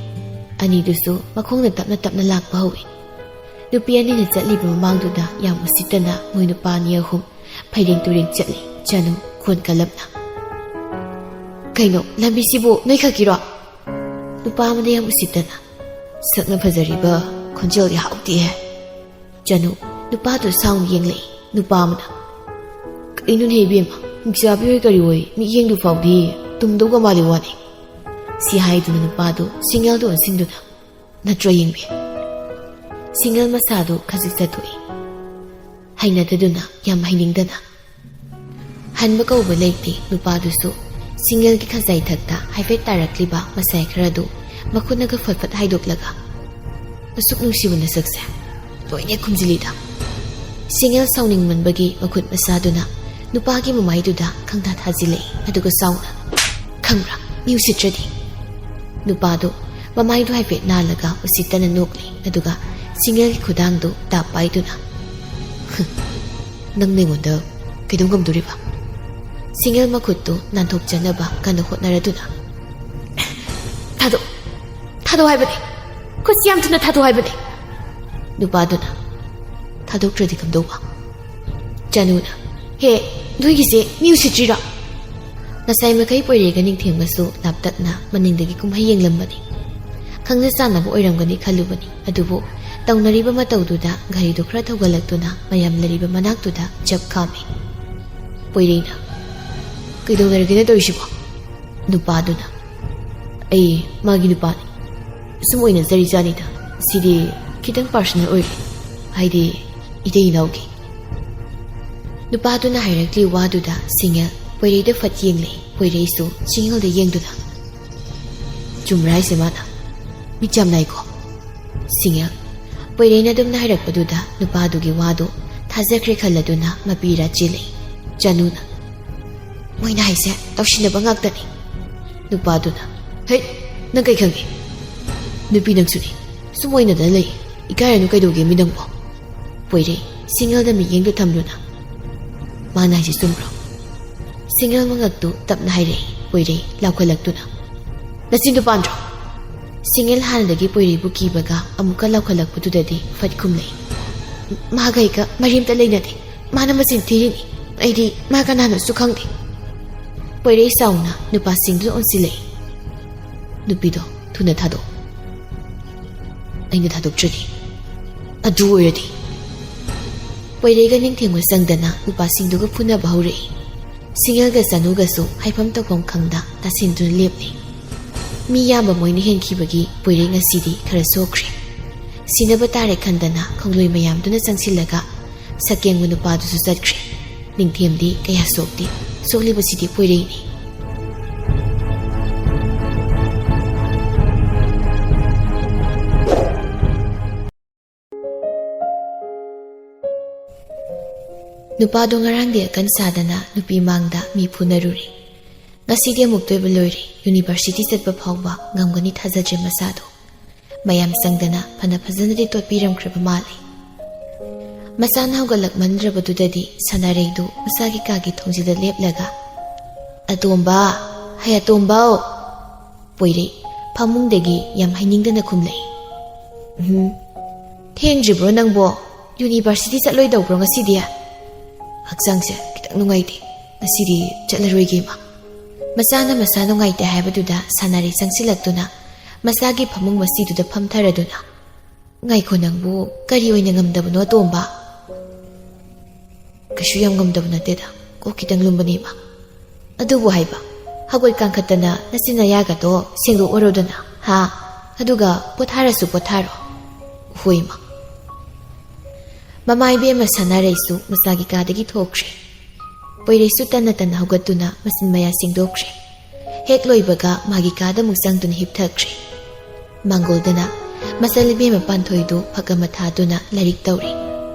ꯑꯅꯤꯗꯨꯁꯨ ꯃꯈꯣꯡꯅ ꯇꯞꯅ ꯇꯞꯅ ꯂꯥꯛꯄ ꯍꯧꯏ꯫ ꯅꯨꯄꯤ ꯑꯅꯤꯅ ꯆꯠꯂꯤꯕ ꯃꯃꯥꯡꯗꯨꯗ ꯌꯥꯝ ꯎꯁꯤꯠꯇꯅ ꯃꯣꯏ ꯅꯨꯄꯥ ꯑꯅꯤ ꯑꯍꯨꯝ ꯐꯩꯔꯦꯡ ꯇꯨꯔꯦꯡ ꯆꯠꯂꯤ꯫ ꯆꯅꯨ ꯈꯣꯟ ꯀꯜꯂꯞꯅ, "ꯀꯩꯅꯣ, ꯂꯝꯕꯤꯁꯤꯕꯨ ꯅꯣꯏꯈꯛꯀꯤꯔꯣ?" ꯅꯨꯄꯥ ꯑꯃꯅ ꯌꯥꯝ ꯎꯁꯤꯠꯇꯅ, "ꯁꯛꯅ ꯐꯖꯔꯤꯕ, ꯈꯣꯟꯖꯦꯜꯗꯤ ꯍꯥꯎꯇꯦꯍꯦ꯫" ꯆꯅꯨ ꯅꯨꯄꯥꯗꯨ ꯁꯥꯎꯅ ꯌꯦꯡꯂꯛꯏ꯫ ꯅꯨꯄꯥ ꯑꯃꯅ, "ꯀꯩꯅꯣꯅꯦ ꯏꯕꯦꯝꯃ, ꯃꯤꯆꯥꯕꯤ ꯍꯣꯏ ꯀꯔꯤ ꯍꯣꯏ ꯃꯤꯠꯌꯦꯡꯗꯨ ꯐꯥꯎꯗꯤ ꯇꯨꯝꯗꯧꯒ ꯃꯥꯜꯂꯤ ꯋꯥꯅꯤ꯫" ꯁꯤ ꯍꯥꯏꯗꯨꯅ ꯅꯨꯄꯥꯗꯨ ꯁꯤꯡꯉꯦꯜꯗꯨ ꯑꯣꯟꯁꯤꯟꯗꯨꯅ, "ꯅꯠꯇ꯭ꯔꯣ ꯌꯦꯡꯕꯤ?" ꯁꯤꯡꯉꯦꯜ ꯃꯁꯥꯗꯨ ꯈꯖꯤꯛ ꯆꯠꯊꯣꯛꯏ꯫ ꯍꯩꯅꯗꯗꯨꯅ, ꯌꯥꯝ ꯍꯩꯅꯤꯡꯗꯅ꯫ ꯍꯟꯕ ꯀꯧꯕ ꯂꯩꯇꯦ꯫ ꯅꯨꯄꯥꯗꯨꯁꯨ ꯁꯤꯡꯉꯦꯜꯒꯤ ꯈꯖꯥꯏ ꯊꯛꯇ ꯍꯥꯏꯐꯦꯠ ꯇꯥꯔꯛꯂꯤꯕ ꯃꯁꯥꯏ ꯈꯔꯗꯨ ꯃꯈꯨꯠꯅꯒ ꯐꯠ ꯐꯠ ꯍꯥꯏꯗꯣꯛꯂꯒ, "ꯑꯁꯨꯛ ꯅꯨꯡꯁꯤꯕ ꯅꯁꯛꯁꯦ ꯂꯣꯏꯅ ꯈꯨꯝꯖꯤꯜꯂꯤꯗ꯫" ꯁꯤꯡꯉꯦꯜ ꯁꯥꯎꯅꯤꯡꯃꯟꯕꯒꯤ ꯃꯈꯨꯠ ꯃꯁꯥꯗꯨꯅ ꯅꯨꯄꯥꯒꯤ ꯃꯃꯥꯏꯗꯨꯗ ꯈꯪꯊꯥ ꯊꯥꯖꯤꯜꯂꯛꯏ꯫ ꯑꯗꯨꯒ ꯁꯥꯎꯅ, "ꯈꯪꯕ꯭ꯔꯥ, ꯃꯤ ꯎꯁꯤꯠꯇ꯭ꯔꯗꯤ꯫" ꯅꯨꯄꯥꯗꯨ ꯃꯃꯥꯏꯗꯨ ꯍꯥꯏꯐꯦꯠ ꯅꯥꯜꯂꯒ ꯎꯁꯤꯠꯇꯅ ꯅꯣꯛꯂꯤ꯫ ꯑꯗꯨꯒ ꯁꯤꯡꯉꯦꯜꯒꯤ ꯈꯨꯗꯥꯡꯗꯨ ꯇꯥꯞ ꯄꯥꯏꯗꯨꯅ, "ꯅꯪꯅ ꯑꯩꯉꯣꯟꯗ ꯀꯩꯗꯧ ꯉꯝꯗꯣꯔꯤꯕ?" ꯁꯤꯡꯉꯦꯜ ꯃꯈꯨꯠꯇꯨ ꯅꯥꯟꯊꯣꯛꯆꯅꯕ ꯀꯟꯅ ꯍꯣꯠꯅꯔꯗꯨꯅ, "ꯊꯥꯗꯣꯛ, ꯊꯥꯗꯣꯛ ꯍꯥꯏꯕꯅꯦ꯫ ꯈꯨꯠꯁꯤ ꯌꯥꯝ ꯊꯨꯅ ꯊꯥꯗꯣꯛ ꯍꯥꯏꯕꯅꯦ꯫" ꯅꯨꯄꯥꯗꯨꯅ, "ꯊꯥꯗꯣꯛꯇ꯭ꯔꯗꯤ ꯀꯝꯗꯧꯕ?" ꯆꯅꯨꯅ, "ꯍꯦ, ꯅꯣꯏꯒꯤꯁꯦ ꯃꯤ ꯎꯁꯤꯠꯇ꯭ꯔꯤꯔꯣ?" ꯉꯁꯥꯏ ꯃꯈꯩ ꯄꯣꯏꯔꯦꯒ ꯅꯤꯡꯊꯦꯝꯒꯁꯨ ꯂꯥꯞꯇꯛꯅ ꯃꯅꯤꯡꯗꯒꯤ ꯀꯨꯝꯍꯩ ꯌꯦꯡꯂꯝꯕꯅꯤ꯫ ꯈꯪꯅ ꯆꯥꯟꯅꯕ ꯑꯣꯏꯔꯝꯒꯅꯤ ꯈꯜꯂꯨꯕꯅꯤ꯫ ꯑꯗꯨꯕꯨ ꯇꯧꯅꯔꯤꯕ ꯃꯇꯧꯗꯨꯗ ꯘꯔꯤꯗꯨ ꯈꯔ ꯊꯧꯒꯠꯂꯛꯇꯨꯅ ꯃꯌꯥꯝ ꯂꯩꯔꯤꯕ ꯃꯅꯥꯛꯇꯨꯗ ꯆꯞ ꯈꯥꯝꯃꯤ꯫ ꯄꯣꯏꯔꯩꯅ, "ꯀꯩꯗꯧꯅꯔꯒꯦꯅ ꯇꯧꯔꯤꯁꯤꯕꯣ?" ꯅꯨꯄꯥꯗꯨꯅ, "ꯑꯩ ꯃꯥꯒꯤ ꯅꯨꯄꯥꯅꯤ꯫ ꯁꯨꯝ ꯑꯣꯏꯅꯖꯔꯤꯖꯥꯠꯅꯤꯗ꯫ ꯁꯤꯗꯤ ꯈꯤꯇꯪ ꯄꯥꯔꯁꯣꯅꯦꯜ ꯑꯣꯏꯔꯦ꯫ ꯍꯥꯏꯗꯤ ꯏꯇꯩ ꯏꯅꯥꯎꯒꯤ꯫" ꯅꯨꯄꯥꯗꯨꯅ ꯍꯥꯏꯔꯛꯂꯤ ꯋꯥꯗꯨꯗ ꯁꯤꯡꯉꯦꯜ ꯄꯣꯏꯔꯩꯗ ꯐꯠ ꯌꯦꯡꯂꯦ꯫ ꯄꯣꯏꯔꯩꯁꯨ ꯁꯤꯡꯉꯦꯜꯗ ꯌꯦꯡꯗꯨꯅ, "ꯆꯨꯝꯕ꯭ꯔꯥ ꯍꯥꯏꯁꯦ ꯃꯥꯅ? ꯃꯤꯠ ꯌꯥꯝ ꯅꯥꯏꯀꯣ?" ꯁꯤꯡꯉꯦꯜ꯫ ꯄꯣꯏꯔꯩꯅ ꯑꯗꯨꯝꯅ ꯍꯥꯏꯔꯛꯄꯗꯨꯗ ꯅꯨꯄꯥꯗꯨꯒꯤ ꯋꯥꯗꯣ ꯊꯥꯖꯈ꯭ꯔꯦ ꯈꯜꯂꯗꯨꯅ ꯃꯄꯤ ꯏꯔꯥ ꯆꯦꯜꯂꯛꯏ꯫ ꯆꯅꯨꯅ, "ꯃꯣꯏꯅ ꯍꯥꯏꯁꯦ ꯇꯧꯁꯤꯟꯅꯕ ꯉꯥꯛꯇꯅꯤ꯫" ꯅꯨꯄꯥꯗꯨꯅ, "ꯍꯩꯠ, ꯅꯪ ꯀꯩ ꯈꯪꯉꯤ? ꯅꯨꯄꯤ ꯅꯪꯁꯨꯅꯤ꯫ ꯁꯨꯝ ꯑꯣꯏꯅꯗꯅ ꯂꯩ꯫ ꯏꯀꯥꯏꯔꯅꯨ ꯀꯩꯗꯧꯒꯦ ꯃꯤ ꯅꯪꯕꯣ?" ꯄꯣꯏꯔꯩ ꯁꯤꯡꯉꯦꯜꯗ ꯃꯤꯠꯌꯦꯡꯗꯨ ꯊꯝꯗꯨꯅ, "ꯃꯥꯅ ꯍꯥꯏꯁꯦ ꯆꯨꯝꯕ꯭ꯔꯣ?" ꯁꯤꯡꯉꯦꯜ ꯃꯉꯛꯇꯨ ꯇꯞꯅ ꯍꯥꯏꯔꯛꯏ꯫ ꯄꯣꯏꯔꯩ ꯂꯥꯎꯈꯠꯂꯛꯇꯨꯅ, "ꯅꯆꯤꯟꯗꯨ ꯄꯥꯟꯗ꯭ꯔꯣ?" ꯁꯤꯡꯉꯦꯜ ꯍꯥꯟꯅꯗꯒꯤ ꯄꯣꯏꯔꯩꯕꯨ ꯀꯤꯕꯒ ꯑꯃꯨꯛꯀ ꯂꯥꯎꯈꯠꯂꯛꯄꯗꯨꯗꯗꯤ ꯐꯠ ꯈꯨꯝꯂꯛꯏ꯫ "ꯃꯥꯒ ꯑꯩꯒ ꯃꯔꯤ ꯑꯝꯇ ꯂꯩꯅꯗꯦ꯫ ꯃꯥꯅ ꯃꯆꯤꯟ ꯊꯤꯔꯤꯅꯤ꯫ ꯑꯩꯗꯤ ꯃꯥ ꯀꯅꯥꯅꯣꯁꯨ ꯈꯪꯗꯦ꯫" ꯄꯣꯏꯔꯩ ꯁꯥꯎꯅ ꯅꯨꯄꯥꯁꯤꯡꯗꯨꯗ ꯑꯣꯟꯁꯤꯜꯂꯛꯏ꯫ "ꯅꯨꯄꯤꯗꯣ ꯊꯨꯅ ꯊꯥꯗꯣꯛ꯫ ꯑꯩꯅ ꯊꯥꯗꯣꯛꯇ꯭ꯔꯗꯤ꯫ ꯑꯗꯨ ꯑꯣꯏꯔꯗꯤ꯫" ꯄꯣꯏꯔꯩꯒ ꯅꯤꯡꯊꯦꯝꯒ ꯆꯪꯗꯅ ꯅꯨꯄꯥꯁꯤꯡꯗꯨꯒ ꯐꯨꯅꯕ ꯍꯧꯔꯛꯏ꯫ ꯁꯤꯡꯉꯦꯜꯒ ꯆꯅꯨꯒꯁꯨ ꯍꯥꯏꯐꯝ ꯇꯧꯐꯝ ꯈꯪꯗ ꯇꯥꯁꯤꯟꯗꯨꯅ ꯂꯦꯞꯂꯤ꯫ ꯃꯤ ꯌꯥꯝꯕ ꯃꯣꯏꯅ ꯍꯦꯟꯈꯤꯕꯒꯤ ꯄꯣꯏꯔꯩ ꯉꯁꯤꯗꯤ ꯈꯔ ꯁꯣꯛꯈ꯭ꯔꯦ꯫ ꯁꯤꯅꯕ ꯇꯥꯔꯦ ꯈꯟꯗꯅ ꯈꯣꯡꯂꯣꯏ ꯃꯌꯥꯝꯗꯨꯅ ꯆꯪꯁꯤꯜꯂꯒ ꯁꯛꯌꯦꯡꯕ ꯅꯨꯄꯥꯗꯨꯁꯨ ꯆꯠꯈ꯭ꯔꯦ꯫ ꯅꯤꯡꯊꯦꯝꯗꯤ ꯀꯌꯥ ꯁꯣꯛꯇꯦ꯫ ꯁꯣꯛꯂꯤꯕꯁꯤꯗꯤ ꯄꯣꯏꯔꯩꯅꯤ꯫ ꯅꯨꯄꯥꯗꯣ ꯉꯔꯥꯡꯗꯤ ꯑꯀꯟ ꯁꯥꯗꯅ ꯅꯨꯄꯤ ꯃꯥꯡꯗ ꯃꯤ ꯐꯨꯅꯔꯨꯔꯦ꯫ ꯉꯁꯤꯗꯤ ꯑꯃꯨꯛꯇꯣꯏꯕ ꯂꯣꯏꯔꯦ꯫ ꯌꯨꯅꯤꯚꯔꯁꯤꯇꯤ ꯆꯠꯄ ꯐꯥꯎꯕ ꯉꯝꯒꯅꯤ ꯊꯥꯖꯗ꯭ꯔꯦ ꯃꯁꯥꯗꯣ꯫ ꯃꯌꯥꯝ ꯆꯪꯗꯅ ꯐꯅ ꯐꯖꯅꯗꯤ ꯇꯣꯠꯄꯤꯔꯝꯈ꯭ꯔꯕ ꯃꯥꯜꯂꯦ꯫ ꯃꯁꯥꯅ ꯍꯧꯒꯠꯂꯛꯃꯟꯗ꯭ꯔꯕꯗꯨꯗꯗꯤ ꯁꯅꯥꯔꯩꯗꯨ ꯃꯁꯥꯒꯤ ꯀꯥꯒꯤ ꯊꯣꯡꯖꯤꯗ ꯂꯦꯞꯂꯒ, "ꯑꯇꯣꯝꯕ, ꯍꯩ ꯑꯇꯣꯝꯕꯧ!" ꯄꯣꯏꯔꯩ ꯐꯃꯨꯡꯗꯒꯤ ꯌꯥꯝ ꯍꯩꯅꯤꯡꯗꯅ ꯈꯨꯝꯂꯛꯏ꯫ "ꯎꯝ, ꯊꯦꯡꯗ꯭ꯔꯤꯕ꯭ꯔꯣ ꯅꯪꯕꯣ? ꯌꯨꯅꯤꯚꯔꯁꯤꯇꯤ ꯆꯠꯂꯣꯏꯗꯧꯕ꯭ꯔꯣ ꯉꯁꯤꯗꯤ?" "ꯍꯛꯆꯥꯡꯁꯦ ꯈꯤꯇꯪ ꯅꯨꯡꯉꯥꯏꯇꯦ, ꯉꯁꯤꯗꯤ ꯆꯠꯂꯔꯣꯏꯒꯦ ꯏꯃꯥ꯫" ꯃꯆꯥꯅ ꯃꯁꯥ ꯅꯨꯡꯉꯥꯏꯇꯦ ꯍꯥꯏꯕꯗꯨꯗ ꯁꯥꯟꯅꯔꯤ ꯆꯪꯁꯤꯜꯂꯛꯇꯨꯅ ꯃꯆꯥꯒꯤ ꯐꯃꯨꯡ ꯃꯆꯤꯗꯨꯗ ꯐꯝꯊꯔꯗꯨꯅ, "ꯉꯥꯏꯈꯣ ꯅꯪꯕꯨ, ꯀꯔꯤ ꯑꯣꯏꯅ ꯉꯝꯗꯕꯅꯣ ꯑꯇꯣꯝꯕ?" "ꯀꯩꯁꯨ ꯌꯥꯝ ꯉꯝꯗꯕ ꯅꯠꯇꯦꯗ, ꯀꯣꯛ ꯈꯤꯇꯪ ꯂꯨꯝꯕꯅꯦ ꯏꯃꯥ꯫ ꯑꯗꯨꯕꯨ ꯍꯥꯏꯕ, ꯍꯧꯒꯠ ꯀꯥꯡꯈꯠꯇꯅ ꯅꯆꯤꯟ ꯅꯌꯥꯒꯗꯣ ꯁꯦꯡꯗꯣꯛꯑꯔꯣꯗꯅ, ꯍꯥ? ꯑꯗꯨꯒ ꯄꯣꯊꯥꯔꯁꯨ ꯄꯣꯊꯥꯔꯣ꯫" "ꯍꯣꯏ ꯏꯃꯥ꯫" ꯃꯃꯥ ꯏꯕꯦꯝꯃ ꯁꯥꯟꯅꯔꯩꯁꯨ ꯃꯆꯥꯒꯤ ꯀꯥꯗꯒꯤ ꯊꯣꯛꯈ꯭ꯔꯦ꯫ ꯄꯣꯏꯔꯩꯁꯨ ꯇꯟꯅ ꯇꯟꯅ ꯍꯧꯒꯠꯇꯨꯅ ꯃꯆꯤꯟ ꯃꯌꯥ ꯁꯦꯡꯗꯣꯛꯈ꯭ꯔꯦ꯫ ꯍꯦꯛ ꯂꯣꯏꯕꯒ ꯃꯥꯒꯤ ꯀꯥꯗ ꯑꯃꯨꯛ ꯆꯪꯗꯨꯅ ꯍꯤꯞꯊꯈ꯭ꯔꯦ꯫ ꯃꯥꯡꯒꯣꯜꯗꯅ ꯃꯆꯜ ꯏꯕꯦꯝꯃ ꯄꯥꯟꯊꯣꯏꯗꯨ ꯐꯛ ꯑꯃ ꯊꯥꯗꯨꯅ ꯂꯥꯏꯔꯤꯛ ꯇꯧꯔꯤ꯫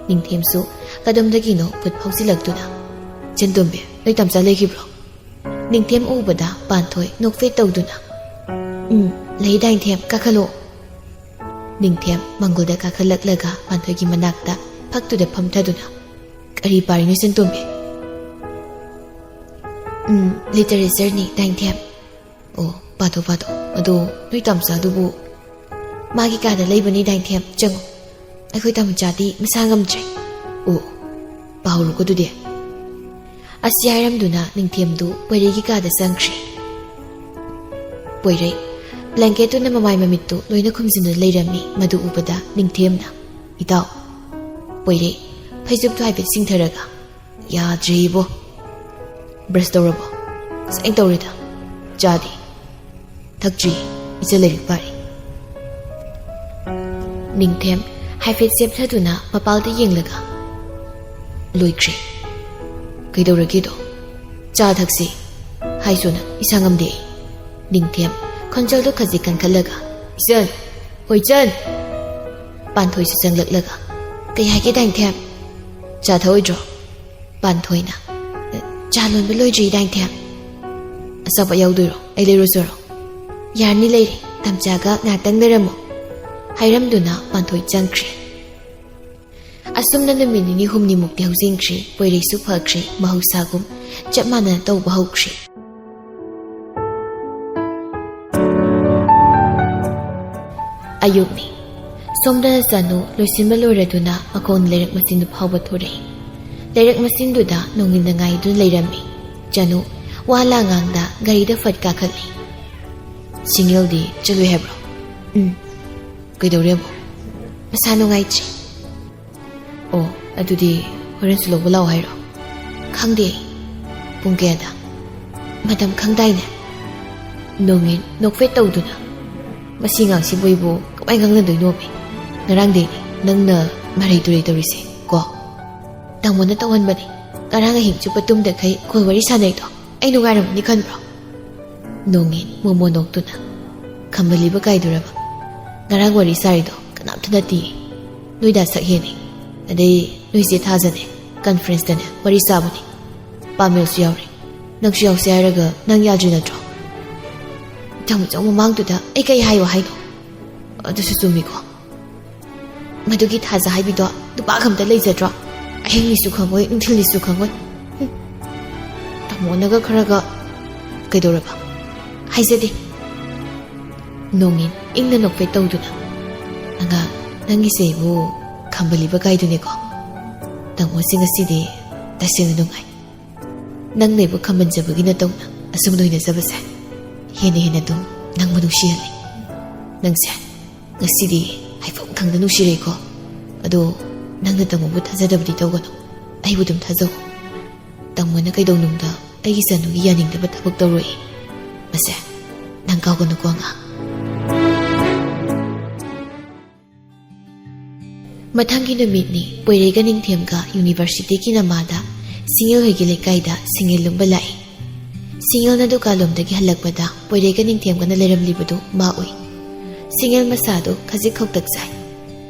ꯅꯤꯡꯊꯦꯝꯁꯨ ꯀꯗꯣꯝꯗꯒꯤꯅꯣ ꯐꯨꯠ ꯐꯥꯎꯖꯤꯜꯂꯛꯇꯨꯅ, "ꯆꯟꯇꯣꯝꯕꯤ, ꯅꯣꯏ ꯇꯥꯝꯆꯥ ꯂꯩꯈꯤꯕ꯭ꯔꯣ?" ꯅꯤꯡꯊꯦꯝ ꯎꯕꯗ ꯄꯥꯟꯊꯣꯏ ꯅꯣꯛꯐꯦꯠ ꯇꯧꯗꯨꯅ, "ꯎꯝ, ꯂꯩ ꯗꯥꯏꯅꯤꯡꯊꯦꯝ, ꯀꯥꯈꯠꯂꯣ꯫" ꯅꯤꯡꯊꯦꯝ ꯃꯥꯡꯒꯣꯜꯗ ꯀꯥꯈꯠꯂꯛꯂꯒ ꯄꯥꯟꯊꯣꯏꯒꯤ ꯃꯅꯥꯛꯇ ꯐꯛꯇꯨꯗ ꯐꯝꯊꯗꯨꯅ, "ꯀꯔꯤ ꯄꯥꯔꯤꯅꯣ ꯆꯟꯇꯣꯝꯕꯤ?" "ꯎꯝ, ꯂꯤꯇꯔꯦꯆꯔꯅꯤ ꯗꯥꯏꯅꯤꯡꯊꯦꯝ꯫" "ꯑꯣ, ꯄꯥꯊꯣ, ꯄꯥꯊꯣ꯫ ꯑꯗꯣ ꯅꯣꯏ ꯇꯥꯝꯆꯥꯗꯨꯕꯨ?" "ꯃꯥꯒꯤ ꯀꯥꯗ ꯂꯩꯕꯅꯤ ꯗꯥꯏꯅꯤꯡꯊꯦꯝ, ꯆꯪꯉꯣ꯫ ꯑꯩꯈꯣꯏ ꯇꯥꯃꯣꯆꯥꯗꯤ ꯃꯁꯥ ꯉꯝꯗ꯭ꯔꯦ꯫" "ꯑꯣ, ꯄꯥꯍꯧꯔꯣꯀꯣ ꯑꯗꯨꯗꯤ꯫" ꯑꯁꯤ ꯍꯥꯏꯔꯝꯗꯨꯅ ꯅꯤꯡꯊꯦꯝꯗꯨ ꯄꯣꯏꯔꯩꯒꯤ ꯀꯥꯗ ꯆꯪꯈ꯭ꯔꯦ꯫ ꯄꯣꯏꯔꯩ ꯕ꯭ꯂꯦꯡꯀꯦꯠꯇꯨꯅ ꯃꯃꯥꯏ ꯃꯃꯤꯠꯇꯨ ꯂꯣꯏꯅ ꯈꯨꯝꯖꯤꯟꯗꯨꯅ ꯂꯩꯔꯝꯃꯤ꯫ ꯃꯗꯨ ꯎꯕꯗ ꯅꯤꯡꯊꯦꯝꯅ, "ꯏꯇꯥꯎ꯫" ꯄꯣꯏꯔꯩ ꯐꯩꯖꯨꯞꯇꯨ ꯍꯥꯏꯐꯦꯠ ꯆꯤꯡꯊꯔꯒ, "ꯌꯥꯗ꯭ꯔꯦꯕꯣ꯫ ꯕ꯭ꯔꯁ ꯇꯧꯔꯕꯣ?" "ꯉꯁꯥꯏꯅ ꯇꯧꯔꯦꯗ꯫" "ꯆꯥꯗꯤ?" "ꯊꯛꯇ꯭ꯔꯤ꯫ ꯏꯆꯜ ꯂꯥꯏꯔꯤꯛ ꯄꯥꯔꯤ꯫" ꯅꯤꯡꯊꯦꯝ ꯍꯥꯏꯐꯦꯠ ꯆꯦꯞꯊꯗꯨꯅ ꯃꯄꯥꯜꯗ ꯌꯦꯡꯂꯒ, "ꯂꯣꯏꯈ꯭ꯔꯦ꯫" "ꯀꯩꯗꯧꯔꯒꯦꯗꯣ?" "ꯆꯥ ꯊꯛꯁꯤ ꯍꯥꯏꯁꯣꯅ, ꯏꯁꯥ ꯉꯝꯗꯦ ꯑꯩ꯫" ꯅꯤꯡꯊꯦꯝ ꯈꯣꯟꯖꯦꯜꯗꯨ ꯈꯖꯤꯛ ꯀꯟꯈꯠꯂꯒ, "ꯏꯆꯟ! ꯍꯣꯏ, ꯏꯆꯟ!" ꯄꯥꯟꯊꯣꯏꯁꯨ ꯆꯪꯂꯛꯂꯒ, "ꯀꯩ ꯍꯥꯏꯒꯦ ꯗꯥꯏꯅꯤꯡꯊꯦꯝ?" "ꯆꯥ ꯊꯛꯑꯣꯏꯗ꯭ꯔꯣ?" ꯄꯥꯟꯊꯣꯏꯅ, "ꯆꯥ ꯂꯣꯟꯕ ꯂꯣꯏꯗ꯭ꯔꯤ ꯗꯥꯏꯅꯤꯡꯊꯦꯝ꯫" "ꯑꯆꯥꯄꯣꯠ ꯌꯥꯎꯗꯣꯏꯔꯣ? ꯑꯩ ꯂꯩꯔꯨꯆꯣꯔꯣ?" "ꯌꯥꯔꯅꯤ, ꯂꯩꯔꯦ꯫ ꯇꯥꯝꯆꯥꯒ ꯉꯥꯏꯍꯥꯛꯇꯪ ꯂꯩꯔꯝꯃꯣ꯫" ꯍꯥꯏꯔꯝꯗꯨꯅ ꯄꯥꯟꯊꯣꯏ ꯆꯪꯈ꯭ꯔꯦ꯫ ꯑꯁꯨꯝꯅ ꯅꯨꯃꯤꯠ ꯅꯤꯅꯤ ꯍꯨꯝꯅꯤꯃꯨꯛꯇꯤ ꯍꯧꯖꯤꯟꯈ꯭ꯔꯦ꯫ ꯄꯣꯏꯔꯩꯁꯨ ꯐꯈ꯭ꯔꯦ꯫ ꯃꯍꯧꯁꯥꯒꯨꯝ ꯆꯞ ꯃꯥꯟꯅꯅ ꯇꯧꯕ ꯍꯧꯈ꯭ꯔꯦ꯫ ꯑꯌꯨꯛꯅꯤ꯫ ꯁꯣꯝꯗꯅ ꯆꯅꯨ ꯂꯣꯏꯁꯤꯟꯕ ꯂꯣꯏꯔꯗꯨꯅ ꯃꯈꯣꯡ ꯂꯩꯔꯛ ꯃꯆꯤꯟꯗꯨ ꯐꯥꯎꯕ ꯊꯣꯔꯛꯏ꯫ ꯂꯩꯔꯛ ꯃꯆꯤꯟꯗꯨꯗ ꯅꯣꯡꯏꯟꯗ ꯉꯥꯏꯗꯨꯅ ꯂꯩꯔꯝꯃꯤ꯫ ꯆꯅꯨ ꯋꯥ ꯂꯥ ꯉꯥꯡꯗ ꯒꯥꯔꯤꯗ ꯐꯠ ꯀꯥꯈꯠꯂꯤ꯫ "ꯁꯤꯡꯉꯦꯜꯗꯤ ꯆꯠꯂꯨꯏ ꯍꯥꯏꯕ꯭ꯔꯣ?" "ꯎꯝ꯫" "ꯀꯩꯗꯧꯔꯦ ꯑꯃꯨꯛ?" "ꯃꯁꯥ ꯅꯨꯡꯉꯥꯏꯇ꯭ꯔꯤ꯫" "ꯑꯣ, ꯑꯗꯨꯗꯤ ꯍꯣꯔꯦꯟꯁꯨ ꯂꯧꯕ ꯂꯥꯛꯑꯣ ꯍꯥꯏꯔꯣ?" "ꯈꯪꯗꯦ꯫ ꯄꯨꯡ ꯀꯌꯥꯗ?" "ꯃꯇꯝ ꯈꯪꯗꯥꯏꯅꯦ?" ꯅꯣꯡꯉꯤꯟ ꯅꯣꯛꯐꯦꯠ ꯇꯧꯗꯨꯅ, "ꯃꯁꯤ ꯑꯉꯥꯡꯁꯤꯕꯨ ꯑꯩꯕꯨ ꯀꯃꯥꯏ ꯉꯥꯡꯅꯗꯣꯏꯅꯣꯃꯤ? ꯉꯔꯥꯡꯗꯩꯅꯤ ꯅꯪꯅ ꯃꯔꯩ ꯇꯨꯔꯩ ꯇꯧꯔꯤꯁꯦ ꯀꯣ?" "ꯇꯥꯃꯣꯅ ꯇꯧꯍꯟꯕꯅꯤ꯫" ꯉꯔꯥꯡ ꯑꯍꯤꯡ ꯆꯨꯞꯄ ꯇꯨꯝꯗꯈꯩ ꯀꯣꯜ ꯋꯥꯔꯤ ꯁꯥꯟꯅꯩꯗꯣ ꯑꯩ ꯅꯨꯡꯉꯥꯏꯔꯝꯒꯅꯤ ꯈꯟꯕ꯭ꯔꯣ? ꯅꯣꯡꯉꯤꯟ ꯃꯣꯃꯣ ꯅꯣꯛꯇꯨꯅ, "ꯈꯝꯕꯜꯂꯤꯕ ꯀꯥꯏꯗꯨꯔꯕ? ꯉꯔꯥꯡ ꯋꯥꯔꯤ ꯁꯥꯔꯤꯗꯣ ꯀꯅꯥꯝꯇ ꯅꯠꯇꯤꯌꯦ꯫ ꯅꯣꯏ ꯗꯥ ꯁꯛꯍꯦꯟꯅꯦ꯫ ꯑꯗꯩ ꯅꯣꯏ ꯆꯦ ꯊꯥꯖꯅꯦ꯫ ꯀꯟꯐ꯭ꯔꯦꯟꯁꯇꯅꯦ ꯋꯥꯔꯤ ꯁꯥꯕꯅꯤ꯫ ꯄꯥꯃꯦꯜꯁꯨ ꯌꯥꯎꯔꯦ꯫ ꯅꯪꯁꯨ ꯌꯥꯎꯁꯦ ꯍꯥꯏꯔꯒ ꯅꯪ ꯌꯥꯗ꯭ꯔꯤ ꯅꯠꯇ꯭ꯔꯣ?" "ꯇꯥꯃꯣꯆꯧ, ꯃꯃꯥꯡꯗꯨꯗ ꯑꯩ ꯀꯩ ꯍꯥꯏꯌꯣ ꯍꯥꯏꯅꯣ? ꯑꯗꯨꯁꯨ ꯆꯨꯝꯃꯤꯀꯣ꯫ ꯃꯗꯨꯒꯤ ꯊꯥꯖ ꯍꯥꯏꯕꯤꯗꯣ ꯅꯨꯄꯥꯒ ꯑꯝꯇ ꯂꯩꯖꯗ꯭ꯔꯣ? ꯑꯍꯤꯡꯅꯤꯁꯨ ꯈꯪꯉꯣꯏ, ꯅꯨꯡꯊꯤꯜꯅꯤꯁꯨ ꯈꯪꯉꯣꯏ꯫ ꯍꯨꯝ꯫ ꯇꯥꯃꯣꯅꯒ ꯈꯔꯒ ꯀꯩꯗꯧꯔꯕ? ꯍꯥꯏꯖꯗꯦ꯫" ꯅꯣꯡꯉꯤꯟ ꯏꯪꯅ ꯅꯣꯛꯐꯦꯠ ꯇꯧꯗꯨꯅ, "ꯑꯉꯥꯡ, ꯅꯪꯒꯤꯁꯦ ꯏꯕꯨ ꯈꯝꯕꯜꯂꯤꯕ ꯀꯥꯏꯗꯨꯅꯦꯀꯣ꯫ ꯇꯥꯃꯣꯁꯦ ꯉꯁꯤꯗꯤ ꯇꯁꯦꯡꯅ ꯅꯨꯡꯉꯥꯏ꯫ ꯅꯪꯅ ꯏꯕꯨ ꯈꯝꯕꯟꯖꯕꯒꯤ ꯅꯇꯧꯅ ꯑꯁꯨꯝ ꯂꯣꯏꯅꯖꯕꯁꯦ ꯍꯦꯟꯅ ꯍꯦꯟꯅ ꯑꯗꯨꯝ ꯅꯪꯕꯨ ꯅꯨꯡꯁꯤꯍꯜꯂꯤ꯫ ꯅꯪꯁꯦ ꯉꯁꯤꯗꯤ ꯍꯥꯏꯐꯝ ꯈꯪꯗ ꯅꯨꯡꯁꯤꯔꯦꯀꯣ꯫ ꯑꯗꯣ ꯅꯪꯅ ꯇꯥꯃꯣꯕꯨ ꯊꯥꯖꯗꯕꯗꯤ ꯇꯧꯒꯅꯨ꯫ ꯑꯩꯕꯨ ꯑꯗꯨꯝ ꯊꯥꯖꯧ꯫ ꯇꯥꯃꯣꯅ ꯀꯩꯗꯧꯅꯨꯡꯗ ꯑꯩꯒꯤ ꯆꯅꯨꯒꯤ ꯌꯥꯅꯤꯡꯗꯕ ꯊꯕꯛ ꯇꯧꯔꯣꯏ꯫ ꯃꯁꯦ ꯅꯪ ꯀꯥꯎꯒꯅꯨꯀꯣ, ꯑꯉꯥꯡ꯫" ꯃꯊꯪꯒꯤ ꯅꯨꯃꯤꯠꯅꯤ꯫ ꯄꯣꯏꯔꯩꯒ ꯅꯤꯡꯊꯦꯝꯒ ꯌꯨꯅꯤꯚꯔꯁꯤꯇꯤꯒꯤ ꯅꯃꯥꯗ ꯁꯤꯡꯉꯦꯜ ꯍꯣꯏꯒꯤ ꯂꯩꯀꯥꯏꯗ ꯁꯤꯡꯉꯦꯜ ꯂꯨꯝꯕ ꯂꯥꯛꯏ꯫ ꯁꯤꯡꯉꯦꯜꯅ ꯗꯨꯀꯥꯟꯂꯣꯝꯗꯒꯤ ꯍꯜꯂꯛꯄꯗ ꯄꯣꯏꯔꯩꯒ ꯅꯤꯡꯊꯦꯝꯒꯅ ꯂꯩꯔꯝꯂꯤꯕꯗꯨ ꯃꯥ ꯎꯏ꯫ ꯁꯤꯡꯉꯦꯜ ꯃꯁꯥꯗꯨ ꯈꯖꯤꯛ ꯈꯧꯇꯛ ꯆꯥꯏ꯫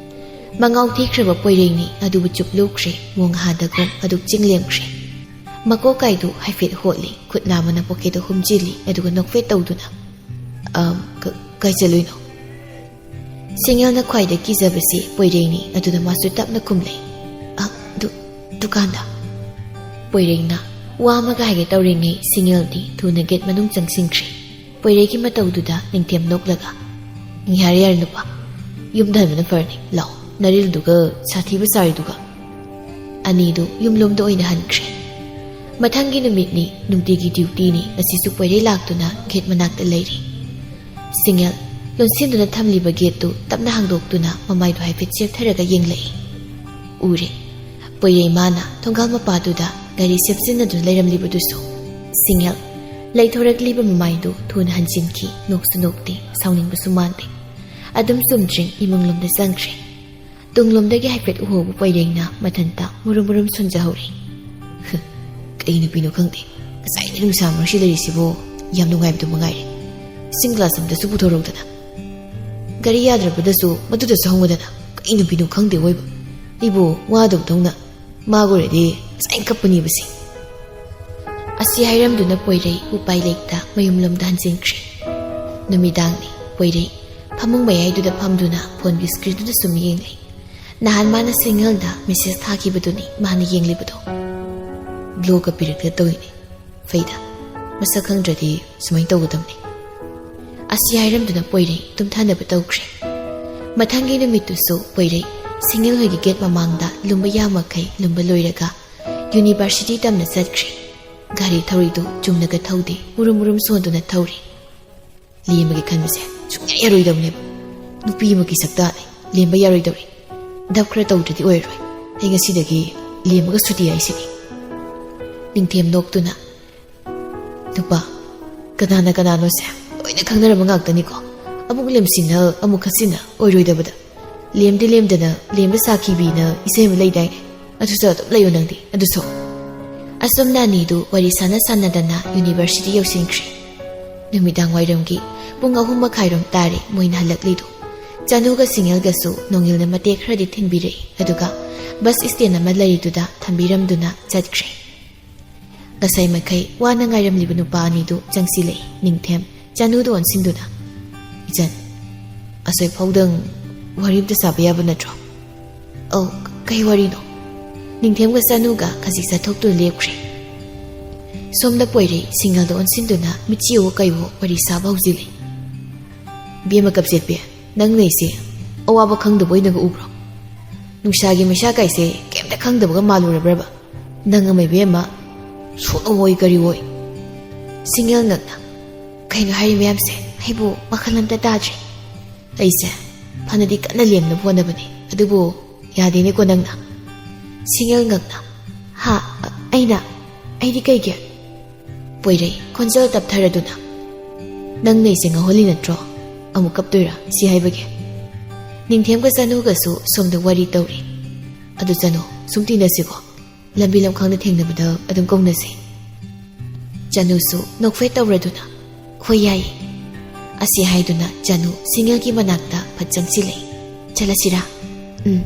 ꯃꯉꯥꯎ ꯊꯤꯈ꯭ꯔꯕ ꯄꯣꯏꯔꯩꯅꯤ ꯑꯗꯨꯕꯨ ꯆꯨꯞ ꯂꯨꯈ꯭ꯔꯦ꯫ ꯃꯣꯡ ꯍꯥꯗꯒꯨꯝ ꯑꯗꯨꯛ ꯆꯤꯡꯂꯦꯝꯈ꯭ꯔꯦ꯫ ꯃꯀꯣꯛ ꯀꯥꯏꯗꯨ ꯍꯥꯏꯐꯦꯠ ꯍꯣꯠꯂꯤ, ꯈꯨꯠ ꯅꯥꯝꯃꯅ ꯄꯣꯀꯦꯠꯇ ꯍꯨꯝꯖꯤꯜꯂꯤ, ꯑꯗꯨꯒ ꯅꯣꯛꯐꯦꯠ ꯇꯧꯗꯨꯅ, "ꯑꯝ, ꯀ-, ꯀꯥꯏ ꯆꯠꯂꯨꯏꯅꯣ?" ꯁꯤꯡꯉꯦꯜꯅ ꯈ꯭ꯋꯥꯏꯗꯒꯤ ꯀꯤꯖꯕꯁꯤ ꯄꯣꯏꯔꯩꯅꯤ, ꯑꯗꯨꯅ ꯃꯥꯁꯨ ꯇꯞꯅ ꯈꯨꯝꯂꯦ, "ꯑ, ꯗꯨ-, ꯗꯨꯀꯥꯟꯗ꯫" ꯄꯣꯏꯔꯩꯅ ꯋꯥ ꯑꯃꯒ ꯍꯥꯏꯒꯦ ꯇꯧꯔꯤꯉꯩ ꯁꯤꯡꯉꯦꯜꯗꯤ ꯊꯨꯅ ꯒꯦꯠ ꯃꯅꯨꯡ ꯆꯪꯁꯤꯟꯈ꯭ꯔꯦ꯫ ꯄꯣꯏꯔꯩꯒꯤ ꯃꯇꯧꯗꯨꯗ ꯅꯤꯡꯊꯦꯝ ꯅꯣꯛꯂꯒ, "ꯌꯥꯔꯦ, ꯌꯥꯔꯦ ꯅꯨꯄꯥ, ꯌꯨꯝꯗ ꯍꯟꯕꯅ ꯐꯔꯅꯤ꯫ ꯂꯥꯛꯑꯣ, ꯅꯔꯤꯜꯗꯨꯒ ꯁꯥꯊꯤꯕ ꯁꯥꯔꯤꯗꯨꯒ꯫" ꯑꯅꯤꯗꯨ ꯌꯨꯝꯂꯣꯝꯗ ꯑꯣꯏꯅ ꯍꯟꯈ꯭ꯔꯦ꯫ ꯃꯊꯪꯒꯤ ꯅꯨꯃꯤꯠꯅꯤ, ꯅꯨꯡꯇꯤꯒꯤ ꯗ꯭ꯌꯨꯇꯤꯅꯤ꯫ ꯉꯁꯤꯁꯨ ꯄꯣꯏꯔꯩ ꯂꯥꯛꯇꯨꯅ ꯒꯦꯠ ꯃꯅꯥꯛꯇ ꯂꯩꯔꯤ꯫ ꯁꯤꯡꯉꯦꯜ ꯂꯣꯟꯁꯤꯟꯗꯨꯅ ꯊꯝꯂꯤꯕ ꯒꯦꯠꯇꯨ ꯇꯞꯅ ꯍꯥꯡꯗꯣꯛꯇꯨꯅ ꯃꯃꯥꯏꯗꯨ ꯍꯥꯏꯐꯦꯠ ꯆꯦꯞꯊꯔꯒ ꯌꯦꯡꯂꯛꯏ꯫ ꯎꯔꯦ, ꯄꯣꯏꯔꯩ ꯃꯥꯅ ꯊꯣꯡꯒꯥꯜ ꯃꯄꯥꯗꯨꯗ ꯒꯥꯔꯤ ꯁꯦꯞꯆꯤꯟꯅꯗꯨꯅ ꯂꯩꯔꯝꯂꯤꯕꯗꯨꯁꯨ꯫ ꯁꯤꯡꯉꯦꯜ ꯂꯩꯊꯣꯔꯛꯂꯤꯕ ꯃꯃꯥꯏꯗꯨ ꯊꯨꯅ ꯍꯟꯖꯤꯟꯈꯤ꯫ ꯅꯣꯛꯁꯨ ꯅꯣꯛꯇꯦ, ꯁꯥꯎꯅꯤꯡꯕꯁꯨ ꯃꯥꯟꯗꯦ꯫ ꯑꯗꯨꯝ ꯆꯨꯝꯗ꯭ꯔꯤꯡ ꯏꯃꯨꯡꯂꯣꯝꯗ ꯆꯪꯈ꯭ꯔꯦ꯫ ꯇꯨꯡꯂꯣꯝꯗꯒꯤ ꯍꯥꯏꯐꯦꯠ ꯎꯍꯧꯕ ꯄꯣꯏꯔꯩꯅ ꯃꯊꯟꯇ ꯃꯨꯔꯨꯝ ꯃꯨꯔꯨꯝ ꯁꯣꯟꯖꯍꯧꯔꯦ꯫ ꯀꯩ ꯅꯨꯄꯤꯅꯣ ꯈꯪꯗꯦ, ꯉꯁꯥꯏꯗꯤ ꯅꯨꯡꯁꯥ ꯃꯔꯛꯁꯤ ꯂꯩꯔꯤꯁꯤꯕꯨ ꯌꯥꯝ ꯅꯨꯡꯉꯥꯏꯕꯗꯨ ꯃꯉꯥꯏꯔꯦ꯫ ꯁꯤꯡ ꯒ꯭ꯂꯥꯁ ꯑꯝꯇꯁꯨ ꯄꯨꯊꯣꯔꯛꯇꯅ꯫ ꯒꯥꯔꯤ ꯌꯥꯗ꯭ꯔꯕꯗꯁꯨ ꯃꯗꯨꯗꯁꯨ ꯍꯪꯉꯨꯗꯅ꯫ ꯀꯩ ꯅꯨꯄꯤꯅꯣ ꯈꯪꯗꯦ ꯑꯣꯏꯕ꯫ ꯑꯩꯕꯨ ꯋꯥꯗꯧꯗꯧꯅ꯫ ꯃꯥꯒ ꯑꯣꯏꯔꯗꯤ ꯉꯁꯥꯏꯅ ꯀꯞꯄꯅꯤꯕꯁꯤ꯫ ꯑꯁꯤ ꯍꯥꯏꯔꯝꯗꯨꯅ ꯄꯣꯏꯔꯩ ꯎꯄꯥꯏ ꯂꯩꯇ ꯃꯌꯨꯝꯂꯣꯝꯗ ꯍꯟꯖꯤꯟꯈ꯭ꯔꯦ꯫ ꯅꯨꯃꯤꯗꯥꯡꯅꯤ꯫ ꯄꯣꯏꯔꯩ ꯐꯃꯨꯡ ꯃꯌꯥꯏꯗꯨꯗ ꯐꯝꯗꯨꯅ ꯐꯣꯟꯒꯤ ꯁ꯭ꯀ꯭ꯔꯤꯟꯗꯨꯗ ꯁꯨꯝ ꯌꯦꯡꯂꯤ꯫ ꯅꯍꯥꯟ ꯃꯥꯅ ꯁꯤꯡꯍꯜꯗ ꯃꯦꯁꯦꯖ ꯊꯥꯈꯤꯕꯗꯨꯅꯤ ꯃꯥꯅ ꯌꯦꯡꯂꯤꯕꯗꯣ꯫ ꯕ꯭ꯂꯣꯛꯀ ꯄꯤꯔꯛꯇ ꯇꯧꯏꯅꯤ꯫ ꯐꯩꯗ, ꯃꯁꯛ ꯈꯪꯗ꯭ꯔꯗꯤ ꯁꯨꯃꯥꯏꯅ ꯇꯧꯒꯗꯕꯅꯤ꯫ ꯑꯁꯤ ꯍꯥꯏꯔꯝꯗꯨꯅ ꯄꯣꯏꯔꯩ ꯇꯨꯝꯊꯅꯕ ꯇꯧꯈ꯭ꯔꯦ꯫ ꯃꯊꯪꯒꯤ ꯅꯨꯃꯤꯠꯇꯨꯁꯨ ꯄꯣꯏꯔꯩ ꯁꯤꯡꯍꯜ ꯍꯣꯏꯒꯤ ꯒꯦꯠ ꯃꯃꯥꯡꯗ ꯂꯨꯝꯕ ꯌꯥꯃꯈꯩ ꯂꯨꯝꯕ ꯂꯣꯏꯔꯒ ꯌꯨꯅꯤꯚꯔꯁꯤꯇꯤ ꯇꯝꯅ ꯆꯠꯈ꯭ꯔꯦ꯫ ꯒꯥꯔꯤ ꯊꯧꯔꯤꯗꯨ ꯆꯨꯝꯅꯒ ꯊꯧꯗꯦ, ꯃꯨꯔꯨꯝ ꯃꯨꯔꯨꯝ ꯁꯣꯟꯗꯨꯅ ꯊꯧꯔꯤ꯫ ꯂꯦꯝꯕꯒꯤ ꯈꯟꯕꯁꯦ ꯁꯨꯡꯌꯥ ꯌꯥꯔꯣꯏꯗꯕꯅꯦꯕ꯫ ꯅꯨꯄꯤ ꯑꯃꯒꯤ ꯁꯛꯇꯥꯅꯦ, ꯂꯦꯝꯕ ꯌꯥꯔꯣꯏꯗꯧꯔꯤ꯫ ꯗꯞ ꯈꯔ ꯇꯧꯗ꯭ꯔꯗꯤ ꯑꯣꯏꯔꯔꯣꯏ꯫ ꯑꯩ ꯉꯁꯤꯗꯒꯤ ꯂꯦꯝꯕꯒ ꯁꯨꯇꯤ ꯍꯥꯏꯁꯤꯅꯤ꯫ ꯅꯤꯡꯊꯦꯝ ꯅꯣꯛꯇꯨꯅ, "ꯅꯨꯄꯥ, ꯀꯅꯥꯅ ꯀꯅꯥꯅꯣꯁꯦ ꯂꯣꯏꯅ ꯈꯪꯅꯔꯕ ꯉꯥꯛꯇꯅꯤꯀꯣ꯫ ꯑꯃꯨꯛ ꯂꯦꯝꯁꯤꯟꯅ, ꯑꯃꯨꯛ ꯈꯠꯆꯤꯟꯅ ꯑꯣꯏꯔꯣꯏꯗꯕꯗ꯫ ꯂꯦꯝꯗꯤ ꯂꯦꯝꯗꯅ ꯂꯦꯝꯕ ꯁꯥꯈꯤꯕꯤꯅ ꯏꯁꯩ ꯑꯃ ꯂꯩꯗꯥꯏꯅꯦ? ꯑꯗꯨꯁꯨ ꯑꯗꯨꯝ ꯂꯩꯌꯨ ꯅꯪꯗꯤ, ꯑꯗꯨꯁꯨ"꯫ ꯑꯁꯨꯝꯅ ꯑꯅꯤꯗꯨ ꯋꯥꯔꯤ ꯁꯥꯟꯅ ꯁꯥꯟꯅꯗꯅ ꯌꯨꯅꯤꯚꯔꯁꯤꯇꯤ ꯌꯧꯁꯤꯟꯈ꯭ꯔꯦ꯫ ꯅꯨꯃꯤꯗꯥꯡ ꯋꯥꯏꯔꯝꯒꯤ ꯄꯨꯡ ꯑꯍꯨꯝ ꯃꯈꯥꯏꯔꯣꯝ ꯇꯥꯔꯦ ꯃꯣꯏꯅ ꯍꯜꯂꯛꯂꯤꯗꯨ꯫ ꯆꯥꯅꯨꯒ ꯁꯤꯡꯍꯜꯒꯁꯨ ꯅꯣꯡꯉꯤꯜꯅ ꯃꯇꯦꯛ ꯈꯔꯗꯤ ꯊꯤꯟꯕꯤꯔꯛꯏ, ꯑꯗꯨꯒ ꯕꯁ ꯁ꯭ꯇꯦꯟ ꯑꯃ ꯂꯩꯔꯤꯗꯨꯗ ꯊꯝꯕꯤꯔꯝꯗꯨꯅ ꯆꯠꯈ꯭ꯔꯦ꯫ ꯉꯁꯥꯏ ꯃꯈꯩ ꯋꯥꯅ ꯉꯥꯏꯔꯝꯂꯤꯕ ꯅꯨꯄꯥ ꯑꯅꯤꯗꯨ ꯆꯪꯁꯤꯜꯂꯛꯏ꯫ ꯅꯤꯡꯊꯦꯝ ꯆꯥꯅꯨꯗ ꯑꯣꯟꯁꯤꯟꯗꯨꯅ, "ꯏꯆꯟ, ꯑꯁꯣꯏ ꯐꯥꯎꯗꯪ ꯋꯥꯔꯤ ꯑꯝꯇ ꯁꯥꯕ ꯌꯥꯕ ꯅꯠꯇ꯭ꯔꯣ?" "ꯑꯧ, ꯀꯩ ꯋꯥꯔꯤꯅꯣ?" ꯅꯤꯡꯊꯦꯝꯒ ꯆꯥꯅꯨꯒ ꯈꯖꯤꯛ ꯆꯠꯊꯣꯛꯇꯨꯅ ꯂꯦꯞꯈ꯭ꯔꯦ꯫ ꯁꯣꯝꯗ ꯄꯣꯏꯔꯩ ꯁꯤꯡꯍꯜꯗ ꯑꯣꯟꯁꯤꯟꯗꯨꯅ ꯃꯤꯆꯤꯋꯣ ꯀꯩꯋꯣ ꯋꯥꯔꯤ ꯁꯥꯕ ꯍꯧꯖꯤꯜꯂꯤ꯫ "ꯏꯕꯦꯝꯃ ꯀꯞꯆꯦꯠꯄꯤ, ꯅꯪ ꯅꯩꯁꯦ ꯑꯋꯥꯕ ꯈꯪꯗꯕ ꯑꯣꯏꯅꯒ ꯎꯕ꯭ꯔꯣ? ꯅꯨꯡꯁꯥꯒꯤ ꯃꯩꯁꯥ ꯀꯥꯏꯁꯦ ꯀꯩꯝꯇ ꯈꯪꯗꯕꯒ ꯃꯥꯜꯂꯨꯔꯕ꯭ꯔꯕ? ꯅꯪ ꯑꯃ ꯏꯕꯦꯝꯃ, ꯁꯣꯅꯣ ꯑꯣꯏ ꯀꯔꯤ ꯑꯣꯏ?" ꯁꯤꯡꯍꯦꯜ ꯉꯛꯅ, "ꯀꯩꯅꯣ ꯍꯥꯏꯔꯤ ꯃꯌꯥꯝꯁꯦ? ꯑꯩꯕꯨ ꯃꯈꯜ ꯑꯝꯇ ꯇꯥꯗ꯭ꯔꯤ꯫ ꯑꯩꯁꯦ ꯐꯅꯗꯤ ꯀꯟꯅ ꯂꯦꯝꯅꯕ ꯍꯣꯠꯅꯕꯅꯤ, ꯑꯗꯨꯕꯨ ꯌꯥꯗꯦꯅꯦꯀꯣ ꯅꯪꯅ?" ꯁꯤꯡꯍꯦꯜ ꯉꯛꯅ, "ꯍꯥ? ꯑꯩꯅ? ꯑꯩꯗꯤ ꯀꯩꯒꯤ?" ꯄꯣꯏꯔꯩ ꯈꯣꯟꯖꯦꯜ ꯇꯞꯊꯔꯗꯨꯅ, "ꯅꯪꯅ ꯑꯩꯁꯦ ꯉꯥꯎꯍꯜꯂꯤ ꯅꯠꯇ꯭ꯔꯣ? ꯑꯃꯨꯛ ꯀꯞꯇꯣꯏꯔꯥ ꯁꯤ ꯍꯥꯏꯕꯒꯤ?" ꯅꯤꯡꯊꯦꯝꯒ ꯆꯅꯨꯒꯁꯨ ꯁꯣꯝꯗ ꯋꯥꯔꯤ ꯇꯧꯔꯤ꯫ "ꯑꯗꯨ ꯆꯅꯨ, ꯁꯨꯝ ꯇꯤꯟꯅꯁꯤꯀꯣ?" ꯂꯝꯕꯤ ꯂꯝꯈꯥꯡꯗ ꯊꯦꯡꯅꯕꯗ ꯑꯗꯨꯝ ꯀꯧꯅꯁꯦ꯫ ꯆꯅꯨꯁꯨ ꯅꯣꯛꯐꯦꯠ ꯇꯧꯔꯗꯨꯅ, "ꯍꯣꯏ, ꯌꯥꯏꯌꯦ"꯫ ꯑꯁꯤ ꯍꯥꯏꯗꯨꯅ ꯆꯅꯨ ꯁꯤꯡꯉꯦꯜꯒꯤ ꯃꯅꯥꯛꯇ ꯐꯠ ꯆꯪꯁꯤꯜꯂꯦ꯫ "ꯆꯠꯂꯁꯤꯔꯥ?" "ꯎꯝ"꯫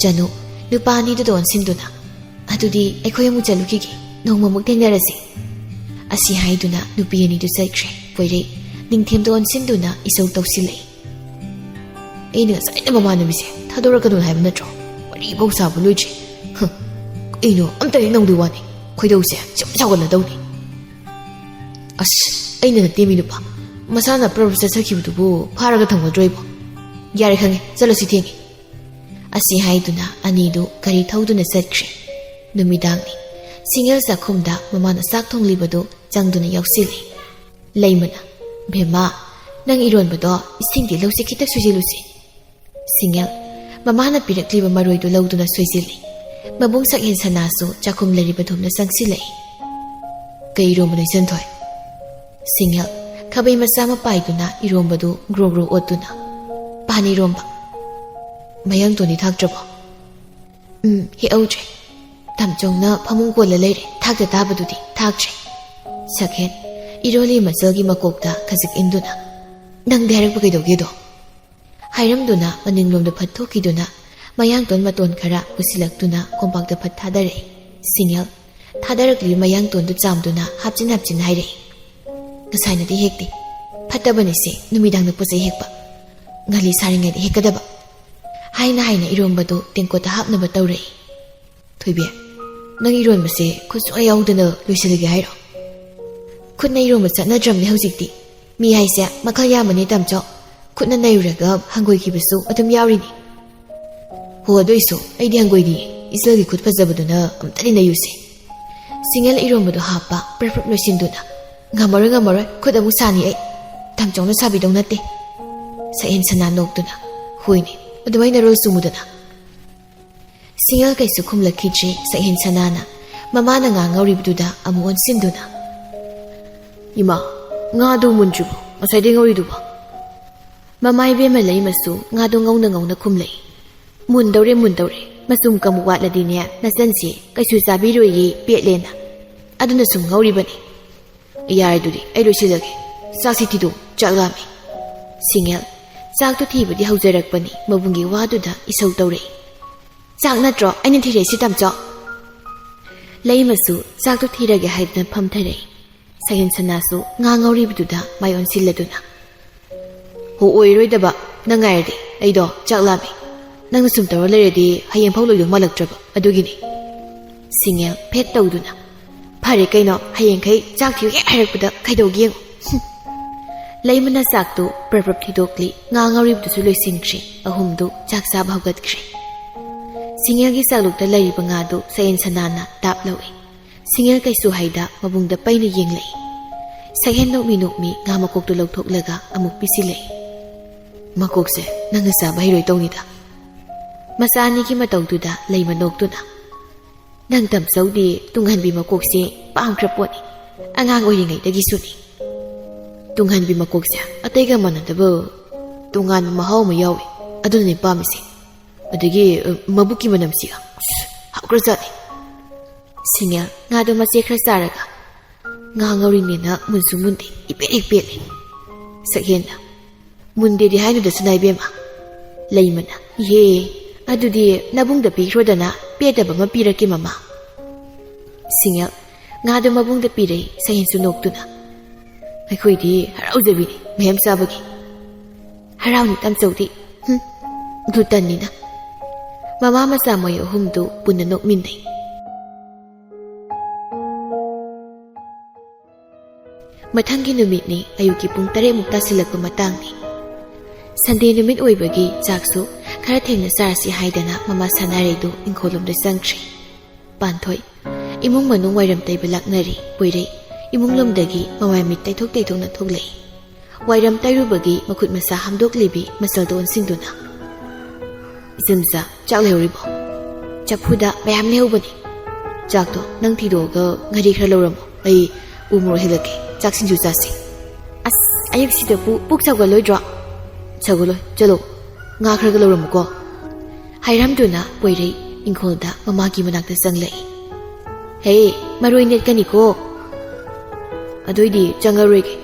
ꯆꯅꯨ ꯅꯨꯄꯥ ꯑꯅꯤꯗꯨꯗ ꯑꯣꯟꯁꯤꯟꯗꯨꯅ, "ꯑꯗꯨꯗꯤ ꯑꯩꯈꯣꯏ ꯑꯃꯨꯛ ꯆꯠꯂꯨꯈꯤꯒꯦ, ꯅꯣꯡꯃꯃꯨꯛ ꯊꯦꯡꯅꯔꯁꯤ"꯫ ꯑꯁꯤ ꯍꯥꯏꯗꯨꯅ ꯅꯨꯄꯤ ꯑꯅꯤꯗꯨ ꯆꯠꯈ꯭ꯔꯦ꯫ ꯄꯣꯏꯔꯩ ꯅꯤꯡꯊꯦꯝꯗ ꯑꯣꯟꯁꯤꯟꯗꯨꯅ ꯏꯁꯧ ꯇꯧꯁꯤꯜꯂꯛꯏ꯫ "ꯑꯩꯅ ꯉꯁꯥꯏꯅ ꯃꯃꯥꯟꯅꯕꯤꯁꯦ ꯊꯥꯗꯣꯔꯛꯀꯅꯨ ꯍꯥꯏꯕ ꯅꯠꯇ꯭ꯔꯣ? ꯋꯥꯔꯤꯐꯥꯎ ꯁꯥꯕ ꯂꯣꯏꯗ꯭ꯔꯤ꯫ ꯍ, ꯀꯩꯅꯣ ꯑꯝꯇ ꯍꯦꯛ ꯅꯪꯗꯣꯏ ꯋꯥꯅꯤ꯫ ꯈꯣꯏꯗꯧꯁꯦ ꯁꯨꯝ ꯁꯥꯎꯒꯠꯂꯗꯧꯅꯤ꯫ ꯑꯁ, ꯑꯩꯅ ꯅꯠꯇꯦ ꯃꯤ ꯅꯨꯄꯥ꯫ ꯃꯁꯥꯅ ꯄ꯭ꯔꯞ ꯆꯠꯆꯈꯤꯕꯗꯨꯕꯨ ꯐꯥꯔꯒ ꯊꯝꯒꯗ꯭ꯔꯣ ꯑꯩꯕꯣ? ꯌꯥꯔꯦ ꯈꯪꯉꯦ, ꯆꯠꯂꯁꯤ ꯊꯦꯡꯉꯦ"꯫ ꯑꯁꯤ ꯍꯥꯏꯗꯨꯅ ꯑꯅꯤꯗꯨ ꯒꯥꯔꯤ ꯊꯧꯗꯨꯅ ꯆꯠꯈ꯭ꯔꯦ꯫ ꯅꯨꯃꯤꯗꯥꯡꯅꯤ꯫ ꯁꯤꯡꯉꯦꯜ ꯆꯥꯛꯈꯨꯝꯗ ꯃꯃꯥꯅ ꯆꯥꯛ ꯊꯣꯡꯂꯤꯕꯗꯨ ꯆꯪꯗꯨꯅ ꯌꯥꯎꯁꯤꯜꯂꯤ꯫ ꯂꯩꯃꯅ, "ꯕꯦꯝꯃ, ꯅꯪ ꯏꯔꯣꯟꯕꯗꯣ ꯏꯁꯤꯡꯗꯤ ꯂꯧꯁꯤ ꯈꯤꯇ ꯁꯨꯖꯤꯜꯂꯨꯁꯤ"꯫ ꯁꯤꯡꯉꯦꯜ ꯃꯃꯥꯅ ꯄꯤꯔꯛꯂꯤꯕ ꯃꯔꯣꯏꯗꯨ ꯂꯧꯗꯨꯅ ꯁꯣꯏꯖꯤꯜꯂꯤ꯫ ꯃꯕꯨꯡ ꯁꯛꯍꯦꯟ ꯁꯅꯥꯁꯨ ꯆꯥꯛꯈꯨꯝ ꯂꯩꯔꯤꯕ ꯊꯣꯝꯅ ꯆꯪꯁꯤꯜꯂꯛꯏ꯫ "ꯀꯩ ꯏꯔꯣꯝꯕꯅꯣ, ꯏꯆꯟꯊꯣꯏ?" ꯁꯤꯡꯉꯦꯜ ꯈꯥꯕꯩ ꯃꯆꯥ ꯑꯃ ꯄꯥꯏꯗꯨꯅ ꯏꯔꯣꯝꯕꯗꯨ ꯒ꯭ꯔꯣ ꯒ꯭ꯔꯣ ꯑꯣꯠꯇꯨꯅ, "ꯄꯥꯟ ꯏꯔꯣꯝꯕ꯫ ꯃꯌꯥꯡꯇꯣꯟꯗꯤ ꯊꯥꯛꯇ꯭ꯔꯕꯣ?" "ꯎꯝ, ꯍꯦꯛꯍꯧꯗ꯭ꯔꯦ꯫ ꯇꯥꯝꯆꯧꯅ ꯐꯃꯨꯡ ꯀꯣꯜꯂ ꯂꯩꯔꯦ, ꯊꯥꯛꯇ ꯇꯥꯕꯗꯨꯗꯤ ꯊꯥꯛꯇ꯭ꯔꯦ"꯫ ꯁꯛꯍꯦꯟ ꯏꯔꯣꯜꯂꯤ ꯃꯆꯜꯒꯤ ꯃꯀꯣꯛꯇ ꯈꯖꯤꯛ ꯏꯟꯗꯨꯅ, "ꯅꯪꯗꯤ ꯍꯥꯏꯔꯛꯄ ꯀꯩꯗꯧꯒꯦꯗꯣ?" ꯍꯥꯏꯔꯝꯗꯨꯅ ꯃꯅꯤꯡꯂꯣꯝꯗ ꯐꯠ ꯊꯣꯛꯈꯤꯗꯨꯅ ꯃꯌꯥꯡꯇꯣꯟ ꯃꯇꯣꯟ ꯈꯔ ꯄꯨꯁꯤꯜꯂꯛꯇꯨꯅ ꯀꯣꯝꯄꯥꯛꯇ ꯐꯠ ꯊꯥꯗꯔꯛꯏ꯫ ꯁꯤꯡꯉꯦꯜ ꯊꯥꯗꯔꯛꯂꯤꯕ ꯃꯌꯥꯡꯇꯣꯟꯗꯨ ꯆꯥꯝꯗꯨꯅ ꯍꯥꯞꯆꯤꯟ ꯍꯥꯞꯆꯤꯟ ꯍꯥꯏꯔꯛꯏ꯫ "ꯉꯁꯥꯏꯅꯗꯤ ꯍꯦꯛꯇꯦ꯫ ꯐꯠꯇꯕꯅꯤꯁꯦ ꯅꯨꯃꯤꯗꯥꯡꯗ ꯄꯣꯠ ꯆꯩ ꯍꯦꯛꯄ꯫ ꯉꯜꯂꯤ ꯁꯥꯔꯤꯉꯩꯗ ꯍꯦꯛꯀꯗꯕ"꯫ ꯍꯥꯏꯅ ꯍꯥꯏꯅ ꯏꯔꯣꯝꯕꯗꯨ ꯇꯦꯡꯀꯣꯠꯇ ꯍꯥꯞꯅꯕ ꯇꯧꯔꯛꯏ꯫ "ꯊꯣꯏꯕꯤ, ꯅꯪ ꯏꯔꯣꯟꯕꯁꯦ ꯈꯨꯠ ꯁꯨꯛꯌꯥ ꯌꯥꯎꯗꯅ ꯂꯣꯏꯁꯤꯜꯂꯒꯦ ꯍꯥꯏꯔꯣ?" "ꯈꯨꯠꯅ ꯏꯔꯣꯟꯕ ꯆꯠꯅꯗ꯭ꯔꯕꯅꯦ ꯍꯧꯖꯤꯛꯇꯤ꯫ ꯃꯤ ꯍꯥꯏꯁꯦ ꯃꯈꯜ ꯌꯥꯝꯕꯅꯦ ꯇꯥꯝꯆꯧ꯫ ꯈꯨꯠꯅ ꯅꯩꯔꯨꯔꯒ ꯍꯪꯒꯣꯏꯈꯤꯕꯁꯨ ꯑꯗꯨꯝ ꯌꯥꯎꯔꯤꯅꯤ"꯫ "ꯍꯣ, ꯑꯗꯨꯏꯁꯨ ꯑꯩꯗꯤ ꯍꯪꯒꯣꯏꯗꯤꯌꯦ꯫ ꯏꯆꯜꯒꯤ ꯈꯨꯠ ꯐꯖꯕꯗꯨꯅ ꯑꯝꯇꯗꯤ ꯅꯩꯌꯨꯁꯦ"꯫ ꯁꯤꯡꯉꯦꯜ ꯏꯔꯣꯟꯕꯗꯣ ꯍꯥꯞꯄ ꯄ꯭ꯔꯞ ꯄ꯭ꯔꯞ ꯂꯣꯏꯁꯤꯟꯗꯨꯅ, "ꯉꯝꯃꯔꯣꯏ, ꯉꯝꯃꯔꯣꯏ, ꯈꯨꯠ ꯑꯃꯨꯛ ꯁꯥꯅꯤ ꯑꯩ꯫ ꯇꯥꯝꯆꯧꯅ ꯁꯥꯕꯤꯗꯧ ꯅꯠꯇꯦ"꯫ ꯁꯛꯍꯦꯟ ꯁꯅꯥ ꯅꯣꯛꯇꯨꯅ, "ꯍꯣꯏꯅꯦ, ꯑꯗꯨꯃꯥꯏꯅ ꯔꯣꯜ ꯆꯨꯝꯃꯨꯗꯅ"꯫ ꯁꯤꯡꯉꯦꯜ ꯀꯩꯁꯨ ꯈꯨꯝꯂꯛꯈꯤꯗ꯭ꯔꯦ꯫ ꯁꯛꯍꯦꯟ ꯁꯅꯥꯅ ꯃꯃꯥꯅ ꯉꯥ ꯉꯧꯔꯤꯕꯗꯨꯗ ꯑꯃꯨꯛ ꯑꯣꯟꯁꯤꯟꯗꯨꯅ, "ꯏꯃꯥ, ꯉꯥꯗꯨ ꯃꯨꯟꯗ꯭ꯔꯤꯕꯣ, ꯉꯁꯥꯏꯗꯩ ꯉꯧꯔꯤꯗꯨꯕꯣ?" ꯃꯃꯥ ꯏꯕꯦꯝꯃ ꯂꯩꯃꯁꯨ ꯉꯥꯗꯨ ꯉꯧꯅ ꯉꯧꯅ ꯈꯨꯝꯂꯛꯏ꯫ "ꯃꯨꯟꯗꯧꯔꯦ, ꯃꯨꯟꯗꯧꯔꯦ꯫ ꯃꯆꯨꯝ ꯀꯃꯨꯛ ꯋꯥꯠꯂꯗꯤꯅꯦ, ꯅꯆꯟꯁꯦ ꯀꯩꯁꯨ ꯆꯥꯕꯤꯔꯣꯏꯌꯦ, ꯄꯦꯠꯂꯦꯅ꯫ ꯑꯗꯨꯅ ꯁꯨꯝ ꯉꯧꯔꯤꯕꯅꯤ꯫ ꯌꯥꯔꯦ, ꯑꯗꯨꯗꯤ ꯑꯩ ꯂꯣꯏꯁꯤꯜꯂꯒꯦ꯫ ꯆꯥꯛꯁꯤ ꯊꯤꯗꯣꯛ, ꯆꯥꯛ ꯂꯥꯝꯃꯦ꯫ ꯁꯤꯡꯉꯦꯜ, ꯆꯥꯛꯇꯣ ꯊꯤꯕꯗꯤ ꯍꯧꯖꯔꯛꯄꯅꯤ, ꯃꯕꯨꯡꯒꯤ ꯋꯥꯗꯨꯗ ꯏꯁꯧ ꯇꯧꯔꯛꯏ꯫ ꯆꯥꯛ ꯅꯠꯇ꯭ꯔꯣ ꯑꯩꯅ ꯊꯤꯔꯛꯏꯁꯤ, ꯇꯥꯃꯣꯆꯧ? ꯂꯩꯃꯁꯨ ꯆꯥꯛꯇꯣ ꯊꯤꯔꯒꯦ ꯍꯥꯏꯗꯨꯅ ꯐꯝꯊꯔꯛꯏ꯫ ꯁꯍꯦꯟ ꯁꯅꯥꯁꯨ ꯉꯥ ꯉꯧꯔꯤꯕꯗꯨꯗ ꯃꯥꯏ ꯑꯣꯟꯁꯤꯜꯂꯗꯨꯅ, "ꯍꯣ, ꯑꯣꯏꯔꯣꯏꯗꯕ, ꯅꯪ ꯉꯥꯏꯔꯗꯤ ꯑꯩꯗꯣ ꯆꯥꯛ ꯂꯥꯝꯃꯦ꯫ ꯅꯪꯅ ꯁꯨꯝ ꯇꯧꯔ ꯂꯩꯔꯗꯤ ꯍꯌꯦꯡ ꯐꯥꯎ ꯂꯣꯏꯗꯧ ꯃꯥꯜꯂꯛꯇ꯭ꯔꯕ, ꯑꯗꯨꯒꯤꯅꯤ꯫" ꯁꯤꯡꯉꯦꯜ ꯐꯦꯠ ꯇꯧꯗꯨꯅ, "ꯐꯔꯦ ꯀꯩꯅꯣ, ꯍꯌꯦꯡꯈꯩ ꯆꯥꯛ ꯊꯤꯌꯨ ꯍꯦꯛ ꯍꯥꯏꯔꯛꯄꯗ ꯀꯩꯗꯧꯒꯦ ꯌꯦꯡꯉꯨ꯫" ꯍꯨꯝ꯫ ꯂꯩꯃꯅ ꯆꯥꯛꯇꯨ ꯄ꯭ꯔꯞ ꯄ꯭ꯔꯞ ꯊꯤꯗꯣꯛꯂꯤ, ꯉꯥ ꯉꯧꯔꯤꯕꯗꯨꯁꯨ ꯂꯣꯏꯁꯤꯟꯈ꯭ꯔꯦ, ꯑꯍꯨꯝꯗꯨ ꯆꯥꯛ ꯆꯥꯕ ꯍꯧꯒꯠꯈ꯭ꯔꯦ꯫ ꯁꯤꯡꯉꯦꯜꯒꯤ ꯆꯥꯛꯂꯨꯛꯇ ꯂꯩꯔꯤꯕ ꯉꯥꯗꯨ ꯁꯍꯦꯟ ꯁꯅꯥꯅ ꯇꯥꯞ ꯂꯧꯏ꯫ ꯁꯤꯡꯉꯦꯜ ꯀꯩꯁꯨ ꯍꯥꯏꯗ ꯃꯕꯨꯡꯗ ꯄꯩꯅ ꯌꯦꯡꯂꯛꯏ꯫ ꯁꯍꯦꯟ ꯅꯣꯛꯃꯤ ꯅꯣꯛꯃꯤ ꯉꯥ ꯃꯀꯣꯛꯇꯨ ꯂꯧꯊꯣꯛꯂꯒ ꯑꯃꯨꯛ ꯄꯤꯁꯤꯜꯂꯛꯏ꯫ "ꯃꯀꯣꯛꯁꯦ ꯅꯪꯅ ꯆꯥꯕ ꯍꯩꯔꯣꯏ ꯇꯧꯅꯤꯗ꯫" ꯃꯆꯥ ꯑꯅꯤꯒꯤ ꯃꯇꯧꯗꯨꯗ ꯂꯩꯃ ꯅꯣꯛꯇꯨꯅ, "ꯅꯪ ꯇꯥꯃꯣꯆꯧꯗꯤ ꯇꯨꯡꯍꯟꯕꯤ ꯃꯀꯣꯛꯁꯦ ꯄꯥꯝꯈ꯭ꯔ ꯄꯣꯠꯅꯤ, ꯑꯉꯥꯡ ꯑꯣꯏꯔꯤꯉꯩꯗꯒꯤꯁꯨꯅꯤ꯫ ꯇꯨꯡꯍꯟꯕꯤ ꯃꯀꯣꯛꯁꯦ ꯑꯇꯩꯒ ꯃꯥꯟꯅꯗꯕ ꯇꯣꯉꯥꯟꯕ ꯃꯍꯥꯎ ꯑꯃ ꯌꯥꯎꯏ, ꯑꯗꯨꯅꯅꯦ ꯄꯥꯝꯃꯤꯁꯦ꯫ ꯑꯗꯒꯤ, ꯑ, ꯃꯕꯨꯛꯀꯤ ꯃꯅꯝꯁꯤꯒ, ꯑꯁ, ꯍꯥꯎꯈ꯭ꯔꯖꯥꯠꯅꯤ꯫" ꯁꯤꯡꯉꯦꯜ ꯉꯥꯗꯣ ꯃꯆꯦꯠ ꯈꯔ ꯆꯥꯔꯒ, "ꯉꯥ ꯉꯧꯔꯤꯅꯦꯅ ꯃꯨꯟꯁꯨ ꯃꯨꯟꯗꯦ, ꯏꯄꯦꯠ ꯍꯦꯛ ꯄꯦꯠꯂꯦ꯫" ꯁꯛꯍꯦꯟꯅ, "ꯃꯨꯟꯗꯦꯗꯤ ꯍꯥꯏꯅꯨꯗ ꯁꯅꯥ ꯏꯕꯦꯝꯃ꯫" ꯂꯩꯃꯅ, "ꯏꯍꯦ, ꯑꯗꯨꯗꯤ ꯅꯕꯨꯡꯗ ꯄꯤꯈ꯭ꯔꯣꯗꯅ, ꯄꯦꯠꯇꯕ ꯑꯃ ꯄꯤꯔꯛꯀꯦ ꯃꯃꯥ꯫" ꯁꯤꯡꯉꯦꯜ ꯉꯥꯗꯣ ꯃꯕꯨꯡꯗ ꯄꯤꯔꯛꯏ, ꯁꯍꯦꯟꯁꯨ ꯅꯣꯛꯇꯨꯅ, "ꯑꯩꯈꯣꯏꯗꯤ ꯍꯔꯥꯎꯖꯕꯤꯅꯤ ꯃꯌꯥꯝ ꯆꯥꯕꯒꯤ꯫ ꯍꯔꯥꯎꯅꯤ ꯇꯥꯃꯣꯆꯧꯗꯤ, ꯍꯨꯝ, ꯒ꯭ꯂꯨꯇꯟꯅꯤꯅ꯫" ꯃꯃꯥ ꯃꯆꯥ ꯃꯣꯏ ꯑꯍꯨꯝꯗꯨ ꯄꯨꯟꯅ ꯅꯣꯛꯃꯤꯟꯅꯩ꯫ ꯃꯊꯪꯒꯤ ꯅꯨꯃꯤꯠꯅꯤ, ꯑꯌꯨꯛꯀꯤ ꯄꯨꯡ ꯇꯔꯦꯠꯃꯨꯛ ꯇꯥꯁꯤꯜꯂꯛꯄ ꯃꯇꯥꯡꯅꯤ꯫ ꯁꯟꯗꯦ ꯅꯨꯃꯤꯠ ꯑꯣꯏꯕꯒꯤ ꯆꯥꯛꯁꯨ ꯈꯔ ꯊꯦꯡꯅ ꯆꯥꯔꯁꯤ ꯍꯥꯏꯗꯅ ꯃꯃꯥ ꯁꯥꯟꯅꯔꯩꯗꯨ ꯏꯪꯈꯣꯜꯂꯣꯝꯗ ꯆꯪꯈ꯭ꯔꯦ꯫ ꯄꯥꯟꯊꯣꯏ ꯏꯃꯨꯡ ꯃꯅꯨꯡ ꯋꯥꯏꯔꯝ ꯇꯩꯕ ꯂꯥꯛꯅꯔꯤ꯫ ꯄꯣꯏꯔꯩ ꯏꯃꯨꯡꯂꯣꯝꯗꯒꯤ ꯃꯃꯥꯏ ꯃꯤꯠ ꯇꯩꯊꯣꯛ ꯇꯩꯊꯣꯛꯅ ꯊꯣꯛꯂꯛꯏ꯫ ꯋꯥꯏꯔꯝ ꯇꯩꯔꯨꯕꯒꯤ ꯃꯈꯨꯠ ꯃꯁꯥ ꯍꯥꯝꯗꯣꯛꯂꯤꯕꯤ ꯃꯆꯜꯗ ꯑꯣꯟꯁꯤꯟꯗꯨꯅ, "ꯏꯆꯝꯆꯥ, ꯆꯥꯛ ꯂꯩꯍꯧꯔꯤꯕꯣ?" "ꯆꯐꯨꯗ ꯃꯌꯥꯝ ꯂꯩꯍꯧꯕꯅꯤ꯫" "ꯆꯥꯛꯇꯣ ꯅꯪ ꯊꯤꯗꯣꯛꯑꯒ ꯉꯥꯔꯤ ꯈꯔ ꯂꯧꯔꯝꯃꯣ, ꯑꯩ ꯎ ꯃꯣꯔꯣꯛ ꯍꯦꯛꯂꯛꯀꯦ, ꯆꯥꯛ ꯁꯤꯡꯖꯨ ꯆꯥꯁꯤ꯫" "ꯑꯁ, ꯑꯌꯨꯛꯁꯤꯗꯕꯨ ꯄꯨꯛ ꯁꯧꯒꯠꯂꯣꯏꯗ꯭ꯔꯣ?" "ꯁꯧꯒꯠꯂꯣꯏ, ꯆꯠꯂꯣ, ꯉꯥ ꯈꯔꯒ ꯂꯧꯔꯝꯃꯨꯀꯣ꯫" ꯍꯥꯏꯔꯝꯗꯨꯅ ꯄꯣꯏꯔꯩ ꯏꯪꯈꯣꯜꯗ ꯃꯃꯥꯒꯤ ꯃꯅꯥꯛꯇ ꯆꯪꯂꯛꯏ꯫ "ꯍꯦ, ꯃꯔꯣꯏ ꯅꯦꯠꯀꯅꯤꯀꯣ꯫ ꯑꯗꯨꯏꯗꯤ ꯆꯪꯉꯔꯣꯏꯒꯦ꯫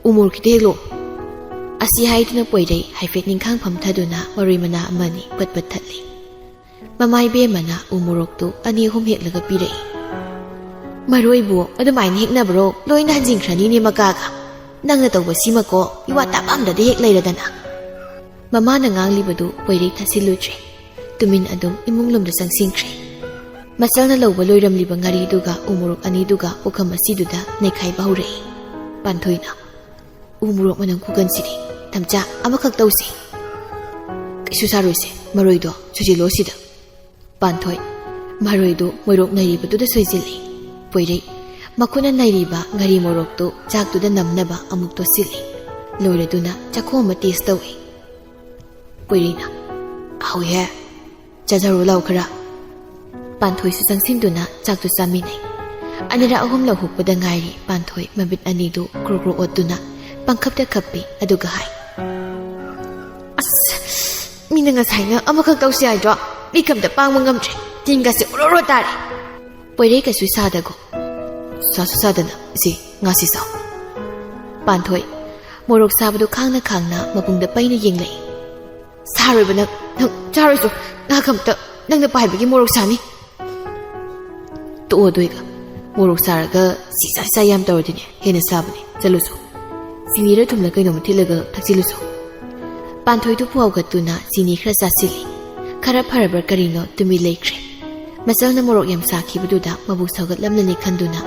ꯎꯃꯣꯔꯣꯛ ꯈꯤꯇ ꯍꯦꯛꯂꯛꯑꯣ꯫" ꯑꯁꯤ ꯍꯥꯏꯗꯨꯅ ꯄꯣꯏꯔꯩ ꯍꯥꯏꯐꯦꯠ ꯅꯤꯡꯈꯥꯡ ꯐꯝꯊꯗꯨꯅ ꯃꯔꯣꯏ ꯃꯅꯥ ꯑꯃꯅꯤ ꯄꯠ ꯄꯠ ꯊꯠꯂꯤ꯫ ꯃꯃꯥ ꯏꯕꯦꯝꯃꯅ ꯎꯃꯣꯔꯣꯛꯇꯨ ꯑꯅꯤ ꯑꯍꯨꯝ ꯍꯦꯛꯂꯒ ꯄꯤꯔꯛꯏ꯫ "ꯃꯔꯣꯏꯕꯨ ꯑꯗꯨꯃꯥꯏꯅ ꯍꯦꯛꯅꯕ꯭ꯔꯣ? ꯂꯣꯏꯅ ꯍꯟꯖꯤꯟꯈ꯭ꯔꯅꯤꯅꯦ ꯃꯀꯥꯒ꯫ ꯅꯪꯅ ꯇꯧꯕꯁꯤꯃꯀꯣ, ꯏꯋꯥ ꯇꯥꯕ ꯑꯝꯗꯗ ꯍꯦꯛ ꯂꯩꯔꯗꯅ꯫" ꯃꯃꯥꯅ ꯉꯥꯡꯂꯤꯕꯗꯨ ꯄꯣꯏꯔꯩ ꯊꯥꯁꯤꯜꯂꯨꯗ꯭ꯔꯦ꯫ ꯇꯨꯃꯤꯟ ꯑꯗꯨꯝ ꯏꯃꯨꯡ ꯂꯣꯝꯗ ꯆꯪꯁꯤꯟꯈ꯭ꯔꯦ꯫ ꯃꯆꯜꯅ ꯂꯧꯕ ꯂꯣꯏꯔꯝꯂꯤꯕ ꯉꯥꯔꯤꯗꯨꯒ ꯎꯃꯣꯔꯣꯛ ꯑꯅꯤꯗꯨꯒ ꯄꯨꯈꯝ ꯑꯁꯤꯗꯨꯗ ꯅꯩꯈꯥꯏꯕ ꯍꯧꯔꯛꯏ꯫ ꯄꯥꯟꯊꯣꯏꯅ, "ꯎ ꯃꯣꯔꯣꯛ ꯃꯅꯝ ꯈꯨꯀꯟꯁꯤꯗꯤ꯫ ꯇꯝꯆꯥ, ꯑꯃꯈꯛ ꯇꯧꯁꯤ꯫" "ꯀꯩꯁꯨ ꯁꯥꯔꯣꯏꯁꯦ, ꯃꯔꯣꯏꯗꯣ ꯁꯣꯏꯖꯤꯜꯂꯣ ꯁꯤꯗ꯫" ꯄꯥꯟꯊꯣꯏ ꯃꯔꯣꯏꯗꯨ ꯃꯣꯔꯣꯛ ꯅꯩꯔꯤꯕꯗꯨꯗ ꯁꯣꯏꯖꯤꯜꯂꯤ꯫ ꯄꯣꯏꯔꯩ ꯃꯈꯨꯠꯅ ꯅꯩꯔꯤꯕ ꯉꯥꯔꯤ ꯃꯣꯔꯣꯛꯇꯨ ꯆꯥꯛꯇꯨꯗ ꯅꯝꯅꯕ ꯑꯃꯨꯛ ꯇꯣꯠꯁꯤꯜꯂꯤ꯫ ꯂꯣꯏꯔꯗꯨꯅ ꯆꯥꯛꯈꯣꯝ ꯑꯃ ꯇꯦꯁ ꯇꯧꯏ꯫ ꯄꯣꯏꯔꯩꯅ, "ꯍꯥꯎꯏꯍꯦ, ꯆꯥꯖꯔꯨ ꯂꯥꯎ ꯈꯔ꯫" ꯄꯥꯟꯊꯣꯏꯁꯨ ꯆꯪꯁꯤꯟꯗꯨꯅ ꯆꯥꯛꯇꯨ ꯆꯥꯃꯤꯟꯅꯩ꯫ ꯑꯅꯤꯔꯛ ꯑꯍꯨꯝꯂꯛ ꯍꯨꯛꯄꯗ ꯉꯥꯏꯔꯤ ꯄꯥꯟꯊꯣꯏ ꯃꯃꯤꯠ ꯑꯅꯤꯗꯨ ꯀ꯭ꯔꯣꯛ ꯀ꯭ꯔꯣꯛ ꯑꯣꯠꯇꯨꯅ ꯄꯪꯈꯞꯇ ꯈꯞꯄꯤ, ꯑꯗꯨꯒ ꯍꯥꯏ, "ꯑꯁ, ꯃꯤꯅ ꯉꯁꯥꯏꯅ ꯑꯃꯈꯛ ꯇꯧꯁꯤ ꯍꯥꯏꯗ꯭ꯔꯣ? ꯃꯤ ꯀꯝꯇ ꯄꯥꯡꯕ ꯉꯝꯗ꯭ꯔꯦ꯫ ꯇꯤꯟꯒꯁꯦ ꯑꯣꯔꯣ ꯑꯣꯔꯣ ꯇꯥꯔꯦ꯫" ꯄꯣꯏꯔꯩ ꯀꯩꯁꯨ ꯁꯥꯗꯒꯣ꯫ "ꯁꯥꯁꯨ ꯁꯥꯗꯅ, ꯏꯆꯦ, ꯉꯥꯁꯤ ꯆꯥꯎ꯫" ꯄꯥꯟꯊꯣꯏ ꯃꯣꯔꯣꯛ ꯁꯥꯕꯗꯨ ꯈꯥꯡꯅ ꯈꯥꯡꯅ ꯃꯕꯨꯡꯗ ꯄꯩꯅ ꯌꯦꯡꯂꯛꯏ꯫ "ꯁꯥꯔꯣꯏꯕ ꯅꯪ, ꯅꯪ ꯆꯥꯔꯣꯏꯁꯨ꯫ ꯉꯥ ꯀꯝꯇ ꯅꯪꯅ ꯄꯥꯏꯕꯒꯤ ꯃꯣꯔꯣꯛ ꯁꯥꯅꯤ꯫" "ꯇꯣꯛꯑꯣ ꯑꯗꯨ ꯑꯣꯏꯒ꯫ ꯃꯣꯔꯣꯛ ꯁꯥꯔꯒ ꯁꯤ ꯆꯥ ꯆꯥ ꯌꯥꯝ ꯇꯧꯔꯗꯤꯅꯦ, ꯍꯦꯟꯅ ꯁꯥꯕꯅꯦ꯫ ꯆꯠꯂꯨꯁꯨ꯫ ꯆꯤꯅꯤꯔ ꯊꯨꯝꯂ ꯀꯩꯅꯣꯝꯃ ꯊꯤꯠꯂꯒ ꯊꯛꯆꯤꯜꯂꯨꯁꯨ꯫" ꯄꯥꯟꯊꯣꯏꯗꯨ ꯄꯨꯍꯧꯒꯠꯇꯨꯅ ꯆꯤꯅꯤ ꯈꯔ ꯆꯥꯁꯤꯜꯂꯤ꯫ ꯈꯔ ꯐꯔꯕ꯭ꯔꯥ ꯀꯔꯤꯅꯣ ꯇꯨꯃꯤꯟ ꯂꯩꯈ꯭ꯔꯦ꯫ ꯃꯆꯜꯅ ꯃꯣꯔꯣꯛ ꯌꯥꯝ ꯁꯥꯈꯤꯕꯗꯨꯗ ꯃꯕꯨꯛ ꯁꯧꯒꯠꯂꯝꯂꯅꯤ ꯈꯟꯗꯨꯅ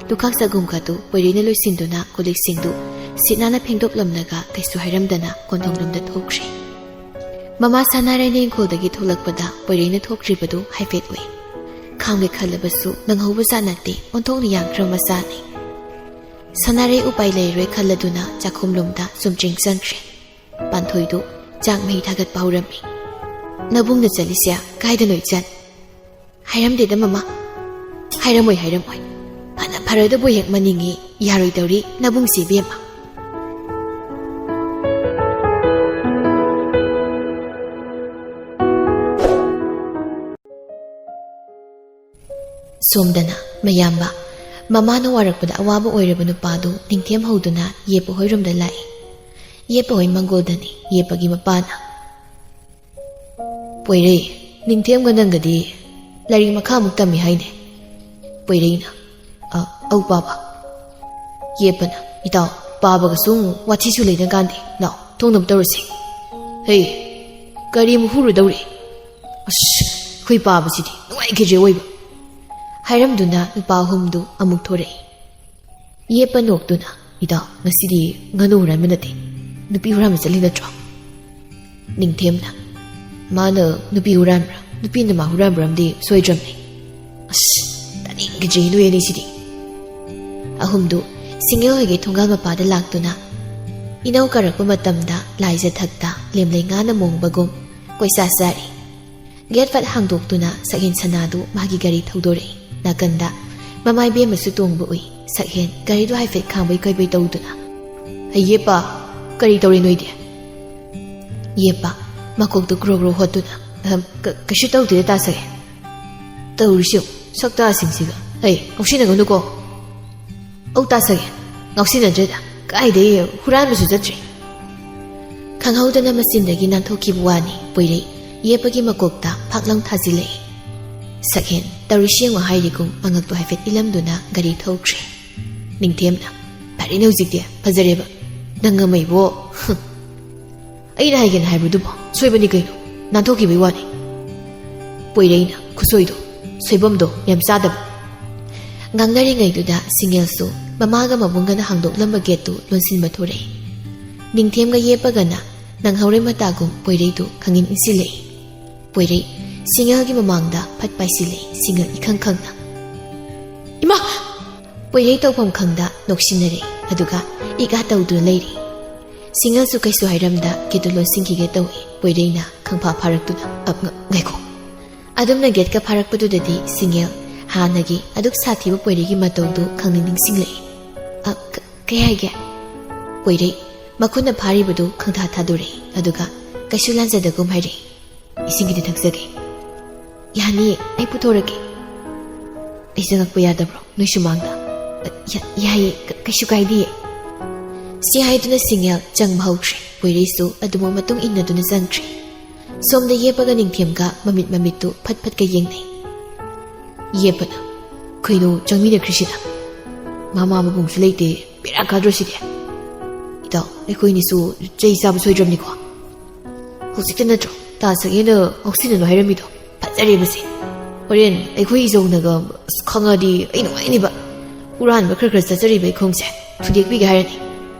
ꯂꯨꯈꯥꯛ ꯆꯒꯨꯝꯒꯗꯨ ꯄꯣꯏꯔꯩꯅ ꯂꯣꯏꯁꯤꯟꯗꯨꯅ ꯀꯣꯜꯂꯤꯛꯁꯤꯡꯗꯨ ꯁꯤꯠ ꯅꯥꯟꯅ ꯐꯦꯡꯗꯣꯛꯂꯝꯂꯒ ꯀꯩꯁꯨ ꯍꯥꯏꯔꯝꯗꯅ ꯀꯣꯟꯊꯣꯡꯂꯣꯝꯗ ꯊꯣꯛꯈ꯭ꯔꯦ꯫ ꯃꯃꯥ ꯁꯅꯥꯔꯩꯅ ꯏꯪꯈꯣꯜꯗꯒꯤ ꯊꯣꯛꯂꯛꯄꯗ ꯄꯣꯏꯔꯩꯅ ꯊꯣꯛꯈ꯭ꯔꯤꯕꯗꯨ ꯍꯥꯏꯐꯦꯠ ꯎꯏ꯫ ꯈꯥꯡꯒꯦ ꯈꯜꯂꯕꯁꯨ ꯅꯪꯍꯧꯕ ꯖꯥꯠ ꯅꯠꯇꯦ, ꯑꯣꯟꯊꯣꯛꯅ ꯌꯥꯡꯈ꯭ꯔ ꯃꯆꯥꯅꯤ꯫ ꯁꯅꯥꯔꯩ ꯎꯄꯥꯏ ꯂꯩꯔꯣꯏ ꯈꯜꯂꯗꯨꯅ ꯆꯥꯛꯈꯨꯝꯂꯣꯝꯗ ꯆꯨꯝꯗ꯭ꯔꯤꯡ ꯆꯪꯈ꯭ꯔꯦ꯫ ꯄꯥꯟꯊꯣꯏꯗꯨ ꯆꯥꯛ ꯃꯩ ꯊꯥꯒꯠꯄ ꯍꯧꯔꯝꯃꯤ꯫ "ꯅꯕꯨꯡꯅ ꯆꯠꯂꯤꯁꯦ ꯀꯥꯏꯗꯅꯣ ꯏꯆꯟ?" "ꯍꯥꯏꯔꯝꯗꯦꯗ ꯃꯃꯥ꯫" "ꯍꯥꯏꯔꯝꯃꯣꯏ, ꯍꯥꯏꯔꯝꯃꯣꯏ꯫ ꯐꯅ ꯐꯔꯗꯕꯨ ꯍꯦꯛ ꯃꯅꯤꯡꯉꯤ, ꯌꯥꯔꯣꯏꯗꯧꯔꯤ ꯅꯕꯨꯡꯁꯤ ꯏꯕꯦꯝꯃ꯫" ꯁꯣꯝꯗꯅ ꯃꯌꯥꯝꯕ, ꯃꯃꯥꯅ ꯋꯥꯔꯛꯄꯗ ꯑꯋꯥꯕ ꯑꯣꯏꯔꯕ ꯅꯨꯄꯥꯗꯨ ꯅꯤꯡꯊꯦꯝ ꯍꯧꯗꯨꯅ ꯌꯦꯞꯄ ꯍꯣꯏꯔꯣꯝꯗ ꯂꯥꯛꯏ꯫ ꯌꯦꯞꯄ ꯍꯣꯏ ꯃꯪꯒꯣꯜꯗꯅꯤ ꯌꯦꯞꯄꯒꯤ ꯃꯄꯥꯅ꯫ "ꯄꯣꯏꯔꯩ, ꯅꯤꯡꯊꯦꯝꯒ ꯅꯪꯒꯗꯤ ꯂꯥꯏꯔꯤꯛ ꯃꯈꯥꯃꯨꯛ ꯇꯝꯃꯤ ꯍꯥꯏꯅꯦ?" ꯄꯣꯏꯔꯩꯅ, "ꯑ, ꯑꯧ ꯄꯥꯕ꯫" ꯌꯦꯞꯄꯅ, "ꯏꯇꯥꯎ, ꯄꯥꯕꯒꯁꯨ ꯑꯃꯨꯛ ꯋꯥꯊꯤꯁꯨ ꯂꯩꯅ ꯀꯥꯟꯗꯦ꯫ ꯂꯥꯎ, ꯊꯣꯡꯅꯕ ꯇꯧꯔꯁꯤ꯫ ꯍꯩ, ꯀꯔꯤ ꯑꯃꯨꯛ ꯍꯨꯔꯨꯗꯧꯔꯤ? ꯑꯁ, ꯑꯩꯈꯣꯏ ꯄꯥꯕꯁꯤꯗꯤ ꯅꯨꯡꯉꯥꯏꯈꯤꯗ꯭ꯔꯦ ꯑꯣꯏꯕ꯫" ꯍꯥꯏꯔꯝꯗꯨꯅ ꯅꯨꯄꯥ ꯑꯍꯨꯝꯗꯨ ꯑꯃꯨꯛ ꯊꯣꯔꯛꯏ꯫ ꯌꯦꯞꯄ ꯅꯣꯛꯇꯨꯅ, "ꯏꯇꯥꯎ, ꯉꯁꯤꯗꯤ ꯉꯥꯅꯨ ꯍꯨꯔꯥꯟꯕ ꯅꯠꯇꯦ, ꯅꯨꯄꯤ ꯍꯨꯔꯥꯟꯕ ꯆꯠꯂꯤ ꯅꯠꯇ꯭ꯔꯣ?" ꯅꯤꯡꯊꯦꯝꯅ, "ꯃꯥꯅ ꯅꯨꯄꯤ ꯍꯨꯔꯥꯟꯕ꯭ꯔꯥ, ꯅꯨꯄꯤꯅ ꯃꯥ ꯍꯨꯔꯥꯟꯕ꯭ꯔꯥ ꯑꯃꯗꯤ ꯁꯣꯏꯗ꯭ꯔꯕꯅꯤ꯫ ꯑꯁ, ꯇꯥꯅꯤꯡꯈꯤꯗ꯭ꯔꯦ ꯅꯣꯏ ꯑꯅꯤꯁꯤꯗꯤ꯫" ꯑꯍꯨꯝꯗꯨ ꯁꯤꯡꯒꯦꯜ ꯍꯣꯏꯒꯤ ꯊꯣꯡꯒꯥꯜ ꯃꯄꯥꯗ ꯂꯥꯛꯇꯨꯅ ꯏꯅꯧ ꯀꯥꯔꯛꯄ ꯃꯇꯝꯗ ꯂꯥꯏꯖ ꯊꯛꯇ ꯂꯦꯝꯂꯩ ꯉꯥꯅ ꯃꯣꯡꯕꯒꯨꯝ ꯀꯣꯏꯆꯥ ꯆꯥꯔꯤ꯫ ꯒꯦꯠ ꯐꯠ ꯍꯥꯡꯗꯣꯛꯇꯨꯅ ꯁꯛꯍꯦꯟ ꯁꯅꯥꯗꯨ ꯃꯥꯒꯤ ꯒꯥꯔꯤ ꯊꯧꯗꯣꯔꯛꯏ꯫ ꯅꯥꯀꯟꯗ ꯃꯃꯥ ꯏꯕꯦꯝꯃꯁꯨ ꯇꯣꯡꯕ ꯎꯏ꯫ ꯁꯛꯍꯦꯟ ꯒꯥꯔꯤꯗꯨ ꯍꯥꯏꯐꯦꯠ ꯈꯥꯡꯕꯩ ꯀꯣꯏꯕꯩ ꯇꯧꯗꯨꯅ, "ꯍꯩ ꯌꯦꯞꯄ, ꯀꯔꯤ ꯇꯧꯔꯤ ꯅꯣꯏꯗꯤ?" ꯌꯦꯞꯄ ꯃꯀꯣꯛꯇꯨ ꯒ꯭ꯔꯣ ꯒ꯭ꯔꯣ ꯍꯣꯠꯇꯨꯅ, "ꯑꯍꯝ, ꯀ-, ꯀꯩꯁꯨ ꯇꯧꯗꯦꯗ ꯇꯥ ꯁꯛꯍꯦꯟ꯫ ꯇꯧꯔꯤꯁꯤ ꯌꯦꯡꯉꯨ, ꯁꯛꯇꯥꯁꯤꯡꯁꯤꯒ꯫ ꯍꯩ, ꯉꯥꯎꯁꯤꯟꯅꯒꯅꯨꯀꯣ꯫" "ꯑꯧ ꯇꯥ ꯁꯛꯍꯦꯟ, ꯉꯥꯎꯁꯤꯟꯅꯗ꯭ꯔꯦꯗ, ꯀꯥꯏꯗꯩ ꯍꯨꯔꯥꯟꯕꯁꯨ ꯆꯠꯇ꯭ꯔꯤ꯫" ꯈꯪꯍꯧꯗꯅ ꯃꯆꯤꯟꯗꯒꯤ ꯅꯥꯟꯊꯣꯛꯈꯤꯕ ꯋꯥꯅꯤ꯫ ꯄꯣꯏꯔꯩ ꯌꯦꯞꯄꯒꯤ ꯃꯀꯣꯛꯇ ꯐꯥꯛ ꯂꯥꯎ ꯊꯥꯖꯤꯜꯂꯛꯏ꯫ ꯁꯛꯍꯦꯟ ꯇꯧꯔꯤꯁꯤ ꯌꯦꯡꯉꯨ ꯍꯥꯏꯔꯤꯒꯨꯝ ꯃꯉꯛꯇꯨ ꯍꯥꯏꯐꯦꯠ ꯏꯜꯂꯝꯗꯨꯅ ꯒꯥꯔꯤ ꯊꯧꯈ꯭ꯔꯦ꯫ ꯅꯤꯡꯊꯦꯝꯅ, "ꯐꯔꯦꯅꯦ ꯍꯧꯖꯤꯛꯇꯤ, ꯐꯖꯔꯦꯕ꯫ ꯅꯪ ꯑꯃ ꯑꯩꯕꯣ, ꯍꯨꯝ꯫ ꯑꯩꯅ ꯍꯥꯏꯒꯦꯅ ꯍꯥꯏꯕꯗꯨꯕꯣ ꯁꯣꯏꯕꯅꯤ ꯀꯩꯅꯣ, ꯅꯥꯟꯊꯣꯛꯈꯤꯕꯩ ꯋꯥꯅꯤ꯫" ꯄꯣꯏꯔꯩꯅ, "ꯈꯨꯁꯣꯏꯗꯣ, ꯁꯣꯏꯕꯝꯗꯣ ꯌꯥꯝ ꯆꯥꯗꯕ꯫" ꯉꯥꯡꯅꯔꯤꯉꯩꯗꯨꯗ ꯁꯤꯡꯒꯦꯜꯁꯨ ꯃꯃꯥꯒ ꯃꯕꯨꯡꯒꯅ ꯍꯥꯡꯗꯣꯛꯂꯝꯕ ꯒꯦꯠꯇꯨ ꯂꯣꯟꯁꯤꯟꯕ ꯊꯣꯔꯛꯏ꯫ ꯅꯤꯡꯊꯦꯝꯒ ꯌꯦꯞꯄꯒꯅ ꯅꯪꯍꯧꯔꯦ ꯃꯇꯥꯒꯨꯝ ꯄꯣꯏꯔꯩꯗꯨ ꯈꯪꯏꯟ ꯏꯟꯁꯤꯜꯂꯛꯏ꯫ ꯄꯣꯏꯔꯩ ꯁꯤꯡꯒꯦꯜꯒꯤ ꯃꯃꯥꯡꯗ ꯐꯠ ꯄꯥꯏꯁꯤꯜꯂꯛꯏ, ꯁꯤꯡꯒꯦꯜ ꯏꯈꯪ ꯈꯪꯅ꯫ "ꯏꯃꯥ!" ꯄꯣꯏꯔꯩ ꯇꯧꯐꯝ ꯈꯪꯗ ꯅꯣꯛꯁꯤꯟꯅꯔꯦ, ꯑꯗꯨꯒ ꯏꯛ ꯑꯥ ꯇꯧꯗꯨꯅ ꯂꯩꯔꯦ꯫ ꯁꯤꯡꯒꯦꯜꯁꯨ ꯀꯩꯁꯨ ꯍꯥꯏꯔꯝꯗ ꯒꯦꯠꯇꯨ ꯂꯣꯟꯁꯤꯟꯈꯤꯒꯦ ꯇꯧꯏ꯫ ꯄꯣꯏꯔꯩꯅ ꯈꯪꯐꯥ ꯐꯥꯔꯛꯇꯨꯅ, "ꯑ, ꯉ-, ꯉꯥꯏꯈꯣ꯫" ꯑꯗꯨꯝꯅ ꯒꯦꯠꯀ ꯐꯥꯔꯛꯄꯗꯨꯗꯗꯤ ꯁꯤꯡꯒꯦꯜ ꯍꯥꯟꯅꯒꯤ ꯑꯗꯨꯛ ꯁꯥꯊꯤꯕ ꯄꯣꯏꯔꯩꯒꯤ ꯃꯇꯧꯗꯨ ꯈꯪꯅꯤꯡ ꯅꯤꯡꯁꯤꯡꯂꯛꯏ꯫ "ꯑ, ꯀ-, ꯀꯩ ꯍꯥꯏꯒꯦ?" ꯄꯣꯏꯔꯩ ꯃꯈꯨꯠꯅ ꯐꯥꯔꯤꯕꯗꯨ ꯈꯪꯊꯥ ꯊꯥꯗꯣꯔꯛꯏ, ꯑꯗꯨꯒ ꯀꯩꯁꯨ ꯂꯥꯟꯖꯗꯒꯨꯝ ꯍꯥꯏꯔꯛꯏ, "ꯏꯁꯤꯡꯒꯤꯗꯤ ꯊꯛꯆꯒꯦ꯫" "ꯌꯥꯅꯤ, ꯑꯩ ꯄꯨꯊꯣꯔꯛꯀꯦ꯫" ꯑꯩ ꯆꯪꯉꯛꯄ ꯌꯥꯗꯕ꯭ꯔꯣ ꯅꯣꯏ ꯁꯨꯃꯥꯡꯗ? "ꯑ, ꯌꯥ-, ꯌꯥꯏꯌꯦ, ꯀ-, ꯀꯩꯁꯨ ꯀꯥꯏꯗꯤꯌꯦ"꯫ ꯁꯤ ꯍꯥꯏꯗꯨꯅ ꯁꯤꯡꯉꯦꯜ ꯆꯪꯕ ꯍꯧꯈ꯭ꯔꯦ꯫ ꯄꯣꯏꯔꯩꯁꯨ ꯑꯗꯨꯃꯛ ꯃꯇꯨꯡ ꯏꯟꯅꯗꯨꯅ ꯆꯪꯈ꯭ꯔꯦ꯫ ꯁꯣꯝꯗ ꯌꯦꯞꯄꯒ ꯅꯤꯡꯊꯦꯝꯒ ꯃꯃꯤꯠ ꯃꯃꯤꯠꯇꯨ ꯐꯠ ꯐꯠꯀ ꯌꯦꯡꯅꯩ꯫ ꯌꯦꯞꯄꯅ, "ꯀꯩꯅꯣ ꯆꯪꯃꯤꯟꯅꯈ꯭ꯔꯤꯁꯤꯅ? ꯃꯃꯥ ꯃꯕꯨꯡꯁꯨ ꯂꯩꯇꯦ, ꯕꯦꯔꯥ ꯀꯥꯗ꯭ꯔꯣ ꯁꯤꯗꯤ?" "ꯏꯇꯥꯎ, ꯑꯩꯈꯣꯏꯅꯤꯁꯨ ꯆꯩ ꯆꯥꯕ ꯁꯣꯏꯗ꯭ꯔꯕꯅꯤꯀꯣ? ꯍꯧꯖꯤꯛꯇ ꯅꯠꯇ꯭ꯔꯣ ꯇꯥ ꯁꯛꯍꯦꯟꯅ ꯉꯥꯎꯁꯤꯟꯅꯅꯨ ꯍꯥꯏꯔꯝꯃꯤꯗꯣ? ꯐꯖꯔꯦ ꯃꯁꯤ꯫ ꯍꯣꯔꯦꯟ ꯑꯩꯈꯣꯏ ꯏꯖꯧꯅꯒ ꯑꯁ ꯈꯪꯉꯗꯤ ꯑꯩ ꯅꯨꯡꯉꯥꯏꯅꯤꯕ꯫ ꯍꯨꯔꯥꯟꯕ ꯈꯔ ꯈꯔ ꯆꯠꯆꯔꯤꯕ ꯑꯩꯈꯣꯡꯁꯦ ꯊꯨꯗꯦꯛꯄꯤꯒꯦ ꯍꯥꯏꯔꯅꯤ꯫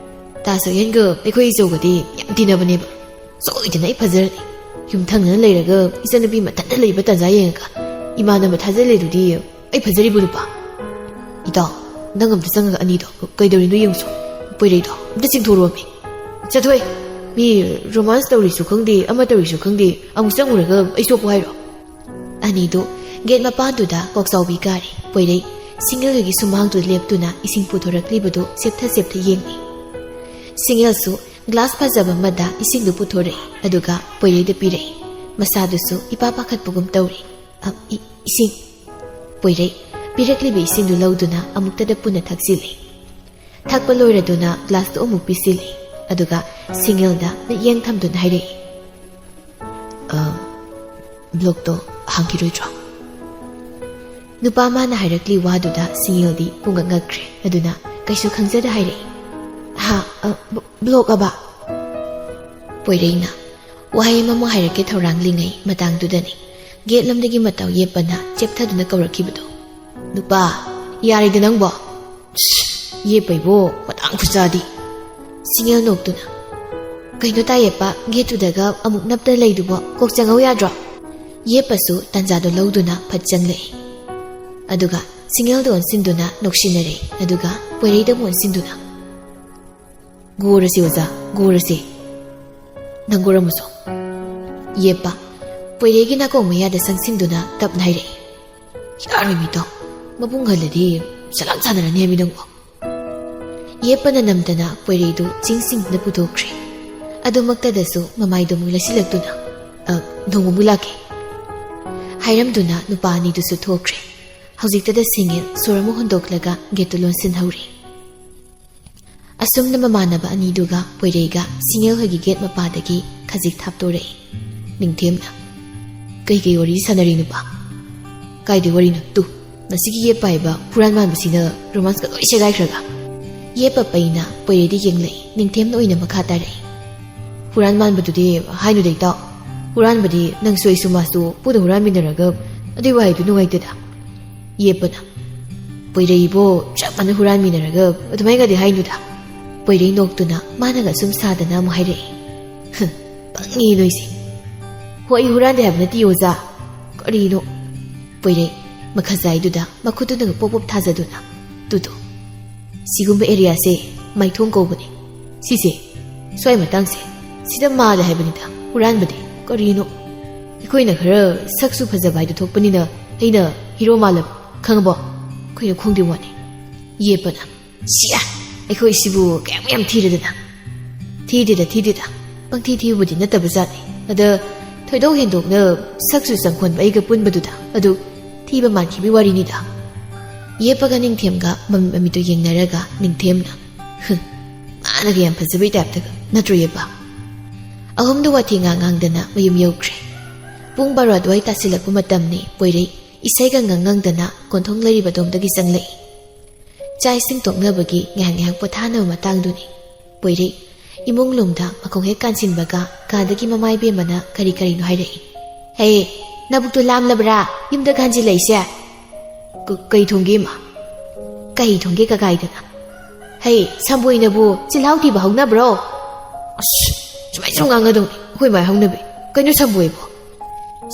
ꯇꯥ ꯁꯛꯍꯦꯟꯒ ꯑꯩꯈꯣꯏ ꯏꯖꯧꯒꯗꯤ ꯌꯥꯝ ꯇꯤꯟꯅꯕꯅꯦꯕ꯫ ꯁꯣꯏꯗꯅ ꯑꯩ ꯐꯖꯔꯅꯤ꯫ ꯌꯨꯝ ꯊꯪꯅꯅ ꯂꯩꯔꯒ ꯏꯆꯟꯅꯨꯄꯤ ꯃꯊꯟꯇ ꯂꯩꯕ ꯇꯟꯖꯥ ꯌꯦꯡꯉꯒ ꯏꯃꯥꯟꯅꯕ ꯊꯥꯖꯜꯂꯤꯗꯨꯗꯤ ꯑꯩ ꯐꯖꯔꯤꯕꯣ ꯅꯨꯄꯥ?" "ꯏꯇꯥꯎ, ꯅꯪ ꯑꯝꯇ ꯆꯪꯉꯒ ꯑꯅꯤꯗꯣ ꯀꯩꯗꯧꯔꯤꯅꯣ ꯌꯦꯡꯉꯨꯁꯣ꯫ ꯄꯣꯏꯔꯩꯗꯣ ꯑꯝꯇ ꯆꯤꯡꯊꯣꯔꯛꯑꯣꯃꯤ꯫" "ꯆꯠꯊꯣꯏ꯫ ꯃꯤ ꯔꯣꯃꯥꯟꯁ ꯇꯧꯔꯤꯁꯨ ꯈꯪꯗꯦ, ꯑꯃ ꯇꯧꯔꯤꯁꯨ ꯈꯪꯗꯦ, ꯑꯃꯨꯛ ꯆꯪꯉꯨꯔꯒ ꯑꯩ ꯁꯣꯛꯄ ꯍꯥꯏꯔꯣ?" ꯑꯅꯤꯗꯨ ꯒꯦꯠ ꯃꯄꯥꯟꯗꯨꯗ ꯀꯣꯛꯆꯥꯎꯕꯤ ꯀꯥꯔꯦ꯫ ꯄꯣꯏꯔꯩ ꯁꯤꯡꯉꯦꯜꯒꯤ ꯁꯨꯃꯥꯡꯗꯨ ꯂꯦꯞꯇꯨꯅ ꯏꯁꯤꯡ ꯄꯨꯊꯣꯔꯛꯂꯤꯕꯗꯨ ꯆꯦꯞꯊ ꯆꯦꯞꯊ ꯌꯦꯡꯂꯤ꯫ ꯁꯤꯡꯉꯦꯜꯁꯨ ꯒ꯭ꯂꯥꯁ ꯐꯖꯕ ꯑꯃꯗ ꯏꯁꯤꯡꯗꯨ ꯄꯨꯊꯣꯔꯛꯏ, ꯑꯗꯨꯒ ꯄꯣꯏꯔꯩꯗ ꯄꯤꯔꯛꯏ꯫ ꯃꯁꯥꯗꯨꯁꯨ ꯏꯄꯥ ꯄꯥꯈꯠꯄꯒꯨꯝ ꯇꯧꯔꯤ꯫ "ꯑ, ꯏ-, ꯏꯁꯤꯡ꯫" ꯄꯣꯏꯔꯩ ꯄꯤꯔꯛꯂꯤꯕ ꯏꯁꯤꯡꯗꯨ ꯂꯧꯗꯨꯅ ꯑꯃꯨꯛꯇꯗ ꯄꯨꯟꯅ ꯊꯛꯆꯤꯜꯂꯤ꯫ ꯊꯛꯄ ꯂꯣꯏꯔꯗꯨꯅ ꯒ꯭ꯂꯥꯁꯇꯨ ꯑꯃꯨꯛ ꯄꯤꯁꯤꯜꯂꯤ꯫ ꯑꯗꯨꯒ ꯁꯤꯡꯉꯦꯜꯗ ꯃꯤꯠꯌꯦꯡ ꯊꯝꯗꯨꯅ ꯍꯥꯏꯔꯛꯏ, "ꯑ, ꯕ꯭ꯂꯣꯛꯇꯣ ꯍꯥꯡꯈꯤꯔꯣꯏꯗ꯭ꯔꯣ?" ꯅꯨꯄꯥ ꯃꯥꯅ ꯍꯥꯏꯔꯛꯂꯤ ꯋꯥꯗꯨꯗ ꯁꯤꯡꯉꯦꯜꯗꯤ ꯄꯨꯡꯉꯛ ꯉꯛꯈ꯭ꯔꯦ꯫ ꯑꯗꯨꯅ ꯀꯩꯁꯨ ꯈꯪꯖꯗ ꯍꯥꯏꯔꯛꯏ, "ꯍꯥ? ꯑ, ꯕ-, ꯕ꯭ꯂꯣꯛ ꯑꯕ?" ꯄꯣꯏꯔꯩꯅ, "ꯋꯥꯍꯩ ꯑꯃꯃꯨꯛ ꯍꯥꯏꯔꯛꯀꯦ ꯊꯧꯔꯥꯡꯂꯤꯉꯩ ꯃꯇꯥꯡꯗꯨꯗꯅꯤ ꯒꯦꯠ ꯂꯣꯝꯗꯒꯤ ꯃꯇꯥꯎ ꯌꯦꯞꯄꯅ ꯆꯦꯞꯊꯗꯨꯅ ꯀꯧꯔꯛꯈꯤꯕꯗꯣ꯫ ꯅꯨꯄꯥ, ꯌꯥꯔꯦꯗ ꯅꯪꯕꯣ꯫ ꯁ꯭ꯁ, ꯌꯦꯞꯄꯩꯕꯣ ꯃꯇꯥꯡ ꯈꯨꯆꯥꯗꯤ꯫" ꯁꯤꯡꯉꯦꯜ ꯅꯣꯛꯇꯨꯅ, "ꯀꯩꯅꯣ ꯇꯥ ꯌꯦꯞꯄ, ꯒꯦꯠꯇꯨꯗꯒ ꯑꯃꯨꯛ ꯅꯞꯇꯅ ꯂꯩꯗꯨꯕꯣ? ꯀꯣꯛ ꯆꯪꯍꯧ ꯌꯥꯗ꯭ꯔꯣ?" ꯌꯦꯞꯄꯁꯨ ꯇꯥꯟꯖꯥꯗꯣ ꯂꯧꯗꯨꯅ ꯐꯠ ꯆꯪꯂꯛꯏ꯫ ꯑꯗꯨꯒ ꯁꯤꯡꯉꯦꯜꯗ ꯑꯣꯟꯁꯤꯟꯗꯨꯅ ꯅꯣꯛꯁꯤꯟꯅꯔꯦ꯫ ꯑꯗꯨꯒ ꯄꯣꯏꯔꯩꯗ ꯑꯃꯨꯛ ꯑꯣꯟꯁꯤꯟꯗꯨꯅ, "ꯒꯣꯔꯁꯤ ꯑꯣꯖꯥ, ꯒꯣꯔꯁꯤ꯫ ꯅꯪ ꯒꯣꯔꯝꯃꯨꯁꯣ꯫" ꯌꯦꯞꯄ ꯄꯣꯏꯔꯩꯒꯤ ꯅꯥꯀꯣꯡ ꯃꯌꯥꯗ ꯆꯪꯁꯤꯟꯗꯨꯅ ꯇꯞꯅ ꯍꯥꯏꯔꯛꯏ, "ꯌꯥꯔꯣꯏ ꯃꯤꯇꯣ, ꯃꯕꯨꯡ ꯍꯜꯂꯗꯤ ꯆꯂꯥꯛ ꯁꯥꯟꯅꯔꯅꯤ ꯍꯥꯏꯃꯤ ꯅꯪꯕꯣ꯫" ꯌꯦꯞꯄꯅ ꯅꯝꯗꯅ ꯄꯣꯏꯔꯩꯗꯨ ꯆꯤꯡꯁꯤꯡꯗꯨꯅ ꯄꯨꯊꯣꯛꯈ꯭ꯔꯦ꯫ ꯑꯗꯨꯃꯛꯇꯗꯁꯨ ꯃꯃꯥꯏꯗꯣ ꯑꯃꯨꯛ ꯂꯩꯁꯤꯜꯂꯛꯇꯨꯅ, "ꯑ, ꯅꯣꯡꯃ ꯑꯃꯨꯛ ꯂꯥꯛꯀꯦ" ꯍꯥꯏꯔꯝꯗꯨꯅ ꯅꯨꯄꯥ ꯑꯅꯤꯗꯨꯁꯨ ꯊꯣꯛꯈ꯭ꯔꯦ꯫ ꯍꯧꯖꯤꯛꯇꯗ ꯁꯤꯡꯉꯦꯜ ꯁꯣꯔ ꯑꯃ ꯍꯣꯟꯗꯣꯛꯂꯒ ꯒꯦꯠꯇꯨ ꯂꯣꯟꯁꯤꯟꯍꯧꯔꯦ꯫ ꯑꯁꯨꯝꯅ ꯃꯃꯥꯟꯅꯕ ꯑꯅꯤꯗꯨꯒ ꯄꯣꯏꯔꯩꯒ ꯁꯤꯡꯉꯦꯜ ꯍꯣꯏꯒꯤ ꯒꯦꯠ ꯃꯄꯥꯗꯒꯤ ꯈꯖꯤꯛ ꯊꯥꯞꯇꯣꯔꯛꯏ꯫ ꯅꯤꯡꯊꯦꯝꯅ, "ꯀꯩ ꯀꯩ ꯋꯥꯔꯤ ꯁꯥꯟꯅꯔꯤ ꯅꯨꯄꯥ?" "ꯀꯥꯏꯗꯩ ꯋꯥꯔꯤꯅꯣ? ꯇꯨ, ꯃꯁꯤꯒꯤ ꯌꯦꯞꯄ ꯍꯥꯏꯕ ꯍꯨꯔꯥꯟ ꯃꯥꯟꯕꯁꯤꯅ ꯔꯣꯃꯥꯟꯁꯀ ꯂꯣꯏ ꯁꯦꯒꯥꯏꯈ꯭ꯔꯒ?" ꯌꯦꯞꯄ ꯄꯩꯅ ꯄꯣꯏꯔꯩꯗ ꯌꯦꯡꯂꯛꯏ꯫ ꯅꯤꯡꯊꯦꯝꯅ ꯑꯣꯏꯅ ꯃꯈꯥ ꯇꯥꯔꯛꯏ꯫ "ꯍꯨꯔꯥꯟ ꯃꯥꯟꯕꯗꯨꯗꯤ ꯍꯥꯏꯅꯨꯗ ꯏꯇꯥꯎ꯫ ꯍꯨꯔꯥꯟꯕꯗꯤ ꯅꯪꯁꯨ ꯑꯩꯁꯨ ꯃꯥꯁꯨ ꯄꯨꯟꯅ ꯍꯨꯔꯥꯟꯃꯤꯟꯅꯔꯒ ꯑꯗꯨꯏ ꯋꯥꯍꯩꯗꯨ ꯅꯨꯡꯉꯥꯏꯇꯦꯗ꯫" ꯌꯦꯞꯄꯅ, "ꯄꯣꯏꯔꯩꯕꯣ ꯆꯞ ꯃꯥꯟꯅ ꯍꯨꯔꯥꯟꯃꯤꯟꯅꯔꯒ ꯑꯗꯨꯃꯥꯏꯅꯗꯤ ꯍꯥꯏꯅꯨꯗ꯫" ꯄꯣꯏꯔꯩ ꯅꯣꯛꯇꯨꯅ ꯃꯥꯅꯒ ꯁꯨꯝ ꯁꯥꯗꯅ ꯑꯃꯨꯛ ꯍꯥꯏꯔꯛꯏ꯫ "ꯍꯝ, ꯄꯪꯉꯤ ꯅꯣꯏꯁꯦ꯫ ꯍꯣ, ꯑꯩ ꯍꯨꯔꯥꯟꯗꯦ ꯍꯥꯏꯕ ꯅꯠꯇꯦ ꯑꯣꯖꯥ꯫ ꯀꯔꯤꯅꯣ?" ꯄꯣꯏꯔꯩ ꯃꯈꯖꯥꯏꯗꯨꯗ ꯃꯈꯨꯠꯇꯨꯅꯒ ꯄꯣꯞ ꯄꯣꯞ ꯊꯥꯖꯗꯨꯅ, "ꯇꯨꯗꯣ, ꯁꯤꯒꯨꯝꯕ ꯑꯦꯔꯤꯌꯥꯁꯦ ꯃꯥꯏꯊꯣꯡ ꯀꯧꯕꯅꯦ꯫ ꯁꯤꯁꯦ, ꯁ꯭ꯋꯥꯏ ꯃꯇꯥꯡꯁꯦ, ꯁꯤꯗ ꯃꯥꯜꯂꯦ ꯍꯥꯏꯕꯅꯤꯗ ꯍꯨꯔꯥꯟꯕꯗꯤ꯫ ꯀꯔꯤꯅꯣ? ꯑꯩꯈꯣꯏꯅ ꯈꯔ ꯁꯛꯁꯨ ꯐꯖꯕ ꯍꯥꯏꯗꯨ ꯊꯣꯛꯄꯅꯤꯅ ꯑꯩꯅ ꯍꯤꯔꯣ ꯃꯥꯜꯂꯕ, ꯈꯪꯉꯕꯣ? ꯑꯩꯈꯣꯏꯅ ꯈꯣꯡꯗꯦ ꯋꯥꯅꯤ꯫" ꯌꯦꯞꯄꯅ, "ꯁꯤꯌꯥ, ꯑꯩꯈꯣꯏ ꯁꯤꯕꯨ ꯀꯌꯥꯝ ꯌꯥꯝ ꯊꯤꯔꯗꯅ?" "ꯊꯤꯗꯦꯗ, ꯊꯤꯗꯦꯗ꯫ ꯄꯪꯊꯤ ꯊꯤꯕꯕꯨꯗꯤ ꯅꯠꯇꯕ ꯖꯥꯠꯅꯤ꯫ ꯑꯗ ꯊꯣꯏꯗꯣꯛ ꯍꯦꯟꯗꯣꯛꯅ ꯁꯛꯁꯨ ꯆꯪꯈꯣꯟꯕ ꯑꯩꯒ ꯄꯨꯟꯕꯗꯨꯗ ꯑꯗꯨ ꯊꯤꯕ ꯃꯥꯟꯈꯤꯕꯒꯤ ꯋꯥꯔꯤꯅꯤꯗ꯫" ꯌꯦꯞꯄꯒ ꯅꯤꯡꯊꯦꯝꯒ ꯃꯃꯤꯠ ꯃꯃꯤꯠꯇꯨ ꯌꯦꯡꯅꯔꯒ ꯅꯤꯡꯊꯦꯝꯅ, "ꯍꯨꯝ, ꯃꯥꯅꯒ ꯌꯥꯝ ꯐꯖꯕꯩ ꯇꯥꯏꯞꯇꯒ, ꯅꯠꯇ꯭ꯔꯣ ꯌꯦꯞꯄ?" ꯑꯍꯨꯝꯗꯨ ꯋꯥꯊꯤ ꯉꯥꯡ ꯉꯥꯡꯗꯅ ꯃꯌꯨꯝ ꯌꯧꯈ꯭ꯔꯦ꯫ ꯄꯨꯡ ꯕꯥꯔꯣ ꯑꯗꯨꯋꯥꯏ ꯇꯥꯁꯤꯜꯂꯛꯄ ꯃꯇꯝꯅꯤ꯫ ꯄꯣꯏꯔꯩ ꯏꯁꯩꯒ ꯉꯪ ꯉꯪꯗꯅ ꯀꯣꯟꯊꯣꯡ ꯂꯩꯔꯤꯕ ꯑꯗꯣꯝꯗꯒꯤ ꯆꯪꯂꯛꯏ꯫ ꯆꯥꯛ ꯏꯁꯤꯡ ꯇꯣꯛꯅꯕꯒꯤ ꯉꯥꯏꯍꯥꯛ ꯉꯥꯏꯍꯥꯛ ꯄꯣꯊꯥꯅꯕ ꯃꯇꯥꯡꯗꯨꯅꯤ꯫ ꯄꯣꯏꯔꯩ ꯏꯃꯨꯡ ꯂꯣꯝꯗ ꯃꯈꯣꯡ ꯍꯦꯛ ꯀꯥꯟꯁꯤꯟꯕꯒ ꯀꯥꯗꯒꯤ ꯃꯃꯥ ꯏꯕꯦꯝꯃꯅ ꯀꯔꯤ ꯀꯔꯤꯅꯣ ꯍꯥꯏꯔꯛꯏ꯫ "ꯍꯦ, ꯅꯕꯨꯛꯇꯣ ꯂꯥꯝꯂꯕ꯭ꯔꯥ? ꯌꯨꯝꯗ ꯍꯟꯖꯤꯜꯂꯛꯏꯁꯦ?" "ꯀ-, ꯀꯩ ꯊꯣꯡꯒꯦ, ꯏꯃꯥ?" "ꯀꯩ ꯊꯣꯡꯒꯦ ꯀꯀꯥꯏꯗꯅ? ꯍꯩ, ꯁꯝꯕꯣꯏꯅꯕꯨ ꯆꯤꯜꯍꯥꯎ ꯊꯤꯕ ꯍꯧꯅꯕ꯭ꯔꯣ?" "ꯑꯁ, ꯁꯨꯃꯥꯏꯅ ꯁꯨꯝ ꯉꯥꯡꯅꯗꯧꯅꯤ ꯑꯩꯈꯣꯏ ꯃꯥꯏ ꯍꯧꯅꯕꯤ꯫ ꯀꯩꯅꯣ ꯁꯝꯕꯣꯏꯕꯣ?"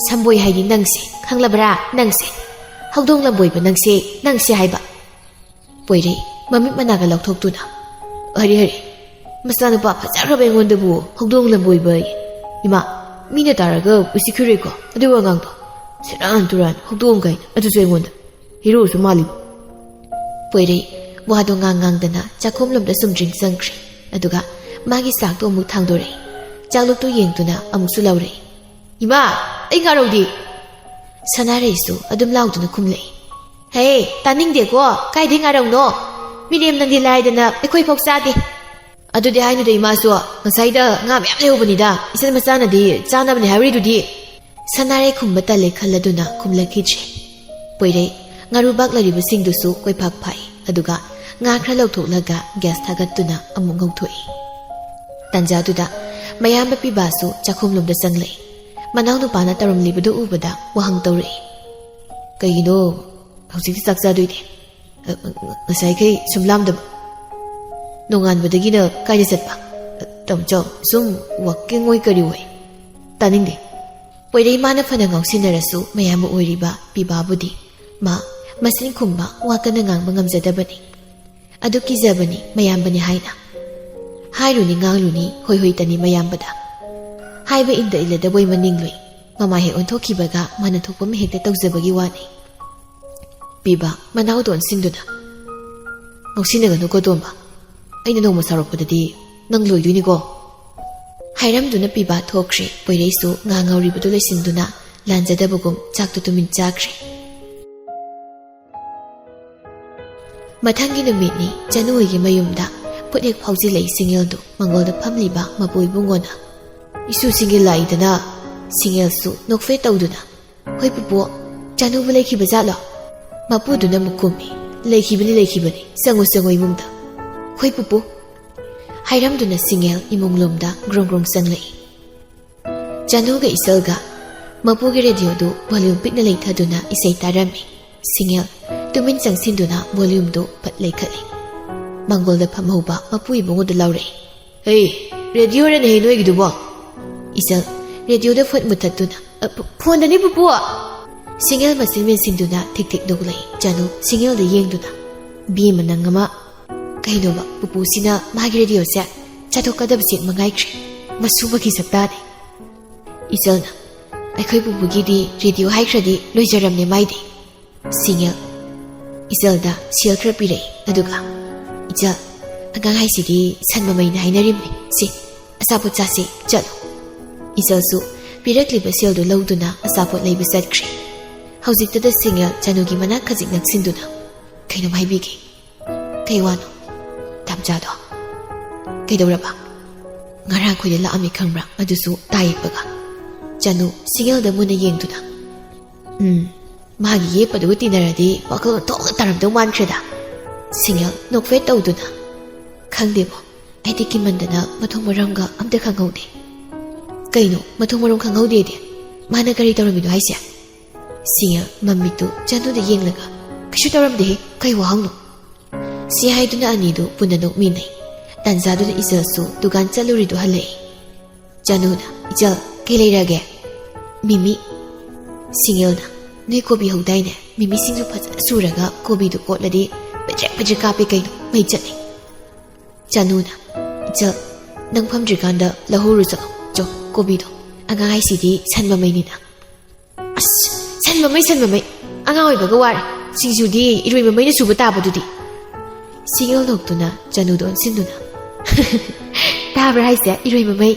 "ꯁꯝꯕꯣꯏ ꯍꯥꯏꯗꯤ ꯅꯪꯁꯦ, ꯈꯪꯂꯕ꯭ꯔꯥ? ꯅꯪꯁꯦ, ꯍꯧꯗꯣꯡ ꯂꯝꯕꯣꯏꯕ ꯅꯪꯁꯦ, ꯅꯪꯁꯦ ꯍꯥꯏꯕ꯫" ꯄꯣꯏꯔꯩ ꯃꯃꯤꯠ ꯃꯅꯥꯒ ꯂꯧꯊꯣꯛꯇꯨꯅ, "ꯍꯔꯦ, ꯍꯔꯦ, ꯃꯆꯥꯅꯨꯄꯥ ꯐꯖꯈ꯭ꯔꯕ ꯑꯩꯉꯣꯟꯗꯕꯨ ꯍꯧꯗꯣꯡ ꯂꯝꯕꯣꯏꯕ ꯑꯌꯦ꯫ ꯏꯃꯥ, ꯃꯤꯅ ꯇꯥꯔꯒ ꯎꯁꯤꯠꯈꯤꯔꯣꯏꯀꯣ ꯑꯗꯨ ꯋꯥꯉꯥꯡꯗꯣ꯫ ꯁꯦꯔꯥꯟ ꯇꯨꯔꯥꯟ, ꯍꯧꯗꯣꯡ ꯀꯥꯏꯅ, ꯑꯗꯨꯁꯨ ꯑꯩꯉꯣꯟꯗ꯫ ꯍꯤꯔꯣꯁꯨ ꯃꯥꯜꯂꯤꯕ꯫" ꯄꯣꯏꯔꯩ ꯋꯥꯗꯣ ꯉꯥꯡ ꯉꯥꯡꯗꯅ ꯆꯥꯛꯈꯨꯝꯂꯣꯝꯗ ꯁꯨꯝ ꯗ꯭ꯔꯤꯡ ꯆꯪꯈ꯭ꯔꯦ꯫ ꯑꯗꯨꯒ ꯃꯥꯒꯤ ꯆꯥꯛꯇꯣ ꯑꯃꯨꯛ ꯊꯥꯡꯗꯣꯔꯛꯏ꯫ ꯆꯥꯛꯂꯨꯛꯇꯨ ꯌꯦꯡꯗꯨꯅ ꯑꯃꯨꯛꯁꯨ ꯂꯥꯎꯔꯛꯏ, "ꯏꯃꯥ, ꯑꯩ ꯉꯥꯔꯧꯗꯤ?" ꯁꯅꯥꯔꯩꯁꯨ ꯑꯗꯨꯝ ꯂꯥꯎꯗꯨꯅ ꯈꯨꯝꯂꯛꯏ꯫ ꯍꯦ, ꯇꯥꯅꯤꯡꯗꯦꯀꯣ꯫ ꯀꯥꯏꯗꯩ ꯉꯥꯔꯧꯅꯣ? ꯃꯤꯔꯦꯝ ꯅꯪꯗꯤ ꯂꯥꯏꯗꯅ ꯑꯩꯈꯣꯏ ꯐꯥꯎ ꯆꯥꯗꯦ꯫ ꯑꯗꯨꯗꯤ ꯍꯥꯏꯅꯨꯗ ꯏꯃꯥꯁꯨ꯫ ꯉꯁꯥꯏꯗ ꯉꯥ ꯃꯌꯥꯝ ꯂꯩꯍꯧꯕꯅꯤꯗ꯫ ꯏꯆꯟ ꯃꯆꯥꯅꯗꯤ ꯆꯥꯅꯕꯅꯦ ꯍꯥꯏꯔꯤꯗꯨꯗꯤ꯫ ꯁꯅꯥꯔꯩ ꯈꯨꯝꯕ ꯇꯜꯂꯦ ꯈꯜꯂꯗꯨꯅ ꯈꯨꯝꯂꯛꯈꯤꯗ꯭ꯔꯦ꯫ ꯄꯣꯏꯔꯩ ꯉꯥꯔꯨꯕꯥꯛ ꯂꯩꯔꯤꯕꯁꯤꯡꯗꯨꯁꯨ ꯀꯣꯏꯐꯥꯛ ꯐꯥꯛꯏ꯫ ꯑꯗꯨꯒ ꯉꯥ ꯈꯔ ꯂꯧꯊꯣꯛꯂꯒ gas ꯊꯥꯒꯠꯇꯨꯅ ꯑꯃꯨꯛ ꯉꯧꯊꯣꯛꯏ꯫ ꯇꯥꯟꯖꯥꯗꯨꯗ ꯃꯌꯥꯝꯕ ꯄꯤꯕꯥꯁꯨ ꯆꯥꯛꯈꯨꯝꯂꯣꯝꯗ ꯆꯪꯂꯛꯏ꯫ ꯃꯅꯥꯎꯅꯨꯄꯥꯅ ꯇꯧꯔꯝꯂꯤꯕꯗꯨ ꯎꯕꯗ ꯋꯥꯍꯪ ꯇꯧꯔꯛꯏ꯫ "ꯀꯩꯒꯤꯅꯣ ꯍꯧꯖꯤꯛꯇꯤ ꯆꯥꯛ ꯆꯥꯗꯣꯏꯗꯤ? ꯑ, ꯑ, ꯉꯁꯥꯏꯈꯩ ꯁꯨꯝ ꯂꯥꯝꯗꯕ꯫ ꯅꯣꯡꯉꯥꯟꯕꯗꯒꯤꯅ ꯀꯥꯏꯗ ꯆꯠꯄ? ꯑ, ꯇꯥꯃꯣꯆꯧ, ꯁꯨꯝ walking ꯑꯣꯏ ꯀꯔꯤ ꯑꯣꯏ꯫ ꯇꯥꯅꯤꯡꯗꯦ꯫" ꯄꯣꯏꯔꯩ ꯃꯥꯅ ꯐꯅ ꯉꯥꯎꯁꯤꯟꯅꯔꯁꯨ ꯃꯌꯥꯝꯕ ꯑꯣꯏꯔꯤꯕ ꯄꯤꯕꯥꯕꯨꯗꯤ ꯃꯥ ꯃꯆꯤꯟ ꯈꯨꯝꯕ ꯋꯥ ꯀꯟꯅ ꯉꯥꯡꯕ ꯉꯝꯖꯗꯕꯅꯤ꯫ ꯑꯗꯨ ꯀꯤꯖꯕꯅꯤ ꯃꯌꯥꯝꯕꯅꯤ ꯍꯥꯏꯅ꯫ ꯍꯥꯏꯔꯨꯅꯤ ꯉꯥꯡꯂꯨꯅꯤ ꯍꯣꯏ ꯍꯣꯏꯇꯅꯤ ꯃꯌꯥꯝꯕꯗ꯫ ꯍꯥꯏꯕ ꯏꯟꯗ ꯏꯜꯂꯗꯕꯣꯏ ꯃꯅꯤꯡꯂꯨꯏ꯫ ꯃꯃꯥ ꯍꯦꯛ ꯑꯣꯟꯊꯣꯛꯈꯤꯕꯒ ꯃꯥꯅ ꯊꯣꯛꯄ ꯑꯃ ꯍꯦꯛꯇ ꯇꯧꯖꯕꯒꯤ ꯋꯥꯅꯤ꯫ ꯄꯤꯕ ꯃꯅꯥꯎꯗ ꯑꯣꯟꯁꯤꯟꯗꯨꯅ, "ꯉꯥꯎꯁꯤꯟꯅꯒꯅꯨꯀꯣ ꯇꯣꯝꯕ, ꯑꯩꯅ ꯅꯣꯡꯃ ꯁꯥꯎꯔꯛꯄꯗꯗꯤ ꯅꯪ ꯂꯣꯏꯗꯣꯏꯅꯤꯀꯣ꯫" ꯍꯥꯏꯔꯝꯗꯨꯅ ꯄꯤꯕ ꯊꯣꯛꯈ꯭ꯔꯦ꯫ ꯄꯣꯏꯔꯩꯁꯨ ꯉꯥ ꯉꯧꯔꯤꯕꯗꯨ ꯂꯣꯏꯁꯤꯟꯗꯨꯅ ꯂꯥꯟꯖꯗꯕꯒꯨꯝ ꯆꯥꯛꯇꯨ ꯇꯨꯃꯤꯟ ꯆꯥꯈ꯭ꯔꯦ꯫ ꯃꯊꯪꯒꯤ ꯅꯨꯃꯤꯠꯅꯤ꯫ ꯆꯅꯨ ꯍꯣꯏꯒꯤ ꯃꯌꯨꯝꯗ ꯈꯨꯠ ꯍꯦꯛ ꯐꯥꯎꯖꯤꯜꯂꯛꯏ ꯁꯤꯡꯉꯦꯜꯗꯨ ꯃꯪꯒꯣꯜꯗ ꯐꯝꯂꯤꯕ ꯃꯄꯨ ꯏꯕꯨꯡꯉꯣꯅ꯫ "ꯏꯁꯨ ꯁꯤꯡꯉꯦꯜ ꯂꯥꯛꯏꯗꯅ?" ꯁꯤꯡꯉꯦꯜꯁꯨ ꯅꯣꯛꯐꯦꯠ ꯇꯧꯗꯨꯅ, "ꯍꯣꯏ ꯄꯨꯄꯨ, ꯆꯅꯨꯕꯨ ꯂꯩꯈꯤꯕ ꯖꯥꯠꯂꯣ?" ꯃꯄꯨꯗꯨꯅ ꯑꯃꯨꯛ ꯈꯨꯝꯃꯤ, "ꯂꯩꯈꯤꯕꯅꯤ, ꯂꯩꯈꯤꯕꯅꯤ, ꯆꯪꯉꯨ, ꯆꯪꯉꯨ ꯏꯃꯨꯡꯗ꯫" "ꯍꯣꯏ ꯄꯨꯄꯨ꯫" ꯍꯥꯏꯔꯝꯗꯨꯅ ꯁꯤꯡꯉꯦꯜ ꯏꯃꯨꯡꯂꯣꯝꯗ ꯒ꯭ꯔꯣꯡ ꯒ꯭ꯔꯣꯡ ꯆꯪꯂꯛꯏ꯫ ꯆꯅꯨꯒ ꯏꯆꯜꯒ ꯃꯄꯨꯒꯤ ꯔꯦꯗꯤꯑꯣꯗꯨ ꯚꯣꯂ꯭ꯌꯨꯝ ꯄꯤꯛꯅ ꯂꯩꯊꯗꯨꯅ ꯏꯁꯩ ꯇꯥꯔꯝꯃꯤ꯫ ꯁꯤꯡꯉꯦꯜ ꯇꯨꯃꯤꯟ ꯆꯪꯁꯤꯟꯗꯨꯅ ꯚꯣꯂ꯭ꯌꯨꯝꯗꯨ ꯐꯠ ꯂꯩꯈꯠꯂꯤ꯫ ꯃꯪꯒꯣꯜꯗ ꯐꯝꯍꯧꯕ ꯃꯄꯨ ꯏꯕꯨꯡꯉꯣꯗꯨ ꯂꯥꯎꯔꯛꯏ, "ꯍꯦ, ꯔꯦꯗꯤꯑꯣꯔꯅꯦꯍꯦ ꯅꯣꯏꯒꯤꯗꯨꯕꯣ?" ꯏꯆꯜ ꯔꯦꯗꯤꯑꯣꯗ ꯐꯠ ꯃꯨꯊꯠꯇꯨꯅ, "ꯑ, ꯐ-, ꯐꯣꯟꯗꯅꯤ ꯄꯨꯄꯨ!" ꯁꯤꯡꯉꯦꯜ ꯃꯆꯤꯟ ꯃꯦꯟꯁꯤꯟꯗꯨꯅ ꯊꯤꯛ ꯊꯤꯛ ꯅꯣꯛꯂꯛꯏ꯫ ꯆꯅꯨ ꯁꯤꯡꯉꯦꯜꯗ ꯌꯦꯡꯗꯨꯅ, "ꯕꯦꯝꯃ ꯅꯪ ꯑꯃ, ꯀꯩꯅꯣꯕ ꯄꯨꯄꯨꯁꯤꯅ ꯃꯥꯒꯤ ꯔꯦꯗꯤꯑꯣꯁꯦ ꯆꯥꯊꯣꯛꯀꯗꯕꯁꯦ ꯃꯉꯥꯏꯈ꯭ꯔꯦ, ꯃꯁꯨ ꯃꯈꯩ ꯁꯛꯇꯥꯅꯦ꯫" ꯏꯆꯜꯅ, "ꯑꯩꯈꯣꯏ ꯄꯨꯄꯨꯒꯤꯗꯤ ꯔꯦꯗꯤꯑꯣ ꯍꯥꯏꯈ꯭ꯔꯗꯤ ꯂꯣꯏꯖꯔꯝꯅꯦ ꯃꯥꯏꯗꯤ꯫" ꯁꯤꯡꯉꯦꯜ ꯏꯆꯜꯗ ꯁꯦꯜ ꯈꯔ ꯄꯤꯔꯛꯏ꯫ ꯑꯗꯨꯒ, "ꯏꯆꯜ, ꯑꯉꯥꯡ ꯍꯥꯏꯁꯤꯗꯤ ꯁꯟ ꯃꯃꯩꯅ ꯍꯥꯏꯅꯔꯤꯕꯅꯤ꯫ ꯁꯤ, ꯑꯆꯥꯄꯣꯠ ꯆꯥꯁꯤ, ꯆꯠꯂꯣ꯫" ꯏꯆꯜꯁꯨ ꯄꯤꯔꯛꯂꯤꯕ ꯁꯦꯜꯗꯨ ꯂꯧꯗꯨꯅ ꯑꯆꯥꯄꯣꯠ ꯂꯩꯕ ꯆꯠꯈ꯭ꯔꯦ꯫ ꯍꯧꯖꯤꯛꯇꯗ ꯁꯤꯡꯉꯦꯜ ꯆꯅꯨꯒꯤ ꯃꯅꯥꯛ ꯈꯖꯤꯛ ꯅꯛꯁꯤꯟꯗꯨꯅ ꯀꯩꯅꯣꯝ ꯍꯥꯏꯕꯤꯒꯦ꯫ "ꯀꯩ ꯋꯥꯅꯣ?" "ꯇꯥꯝꯆꯥꯗꯣ ꯀꯩꯗꯧꯔꯕ? ꯉꯔꯥꯡ ꯑꯩꯈꯣꯏꯗ ꯂꯥꯛꯑꯝꯃꯤ ꯈꯪꯕ꯭ꯔꯥ? ꯑꯗꯨꯁꯨ ꯇꯥ ꯌꯦꯞꯄꯒ?" ꯆꯅꯨ ꯁꯤꯡꯉꯦꯜꯗ ꯃꯨꯟꯅ ꯌꯦꯡꯗꯨꯅ, "ꯎꯝ, ꯃꯥꯒꯤ ꯌꯦꯞꯄꯗꯨꯒ ꯇꯤꯟꯅꯔꯗꯤ ꯋꯥꯈꯜ ꯑꯣꯟꯊꯣꯛꯅ ꯇꯥꯔꯝꯗꯧ ꯃꯥꯟꯈ꯭ꯔꯦꯗ꯫" ꯁꯤꯡꯉꯦꯜ ꯅꯣꯛꯐꯦꯠ ꯇꯧꯗꯨꯅ, "ꯈꯪꯗꯦꯕꯣ, ꯑꯩꯗꯤ ꯀꯤꯃꯟꯗꯅ ꯃꯊꯣꯡ ꯃꯔꯝꯒ ꯑꯝꯇ ꯈꯪꯍꯧꯗꯦ꯫" "ꯀꯩꯅꯣ ꯃꯊꯣꯡ ꯃꯔꯝ ꯈꯪꯍꯧꯗꯦꯗꯤ? ꯃꯥꯅ ꯀꯔꯤ ꯇꯧꯔꯝꯃꯤꯅꯣ ꯍꯥꯏꯁꯦ?" ꯁꯤꯡꯉꯦꯜ ꯃꯃꯤꯠꯇꯨ ꯆꯅꯨꯗ ꯌꯦꯡꯂꯒ, "ꯀꯩꯁꯨ ꯇꯧꯔꯝꯗꯦꯍꯦ, ꯀꯩ ꯋꯥꯍꯪꯅꯣ?" ꯁꯤ ꯍꯥꯏꯗꯨꯅ ꯑꯅꯤꯗꯨ ꯄꯨꯟꯅ ꯅꯣꯛꯃꯤꯟꯅꯩ꯫ ꯇꯥꯟꯖꯥꯗꯨꯗ ꯏꯆꯜꯁꯨ ꯗꯨꯀꯥꯟ ꯆꯠꯂꯨꯔꯤꯗꯨ ꯍꯜꯂꯛꯏ꯫ ꯆꯅꯨꯅ, "ꯏꯆꯜ, ꯀꯩ ꯂꯩꯔꯒꯦ?" "ꯃꯤꯃꯤ꯫" ꯁꯤꯡꯉꯦꯜꯅ, "ꯅꯣꯏ ꯀꯣꯕꯤ ꯍꯧꯗꯥꯏꯅꯦ? ꯃꯤꯃꯤ ꯁꯤꯡꯖꯨ ꯐꯖꯅ ꯁꯨꯔꯒ ꯀꯣꯕꯤꯗꯨ ꯀꯣꯠꯂꯗꯤ ꯄꯦꯗ꯭ꯔꯦꯛ ꯄꯦꯗ꯭ꯔꯦꯛ ꯀꯥꯞꯄꯦ ꯀꯩꯅꯣ, ꯃꯩ ꯆꯠꯂꯦ꯫" ꯆꯅꯨꯅ, "ꯏꯆꯜ, ꯅꯪ ꯐꯝꯗ꯭ꯔꯤꯀꯥꯟꯗ ꯂꯧꯍꯧꯔꯨ ꯆꯠꯂꯣ, ꯆꯣ, ꯀꯣꯕꯤꯗꯣ꯫ ꯑꯉꯥꯡ ꯍꯥꯏꯁꯤꯗꯤ ꯁꯟ ꯃꯃꯩꯅꯤꯅ꯫" "ꯑꯁ, ꯁꯟ ꯃꯃꯩ, ꯁꯟ ꯃꯃꯩ꯫ ꯑꯉꯥꯡ ꯑꯣꯏꯕꯒ ꯋꯥꯔꯦ꯫ ꯁꯤꯡꯖꯨꯗꯤ ꯏꯔꯣꯏ ꯃꯃꯩꯅ ꯁꯨꯕ ꯇꯥꯕꯗꯨꯗꯤ꯫" ꯁꯤꯡꯉꯦꯜ ꯅꯣꯛꯇꯨꯅ ꯆꯅꯨꯗ ꯑꯣꯟꯁꯤꯟꯗꯨꯅ, "ꯇꯥꯕ꯭ꯔꯥ ꯍꯥꯏꯁꯦ, ꯏꯔꯣꯏ ꯃꯃꯩ?"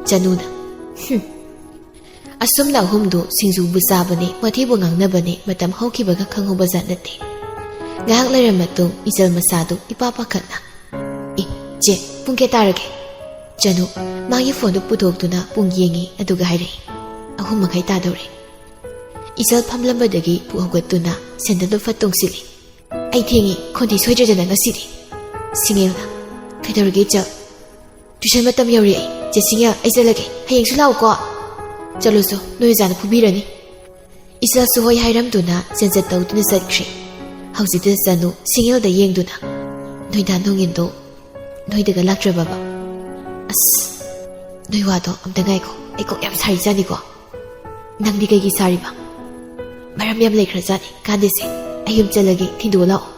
ꯆꯅꯨꯅ, "ꯍꯨꯝ꯫" ꯑꯁꯨꯝꯅ ꯑꯍꯨꯝꯗꯨ ꯁꯤꯡꯖꯨꯕꯨ ꯆꯥꯕꯅꯦ, ꯋꯥꯊꯤꯕꯨ ꯉꯥꯡꯅꯕꯅꯦ, ꯃꯇꯝ ꯍꯧꯈꯤꯕꯒ ꯈꯪꯍꯧꯕ ꯖꯥꯠ ꯅꯠꯇꯦ꯫ ꯉꯥꯏꯍꯥꯛ ꯂꯩꯔ ꯃꯇꯨꯡ ꯏꯆꯜ ꯃꯁꯥꯗꯨ ꯏꯄꯥ ꯄꯥꯈꯠꯅ, "ꯑꯦ, ꯆꯦ, ꯄꯨꯡ ꯀꯌꯥ ꯇꯥꯔꯒꯦ?" ꯆꯅꯨ ꯃꯥꯒꯤ ꯐꯣꯟꯗꯨ ꯄꯨꯊꯣꯛꯇꯨꯅ ꯄꯨꯡ ꯌꯦꯡꯉꯤ, ꯑꯗꯨꯒ ꯍꯥꯏꯔꯛꯏ, "ꯑꯍꯨꯝ ꯃꯈꯥꯏ ꯇꯥꯗꯧꯔꯦ꯫" ꯏꯆꯜ ꯐꯝꯂꯝꯕꯗꯒꯤ ꯄꯨꯛ ꯍꯧꯒꯠꯇꯨꯅ ꯁꯦꯟꯗꯜꯗꯨ ꯐꯠ ꯇꯣꯡꯁꯤꯜꯂꯤ꯫ "ꯑꯩ ꯊꯦꯡꯉꯤ, ꯈꯣꯟꯊꯤ ꯁꯣꯏꯗ꯭ꯔꯦꯗꯅ ꯉꯁꯤꯗꯤ꯫" ꯁꯤꯡꯉꯦꯜꯅ, "ꯀꯩꯗꯧꯔꯒꯦ ꯏꯆꯜ?" "ꯇ꯭ꯌꯨꯁꯟ ꯃꯇꯝ ꯌꯧꯔꯛꯑꯦ, ꯆꯦ ꯁꯤꯡꯉꯦꯜ, ꯑꯩ ꯆꯠꯂꯒꯦ, ꯍꯌꯦꯡꯁꯨ ꯂꯥꯛꯎꯀꯣ꯫" "ꯆꯠꯂꯨꯆꯣ, ꯅꯣꯏ ꯑꯣꯖꯥꯅ ꯐꯨꯕꯤꯔꯅꯤ꯫" ꯏꯆꯜꯁꯨ ꯍꯣꯏ ꯍꯥꯏꯔꯝꯗꯨꯅ ꯆꯦꯟꯖꯠ ꯇꯧꯗꯨꯅ ꯆꯠꯈ꯭ꯔꯦ꯫ ꯍꯧꯖꯤꯛꯇ ꯆꯅꯨ ꯁꯤꯡꯉꯦꯜꯗ ꯌꯦꯡꯗꯨꯅ, "ꯅꯣꯏꯗꯥ ꯅꯣꯡꯉꯤꯟꯗꯣ ꯅꯣꯏꯗꯒ ꯂꯥꯛꯇ꯭ꯔꯕꯕ?" "ꯑꯁ, ꯅꯣꯏ ꯋꯥꯗꯣ ꯑꯝꯇ ꯉꯥꯏꯈꯣ, ꯑꯩ ꯀꯣꯛ ꯌꯥꯝ ꯁꯥꯔꯤꯖꯥꯠꯅꯤꯀꯣ꯫" "ꯅꯪꯗꯤ ꯀꯩꯒꯤ ꯁꯥꯔꯤꯕ?" "ꯃꯔꯝ ꯌꯥꯝ ꯂꯩꯈ꯭ꯔꯖꯥꯠꯅꯤ, ꯀꯥꯟꯗꯦꯁꯦ, ꯑꯩ ꯌꯨꯝ ꯆꯠꯂꯒꯦ, ꯊꯤꯟꯗꯣꯛꯑ ꯂꯥꯛꯑꯣ꯫"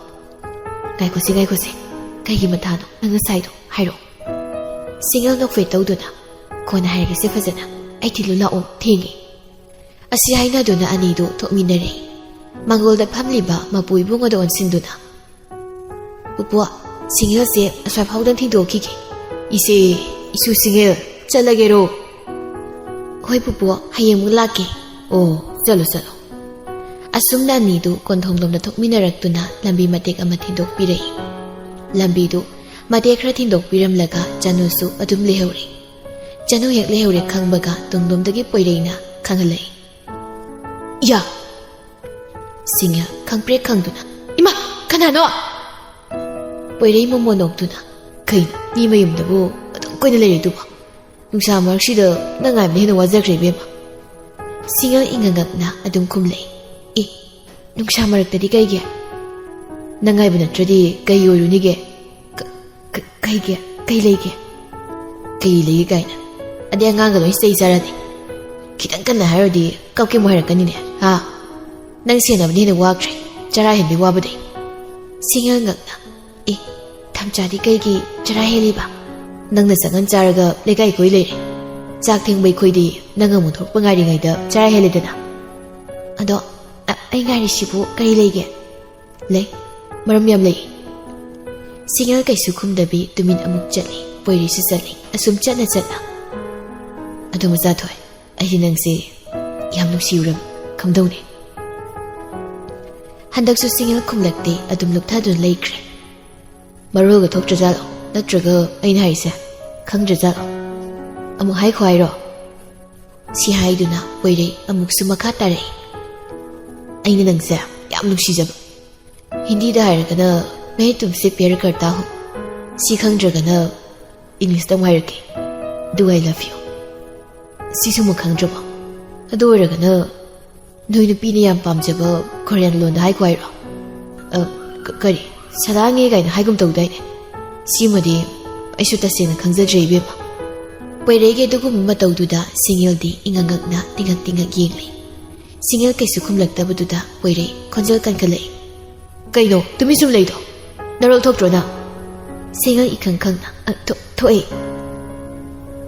"ꯉꯥꯏꯈꯣꯁꯦ, ꯉꯥꯏꯈꯣꯁꯦ, ꯀꯩꯒꯤ ꯃꯊꯥꯅꯣ ꯅꯪꯅ ꯁꯥꯏꯗꯣ? ꯍꯥꯏꯔꯛꯑꯣ꯫" ꯁꯤꯡꯉꯦꯜ ꯅꯣꯛꯐꯦꯠ ꯇꯧꯗꯨꯅ, "ꯀꯣꯟꯅ ꯍꯥꯏꯔꯒꯦꯁꯦ ꯐꯖꯅ, ꯑꯩ ꯊꯤꯜꯂꯨ ꯂꯥꯛꯑꯣ, ꯊꯦꯡꯉꯦ꯫" ꯑꯁꯤ ꯍꯥꯏꯅꯗꯨꯅ ꯑꯅꯤꯗꯨ ꯊꯣꯛꯃꯤꯟꯅꯔꯦ꯫ ꯃꯥꯡꯒꯣꯜꯗ ꯐꯝꯂꯤꯕ ꯃꯄꯨ ꯏꯕꯨꯡꯉꯣꯗ ꯑꯣꯟꯁꯤꯟꯗꯨꯅ, "ꯄꯨꯄꯨ, ꯁꯤꯡꯉꯦꯜꯁꯦ ꯑꯁ꯭ꯋꯥꯏ ꯐꯥꯎꯗꯪ ꯊꯤꯟꯗꯣꯛꯈꯤꯒꯦ꯫" "ꯏꯆꯦ, ꯏꯁꯨ ꯁꯤꯡꯉꯦꯜ, ꯆꯠꯂꯒꯦꯔꯣ?" "ꯍꯣꯏ ꯄꯨꯄꯨ, ꯍꯌꯦꯡꯃꯨꯛ ꯂꯥꯛꯀꯦ꯫" "ꯑꯣ, ꯆꯠꯂꯣ, ꯆꯠꯂꯣ꯫" ꯑꯁꯨꯝꯅ ꯑꯅꯤꯗꯨ ꯀꯣꯟꯊꯣꯡꯂꯣꯝꯗ ꯊꯣꯛꯃꯤꯟꯅꯔꯛꯇꯨꯅ ꯂꯝꯕꯤ ꯃꯇꯦꯛ ꯑꯃ ꯊꯤꯟꯗꯣꯛꯄꯤꯔꯛꯏ꯫ ꯂꯝꯕꯤꯗꯨ ꯃꯇꯦꯛ ꯈꯔ ꯊꯤꯟꯗꯣꯛꯄꯤꯔꯝꯂꯒ ꯆꯅꯨꯁꯨ ꯑꯗꯨꯝ ꯂꯩꯍꯧꯔꯦ꯫ ꯆꯅꯨ ꯍꯦꯛ ꯂꯩꯍꯧꯔꯦ ꯈꯪꯕꯒ ꯇꯨꯡꯂꯣꯝꯗꯒꯤ ꯄꯣꯏꯔꯩꯅ ꯈꯪꯍꯜꯂꯛꯏ꯫ "ꯌꯥ!" ꯁꯤꯡꯌꯥ ꯈꯪꯄ꯭ꯔꯦꯛ ꯈꯪꯗꯨꯅ, "ꯏꯃꯥ! ꯀꯅꯥꯅꯣ?" ꯄꯣꯏꯔꯩ ꯃꯃꯣꯟ ꯅꯣꯛꯇꯨꯅ, "ꯀꯩꯅꯣ, ꯃꯤ ꯃꯌꯨꯝꯗꯕꯨ ꯑꯗꯨꯝ ꯀꯣꯏꯅ ꯂꯩꯔꯤꯗꯨꯕꯣ? ꯅꯨꯡꯁꯥ ꯃꯔꯛꯁꯤꯗ ꯅꯪ ꯉꯥꯏꯕꯅ ꯍꯦꯟꯅ ꯋꯥꯖꯈ꯭ꯔꯦ, ꯏꯕꯦꯝꯃ꯫" ꯁꯤꯡꯌꯥ ꯏꯉꯛꯉꯛꯅ ꯑꯗꯨꯝ ꯈꯨꯝꯂꯛꯏ, "ꯑꯦ, ꯅꯨꯡꯁꯥ ꯃꯔꯛꯇꯗꯤ ꯀꯩꯒꯤ? ꯅꯪ ꯉꯥꯏꯕ ꯅꯠꯇ꯭ꯔꯗꯤ ꯀꯩ ꯑꯣꯏꯔꯨꯅꯤꯒꯦ? ꯀ-, ꯀ-, ꯀꯩꯒꯤ? ꯀꯩ ꯂꯩꯒꯦ?" "ꯀꯩ ꯂꯩꯒꯦ ꯀꯥꯏꯅ? ꯑꯗꯩ ꯑꯉꯥꯡꯒ ꯂꯣꯏ ꯆꯩ ꯆꯥꯔꯅꯤ꯫ ꯈꯤꯇꯪ ꯀꯟꯅ ꯍꯥꯏꯔꯨꯔꯗꯤ ꯀꯞꯀꯦ ꯑꯃꯨꯛ ꯍꯥꯏꯔꯛꯀꯅꯤꯅꯦ, ꯍꯥ? ꯅꯪ ꯁꯦꯟꯅꯕꯅ ꯍꯦꯟꯅ ꯋꯥꯈ꯭ꯔꯦ, ꯆꯔꯥ ꯍꯦꯟꯕꯩ ꯋꯥꯕꯗꯩ꯫" ꯁꯤꯡꯌꯥ ꯉꯛꯅ, "ꯑꯦ, ꯊꯝꯆꯥꯗꯤ ꯀꯩꯒꯤ ꯆꯔꯥ ꯍꯦꯜꯂꯤꯕ? ꯅꯪꯅ ꯆꯪꯉꯟ ꯆꯥꯔꯒ ꯂꯩꯀꯥꯏ ꯀꯣꯏ ꯂꯩꯔꯦ꯫ ꯆꯥꯛ ꯊꯦꯡꯕ ꯑꯩꯈꯣꯏꯗꯤ ꯅꯪ ꯑꯃꯨꯛ ꯊꯣꯛꯄ ꯉꯥꯏꯔꯤꯉꯩꯗ ꯆꯔꯥ ꯍꯦꯜꯂꯦꯗꯅ꯫ ꯑꯗꯣ, ꯑ-, ꯑꯩ ꯉꯥꯏꯔꯤꯁꯤꯕꯨ ꯀꯔꯤ ꯂꯩꯒꯦ?" "ꯂꯩ, ꯃꯔꯝ ꯌꯥꯝ ꯂꯩ꯫" ꯁꯤꯡꯌꯥ ꯀꯩꯁꯨ ꯈꯨꯝꯗꯕꯤ ꯇꯨꯃꯤꯟ ꯑꯃꯨꯛ ꯆꯠꯂꯤ, ꯄꯣꯏꯔꯩꯁꯨ ꯆꯠꯂꯤ, ꯑꯁꯨꯝ ꯆꯠꯅ ꯆꯠꯅ꯫ "ꯑꯗꯨ ꯃꯆꯥꯊꯣꯏ, ꯑꯩꯗꯤ ꯅꯪꯁꯦ ꯌꯥꯝ ꯅꯨꯡꯁꯤꯔꯨꯔꯕ ꯀꯝꯗꯧꯅꯤ?" ꯍꯟꯗꯛꯁꯨ ꯁꯤꯡꯌꯥ ꯈꯨꯝꯂꯛꯇꯦ, ꯑꯗꯨꯝ ꯂꯨꯞꯊꯗꯨꯅ ꯂꯩꯈ꯭ꯔꯦ꯫ "ꯃꯔꯣꯜꯒ ꯊꯣꯛꯇ꯭ꯔꯖꯥꯠꯂꯣ? ꯅꯠꯇ꯭ꯔꯒ ꯑꯩꯅ ꯍꯥꯏꯔꯤꯁꯦ ꯈꯪꯗ꯭ꯔꯖꯥꯠꯂꯣ? ꯑꯃꯨꯛ ꯍꯥꯏꯈꯣ ꯍꯥꯏꯔꯣ?" ꯁꯤ ꯍꯥꯏꯗꯨꯅ ꯄꯣꯏꯔꯩ ꯑꯃꯨꯛꯁꯨ ꯃꯈꯥ ꯇꯥꯔꯛꯏ, "ꯑꯩꯅ ꯅꯪꯁꯦ ꯌꯥꯝ ꯅꯨꯡꯁꯤꯖꯕ꯫ ꯍꯤꯟꯗꯤꯗ ꯍꯥꯏꯔꯒꯅ, ꯃꯦ ꯇꯨꯝꯁꯦ ꯄ꯭ꯌꯥꯔ ꯀꯔꯇꯥ ꯍꯨ꯫ ꯁꯤ ꯈꯪꯗ꯭ꯔꯒꯅ ꯏꯪꯂꯤꯁꯇ ꯑꯃꯨꯛ ꯍꯥꯏꯔꯛꯀꯦ, Do I love you꯫ ꯁꯤꯁꯨ ꯑꯃꯨꯛ ꯈꯪꯗ꯭ꯔꯕꯣ? ꯑꯗꯨ ꯑꯣꯏꯔꯒꯅ ꯅꯣꯏ ꯅꯨꯄꯤꯅ ꯌꯥꯝ ꯄꯥꯝꯖꯕ ꯀꯣꯔꯤꯌꯟ ꯂꯣꯟꯗ ꯍꯥꯏꯈꯣ ꯍꯥꯏꯔꯣ? ꯑ, ꯀ-, ꯀꯔꯤ? ꯁꯥꯗꯥꯡꯉꯦ ꯀꯥꯏꯅ ꯍꯥꯏꯒꯨꯝ ꯇꯧꯗꯥꯏꯅꯦ? ꯁꯤꯃꯗꯤ ꯑꯩꯁꯨ ꯇꯁꯦꯡꯅ ꯈꯪꯖꯗ꯭ꯔꯦ, ꯏꯕꯦꯝꯃ꯫" ꯄꯣꯏꯔꯩꯒꯤ ꯑꯗꯨꯒꯨꯝꯕ ꯃꯇꯧꯗꯨꯗ ꯁꯤꯡꯌꯦꯜꯗꯤ ꯏꯉꯛꯉꯛꯅ ꯇꯤꯉꯛ ꯇꯤꯉꯛ ꯌꯦꯡꯂꯤ꯫ ꯁꯤꯡꯌꯦꯜ ꯀꯩꯁꯨ ꯈꯨꯝꯂꯛꯇꯕꯗꯨꯗ ꯄꯣꯏꯔꯩ ꯈꯣꯟꯖꯦꯜ ꯀꯟꯈꯠꯂꯛꯏ, "ꯀꯩꯅꯣ ꯇꯨꯃꯤꯟ ꯁꯨꯝ ꯂꯩꯗꯣ? ꯅꯔꯣꯜ ꯊꯣꯛꯇ꯭ꯔꯣ ꯅꯪ?" ꯁꯤꯡꯌꯦꯜ ꯏꯈꯪ ꯈꯪꯅ, "ꯑ, ꯊꯣ-, ꯊꯣꯛꯑꯦ꯫"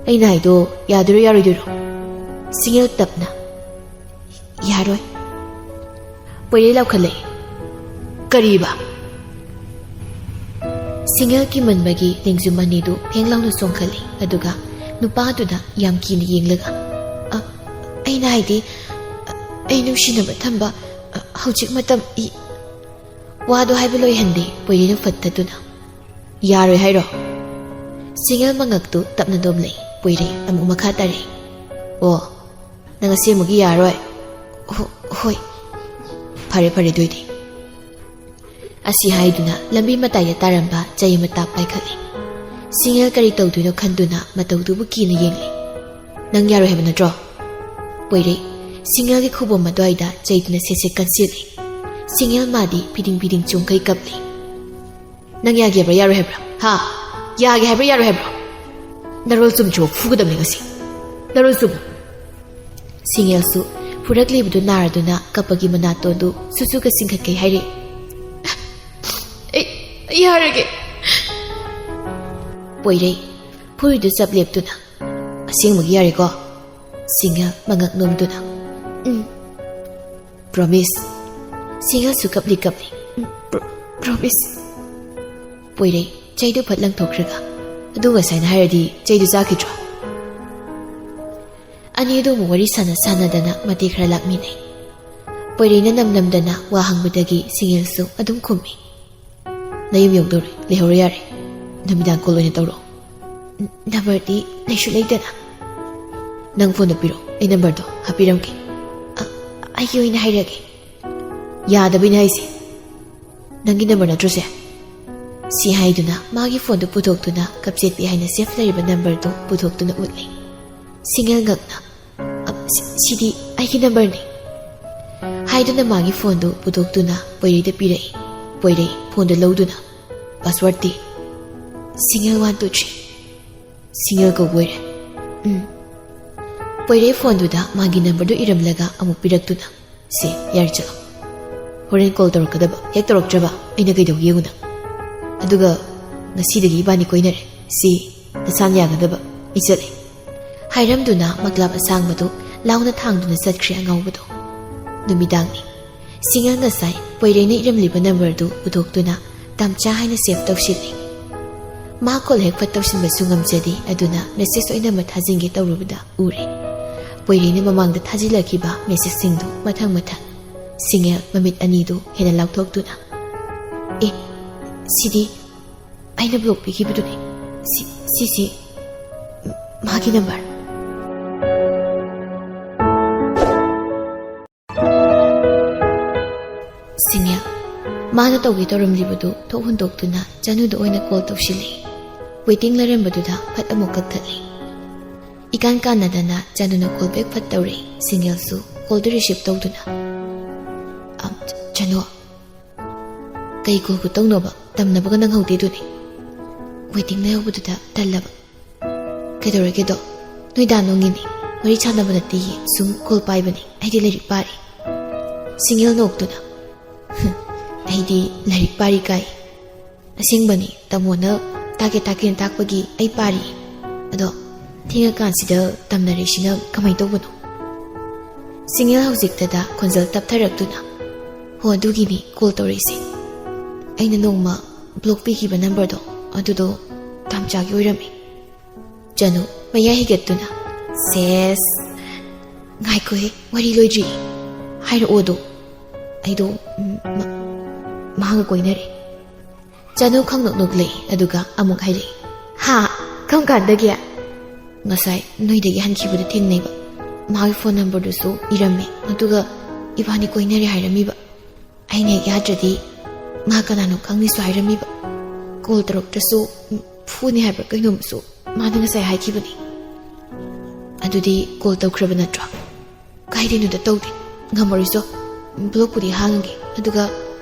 "ꯑꯩꯅ ꯍꯥꯏꯗꯣ ꯌꯥꯗꯣꯏꯔꯣ ꯌꯥꯔꯣꯏꯗꯣꯏꯔꯣ?" ꯁꯤꯡꯌꯦꯜ ꯇꯞꯅ, "ꯌꯥꯔꯣꯏ꯫" ꯄꯣꯏꯔꯩ ꯂꯥꯎꯈꯠꯂꯛꯏ, "ꯀꯔꯤꯕ?" ꯁꯤꯡꯌꯦꯜ ꯀꯤꯃꯟꯕꯒꯤ ꯂꯦꯡꯖꯨꯝ ꯑꯅꯤꯗꯨ ꯐꯦꯡ ꯂꯥꯎꯅ ꯆꯣꯡꯈꯠꯂꯤ, ꯑꯗꯨꯒ ꯅꯨꯄꯥꯗꯨꯗ ꯌꯥꯝ ꯀꯤꯅ ꯌꯦꯡꯂꯒ, "ꯑ, ꯑꯩꯅ ꯍꯥꯏꯗꯤ, ꯑ, ꯑꯩ ꯅꯨꯡꯁꯤꯅꯕ ꯊꯝꯕ ꯍꯧꯖꯤꯛ ꯃꯇꯝ ꯏ-, ꯋꯥꯗꯣ ꯍꯥꯏꯕ ꯂꯣꯏꯍꯟꯗꯦ ꯄꯣꯏꯔꯩꯅ ꯐꯠꯇꯗꯨꯅ꯫ "ꯌꯥꯔꯣꯏ ꯍꯥꯏꯔꯣ?" ꯁꯤꯡꯉꯦꯜ ꯃꯉꯛꯇꯨ ꯇꯞꯅ ꯅꯣꯝꯂꯛꯏ꯫ ꯄꯣꯏꯔꯩ ꯑꯃꯨꯛ ꯃꯈꯥ ꯇꯥꯔꯛꯏ꯫ "ꯑꯣ, ꯅꯪ ꯑꯁꯦꯡꯕꯒꯤ ꯌꯥꯔꯣꯏ?" "ꯍꯣ-, ꯍꯣꯏ꯫" "ꯐꯔꯦ, ꯐꯔꯦ, ꯑꯗꯨꯏꯗꯤ꯫" ꯑꯁꯤ ꯍꯥꯏꯗꯨꯅ ꯂꯝꯕꯤ ꯃꯇꯥꯏꯗ ꯇꯥꯔꯝꯕ ꯆꯩ ꯑꯃ ꯇꯥꯞ ꯄꯥꯏꯈꯠꯂꯤ꯫ ꯁꯤꯡꯉꯦꯜ ꯀꯔꯤ ꯇꯧꯗꯣꯏꯅꯣ ꯈꯟꯗꯨꯅ ꯃꯇꯧꯗꯨꯕꯨ ꯀꯤꯅ ꯌꯦꯡꯂꯤ꯫ "ꯅꯪ ꯌꯥꯔꯣꯏ ꯍꯥꯏꯕ ꯅꯠꯇ꯭ꯔꯣ?" ꯄꯣꯏꯔꯩ ꯁꯤꯡꯉꯦꯜꯒꯤ ꯈꯨꯕꯣꯝ ꯑꯗꯨꯋꯥꯏꯗ ꯆꯩꯗꯨꯅ ꯁꯦꯠ ꯁꯦꯠ ꯀꯟꯁꯤꯜꯂꯤ꯫ ꯁꯤꯡꯉꯦꯜ ꯃꯥꯗꯤ ꯐꯤꯗꯤꯡ ꯐꯤꯗꯤꯡ ꯆꯣꯡꯈꯩ ꯀꯞꯂꯤ꯫ "ꯅꯪ ꯌꯥꯒꯦ ꯍꯥꯏꯕ꯭ꯔꯥ, ꯌꯥꯔꯣꯏ ꯍꯥꯏꯕ꯭ꯔꯥ? ꯍꯥ? ꯌꯥꯒꯦ ꯍꯥꯏꯕ꯭ꯔꯥ, ꯌꯥꯔꯣꯏ ꯍꯥꯏꯕ꯭ꯔꯥ? ꯅꯔꯣꯜ ꯆꯨꯝꯗ꯭ꯔꯤꯐꯥꯎ ꯐꯨꯒꯗꯕꯅꯤ ꯉꯁꯤ꯫ ꯅꯔꯣꯜ ꯆꯨꯝꯃꯨ꯫" ꯁꯤꯡꯉꯦꯜꯁꯨ ꯐꯨꯔꯛꯂꯤꯕꯗꯨ ꯅꯥꯔꯗꯨꯅ ꯀꯞꯄꯒꯤ ꯃꯅꯥꯇꯣꯟꯗꯨ ꯁꯨꯁꯨꯒ ꯆꯤꯡꯈꯠꯀꯩ ꯍꯥꯏꯔꯛꯏ꯫ "ꯑꯩ, ꯑꯩ ꯌꯥꯔꯒꯦ꯫" ꯄꯣꯏꯔꯩ ꯐꯨꯔꯤꯗꯨ ꯆꯞ ꯂꯦꯞꯇꯨꯅ, "ꯑꯁꯦꯡꯕꯒꯤ ꯌꯥꯔꯦꯀꯣ?" ꯁꯤꯡꯉꯦꯜ ꯃꯉꯛ ꯅꯣꯝꯗꯨꯅ, "ꯎꯝ꯫" "ꯄ꯭ꯔꯣꯃꯤꯁ?" ꯁꯤꯡꯉꯦꯜꯁꯨ ꯀꯞꯂꯤ ꯀꯞꯂꯤ, "ꯎꯝ, ꯄ꯭ꯔꯣ-, ꯄ꯭ꯔꯣꯃꯤꯁ꯫" ꯄꯣꯏꯔꯩ ꯆꯩꯗꯨ ꯐꯠ ꯂꯪꯊꯣꯛꯈ꯭ꯔꯒ, "ꯑꯗꯨ ꯉꯁꯥꯏꯅ ꯍꯥꯏꯔꯗꯤ ꯆꯩꯗꯨ ꯆꯥꯈꯤꯗ꯭ꯔꯣ?" ꯑꯅꯤꯗꯨ ꯑꯃꯨꯛ ꯋꯥꯔꯤ ꯁꯥꯟꯅ ꯁꯥꯟꯅꯗꯅ ꯃꯇꯦꯛ ꯈꯔ ꯂꯥꯛꯃꯤꯟꯅꯩ꯫ ꯄꯣꯏꯔꯩꯅ ꯅꯝ ꯅꯝꯗꯅ ꯋꯥ ꯍꯪꯕꯗꯒꯤ ꯁꯤꯡꯉꯦꯜꯁꯨ ꯑꯗꯨꯝ ꯈꯨꯝꯃꯤ꯫ "ꯅꯌꯨꯝ ꯌꯧꯗꯧꯔꯦ, ꯂꯩꯍꯧꯔꯣ ꯌꯥꯔꯦ꯫ ꯅꯨꯃꯤꯗꯥꯡ ꯀꯣꯜ ꯑꯣꯏꯅ ꯇꯧꯔꯛꯑꯣ꯫" "ꯅꯝꯕꯔꯗꯤ ꯂꯩꯁꯨ ꯂꯩꯇꯅ꯫" "ꯅꯪ ꯐꯣꯟꯗꯣ ꯄꯤꯔꯛꯑꯣ, ꯑꯩ ꯅꯝꯕꯔꯗꯣ ꯍꯥꯞꯄꯤꯔꯝꯒꯦ꯫" "ꯑ-, ꯑꯩꯒꯤ ꯑꯣꯏꯅ ꯍꯥꯏꯔꯒꯦ꯫" "ꯌꯥꯗꯕꯩꯅꯦ ꯍꯥꯏꯁꯦ꯫ ꯅꯪꯒꯤ ꯅꯝꯕꯔ ꯅꯠꯇ꯭ꯔꯣ ꯁꯦ?" ꯁꯤ ꯍꯥꯏꯗꯨꯅ ꯃꯥꯒꯤ ꯐꯣꯟꯗꯨ ꯄꯨꯊꯣꯛꯇꯨꯅ ꯀꯞꯆꯦꯠꯄꯤ ꯍꯥꯏꯅ ꯁꯦꯐ ꯂꯩꯔꯤꯕ ꯅꯝꯕꯔꯗꯨ ꯄꯨꯊꯣꯛꯇꯨꯅ ꯎꯠꯂꯤ꯫ ꯁꯤꯡꯉꯦꯜ ꯉꯛꯅ, "ꯑ, ꯁꯤ-, ꯁꯤꯗꯤ ꯑꯩꯒꯤ ꯅꯝꯕꯔꯅꯤ" ꯍꯥꯏꯗꯨꯅ ꯃꯥꯒꯤ ꯐꯣꯟꯗꯨ ꯄꯨꯊꯣꯛꯇꯨꯅ ꯄꯣꯏꯔꯩꯗ ꯄꯤꯔꯛꯏ꯫ ꯄꯣꯏꯔꯩ ꯐꯣꯟꯗꯨ ꯂꯧꯗꯨꯅ, "ꯄꯥꯁꯋꯥꯔꯗꯇꯤ?" "ꯁꯤꯡꯉꯦꯜ ꯋꯥꯟ ꯇꯨ ꯊ꯭ꯔꯤ꯫" "ꯁꯤꯡꯉꯦꯜ ꯀꯧꯕ ꯑꯣꯏꯔꯦ꯫" "ꯎꯝ꯫" ꯄꯣꯏꯔꯩ ꯐꯣꯟꯗꯨꯗ ꯃꯥꯒꯤ ꯅꯝꯕꯔꯗꯨ ꯏꯔꯝꯂꯒ ꯑꯃꯨꯛ ꯄꯤꯔꯛꯇꯨꯅ, "ꯁꯦ, ꯌꯥꯔꯦ, ꯆꯠꯂꯣ꯫ ꯍꯣꯔꯦꯟ ꯀꯣꯜ ꯇꯧꯔꯛꯀꯗꯕ, ꯍꯦꯛ ꯇꯧꯔꯛꯇ꯭ꯔꯕ ꯑꯩꯅ ꯀꯩꯗꯧꯒꯦ ꯌꯦꯡꯉꯨ ꯅꯪ꯫ ꯑꯗꯨꯒ ꯉꯁꯤꯗꯒꯤ ꯏꯕꯥꯅꯤ ꯀꯣꯏꯅꯔꯦ꯫ ꯁꯤ ꯅꯁꯥꯅ ꯌꯥꯒꯗꯕ꯫ ꯑꯩ ꯆꯠꯂꯦ꯫" ꯍꯥꯏꯔꯝꯗꯨꯅ ꯃꯛꯂꯥꯞ ꯑꯁꯥꯡꯕꯗꯨ ꯂꯥꯎꯅ ꯊꯥꯡꯗꯨꯅ ꯆꯠꯈ꯭ꯔꯦ ꯑꯉꯥꯎꯕꯗꯣ꯫ ꯅꯨꯃꯤꯗꯥꯡꯅꯤ꯫ ꯁꯤꯡꯉꯦꯜ ꯉꯁꯥꯏ ꯄꯣꯏꯔꯩꯅ ꯏꯔꯝꯂꯤꯕ ꯅꯝꯕꯔꯗꯨ ꯄꯨꯊꯣꯛꯇꯨꯅ ꯇꯥꯝꯆꯥ ꯍꯥꯏꯅ ꯁꯦꯚ ꯇꯧꯁꯤꯜꯂꯤ꯫ ꯃꯥ ꯀꯣꯜ ꯍꯦꯛ ꯐꯠ ꯇꯧꯁꯤꯟꯕꯁꯨ ꯉꯝꯖꯗꯦ, ꯑꯗꯨꯅ ꯃꯦꯁꯦꯖ ꯑꯣꯏꯅꯃꯛ ꯊꯥꯖꯤꯟꯒꯦ ꯇꯧꯔꯨꯕꯗ ꯎꯔꯦ꯫ ꯄꯣꯏꯔꯩꯅ ꯃꯃꯥꯡꯗ ꯊꯥꯖꯤꯜꯂꯛꯈꯤꯕ ꯃꯦꯁꯦꯖꯁꯤꯡꯗꯨ ꯃꯊꯪ ꯃꯊꯪ꯫ ꯁꯤꯡꯉꯦꯜ ꯃꯃꯤꯠ ꯑꯅꯤꯗꯨ ꯍꯦꯟꯅ ꯂꯥꯎꯊꯣꯛꯇꯨꯅ, "ꯑꯦ, ꯁꯤꯗꯤ ꯑꯩꯅ ꯕ꯭ꯂꯣꯛ ꯄꯤꯈꯤꯕꯗꯨꯅꯤ꯫ ꯁꯤ, ꯁꯤꯁꯤ ꯃꯥꯒꯤ ꯅꯝꯕꯔ꯫" ꯁꯤꯡꯉꯦꯜ ꯃꯥꯅ ꯇꯧꯒꯦ ꯇꯧꯔꯝꯂꯤꯕꯗꯨ ꯊꯣꯛ ꯍꯨꯟꯗꯣꯛꯇꯨꯅ ꯆꯅꯨꯗ ꯑꯣꯏꯅ ꯀꯣꯜ ꯇꯧꯁꯤꯜꯂꯤ꯫ ꯋꯦꯇꯤꯡ ꯂꯩꯔꯝꯕꯗꯨꯗ ꯐꯠ ꯑꯃꯨꯛ ꯀꯛꯊꯠꯂꯤ꯫ ꯏꯀꯥꯟ ꯀꯥꯟꯅꯗꯅ ꯆꯅꯨꯅ ꯀꯣꯜ ꯕꯦꯛ ꯐꯠ ꯇꯧꯔꯛꯏ꯫ ꯁꯤꯡꯉꯦꯜꯁꯨ ꯀꯣꯜꯗꯨ ꯔꯤꯁꯤꯞ ꯇꯧꯗꯨꯅ, "ꯑꯝ, ꯆꯅꯨ, ꯀꯩ ꯀꯣꯜꯕꯨ ꯇꯧꯅꯣꯕ? ꯇꯝꯅꯕꯒ ꯅꯪꯍꯧꯗꯦꯗꯨꯅꯤ꯫ ꯋꯦꯇꯤꯡ ꯂꯩꯍꯧꯕꯗꯨꯗ ꯇꯜꯂꯕ꯫" "ꯀꯩꯗꯧꯔꯒꯦꯗꯣ? ꯅꯣꯏꯗꯥ ꯅꯣꯡꯉꯤꯅꯤ꯫ ꯋꯥꯔꯤ ꯁꯥꯟꯅꯕ ꯅꯠꯇꯦꯌꯦ, ꯁꯨꯝ ꯀꯣꯜ ꯄꯥꯏꯕꯅꯤ꯫ ꯑꯩꯗꯤ ꯂꯥꯏꯔꯤꯛ ꯄꯥꯔꯤ꯫" ꯁꯤꯡꯉꯦꯜ ꯅꯣꯛꯇꯨꯅ, "ꯍꯝ, ꯑꯩꯗꯤ ꯂꯥꯏꯔꯤꯛ ꯄꯥꯔꯤ ꯀꯥꯏ꯫ ꯑꯁꯦꯡꯕꯅꯤ, ꯇꯥꯃꯣꯅ ꯇꯥꯛꯀꯦ ꯇꯥꯛꯀꯦꯅ ꯇꯥꯛꯄꯒꯤ ꯑꯩ ꯄꯥꯔꯤ꯫ ꯑꯗꯣ ꯊꯦꯡꯉꯀꯥꯟꯁꯤꯗ ꯇꯝꯅꯔꯤꯁꯤꯅ ꯀꯃꯥꯏꯅ ꯇꯧꯕꯅꯣ?" ꯁꯤꯡꯉꯦꯜ ꯍꯧꯖꯤꯛꯇꯗ ꯈꯣꯟꯖꯦꯜ ꯇꯞꯊꯔꯛꯇꯨꯅ, "ꯍꯣ, ꯑꯗꯨꯒꯤꯅꯤ ꯀꯣꯜ ꯇꯧꯔꯛꯏꯁꯦ꯫ ꯑꯩꯅ ꯅꯣꯡꯃ ꯕ꯭ꯂꯣꯛ ꯄꯤꯈꯤꯕ ꯅꯝꯕꯔꯗꯣ, ꯑꯗꯨꯗꯣ ꯇꯥꯝꯆꯥꯒꯤ ꯑꯣꯏꯔꯝꯃꯤ꯫" ꯆꯅꯨ ꯃꯌꯥ ꯍꯤꯒꯠꯇꯨꯅ, "ꯁꯦꯁ, ꯉꯥꯏꯈꯣꯍꯦ, ꯋꯥꯔꯤ ꯂꯣꯏꯗ꯭ꯔꯤ꯫ ꯍꯥꯏꯔꯛꯑꯣꯗꯣ꯫ ꯑꯩꯗꯣ, ꯎꯝ, ꯃ-, ꯃꯍꯥꯛꯒ ꯀꯣꯏꯅꯔꯦ꯫" ꯆꯅꯨ ꯈꯪꯅꯣꯛ ꯅꯣꯛꯂꯛꯏ, ꯑꯗꯨꯒ ꯑꯃꯨꯛ ꯍꯥꯏꯔꯛꯏ, "ꯍꯥ? ꯀꯔꯝ ꯀꯥꯟꯗꯒꯤ?" "ꯉꯁꯥꯏ ꯅꯣꯏꯗꯒꯤ ꯍꯟꯈꯤꯕꯗ ꯊꯦꯡꯅꯩꯕ꯫ ꯃꯥꯒꯤ ꯐꯣꯟ ꯅꯝꯕꯔꯗꯨꯁꯨ ꯏꯔꯝꯃꯦ, ꯑꯗꯨꯒ ꯏꯕꯥꯅꯤ ꯀꯣꯏꯅꯔꯦ ꯍꯥꯏꯔꯝꯃꯤꯕ꯫ ꯑꯩꯅ ꯍꯦꯛ ꯌꯥꯗ꯭ꯔꯗꯤ ꯃꯥ ꯀꯅꯥꯅꯣ ꯈꯪꯅꯤꯁꯨ ꯍꯥꯏꯔꯝꯃꯤꯕ꯫ ꯀꯣꯜ ꯇꯧꯔꯛꯇ꯭ꯔꯁꯨ, ꯎꯝ, ꯐꯨꯅꯤ ꯍꯥꯏꯕ꯭ꯔꯥ ꯀꯩꯅꯣꯝꯁꯨ ꯃꯥꯅ ꯉꯁꯥꯏ ꯍꯥꯏꯈꯤꯕꯅꯤ꯫ ꯑꯗꯨꯗꯤ ꯀꯣꯜ ꯇꯧꯈ꯭ꯔꯕ ꯅꯠꯇ꯭ꯔꯣ?" "ꯀꯥꯏꯗꯩꯅꯣꯗ, ꯇꯧꯗꯦ꯫ ꯉꯝꯃꯔꯣꯏꯁꯣ꯫ ꯕ꯭ꯂꯣꯛꯄꯨꯗꯤ ꯍꯥꯡꯉꯒꯦ, ꯑꯗꯨꯒ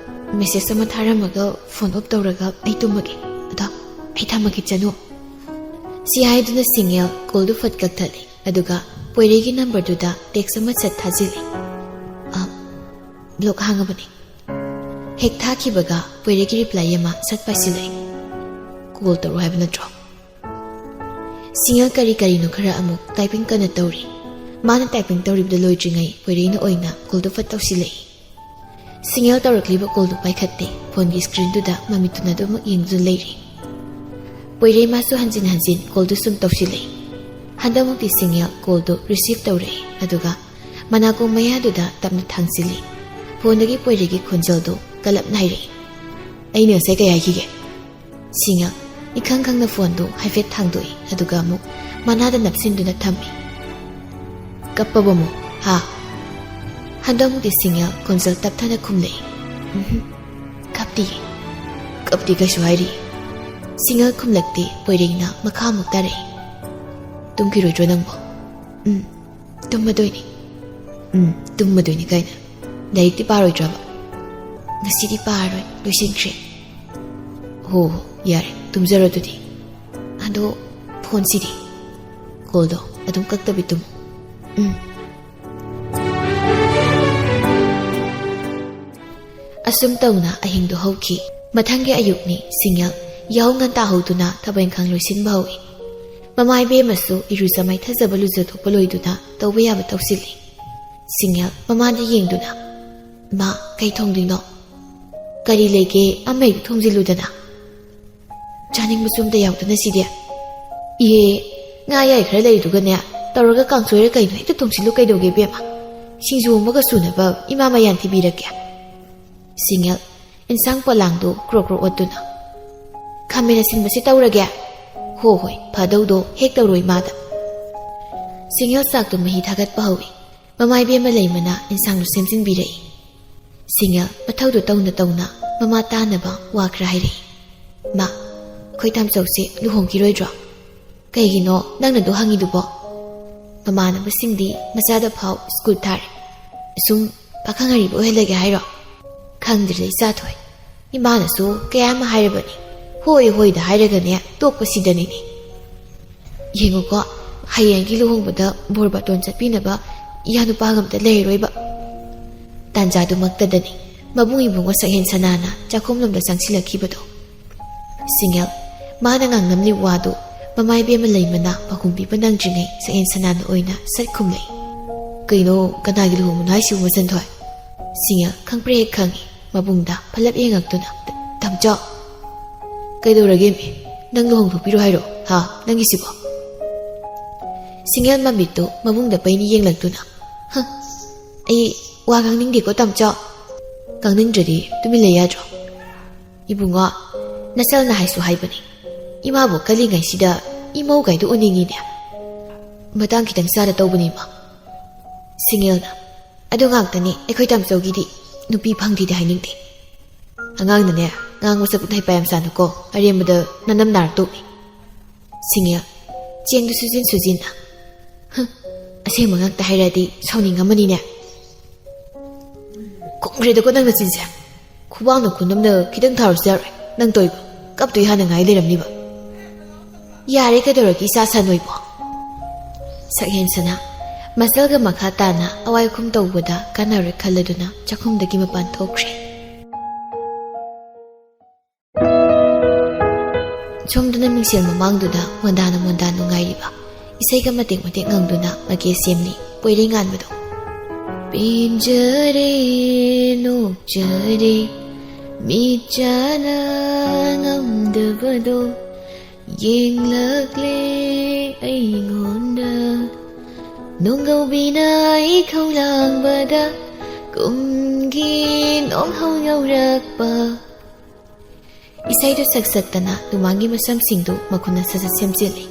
ꯃꯦꯁꯦꯖ ꯑꯃ ꯊꯥꯔꯝꯃꯒ ꯐꯣꯟ ꯑꯣꯐ ꯇꯧꯔꯒ ꯑꯩ ꯇꯨꯝꯃꯒꯦ꯫ ꯑꯗꯣ ꯑꯩ ꯊꯝꯃꯒꯦ, ꯆꯅꯨ꯫" ꯁꯤ ꯍꯥꯏꯗꯨꯅ ꯁꯤꯡꯉꯦꯜ ꯀꯣꯜꯗꯨ ꯐꯠ ꯀꯛꯊꯠꯂꯤ, ꯑꯗꯨꯒ ꯄꯣꯏꯔꯩꯒꯤ ꯅꯝꯕꯔꯗꯨꯗ ꯇꯦꯛꯁ ꯑꯃ ꯁꯠ ꯊꯥꯖꯤꯜꯂꯤ꯫ "ꯑ, ꯕ꯭ꯂꯣꯛ ꯍꯥꯡꯉꯕꯅꯤ꯫" ꯍꯦꯛ ꯊꯥꯈꯤꯕꯒ ꯄꯣꯏꯔꯩꯒꯤ ꯔꯤꯄ꯭ꯂꯥꯏ ꯑꯃ ꯁꯠ ꯄꯥꯏꯁꯤꯜꯂꯛꯏ꯫ "ꯀꯣꯜ ꯇꯧꯔꯣ ꯍꯥꯏꯕ ꯅꯠꯇ꯭ꯔꯣ?" ꯁꯤꯡꯉꯦꯜ ꯀꯔꯤ ꯀꯔꯤꯅꯣ ꯈꯔ ꯑꯃꯨꯛ ꯇꯥꯏꯄꯤꯡ ꯀꯟꯅ ꯇꯧꯔꯤ꯫ ꯃꯥꯅ ꯇꯥꯏꯄꯤꯡ ꯇꯧꯔꯤꯕꯗꯨ ꯂꯣꯏꯗ꯭ꯔꯤꯉꯩ ꯄꯣꯏꯔꯩꯅ ꯑꯣꯏꯅ ꯀꯣꯜꯗꯨ ꯐꯠ ꯇꯧꯁꯤꯜꯂꯛꯏ꯫ ꯁꯤꯡꯉꯦꯜ ꯇꯧꯔꯛꯂꯤꯕ ꯀꯣꯜꯗꯨ ꯄꯥꯏꯈꯠꯇꯦ꯫ ꯐꯣꯟꯒꯤ ꯁ꯭ꯀ꯭ꯔꯤꯟꯗꯨꯗ ꯃꯃꯤꯠꯇꯨꯅ ꯑꯗꯨꯃꯛ ꯌꯦꯡꯗꯨꯅ ꯂꯩꯔꯤ꯫ ꯄꯣꯏꯔꯩ ꯃꯥꯁꯨ ꯍꯟꯖꯤꯟ ꯍꯟꯖꯤꯟ ꯀꯣꯜꯗꯨ ꯁꯨꯝ ꯇꯧꯁꯤꯜꯂꯛꯏ꯫ ꯍꯟꯗꯛꯃꯨꯛꯇꯤ ꯁꯤꯡꯉꯦꯜ ꯀꯣꯜꯗꯨ ꯔꯤꯁꯤꯞ ꯇꯧꯔꯛꯏ, ꯑꯗꯨꯒ ꯃꯅꯥꯀꯣꯡ ꯃꯌꯥꯗꯨꯗ ꯇꯞꯅ ꯊꯥꯡꯖꯤꯜꯂꯤ꯫ ꯐꯣꯟꯗꯒꯤ ꯄꯣꯏꯔꯩꯒꯤ ꯈꯣꯟꯖꯦꯜꯗꯨ ꯀꯂꯞꯅ ꯍꯥꯏꯔꯛꯏ꯫ "ꯑꯩꯅ ꯉꯁꯥꯏ ꯀꯩ ꯍꯥꯏꯈꯤꯒꯦ?" ꯁꯤꯡꯉꯦꯜ ꯏꯈꯪ ꯈꯪꯅ ꯐꯣꯟꯗꯨ ꯍꯥꯏꯐꯦꯠ ꯊꯥꯡꯗꯣꯛꯏ, ꯑꯗꯨꯒ ꯑꯃꯨꯛ ꯃꯅꯥꯗ ꯅꯞꯁꯤꯟꯗꯨꯅ ꯊꯝꯃꯤ꯫ "ꯀꯞꯄꯕꯣ ꯑꯃꯨꯛ, ꯍꯥ?" ꯍꯟꯗꯛꯃꯨꯛꯇꯤ ꯁꯤꯡꯉꯦꯜ ꯈꯣꯟꯖꯦꯜ ꯇꯞꯊꯅ ꯈꯨꯝꯂꯛꯏ꯫ "ꯎꯝꯍꯨꯝ, ꯀꯞꯇꯤꯌꯦ꯫ ꯀꯞꯇꯤ ꯀꯩꯁꯨ ꯍꯥꯏꯔꯤ꯫" ꯁꯤꯡꯉꯦꯜ ꯈꯨꯝꯂꯛꯇꯦ, ꯄꯣꯏꯔꯩꯅ ꯃꯈꯥ ꯑꯃꯨꯛ ꯇꯥꯔꯛꯏ꯫ "ꯇꯨꯝꯈꯤꯔꯣꯏꯗ꯭ꯔꯣ ꯅꯪꯕꯣ?" "ꯎꯝ, ꯇꯨꯝꯃꯗꯣꯏꯅꯤ꯫" "ꯎꯝ, ꯇꯨꯝꯃꯗꯣꯏꯅꯤ ꯀꯥꯏꯅ꯫ ꯂꯥꯏꯔꯤꯛꯇꯤ ꯄꯥꯔꯣꯏꯗ꯭ꯔꯕ?" "ꯉꯁꯤꯗꯤ ꯄꯥꯔꯣꯏ, ꯂꯣꯏꯁꯤꯟꯈ꯭ꯔꯦ꯫" "ꯍꯣ ꯍꯣ, ꯌꯥꯔꯦ, ꯇꯨꯝꯖꯔꯣ ꯑꯗꯨꯗꯤ꯫ ꯑꯗꯣ ꯐꯣꯟꯁꯤꯗꯤ?" "ꯀꯣꯜꯗꯣ ꯑꯗꯨꯝ ꯀꯛꯇꯕꯤ ꯇꯨꯝꯃꯨ꯫" "ꯎꯝ꯫" ꯑꯁꯨꯝ ꯇꯧꯅ ꯑꯍꯤꯡꯗꯨ ꯍꯧꯈꯤ꯫ ꯃꯊꯪꯒꯤ ꯑꯌꯨꯛꯅꯤ, ꯁꯤꯡꯉꯦꯜ ꯌꯥꯍꯧ ꯉꯟꯇꯥ ꯍꯧꯗꯨꯅ ꯊꯕꯛ ꯏꯪꯈꯥꯡ ꯂꯣꯏꯁꯤꯟꯕ ꯍꯧꯏ꯫ ꯃꯃꯥ ꯏꯕꯦꯝꯃꯁꯨ ꯏꯔꯨꯖ ꯃꯥꯏꯊꯖꯕ ꯂꯨꯖꯊꯣꯛꯄ ꯂꯣꯏꯗꯨꯅ ꯇꯧꯕ ꯌꯥꯕ ꯇꯧꯁꯤꯜꯂꯤ꯫ ꯁꯤꯡꯉꯦꯜ ꯃꯃꯥꯗ ꯌꯦꯡꯗꯨꯅ, "ꯃꯥ, ꯀꯩ ꯊꯣꯡꯗꯣꯏꯅꯣ?" "ꯀꯔꯤ ꯂꯩꯒꯦ, ꯑꯃ ꯍꯦꯛꯇ ꯊꯣꯡꯖꯤꯜꯂꯨꯗꯅ꯫" "ꯆꯥꯅꯤꯡꯕꯁꯨ ꯑꯝꯇ ꯌꯥꯎꯗꯅ ꯁꯤꯗꯤ꯫" "ꯏꯍꯦ, ꯉꯥ ꯑꯌꯥꯏ ꯈꯔ ꯂꯩꯔꯤꯗꯨꯒꯅꯦ, ꯇꯧꯔꯒ ꯀꯥꯡꯁꯣꯏꯔ ꯀꯩꯅꯣ ꯍꯦꯛꯇ ꯊꯣꯡꯖꯤꯜꯂꯨ, ꯀꯩꯗꯧꯒꯦ ꯏꯕꯦꯝꯃ? ꯁꯤꯡꯖꯨ ꯑꯃꯒ ꯁꯨꯅꯕ ꯏꯃꯥ ꯃꯌꯥꯟ ꯊꯤꯕꯤꯔꯛꯀꯦ꯫" ꯁꯤꯡꯉꯦꯜ ꯏꯟꯁꯥꯡ ꯄꯣꯂꯥꯡꯗꯨ ꯀ꯭ꯔꯣꯛ ꯀ꯭ꯔꯣꯛ ꯑꯣꯠꯇꯨꯅ, "ꯈꯥꯃꯦꯟ ꯑꯁꯤꯟꯕꯁꯤ ꯇꯧꯔꯒꯦ?" "ꯍꯣ ꯍꯣꯏ, ꯐꯗꯧꯗꯣ ꯍꯦꯛ ꯇꯧꯔꯣ ꯏꯃꯥꯗ꯫" ꯁꯤꯡꯉꯦꯜ ꯆꯥꯛꯇꯨ ꯃꯍꯤ ꯊꯥꯒꯠꯄ ꯍꯧꯏ꯫ ꯃꯃꯥ ꯏꯕꯦꯝꯃ ꯂꯩꯃꯅ ꯏꯟꯁꯥꯡꯗꯨ ꯁꯦꯝꯖꯤꯟꯕꯤꯔꯛꯏ꯫ ꯁꯤꯡꯉꯦꯜ ꯃꯊꯧꯗꯨ ꯇꯧꯅ ꯇꯧꯅ ꯃꯃꯥ ꯇꯥꯅꯕ ꯋꯥ ꯈꯔ ꯍꯥꯏꯔꯛꯏ꯫ "ꯃꯥ, ꯑꯩꯈꯣꯏ ꯇꯥꯝꯆꯧꯁꯦ ꯂꯨꯍꯣꯡꯈꯤꯔꯣꯏꯗ꯭ꯔꯣ? ꯀꯩꯒꯤꯅꯣ ꯅꯪꯅ ꯑꯗꯨ ꯍꯪꯉꯤꯗꯨꯕꯣ?" "ꯃꯃꯥꯟꯅꯕꯁꯤꯡꯗꯤ ꯃꯆꯥꯗ ꯐꯥꯎ ꯁ꯭ꯀꯨꯜ ꯊꯥꯔꯦ꯫ ꯁꯨꯝ ꯄꯥꯈꯪ ꯑꯔꯤꯕ ꯑꯣꯏꯍꯜꯂꯒꯦ ꯍꯥꯏꯔꯣ?" "ꯈꯪꯗ꯭ꯔꯦ ꯏꯆꯥꯊꯣꯏ꯫ ꯏꯃꯥꯅꯁꯨ ꯀꯌꯥ ꯑꯃ ꯍꯥꯏꯔꯕꯅꯤ꯫ ꯍꯣꯏ ꯍꯣꯏꯗ ꯍꯥꯏꯔꯒꯅꯦ ꯇꯣꯛꯄꯁꯤꯗꯅꯤꯅꯦ꯫ ꯌꯦꯡꯉꯨꯀꯣ, ꯍꯌꯦꯡꯒꯤ ꯂꯨꯍꯣꯡꯕꯗ ꯕꯣꯔ ꯕꯥꯇꯣꯟ ꯆꯠꯄꯤꯅꯕ ꯏꯌꯥ ꯅꯨꯄꯥꯒ ꯑꯝꯇ ꯂꯩꯔꯔꯣꯏꯕ꯫" ꯇꯥꯟꯖꯥꯗꯨꯃꯛꯇꯗꯅꯤ ꯃꯕꯨꯡ ꯏꯕꯨꯡꯉꯣ ꯁꯛꯍꯦꯟ ꯁꯅꯥꯅ ꯆꯥꯛꯈꯨꯝꯂꯣꯝꯗ ꯆꯪꯁꯤꯜꯂꯛꯈꯤꯕꯗꯣ꯫ ꯁꯤꯡꯉꯦꯜ ꯃꯥꯅ ꯉꯥꯡꯂꯝꯂꯤꯕ ꯋꯥꯗꯨ ꯃꯃꯥ ꯏꯕꯦꯝꯃ ꯂꯩꯃꯅ ꯄꯥꯎꯈꯨꯝ ꯄꯤꯕ ꯅꯪꯗ꯭ꯔꯤꯉꯩ ꯁꯛꯍꯦꯟ ꯁꯅꯥꯅ ꯑꯣꯏꯅ ꯁꯠ ꯈꯨꯝꯂꯛꯏ꯫ "ꯀꯩꯅꯣ, ꯀꯅꯥꯒꯤ ꯂꯨꯍꯣꯡꯕꯅꯣ ꯍꯥꯏꯁꯤꯕꯨ, ꯃꯆꯟꯊꯣꯏ?" ꯁꯤꯡꯉꯦꯜ ꯈꯪꯄ꯭ꯔꯦꯛ ꯍꯦꯛ ꯈꯪꯉꯤ꯫ ꯃꯕꯨꯡꯗ ꯐꯠꯂꯞ ꯌꯦꯡꯉꯛꯇꯨꯅ, "ꯇꯥꯃꯣꯆꯧ!" "ꯀꯩꯗꯧꯔꯒꯦꯃꯤ? ꯅꯪ ꯂꯨꯍꯣꯡꯊꯣꯛꯄꯤꯔꯣ ꯍꯥꯏꯔꯣ? ꯍꯥ? ꯅꯪꯒꯤꯁꯤꯕꯣ?" ꯁꯤꯡꯉꯦꯜ ꯃꯃꯤꯠꯇꯨ ꯃꯕꯨꯡꯗ ꯄꯩꯅ ꯌꯦꯡꯂꯛꯇꯨꯅ, "ꯍ, ꯑꯩ ꯋꯥ ꯉꯥꯡꯅꯤꯡꯗꯦꯀꯣ, ꯇꯥꯃꯣꯆꯧ꯫ ꯉꯥꯡꯅꯤꯡꯗ꯭ꯔꯗꯤ ꯇꯨꯃꯤꯟ ꯂꯩ ꯌꯥꯗ꯭ꯔꯣ? ꯏꯕꯨꯡꯉꯣ, ꯅꯆꯜꯅ ꯍꯥꯏꯁꯨ ꯍꯥꯏꯕꯅꯤ, ꯏꯃꯥꯕꯨ ꯀꯜꯂꯤꯉꯩꯁꯤꯗ ꯏꯃꯧ ꯀꯥꯏꯗꯨ ꯎꯅꯤꯡꯉꯤꯅꯦ꯫ ꯃꯇꯥꯡ ꯈꯤꯇꯪ ꯆꯥꯗ ꯇꯧꯕꯅꯤ ꯏꯃꯥ꯫ ꯁꯤꯡꯉꯦꯜꯅ, ꯑꯗꯨ ꯉꯥꯛꯇꯅꯤ ꯑꯩꯈꯣꯏ ꯇꯥꯝꯆꯧꯒꯤꯗꯤ, ꯅꯨꯄꯤ ꯐꯪꯗꯦꯗꯤ ꯍꯥꯏꯅꯤꯡꯗꯦ꯫ ꯑꯉꯥꯡꯅꯅꯦ, ꯉꯥꯡꯕ ꯁꯛꯄꯗ ꯍꯩꯄꯥ ꯌꯥꯝ ꯁꯥꯅꯨꯀꯣ, ꯑꯔꯦꯝꯕꯗ ꯅꯅꯝ ꯅꯥꯔꯛꯇꯧꯅꯤ꯫ ꯁꯤꯡꯉꯦꯜ, ꯆꯦꯡꯗꯨ ꯁꯨꯖꯤꯟ ꯁꯨꯖꯤꯟꯅ, "ꯍꯨꯝ, ꯑꯁꯦꯡꯕ ꯉꯥꯛꯇ ꯍꯥꯏꯔꯛꯑꯗꯤ ꯁꯥꯎꯅꯤꯡꯉꯝꯃꯅꯤꯅꯦ꯫ ꯈꯨꯝꯈ꯭ꯔꯦꯗꯀꯣ ꯅꯪ ꯅꯆꯤꯟꯁꯦ꯫ ꯈꯨꯕꯥꯛꯅ ꯈꯨꯅꯝꯅ ꯈꯤꯇꯪ ꯊꯥꯔꯨꯁꯨ ꯌꯥꯔꯣꯏ꯫ ꯅꯪ ꯇꯧꯏꯕ ꯀꯞꯇꯣꯏ ꯍꯥꯟꯅ ꯉꯥꯏ ꯂꯩꯔꯝꯅꯤꯕ꯫ ꯌꯥꯔꯦ, ꯀꯩꯗꯧꯔꯒꯦ ꯏꯆꯥ ꯁꯟ ꯑꯣꯏꯕꯣ?" ꯁꯛꯍꯦꯟ ꯁꯅꯥ ꯃꯆꯜꯒ ꯃꯈꯥ ꯇꯥꯅ ꯑꯋꯥꯏ ꯑꯈꯨꯝ ꯇꯧꯕꯗ ꯀꯥꯟꯅꯔꯣꯏ ꯈꯜꯂꯗꯨꯅ ꯆꯥꯛꯈꯨꯝꯗꯒꯤ ꯃꯄꯥꯟ ꯊꯣꯛꯈ꯭ꯔꯦ꯫ ꯁꯣꯝꯗꯅ ꯃꯤꯡꯁꯦꯜ ꯃꯃꯥꯡꯗꯨꯗ ꯃꯣꯟꯗꯥꯅ ꯃꯣꯟꯗꯥ ꯅꯨꯡꯉꯥꯏꯔꯤꯕ ꯏꯁꯩꯒ ꯃꯇꯦꯛ ꯃꯇꯦꯛ ꯉꯪꯗꯨꯅ ꯃꯀꯦ ꯁꯦꯝꯂꯤ ꯄꯣꯏꯔꯩ ꯉꯥꯟꯕꯗꯣ꯫ ꯄꯦꯟꯖꯔꯦ, ꯅꯣꯛꯆꯔꯦ, ꯃꯤꯠꯆꯥꯅ ꯉꯝꯗꯕꯗꯣ ꯌꯦꯡꯂꯛꯂꯦ ꯑꯩꯉꯣꯟꯗ꯫ ꯅꯣꯡꯒꯧꯕꯤꯅ ꯏꯈꯧ ꯂꯥꯡꯕꯗ ꯀꯨꯝꯒꯤ ꯅꯣꯡꯍꯧ ꯌꯧꯔꯛꯄ꯫ ꯏꯁꯩꯗꯨ ꯁꯛꯁꯛꯇꯅ ꯅꯨꯃꯥꯡꯒꯤ ꯃꯁꯝꯁꯤꯡꯗꯨ ꯃꯈꯨꯠꯅ ꯁꯠ ꯁꯠ ꯁꯦꯝꯖꯤꯜꯂꯤ꯫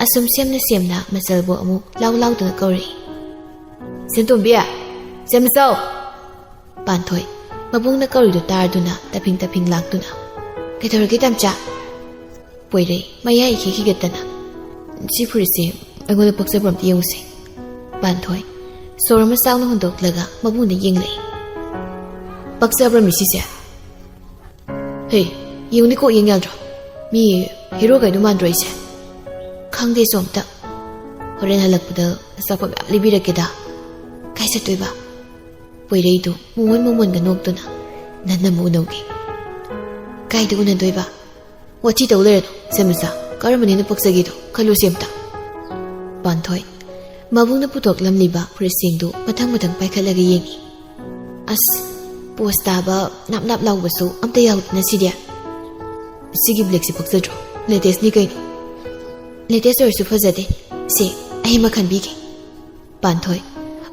ꯑꯁꯨꯝ ꯁꯦꯝꯅ ꯁꯦꯝꯅ ꯃꯆꯜꯕꯨ ꯑꯃꯨꯛ ꯂꯥꯎ ꯂꯥꯎꯗꯨꯅ ꯀꯧꯔꯛꯏ꯫ "ꯁꯦꯟꯇꯣꯝꯕꯤ! ꯁꯦꯝꯆꯧ!" ꯄꯥꯟꯊꯣꯏ ꯃꯕꯨꯡꯅ ꯀꯧꯔꯤꯗꯨ ꯇꯥꯔꯗꯨꯅ ꯇꯞꯐꯤꯡ ꯇꯞꯐꯤꯡ ꯂꯥꯛꯇꯨꯅ, "ꯀꯩꯗꯧꯔꯒꯦ ꯇꯥꯝꯆꯥ?" ꯄꯣꯏꯔꯩ ꯃꯌꯥ ꯏꯈꯤ ꯈꯤꯒꯠꯇꯅ, "ꯁꯤ ꯐꯨꯔꯤꯠꯁꯦ ꯑꯩꯉꯣꯟꯗ ꯄꯛꯆꯕ꯭ꯔꯥ ꯑꯝꯇ ꯌꯦꯡꯉꯨꯁꯦ꯫" ꯄꯥꯟꯊꯣꯏ ꯁꯣꯔ ꯑꯃ ꯆꯥꯎꯅ ꯍꯣꯟꯗꯣꯛꯂꯒ ꯃꯕꯨꯡꯗ ꯌꯦꯡꯂꯛꯏ꯫ "ꯄꯛꯆꯕ꯭ꯔꯥ ꯃꯤ ꯁꯤꯁꯦ? ꯍꯦ, ꯌꯦꯡꯉꯨꯅꯦ, ꯀꯣꯛ ꯌꯦꯡ ꯌꯥꯗ꯭ꯔꯣ? ꯃꯤ ꯍꯦꯔꯣ ꯀꯩꯗꯣ ꯃꯥꯟꯗ꯭ꯔꯣ ꯑꯩꯁꯦ?" "ꯈꯪꯗꯦ, ꯁꯣꯝꯇ꯫ ꯍꯣꯔꯦꯟ ꯍꯜꯂꯛꯄꯗ ꯑꯆꯥꯄꯣꯠ ꯃꯌꯥꯝ ꯂꯩꯕꯤꯔꯛꯀꯦꯗ꯫ ꯀꯥꯏ ꯆꯠꯇꯣꯏꯕ?" ꯄꯣꯏꯔꯩꯗꯨ ꯃꯣꯃꯣꯟ ꯃꯣꯃꯣꯟꯒ ꯅꯣꯛꯇꯨꯅ, "ꯅꯟꯅ ꯑꯃꯨꯛ ꯎꯅꯧꯒꯦ꯫" "ꯀꯥꯏꯗ ꯎꯅꯗꯣꯏꯕ? ꯋꯥꯊꯤ ꯇꯧ ꯂꯩꯔꯅꯨ, ꯁꯦꯝꯕꯆꯥ꯫ ꯀꯔꯝꯕꯅ ꯍꯦꯟꯅ ꯄꯛꯆꯒꯦꯗꯣ ꯈꯜꯂꯨꯁꯦ ꯑꯝꯇ꯫" ꯄꯥꯟꯊꯣꯏ ꯃꯕꯨꯡꯅ ꯄꯨꯊꯣꯛꯂꯝꯂꯤꯕ ꯐꯨꯔꯤꯠꯁꯤꯡꯗꯨ ꯃꯊꯪ ꯃꯊꯪ ꯄꯥꯏꯈꯠꯂꯒ ꯌꯦꯡꯉꯤ꯫ "ꯑꯁ, ꯄꯣꯁ ꯇꯥꯕ ꯅꯥꯞ ꯅꯥꯞ ꯂꯥꯎꯕꯁꯨ ꯑꯝꯇ ꯌꯥꯎꯗꯅ ꯁꯤꯗꯤ꯫ ꯁꯤꯒꯤ ꯕ꯭ꯂꯦꯛꯁꯦ ꯄꯛꯆꯗ꯭ꯔꯣ? ꯂꯦꯇꯦꯁꯅꯤ ꯀꯩꯅꯣ꯫" "ꯂꯦꯇꯦꯁ ꯑꯣꯏꯔꯁꯨ ꯐꯖꯗꯦ꯫ ꯁꯦ, ꯑꯩ ꯑꯃ ꯈꯟꯕꯤꯒꯦ꯫" ꯄꯥꯟꯊꯣꯏ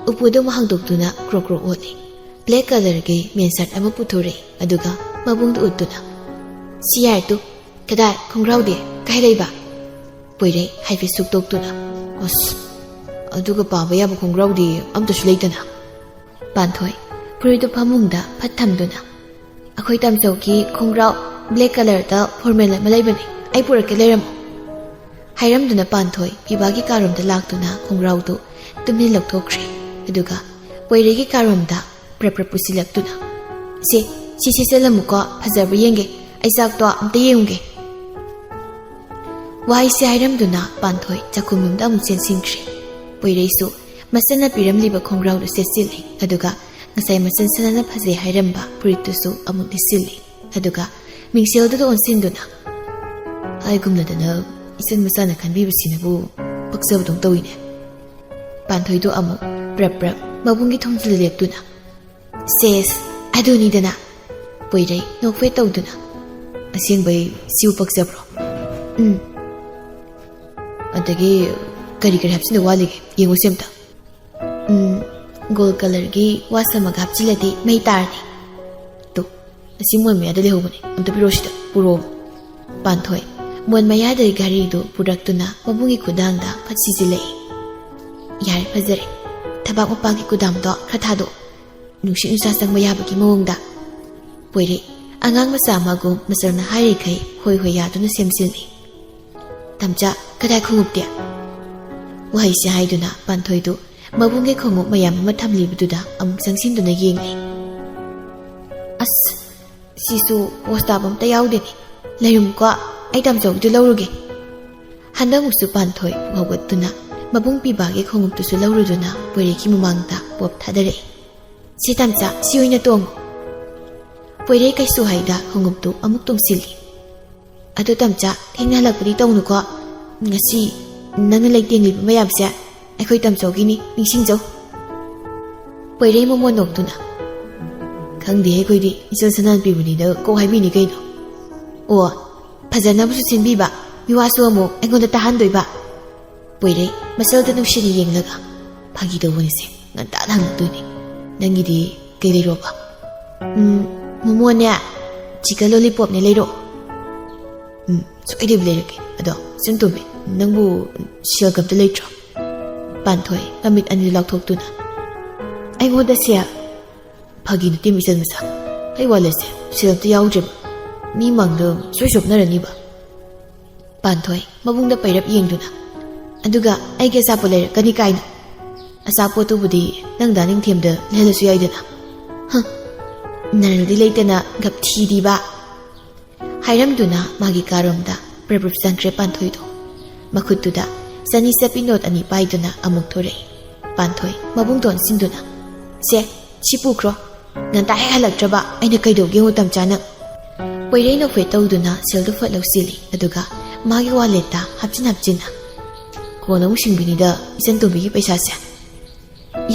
ꯎꯄꯨꯗꯨ ꯑꯃ ꯍꯥꯡꯗꯣꯛꯇꯨꯅ ꯀ꯭ꯔꯣꯛ ꯀ꯭ꯔꯣꯛ ꯑꯣꯠꯂꯤ꯫ ꯕ꯭ꯂꯦꯛ ꯀꯂꯔꯒꯤ ꯃꯦꯟ ꯁꯥꯔꯠ ꯑꯃ ꯄꯨꯊꯣꯔꯛꯏ, ꯑꯗꯨꯒ ꯃꯕꯨꯡꯗ ꯎꯠꯇꯨꯅ, "ꯁꯤ ꯌꯥꯔꯦ ꯇꯨ, ꯀꯗꯥꯏ ꯈꯣꯡꯒ꯭ꯔꯥꯎꯗꯤ? ꯀꯥꯏ ꯂꯩꯕ?" ꯄꯣꯏꯔꯩ ꯍꯥꯏꯐꯦꯠ ꯁꯨꯛꯇꯣꯛꯇꯨꯅ, "ꯑꯁ, ꯑꯗꯨꯒ ꯄꯥꯕ ꯌꯥꯕ ꯈꯣꯡꯒ꯭ꯔꯥꯎꯗꯤ ꯑꯝꯇꯁꯨ ꯂꯩꯇꯅ?" ꯄꯥꯟꯊꯣꯏ ꯐꯨꯔꯤꯠꯇꯨ ꯐꯃꯨꯡꯗ ꯐꯠ ꯊꯝꯗꯨꯅ, "ꯑꯩꯈꯣꯏ ꯇꯥꯃꯣꯆꯧꯒꯤ ꯈꯣꯡꯒ꯭ꯔꯥꯎ ꯕ꯭ꯂꯦꯛ ꯀꯂꯔꯗ ꯐꯣꯔꯃꯦꯜ ꯑꯃ ꯂꯩꯕꯅꯦ, ꯑꯩ ꯄꯨꯔꯛꯀꯦ, ꯂꯩꯔꯝꯃꯣ," ꯍꯥꯏꯔꯝꯗꯨꯅ ꯄꯥꯟꯊꯣꯏ ꯄꯤꯕꯥꯒꯤ ꯀꯥꯔꯣꯝꯗ ꯂꯥꯛꯇꯨꯅ ꯈꯣꯡꯒ꯭ꯔꯥꯎꯗꯨ ꯇꯨꯃꯤꯟ ꯂꯧꯊꯣꯛꯈ꯭ꯔꯦ꯫ ꯑꯗꯨꯒ ꯄꯣꯏꯔꯩꯒꯤ ꯀꯥꯔꯣꯝꯗ ꯄ꯭ꯔꯞ ꯄ꯭ꯔꯞ ꯄꯨꯁꯤꯜꯂꯛꯇꯨꯅ, "ꯁꯦ, ꯁꯤ ꯁꯦꯠꯆꯜꯂꯝꯃꯨꯀꯣ, ꯐꯖꯕ꯭ꯔꯥ ꯌꯦꯡꯒꯦ, ꯑꯩ ꯆꯥꯛꯇꯣ ꯑꯝꯇ ꯌꯦꯡꯉꯨꯒꯦ꯫" ꯋꯥꯍꯩꯁꯦ ꯍꯥꯏꯔꯝꯗꯨꯅ ꯄꯥꯟꯊꯣꯏ ꯆꯥꯛꯈꯨꯝ ꯌꯨꯝꯗ ꯑꯃꯨꯛ ꯆꯦꯟꯁꯤꯟꯈ꯭ꯔꯦ꯫ ꯄꯣꯏꯔꯩꯁꯨ ꯃꯆꯟꯅ ꯄꯤꯔꯝꯂꯤꯕ ꯈꯣꯡꯒ꯭ꯔꯥꯎꯗꯨ ꯁꯦꯠꯆꯤꯜꯂꯤ, ꯑꯗꯨꯒ ꯉꯁꯥꯏ ꯃꯆꯟ ꯁꯅꯥꯅ ꯐꯖꯩ ꯍꯥꯏꯔꯝꯕ ꯐꯨꯔꯤꯠꯇꯨꯁꯨ ꯑꯃꯨꯛ ꯂꯤꯠꯁꯤꯜꯂꯤ꯫ ꯑꯗꯨꯒ ꯃꯤꯡꯁꯦꯜꯗꯨꯗ ꯑꯣꯟꯁꯤꯟꯗꯨꯅ, "ꯍꯥꯏꯒꯨꯝꯅꯗꯅ ꯏꯆꯟ ꯃꯆꯥꯅ ꯈꯟꯕꯤꯕꯁꯤꯅꯕꯨ ꯄꯛꯆꯕꯗꯧ ꯇꯧꯏꯅꯦ꯫" ꯄꯥꯟꯊꯣꯏꯗꯣ ꯑꯃꯨꯛ ꯄ꯭ꯔꯞ ꯄ꯭ꯔꯞ ꯃꯕꯨꯡꯒꯤ ꯊꯣꯡꯖꯤꯜꯗ ꯂꯦꯞꯇꯨꯅ, "ꯁꯦꯁ, ꯑꯗꯨꯅꯤꯗꯅ꯫" ꯄꯣꯏꯔꯩ ꯅꯣꯛꯐꯦꯠ ꯇꯧꯗꯨꯅ, "ꯑꯁꯦꯡꯕꯩ ꯁꯤꯕꯨ ꯄꯛꯆꯕ꯭ꯔꯣ?" "ꯎꯝ꯫ ꯑꯗꯒꯤ ꯀꯔꯤ ꯀꯔꯤ ꯍꯥꯞꯆꯤꯟꯗ ꯋꯥꯠꯂꯤꯒꯦ? ꯌꯦꯡꯉꯨꯁꯦ ꯑꯝꯇ꯫" "ꯎꯝ, ꯒꯣꯜ ꯀꯂꯔꯒꯤ ꯋꯥꯁ ꯑꯃꯒ ꯍꯥꯞꯆꯤꯜꯂꯗꯤ ꯃꯩ ꯇꯥꯔꯅꯤ꯫ ꯇꯨ, ꯑꯁꯤ ꯃꯣꯟ ꯃꯌꯥꯗ ꯂꯩꯍꯧꯕꯅꯦ, ꯑꯝꯇ ꯄꯤꯔꯛꯑꯣ ꯁꯤꯗ, ꯄꯨꯔꯛꯑꯣ꯫" ꯄꯥꯟꯊꯣꯏ ꯃꯣꯟ ꯃꯌꯥꯗꯒꯤ ꯘꯔꯤꯗꯨ ꯄꯨꯔꯛꯇꯨꯅ ꯃꯕꯨꯡꯒꯤ ꯈꯨꯗꯥꯡꯗ ꯐꯠ ꯁꯤꯖꯤꯜꯂꯛꯏ꯫ "ꯌꯥꯔꯦ, ꯐꯖꯔꯦ꯫ ꯊꯕꯥꯛ ꯃꯄꯥꯒꯤ ꯀꯨꯗꯥꯝꯗꯣ ꯈꯔ ꯊꯥꯗꯣꯛꯑꯣ꯫ ꯅꯨꯡꯁꯤꯠ ꯅꯨꯡꯁꯥ ꯆꯪꯕ ꯌꯥꯕꯒꯤ ꯃꯑꯣꯡꯗ꯫" ꯄꯣꯏꯔꯩ ꯑꯉꯥꯡ ꯃꯆꯥ ꯑꯃꯒꯨꯝ ꯃꯆꯜꯅ ꯍꯥꯏꯔꯤꯈꯩ ꯍꯣꯏ ꯍꯣꯏ ꯌꯥꯗꯨꯅ ꯁꯦꯝꯖꯤꯜꯂꯤ꯫ "ꯇꯝꯆꯥ, ꯀꯗꯥꯏ ꯈꯣꯡꯎꯞꯇꯤ?" ꯋꯥꯍꯩꯁꯦ ꯍꯥꯏꯗꯨꯅ ꯄꯥꯟꯊꯣꯏꯗꯨ ꯃꯕꯨꯡꯒꯤ ꯈꯣꯡꯎꯞ ꯃꯌꯥꯝ ꯑꯃ ꯊꯝꯂꯤꯕꯗꯨꯗ ꯑꯃꯨꯛ ꯆꯪꯁꯤꯟꯗꯨꯅ ꯌꯦꯡꯂꯤ꯫ "ꯑꯁ, ꯁꯤꯁꯨ ꯋꯥꯁꯇꯥꯞ ꯑꯝꯇ ꯌꯥꯎꯗꯦꯅꯦ꯫ ꯂꯩꯔꯝꯃꯨꯀꯣ, ꯑꯩ ꯇꯥꯃꯣꯆꯧꯒꯤꯗꯨ ꯂꯧꯔꯨꯒꯦ꯫" ꯍꯟꯗꯛꯃꯨꯛꯁꯨ ꯄꯥꯟꯊꯣꯏ ꯍꯧꯒꯠꯇꯨꯅ ꯃꯕꯨꯡ ꯄꯤꯕꯥꯒꯤ ꯈꯣꯡꯎꯞꯇꯨꯁꯨ ꯂꯧꯔꯨꯗꯨꯅ ꯄꯣꯏꯔꯩꯒꯤ ꯃꯃꯥꯡꯗ ꯄꯣꯞ ꯊꯥꯗꯔꯛꯏ꯫ "ꯁꯤ ꯇꯥꯃꯣꯆꯥ, ꯁꯤ ꯑꯣꯏꯅ ꯇꯣꯡꯉꯨ꯫" ꯄꯣꯏꯔꯩ ꯀꯩꯁꯨ ꯍꯥꯏꯗ ꯈꯣꯡꯎꯞꯇꯨ ꯑꯃꯨꯛ ꯇꯣꯡꯁꯤꯜꯂꯤ꯫ "ꯑꯗꯣ ꯇꯥꯃꯣꯆꯥ, ꯊꯦꯡꯅ ꯍꯜꯂꯛꯄꯗꯤ ꯇꯧꯅꯨꯀꯣ꯫ ꯉꯁꯤ ꯅꯪꯅ ꯂꯩꯇꯦꯡꯂꯤꯕ ꯃꯌꯥꯝꯁꯦ ꯑꯩꯈꯣꯏ ꯇꯥꯃꯣꯆꯧꯒꯤꯅꯤ, ꯅꯤꯡꯁꯤꯡꯖꯧ꯫" ꯄꯣꯏꯔꯩ ꯃꯃꯣꯟ ꯅꯣꯛꯇꯨꯅ, "ꯈꯪꯗꯦ, ꯑꯩꯈꯣꯏꯗꯤ ꯏꯆꯟ ꯁꯅꯥꯟ ꯄꯤꯕꯅꯤꯅ ꯀꯣꯛ ꯍꯥꯏꯕꯤꯅꯤ ꯀꯩꯅꯣ꯫ ꯑꯣ, ꯐꯖꯅꯕꯁꯨ ꯁꯤꯟꯕꯤꯕ, ꯃꯤꯋꯥꯁꯨ ꯑꯃꯨꯛ ꯑꯩꯉꯣꯟꯗ ꯇꯥꯍꯟꯗꯣꯏꯕ꯫" ꯄꯣꯏꯔꯩ ꯃꯆꯜꯗ ꯅꯨꯡꯁꯤꯅ ꯌꯦꯡꯂꯒ, "ꯐꯥꯒꯤ ꯇꯧꯕꯅꯤꯁꯦ, ꯉꯟꯇꯥꯅ ꯍꯪꯉꯛꯇꯣꯏꯅꯤ꯫ ꯅꯪꯒꯤꯗꯤ ꯀꯩ ꯂꯩꯔꯣꯕ? ꯎꯝ, ꯃꯣꯃꯣꯅꯦ, ꯆꯤꯛꯀꯟ ꯂꯣꯂꯤꯄꯣꯞꯅꯦ ꯂꯩꯔꯛꯑꯣ꯫ ꯎꯝ, ꯁꯣꯏꯗꯕꯤ ꯂꯩꯔꯛꯀꯦ꯫ ꯑꯗꯣ, ꯏꯆꯟ ꯇꯣꯝꯕꯤ, ꯅꯪꯕꯨ ꯁꯦꯜ ꯀꯝꯇ ꯂꯩꯇ꯭ꯔꯣ? ꯄꯥꯟꯊꯣꯏ, ꯃꯃꯤꯠ ꯑꯅꯤ ꯂꯥꯎꯊꯣꯛꯇꯨꯅ, ꯑꯩꯉꯣꯟꯗ ꯁꯦꯜ? ꯐꯥꯒꯤ ꯅꯠꯇꯦ, ꯏꯆꯟ ꯃꯆꯥ꯫ ꯑꯩ ꯋꯥꯂꯦꯠꯁꯦ ꯁꯦꯜ ꯑꯝꯇ ꯌꯥꯎꯗ꯭ꯔꯦꯕ꯫ ꯃꯤ ꯃꯥꯡꯗ ꯁꯣꯏ ꯆꯣꯞꯅꯔꯅꯤꯕ꯫ ꯄꯥꯟꯊꯣꯏ, ꯃꯕꯨꯡꯗ ꯄꯩꯔꯞ ꯌꯦꯡꯗꯨꯅ, ꯑꯗꯨꯒ ꯑꯩꯒꯤ ꯑꯆꯥꯄꯣꯠ ꯂꯩꯔꯛꯀꯅꯤ ꯀꯥꯏꯅ꯫ ꯑꯆꯥꯄꯣꯠꯇꯨꯕꯨꯗꯤ ꯅꯪꯗ ꯅꯤꯡꯊꯦꯝꯗ ꯂꯩꯍꯜꯂꯁꯨ ꯌꯥꯏꯗꯅ꯫ ꯍ, ꯅꯔꯜꯗꯤ ꯂꯩꯇꯅ ꯒꯞ ꯊꯤꯗꯤꯕ꯫ ꯍꯥꯏꯔꯝꯗꯨꯅ ꯃꯥꯒꯤ ꯀꯥꯔꯣꯝꯗ ꯄ꯭ꯔꯞ ꯄ꯭ꯔꯞ ꯆꯪꯈ꯭ꯔꯦ ꯄꯥꯟꯊꯣꯏꯗꯣ꯫ ꯃꯈꯨꯠꯇꯨꯗ ꯆꯅꯤ ꯆꯠꯄꯤ ꯅꯣꯠ ꯑꯅꯤ ꯄꯥꯏꯗꯨꯅ ꯑꯃꯨꯛ ꯊꯣꯔꯛꯏ꯫ ꯄꯥꯟꯊꯣꯏ, ꯃꯕꯨꯡꯗꯣ ꯑꯣꯟꯁꯤꯟꯗꯨꯅ, "ꯁꯦ, ꯁꯤ ꯄꯨꯈ꯭ꯔꯣ꯫ ꯉꯟꯇꯥ ꯍꯦꯛ ꯍꯜꯂꯛꯇ꯭ꯔꯕ ꯑꯩꯅ ꯀꯩꯗꯧꯒꯦ ꯌꯦꯡꯉꯨ, ꯇꯝꯆꯥ ꯅꯪ?" ꯄꯣꯏꯔꯩ ꯅꯣꯛꯐꯦꯠ ꯇꯧꯗꯨꯅ ꯁꯦꯜꯗꯨ ꯐꯠ ꯂꯧꯁꯤꯜꯂꯤ, ꯑꯗꯨꯒ ꯃꯥꯒꯤ ꯋꯥꯂꯦꯠꯇ ꯍꯥꯞꯆꯤꯟ ꯍꯥꯞꯆꯤꯟꯅ, "ꯀꯣꯟꯅ ꯑꯃꯨꯛ ꯁꯤꯡꯕꯤꯅꯤꯗ ꯏꯆꯟ ꯇꯣꯝꯕꯤꯒꯤ ꯄꯩꯁꯥꯁꯦ꯫"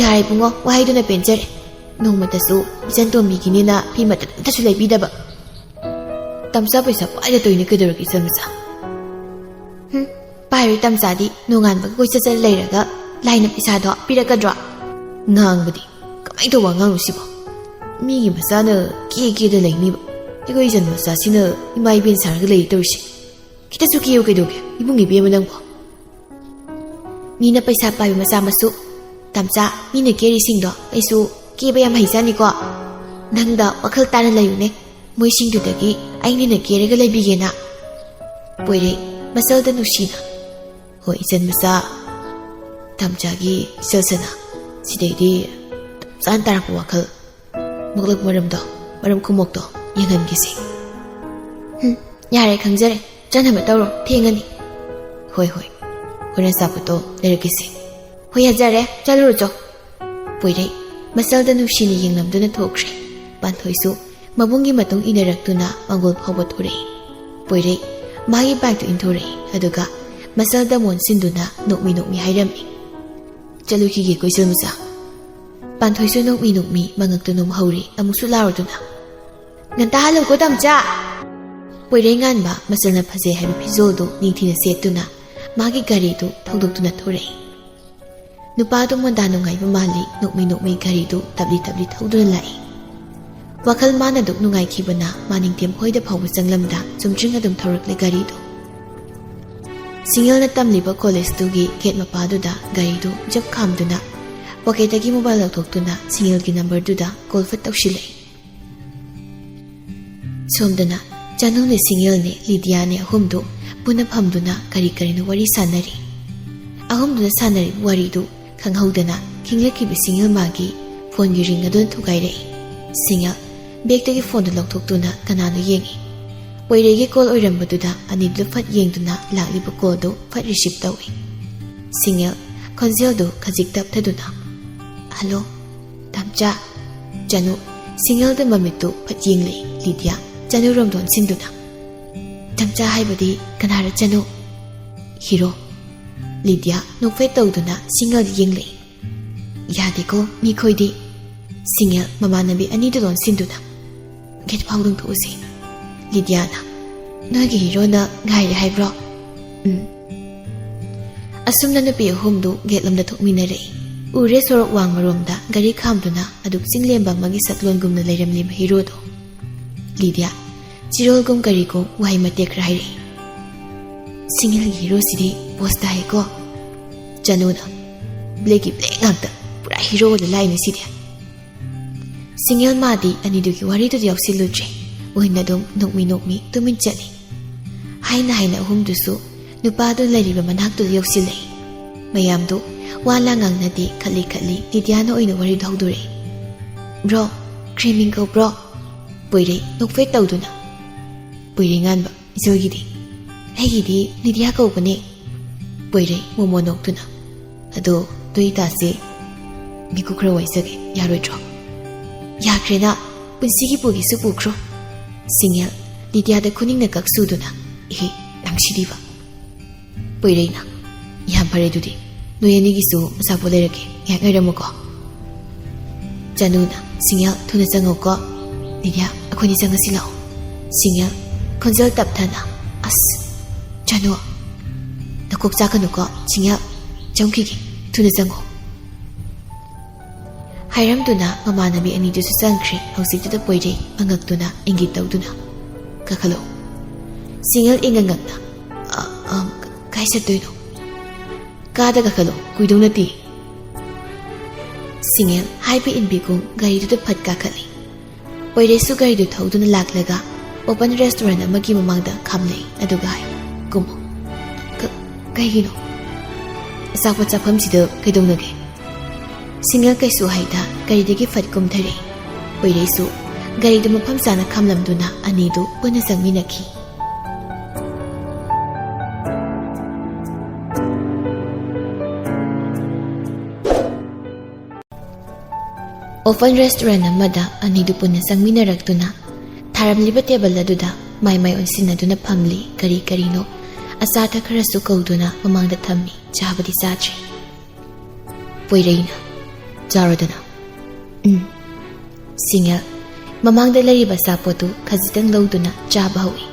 "ꯌꯥꯔꯦ ꯏꯕꯨꯡꯉꯣ, ꯋꯥꯍꯩꯗꯨꯅ ꯄꯦꯟꯖꯔꯦ꯫ ꯅꯣꯡꯃꯇꯁꯨ ꯏꯆꯟ ꯇꯣꯝꯕꯤꯒꯤꯅꯦꯅ ꯐꯤ ꯃꯇꯠ ꯑꯝꯇꯁꯨ ꯂꯩꯕꯤꯗꯕ꯫ ꯇꯝꯆꯥ ꯄꯩꯁꯥ ꯄꯥꯏꯗ ꯇꯧꯏꯅꯦ ꯀꯩꯗꯧꯔꯒꯦ ꯏꯆꯟ ꯃꯆꯥ?" "ꯍꯨꯝ, ꯄꯥꯏꯔꯣꯏ ꯇꯝꯆꯥꯗꯤ, ꯅꯣꯡꯉꯥꯟꯕꯒ ꯀꯣꯏꯆꯠ ꯆꯠ ꯂꯩꯔꯒ ꯂꯥꯏꯅ ꯄꯩꯁꯥꯗꯣ ꯄꯤꯔꯛꯀꯗ꯭ꯔꯣ?" "ꯉꯥꯡꯕꯗꯤ ꯀꯃꯥꯏꯅ ꯇꯧꯕ ꯑꯉꯥꯡꯅꯣ ꯁꯤꯕꯣ? ꯃꯤꯒꯤ ꯃꯆꯥꯅ ꯀꯦ ꯀꯦꯗ ꯂꯩꯅꯤꯕ, ꯑꯩꯈꯣꯏ ꯏꯆꯟ ꯃꯆꯥꯁꯤꯅ ꯏꯃꯥ ꯏꯕꯦꯟ ꯁꯥꯔꯒ ꯂꯩ ꯇꯧꯔꯤꯁꯦ꯫ ꯈꯤꯇꯁꯨ ꯀꯦꯌꯨ ꯀꯩꯗꯧꯒꯦ ꯏꯕꯨꯡ ꯏꯕꯦꯝꯃ ꯅꯪꯕꯣ?" "ꯃꯤꯅ ꯄꯩꯁꯥ ꯄꯥꯏꯕ ꯃꯆꯥ ꯃꯁꯨ, ꯇꯝꯆꯥ, ꯃꯤꯅ ꯀꯦꯔꯤꯁꯤꯡꯗꯣ ꯑꯩꯁꯨ ꯀꯦꯕ ꯌꯥꯝ ꯍꯩꯖꯥꯅꯤꯀꯣ꯫ ꯅꯪꯗ ꯋꯥꯈꯜ ꯇꯥꯅ ꯂꯩꯌꯨꯅꯦ, ꯃꯣꯏꯁꯤꯡꯗꯨꯗꯒꯤ ꯑꯩꯅ ꯍꯦꯟꯅ ꯀꯦꯔꯒ ꯂꯩꯕꯤꯒꯦꯅ꯫" ꯄꯣꯏꯔꯩ, ꯃꯆꯜꯗ ꯅꯨꯡꯁꯤꯅ, "ꯍꯣꯏ ꯏꯆꯟ ꯃꯆꯥ, ꯇꯝꯆꯥꯒꯤ ꯏꯆꯜꯁꯅ, ꯁꯤꯗꯩꯗꯤ ꯆꯞ ꯆꯥꯅ ꯇꯥꯔꯛꯄ ꯋꯥꯈꯜ ꯃꯣꯛꯂꯛ ꯃꯔꯝꯗꯣ, ꯃꯔꯝ ꯈꯨꯃꯣꯛꯇꯣ ꯌꯦꯡꯍꯟꯒꯦꯁꯦ꯫" "ꯍꯨꯝ, ꯌꯥꯔꯦ, ꯈꯪꯖꯔꯦ꯫ ꯆꯠꯅꯕ ꯇꯧꯔꯣ, ꯊꯦꯡꯉꯅꯤ꯫" "ꯍꯣꯏ, ꯍꯣꯏ꯫ ꯍꯣꯔꯦꯟ ꯑꯆꯥꯄꯣꯠꯇꯣ ꯂꯩꯔꯛꯀꯦꯁꯦ꯫" "ꯍꯣꯏ, ꯌꯥꯖꯔꯦ, ꯆꯠꯂꯨꯔꯣ ꯆꯣ꯫" ꯄꯣꯏꯔꯩ, ꯃꯆꯜꯗ ꯅꯨꯡꯁꯤꯅ ꯌꯦꯡꯂꯝꯗꯨꯅ ꯊꯣꯛꯈ꯭ꯔꯦ꯫ ꯄꯥꯟꯊꯣꯏꯁꯨ ꯃꯕꯨꯡꯒꯤ ꯃꯇꯨꯡ ꯏꯟꯅꯔꯛꯇꯨꯅ ꯃꯪꯒꯣꯜ ꯐꯥꯎꯕ ꯊꯣꯔꯛꯏ꯫ ꯄꯣꯏꯔꯩ, ꯃꯥꯒꯤ ꯕꯥꯏꯛꯇꯨ ꯏꯟꯊꯣꯔꯛꯏ, ꯑꯗꯨꯒ ꯃꯆꯜꯗ ꯃꯣꯟꯁꯤꯟꯗꯨꯅ ꯅꯣꯛꯃꯤ ꯅꯣꯛꯃꯤ ꯍꯥꯏꯔꯝꯃꯤ, "ꯆꯠꯂꯨꯈꯤꯒꯦꯀꯣ ꯏꯆꯜ ꯃꯆꯥ꯫" ꯄꯥꯟꯊꯣꯏꯁꯨ ꯅꯣꯛꯃꯤ ꯅꯣꯛꯃꯤ ꯃꯉꯛꯇꯨ ꯅꯣꯝꯍꯧꯔꯤ, ꯑꯃꯨꯛꯁꯨ ꯂꯥꯎꯔꯗꯨꯅ, "ꯉꯟꯇꯥ ꯍꯜꯂꯨꯀꯣ ꯇꯝꯆꯥ!" ꯄꯣꯏꯔꯩ ꯉꯥꯟꯕ ꯃꯆꯜꯅ ꯐꯖꯩ ꯍꯥꯏꯕ ꯐꯤꯖꯣꯜꯗꯨ ꯅꯤꯡꯊꯤꯅ ꯁꯦꯠꯇꯨꯅ ꯃꯥꯒꯤ ꯒꯥꯔꯤꯗꯨ ꯊꯧꯗꯣꯛꯇꯨꯅ ꯊꯣꯔꯛꯏ꯫ ꯅꯨꯄꯥꯗꯨ ꯃꯣꯟꯗꯥ ꯅꯨꯡꯉꯥꯏꯕ ꯃꯥꯜꯂꯤ꯫ ꯅꯣꯛꯃꯤ ꯅꯣꯛꯃꯤ ꯒꯥꯔꯤꯗꯨ ꯇꯞꯂꯤ ꯇꯞꯂꯤ ꯊꯧꯗꯨꯅ ꯂꯥꯛꯏ꯫ ꯋꯥꯈꯜ ꯃꯥꯅ ꯗꯨꯛ ꯅꯨꯡꯉꯥꯏꯈꯤꯕꯅ ꯃꯥꯅꯤꯡꯊꯦꯝ ꯍꯣꯏꯗ ꯐꯥꯎꯕ ꯆꯪꯂꯝꯗ ꯆꯨꯝꯗ꯭ꯔꯤꯡ ꯑꯗꯨꯝ ꯊꯧꯔꯛꯂꯦ ꯒꯥꯔꯤꯗꯨ꯫ ꯁꯤꯡꯉꯦꯜꯅ ꯇꯝꯂꯤꯕ ꯀꯣꯂꯦꯖꯇꯨꯒꯤ ꯒꯦꯠ ꯃꯄꯥꯗꯨꯗ ꯒꯥꯔꯤꯗꯨ ꯖꯞ ꯈꯥꯝꯗꯨꯅ ꯄꯣꯀꯦꯠꯇꯒꯤ ꯃꯣꯕꯥꯏꯜ ꯂꯧꯊꯣꯛꯇꯨꯅ ꯁꯤꯡꯉꯦꯜꯒꯤ ꯅꯝꯕꯔꯗꯨꯗ ꯀꯣꯜ ꯐꯠ ꯇꯧꯁꯤꯜꯂꯛꯏ꯫ ꯁꯣꯝꯗꯅ ꯆꯅꯨꯅꯦ, ꯁꯤꯡꯉꯦꯜꯅꯦ, ꯂꯤꯗꯤꯌꯥꯅꯦ ꯑꯍꯨꯝꯗꯨ ꯄꯨꯟꯅ ꯐꯝꯗꯨꯅ ꯀꯔꯤ ꯀꯔꯤꯅꯣ ꯋꯥꯔꯤ ꯁꯥꯟꯅꯔꯤ꯫ ꯑꯍꯨꯝꯗꯨꯅ ꯁꯥꯟꯅꯔꯤꯕ ꯋꯥꯔꯤꯗꯨ ꯈꯪꯍꯧꯗꯅ ꯈꯤꯡꯂꯛꯈꯤꯕ ꯁꯤꯡꯉꯦꯜ ꯃꯥꯒꯤ ꯐꯣꯟꯒꯤ ꯔꯤꯡ ꯑꯗꯨꯅ ꯊꯨꯒꯥꯏꯔꯛꯏ꯫ ꯁꯤꯡꯉꯦꯜ ꯕꯦꯒꯇꯒꯤ ꯐꯣꯟꯗꯨ ꯂꯧꯊꯣꯛꯇꯨꯅ ꯀꯅꯥꯅꯣ ꯌꯦꯡꯏ꯫ ꯄꯣꯏꯔꯩꯒꯤ ꯀꯣꯜ ꯑꯣꯏꯔꯝꯕꯗꯨꯗ ꯑꯅꯤꯗꯨꯗ ꯐꯠ ꯌꯦꯡꯗꯨꯅ ꯂꯥꯛꯂꯤꯕ ꯀꯣꯜꯗꯨ ꯐꯠ ꯔꯤꯁꯤꯞ ꯇꯧꯏ꯫ ꯁꯤꯡꯉꯦꯜ ꯈꯣꯟꯖꯦꯜꯗꯨ ꯈꯖꯤꯛ ꯇꯞꯊꯗꯨꯅ, "ꯍꯜꯂꯣ, ꯇꯝꯆꯥ?" ꯆꯅꯨ ꯁꯤꯡꯉꯦꯜꯗ ꯃꯃꯤꯠꯇꯨ ꯐꯠ ꯌꯦꯡꯂꯛꯏ꯫ ꯂꯤꯗꯤꯌꯥ ꯆꯅꯨꯔꯣꯝꯗ ꯑꯣꯟꯁꯤꯟꯗꯨꯅ, "ꯇꯝꯆꯥ ꯍꯥꯏꯕꯗꯤ ꯀꯅꯥꯔ ꯆꯅꯨ?" "ꯍꯤꯔꯣ꯫" ꯂꯤꯗꯤꯌꯥ ꯅꯣꯛꯐꯦꯠ ꯇꯧꯗꯨꯅ ꯁꯤꯡꯉꯦꯜꯗ ꯌꯦꯡꯂꯛꯏ꯫ "ꯌꯥꯗꯦꯀꯣ ꯃꯤꯈꯣꯏꯗꯤ꯫" ꯁꯤꯡꯉꯦꯜ ꯃꯃꯥꯟꯅꯕꯤ ꯑꯅꯤꯗꯨ ꯂꯣꯟꯁꯤꯟꯗꯨꯅ, "ꯒꯦꯠ ꯐꯥꯎ ꯂꯪꯊꯣꯛꯎꯁꯦ꯫" ꯂꯤꯗꯤꯌꯥꯅ, "ꯅꯣꯏꯒꯤ ꯍꯤꯔꯣꯅ ꯉꯥꯏꯔꯦ ꯍꯥꯏꯕ꯭ꯔꯣ?" "ꯎꯝ꯫" ꯑꯁꯨꯝꯅ ꯅꯨꯄꯤ ꯑꯍꯨꯝꯗꯨ ꯒꯦꯠ ꯂꯣꯝꯗ ꯊꯣꯛꯃꯤꯟꯅꯔꯛꯏ꯫ ꯎꯔꯦ ꯁꯣꯔꯣꯛ ꯋꯥꯡꯃꯔꯣꯝꯗ ꯒꯥꯔꯤ ꯈꯥꯝꯗꯨꯅ ꯑꯗꯨꯛ ꯆꯤꯡꯂꯦꯝꯕ ꯑꯃꯒꯤ ꯁꯛꯂꯣꯟꯒꯨꯝꯅ ꯂꯩꯔꯝꯂꯤꯕ ꯍꯤꯔꯣꯗꯣ꯫ ꯂꯤꯗꯤꯌꯥ ꯆꯤꯔꯣꯜꯒꯨꯝ ꯀꯔꯤꯒꯨꯝ ꯋꯥꯍꯩ ꯃꯇꯦꯛ ꯈꯔ ꯍꯥꯏꯔꯛꯏ꯫ "ꯁꯤꯡꯉꯦꯜꯒꯤ ꯍꯤꯔꯣꯁꯤꯗꯤ ꯄꯣꯁ ꯇꯥꯏꯀꯣ꯫" ꯆꯅꯨꯅ, "ꯕ꯭ꯂꯦꯛꯀꯤ ꯕ꯭ꯂꯦꯛ ꯉꯥꯛꯇ, ꯄꯨꯔꯥ ꯍꯤꯔꯣꯒ ꯂꯥꯏꯅꯤ ꯁꯤꯗꯤ꯫" ꯁꯤꯡꯉꯦꯜ ꯃꯥꯗꯤ ꯑꯅꯤꯗꯨꯒꯤ ꯋꯥꯔꯤꯗꯨꯗ ꯌꯥꯎꯁꯤꯜꯂꯨꯗ꯭ꯔꯦ꯫ ꯃꯣꯏꯅ ꯑꯗꯨꯝ ꯅꯣꯛꯃꯤ ꯅꯣꯛꯃꯤ ꯇꯨꯃꯤꯟ ꯆꯠꯂꯤ꯫ ꯍꯥꯏꯅ ꯍꯥꯏꯅ ꯑꯍꯨꯝꯗꯨꯁꯨ ꯅꯨꯄꯥꯗꯨ ꯂꯩꯔꯤꯕ ꯃꯅꯥꯛꯇꯨꯗ ꯌꯧꯁꯤꯜꯂꯛꯏ꯫ ꯃꯌꯥꯝꯗꯨ ꯋꯥ ꯂꯥ ꯉꯥꯡꯅꯗꯦ, ꯈꯠꯂꯤ ꯈꯠꯂꯤ ꯂꯤꯗꯤꯌꯥꯅ ꯑꯣꯏꯅ ꯋꯥꯔꯤꯗꯨ ꯍꯧꯗꯣꯔꯛꯏ꯫ "ꯕ꯭ꯔꯣ, ꯀ꯭ꯔꯤꯃꯤꯡ ꯀꯧꯕ꯭ꯔꯣ?" ꯄꯣꯏꯔꯩ ꯅꯣꯛꯐꯦꯠ ꯇꯧꯗꯨꯅ, "ꯄꯣꯏꯔꯩ ꯉꯥꯟꯕ, ꯏꯆꯣꯏꯒꯤꯗꯤ?" "ꯑꯩꯒꯤꯗꯤ ꯂꯤꯗꯤꯌꯥ ꯀꯧꯕꯅꯦ꯫" ꯄꯣꯏꯔꯩ ꯃꯣꯃꯣ ꯅꯣꯛꯇꯨꯅ, "ꯑꯗꯣ ꯇꯣꯏ ꯇꯥꯁꯦ, ꯃꯤꯀꯨꯞ ꯈꯔ ꯋꯥꯏꯖꯒꯦ, ꯌꯥꯔꯣꯏꯗ꯭ꯔꯣ?" "ꯌꯥꯈ꯭ꯔꯦꯅ, ꯄꯨꯟꯁꯤꯒꯤ ꯄꯨꯒꯦꯁꯨ ꯄꯨꯈ꯭ꯔꯣ꯫" ꯁꯤꯡꯉꯦꯜ ꯂꯤꯗꯤꯌꯥꯗ ꯈꯨꯅꯤꯡꯅ ꯀꯛ ꯁꯨꯗꯨꯅ, "ꯏꯍꯦ, ꯅꯪꯁꯤꯗꯤꯕ꯫" ꯄꯣꯏꯔꯩꯅ, "ꯌꯥꯝ ꯐꯔꯦ ꯑꯗꯨꯗꯤ, ꯅꯣꯏ ꯑꯅꯤꯒꯤꯁꯨ ꯑꯆꯥꯄꯣꯠ ꯂꯩꯔꯛꯀꯦ, ꯉꯥꯏꯍꯥꯛ ꯉꯥꯏꯔꯝꯃꯨꯀꯣ꯫" ꯆꯅꯨꯅ, "ꯁꯤꯡꯉꯦꯜ, ꯊꯨꯅ ꯆꯪꯉꯧꯀꯣ꯫" "ꯂꯤꯗꯤꯌꯥ, ꯑꯩꯈꯣꯏꯅꯤ ꯆꯪꯉꯁꯤ ꯂꯥꯛꯑꯣ꯫" ꯁꯤꯡꯉꯦꯜ ꯈꯣꯟꯖꯦꯜ ꯇꯞꯊꯅ, "ꯑꯁ, ꯆꯅꯨ, ꯅꯀꯣꯛ ꯆꯥꯛꯀꯅꯨꯀꯣ, ꯁꯤꯡꯉꯦꯜ, ꯆꯪꯈꯤꯒꯦ꯫" "ꯊꯨꯅ ꯆꯪꯉꯣ," ꯍꯥꯏꯔꯝꯗꯨꯅ ꯃꯃꯥꯟꯅꯕꯤ ꯑꯅꯤꯗꯨꯁꯨ ꯆꯪꯈ꯭ꯔꯦ꯫ ꯍꯧꯖꯤꯛꯇꯨꯗ ꯄꯣꯏꯔꯩ ꯃꯉꯛꯇꯨꯅ ꯏꯪꯒꯤꯠ ꯇꯧꯗꯨꯅ, "ꯀꯥꯈꯠꯂꯣ꯫" ꯁꯤꯡꯉꯦꯜ ꯏꯉꯛ ꯉꯛꯅ, "ꯑ, ꯑ, ꯀꯥꯏ ꯆꯠꯇꯣꯏꯅꯣ?" "ꯀꯥꯗ ꯀꯥꯈꯠꯂꯣ, ꯀꯨꯏꯗꯧ ꯅꯠꯇꯦ꯫" ꯁꯤꯡꯉꯦꯜ ꯍꯥꯏꯕ ꯏꯟꯕꯤꯒꯨꯝ ꯒꯥꯔꯤꯗꯨꯗ ꯐꯠ ꯀꯥꯈꯠꯂꯤ꯫ ꯄꯣꯏꯔꯩꯁꯨ ꯒꯥꯔꯤꯗꯨ ꯊꯧꯗꯨꯅ ꯂꯥꯛꯂꯒ open restaurant ꯑꯃꯒꯤ ꯃꯃꯥꯡꯗ ꯈꯥꯝꯂꯛꯏ, ꯑꯗꯨꯒ ꯍꯥꯏ, "ꯀꯨꯝꯃꯣ꯫" "ꯀ-, ꯀꯩꯒꯤꯅꯣ?" "ꯑꯆꯥꯄꯣꯠ ꯆꯥꯐꯝꯁꯤꯗ ꯀꯩꯗꯧꯅꯒꯦ?" ꯁꯤꯡꯉꯦꯜ ꯀꯩꯁꯨ ꯍꯥꯏꯗ ꯒꯥꯔꯤꯗꯒꯤ ꯐꯠ ꯀꯨꯝꯊꯔꯛꯏ꯫ ꯄꯣꯏꯔꯩꯁꯨ ꯒꯥꯔꯤꯗꯨ ꯃꯐꯝ ꯆꯥꯅ ꯈꯥꯝꯂꯝꯗꯨꯅ ꯑꯅꯤꯗꯨ ꯄꯨꯟꯅ ꯆꯪꯃꯤꯟꯅꯈꯤ꯫ Open restaurant ꯑꯃꯗ ꯑꯅꯤꯗꯨ ꯄꯨꯟꯅ ꯆꯪꯃꯤꯟꯅꯔꯛꯇꯨꯅ ꯊꯥꯔꯝꯂꯤꯕ table ꯑꯗꯨꯗ ꯃꯥꯏ ꯃꯥꯏ ꯑꯣꯟꯁꯤꯟꯅꯗꯨꯅ ꯐꯝꯂꯤ꯫ ꯀꯔꯤ ꯀꯔꯤꯅꯣ ꯑꯆꯥ ꯑꯊꯛ ꯈꯔꯁꯨ ꯀꯧꯗꯨꯅ ꯃꯃꯥꯡꯗ ꯊꯝꯃꯤ꯫ ꯆꯥꯕꯗꯤ ꯆꯥꯗ꯭ꯔꯤ꯫ ꯄꯣꯏꯔꯩꯅ, "ꯆꯥꯔꯣꯗꯅ꯫" "ꯎꯝ꯫" ꯁꯤꯡꯉꯦꯜ ꯃꯃꯥꯡꯗ ꯂꯩꯔꯤꯕ ꯑꯆꯥꯄꯣꯠꯇꯨ ꯈꯖꯤꯛꯇꯪ ꯂꯧꯗꯨꯅ ꯆꯥꯕ ꯍꯧꯏ꯫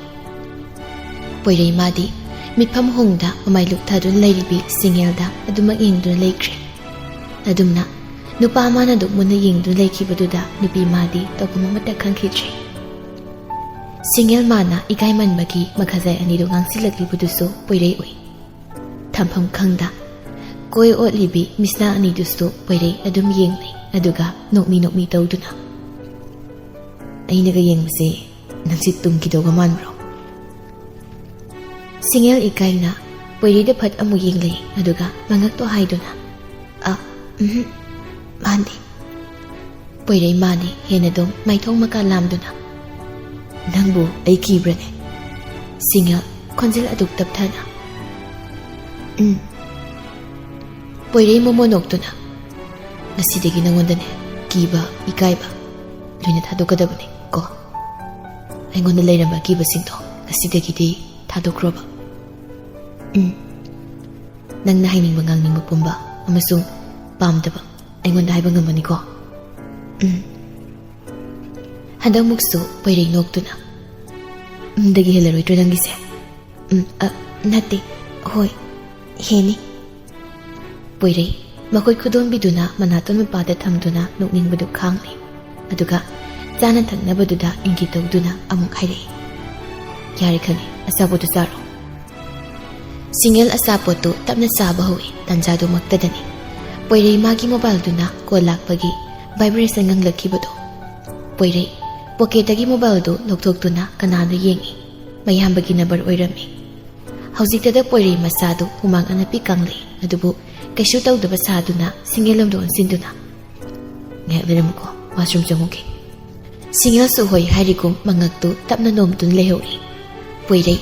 ꯄꯣꯏꯔꯩ ꯃꯥꯗꯤ ꯃꯤꯠꯐꯝ ꯍꯣꯡꯗ ꯃꯃꯥꯏ ꯂꯨꯛꯊꯗꯨꯅ ꯂꯩꯔꯤꯕꯤ ꯁꯤꯡꯉꯦꯜꯗ ꯑꯗꯨꯃꯛ ꯌꯦꯡꯗꯨꯅ ꯂꯩꯈ꯭ꯔꯦ꯫ ꯑꯗꯨꯝꯅ ꯅꯨꯄꯥ ꯑꯃꯅ ꯑꯗꯨꯝ ꯃꯨꯟꯅ ꯌꯦꯡꯗꯨꯅ ꯂꯩꯈꯤꯕꯗꯨꯗ ꯅꯨꯄꯤ ꯃꯥꯗꯤ ꯇꯧꯐꯝ ꯑꯃꯠꯇ ꯈꯪꯈꯤꯗ꯭ꯔꯦ꯫ ꯁꯤꯡꯉꯦꯜ ꯃꯥꯅ ꯏꯀꯥꯏꯃꯟꯕꯒꯤ ꯃꯈꯥꯖꯥꯏ ꯑꯅꯤꯗꯨ ꯉꯥꯡꯁꯤꯜꯂꯛꯂꯤꯕꯗꯨꯁꯨ ꯄꯣꯏꯔꯩ ꯎꯏ꯫ ꯊꯝꯐꯝ ꯈꯪꯗ ꯀꯣꯏ ꯑꯣꯠꯂꯤꯕꯤ ꯃꯤꯁꯅꯥ ꯑꯅꯤꯗꯨꯁꯨ ꯄꯣꯏꯔꯩ ꯑꯗꯨꯝ ꯌꯦꯡꯂꯤ, ꯑꯗꯨꯒ ꯅꯣꯛꯃꯤ ꯅꯣꯛꯃꯤ ꯇꯧꯗꯨꯅ꯫ "ꯑꯩꯅꯒ ꯌꯦꯡꯕꯁꯦ ꯅꯪꯁꯤ ꯇꯨꯝꯈꯤꯗꯧꯕ ꯃꯥꯟꯕ꯭ꯔꯣ?" ꯁꯤꯡꯉꯦꯜ ꯏꯀꯥꯏꯅ ꯄꯣꯏꯔꯩꯗ ꯐꯠ ꯑꯃꯨꯛ ꯌꯦꯡꯂꯦ, ꯑꯗꯨꯒ ꯃꯉꯛꯇꯣ ꯍꯥꯏꯗꯨꯅ, "ꯑ, ꯎꯝ, ꯃꯥꯟꯗꯦ꯫" ꯄꯣꯏꯔꯩ ꯃꯥꯅꯤ ꯍꯦꯟꯅ ꯑꯗꯨꯝ ꯃꯥꯏꯊꯣꯡ ꯃꯀꯥ ꯂꯥꯝꯗꯨꯅ, "ꯅꯪꯕꯨ ꯑꯩ ꯀꯤꯕ꯭ꯔꯅꯦ?" ꯁꯤꯡꯉꯦꯜ ꯈꯣꯟꯖꯦꯜ ꯑꯗꯨꯛ ꯇꯞꯊꯅ, "ꯎꯝ꯫" ꯄꯣꯏꯔꯩ ꯃꯣꯃꯣ ꯅꯣꯛꯇꯨꯅ, "ꯉꯁꯤꯗꯒꯤ ꯅꯉꯣꯟꯗꯅꯦ ꯀꯤꯕ, ꯏꯀꯥꯏꯕ ꯂꯣꯏꯅ ꯊꯥꯗꯣꯛꯀꯗꯕꯅꯤ ꯀꯣ꯫ ꯑꯩꯉꯣꯟꯗ ꯂꯩꯔꯝꯕ ꯑꯀꯤꯕꯁꯤꯡꯗꯣ ꯉꯁꯤꯗꯒꯤꯗꯤ ꯊꯥꯗꯣꯛꯈ꯭ꯔꯣꯕ꯫ ꯎꯝ꯫ ꯅꯪꯅ ꯍꯥꯏꯅꯤꯡꯕ, ꯉꯥꯡꯅꯤꯡꯕ ꯄꯨꯝꯕ ꯑꯃꯁꯨꯡ ꯄꯥꯝꯗꯕ ꯑꯩꯉꯣꯟꯗ ꯍꯥꯏꯕ ꯉꯝꯃꯅꯤꯀꯣ?" "ꯎꯝ꯫" ꯍꯟꯗꯛꯃꯨꯛꯁꯨ ꯄꯣꯏꯔꯩ ꯅꯣꯛꯇꯨꯅ, "ꯎꯝꯗꯒꯤ ꯍꯦꯜꯂꯔꯣꯏꯗ꯭ꯔꯣ ꯅꯪꯒꯤꯁꯦ?" "ꯎꯝ, ꯑ, ꯅꯠꯇꯦ꯫ ꯍꯣꯏ, ꯍꯦꯟꯅꯤ꯫" ꯄꯣꯏꯔꯩ ꯃꯈꯨꯠ ꯈꯨꯗꯣꯝꯕꯤꯗꯨꯅ ꯃꯅꯥꯇꯣꯟ ꯃꯄꯥꯗ ꯊꯝꯗꯨꯅ ꯅꯣꯛꯅꯤꯡꯕꯗꯨ ꯈꯥꯡꯂꯦ꯫ ꯑꯗꯨꯒ ꯆꯥꯅ ꯊꯛꯅꯕꯗꯨꯗ ꯏꯪꯒꯤꯠ ꯇꯧꯗꯨꯅ ꯑꯃꯨꯛ ꯍꯥꯏꯔꯛꯏ, "ꯌꯥꯔꯦ ꯈꯪꯉꯦ, ꯑꯆꯥꯄꯣꯠꯇꯨ ꯆꯥꯔꯣ"꯫ ꯁꯤꯡꯉꯦꯜ ꯑꯆꯥꯄꯣꯠꯇꯨ ꯇꯞꯅ ꯆꯥꯕ ꯍꯧꯏ꯫ ꯇꯥꯟꯖꯥꯗꯨꯃꯛꯇꯗꯅꯤ ꯄꯣꯏꯔꯩ ꯃꯥꯒꯤ ꯃꯣꯕꯥꯏꯜꯗꯨꯅ ꯀꯣꯜ ꯂꯥꯛꯄꯒꯤ ꯚꯥꯏꯕ꯭ꯔꯦꯁꯟ ꯉꯪꯂꯛꯈꯤꯕꯗꯣ꯫ ꯄꯣꯏꯔꯩ ꯄꯣꯀꯦꯠꯇꯒꯤ ꯃꯣꯕꯥꯏꯜꯗꯨ ꯂꯧꯊꯣꯛꯇꯨꯅ ꯀꯅꯥꯅꯣ ꯌꯦꯡꯏ꯫ ꯃꯌꯥꯝꯕꯒꯤ ꯅꯝꯕꯔ ꯑꯣꯏꯔꯝꯃꯤ꯫ ꯍꯧꯖꯤꯛꯇꯗ ꯄꯣꯏꯔꯩ ꯃꯆꯥꯗꯨ ꯍꯨꯃꯥꯡ ꯑꯅꯞꯄꯤ ꯀꯪꯂꯦ, ꯑꯗꯨꯕꯨ ꯀꯩꯁꯨ ꯇꯧꯗꯕ ꯁꯥꯗꯨꯅ ꯁꯤꯡꯉꯦꯜꯂꯣꯝꯗ ꯑꯣꯟꯁꯤꯟꯗꯨꯅ, "ꯉꯥꯏꯍꯥꯛ ꯂꯩꯔꯝꯃꯨꯀꯣ, ꯋꯥꯁꯔꯨꯝ ꯆꯪꯉꯨꯒꯦ"꯫ ꯁꯤꯡꯉꯦꯜꯁꯨ ꯍꯣꯏ ꯍꯥꯏꯔꯤꯒꯨꯝ ꯃꯉꯛꯇꯨ ꯇꯞꯅ ꯅꯣꯝꯗꯨꯅ ꯂꯩꯍꯧꯔꯤ꯫ ꯄꯣꯏꯔꯩ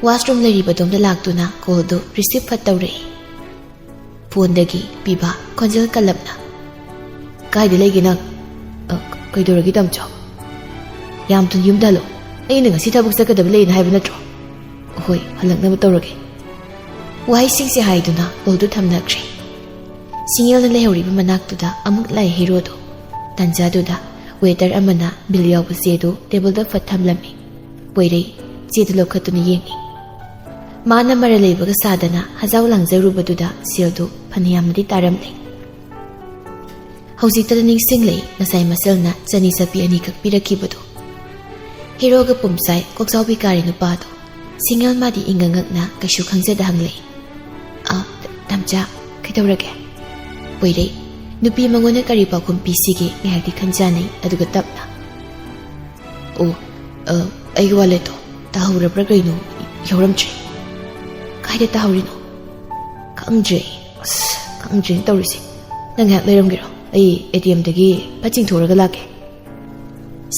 ꯋꯥꯁꯔꯨꯝ ꯂꯩꯔꯤꯕꯗꯣꯝꯗ ꯂꯥꯛꯇꯨꯅ ꯀꯣꯜꯗꯨ ꯔꯤꯁꯤꯞ ꯐꯠ ꯇꯧꯔꯛꯏ꯫ ꯐꯣꯟꯗꯒꯤ ꯄꯤꯕꯥ ꯈꯣꯟꯖꯦꯜ ꯀꯜꯂꯞꯅ, "ꯀꯥꯏꯗ ꯂꯩꯒꯦ ꯅꯪ? ꯑ, ꯀꯩꯗꯧꯔꯒꯦ ꯇꯝꯆꯧ? ꯌꯥꯝ ꯊꯨꯅ ꯌꯨꯝꯗ ꯍꯜꯂꯣ꯫ ꯑꯩꯅ ꯉꯁꯤ ꯊꯕꯛ ꯆꯠꯀꯗꯕ ꯂꯩꯌꯦꯅ ꯍꯥꯏꯕ ꯅꯠꯇ꯭ꯔꯣ? ꯍꯣꯏ, ꯍꯜꯂꯛꯅꯕ ꯇꯧꯔꯒꯦ"꯫ ꯋꯥꯍꯩꯁꯤꯡꯁꯦ ꯍꯥꯏꯗꯨꯅ ꯀꯣꯜꯗꯨ ꯊꯝꯅꯈ꯭ꯔꯦ꯫ ꯁꯤꯡꯉꯦꯜꯅ ꯂꯩꯍꯧꯔꯤꯕ ꯃꯅꯥꯛꯇꯨꯗ ꯑꯃꯨꯛ ꯂꯥꯛꯑꯦ ꯍꯦꯔꯣꯗꯣ꯫ ꯇꯥꯟꯖꯥꯗꯨꯗ ꯋꯦꯇꯔ ꯑꯃꯅ ꯕꯤꯜ ꯌꯥꯎꯕ ꯆꯦꯗꯨ ꯇꯦꯕꯜꯗ ꯐꯠ ꯊꯝꯂꯝꯃꯤ꯫ ꯄꯣꯏꯔꯩ ꯆꯦꯗꯨ ꯂꯧꯈꯠꯇꯨꯅ ꯌꯦꯡꯉꯤ꯫ ꯃꯥꯅ ꯃꯔꯜ ꯂꯩꯕꯒ ꯁꯥꯗꯅ ꯍꯖꯥꯎ ꯂꯥꯡꯖꯔꯨꯕꯗꯨꯗ ꯁꯦꯜꯗꯨ ꯐꯅꯌꯥꯝꯅꯗꯤ ꯇꯥꯔꯝꯂꯦ꯫ ꯍꯧꯖꯤꯛꯇꯗ ꯅꯤꯡꯁꯤꯡꯂꯛꯏ ꯉꯁꯥꯏ ꯃꯁꯦꯜꯅ ꯆꯅꯤ ꯆꯠꯄꯤ ꯑꯅꯤꯈꯛ ꯄꯤꯔꯛꯈꯤꯕꯗꯣ꯫ ꯍꯦꯔꯣꯒ ꯄꯨꯝꯁꯥꯏ ꯀꯣꯛꯆꯥꯎꯕꯤ ꯀꯥꯔꯤ ꯅꯨꯄꯥꯗꯣ꯫ ꯁꯤꯡꯉꯦꯜ ꯃꯥꯗꯤ ꯏꯪꯉꯉꯛꯅ ꯀꯩꯁꯨ ꯈꯪꯖꯗ ꯍꯪꯂꯛꯏ, "ꯑ, ꯇ-, ꯇꯝꯆꯥ, ꯀꯩꯗꯧꯔꯒꯦ?" ꯄꯣꯏꯔꯩ, ꯅꯨꯄꯤ ꯃꯉꯣꯟꯗ ꯀꯔꯤ ꯄꯥꯎꯈꯨꯝ ꯄꯤꯁꯤꯒꯦ ꯉꯥꯏꯍꯥꯛꯇꯤ ꯈꯟꯖꯥꯅꯩ, ꯑꯗꯨꯒ ꯇꯞꯅ, "ꯑꯣ, ꯑ, ꯑꯩꯒꯤ ꯋꯥꯂꯦꯠꯇꯣ ꯇꯥꯍꯧꯔꯕ꯭ꯔꯥ ꯀꯩꯅꯣ? ꯌꯥꯎꯔꯝꯗ꯭ꯔꯦ"꯫ "ꯀꯥꯏꯗ ꯇꯥꯍꯧꯔꯤꯅꯣ?" "ꯈꯪꯗ꯭ꯔꯦ꯫ ꯑꯁ, ꯈꯪꯗ꯭ꯔꯦꯅ ꯇꯧꯔꯤꯁꯦ꯫ ꯅꯪ ꯉꯥꯏꯍꯥꯛ ꯂꯩꯔꯝꯒꯦꯔꯣ? ꯑꯩ ꯑꯦ ꯇꯤ ꯑꯦꯝꯗꯒꯤ ꯐꯠ ꯆꯤꯡꯊꯣꯛꯑꯒ ꯂꯥꯛꯀꯦ"꯫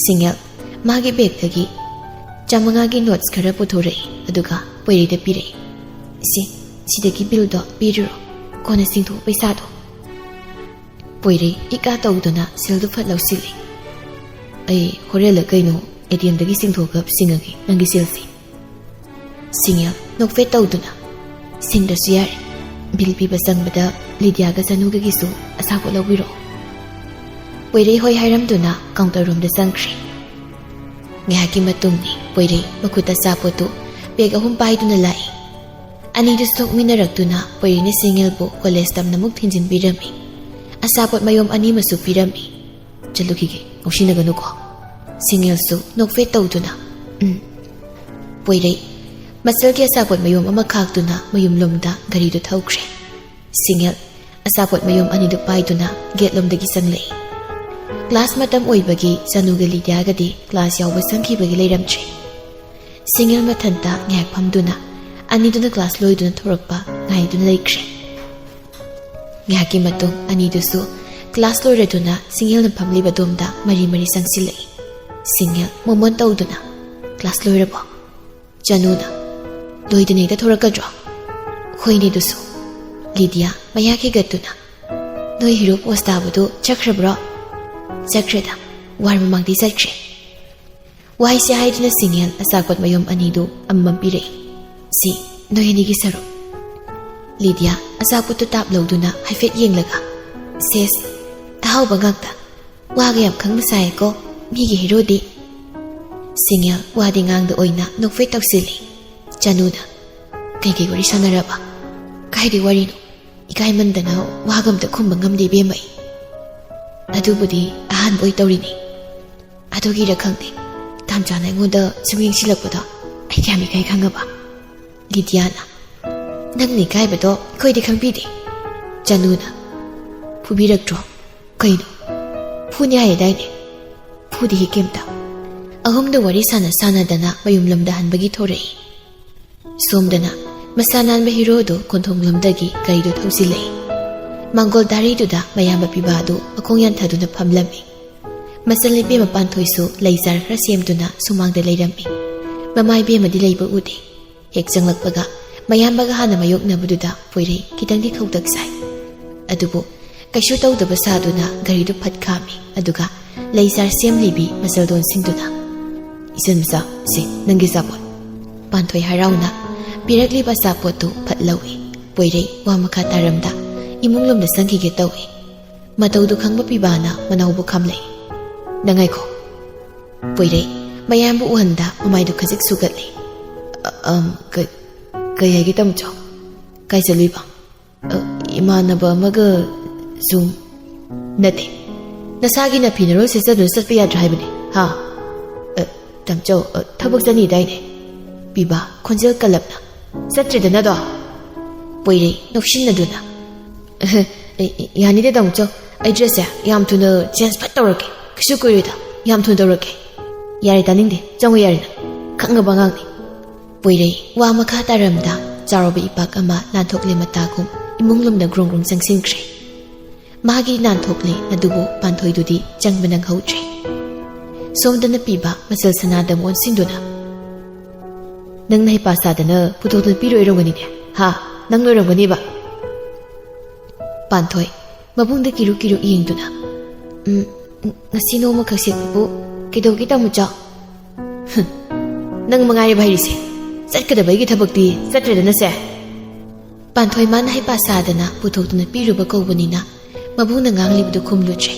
ꯁꯤꯡꯉꯦꯜ ꯃꯥꯒꯤ ꯕꯦꯒꯇꯒꯤ ꯆꯥꯃꯉꯥꯒꯤ ꯅꯣꯠꯁ ꯈꯔ ꯄꯨꯊꯣꯔꯛꯏ, ꯑꯗꯨꯒ ꯄꯣꯏꯔꯩꯗ ꯄꯤꯔꯛꯏ꯫ "ꯁꯦ, ꯁꯤꯗꯒꯤ ꯕꯤꯜꯗꯣ ꯄꯤꯔꯨꯔꯣ, ꯀꯣꯟꯅ ꯆꯤꯡꯊꯣꯛꯑꯣ ꯄꯩꯁꯥꯗꯣ"꯫ ꯄꯣꯏꯔꯩ ꯏꯀꯥ ꯇꯧꯗꯨꯅ ꯁꯦꯜꯗꯨ ꯐꯠ ꯂꯧꯁꯤꯜꯂꯤ꯫ "ꯑꯩ ꯍꯣꯔꯦꯟꯂ ꯀꯩꯅꯣ ꯑꯦ ꯇꯤ ꯑꯦꯝꯗꯒꯤ ꯆꯤꯡꯊꯣꯛꯑꯒ ꯁꯤꯡꯉꯒꯦ ꯅꯪꯒꯤ ꯁꯦꯜꯁꯦ"꯫ ꯁꯤꯡꯉꯦꯜ ꯅꯣꯛꯐꯦꯠ ꯇꯧꯗꯨꯅ, "ꯁꯤꯡꯗ꯭ꯔꯁꯨ ꯌꯥꯔꯦ꯫ ꯕꯤꯜ ꯄꯤꯕ ꯆꯪꯕꯗ ꯂꯤꯗꯤꯌꯥꯒ ꯆꯅꯨꯒꯒꯤꯁꯨ ꯑꯆꯥꯄꯣꯠ ꯂꯧꯕꯤꯔꯛꯑꯣ"꯫ ꯄꯣꯏꯔꯩ ꯍꯣꯏ ꯍꯥꯏꯔꯝꯗꯨꯅ ꯀꯥꯎꯟꯇꯔ ꯔꯣꯝꯗ ꯆꯪꯈ꯭ꯔꯦ꯫ ꯉꯥꯏꯍꯥꯛꯀꯤ ꯃꯇꯨꯡꯅꯤ ꯄꯣꯏꯔꯩ ꯃꯈꯨꯠꯇ ꯑꯆꯥꯄꯣꯠꯇꯨ ꯄꯦꯛ ꯑꯍꯨꯝ ꯄꯥꯏꯗꯨꯅ ꯂꯥꯛꯏ꯫ ꯑꯅꯤꯗꯨ ꯁꯣꯛꯃꯤꯟꯅꯔꯛꯇꯨꯅ ꯄꯣꯏꯔꯩꯅ ꯁꯤꯡꯉꯦꯜꯕꯨ ꯀꯣꯂꯦꯖ ꯇꯝꯅꯃꯨꯛ ꯊꯤꯟꯖꯤꯟꯕꯤꯔꯝꯃꯤ꯫ ꯑꯆꯥꯄꯣꯠ ꯃꯌꯣꯝ ꯑꯅꯤ ꯑꯃꯁꯨ ꯄꯤꯔꯝꯃꯤ꯫ "ꯆꯠꯂꯨꯈꯤꯒꯦ, ꯉꯥꯎꯁꯤꯟꯅꯒꯅꯨꯀꯣ꯫" ꯁꯤꯡꯉꯦꯜꯁꯨ ꯅꯣꯛꯐꯦꯠ ꯇꯧꯗꯨꯅ, "ꯎꯝ꯫" ꯄꯣꯏꯔꯩ ꯃꯆꯜꯒꯤ ꯑꯆꯥꯄꯣꯠ ꯃꯌꯣꯝ ꯑꯃ ꯈꯥꯛꯇꯨꯅ ꯃꯌꯨꯝꯂꯣꯝꯗ ꯒꯥꯔꯤꯗꯨ ꯊꯧꯈ꯭ꯔꯦ꯫ ꯁꯤꯡꯉꯦꯜ ꯑꯆꯥꯄꯣꯠ ꯃꯌꯣꯝ ꯑꯅꯤꯗꯨ ꯄꯥꯏꯗꯨꯅ ꯒꯦꯠꯂꯣꯝꯗꯒꯤ ꯆꯪꯂꯛꯏ꯫ ꯀ꯭ꯂꯥꯁ ꯃꯇꯝ ꯑꯣꯏꯕꯒꯤ ꯆꯅꯨꯒ ꯂꯤꯗꯤꯌꯥꯒꯗꯤ ꯀ꯭ꯂꯥꯁ ꯌꯥꯎꯕ ꯆꯪꯈꯤꯕꯒꯤ ꯂꯩꯔꯝꯗ꯭ꯔꯦ꯫ ꯁꯤꯡꯉꯦꯜ ꯃꯊꯟꯇ ꯉꯥꯏꯍꯥꯛ ꯐꯝꯗꯨꯅ ꯑꯅꯤꯗꯨꯅ ꯀ꯭ꯂꯥꯁ ꯂꯣꯏꯗꯨꯅ ꯊꯣꯔꯛꯄ ꯉꯥꯏꯗꯨꯅ ꯂꯩꯈ꯭ꯔꯦ꯫ ꯉꯥꯏꯍꯥꯛꯀꯤ ꯃꯇꯨꯡ ꯑꯅꯤꯗꯨꯁꯨ ꯀ꯭ꯂꯥꯁ ꯂꯣꯏꯔꯗꯨꯅ ꯁꯤꯡꯉꯦꯜꯅ ꯐꯝꯂꯤꯕ ꯑꯗꯣꯝꯗ ꯃꯔꯤ ꯃꯔꯤ ꯆꯪꯁꯤꯜꯂꯛꯏ꯫ ꯁꯤꯡꯉꯦꯜ ꯃꯣꯃꯣꯟ ꯇꯧꯗꯨꯅ, "ꯀ꯭ꯂꯥꯁ ꯂꯣꯏꯔꯕꯣ?" ꯆꯅꯨꯅ, "ꯂꯣꯏꯗꯅ ꯍꯦꯛꯇ ꯊꯣꯔꯛꯀꯗ꯭ꯔꯣ?" "ꯍꯣꯏꯅꯦ ꯑꯗꯨꯁꯨ꯫" ꯂꯤꯗꯤꯌꯥ ꯃꯌꯥ ꯈꯤꯒꯠꯇꯨꯅ, "ꯅꯣꯏ ꯍꯤꯔꯣ ꯄꯣꯁ ꯇꯥꯕꯗꯣ ꯆꯠꯈ꯭ꯔꯕ꯭ꯔꯣ?" "ꯆꯠꯈ꯭ꯔꯦꯗ, ꯋꯥꯔ ꯃꯃꯥꯡꯗꯩ ꯆꯠꯈ꯭ꯔꯦ꯫" ꯋꯥꯍꯩꯁꯦ ꯍꯥꯏꯗꯨꯅ ꯁꯤꯡꯉꯦꯜ ꯑꯆꯥꯄꯣꯠ ꯃꯌꯣꯝ ꯑꯅꯤꯗꯨ ꯑꯃꯃꯝ ꯄꯤꯔꯛꯏ꯫ "ꯁꯤ ꯅꯣꯏ ꯑꯅꯤꯒꯤ ꯁꯔꯨꯛ꯫" ꯂꯤꯗꯤꯌꯥ ꯑꯆꯥꯄꯣꯠꯇꯨ ꯇꯥꯞ ꯂꯧꯗꯨꯅ ꯍꯥꯏꯐꯦꯠ ꯌꯦꯡꯂꯒ, "ꯁꯦꯁ, ꯑꯍꯥꯎꯕ ꯉꯥꯛꯇ꯫ ꯋꯥꯒ ꯌꯥꯝ ꯈꯪꯕ ꯁꯥꯏꯀꯣ ꯃꯤꯒꯤ ꯍꯤꯔꯣꯗꯤ꯫" ꯁꯤꯡꯉꯦꯜ ꯋꯥꯗꯤ ꯉꯥꯡꯗ ꯑꯣꯏꯅ ꯅꯣꯛꯐꯦꯠ ꯇꯧꯁꯤꯜꯂꯤ꯫ ꯆꯅꯨꯅ, "ꯀꯩꯀꯩ ꯋꯥꯔꯤ ꯁꯥꯟꯅꯔꯕ?" "ꯀꯥꯏꯗꯩ ꯋꯥꯔꯤꯅꯣ? ꯏꯀꯥꯏꯃꯟꯗꯅ ꯋꯥꯒ ꯑꯝꯇ ꯈꯨꯝꯕ ꯉꯝꯗꯦ ꯏꯕꯦꯝꯃ ꯑꯩ꯫ ꯑꯗꯨꯕꯨꯗꯤ ꯑꯍꯥꯟꯕ ꯑꯣꯏ ꯇꯧꯔꯤꯅꯤ꯫ ꯑꯗꯨꯒꯤꯔ ꯈꯪꯗꯦ, ꯇꯥꯝꯆꯥꯅ ꯑꯩꯉꯣꯟꯗ ꯁꯨꯝ ꯌꯦꯡꯁꯤꯜꯂꯛꯄꯗꯣ ꯑꯩ ꯀꯌꯥꯝ ꯏꯀꯥꯏ ꯈꯪꯉꯕ?" ꯂꯤꯗꯤꯌꯥꯅ, "ꯅꯪꯅ ꯏꯀꯥꯏꯕꯗꯣ ꯑꯩꯈꯣꯏꯗꯤ ꯈꯪꯕꯤꯗꯦ꯫" ꯆꯅꯨꯅ, "ꯐꯨꯕꯤꯔꯛꯇ꯭ꯔꯣ?" "ꯀꯩꯅꯣ? ꯐꯨꯅꯤ ꯍꯥꯏꯗꯥꯏꯅꯦ?" "ꯐꯨꯗꯦꯍꯦ ꯀꯩꯝꯇ꯫" ꯑꯍꯨꯝꯗ ꯋꯥꯔꯤ ꯁꯥꯟꯅ ꯁꯥꯟꯅꯗꯅ ꯃꯌꯨꯝ ꯂꯝꯗ ꯍꯟꯕꯒꯤ ꯊꯣꯔꯛꯏ꯫ ꯁꯣꯝꯗꯅ ꯃꯁꯥ ꯅꯥꯟꯕ ꯍꯤꯔꯣꯗꯨ ꯀꯣꯟꯊꯣꯡꯂꯣꯝꯗꯒꯤ ꯒꯥꯔꯤꯗꯨ ꯊꯧꯖꯤꯜꯂꯛꯏ꯫ ꯃꯥꯡꯒꯣꯜ ꯗꯥꯔꯤꯗꯨꯗ ꯃꯌꯥꯝꯕ ꯄꯤꯕꯥꯗꯨ ꯃꯈꯣꯡ ꯌꯥꯟꯊꯗꯨꯅ ꯐꯝꯂꯝꯃꯤ꯫ ꯃꯆꯜ ꯏꯕꯦꯝꯃ ꯄꯥꯟꯊꯣꯏꯁꯨ ꯂꯩ ꯆꯥꯔ ꯈꯔ ꯁꯦꯝꯗꯨꯅ ꯁꯨꯃꯥꯡꯗ ꯂꯩꯔꯝꯃꯤ꯫ ꯃꯃꯥ ꯏꯕꯦꯝꯃꯗꯤ ꯂꯩꯕ ꯎꯗꯦ꯫ ꯍꯦꯛ ꯆꯪꯂꯛꯄꯒ ꯃꯌꯥꯝꯕꯒ ꯍꯥꯟꯅ ꯃꯥꯌꯣꯛꯅꯕꯗꯨꯗ ꯄꯣꯏꯔꯩ ꯈꯤꯇꯪꯗꯤ ꯈꯧꯇꯛ ꯁꯥꯏ꯫ ꯑꯗꯨꯕꯨ ꯀꯩꯁꯨ ꯇꯧꯗꯕ ꯁꯥꯗꯨꯅ ꯒꯥꯔꯤꯗꯨ ꯐꯠ ꯈꯥꯝꯃꯤ꯫ ꯑꯗꯨꯒ ꯂꯩ ꯆꯥꯔ ꯁꯦꯝꯂꯤꯕꯤ ꯃꯆꯜꯗꯣꯟꯁꯤꯡꯗꯨꯅ, "ꯏꯆꯟ ꯃꯆꯥ, ꯁꯤ ꯅꯪꯒꯤ ꯑꯆꯥꯄꯣꯠ꯫" ꯄꯥꯟꯊꯣꯏ ꯍꯔꯥꯎꯅ ꯄꯤꯔꯛꯂꯤꯕ ꯑꯆꯥꯄꯣꯠꯇꯨ ꯐꯠ ꯂꯧꯏ꯫ ꯄꯣꯏꯔꯩ ꯋꯥ ꯃꯈꯥ ꯇꯥꯔꯝꯗ ꯏꯃꯨꯡ ꯂꯣꯝꯗ ꯆꯪꯈꯤꯒꯦ ꯇꯧꯏ꯫ ꯃꯇꯧꯗꯨ ꯈꯪꯕ ꯄꯤꯕꯥꯅ ꯃꯅꯥꯎꯕꯨ ꯈꯥꯝꯂꯛꯏ꯫ "ꯅꯪ ꯉꯥꯏꯈꯣ꯫" ꯄꯣꯏꯔꯩ ꯃꯌꯥꯝꯕꯨ ꯎꯍꯟꯗ ꯃꯃꯥꯏꯗꯨ ꯈꯖꯤꯛ ꯁꯨꯒꯠꯂꯤ꯫ "ꯑ-, ꯑꯝ, ꯀ-, ꯀꯩ ꯍꯥꯏꯒꯦ, ꯇꯥꯃꯣꯆꯧ? ꯀꯥꯏ ꯆꯠꯂꯨꯏꯕ? ꯑ, ꯏꯃꯥꯟꯅꯕ ꯑꯃꯒ ꯁꯨꯝ꯫ ꯅꯠꯇꯦ, ꯅꯁꯥꯒꯤ ꯅꯐꯤ ꯅꯔꯣꯜ ꯁꯦꯠꯆꯗꯨꯅ ꯆꯠꯄ ꯌꯥꯗ꯭ꯔꯥ ꯍꯥꯏꯕꯅꯤ, ꯍꯥ? ꯑ, ꯇꯥꯃꯣꯆꯧ, ꯑ, ꯊꯕꯛ ꯆꯠꯅꯤꯗꯥꯏꯅꯦ? ꯄꯤꯕ, ꯈꯣꯟꯖꯦꯜ ꯀꯜꯂꯞꯅ꯫ ꯆꯠꯇ꯭ꯔꯦꯗꯅꯗꯣ? ꯄꯣꯏꯔꯩ, ꯅꯣꯛꯁꯤꯟꯅꯗꯨꯅ꯫ ꯑꯍ, ꯑꯦ, ꯑꯦ, ꯌꯥꯅꯤꯗ, ꯇꯥꯃꯣꯆꯧ꯫ ꯑꯩ dress ꯁꯦ ꯌꯥꯝ ꯊꯨꯅ change ꯐꯠ ꯇꯧꯔꯛꯀꯦ꯫ ꯀꯩꯁꯨ ꯀꯨꯏꯔꯣꯏꯗ꯫ ꯌꯥꯝ ꯊꯨꯅ ꯇꯧꯔꯛꯀꯦ꯫ ꯌꯥꯔꯦ, ꯇꯥꯅꯤꯡꯗꯦ꯫ ꯆꯪꯉꯨ ꯌꯥꯔꯦ ꯅꯪ꯫ ꯈꯪꯉꯕ ꯑꯉꯥꯡꯅꯤ꯫ ꯄꯣꯏꯔꯩ ꯋꯥ ꯃꯈꯥ ꯇꯥꯔꯝꯗ ꯆꯥꯎꯔꯕ ꯏꯄꯥꯛ ꯑꯃ ꯂꯥꯟꯊꯣꯛꯂꯦ ꯃꯇꯥꯒꯨꯝ ꯏꯃꯨꯡ ꯂꯣꯝꯗ ꯒ꯭ꯔꯣꯡ ꯒ꯭ꯔꯣꯡ ꯆꯪꯁꯤꯟꯈ꯭ꯔꯦ꯫ ꯃꯥꯒꯤ ꯂꯥꯟꯊꯣꯛꯂꯦ ꯑꯗꯨꯕꯨ ꯄꯥꯟꯊꯣꯏꯗꯨꯗꯤ ꯆꯪꯕ ꯅꯪꯍꯧꯗ꯭ꯔꯦ꯫ ꯁꯣꯝꯗꯅ ꯄꯤꯕ ꯃꯆꯜ ꯁꯅꯥꯗ ꯑꯣꯟꯁꯤꯟꯗꯨꯅ, "ꯅꯪꯅ ꯍꯩꯄꯥ ꯁꯥꯗꯅ ꯄꯨꯊꯣꯛꯇꯨꯅ ꯄꯤꯔꯣꯏ ꯑꯣꯏꯔꯝꯒꯅꯤꯅꯦ, ꯍꯥ? ꯅꯪ ꯂꯣꯏꯔꯝꯒꯅꯤꯕ?" ꯄꯥꯟꯊꯣꯏ, ꯃꯕꯨꯡꯗ ꯀꯤꯔꯨ ꯀꯤꯔꯨ ꯌꯦꯡꯗꯨꯅ, "ꯎꯝ, ꯉꯁꯤ ꯅꯣꯡꯃꯈꯛ ꯁꯦꯠꯄꯕꯨ ꯀꯩꯗꯧꯒꯦ, ꯇꯥꯃꯣꯆꯧ?" "ꯍꯨꯝ, ꯅꯪ ꯃꯉꯥꯏꯔꯦ ꯍꯩꯔꯤꯁꯦ꯫ ꯆꯠꯀꯗꯕ ꯑꯩꯒꯤ ꯊꯕꯛꯇꯤ ꯆꯠꯇ꯭ꯔꯦꯗꯅꯁꯦ?" ꯄꯥꯟꯊꯣꯏ ꯃꯥꯅ ꯍꯩꯄꯥ ꯁꯥꯗꯅ ꯄꯨꯊꯣꯛꯇꯨꯅ ꯄꯤꯔꯨꯕ ꯀꯧꯕꯅꯤꯅ ꯃꯕꯨꯡꯅ ꯉꯥꯡꯂꯤꯕꯗꯨ ꯈꯨꯝꯂꯨꯗ꯭ꯔꯦ꯫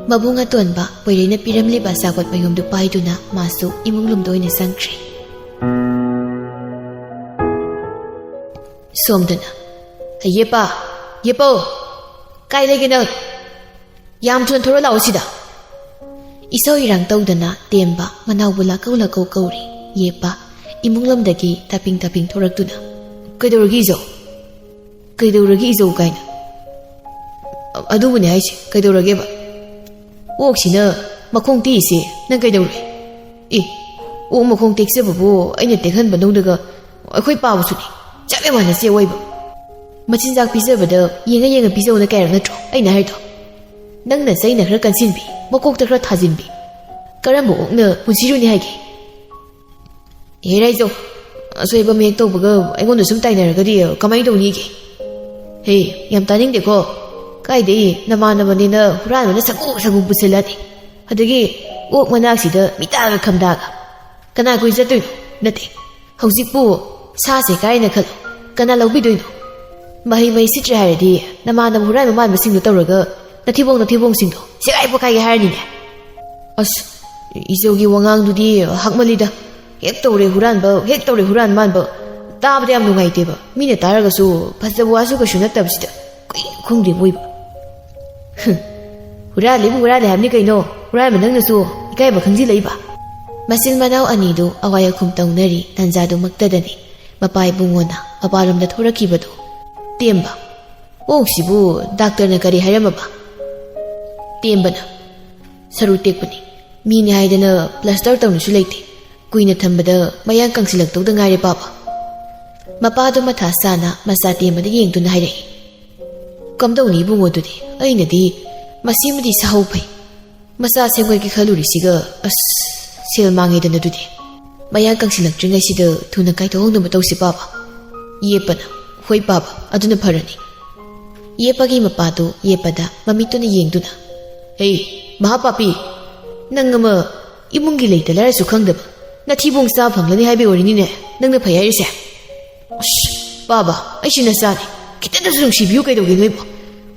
ꯃꯕꯨꯡ ꯑꯇꯣꯟꯕ ꯄꯣꯏꯔꯩꯅ ꯄꯤꯔꯝꯂꯤꯕ ꯑꯆꯥꯄꯣꯠ ꯃꯌꯨꯝꯗꯨ ꯄꯥꯏꯗꯨꯅ ꯃꯥꯁꯨ ꯏꯃꯨꯡ ꯂꯣꯝꯗ ꯑꯣꯏꯅ ꯆꯪꯈ꯭ꯔꯦ꯫ ꯁꯣꯝꯗꯅ, "ꯌꯦꯄꯥ, ꯌꯦꯄꯧ, ꯀꯥꯏ ꯂꯩꯒꯦ ꯅꯪ? ꯌꯥꯝ ꯊꯨꯅ ꯊꯣꯔꯛꯑꯣ ꯂꯥꯛꯑꯣ ꯁꯤꯗ!" ꯏꯁꯧ ꯏꯔꯥꯡ ꯇꯧꯗꯅ ꯇꯦꯝꯕ ꯃꯅꯥꯎꯕꯨ ꯂꯥꯛꯀꯧ ꯂꯥꯛꯀꯧ ꯀꯧꯔꯤ꯫ ꯌꯦꯄꯥ ꯏꯃꯨꯡ ꯂꯣꯝꯗꯒꯤ ꯇꯥꯄꯤꯡ ꯇꯥꯄꯤꯡ ꯊꯣꯔꯛꯇꯨꯅ, "ꯀꯩꯗꯧꯔꯒꯦ ꯏꯖꯧ? ꯀꯩꯗꯧꯔꯒꯦ ꯏꯖꯧ ꯀꯥꯏꯅ? ꯑ-, ꯑꯗꯨꯕꯨꯅꯦ ꯍꯥꯏꯁꯦ, ꯀꯩꯗꯧꯔꯒꯦꯕ? ꯑꯣꯛꯁꯤꯅ ꯃꯈꯣꯡ ꯇꯦꯛꯏꯁꯦ ꯅꯪ ꯀꯩꯗꯧꯔꯦ? ꯑꯦ, ꯑꯣꯛ ꯃꯈꯣꯡ ꯇꯦꯛꯆꯕꯕꯨ ꯑꯩꯅ ꯇꯦꯛꯍꯟꯕ ꯅꯧꯗꯒ ꯑꯩꯈꯣꯏ ꯄꯥꯕꯁꯨꯅꯤ, ꯆꯞ ꯍꯦꯛ ꯃꯥꯟꯅꯁꯦ ꯑꯋꯣꯏꯕ꯫ ꯃꯆꯤꯟꯖꯥꯛ ꯄꯤꯖꯕꯗ ꯌꯦꯡꯉ ꯌꯦꯡꯉ ꯄꯤꯖꯧꯅ ꯀꯥꯏꯔꯛ ꯅꯠꯇ꯭ꯔꯣ ꯑꯩꯅ ꯍꯥꯏꯗꯣ? ꯅꯪꯅ ꯆꯩꯅ ꯈꯔ ꯀꯟꯁꯤꯟꯕꯤ, ꯃꯀꯣꯛꯇ ꯈꯔ ꯊꯥꯖꯤꯟꯕꯤ, ꯀꯔꯝꯕ ꯑꯣꯛꯅ ꯄꯨꯟꯁꯤꯔꯨꯅꯤ ꯍꯥꯏꯒꯦ?" "ꯍꯦ ꯔꯥꯏꯖꯧ, ꯑꯁꯣꯏꯕ ꯑꯃ ꯍꯦꯛ ꯇꯧꯕꯒ ꯑꯩꯉꯣꯟꯗ ꯁꯨꯝ ꯇꯥꯏꯅꯔꯒꯗꯤ ꯀꯃꯥꯏꯅ ꯇꯧꯅꯤꯒꯦ? ꯍꯦ, ꯌꯥꯝ ꯇꯥꯅꯤꯡꯗꯦꯀꯣ꯫ ꯀꯥꯏꯗꯩ ꯅꯃꯥꯟꯅꯕꯅꯤꯅ ꯍꯨꯔꯥꯟꯕꯅ ꯁꯒꯨ ꯁꯒꯨ ꯄꯨꯁꯤꯜꯂꯛꯑꯗꯤ? ꯑꯗꯒꯤ ꯑꯣꯛ ꯃꯅꯥꯛꯁꯤꯗ ꯃꯤꯇꯥꯒ ꯈꯝꯗꯥꯒ꯫ ꯀꯅꯥ ꯀꯨꯏ ꯆꯠꯇꯣꯏꯅꯣ? ꯅꯠꯇꯦ, ꯍꯧꯖꯤꯛꯄꯨ ꯁꯥꯁꯦ ꯀꯥꯏꯅ ꯈꯜꯂꯣ, ꯀꯅꯥ ꯂꯧꯕꯤꯗꯣꯏꯅꯣ? ꯃꯍꯩ ꯃꯍꯩ ꯁꯤꯠꯇ꯭ꯔꯦ ꯍꯥꯏꯔꯗꯤ ꯅꯃꯥꯟꯅꯕ ꯍꯨꯔꯥꯟꯕ ꯃꯥꯟꯕꯁꯤꯡꯗꯣ ꯇꯧꯔꯒ ꯅꯊꯤꯕꯣꯡ ꯅꯊꯤꯕꯣꯡꯁꯤꯡꯗꯣ ꯁꯦꯒꯥꯏ ꯄꯣꯛꯈꯥꯏꯒꯦ ꯍꯥꯏꯔꯅꯤꯅꯦ?" "ꯑꯁ, ꯏꯆꯧꯒꯤ ꯋꯥꯉꯥꯡꯗꯨꯗꯤ ꯍꯥꯛꯃꯜꯂꯤꯗ꯫ ꯍꯦꯛ ꯇꯧꯔꯦ ꯍꯨꯔꯥꯟꯕ, ꯍꯦꯛ ꯇꯧꯔꯦ ꯍꯨꯔꯥꯟ ꯃꯥꯟꯕ꯫ ꯇꯥꯕꯗ ꯌꯥꯝ ꯅꯨꯡꯉꯥꯏꯇꯦꯕ꯫ ꯃꯤꯅ ꯇꯥꯔꯒꯁꯨ ꯐꯖꯕ ꯋꯥꯁꯨ ꯀꯩꯁꯨ ꯅꯠꯇꯕꯁꯤꯗ ꯀꯩꯅꯣ ꯈꯪꯗꯦ ꯃꯣꯏꯕꯨ꯫ ꯍꯨꯝ, ꯍꯨꯔꯥꯜꯂꯤꯕꯨ ꯍꯨꯔꯥꯜꯂꯦ ꯍꯥꯏꯕꯅꯤ ꯀꯩꯅꯣ, ꯍꯨꯔꯥꯟꯕ ꯅꯪꯅꯁꯨ ꯏꯀꯥꯏꯕ ꯈꯪꯖꯤꯜꯂꯛꯏꯕ꯫ ꯃꯆꯤꯟ ꯃꯅꯥꯎ ꯑꯅꯤꯗꯨ ꯑꯋꯥꯏ ꯑꯈꯨꯝ ꯇꯧꯅꯔꯤ ꯇꯥꯟꯖꯥꯗꯨꯃꯛꯇꯗꯅꯤ ꯃꯄꯥ ꯏꯕꯨꯡꯉꯣꯅ ꯃꯄꯥꯟꯂꯣꯝꯗ ꯊꯣꯔꯛꯈꯤꯕꯗꯨ꯫ "ꯇꯦꯝꯕ, ꯑꯣꯛꯁꯤꯕꯨ ꯗꯥꯛꯇꯔꯅ ꯀꯔꯤ ꯍꯥꯏꯔꯝꯃꯕ?" ꯇꯦꯝꯕꯅ, "ꯁꯔꯨ ꯇꯦꯛꯄꯅꯤ, ꯃꯤꯅꯤ ꯍꯥꯏꯗꯅ ꯄ꯭ꯂꯥꯁꯇꯔ ꯇꯧꯅꯁꯨ ꯂꯩꯇꯦ, ꯀꯨꯏꯅ ꯊꯝꯕꯗ ꯃꯌꯥꯡ ꯀꯪꯁꯤꯜꯂꯛꯇꯧꯗ ꯉꯥꯏꯔꯦ ꯄꯥꯕ꯫" ꯃꯄꯥꯗꯣ ꯃꯊꯥ ꯁꯥꯅ ꯃꯆꯥ ꯇꯦꯝꯕꯗ ꯌꯦꯡꯗꯨꯅ ꯍꯥꯏꯔꯛꯏ, "ꯀꯝꯗꯧꯅꯤ ꯏꯕꯨꯡꯉꯣꯗꯨꯗꯤ? ꯑꯩꯅꯗꯤ ꯃꯁꯤꯃꯗꯤ ꯁꯥꯍꯧ ꯐꯩ, ꯃꯆꯥ ꯁꯦꯝꯒꯠꯀꯦ ꯈꯜꯂꯨꯔꯤꯁꯤꯒ, ꯑꯁ, ꯁꯦꯜ ꯃꯥꯡꯉꯦꯗꯅ ꯑꯗꯨꯗꯤ꯫ ꯃꯌꯥꯡ ꯀꯪꯁꯤꯜꯂꯛꯇ꯭ꯔꯤꯉꯩꯁꯤꯗ ꯊꯨꯅ ꯀꯥꯏꯊꯣꯛꯍꯧꯅꯕ ꯇꯧꯁꯤ ꯄꯥꯕ꯫" ꯌꯦꯞꯄꯅ, "ꯍꯣꯏ ꯄꯥꯕ, ꯑꯗꯨꯅ ꯐꯔꯅꯤ꯫" ꯌꯦꯞꯄꯒꯤ ꯃꯄꯥꯗꯨ ꯌꯦꯞꯄꯗ ꯃꯃꯤꯠꯇꯨꯅ ꯌꯦꯡꯗꯨꯅ, "ꯍꯦ, ꯃꯍꯥꯄꯥꯄꯤ, ꯅꯪ ꯑꯃ ꯏꯃꯨꯡꯒꯤ ꯂꯩꯇ ꯂꯥꯏꯔꯁꯨ ꯈꯪꯗꯕ, ꯅꯊꯤꯕꯣꯡ ꯆꯥ ꯐꯪꯂꯅꯤ ꯍꯥꯏꯕꯒꯤ ꯑꯣꯏꯔꯤꯅꯤꯅꯦ ꯅꯪꯅ ꯐꯩ ꯍꯥꯏꯔꯤꯁꯦ꯫ ꯑꯁ, ꯄꯥꯕ, ꯑꯩꯁꯤ ꯅꯆꯥꯅꯤ, ꯈꯤꯇꯪꯗꯁꯨ ꯅꯨꯡꯁꯤꯕꯤꯌꯨ ꯀꯩꯗꯧꯒꯦ ꯅꯣꯏꯕꯨ?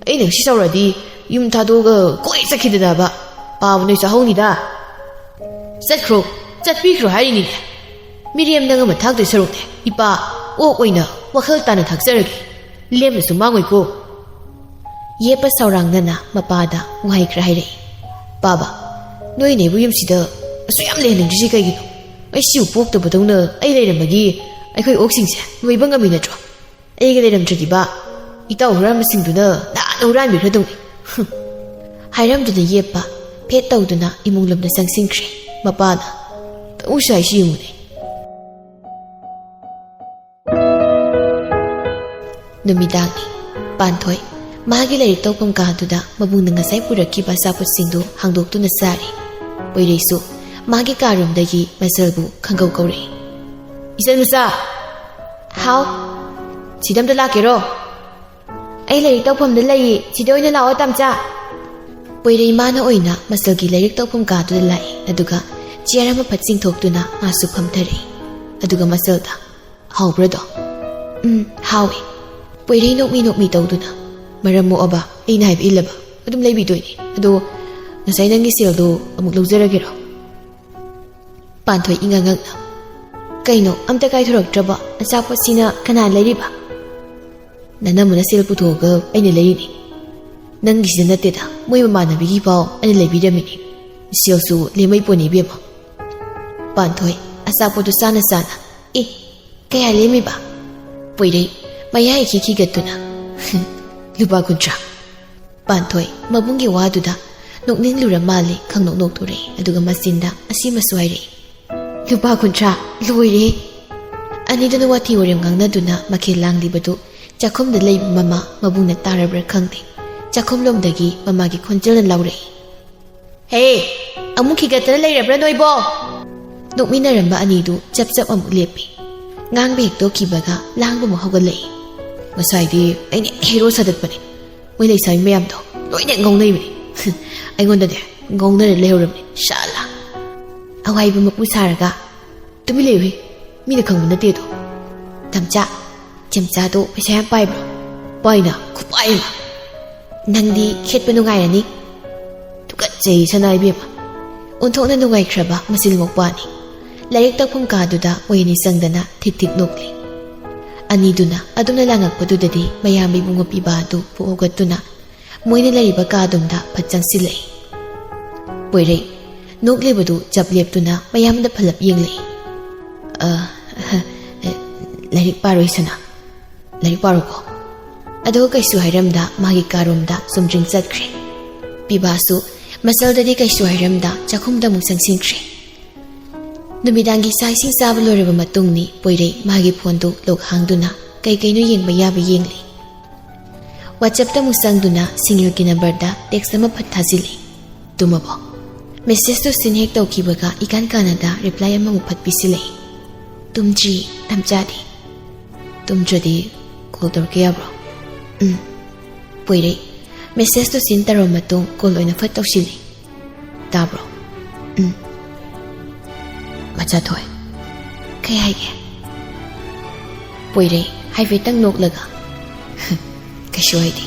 ꯑꯩꯅ ꯉꯁꯤ ꯆꯥꯎꯔꯛꯑꯗꯤ ꯌꯨꯝ ꯊꯥꯗꯣꯛꯑꯒ ꯀꯣꯏ ꯆꯠꯈꯤꯗꯅꯕ꯫ ꯄꯥꯕ ꯅꯣꯏ ꯆꯥꯍꯧꯅꯤꯗ꯫ ꯆꯠꯈ꯭ꯔꯣ, ꯆꯠꯄꯤꯈ꯭ꯔꯣ ꯍꯥꯏꯔꯤꯅꯤꯅꯦ꯫ ꯃꯤꯔꯦꯝ ꯅꯪ ꯑꯃ ꯊꯥꯛꯇꯣꯏ ꯁꯔꯨꯛꯅꯦ, ꯏꯄꯥ ꯑꯣꯛ ꯑꯣꯏꯅ ꯋꯥꯈꯜ ꯇꯥꯅ ꯊꯥꯛꯆꯔꯒꯦ, ꯂꯦꯝꯅꯁꯨ ꯃꯥꯡꯉꯣꯏꯀꯣ꯫" ꯌꯦꯞꯄ ꯁꯥꯎꯔꯥꯡꯅꯅ ꯃꯄꯥꯗ ꯋꯥꯍꯩ ꯈꯔ ꯍꯥꯏꯔꯛꯏ, "ꯄꯥꯕ, ꯅꯣꯏꯅꯦꯕꯨ ꯌꯨꯝꯁꯤꯗ ꯑꯁꯨꯛ ꯌꯥꯝ ꯂꯩꯍꯟꯅꯤꯡꯗ꯭ꯔꯤꯁꯤ ꯀꯩꯒꯤꯅꯣ? ꯑꯩ ꯁꯤꯕꯨ ꯄꯣꯛꯇꯕꯗꯧꯅ ꯑꯩ ꯂꯩꯔꯝꯕꯒꯤ ꯑꯩꯈꯣꯏ ꯑꯣꯛꯁꯤꯡꯁꯦ ꯂꯣꯏꯕ ꯉꯝꯃꯤ ꯅꯠꯇ꯭ꯔꯣ? ꯑꯩꯒ ꯂꯩꯔꯝꯗ꯭ꯔꯗꯤꯕ ꯏꯇꯥꯎ ꯍꯨꯔꯥꯟꯕꯁꯤꯡꯗꯨꯅ ꯅꯍꯥꯟꯅ ꯍꯨꯔꯥꯟꯕꯤꯈ꯭ꯔꯗꯧꯅꯤ꯫" ꯍꯨꯝ꯫ ꯍꯥꯏꯔꯝꯗꯨꯅ ꯌꯦꯞꯄ ꯐꯦꯠ ꯇꯧꯗꯨꯅ ꯏꯃꯨꯡ ꯂꯣꯝꯗ ꯆꯪꯁꯤꯟꯈ꯭ꯔꯦ꯫ ꯃꯄꯥꯅ, "ꯇꯧꯁꯥꯏꯁꯤ ꯌꯦꯡꯉꯨꯅꯦ꯫" ꯅꯨꯃꯤꯗꯥꯡꯅꯤ꯫ ꯄꯥꯟꯊꯣꯏ ꯃꯥꯒꯤ ꯂꯥꯏꯔꯤꯛ ꯇꯧꯐꯝ ꯀꯥꯗꯨꯗ ꯃꯕꯨꯡꯅ ꯉꯁꯥꯏ ꯄꯨꯔꯛꯈꯤꯕ ꯑꯆꯥꯄꯣꯠꯁꯤꯡꯗꯨ ꯍꯥꯡꯗꯣꯛꯇꯨꯅ ꯆꯥꯔꯤ꯫ ꯄꯣꯏꯔꯩꯁꯨ ꯃꯥꯒꯤ ꯀꯥꯔꯣꯝꯗꯒꯤ ꯃꯆꯜꯕꯨ ꯈꯪꯒꯧ ꯀꯧꯔꯛꯏ꯫ "ꯏꯆꯟ ꯃꯆꯥ!" "ꯍꯥꯎ?" "ꯁꯤꯗ ꯑꯝꯇ ꯂꯥꯛꯀꯦꯔꯣ?" "ꯑꯩ ꯂꯥꯏꯔꯤꯛ ꯇꯧꯐꯝꯗ ꯂꯩꯌꯦ, ꯁꯤꯗ ꯑꯣꯏꯅ ꯂꯥꯛꯑꯣ ꯇꯥꯝꯆꯥ꯫" ꯄꯣꯏꯔꯩ ꯃꯥꯅ ꯑꯣꯏꯅ ꯃꯆꯜꯒꯤ ꯂꯥꯏꯔꯤꯛ ꯇꯧꯐꯝ ꯀꯥꯗꯨꯗ ꯂꯥꯛꯏ꯫ ꯑꯗꯨꯒ ꯆꯤꯌꯔ ꯑꯃ ꯐꯠ ꯆꯤꯡꯊꯣꯛꯇꯨꯅ ꯃꯥꯁꯨ ꯐꯝꯊꯔꯛꯏ꯫ ꯑꯗꯨꯒ ꯃꯆꯜꯗ, "ꯍꯥꯎꯕ꯭ꯔꯗꯣ?" "ꯎꯝ, ꯍꯥꯎꯋꯦ꯫" ꯄꯣꯏꯔꯩ ꯅꯣꯛꯃꯤ ꯅꯣꯛꯃꯤ ꯇꯧꯗꯨꯅ, "ꯃꯔꯝ ꯃꯣꯛꯑꯕ, ꯑꯩꯅ ꯍꯥꯏꯕ ꯏꯜꯂꯕ ꯑꯗꯨꯝ ꯂꯩꯕꯤꯗꯣꯏꯅꯦ꯫ ꯑꯗꯣ ꯉꯁꯥꯏ ꯅꯪꯒꯤ ꯁꯦꯜꯗꯣ ꯑꯃꯨꯛ ꯂꯧꯖꯔꯒꯦꯔꯣ?" ꯄꯥꯟꯊꯣꯏ ꯏꯉꯛ ꯉꯛꯅ, "ꯀꯩꯅꯣ, ꯑꯝꯇ ꯀꯥꯏꯊꯣꯔꯛꯇ꯭ꯔꯕ? ꯑꯆꯥꯄꯣꯠꯁꯤꯅ ꯀꯅꯥ ꯂꯩꯔꯤꯕ?" "ꯅꯅꯝꯃꯅ ꯁꯦꯜ ꯄꯨꯊꯣꯛꯑꯒ ꯑꯩꯅ ꯂꯩꯔꯤꯅꯤ꯫ ꯅꯪꯒꯤꯁꯤꯗ ꯅꯠꯇꯦꯗ, ꯃꯣꯏ ꯃꯃꯥꯟꯅꯕꯤꯒꯤ ꯐꯥꯎ ꯑꯩꯅ ꯂꯩꯕꯤꯔꯝꯃꯤꯅꯤ꯫ ꯁꯦꯜꯁꯨ ꯂꯦꯝꯃꯩ ꯄꯣꯅꯤ ꯏꯕꯦꯝꯃ꯫" ꯄꯥꯟꯊꯣꯏ, ꯑꯆꯥꯄꯣꯠꯇꯨ ꯆꯥꯅ ꯆꯥꯅ, "ꯑꯦ, ꯀꯌꯥ ꯂꯦꯝꯃꯤꯕ?" ꯄꯣꯏꯔꯩ, ꯃꯌꯥ ꯏꯈꯤ ꯈꯤꯒꯠꯇꯨꯅ, "ꯂꯨꯄꯥ ꯀꯨꯟꯊ꯭ꯔꯥ꯫" ꯄꯥꯟꯊꯣꯏ, ꯃꯕꯨꯡꯒꯤ ꯋꯥꯗꯨꯗ ꯅꯣꯛꯅꯤꯡꯂꯨꯔ ꯃꯥꯜꯂꯦ, ꯈꯪꯅꯣꯛ ꯅꯣꯛꯊꯣꯔꯛꯏ꯫ ꯑꯗꯨꯒ ꯃꯆꯤꯟꯗ ꯑꯁꯤꯃꯁꯨ ꯍꯥꯏꯔꯛꯏ, "ꯂꯨꯄꯥ ꯀꯨꯟꯊ꯭ꯔꯥ? ꯂꯣꯏꯔꯦ!" ꯑꯅꯤꯗꯨꯅ ꯋꯥꯊꯤ ꯋꯥꯔꯦꯝ ꯉꯥꯡꯅꯗꯨꯅ ꯃꯈꯦꯜ ꯂꯥꯡꯂꯤꯕꯗꯨ ꯆꯥꯛꯈꯨꯝꯗ ꯂꯩꯕ ꯃꯃꯥ ꯃꯕꯨꯡꯅ ꯇꯥꯔꯕ꯭ꯔꯥ ꯈꯪꯗꯦ, ꯆꯥꯛꯈꯨꯝꯂꯣꯝꯗꯒꯤ ꯃꯃꯥꯒꯤ ꯈꯣꯟꯖꯦꯜꯅ ꯂꯥꯎꯔꯛꯏ, "ꯍꯦ, ꯑꯃꯨꯛ ꯈꯤꯒꯠꯇꯅ ꯂꯩꯔꯕ꯭ꯔꯥ ꯅꯣꯏꯕꯣ?" ꯅꯣꯛꯃꯤꯟꯅꯔꯝꯕ ꯑꯅꯤꯗꯨ ꯆꯞ ꯆꯞ ꯑꯃꯨꯛ ꯂꯦꯞꯄꯤ꯫ ꯉꯥꯡꯕ ꯍꯦꯛ ꯇꯣꯛꯈꯤꯕꯒ ꯂꯥꯡꯕ ꯑꯃꯨꯛ ꯍꯧꯒꯠꯂꯛꯏ꯫ "ꯉꯁꯥꯏꯗꯤ ꯑꯩꯅ ꯍꯦꯔꯣ ꯁꯥꯗꯠꯄꯅꯦ꯫ ꯃꯣꯏ ꯂꯩꯁꯥꯕꯤ ꯃꯌꯥꯝꯗꯣ ꯂꯣꯏꯅ ꯉꯥꯎꯅꯩꯕꯅꯦ꯫ ꯑꯩꯉꯣꯟꯗꯅꯦ ꯉꯥꯎꯅꯔ ꯂꯩꯍꯧꯔꯕꯅꯦ꯫ ꯁꯥꯂꯥ꯫ ꯑꯋꯥꯏꯕ ꯃꯄꯨ ꯁꯥꯔꯒ꯫ ꯇꯨꯃꯤꯟ ꯂꯩꯌꯨꯍꯦ꯫ ꯃꯤꯅ ꯈꯪꯕ ꯅꯠꯇꯦ ꯑꯗꯣ꯫ ꯇꯝꯆꯥ, ꯆꯦꯝꯆꯥꯗꯣ ꯄꯩꯁꯥ ꯌꯥꯝ ꯄꯥꯏꯕ꯭ꯔꯣ?" "ꯄꯥꯏꯅ, ꯈꯨꯄꯥꯏ ꯑꯃ!" "ꯅꯪꯗꯤ ꯈꯦꯠꯄ ꯅꯨꯡꯉꯥꯏꯔꯅꯤ꯫" "ꯇꯨꯀꯠꯆꯩ ꯁꯅꯥ ꯏꯕꯦꯝꯃ꯫" ꯑꯣꯟꯊꯣꯛꯅ ꯅꯨꯡꯉꯥꯏꯈ꯭ꯔꯕ ꯃꯆꯤꯜ ꯃꯧꯄ꯭ꯋꯥꯅꯤ꯫ ꯂꯥꯏꯔꯤꯛ ꯇꯥꯛꯐꯝ ꯀꯥꯗꯨꯗ ꯃꯣꯏ ꯑꯅꯤ ꯆꯪꯗꯅ ꯊꯤꯛ ꯊꯤꯛ ꯅꯣꯛꯂꯤ꯫ ꯑꯅꯤꯗꯨꯅ ꯑꯗꯨꯝꯅ ꯂꯥꯡꯉꯛꯄꯗꯨꯗꯗꯤ ꯃꯌꯥꯝꯕ ꯏꯕꯨꯡꯉꯣ ꯄꯤꯕꯥ ꯑꯗꯨ ꯐꯨꯛ ꯍꯧꯒꯠꯇꯨꯅ ꯃꯣꯏꯅ ꯂꯩꯔꯤꯕ ꯀꯥꯗꯨꯝꯗ ꯐꯠ ꯆꯪꯁꯤꯜꯂꯛꯏ꯫ ꯄꯣꯏꯔꯩ, ꯅꯣꯛꯂꯤꯕꯗꯨ ꯆꯞ ꯂꯦꯞꯇꯨꯅ ꯃꯌꯥꯝꯗ ꯐꯂꯞ ꯌꯦꯡꯂꯛꯏ꯫ "ꯑ, ꯑ, ꯂꯥꯏꯔꯤꯛ ꯄꯥꯔꯣꯏ ꯁꯅꯥ, ꯂꯥꯏꯔꯤꯛ ꯄꯥꯔꯣꯀꯣ꯫" ꯑꯗꯨꯒ ꯀꯩꯁꯨ ꯍꯥꯏꯔꯝꯗ ꯃꯥꯒꯤ ꯀꯥꯔꯣꯝꯗ ꯆꯨꯝꯗ꯭ꯔꯤꯡ ꯆꯠꯈ꯭ꯔꯦ꯫ ꯄꯤꯕꯥꯁꯨ ꯃꯆꯜꯗꯗꯤ ꯀꯩꯁꯨ ꯍꯥꯏꯔꯝꯗ ꯆꯥꯛꯈꯨꯝꯗ ꯑꯃꯨꯛ ꯆꯪꯁꯤꯟꯈ꯭ꯔꯦ꯫ ꯅꯨꯃꯤꯗꯥꯡꯒꯤ ꯆꯥꯛ ꯏꯁꯤꯡ ꯆꯥꯕ ꯂꯣꯏꯔꯕ ꯃꯇꯨꯡꯅꯤ ꯄꯣꯏꯔꯩ ꯃꯥꯒꯤ ꯐꯣꯟꯗꯨ ꯂꯣꯛ ꯍꯥꯡꯗꯨꯅ ꯀꯩ ꯀꯩꯅꯣ ꯌꯦꯡꯕ ꯌꯥꯕ ꯌꯦꯡꯂꯤ꯫ WhatsAppꯇ ꯑꯃꯨꯛ ꯆꯪꯗꯨꯅ ꯁꯤꯡꯌꯨꯜꯒꯤ ꯅꯝꯕꯔꯗ ꯇꯦꯛꯁ ꯑꯃ ꯐꯠ ꯊꯥꯖꯤꯜꯂꯤ꯫ "ꯇꯨꯝꯃꯕꯣ?" ꯃꯦꯁꯦꯖꯇꯨ ꯁꯤꯟ ꯍꯦꯛ ꯇꯧꯈꯤꯕꯒ ꯏꯀꯥꯟ ꯀꯥꯟꯅꯗ ꯔꯤꯄ꯭ꯂꯥꯏ ꯑꯃꯃꯨꯛ ꯐꯠ ꯄꯤꯁꯤꯜꯂꯛꯏ꯫ "ꯇꯨꯝꯗ꯭ꯔꯤ, ꯇꯝꯆꯥꯗꯤ?" "ꯇꯨꯝꯗ꯭ꯔꯗꯤ ꯀꯣꯜ ꯇꯧꯔꯛꯀꯦ ꯌꯥꯕ꯭ꯔꯣ?" "ꯎꯝ꯫" ꯄꯣꯏꯔꯩ ꯃꯦꯁꯦꯖꯇꯨ ꯁꯤꯟ ꯇꯧꯔꯕ ꯃꯇꯨꯡ ꯀꯣꯜ ꯑꯣꯏꯅ ꯐꯠ ꯇꯧꯁꯤꯜꯂꯤ꯫ "ꯇꯥꯕ꯭ꯔꯣ?" "ꯎꯝ꯫" "ꯃꯆꯥꯊꯣꯏ, ꯀꯩ ꯍꯥꯏꯒꯦ?" ꯄꯣꯏꯔꯩ ꯍꯥꯏꯐꯦꯠꯇꯪ ꯅꯣꯛꯂꯒ, "ꯀꯩꯁꯨ ꯍꯥꯏꯗꯦ꯫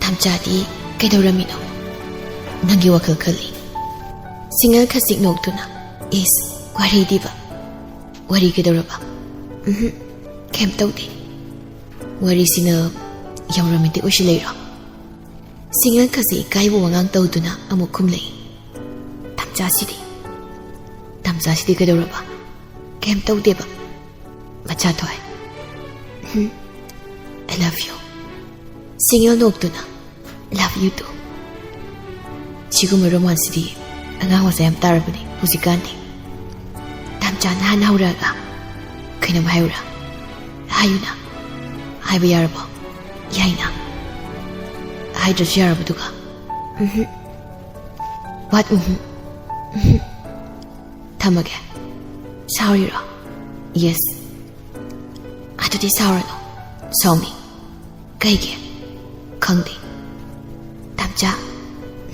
ꯇꯝꯆꯥꯗꯤ ꯀꯩꯗꯧꯔꯝꯃꯤꯅꯣ?" "ꯅꯪꯒꯤ ꯋꯥꯈꯜ ꯈꯜꯂꯤ꯫" ꯁꯤꯡꯌꯨꯜ ꯈꯖꯤꯛ ꯅꯣꯛꯇꯨꯅ, "ꯏꯁ, ꯋꯥꯔꯤꯗꯤꯕ?" ꯋꯥꯔꯤ ꯀꯩꯗꯧꯔꯕ? ꯎꯝꯍꯨꯝ, ꯀꯩꯝ ꯇꯧꯗꯦ꯫ ꯋꯥꯔꯤꯁꯤꯅ ꯌꯧꯔꯝꯃꯤꯗꯤ ꯑꯣꯏꯁꯤꯜꯂꯛꯏꯔꯣ? ꯁꯤꯡꯉꯜ ꯈꯛꯁꯤ ꯏꯀꯥꯏꯕ ꯋꯥꯉꯥꯡ ꯇꯧꯗꯨꯅ ꯑꯃꯨꯛ ꯈꯨꯝꯂꯛꯏ꯫ ꯇꯝꯆꯥꯁꯤꯗꯤ, ꯇꯝꯆꯥꯁꯤꯗꯤ ꯀꯩꯗꯧꯔꯕ? ꯀꯩꯝ ꯇꯧꯗꯦꯕ꯫ ꯃꯆꯥ ꯊꯣꯛꯑꯦ꯫ ꯎꯝ, I love you꯫ ꯁꯤꯡꯉꯜ ꯅꯣꯛꯇꯨꯅ, "Love you too꯫" ꯁꯤꯒꯨꯝꯕ ꯔꯣꯃꯥꯟꯁꯁꯤꯗꯤ ꯑꯉꯥꯡ ꯃꯆꯥ ꯌꯥꯝ ꯇꯥꯔꯕꯅꯤ ꯍꯧꯖꯤꯛꯀꯥꯟꯗꯤ꯫ ꯇꯝꯆꯥꯅ ꯍꯥꯟꯅ ꯍꯧꯔꯛꯑꯒ ꯀꯩꯅꯣꯝ ꯍꯥꯏꯌꯨꯔꯥ? ꯍꯥꯏꯌꯨꯅ꯫ ꯍꯥꯏꯕ ꯌꯥꯔꯕꯣ? ꯌꯥꯏꯅ꯫ ꯍꯥꯏꯗ꯭ꯔꯁꯨ ꯌꯥꯔꯕꯗꯨꯒ? ꯎꯝꯍꯨꯝ꯫ What? ꯎꯝꯍꯨꯝ꯫ ꯎꯝꯍꯨꯝ꯫ ꯊꯝꯃꯒꯦ꯫ ꯁꯥꯎꯔꯤꯔꯣ? Yes꯫ ꯑꯗꯨꯗꯤ ꯁꯥꯎꯔꯅꯨ꯫ ꯁꯥꯎꯅꯤ꯫ ꯀꯩꯒꯤ? ꯈꯪꯗꯦ꯫ ꯇꯝꯆꯥ꯫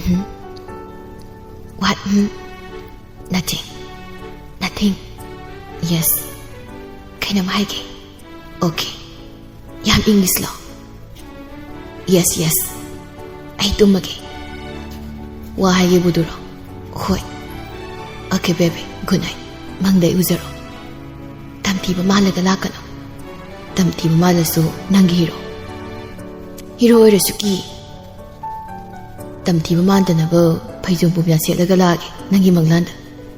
ꯎꯝ꯫ What? Um. Nothing꯫ Nothing꯫ Yes꯫ ꯀꯩꯅꯣꯝ ꯍꯥꯏꯒꯦ꯫ Okay꯫ ꯌꯥꯝ English ꯂꯣ? Yes, yes꯫ ꯑꯩ ꯇꯨꯝꯃꯒꯦ꯫ ꯋꯥ ꯍꯥꯏꯒꯦꯕꯨꯗꯨꯔꯣ? ꯍꯣꯏ꯫ Okay, baby, good night꯫ ꯃꯪꯗ ꯑꯩ ꯎꯖꯔꯣ꯫ ꯇꯝꯊꯤꯕ ꯃꯥꯜꯂꯒ ꯂꯥꯛꯀꯅꯨ꯫ ꯇꯝꯊꯤꯕ ꯃꯥꯜꯂꯁꯨ ꯅꯪꯒꯤ ꯍꯤꯔꯣ꯫ ꯍꯤꯔꯣ ꯑꯣꯏꯔꯁꯨ ꯀꯤ꯫ ꯇꯝꯊꯤꯕ ꯃꯥꯟꯗꯅꯕ ꯐꯩꯖꯣꯝ ꯄꯨꯝꯌꯥ ꯁꯦꯠꯂꯒ ꯂꯥꯛꯑꯒꯦ ꯅꯪꯒꯤ ꯃꯪꯂꯥꯟꯗ꯫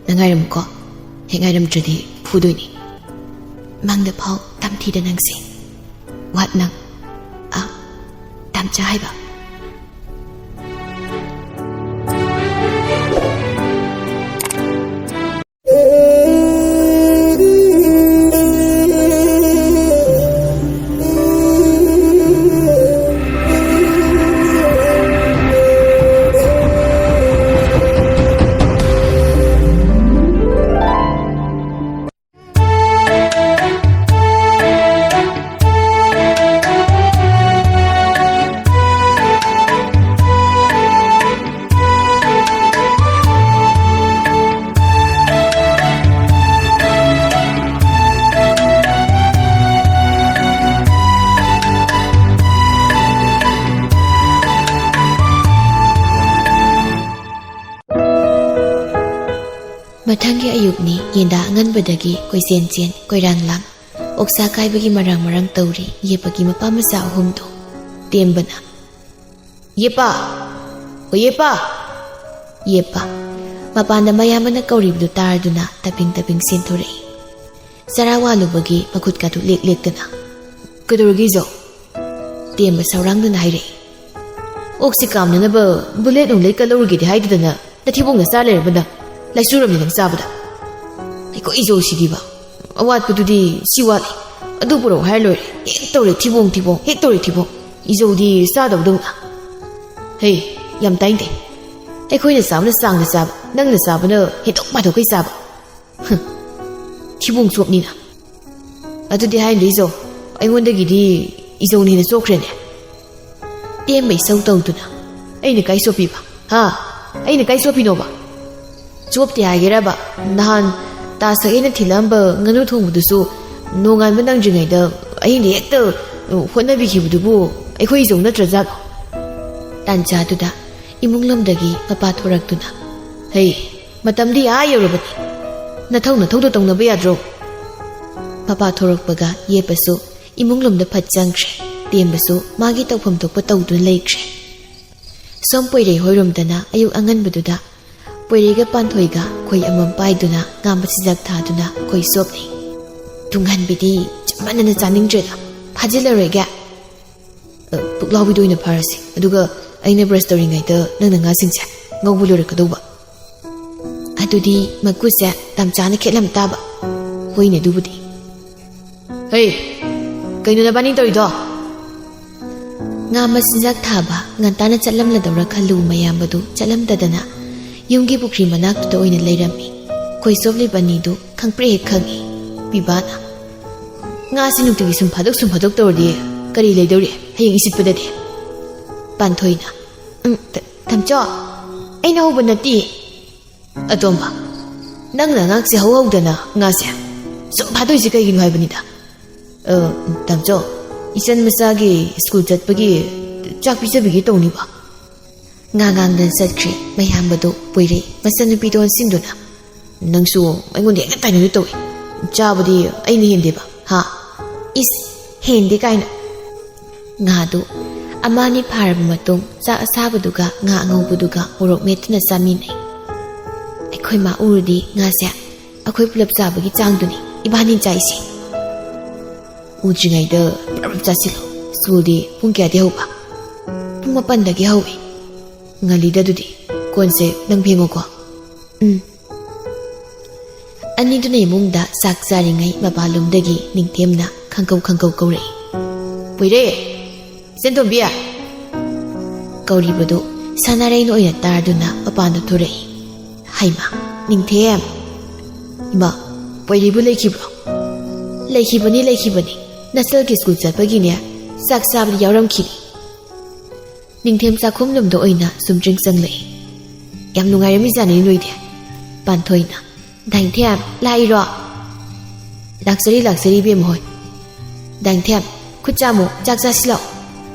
ꯅꯪ ꯉꯥꯏꯔꯝꯃꯨꯀꯣ꯫ ꯍꯦꯛ ꯉꯥꯏꯔꯝꯗ꯭ꯔꯗꯤ ꯐꯨꯗꯣꯏꯅꯤ꯫ ꯃꯪꯗ ꯐꯥꯎ ꯇꯝꯊꯤꯗ ꯅꯪꯁꯦ꯫ What ꯅꯪ? ꯑ, ꯇꯝꯆꯥ ꯍꯥꯏꯕ꯫ ꯃꯊꯪꯒꯤ ꯑꯌꯨꯛꯅꯤ꯫ ꯌꯦꯟꯗꯥ ꯑꯉꯟꯕꯗꯒꯤ ꯀꯣꯏꯆꯦꯟ ꯆꯦꯟ, ꯀꯣꯏꯔꯥꯡ ꯂꯥꯡ, ꯑꯣꯛꯁꯥ ꯀꯥꯏꯕꯒꯤ ꯃꯔꯥꯡ ꯃꯔꯥꯡ ꯇꯧꯔꯤ ꯌꯦꯄꯥꯒꯤ ꯃꯄꯥ ꯃꯆꯥ ꯑꯍꯨꯝꯗꯣ꯫ ꯇꯦꯝꯕꯅ, "ꯌꯦꯄꯥ! ꯑꯣ ꯌꯦꯄꯥ!" ꯌꯦꯄꯥ ꯃꯄꯥꯟꯗ ꯃꯌꯥꯝꯕꯅ ꯀꯧꯔꯤꯕꯗꯨ ꯇꯥꯔꯗꯨꯅ ꯇꯞꯄꯤꯡ ꯇꯞꯄꯤꯡ ꯆꯦꯟꯊꯣꯔꯛꯏ꯫ ꯆꯔꯥ ꯋꯥꯜꯂꯨꯕꯒꯤ ꯃꯈꯨꯠꯀꯥꯗꯨ ꯂꯦꯛ ꯂꯦꯛꯇꯅ꯫ "ꯀꯩꯗꯧꯔꯒꯦ ꯏꯖꯧ?" ꯇꯦꯝꯕ ꯁꯧꯔꯥꯡꯗꯨꯅ ꯍꯥꯏꯔꯛꯏ꯫ "ꯑꯣꯛꯁꯤ ꯀꯥꯝꯅꯅꯕ ꯕꯨꯂꯦꯠ ꯅꯨꯡꯂꯦꯠꯀ ꯂꯧꯔꯨꯒꯦꯗꯤ ꯍꯥꯏꯗꯗꯅ ꯅꯊꯤꯕꯣꯡꯅ ꯆꯥ ꯂꯩꯔꯕ ꯅꯪ꯫ ꯂꯥꯏꯆꯨꯔꯝꯅꯤ ꯅꯪ ꯆꯥꯕꯗ꯫ ꯑꯩꯈꯣꯏ ꯏꯖꯧꯁꯤꯗꯤꯕ, ꯑꯋꯥꯠꯄꯗꯨꯗꯤ ꯁꯤ ꯋꯥꯠꯂꯤ, ꯑꯗꯨ ꯄꯨꯔꯛꯎ ꯍꯥꯏꯔ ꯂꯣꯏꯔꯦ꯫ ꯍꯦꯛ ꯇꯧꯔꯦ ꯊꯤꯕꯣꯡ ꯊꯤꯕꯣꯡ, ꯍꯦꯛ ꯇꯧꯔꯦ ꯊꯤꯕꯣꯡ꯫ ꯏꯖꯧꯗꯤ ꯆꯥꯗꯧꯗꯧꯅ꯫ ꯍꯦ, ꯌꯥꯝ ꯇꯥꯏꯅꯤꯡꯗꯦ꯫ ꯑꯩꯈꯣꯏꯅ ꯆꯥꯕꯅ ꯆꯥꯡꯗ ꯆꯥꯕ, ꯅꯪꯅ ꯆꯥꯕꯅ ꯍꯦꯟꯗꯣꯛ ꯄꯥꯊꯣꯛꯈꯩ ꯆꯥꯕ꯫ ꯍꯨꯝ, ꯊꯤꯕꯣꯡ ꯆꯣꯞꯅꯤꯅ꯫ ꯑꯗꯨꯗꯤ ꯍꯥꯏꯅꯨ ꯏꯖꯧ, ꯑꯩꯉꯣꯟꯗꯒꯤꯗꯤ ꯏꯖꯧꯅ ꯍꯦꯟꯅ ꯆꯣꯞꯈ꯭ꯔꯦꯅꯦ꯫" ꯇꯦꯝꯕ ꯏꯁꯧ ꯇꯧꯗꯨꯅ, "ꯑꯩꯅ ꯀꯥꯏ ꯆꯣꯞꯄꯤꯕ? ꯍꯥ? ꯑꯩꯅ ꯀꯥꯏ ꯆꯣꯞꯄꯤꯅꯣꯕ? ꯆꯣꯞꯇꯦ ꯍꯥꯏꯒꯦꯔꯕ? ꯅꯍꯥꯟ ꯇꯥ ꯁꯛꯍꯦꯟꯅ ꯊꯤꯜꯂꯛꯑꯝꯕ ꯉꯥꯅꯨ ꯊꯣꯡꯕꯗꯨꯁꯨ ꯅꯣꯡꯉꯥꯟꯕ ꯅꯪꯗ꯭ꯔꯤꯉꯩꯗ ꯑꯍꯤꯡꯗ ꯍꯦꯛꯇ ꯍꯣꯠꯅꯕꯤꯈꯤꯕꯗꯨꯕꯨ ꯑꯩꯈꯣꯏ ꯏꯖꯧ ꯅꯠꯇ꯭ꯔꯖꯥꯠꯂꯣ?" ꯇꯥꯟꯖꯥꯗꯨꯗ ꯏꯃꯨꯡ ꯂꯣꯝꯗꯒꯤ ꯃꯄꯥ ꯊꯣꯔꯛꯇꯨꯅ, "ꯍꯩ, ꯃꯇꯝꯗꯤ ꯑꯥ ꯌꯧꯔꯕꯅꯤ꯫ ꯅꯊꯧ ꯅꯊꯧꯗꯣ ꯇꯧꯅꯕ ꯌꯥꯗ꯭ꯔꯣ?" ꯃꯄꯥ ꯊꯣꯔꯛꯄꯒ ꯌꯦꯞꯄꯁꯨ ꯏꯃꯨꯡ ꯂꯣꯝꯗ ꯐꯠ ꯆꯪꯈ꯭ꯔꯦ꯫ ꯇꯦꯝꯕꯁꯨ ꯃꯥꯒꯤ ꯇꯧꯐꯝ ꯊꯣꯛꯄ ꯇꯧꯗꯨꯅ ꯂꯩꯈ꯭ꯔꯦ꯫ ꯁꯣꯝ ꯄꯣꯏꯔꯩ ꯍꯣꯏꯔꯣꯝꯗꯅ ꯑꯌꯨꯛ ꯑꯉꯟꯕꯗꯨꯗ ꯄꯣꯏꯔꯩꯒ ꯄꯥꯟꯊꯣꯏꯒ ꯈꯣꯏ ꯑꯃꯃꯝ ꯄꯥꯏꯗꯨꯅ ꯉꯥ ꯃꯆꯤꯟꯖꯥꯛ ꯊꯥꯗꯨꯅ ꯈꯣꯏ ꯆꯣꯞꯂꯤ꯫ ꯇꯨꯡꯍꯟꯕꯤꯗꯤ ꯆꯞ ꯃꯥꯟꯅꯅ ꯆꯥꯅꯤꯡꯗ꯭ꯔꯦꯗ꯫ ꯐꯥꯖꯤꯜꯂꯔꯣꯏꯒꯦ꯫ ꯑ, ꯄꯨꯛꯂꯥꯎꯕꯤꯗꯣ ꯑꯣꯏꯅ ꯐꯥꯔꯁꯤ꯫ ꯑꯗꯨꯒ ꯑꯩꯅ ꯕ꯭ꯔꯁ ꯇꯧꯔꯤꯉꯩꯗ ꯅꯪꯅ ꯉꯥꯁꯤꯡꯁꯦ ꯉꯧꯕ ꯂꯣꯏꯔꯛꯀꯗꯧꯕ꯫ ꯑꯗꯨꯗꯤ ꯃꯀꯨꯁꯦ ꯇꯝꯆꯥꯅ ꯈꯦꯠꯂꯝ ꯇꯥꯕ꯫ ꯍꯣꯏꯅꯦ, ꯑꯗꯨꯕꯨꯗꯤ꯫ ꯍꯩ, ꯀꯩꯅꯣ ꯅꯕꯥꯅꯤ ꯇꯧꯔꯤꯗꯣ? ꯉꯥ ꯃꯆꯤꯟꯖꯥꯛ ꯊꯥꯕ ꯉꯟꯇꯥꯅ ꯆꯠꯂꯝꯂꯗꯧꯔ ꯈꯜꯂꯨ ꯃꯌꯥꯝꯕꯗꯨ ꯆꯠꯂꯝꯗꯗꯅ ꯌꯨꯝꯒꯤ ꯄꯨꯈ꯭ꯔꯤ ꯃꯅꯥꯛꯇꯨꯗ ꯑꯣꯏꯅ ꯂꯩꯔꯝꯃꯤ꯫ ꯈꯣꯏ ꯆꯣꯞꯂꯤꯕ ꯑꯅꯤꯗꯨ ꯈꯪꯄ꯭ꯔꯦꯛ ꯍꯦꯛ ꯈꯪꯉꯤ꯫ ꯄꯤꯕꯥꯅ, "ꯉꯥꯁꯤ ꯅꯨꯡꯇꯤꯒꯤ ꯁꯨꯝ ꯐꯥꯗꯣꯛ ꯁꯨꯝ ꯐꯥꯗꯣꯛ ꯇꯧꯔꯗꯤ ꯀꯔꯤ ꯂꯩꯗꯧꯔꯤ? ꯍꯌꯦꯡ ꯏꯁꯤꯠꯄꯗꯗꯤ?" ꯄꯥꯟꯊꯣꯏꯅ, "ꯎꯝ, ꯇ-, ꯇꯥꯃꯣꯆꯧ, ꯑꯩꯅ ꯍꯧꯕ ꯅꯠꯇꯦ꯫" ꯑꯇꯣꯝꯕ, "ꯅꯪꯅ ꯑꯉꯥꯡꯁꯦ ꯍꯧꯍꯧꯗꯅ ꯉꯥꯁꯦ ꯁꯨꯝ ꯐꯥꯗꯣꯏꯁꯦ ꯀꯩꯒꯤꯅꯣ ꯍꯥꯏꯕꯅꯤꯗ?" "ꯑ, ꯇꯥꯃꯣꯆꯧ, ꯏꯆꯟ ꯃꯆꯥꯒꯤ ꯁ꯭ꯀꯨꯜ ꯆꯠꯄꯒꯤ ꯆꯥꯛ ꯄꯤꯖꯕꯤꯒꯦ ꯇꯧꯅꯤꯕ꯫" ꯉꯥ ꯉꯥꯡꯗꯅ ꯆꯠꯈ꯭ꯔꯦ ꯃꯌꯥꯝꯕꯗꯣ ꯄꯣꯏꯔꯩ ꯃꯆꯟꯅꯨꯄꯤꯗꯣ ꯑꯣꯟꯁꯤꯟꯗꯨꯅ꯫ ꯅꯪꯁꯨ ꯑꯩꯉꯣꯟꯗ ꯍꯦꯛꯇ ꯇꯥꯏꯅꯗꯣꯏ ꯇꯧꯏ꯫ ꯆꯥꯕꯗꯤ ꯑꯩꯅ ꯍꯦꯟꯗꯦꯕ, ꯍꯥ? ꯏꯁ, ꯍꯦꯟꯗꯦ ꯀꯥꯏꯅ꯫ ꯉꯥꯗꯨ ꯑꯃ ꯑꯅꯤ ꯐꯥꯔꯕ ꯃꯇꯨꯡ ꯆꯥꯛ ꯑꯁꯥꯕꯗꯨꯒ ꯉꯥ ꯑꯉꯧꯕꯗꯨꯒ ꯃꯣꯔꯣꯛ ꯃꯦꯠꯇꯨꯅ ꯆꯥꯃꯤꯟꯅꯩ꯫ ꯑꯩꯈꯣꯏ ꯃꯥ ꯎꯔꯗꯤ ꯉꯥꯁꯦ ꯑꯩꯈꯣꯏ ꯄꯨꯂꯞ ꯆꯥꯕꯒꯤ ꯆꯥꯡꯗꯨꯅꯤ ꯏꯕꯥꯅꯤ ꯆꯥꯏꯁꯦ꯫ ꯎꯗ꯭ꯔꯤꯉꯩꯗ ꯄ꯭ꯔꯞ ꯆꯥꯁꯤꯜꯂꯣ꯫ ꯁ꯭ꯀꯨꯜꯗꯤ ꯄꯨꯡ ꯀꯌꯥꯗꯤ ꯍꯧꯕ? ꯄꯨꯡ ꯃꯥꯄꯟꯗꯒꯤ ꯍꯧꯏ꯫ ꯉꯜꯂꯤꯗ ꯑꯗꯨꯗꯤ꯫ ꯀꯣꯟꯁꯦ ꯅꯪ ꯐꯦꯡꯉꯣꯀꯣ꯫ ꯎꯝ꯫ ꯑꯅꯤꯗꯨꯅ ꯏꯃꯨꯡꯗ ꯆꯥꯛ ꯆꯥꯔꯤꯉꯩ ꯃꯄꯥꯟꯂꯣꯝꯗꯒꯤ ꯅꯤꯡꯊꯦꯝꯅ ꯈꯪꯀꯧ ꯈꯪꯀꯧ ꯀꯧꯔꯛꯏ꯫ "ꯄꯣꯏꯔꯦ! ꯏꯆꯟꯇꯣꯝꯕꯤ!" ꯀꯧꯔꯤꯕꯗꯨ ꯁꯅꯥꯔꯩꯅ ꯑꯣꯏꯅ ꯇꯥꯔꯗꯨꯅ ꯃꯄꯥꯟꯗ ꯊꯣꯔꯛꯏ꯫ "ꯍꯩꯃꯥ, ꯅꯤꯡꯊꯦꯝ!" "ꯏꯃꯥ, ꯄꯣꯏꯔꯦꯕꯨ ꯂꯩꯈꯤꯕ꯭ꯔꯣ?" "ꯂꯩꯈꯤꯕꯅꯤ, ꯂꯩꯈꯤꯕꯅꯤ꯫ ꯅꯆꯜꯒꯤ ꯁ꯭ꯀꯨꯜ ꯆꯠꯄꯒꯤꯅꯦ, ꯆꯥꯛ ꯆꯥꯕꯗꯤ ꯌꯥꯎꯔꯝꯈꯤꯅꯤ꯫" ꯅꯤꯡꯊꯦꯝ ꯆꯥꯛꯈꯨꯝꯂꯣꯝꯗ ꯑꯣꯏꯅ ꯁꯨꯝ ꯆꯪ ꯆꯪꯂꯛꯏ꯫ "ꯌꯥꯝ ꯅꯨꯡꯉꯥꯏꯔꯝꯃꯤꯖꯥꯠꯅꯤ ꯅꯣꯏꯗꯤ꯫" ꯄꯥꯟꯊꯣꯏꯅ, "ꯗꯥ ꯅꯤꯡꯊꯦꯝ, ꯂꯥꯛꯏꯔꯣ?" "ꯂꯥꯛꯆꯔꯤ, ꯂꯥꯛꯆꯔꯤ, ꯏꯕꯦꯝꯃ ꯍꯣꯏ꯫" "ꯗꯥ ꯅꯤꯡꯊꯦꯝ, ꯈꯨꯠ ꯆꯥꯝꯃꯨ, ꯆꯥꯛ ꯆꯥꯁꯤ ꯂꯥꯛꯑꯣ꯫"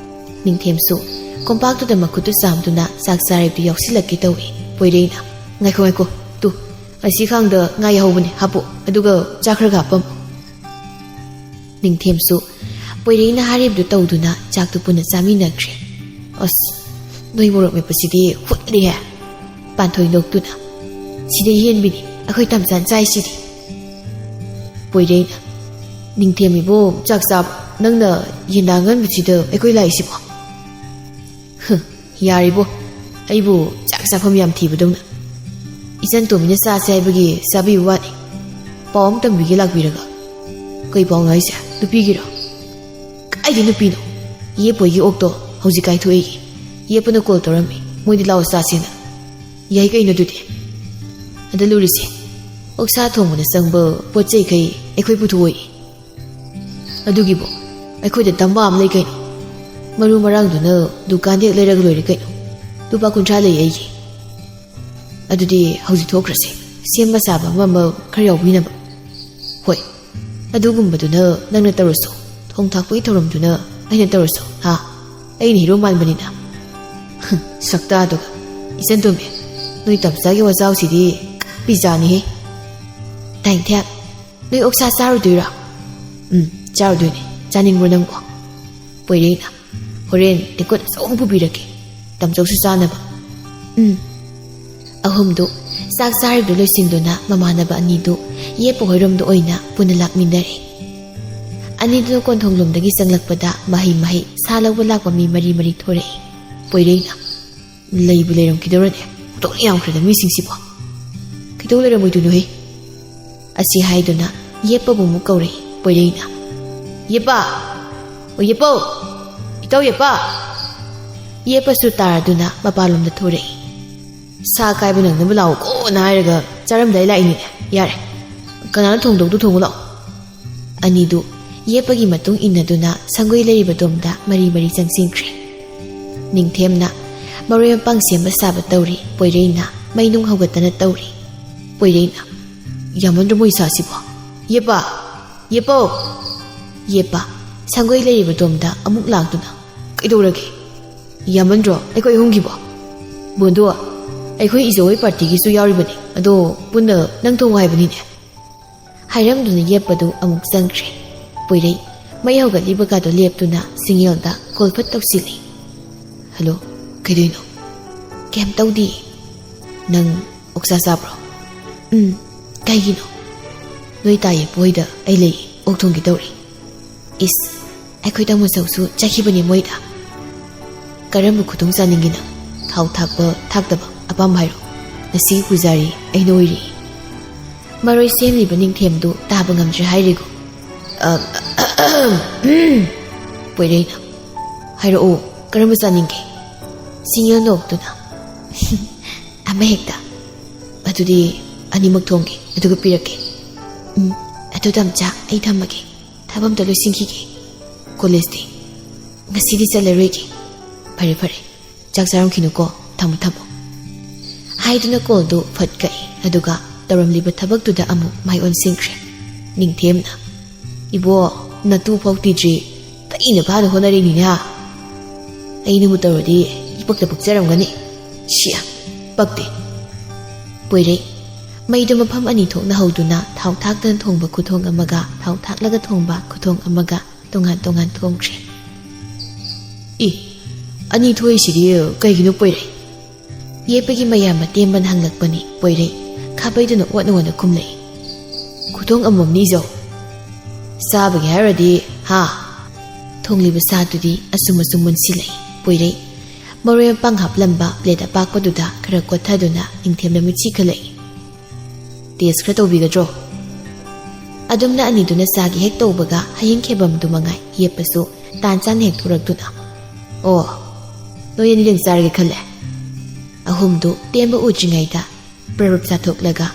ꯅꯤꯡꯊꯦꯝꯁꯨ ꯀꯣꯝꯄꯥꯛꯇꯨꯗ ꯃꯈꯨꯠꯇꯨ ꯆꯥꯝꯗꯨꯅ ꯆꯥꯛ ꯆꯥꯔꯤꯕꯗꯨ ꯌꯥꯎꯁꯤꯜꯂꯛꯀꯦ ꯇꯧꯏ꯫ ꯄꯣꯏꯔꯩꯅ, "ꯉꯥꯏꯈꯣ, ꯉꯥꯏꯈꯣ, ꯇꯨ, ꯑꯁꯤ ꯈꯥꯡꯗ ꯉꯥ ꯌꯥꯍꯧꯕꯅꯦ, ꯍꯥꯞꯄꯣ, ꯑꯗꯨꯒ ꯆꯥꯛ ꯈꯔꯒ ꯍꯥꯞꯄꯝꯃꯣ꯫" ꯅꯤꯡꯊꯦꯝꯁꯨ ꯄꯣꯏꯔꯩꯅ ꯍꯥꯏꯔꯤꯕꯗꯨ ꯇꯧꯗꯨꯅ ꯆꯥꯛꯇꯨ ꯄꯨꯟꯅ ꯆꯥꯃꯤꯟꯅꯈ꯭ꯔꯦ꯫ "ꯑꯁ, ꯅꯣꯏ ꯃꯣꯔꯣꯛ ꯃꯦꯠꯄꯁꯤꯗꯤ ꯍꯨꯠꯂꯤꯍꯦ꯫" ꯄꯥꯟꯊꯣꯏ ꯅꯣꯛꯇꯨꯅ, "ꯁꯤꯗꯩ ꯍꯦꯟꯕꯤꯅꯤ ꯑꯩꯈꯣꯏ ꯇꯝꯆꯥꯟ ꯆꯥꯏꯁꯤꯗꯤ꯫" ꯄꯣꯏꯔꯩꯅ, "ꯅꯤꯡꯊꯦꯝ ꯏꯕꯣ, ꯆꯥꯛ ꯆꯥꯕ, ꯅꯪꯅ ꯌꯦꯟꯗꯥ ꯉꯟꯕꯁꯤꯗ ꯑꯩꯈꯣꯏ ꯂꯥꯛꯏꯁꯤꯕꯣ?" "ꯍꯨꯝ, ꯌꯥꯔꯦꯕꯣ, ꯑꯩꯕꯨ ꯆꯥꯛ ꯆꯥꯐꯝ ꯌꯥꯝ ꯊꯤꯕꯗꯧꯅ꯫ ꯏꯆꯟ ꯇꯣꯝꯕꯤꯅ ꯆꯥꯁꯦ ꯍꯥꯏꯕꯒꯤ ꯆꯥꯕꯤꯕ ꯋꯥꯅꯤ꯫ ꯄꯥꯎ ꯑꯃ ꯇꯝꯕꯤꯒꯦ ꯂꯥꯛꯄꯤꯔꯒ꯫" "ꯀꯩ ꯄꯥꯎꯅꯣ ꯍꯥꯏꯁꯦ? ꯅꯨꯄꯤꯒꯤꯔꯣ?" "ꯀꯥꯏꯗꯩ ꯅꯨꯄꯤꯅꯣ? ꯌꯦꯞꯄꯣꯏꯒꯤ ꯑꯣꯛꯇꯣ ꯍꯧꯖꯤꯛ ꯀꯥꯏꯊꯣꯛꯏꯒꯤ꯫ ꯌꯦꯞꯄꯅ ꯀꯣꯜ ꯇꯧꯔꯝꯃꯤ, ꯃꯣꯏꯗꯤ ꯂꯥꯛꯑꯣ ꯆꯥꯁꯦꯅ꯫" "ꯌꯥꯏ ꯀꯩꯅꯣ ꯑꯗꯨꯗꯤ꯫ ꯑꯗ ꯂꯨꯔꯤꯁꯦ, ꯑꯣꯛꯁꯥ ꯊꯣꯡꯕꯗ ꯆꯪꯕ ꯄꯣꯠ ꯆꯩꯈꯩ ꯑꯩꯈꯣꯏ ꯄꯨꯊꯣꯛꯑꯣꯏ꯫" "ꯑꯗꯨꯒꯤꯕꯨ ꯑꯩꯈꯣꯏꯗ ꯇꯝꯕ ꯑꯃ ꯂꯩ ꯀꯩꯅꯣ꯫ ꯃꯔꯨ ꯃꯔꯥꯡꯗꯨꯅ ꯗꯨꯀꯥꯟꯗ ꯍꯦꯛ ꯂꯩꯔꯒ ꯂꯣꯏꯔꯦ ꯀꯩꯅꯣ꯫ ꯂꯨꯄꯥ ꯀꯨꯟꯊ꯭ꯔꯥ ꯂꯩ ꯑꯩꯒꯤ꯫" "ꯑꯗꯨꯗꯤ ꯍꯧꯖꯤꯛ ꯊꯣꯛꯈ꯭ꯔꯁꯦ, ꯁꯦꯝꯕ ꯁꯥꯕ ꯑꯃ ꯑꯃ ꯈꯔ ꯌꯥꯎꯕꯤꯅꯕ꯫" "ꯍꯣꯏ, ꯑꯗꯨꯒꯨꯝꯕꯗꯨꯅ ꯅꯪꯅ ꯇꯧꯔꯁꯨ, ꯊꯣꯡ ꯊꯥꯛꯄꯒꯤ ꯊꯧꯔꯝꯗꯨꯅ ꯑꯩꯅ ꯇꯧꯔꯁꯨ, ꯍꯥ? ꯑꯩꯅ ꯍꯤꯔꯣ ꯃꯥꯟꯕꯅꯤꯅ꯫" "ꯍꯨꯝ, ꯁꯛꯇꯥꯗꯨꯒ꯫ ꯏꯆꯟ ꯇꯣꯝꯕꯤ, ꯅꯣꯏ ꯇꯝꯆꯥꯒꯤ ꯋꯥꯖꯥꯎꯁꯤꯗꯤ ꯄꯤꯖꯥꯅꯤꯍꯦ꯫ ꯇꯥꯏꯊꯦꯝ, ꯅꯣꯏ ꯑꯣꯛꯁꯥ ꯆꯥꯔꯨꯗꯣꯏꯔꯣ? ꯎꯝ, ꯆꯥꯔꯨꯗꯣꯏꯅꯦ꯫ ꯆꯥꯅꯤꯡꯕ꯭ꯔꯣ ꯅꯪꯕꯣ? ꯄꯣꯏꯔꯩꯅ, ꯍꯣꯔꯦꯟ ꯇꯦꯡꯀꯣꯠ ꯑꯆꯧꯕ ꯑꯃ ꯄꯨꯕꯤꯔꯛꯀꯦ, ꯇꯥꯃꯣꯆꯧꯁꯨ ꯆꯥꯅꯕ꯫ ꯎꯝ꯫ ꯑꯍꯨꯝꯗꯨ ꯆꯥꯛ ꯆꯥꯔꯤꯕꯗꯨ ꯂꯣꯏꯁꯤꯟꯗꯨꯅ ꯃꯃꯥꯟꯅꯕ ꯑꯅꯤꯗꯨ ꯌꯦꯞꯄ ꯍꯣꯏꯔꯣꯝꯗ ꯑꯣꯏꯅ ꯄꯨꯟꯅ ꯂꯥꯛꯃꯤꯟꯅꯔꯦ꯫ ꯑꯅꯤꯗꯨꯅ ꯀꯣꯟꯊꯣꯡꯂꯣꯝꯗꯒꯤ ꯆꯪꯂꯛꯄꯗ ꯃꯍꯩ ꯃꯍꯩ ꯁꯥ ꯂꯧꯕ ꯂꯥꯛꯄ ꯃꯤ ꯃꯔꯤ ꯃꯔꯤ ꯊꯣꯔꯛꯏ꯫ ꯄꯣꯏꯔꯩꯅ, "ꯂꯩꯕꯨ ꯂꯩꯔꯝꯈꯤꯗꯧꯔꯅꯦ, ꯑꯣꯟꯊꯣꯛꯅ ꯌꯥꯝꯈ꯭ꯔꯦꯗ ꯃꯤꯁꯤꯡꯁꯤꯕꯣ꯫ ꯀꯩꯗꯧ ꯂꯩꯔꯝꯃꯣꯏꯗꯣꯏꯅꯣꯍꯦ?" ꯑꯁꯤ ꯍꯥꯏꯗꯨꯅ ꯌꯦꯞꯄꯕꯨ ꯑꯃꯨꯛ ꯀꯧꯔꯛꯏ ꯄꯣꯏꯔꯩꯅ꯫ "ꯌꯦꯞꯄ! ꯑꯣ ꯌꯦꯞꯄꯧ! ꯏꯇꯥꯎ ꯌꯦꯞꯄ!" ꯌꯦꯞꯄꯁꯨ ꯇꯥꯔꯗꯨꯅ ꯃꯄꯥꯟꯂꯣꯝꯗ ꯊꯣꯔꯛꯏ꯫ "ꯁꯥ ꯀꯥꯏꯕ ꯅꯪꯅꯕ ꯂꯥꯛꯎꯀꯣꯅ ꯍꯥꯏꯔꯒ ꯆꯥꯔꯝꯗꯥꯏ ꯂꯥꯛꯏꯅꯤꯅꯦ꯫ ꯌꯥꯔꯦ, ꯀꯅꯥꯅ ꯊꯣꯡꯗꯧꯗꯨ ꯊꯣꯡꯉꯨ ꯂꯥꯛꯑꯣ꯫" ꯑꯅꯤꯗꯨ ꯌꯦꯞꯄꯒꯤ ꯃꯇꯨꯡ ꯏꯟꯅꯗꯨꯅ ꯁꯪꯒꯣꯏ ꯂꯩꯔꯤꯕ ꯗꯣꯝꯗ ꯃꯔꯤ ꯃꯔꯤ ꯆꯪꯁꯤꯟꯈ꯭ꯔꯦ꯫ ꯅꯤꯡꯊꯦꯝꯅ ꯃꯔꯣꯏ ꯃꯄꯥꯡ ꯁꯦꯝꯕ ꯁꯥꯕ ꯇꯧꯔꯤ, ꯄꯣꯏꯔꯩꯅ ꯃꯩ ꯅꯨꯡ ꯍꯧꯒꯠꯇꯅ ꯇꯧꯔꯤ꯫ ꯄꯣꯏꯔꯩꯅ, "ꯌꯥꯝꯃꯟꯗ꯭ꯔꯣ ꯃꯣꯏ ꯁꯥꯁꯤꯕꯣ? ꯌꯦꯞꯄ! ꯌꯦꯞꯄꯧ!" ꯌꯦꯞꯄ ꯁꯪꯒꯣꯏ ꯂꯩꯔꯤꯕ ꯗꯣꯝꯗ ꯑꯃꯨꯛ ꯂꯥꯛꯇꯨꯅ, "ꯀꯩꯗꯧꯔꯒꯦ? ꯌꯥꯝꯃꯟꯗ꯭ꯔꯣ ꯑꯩꯈꯣꯏ ꯑꯍꯨꯝꯒꯤꯕꯣ?" "ꯕꯣꯟꯗꯣ, ꯑꯩꯈꯣꯏ ꯏꯖꯧꯍꯣꯏ ꯄꯥꯔꯇꯤꯒꯤꯁꯨ ꯌꯥꯎꯔꯤꯕꯅꯤ, ꯑꯗꯣ ꯄꯨꯟꯅ ꯅꯪ ꯊꯣꯡꯉꯨ ꯍꯥꯏꯕꯅꯤꯅꯦ?" ꯍꯥꯏꯔꯝꯗꯨꯅ ꯌꯦꯞꯄꯗꯨ ꯑꯃꯨꯛ ꯆꯪꯈ꯭ꯔꯦ꯫ ꯄꯣꯏꯔꯩ ꯃꯩ ꯍꯧꯒꯠꯂꯤꯕꯒꯗꯣ ꯂꯦꯞꯇꯨꯅ ꯁꯤꯡꯌꯦꯜꯗ ꯀꯣꯜ ꯐꯠ ꯇꯧꯁꯤꯜꯂꯤ꯫ "ꯍꯜꯂꯣ, ꯀꯩꯗꯧꯏꯅꯣ?" "ꯀꯩꯝ ꯇꯧꯗꯤꯌꯦ꯫ ꯅꯪ ꯑꯣꯛꯁꯥ ꯆꯥꯕ꯭ꯔꯣ?" "ꯎꯝ, ꯀꯩꯒꯤꯅꯣ?" "ꯅꯣꯏ ꯇꯥ ꯌꯦꯞꯄ ꯍꯣꯏꯗ ꯑꯩ ꯂꯩ, ꯑꯣꯛ ꯊꯣꯡꯒꯦ ꯇꯧꯔꯤ꯫" "ꯏꯁ, ꯑꯩꯈꯣꯏ ꯇꯥꯃꯣꯆꯧꯁꯨ ꯆꯠꯈꯤꯕꯅꯦ ꯃꯣꯏꯗ꯫" "ꯀꯔꯝꯕ ꯈꯨꯊꯣꯡ ꯆꯥꯅꯤꯡꯒꯦ ꯅꯪ? ꯊꯥꯎ ꯊꯥꯛꯄ, ꯊꯥꯛꯇꯕ ꯑꯄꯥꯝꯕ ꯍꯥꯏꯔꯣ꯫ ꯉꯁꯤ ꯄꯨꯖꯥꯔꯤ ꯑꯩꯅ ꯑꯣꯏꯔꯤ꯫" ꯃꯔꯣꯏ ꯁꯦꯝꯂꯤꯕ ꯅꯤꯡꯊꯦꯝꯗꯨ ꯇꯥꯕ ꯉꯝꯗ꯭ꯔꯦ ꯍꯥꯏꯔꯤꯒꯨꯝ꯫ "ꯑ, ꯄꯣꯏꯔꯩꯅ, ꯍꯥꯏꯔꯛꯑꯣ, ꯀꯔꯝꯕ ꯆꯥꯅꯤꯡꯒꯦ?" ꯁꯤꯡꯌꯦꯜ ꯅꯣꯛꯇꯨꯅ, "ꯑꯃꯍꯦꯛꯇ꯫ ꯑꯗꯨꯗꯤ ꯑꯅꯤꯃꯛ ꯊꯣꯡꯒꯦ, ꯑꯗꯨꯒ ꯄꯤꯔꯛꯀꯦ꯫" "ꯎꯝ, ꯑꯗꯨ ꯇꯥꯃꯣꯆꯥ, ꯑꯩ ꯊꯝꯃꯒꯦ꯫ ꯊꯕꯛ ꯑꯝꯇ ꯂꯣꯏꯁꯤꯟꯈꯤꯒꯦ꯫ ꯀꯣꯂꯦꯖꯇꯤ ꯉꯁꯤꯗꯤ ꯆꯠꯂꯔꯣꯏꯒꯦ꯫" "ꯐꯔꯦ, ꯐꯔꯦ꯫ ꯆꯥꯛ ꯆꯥꯔꯝꯈꯤꯅꯨꯀꯣ꯫ ꯊꯝꯃꯣ, ꯊꯝꯃꯣ꯫" ꯍꯥꯏꯗꯨꯅ ꯀꯣꯜꯗꯨ ꯐꯠ ꯀꯛꯏ꯫ ꯑꯗꯨꯒ ꯇꯧꯔꯝꯂꯤꯕ ꯊꯕꯛꯇꯨꯗ ꯑꯃꯨꯛ ꯃꯥꯏ ꯑꯣꯟꯁꯤꯟꯈ꯭ꯔꯦ꯫ ꯅꯤꯡꯊꯦꯝꯅ, "ꯏꯕꯣ, ꯅꯇꯨ ꯐꯥꯎ ꯊꯤꯗ꯭ꯔꯤ, ꯀꯔꯤꯅ ꯐꯥꯅ ꯍꯣꯠꯅꯔꯤꯅꯤꯅꯦ, ꯍꯥ? ꯑꯩꯅꯕꯨ ꯇꯧꯔꯗꯤ ꯏꯄꯛꯇ ꯄꯛꯆꯔꯝꯒꯅꯤ꯫ ꯁꯤꯌꯥ, ꯄꯛꯇꯦ꯫" ꯄꯣꯏꯔꯩ, ꯃꯩꯗꯨ ꯃꯐꯝ ꯑꯅꯤ ꯊꯣꯛꯅ ꯍꯧꯗꯨꯅ ꯊꯥꯎ ꯊꯥꯛꯇꯅ ꯊꯣꯡꯕ ꯈꯨꯊꯣꯡ ꯑꯃꯒ ꯊꯥꯎ ꯊꯥꯛꯂꯒ ꯊꯣꯡꯕ ꯈꯨꯊꯣꯡ ꯑꯃꯒ ꯇꯣꯉꯥꯟ ꯇꯣꯉꯥꯟ ꯊꯣꯡꯈ꯭ꯔꯦ꯫ "ꯏ, ꯑꯅꯤ ꯊꯣꯛꯏꯁꯤꯗꯤ ꯀꯩꯒꯤꯅꯣ, ꯄꯣꯏꯔꯩ?" ꯌꯦꯠꯄꯒꯤ ꯃꯌꯥꯝ ꯃꯇꯦꯝꯕꯅ ꯍꯪꯂꯛꯄꯅꯤ꯫ ꯄꯣꯏꯔꯩ ꯈꯥꯕꯩꯗꯨꯅ ꯑꯣꯠꯅ ꯑꯣꯠꯅ ꯈꯨꯝꯂꯛꯏ꯫ "ꯈꯨꯊꯣꯡ ꯑꯃꯃꯝꯅꯤ ꯖꯧ꯫ ꯆꯥꯕꯒꯤ ꯍꯥꯏꯔꯨꯔꯗꯤ, ꯍꯥ?" ꯊꯣꯡꯂꯤꯕ ꯁꯥꯗꯨꯗꯤ ꯑꯁꯨꯝ ꯑꯁꯨꯝ ꯃꯨꯟꯁꯤꯜꯂꯛꯏ꯫ ꯄꯣꯏꯔꯩ ꯃꯔꯣꯏ ꯃꯄꯥꯡ ꯍꯥꯞꯂꯝꯕ ꯄ꯭ꯂꯦꯠ ꯑꯄꯥꯛꯄꯗꯨꯗ ꯈꯔ ꯀꯣꯠꯊꯗꯨꯅ ꯅꯤꯡꯊꯦꯝꯅ ꯃꯤꯠꯁꯤ ꯈꯜꯂꯛꯏ꯫ "ꯇꯦꯁ ꯈꯔ ꯇꯧꯕꯤꯒꯗ꯭ꯔꯣ?" ꯑꯗꯨꯝꯅ ꯑꯅꯤꯗꯨꯅ ꯆꯥꯒꯤ ꯍꯦꯛ ꯇꯧꯕꯒ ꯍꯌꯤꯡ ꯈꯦꯕꯝꯗꯨ ꯃꯉꯥꯏ ꯌꯦꯞꯄꯁꯨ ꯇꯥꯟ ꯆꯥꯅ ꯍꯦꯛ ꯊꯣꯔꯛꯇꯨꯅ, "ꯑꯣ, ꯅꯣꯏ ꯑꯅꯤꯗꯪ ꯆꯥꯔꯒꯦ ꯈꯜꯂꯦ?" ꯑꯍꯨꯝꯗꯨ ꯇꯦꯝꯕ ꯎꯗ꯭ꯔꯤꯉꯩꯗ ꯄ꯭ꯔꯞ ꯄ꯭ꯔꯞ ꯆꯥꯊꯣꯛꯂꯒ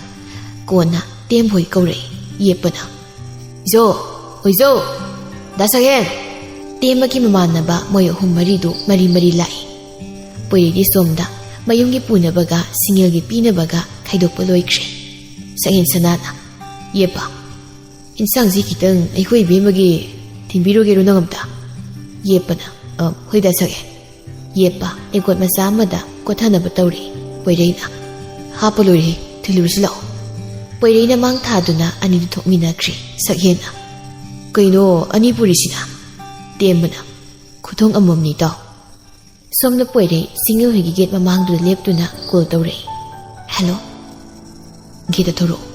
ꯀꯣꯟꯅ ꯇꯦꯝꯕ ꯍꯣꯏ ꯀꯧꯔꯛꯏ꯫ ꯌꯦꯞꯄꯅ, "ꯏꯖꯧ, ꯍꯣꯏꯖꯧ, ꯗꯥ ꯁꯛꯍꯦꯟ!" ꯇꯦꯝꯕꯒꯤ ꯃꯃꯥꯟꯅꯕ ꯃꯣꯏ ꯑꯍꯨꯝ ꯃꯔꯤꯗꯨ ꯃꯔꯤ ꯃꯔꯤ ꯂꯥꯛꯏ꯫ ꯄꯣꯏꯔꯩꯗꯤ ꯁꯣꯝꯗ ꯃꯌꯨꯝꯒꯤ ꯄꯨꯅꯕꯒ ꯁꯤꯡꯉꯦꯜꯒꯤ ꯄꯤꯅꯕꯒ ꯈꯥꯏꯗꯣꯛꯄ ꯂꯣꯏꯈ꯭ꯔꯦ꯫ ꯁꯛꯍꯦꯟ ꯁꯅꯥꯅ, "ꯌꯦꯞꯄ, ꯏꯟꯁꯥꯡꯁꯤ ꯈꯤꯇꯪ ꯑꯩꯈꯣꯏ ꯏꯕꯦꯝꯃꯒꯤ ꯊꯤꯟꯕꯤꯔꯨꯒꯦꯔꯣ ꯅꯪ ꯑꯝꯇ?" ꯌꯦꯞꯄꯅ, "ꯑ, ꯍꯣꯏꯗ ꯁꯛꯍꯦꯟ꯫" ꯌꯦꯞꯄ ꯇꯦꯡꯀꯣꯠ ꯃꯆꯥ ꯑꯃꯗ ꯀꯣꯠꯊꯅꯕ ꯇꯧꯔꯤ꯫ ꯄꯣꯏꯔꯩꯅ, "ꯍꯥꯞꯄ ꯂꯣꯏꯔꯦ, ꯊꯤꯜꯂꯨꯔꯁꯤ ꯂꯥꯛꯑꯣ꯫" ꯄꯣꯏꯔꯩꯅ ꯃꯥꯡ ꯊꯥꯗꯨꯅ ꯑꯅꯤꯗꯨ ꯊꯣꯛꯃꯤꯟꯅꯈ꯭ꯔꯤ꯫ ꯁꯛꯍꯦꯟꯅ, "ꯀꯩꯅꯣ ꯑꯅꯤ ꯄꯨꯔꯤꯁꯤꯅ?" ꯇꯦꯝꯕꯅ, "ꯈꯨꯊꯣꯡ ꯑꯃꯃꯝꯅꯤ ꯇꯥꯎ꯫" ꯁꯣꯝꯗ ꯄꯣꯏꯔꯩ ꯁꯤꯡꯉꯦꯜ ꯍꯣꯏꯒꯤ ꯒꯦꯠ ꯃꯃꯥꯡꯗꯨꯗ ꯂꯦꯞꯇꯨꯅ ꯀꯣꯜ ꯇꯧꯔꯛꯏ꯫ "ꯍꯦꯜꯂꯣ?" "ꯒꯦꯠꯇ ꯊꯣꯔꯛꯑꯣ꯫"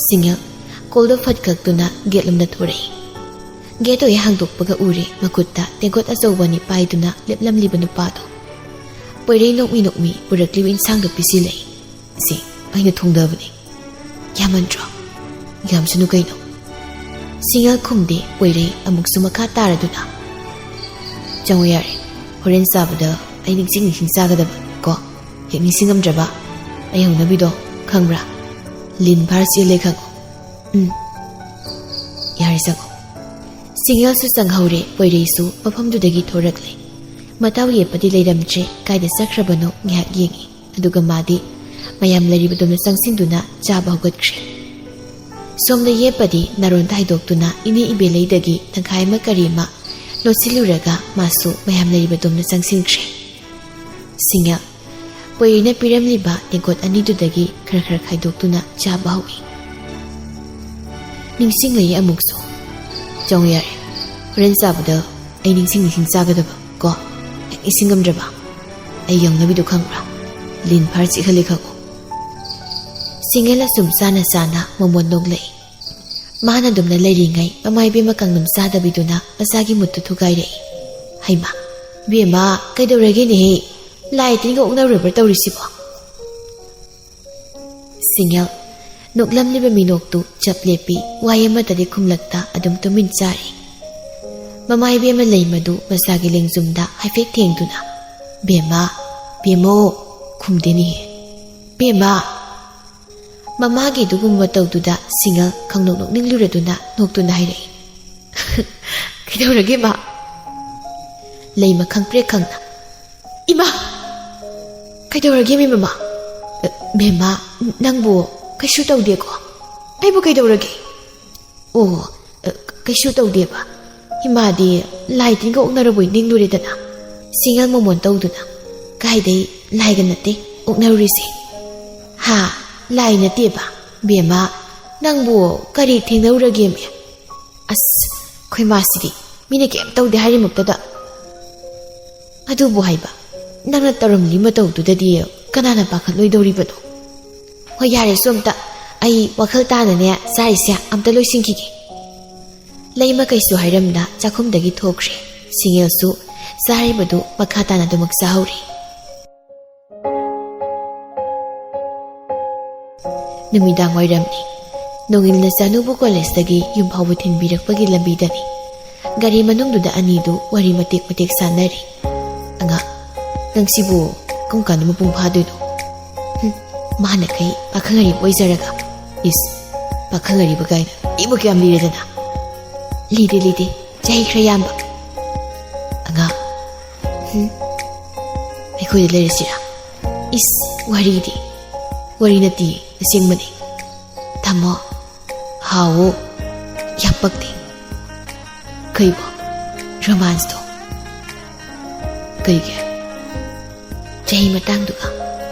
ꯁꯤꯡꯉꯦꯜ ꯀꯣꯜꯗꯣ ꯐꯠ ꯀꯛꯇꯨꯅ ꯒꯦꯠ ꯂꯣꯝꯗ ꯊꯣꯔꯛꯏ꯫ ꯒꯦꯠꯇꯣ ꯍꯦꯛ ꯍꯥꯡꯗꯣꯛꯄꯒ ꯎꯔꯦ ꯃꯈꯨꯠꯇ ꯇꯦꯡꯀꯣꯠ ꯑꯆꯧꯕ ꯑꯅꯤ ꯄꯥꯏꯗꯨꯅ ꯂꯦꯞꯂꯝꯂꯤꯕ ꯅꯨꯄꯥꯗꯣ꯫ ꯄꯣꯏꯔꯩ ꯅꯣꯛꯃꯤ ꯅꯣꯛꯃꯤ ꯄꯨꯔꯛꯂꯤꯕ ꯏꯟꯁꯥꯡꯗꯣ ꯄꯤꯁꯤꯜꯂꯛꯏ꯫ "ꯁꯤ ꯑꯩꯅ ꯊꯣꯡꯗꯕꯅꯤ꯫ ꯌꯥꯝꯃꯟꯗ꯭ꯔꯣ?" "ꯌꯥꯝꯁꯅꯨ ꯀꯩꯅꯣ꯫" ꯁꯤꯡꯉꯦꯜ ꯈꯨꯝꯗꯦ꯫ ꯄꯣꯏꯔꯩ ꯑꯃꯨꯛꯁꯨ ꯃꯈꯥ ꯇꯥꯔꯗꯨꯅ, "ꯆꯪꯉꯣ ꯌꯥꯔꯦ, ꯍꯣꯔꯦꯟ ꯆꯥꯕꯗ ꯑꯩ ꯅꯤꯡꯁꯤꯡ ꯅꯤꯡꯁꯤꯡ ꯆꯥꯒꯗꯕ ꯀꯣ꯫ ꯍꯦꯛ ꯅꯤꯡꯁꯤꯡꯉꯝꯗ꯭ꯔꯕ ꯑꯩ ꯍꯧꯅꯕꯤꯗꯣ ꯈꯪꯕ꯭ꯔꯥ? ꯂꯤꯟ ꯐꯥꯔ ꯆꯦꯜꯂꯦ ꯈꯪꯉꯣ꯫ ꯎꯝ, ꯌꯥꯔꯦ, ꯆꯪꯉꯣ꯫" ꯁꯤꯡꯉꯦꯜꯁꯨ ꯆꯪꯍꯧꯔꯦ꯫ ꯄꯣꯏꯔꯩꯁꯨ ꯃꯐꯝꯗꯨꯗꯒꯤ ꯊꯣꯔꯛꯂꯦ꯫ ꯃꯇꯥꯎ ꯌꯦꯞꯄꯗꯤ ꯂꯩꯔꯝꯗ꯭ꯔꯦ꯫ ꯀꯥꯏꯗ ꯆꯠꯈ꯭ꯔꯕꯅꯣ ꯉꯥꯏꯍꯥꯛ ꯌꯦꯡꯉꯤ꯫ ꯑꯗꯨꯒ ꯃꯥꯗꯤ ꯃꯌꯥꯝ ꯂꯩꯔꯤꯕꯗꯣꯝꯗ ꯆꯪꯁꯤꯟꯗꯨꯅ ꯆꯥꯕ ꯍꯧꯒꯠꯈ꯭ꯔꯦ꯫ ꯁꯣꯝꯗ ꯌꯦꯞꯄꯗꯤ ꯅꯥꯔꯣꯟꯗ ꯍꯥꯏꯗꯣꯛꯇꯨꯅ ꯏꯅꯦ ꯏꯕꯦꯂꯩꯗꯒꯤ ꯇꯪꯈꯥꯏ ꯑꯃ ꯀꯔꯤ ꯑꯃ ꯂꯣꯠꯁꯤꯜꯂꯨꯔꯒ ꯃꯥꯁꯨ ꯃꯌꯥꯝ ꯂꯩꯔꯤꯕꯗꯣꯝꯗ ꯆꯪꯁꯤꯟꯈ꯭ꯔꯦ꯫ ꯁꯤꯡꯉꯦꯜ, ꯄꯣꯏꯔꯤꯅ ꯄꯤꯔꯝꯂꯤꯕ ꯇꯦꯡꯀꯣꯠ ꯑꯅꯤꯗꯨꯗꯒꯤ ꯈꯔ ꯈꯔ ꯈꯥꯏꯗꯣꯛꯇꯨꯅ ꯆꯥꯕ ꯍꯧꯏ꯫ ꯅꯤꯡꯁꯤꯡꯂꯛꯏ ꯑꯃꯨꯛꯁꯨ꯫ "ꯆꯥꯎ ꯌꯥꯔꯦ, ꯍꯣꯔꯦꯟ ꯆꯥꯕꯗ ꯑꯩ ꯅꯤꯡꯁꯤꯡ ꯅꯤꯡꯁꯤꯡ ꯆꯥꯒꯗꯕ ꯀꯣ꯫ ꯍꯦꯛ ꯅꯤꯡꯁꯤꯡꯉꯝꯗ꯭ꯔꯕ ꯑꯩ ꯌꯧꯅꯕꯤꯗꯨ ꯈꯪꯕ꯭ꯔꯥ? ꯂꯤꯟ ꯐꯥꯔ ꯆꯤꯛꯍꯜꯂꯤ ꯈꯪꯉꯨ꯫" ꯁꯤꯡꯒꯦꯜ ꯑꯁꯨꯝ ꯆꯥꯅ ꯆꯥꯅ ꯃꯣꯃꯣꯟ ꯅꯣꯛꯂꯛꯏ꯫ ꯃꯥꯅ ꯑꯗꯨꯝꯅ ꯂꯩꯔꯤꯉꯩ ꯃꯃꯥ ꯏꯕꯦꯝꯃ ꯀꯥꯡꯅꯝ ꯆꯥꯗꯕꯤꯗꯨꯅ ꯃꯆꯥꯒꯤ ꯃꯨꯠꯇꯨ ꯊꯨꯒꯥꯏꯔꯛꯏ꯫ "ꯍꯩꯃꯥ, ꯏꯕꯦꯝꯃ, ꯀꯩꯗꯧꯔꯒꯦꯅꯦꯍꯦ? ꯂꯥꯏ ꯇꯤꯟꯒ ꯑꯣꯛꯅꯔꯨꯔꯕ꯭ꯔꯥ ꯇꯧꯔꯤꯁꯤꯕꯣ?" ꯁꯤꯡꯒꯦꯜ ꯅꯣꯛꯂꯝꯂꯤꯕ ꯃꯤꯅꯣꯛꯇꯨ ꯆꯞ ꯂꯦꯞꯄꯤ, ꯋꯥꯍꯩ ꯑꯃꯠꯇꯗꯤ ꯈꯨꯝꯂꯛꯇ ꯑꯗꯨꯝ ꯇꯨꯃꯤꯟ ꯆꯥꯔꯤ꯫ ꯃꯃꯥ ꯏꯕꯦꯝꯃ ꯂꯩꯃꯗꯨ ꯃꯆꯥꯒꯤ ꯂꯦꯡꯖꯨꯝꯗ ꯍꯥꯏꯐꯦꯠ ꯊꯦꯡꯗꯨꯅ, "ꯕꯦꯝꯃ, ꯕꯦꯝꯃꯣ, ꯈꯨꯝꯗꯦꯅꯦꯍꯦ꯫ ꯕꯦꯝꯃ!" ꯃꯃꯥꯒꯤ ꯑꯗꯨꯒꯨꯝꯕ ꯃꯇꯧꯗꯨꯗ ꯁꯤꯡꯒꯦꯜ ꯈꯪꯅꯣꯛ ꯅꯣꯛꯅꯤꯡꯂꯨꯔꯗꯨꯅ ꯅꯣꯛꯇꯨꯅ ꯍꯥꯏꯔꯛꯏ, "ꯀꯩꯗꯧꯔꯒꯦ, ꯃꯥ?" ꯂꯩꯃ ꯈꯪꯄ꯭ꯔꯦꯛ ꯈꯪꯅ, "ꯏꯃꯥ! ꯀꯩꯗꯧꯔꯒꯦ, ꯃꯤ ꯃꯃꯥ?" "ꯑ, ꯕꯦꯝꯃ, ꯅꯪꯕꯨ ꯀꯩꯁꯨ ꯇꯧꯗꯦꯀꯣ? ꯑꯩꯕꯨ ꯀꯩꯗꯧꯔꯒꯦ?" "ꯑꯣ, ꯑ, ꯀꯩꯁꯨ ꯇꯧꯗꯦꯕ꯫ ꯏꯃꯥꯗꯤ ꯂꯥꯏ ꯇꯤꯟꯒ ꯑꯣꯛꯅꯔꯕꯣꯏ ꯅꯤꯡꯂꯨꯔꯦꯗꯅ꯫" ꯁꯤꯡꯒꯦꯜ ꯃꯣꯃꯣꯟ ꯇꯧꯗꯨꯅ, "ꯀꯥꯏꯗꯩ ꯂꯥꯏꯒ ꯅꯠꯇꯦ ꯑꯣꯛꯅꯔꯨꯔꯤꯁꯦ?" "ꯍꯥ? ꯂꯥꯏ ꯅꯠꯇꯦꯕ? ꯕꯦꯝꯃ, ꯅꯪꯕꯨ ꯀꯔꯤ ꯊꯦꯡꯅꯔꯨꯔꯒꯦꯃꯤ?" "ꯑꯁ, ꯑꯩꯈꯣꯏ ꯃꯥꯁꯤꯗꯤ ꯃꯤꯅ ꯀꯩꯝ ꯇꯧꯗꯦ ꯍꯥꯏꯔꯤꯃꯛꯇꯗ꯫" "ꯑꯗꯨꯕꯨ ꯍꯥꯏꯕ, ꯅꯪꯅ ꯇꯧꯔꯝꯂꯤ ꯃꯇꯧꯗꯨꯗꯗꯤ ꯀꯅꯥꯅ ꯄꯥꯈꯠꯂꯣꯏꯗꯧꯔꯤꯕꯅꯣ? ꯍꯣꯏ, ꯌꯥꯔꯦꯁꯨ ꯑꯝꯇ, ꯑꯩ ꯋꯥꯈꯜ ꯇꯥꯅꯅꯦ ꯆꯥꯔꯤꯁꯦ ꯑꯝꯇ ꯂꯣꯏꯁꯤꯟꯈꯤꯒꯦ꯫" ꯂꯩꯃ ꯀꯩꯁꯨ ꯍꯥꯏꯔꯝꯅ ꯆꯥꯛꯈꯨꯝꯗꯒꯤ ꯊꯣꯛꯈ꯭ꯔꯦ꯫ ꯁꯤꯡꯒꯦꯜꯁꯨ ꯆꯥꯔꯤꯕꯗꯨ ꯃꯈꯥ ꯇꯥꯅ ꯑꯗꯨꯃꯛ ꯆꯥꯍꯧꯔꯤ꯫ ꯅꯨꯃꯤꯗꯥꯡ ꯋꯥꯏꯔꯝꯅꯤ꯫ ꯅꯣꯡꯏꯜꯅ ꯆꯥꯅꯨꯕꯨ ꯀꯣꯂꯦꯖꯇꯒꯤ ꯌꯨꯝ ꯐꯥꯎꯕ ꯊꯤꯟꯕꯤꯔꯛꯄꯒꯤ ꯂꯝꯕꯤꯗꯅꯤ꯫ ꯒꯥꯔꯤ ꯃꯅꯨꯡꯗꯨꯗ ꯑꯅꯤꯗꯨ ꯋꯥꯔꯤ ꯃꯇꯦꯛ ꯃꯇꯦꯛ ꯁꯥꯟꯅꯔꯤ꯫ "ꯑꯉꯥꯡ, ꯅꯪꯁꯤꯕꯨ ꯀꯔꯝ ꯀꯥꯟꯗ ꯃꯄꯨꯡ ꯐꯥꯗꯣꯏꯅꯣ?" "ꯍꯨꯝ, ꯃꯥꯅ ꯀꯩ ꯄꯥꯈꯪ ꯑꯔꯤꯕ ꯑꯣꯏꯖꯔꯒ꯫ ꯏꯁ, ꯄꯥꯈꯪ ꯑꯔꯤꯕ ꯀꯥꯏꯅ, ꯑꯩꯕꯨ ꯀꯌꯥꯝ ꯂꯤꯔꯗꯅ?" "ꯂꯤꯗꯦ, ꯂꯤꯗꯦ, ꯆꯍꯤ ꯈꯔ ꯌꯥꯝꯕ꯫" "ꯑꯉꯥꯡ, ꯍꯨꯝ, ꯑꯩꯈꯣꯏꯗ ꯂꯩꯔꯁꯤꯔꯥ?" "ꯏꯁ, ꯋꯥꯔꯤꯗꯤ꯫ ꯋꯥꯔꯤ ꯅꯠꯇꯦ, ꯑꯁꯦꯡꯕꯅꯤ꯫ ꯊꯝꯃꯣ, ꯍꯥꯎꯋꯣ, ꯌꯥꯝ ꯄꯛꯇꯦ꯫" "ꯀꯩꯕꯣ? ꯔꯣꯃꯥꯟꯁꯇꯣ?" "ꯀꯩꯒꯤ?" "ꯆꯍꯤ ꯃꯇꯥꯡꯗꯨꯒ꯫"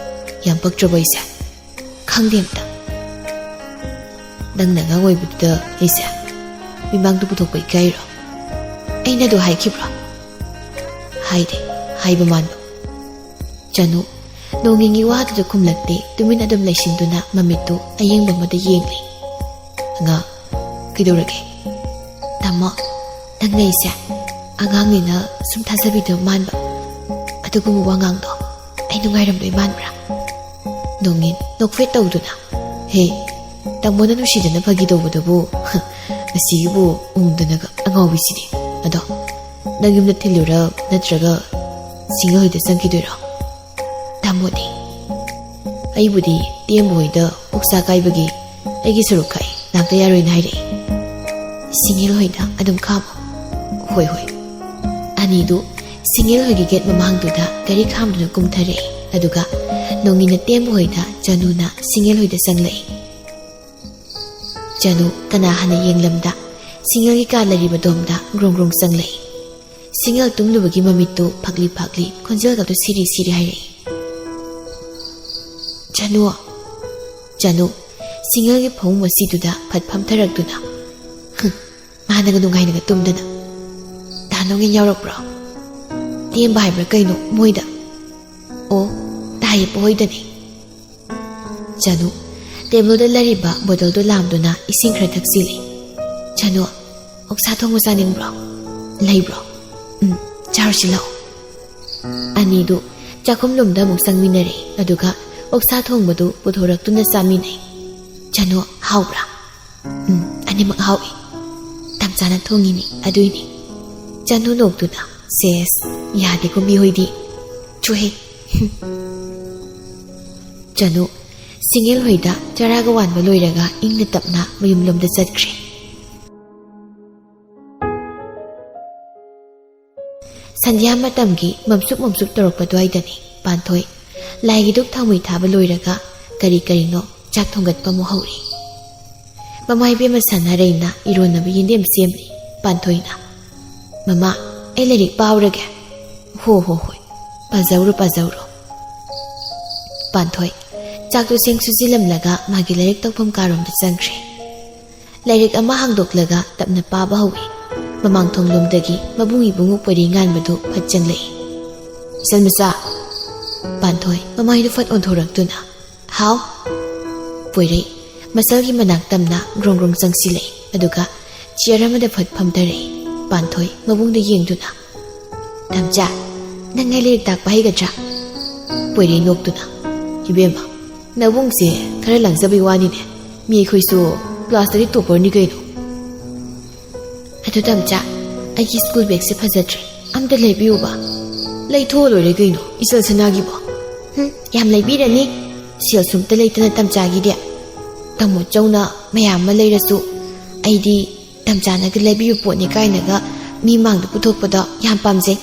ꯌꯥꯝ ꯄꯛꯇ꯭ꯔꯕꯣ ꯑꯩꯁꯦ? ꯈꯪꯗꯦ ꯑꯝꯇ꯫ ꯅꯪꯅ ꯑꯉꯥꯡ ꯑꯣꯏꯕꯗꯨꯗ ꯑꯩꯁꯦ ꯃꯤꯃꯥꯡꯗ ꯄꯨꯊꯣꯛꯄ ꯏꯀꯥꯏꯔꯣ? ꯑꯩꯅ ꯑꯗꯨ ꯍꯥꯏꯈꯤꯕ꯭ꯔꯣ? ꯍꯥꯏꯗꯦ꯫ ꯍꯥꯏꯕ ꯃꯥꯟꯕ꯫ ꯆꯅꯨ ꯅꯣꯡꯏꯟꯒꯤ ꯋꯥꯗꯨꯗ ꯈꯨꯝꯂꯛꯇꯦ꯫ ꯇꯨꯃꯤꯟ ꯑꯗꯨꯝ ꯂꯩꯁꯤꯟꯗꯨꯅ ꯃꯃꯤꯠꯇꯨ ꯑꯌꯦꯡꯕ ꯑꯃꯗ ꯌꯦꯡꯂꯤ꯫ ꯑꯉꯥꯡ, ꯀꯩꯗꯧꯔꯒꯦ? ꯇꯥꯃꯣ, ꯅꯪꯅ ꯑꯩꯁꯦ ꯑꯉꯥꯡꯅꯤꯅ ꯁꯨꯝ ꯊꯥꯖꯕꯤꯗꯕ ꯃꯥꯟꯕ꯫ ꯑꯗꯨꯒꯨꯝꯕ ꯋꯥꯉꯥꯡꯗꯣ ꯑꯩ ꯅꯨꯡꯉꯥꯏꯔꯝꯗꯣꯏ ꯃꯥꯟꯕ꯭ꯔꯥ? ꯅꯣꯡꯏꯟ ꯅꯣꯛꯐꯦꯠ ꯇꯧꯗꯨꯅ, ꯍꯦ, ꯇꯥꯃꯣꯅ ꯅꯨꯡꯁꯤꯗꯅ ꯐꯥꯒꯤ ꯇꯧꯕꯗꯨꯕꯨ, ꯉꯁꯤꯒꯤꯕꯨ ꯎꯝꯗꯅꯒ ꯑꯉꯥꯎꯕꯤꯁꯤꯗꯤ꯫ ꯑꯗꯣ ꯅꯪ ꯌꯨꯝꯗ ꯊꯤꯜꯂꯨꯔ ꯅꯠꯇ꯭ꯔꯒ ꯁꯤꯡꯒꯜ ꯍꯣꯏꯗ ꯆꯪꯈꯤꯗꯣꯏꯔꯣ? ꯇꯥꯃꯣꯗꯤ? ꯑꯩꯕꯨꯗꯤ ꯇꯦꯝꯕ ꯍꯣꯏꯗ ꯑꯣꯛꯆꯥ ꯀꯥꯏꯕꯒꯤ ꯑꯩꯒꯤ ꯁꯔꯨꯛ ꯈꯥꯛꯏ, ꯂꯥꯛꯇ ꯌꯥꯔꯣꯏꯅ ꯍꯥꯏꯔꯛꯏ꯫ ꯁꯤꯡꯒꯦꯜ ꯍꯣꯏꯗ ꯑꯗꯨꯝ ꯈꯥꯝꯃꯣ꯫ ꯍꯣꯏ, ꯍꯣꯏ꯫ ꯑꯅꯤꯗꯨ ꯁꯤꯡꯒꯦꯜ ꯍꯣꯏꯒꯤ ꯒꯦꯠ ꯃꯃꯥꯡꯗꯨꯗ ꯒꯥꯔꯤ ꯈꯥꯝꯗꯨꯅ ꯀꯨꯝꯊꯔꯛꯏ꯫ ꯑꯗꯨꯒ ꯅꯣꯡꯏꯟꯅ ꯇꯦꯝꯕ ꯍꯣꯏꯗ, ꯆꯅꯨꯅ ꯁꯤꯡꯒꯦꯜ ꯍꯣꯏꯗ ꯆꯪꯂꯛꯏ꯫ ꯆꯅꯨ ꯀꯅꯥ ꯍꯥꯟꯅ ꯌꯦꯡꯂꯝꯗ ꯁꯤꯡꯒꯦꯜꯒꯤ ꯀꯥ ꯂꯩꯔꯤꯕ ꯗꯣꯝꯗ ꯒ꯭ꯔꯣꯡ ꯒ꯭ꯔꯣꯡ ꯆꯪꯂꯛꯏ꯫ ꯁꯤꯡꯒꯦꯜ ꯇꯨꯝꯂꯨꯕꯒꯤ ꯃꯃꯤꯠꯇꯨ ꯐꯥꯛꯂꯤ ꯐꯥꯛꯂꯤ, ꯈꯣꯟꯖꯦꯜꯒꯗꯨ ꯁꯤꯔꯤ ꯁꯤꯔꯤ ꯍꯥꯏꯔꯛꯏ꯫ ꯆꯅꯨ, ꯆꯅꯨ, ꯁꯤꯡꯒꯦꯜꯒꯤ ꯐꯃꯨꯡ ꯑꯁꯤꯗꯨꯗ ꯐꯠ ꯐꯝꯊꯔꯛꯇꯨꯅ, "ꯍꯨꯝ, ꯃꯥꯅꯒ ꯅꯨꯡꯉꯥꯏꯅꯒ ꯇꯨꯝꯗꯅ꯫ ꯗꯥ ꯅꯣꯡꯏꯟ ꯌꯥꯎꯔꯛꯄ꯭ꯔꯣ? ꯇꯦꯝꯕ ꯍꯥꯏꯕ꯭ꯔꯥ ꯀꯩꯅꯣ ꯃꯣꯏꯗ? ꯑꯣ, ꯇꯥꯏꯌꯦ ꯄꯣꯍꯣꯏꯗꯅꯤ꯫" ꯆꯅꯨ ꯇꯦꯕꯜꯗ ꯂꯩꯔꯤꯕ ꯕꯣꯇꯜꯗꯨ ꯂꯥꯝꯗꯨꯅ ꯏꯁꯤꯡ ꯈꯔ ꯊꯛꯆꯤꯜꯂꯤ꯫ "ꯆꯅꯨ, ꯑꯣꯛꯁꯥ ꯊꯣꯡꯕ ꯆꯥꯅꯤꯡꯕ꯭ꯔꯣ? ꯂꯩꯕ꯭ꯔꯣ? ꯎꯝ, ꯆꯥꯔꯨꯁꯤ ꯂꯥꯛꯑꯣ꯫" ꯑꯅꯤꯗꯨ ꯆꯥꯛꯈꯨꯝꯂꯣꯝꯗ ꯑꯃꯨꯛ ꯆꯪꯃꯤꯟꯅꯔꯦ, ꯑꯗꯨꯒ ꯑꯣꯛꯁꯥ ꯊꯣꯡꯕꯗꯨ ꯄꯨꯊꯣꯔꯛꯇꯨꯅ ꯆꯥꯃꯤꯟꯅꯩ꯫ "ꯆꯅꯨ, ꯍꯥꯎꯕ꯭ꯔꯥ?" "ꯎꯝ, ꯑꯅꯤꯃꯛ ꯍꯥꯎꯏ꯫ ꯇꯝꯆꯥꯅ ꯊꯣꯡꯉꯤꯅꯤ, ꯑꯗꯨꯏꯅꯤ꯫" ꯆꯅꯨ ꯅꯣꯛꯇꯨꯅ, "ꯁꯦꯁ, ꯌꯥꯗꯦꯀꯣ ꯃꯤꯍꯣꯏꯗꯤ꯫ ꯆꯨꯍꯦ꯫" ꯆꯅꯨ ꯁꯤꯡꯒꯦꯜ ꯍꯣꯏꯗ ꯆꯔꯥꯒ ꯋꯥꯟꯕ ꯂꯣꯏꯔꯒ ꯏꯪꯅ ꯇꯞꯅ ꯃꯌꯨꯝꯂꯣꯝꯗ ꯆꯠꯈ꯭ꯔꯦ꯫ ꯁꯟꯙ꯭ꯌꯥ ꯃꯇꯝꯒꯤ ꯃꯝꯁꯨꯛ ꯃꯝꯁꯨꯛ ꯇꯧꯔꯛꯄ ꯑꯗꯨꯋꯥꯏꯗꯅꯤ꯫ ꯄꯥꯟꯊꯣꯏ ꯂꯥꯏꯒꯤ ꯙꯨꯞ ꯊꯥꯎꯃꯩ ꯊꯥꯕ ꯂꯣꯏꯔꯒ ꯀꯔꯤ ꯀꯔꯤꯅꯣ ꯆꯥꯛ ꯊꯣꯡꯒꯠꯄ ꯑꯃꯨꯛ ꯍꯧꯔꯤ꯫ ꯃꯃꯥ ꯏꯕꯦꯝꯃ ꯁꯅꯥꯔꯩꯅ ꯏꯔꯣꯟꯅꯕ ꯌꯦꯟꯗꯦꯝ ꯁꯦꯝꯂꯤ꯫ ꯄꯥꯟꯊꯣꯏꯅ, "ꯃꯃꯥ, ꯑꯩ ꯂꯥꯏꯔꯤꯛ ꯄꯥꯎꯔꯒꯦ꯫" "ꯍꯣ ꯍꯣ ꯍꯣꯏ, ꯄꯥꯖꯧꯔꯣ ꯄꯥꯖꯧꯔꯣ꯫" ꯄꯥꯟꯊꯣꯏ ꯆꯥꯛꯇꯨ ꯁꯦꯡ ꯁꯨꯖꯤꯜꯂꯝꯂꯒ ꯃꯥꯒꯤ ꯂꯥꯏꯔꯤꯛ ꯇꯧꯐꯝ ꯀꯥꯔꯣꯝꯗ ꯆꯪꯈ꯭ꯔꯦ꯫ ꯂꯥꯏꯔꯤꯛ ꯑꯃ ꯍꯥꯡꯗꯣꯛꯂꯒ ꯇꯞꯅ ꯄꯥꯕ ꯍꯧꯏ꯫ ꯃꯃꯥꯡ ꯊꯣꯡꯂꯣꯝꯗꯒꯤ ꯃꯕꯨꯡ ꯏꯕꯨꯡꯉꯣ ꯄꯣꯏꯔꯩ ꯉꯥꯟꯕꯗꯨ ꯐꯠ ꯆꯪꯂꯛꯏ꯫ "ꯏꯆꯜ ꯃꯆꯥ!" ꯄꯥꯟꯊꯣꯏ ꯃꯃꯥꯏꯗꯨ ꯐꯠ ꯑꯣꯟꯊꯣꯔꯛꯇꯨꯅ, "ꯍꯥꯎ?" ꯄꯣꯏꯔꯩ ꯃꯆꯜꯒꯤ ꯃꯅꯥꯛ ꯇꯝꯅ ꯒ꯭ꯔꯣꯡ ꯒ꯭ꯔꯣꯡ ꯆꯪꯁꯤꯜꯂꯛꯏ, ꯑꯗꯨꯒ ꯆꯤꯌꯔ ꯑꯃꯗ ꯐꯠ ꯐꯝꯊꯔꯛꯏ꯫ ꯄꯥꯟꯊꯣꯏ ꯃꯕꯨꯡꯗ ꯌꯦꯡꯗꯨꯅ, "ꯇꯝꯆꯥ, ꯅꯪ ꯑꯩ ꯂꯥꯏꯔꯤꯛ ꯇꯥꯛꯄ ꯍꯩꯒꯗ꯭ꯔꯥ?" ꯄꯣꯏꯔꯩ ꯅꯣꯛꯇꯨꯅ, "ꯏꯕꯦꯝꯃ, ꯅꯕꯨꯡꯁꯦ ꯈꯔ ꯂꯥꯡꯖꯕꯩ ꯋꯥꯅꯤꯅꯦ, ꯃꯤ ꯑꯩꯈꯣꯏꯁꯨ ꯀ꯭ꯂꯥꯁꯇꯗꯤ ꯇꯣꯞꯄꯔꯅꯤ ꯀꯩꯅꯣ꯫ ꯑꯗꯨ ꯇꯝꯆꯥ, ꯑꯩꯒꯤ ꯁ꯭ꯀꯨꯜ ꯕꯦꯒꯁꯦ ꯐꯖꯗ꯭ꯔꯦ, ꯑꯝꯇ ꯂꯩꯕꯤꯌꯨꯕ꯫" "ꯂꯩꯊꯣꯛꯑ ꯂꯣꯏꯔꯦ ꯀꯩꯅꯣ, ꯏꯆꯜ ꯁꯅꯥꯒꯤꯕꯣ?" "ꯍꯨꯝ, ꯌꯥꯝ ꯂꯩꯕꯤꯔꯅꯤ, ꯁꯦꯜ ꯁꯨꯝꯇ ꯂꯩꯇꯅ ꯇꯝꯆꯥꯒꯤꯗꯤ꯫ ꯇꯥꯃꯣ ꯆꯧꯅ ꯃꯌꯥꯝ ꯑꯃ ꯂꯩꯔꯁꯨ, ꯑꯩꯗꯤ ꯇꯝꯆꯥꯅꯒ ꯂꯩꯕꯤꯕ ꯄꯣꯠꯅꯤ ꯀꯥꯏꯅꯒ ꯃꯤ ꯃꯥꯡꯗ ꯄꯨꯊꯣꯛꯄꯗꯣ ꯌꯥꯝ ꯄꯥꯝꯖꯩ꯫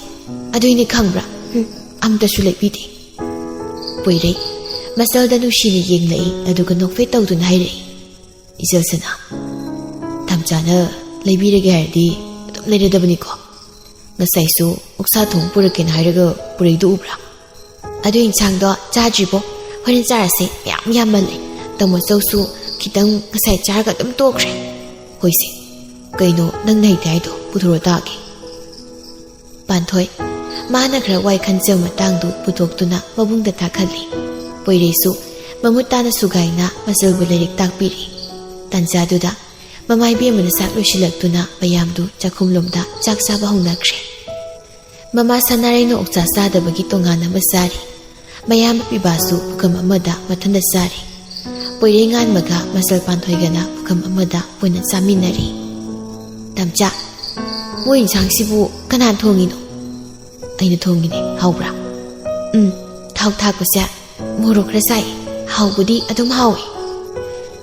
ꯑꯗꯨꯏꯅꯦ ꯈꯪꯕ꯭ꯔꯥ? ꯍꯨꯝ, ꯑꯝꯇꯁꯨ ꯂꯩꯕꯤꯗꯦ꯫" ꯄꯣꯏꯔꯩ ꯃꯆꯜꯗ ꯅꯨꯡꯁꯤꯅ ꯌꯦꯡꯂꯛꯏ, ꯑꯗꯨꯒ ꯅꯣꯛꯐꯦꯠ ꯇꯧꯗꯨꯅ ꯍꯥꯏꯔꯛꯏ, "ꯏꯆꯜ ꯁꯅꯥ, ꯇꯝꯆꯥꯅ ꯂꯩꯕꯤꯔꯒꯦ ꯍꯥꯏꯔꯗꯤ ꯑꯗꯨꯝ ꯂꯩꯔꯗꯕꯅꯤꯀꯣ꯫ ꯉꯁꯥꯏꯁꯨ ꯑꯣꯛꯁꯥ ꯊꯣꯡ ꯄꯨꯔꯛꯀꯦꯅ ꯍꯥꯏꯔꯒ ꯄꯨꯔꯛꯏꯗꯨ ꯎꯕ꯭ꯔꯥ? ꯑꯗꯨ ꯏꯟꯁꯥꯡꯗꯣ ꯆꯥꯗ꯭ꯔꯤꯕꯣ? ꯍꯣꯔꯦꯟ ꯆꯥꯔꯁꯦ, ꯃꯌꯥꯝ ꯌꯥꯝꯃꯜꯂꯦ꯫ ꯇꯥꯃꯣ ꯆꯧꯁꯨ ꯈꯤꯇꯪ ꯉꯁꯥꯏ ꯆꯥꯔꯒ ꯑꯗꯨꯝ ꯇꯣꯛꯈ꯭ꯔꯦ꯫" "ꯍꯣꯏꯁꯦ, ꯀꯩꯅꯣ ꯅꯪꯅ ꯍꯩꯇꯦ ꯍꯥꯏꯗꯣ? ꯄꯨꯊꯣꯔꯛꯑꯣ ꯇꯥꯒꯦ꯫" ꯄꯥꯟꯊꯣꯏ ꯃꯥꯅ ꯈꯔ ꯋꯥꯏ ꯈꯟꯖꯕ ꯃꯇꯥꯡꯗꯨ ꯄꯨꯊꯣꯛꯇꯨꯅ ꯃꯕꯨꯡꯗ ꯇꯥꯛꯍꯜꯂꯤ꯫ ꯄꯣꯏꯔꯩꯁꯨ ꯃꯃꯨꯠ ꯇꯥꯅ ꯁꯨꯒꯥꯏꯅ ꯃꯆꯜꯕꯨ ꯂꯥꯏꯔꯤꯛ ꯇꯥꯛꯄꯤꯔꯤ꯫ ꯇꯥꯟꯖꯥꯗꯨꯗ ꯃꯃꯥ ꯏꯕꯦꯝꯃꯅ ꯆꯥꯛ ꯂꯣꯏꯁꯤꯜꯂꯛꯇꯨꯅ ꯃꯌꯥꯝꯗꯨ ꯆꯥꯛꯈꯨꯝꯂꯣꯝꯗ ꯆꯥꯛ ꯆꯥꯕ ꯍꯧꯅꯈ꯭ꯔꯦ꯫ ꯃꯃꯥ ꯁꯅꯥꯔꯩꯅ ꯑꯣꯛꯆꯥ ꯆꯥꯗꯕꯒꯤ ꯇꯣꯉꯥꯟ ꯑꯃ ꯆꯥꯔꯤ꯫ ꯃꯌꯥꯝꯕ ꯄꯤꯕꯥꯁꯨ ꯄꯨꯈꯝ ꯑꯃꯗ ꯃꯊꯟꯇ ꯆꯥꯔꯤ꯫ ꯄꯣꯏꯔꯩ ꯉꯥꯟꯕꯒ ꯃꯆꯜ ꯄꯥꯟꯊꯣꯏꯒꯅ ꯄꯨꯈꯝ ꯑꯃꯗ ꯄꯨꯟꯅ ꯆꯥꯃꯤꯟꯅꯔꯤ꯫ "ꯇꯝꯆꯥ, ꯃꯣꯏ ꯏꯟꯁꯥꯡꯁꯤꯕꯨ ꯀꯅꯥꯅ ꯊꯣꯡꯉꯤꯅꯣ?" "ꯑꯩꯅ ꯊꯣꯡꯉꯤꯅꯦ꯫ ꯍꯥꯎꯕ꯭ꯔꯥ?" "ꯎꯝ, ꯊꯥꯎ ꯊꯥꯛꯄꯁꯦ ꯃꯣꯔꯣꯛ ꯈꯔ ꯁꯥꯏ꯫ ꯍꯥꯎꯕꯗꯤ ꯑꯗꯨꯝ ꯍꯥꯎꯏ꯫"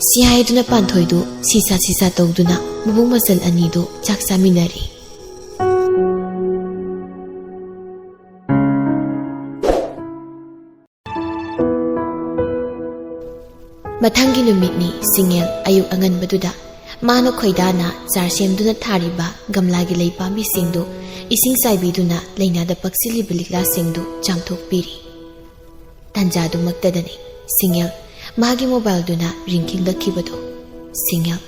ꯁꯤ ꯍꯥꯏꯗꯨꯅ ꯄꯥꯟꯊꯣꯏꯗꯨ ꯁꯤꯁꯥ ꯁꯤꯁꯥ ꯇꯧꯗꯨꯅ ꯃꯕꯨꯡ ꯃꯆꯜ ꯑꯅꯤꯗꯨ ꯆꯥꯛ ꯆꯥꯃꯤꯟꯅꯔꯤ꯫ ꯃꯊꯪꯒꯤ ꯅꯨꯃꯤꯠꯅꯤ꯫ ꯁꯤꯡꯉꯦꯜ ꯑꯌꯨꯛ ꯑꯉꯟꯕꯗꯨꯗ ꯃꯥꯅ ꯈꯣꯏꯗꯥꯅ ꯆꯥꯔ ꯁꯦꯝꯗꯨꯅ ꯊꯥꯔꯤꯕ ꯒꯝꯂꯥꯒꯤ ꯂꯩ ꯄꯥꯝꯕꯤꯁꯤꯡꯗꯨ ꯏꯁꯤꯡ ꯆꯥꯏꯕꯤꯗꯨꯅ ꯂꯩꯅꯥꯗ ꯄꯛꯁꯤꯜꯂꯤꯕ ꯂꯤꯛꯂꯥꯁꯤꯡꯗꯨ ꯆꯥꯝꯊꯣꯛꯄꯤꯔꯤ꯫ ꯇꯥꯟꯖꯥꯗꯨꯃꯛꯇꯗꯅꯤ ꯁꯤꯉꯦꯜ ꯃꯥꯒꯤ ꯃꯣꯕꯥꯏꯜꯗꯨꯅ ꯔꯤꯡ ꯈꯤꯡꯂꯛꯈꯤꯕꯗꯨ꯫ ꯁꯤꯉꯦꯜ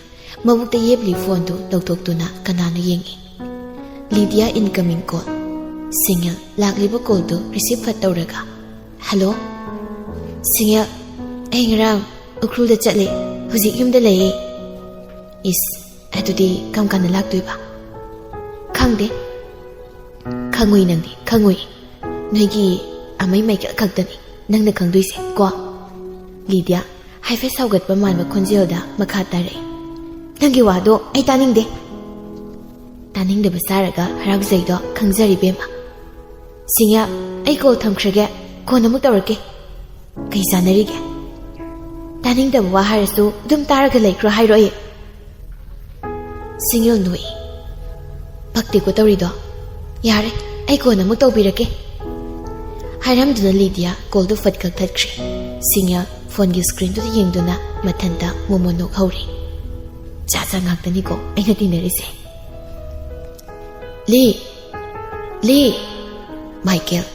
ꯃꯕꯨꯛꯇ ꯌꯦꯞꯂꯤ ꯐꯣꯟꯗꯨ ꯂꯧꯊꯣꯛꯇꯨꯅ ꯀꯅꯥꯅꯣ ꯌꯦꯡꯏ꯫ Lydia incoming call. ꯁꯤꯉꯦꯜ ꯂꯥꯛꯂꯤꯕ ꯀꯣꯜꯗꯨ ꯔꯤꯁꯤꯞ ꯐꯠ ꯇꯧꯔꯒ, "ꯍꯜꯂꯣ?" "ꯁꯤꯉꯦꯜ, ꯑꯩ ꯉꯔꯥꯡ ꯎꯈ꯭ꯔꯨꯜꯗ ꯆꯠꯂꯦ, ꯍꯧꯖꯤꯛ ꯌꯨꯝꯗ ꯂꯩꯌꯦ꯫" "ꯏꯁ, ꯑꯗꯨꯗꯤ ꯀꯔꯝ ꯀꯥꯟꯗ ꯂꯥꯛꯇꯣꯏꯕ?" "ꯈꯪꯗꯦ꯫" "ꯈꯪꯉꯨꯏ ꯅꯪꯗꯤ, ꯈꯪꯉꯨꯏ꯫ ꯅꯣꯏꯒꯤ ꯑꯃꯩ ꯃꯥꯏꯀꯦꯜ ꯈꯛꯇꯅꯤ ꯅꯪꯅ ꯈꯪꯗꯣꯏꯁꯦ ꯀꯣ?" ꯂꯤꯗꯤꯌꯥ ꯍꯥꯏꯐꯦꯠ ꯁꯥꯎꯒꯠꯄ ꯃꯥꯟꯕ ꯈꯣꯟꯖꯦꯜꯗ ꯃꯈꯥ ꯇꯥꯔꯛꯏ꯫ "ꯅꯪꯒꯤ ꯋꯥꯗꯣ ꯑꯩ ꯇꯥꯅꯤꯡꯗꯦ꯫" "ꯇꯥꯅꯤꯡꯗꯕ ꯁꯥꯔꯒ ꯍꯔꯥꯎꯖꯩꯗꯣ ꯈꯪꯖꯔꯤ ꯕꯦꯝꯃ꯫" "ꯁꯤꯉꯦꯜ, ꯑꯩ ꯀꯣꯜ ꯊꯝꯈ꯭ꯔꯒꯦ, ꯀꯣꯟꯅ ꯑꯃꯨꯛ ꯇꯧꯔꯛꯀꯦ꯫" "ꯀꯩ ꯆꯥꯟꯅꯔꯤꯒꯦ? ꯇꯥꯅꯤꯡꯗꯕ ꯋꯥ ꯍꯥꯏꯔꯁꯨ ꯑꯗꯨꯝ ꯇꯥꯔꯒ ꯂꯩꯈ꯭ꯔꯣ ꯍꯥꯏꯔꯣ ꯑꯩ?" ꯁꯤꯉꯦꯜ ꯅꯣꯛꯏ꯫ "ꯄꯛꯇꯦꯀꯣ ꯇꯧꯔꯤꯗꯣ꯫ ꯌꯥꯔꯦ, ꯑꯩ ꯀꯣꯟꯅ ꯑꯃꯨꯛ ꯇꯧꯕꯤꯔꯛꯀꯦ꯫" ꯍꯥꯏꯔꯝꯗꯨꯅ ꯂꯤꯗꯤꯌꯥ ꯀꯣꯜꯗꯨ ꯐꯠ ꯀꯛꯊꯠꯈ꯭ꯔꯦ꯫ ꯁꯤꯉꯦꯜ ꯐꯣꯟꯒꯤ ꯁ꯭ꯀ꯭ꯔꯤꯟꯗꯨꯗ ꯌꯦꯡꯗꯨꯅ ꯃꯊꯟꯇ ꯃꯣꯃꯣꯟ ꯅꯣꯛꯍꯧꯔꯤ꯫ "ꯖꯥꯠ ꯖꯥꯠ ꯉꯥꯛꯇꯅꯤꯀꯣ ꯑꯩꯅ ꯇꯤꯟꯅꯔꯤꯁꯦ꯫" "ꯂꯤ! ꯂꯤ!" ꯃꯥꯏꯀꯦꯜ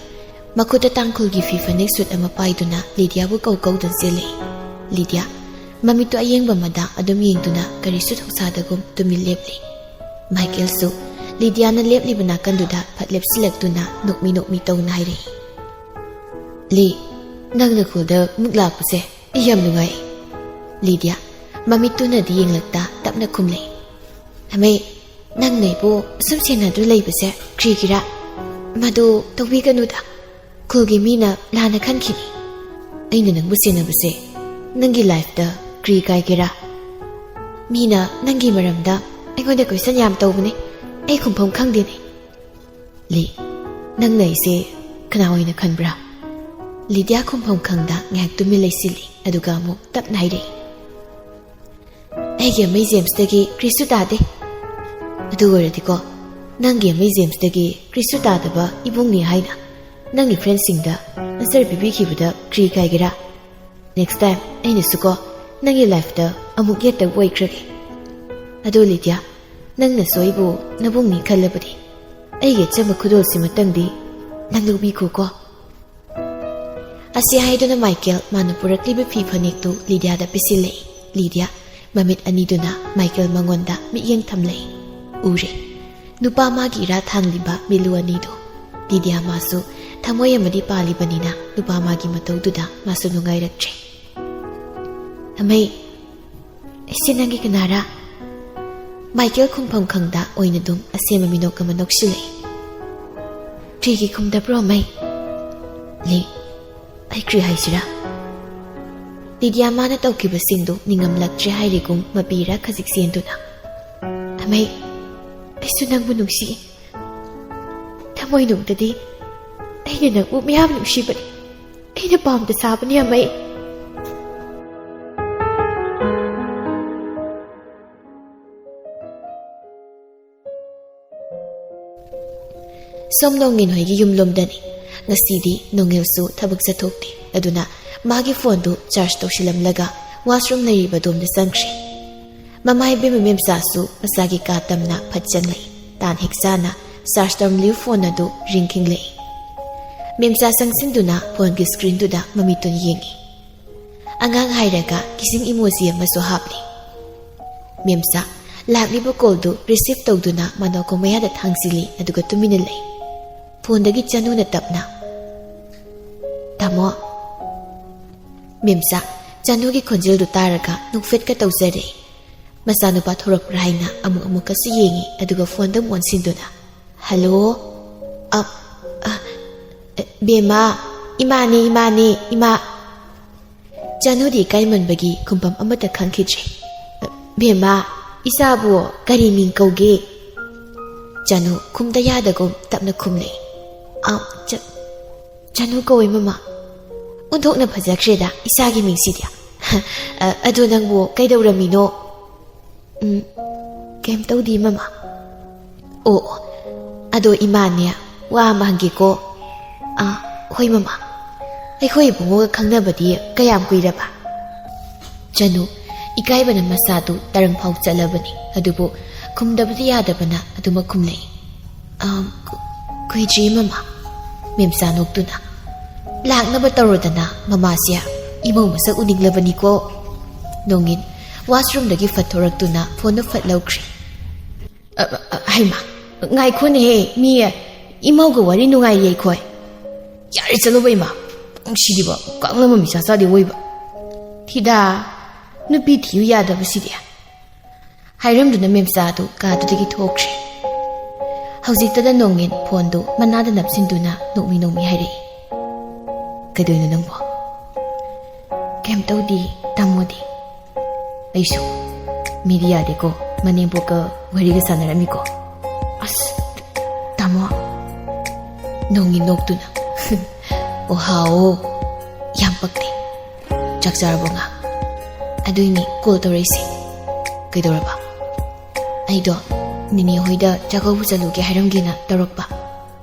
ꯃꯈꯨꯠꯇ ꯇꯥꯡꯈꯨꯜꯒꯤ ꯐꯤ ꯐꯅꯦꯛ ꯁꯨꯠ ꯑꯃ ꯄꯥꯏꯗꯨꯅ ꯂꯤꯗꯤꯌꯥꯕꯨ ꯀꯧ ꯀꯧꯗꯨꯅ ꯆꯦꯜꯂꯛꯏ꯫ ꯂꯤꯗꯤꯌꯥ ꯃꯃꯤꯠꯇꯨ ꯑꯌꯦꯡꯕ ꯑꯃꯗ ꯑꯗꯨꯝ ꯌꯦꯡꯗꯨꯅ ꯀꯔꯤꯁꯨ ꯊꯧꯁꯥꯗꯒꯨꯝ ꯇꯨꯃꯤꯟ ꯂꯦꯞꯂꯤ꯫ ꯃꯥꯏꯀꯦꯜꯁꯨ ꯂꯤꯗꯤꯌꯥꯅ ꯂꯦꯞꯂꯤꯕ ꯅꯥꯀꯟꯗꯨꯗ ꯐꯠ ꯂꯦꯞꯁꯤꯜꯂꯛꯇꯨꯅ ꯅꯣꯛꯃꯤ ꯅꯣꯛꯃꯤ ꯇꯧꯅ ꯍꯥꯏꯔꯛꯏ, "ꯂꯤ, ꯅꯪꯅ ꯈꯨꯜꯗ ꯑꯃꯨꯛ ꯂꯥꯛꯄꯁꯦ ꯑꯩ ꯌꯥꯝ ꯅꯨꯡꯉꯥꯏ꯫" ꯂꯤꯗꯤꯌꯥ ꯃꯃꯤꯠꯇꯨꯅꯗꯤ ꯌꯦꯡꯂꯛꯇ ꯇꯞꯅ ꯈꯨꯝꯂꯛꯏ, "ꯑꯃꯩ, ꯅꯪꯅ ꯑꯩꯕꯨ ꯁꯨꯝ ꯁꯦꯟꯅꯗꯨꯅ ꯂꯩꯕꯁꯦ ꯀ꯭ꯔꯤꯒꯤꯔꯥ? ꯃꯗꯨ ꯇꯧꯕꯤꯒꯅꯨꯗ꯫ ꯈꯨꯜꯒꯤ ꯃꯤꯅ ꯂꯥꯟꯅ ꯈꯟꯈꯤꯅꯤ꯫ ꯑꯩꯅ ꯅꯪꯕꯨ ꯁꯦꯟꯅꯕꯁꯦ ꯅꯪꯒꯤ ꯂꯥꯏꯐꯇ ꯀ꯭ꯔꯤ ꯀꯥꯏꯒꯦꯔꯥ? ꯃꯤꯅ ꯅꯪꯒꯤ ꯃꯔꯝꯗ ꯑꯩꯉꯣꯟꯗ ꯀꯣꯏꯁꯟ ꯌꯥꯝ ꯇꯧꯕꯅꯦ꯫ ꯑꯩ ꯈꯨꯝꯐꯝ ꯈꯪꯗꯦꯅꯦ꯫" "ꯂꯤ, ꯅꯪꯅ ꯑꯩꯁꯦ ꯀꯅꯥ ꯑꯣꯏꯅ ꯈꯟꯕ꯭ꯔꯥ?" ꯂꯤꯗꯤꯌꯥ ꯈꯨꯝꯐꯝ ꯈꯪꯗ ꯉꯥꯏꯍꯥꯛ ꯇꯨꯃꯤꯟ ꯂꯩꯁꯤꯜꯂꯤ, ꯑꯗꯨꯒ ꯑꯃꯨꯛ ꯇꯞꯅ ꯍꯥꯏꯔꯛꯏ, "ꯑꯩꯒꯤ ꯑꯃꯩ ꯖꯦꯝꯁꯇꯒꯤ ꯀ꯭ꯔꯤꯁꯨ ꯇꯥꯗꯦ꯫ ꯑꯗꯨ ꯑꯣꯏꯔꯗꯤꯀꯣ, ꯅꯪꯒꯤ ꯑꯃꯩ ꯖꯦꯝꯁꯇꯒꯤ ꯀ꯭ꯔꯤꯁꯨ ꯇꯥꯗꯕ ꯏꯕꯨꯡꯅꯤ ꯍꯥꯏꯅ ꯅꯪꯒꯤ ꯐ꯭ꯔꯦꯟꯁꯤꯡꯗ ꯑꯟꯁꯔ ꯄꯤꯕꯤꯈꯤꯕꯗ ꯀ꯭ꯔꯤ ꯀꯥꯏꯒꯦꯔꯥ? ꯅꯦꯛꯁ ꯇꯥꯏꯝ ꯑꯩꯅꯁꯨꯀꯣ ꯅꯪꯒꯤ ꯂꯥꯏꯐꯇ ꯑꯃꯨꯛ ꯌꯦꯠꯇꯕ ꯑꯣꯏꯈ꯭ꯔꯒꯦ꯫ ꯑꯗꯣ ꯂꯤꯗꯤꯌꯥ, ꯅꯪꯅꯁꯨ ꯑꯩꯕꯨ ꯅꯕꯨꯡꯅꯤ ꯈꯜꯂꯕꯗꯤ ꯑꯩꯒꯤ ꯑꯆꯝꯕ ꯈꯨꯗꯣꯜꯁꯤꯃꯇꯪꯗꯤ ꯅꯪ ꯂꯧꯕꯤꯈꯣꯀꯣ꯫" ꯑꯁꯤ ꯍꯥꯏꯗꯨꯅ ꯃꯥꯏꯀꯦꯜ ꯃꯥꯅ ꯄꯨꯔꯛꯂꯤꯕ ꯐꯤ ꯐꯅꯦꯛꯇꯨ ꯂꯤꯗꯤꯌꯥꯗ ꯄꯤꯁꯤꯜꯂꯛꯏ꯫ ꯂꯤꯗꯤꯌꯥ ꯃꯃꯤꯠ ꯑꯅꯤꯗꯨꯅ ꯃꯥꯏꯀꯦꯜ ꯃꯉꯣꯟꯗ ꯃꯤꯠꯌꯦꯡ ꯊꯝꯂꯛꯏ꯫ ꯎꯔꯦ, ꯅꯨꯄꯥ ꯃꯥꯒꯤ ꯏꯔꯥ ꯊꯥꯡꯂꯤꯕ ꯃꯤꯠꯂꯨ ꯑꯅꯤꯗꯨ꯫ ꯂꯤꯗꯤꯌꯥ ꯃꯥꯁꯨ ꯊꯃꯣꯏ ꯑꯃꯗꯤ ꯄꯥꯜꯂꯤꯕꯅꯤꯅ ꯅꯨꯄꯥ ꯃꯥꯒꯤ ꯃꯇꯧꯗꯨꯗ ꯃꯥꯁꯨ ꯅꯨꯡꯉꯥꯏꯔꯛꯇ꯭ꯔꯦ꯫ "ꯑꯃꯩ, ꯑꯩꯁꯦ ꯅꯪꯒꯤ ꯀꯅꯥꯔꯥ?" ꯃꯥꯏꯀꯦꯜ ꯈꯨꯝꯐꯝ ꯈꯪꯗ ꯑꯣꯏꯅ ꯑꯗꯨꯝ ꯑꯁꯦꯝꯕ ꯃꯤꯅꯣꯛ ꯑꯃ ꯅꯣꯛꯁꯤꯜꯂꯛꯏ꯫ "ꯀꯔꯤꯒꯤ ꯈꯨꯝꯗꯕ꯭ꯔꯣ, ꯑꯃꯩ?" "ꯂꯤ, ꯑꯩ ꯀꯔꯤ ꯍꯥꯏꯁꯤꯔꯥ?" ꯂꯤꯗꯤꯌꯥ ꯃꯥꯅ ꯇꯧꯈꯤꯕꯁꯤꯡꯗꯨ ꯅꯤꯡꯉꯝꯂꯛꯇ꯭ꯔꯦ ꯍꯥꯏꯔꯤꯒꯨꯝ ꯃꯄꯤꯔꯥ ꯈꯖꯤꯛ ꯆꯦꯟꯗꯨꯅ, "ꯑꯃꯩ, ꯑꯩꯁꯨ ꯅꯪꯕꯨ ꯅꯨꯡꯁꯤ꯫ ꯊꯃꯣꯏꯅꯨꯡꯗꯗꯤ ꯑꯩꯅ ꯅꯪꯕꯨ ꯃꯌꯥꯝ ꯅꯨꯡꯁꯤꯕꯅꯤ꯫ ꯑꯩꯅ ꯄꯥꯝꯗ ꯁꯥꯕꯅꯤ, ꯑꯃꯩ꯫" ꯁꯣꯝ ꯅꯣꯡꯉꯤꯟ ꯍꯣꯏꯒꯤ ꯌꯨꯝꯂꯣꯝꯗꯅꯤ꯫ ꯉꯁꯤꯗꯤ ꯅꯣꯡꯉꯤꯜꯁꯨ ꯊꯕꯛ ꯆꯠꯊꯣꯛꯇꯦ꯫ ꯑꯗꯨꯅ ꯃꯥꯒꯤ ꯐꯣꯟꯗꯨ ꯆꯥꯔꯖ ꯇꯧꯁꯤꯜꯂꯝꯂꯒ ꯋꯥꯁꯔꯨꯝ ꯂꯩꯔꯤꯕ ꯑꯗꯣꯝꯗ ꯆꯪꯈ꯭ꯔꯦ꯫ ꯃꯃꯥ ꯏꯕꯦꯝꯃ ꯃꯦꯝꯆꯥꯁꯨ ꯃꯆꯥꯒꯤ ꯀꯥ ꯇꯝꯅ ꯐꯠ ꯆꯪꯂꯛꯏ꯫ ꯇꯥꯟ ꯍꯦꯛ ꯆꯥꯅ ꯆꯥꯔꯖ ꯇꯧꯔꯝꯂꯤꯕ ꯐꯣꯟ ꯑꯗꯨ ꯔꯤꯡ ꯈꯤꯡꯂꯛꯏ꯫ ꯃꯦꯝꯆꯥ ꯆꯪꯁꯤꯟꯗꯨꯅ ꯐꯣꯟꯒꯤ ꯁ꯭ꯀ꯭ꯔꯤꯟꯗꯨꯗ ꯃꯃꯤꯠꯇꯨꯅ ꯌꯦꯡꯉꯤ꯫ ꯑꯉꯥꯡ ꯍꯥꯏꯔꯒ ꯀꯤꯁꯤꯡ ꯏꯃꯣꯖꯤ ꯑꯃꯁꯨ ꯍꯥꯞꯂꯤ꯫ ꯃꯦꯝꯆꯥ ꯂꯥꯛꯂꯤꯕ ꯀꯣꯜꯗꯨ ꯔꯤꯁꯤꯞ ꯇꯧꯗꯨꯅ ꯃꯅꯥꯀꯣꯡ ꯃꯌꯥꯗ ꯊꯥꯡꯖꯤꯜꯂꯤ, ꯑꯗꯨꯒ ꯇꯨꯃꯤꯟꯅ ꯂꯩ꯫ ꯐꯣꯟꯗꯒꯤ ꯆꯅꯨꯅ ꯇꯞꯅ, "ꯇꯥꯃꯣ꯫" ꯃꯦꯝꯆꯥ ꯆꯅꯨꯒꯤ ꯈꯣꯟꯖꯦꯜꯗꯨ ꯇꯥꯔꯒ ꯅꯣꯛꯐꯦꯠꯀ ꯇꯧꯖꯔꯦ꯫ ꯃꯆꯥꯅꯨꯄꯥ ꯊꯣꯔꯛꯄ꯭ꯔꯥ ꯍꯥꯏꯅ ꯑꯃꯨꯛ ꯑꯃꯨꯛꯀꯁꯨ ꯌꯦꯡꯉꯤ, ꯑꯗꯨꯒ ꯐꯣꯟꯗ ꯑꯃꯨꯛ ꯑꯣꯟꯁꯤꯟꯗꯨꯅ, "ꯍꯜꯂꯣ? ꯑ, ꯑ, ꯕꯦꯝꯃ, ꯏꯃꯥꯅꯦ, ꯏꯃꯥꯅꯦ, ꯏꯃꯥ꯫" ꯆꯅꯨꯗꯤ ꯏꯀꯥꯏꯃꯟꯕꯒꯤ ꯈꯨꯝꯐꯝ ꯑꯃꯠꯇ ꯈꯪꯈꯤꯗ꯭ꯔꯦ꯫ "ꯕꯦꯝꯃ, ꯏꯆꯥꯕꯨ ꯀꯔꯤ ꯃꯤꯡ ꯀꯧꯒꯦ?" ꯆꯅꯨ ꯈꯨꯝꯗ ꯌꯥꯗꯒꯨꯝ ꯇꯞꯅ ꯈꯨꯝꯂꯦ꯫ "ꯑ, ꯆ-, ꯆꯅꯨ ꯀꯧꯏ, ꯃꯃꯥ꯫" "ꯑꯣꯟꯊꯣꯛꯅ ꯐꯖꯈ꯭ꯔꯦꯗ ꯏꯆꯥꯒꯤ ꯃꯤꯡꯁꯤꯗꯤ꯫ ꯑ, ꯑꯗꯣ ꯅꯪꯕꯨ ꯀꯩꯗꯧꯔꯝꯃꯤꯅꯣ?" "ꯎꯝ, ꯀꯩꯝ ꯇꯧꯗꯦ, ꯃꯃꯥ꯫" "ꯑꯣ, ꯑꯣ, ꯑꯗꯣ ꯏꯃꯥꯅꯦ, ꯋꯥ ꯑꯃ ꯍꯪꯒꯦꯀꯣ꯫" "ꯑꯥ, ꯍꯣꯏ, ꯃꯃꯥ꯫" "ꯑꯩꯈꯣꯏ ꯏꯕꯨꯡꯉꯣꯒ ꯈꯪꯅꯕꯗꯤ ꯀꯌꯥꯝ ꯀꯨꯏꯔꯕ?" ꯆꯅꯨ ꯏꯀꯥꯏꯕꯅ ꯃꯁꯥꯗꯨ ꯇꯔꯪ ꯐꯥꯎ ꯆꯠꯂꯕꯅꯤ, ꯑꯗꯨꯕꯨ ꯈꯨꯝꯗꯕꯗꯤ ꯌꯥꯗꯕꯅ ꯑꯗꯨꯃꯛ ꯈꯨꯝꯂꯛꯏ꯫ "ꯑꯥ, ꯀꯨ-, ꯀꯨꯏꯗ꯭ꯔꯤ, ꯃꯃꯥ꯫" ꯃꯦꯝꯆꯥ ꯅꯣꯛꯇꯨꯅ, "ꯂꯥꯛꯅꯕ ꯇꯧꯔꯣꯗꯅ, ꯃꯃꯥꯁꯦ ꯏꯃꯧ ꯃꯁꯛ ꯎꯅꯤꯡꯂꯕꯅꯤꯀꯣ"꯫ ꯅꯣꯡꯉꯤꯟ washroomꯗꯒꯤ ꯐꯠ ꯊꯣꯔꯛꯇꯨꯅ ꯐꯣꯟꯗꯨ ꯐꯠ ꯂꯧꯈ꯭ꯔꯦ꯫ "ꯑ, ꯑ, ꯑ, ꯍꯩꯃꯥ, ꯉꯥꯏꯈꯣꯅꯦꯍꯦ, ꯃꯤ ꯏꯃꯧꯒ ꯋꯥꯔꯤ ꯅꯨꯡꯉꯥꯏꯔꯤ ꯑꯩꯈꯣꯏ"꯫ "ꯌꯥꯔꯦ, ꯆꯠꯂꯣꯕ ꯏꯃꯥ, ꯅꯪ ꯁꯤꯗꯤꯕ ꯀꯥꯡꯂꯝꯕ ꯃꯤꯆꯥ ꯆꯥꯗꯦ ꯑꯣꯏꯕ"꯫ ꯊꯤꯗꯥ, ꯅꯨꯄꯤ ꯊꯤꯌꯨ ꯌꯥꯗꯕꯁꯤꯗꯤ꯫ ꯍꯥꯏꯔꯝꯗꯨꯅ ꯃꯦꯝꯆꯥꯗꯨ ꯀꯥꯗꯨꯗꯒꯤ ꯊꯣꯛꯈ꯭ꯔꯦ꯫ ꯍꯧꯖꯤꯛꯇꯗ ꯅꯣꯡꯉꯤꯟ ꯐꯣꯟꯗꯨ ꯃꯅꯥꯗ ꯅꯞꯁꯤꯟꯗꯨꯅ ꯅꯣꯛꯃꯤ ꯅꯣꯛꯃꯤ ꯍꯥꯏꯔꯛꯏ, "ꯀꯩꯗꯧꯅꯣ ꯅꯪꯕꯣ?" "ꯀꯩꯝ ꯇꯧꯗꯦ, ꯇꯥꯃꯣꯗꯤ?" "ꯑꯩꯁꯨ ꯃꯤꯗꯤ ꯌꯥꯗꯦꯀꯣ, ꯃꯅꯦꯝꯄꯣꯛꯀ ꯋꯥꯔꯤꯒ ꯁꯥꯟꯅꯔꯝꯃꯤꯀꯣ"꯫ "ꯑꯁ, ꯇꯥꯃꯣ"꯫ ꯅꯣꯡꯉꯤꯟ ꯅꯣꯛꯇꯨꯅ, "ꯑꯣ ꯍꯥꯎ, ꯌꯥꯝ ꯄꯛꯇꯦ꯫ ꯆꯥꯛ ꯆꯥꯔꯕꯣ ꯉꯥ? ꯑꯗꯨꯏꯅꯤ call ꯇꯧꯔꯛꯏꯁꯦ"꯫ "ꯀꯩꯗꯧꯔꯕ?" "ꯑꯩꯗꯣ ꯅꯤꯅꯦ ꯍꯣꯏꯗ ꯆꯥꯛꯀꯧꯕ ꯆꯠꯂꯨꯒꯦ ꯍꯥꯏꯔꯝꯒꯦꯅ ꯇꯧꯔꯛꯄ"꯫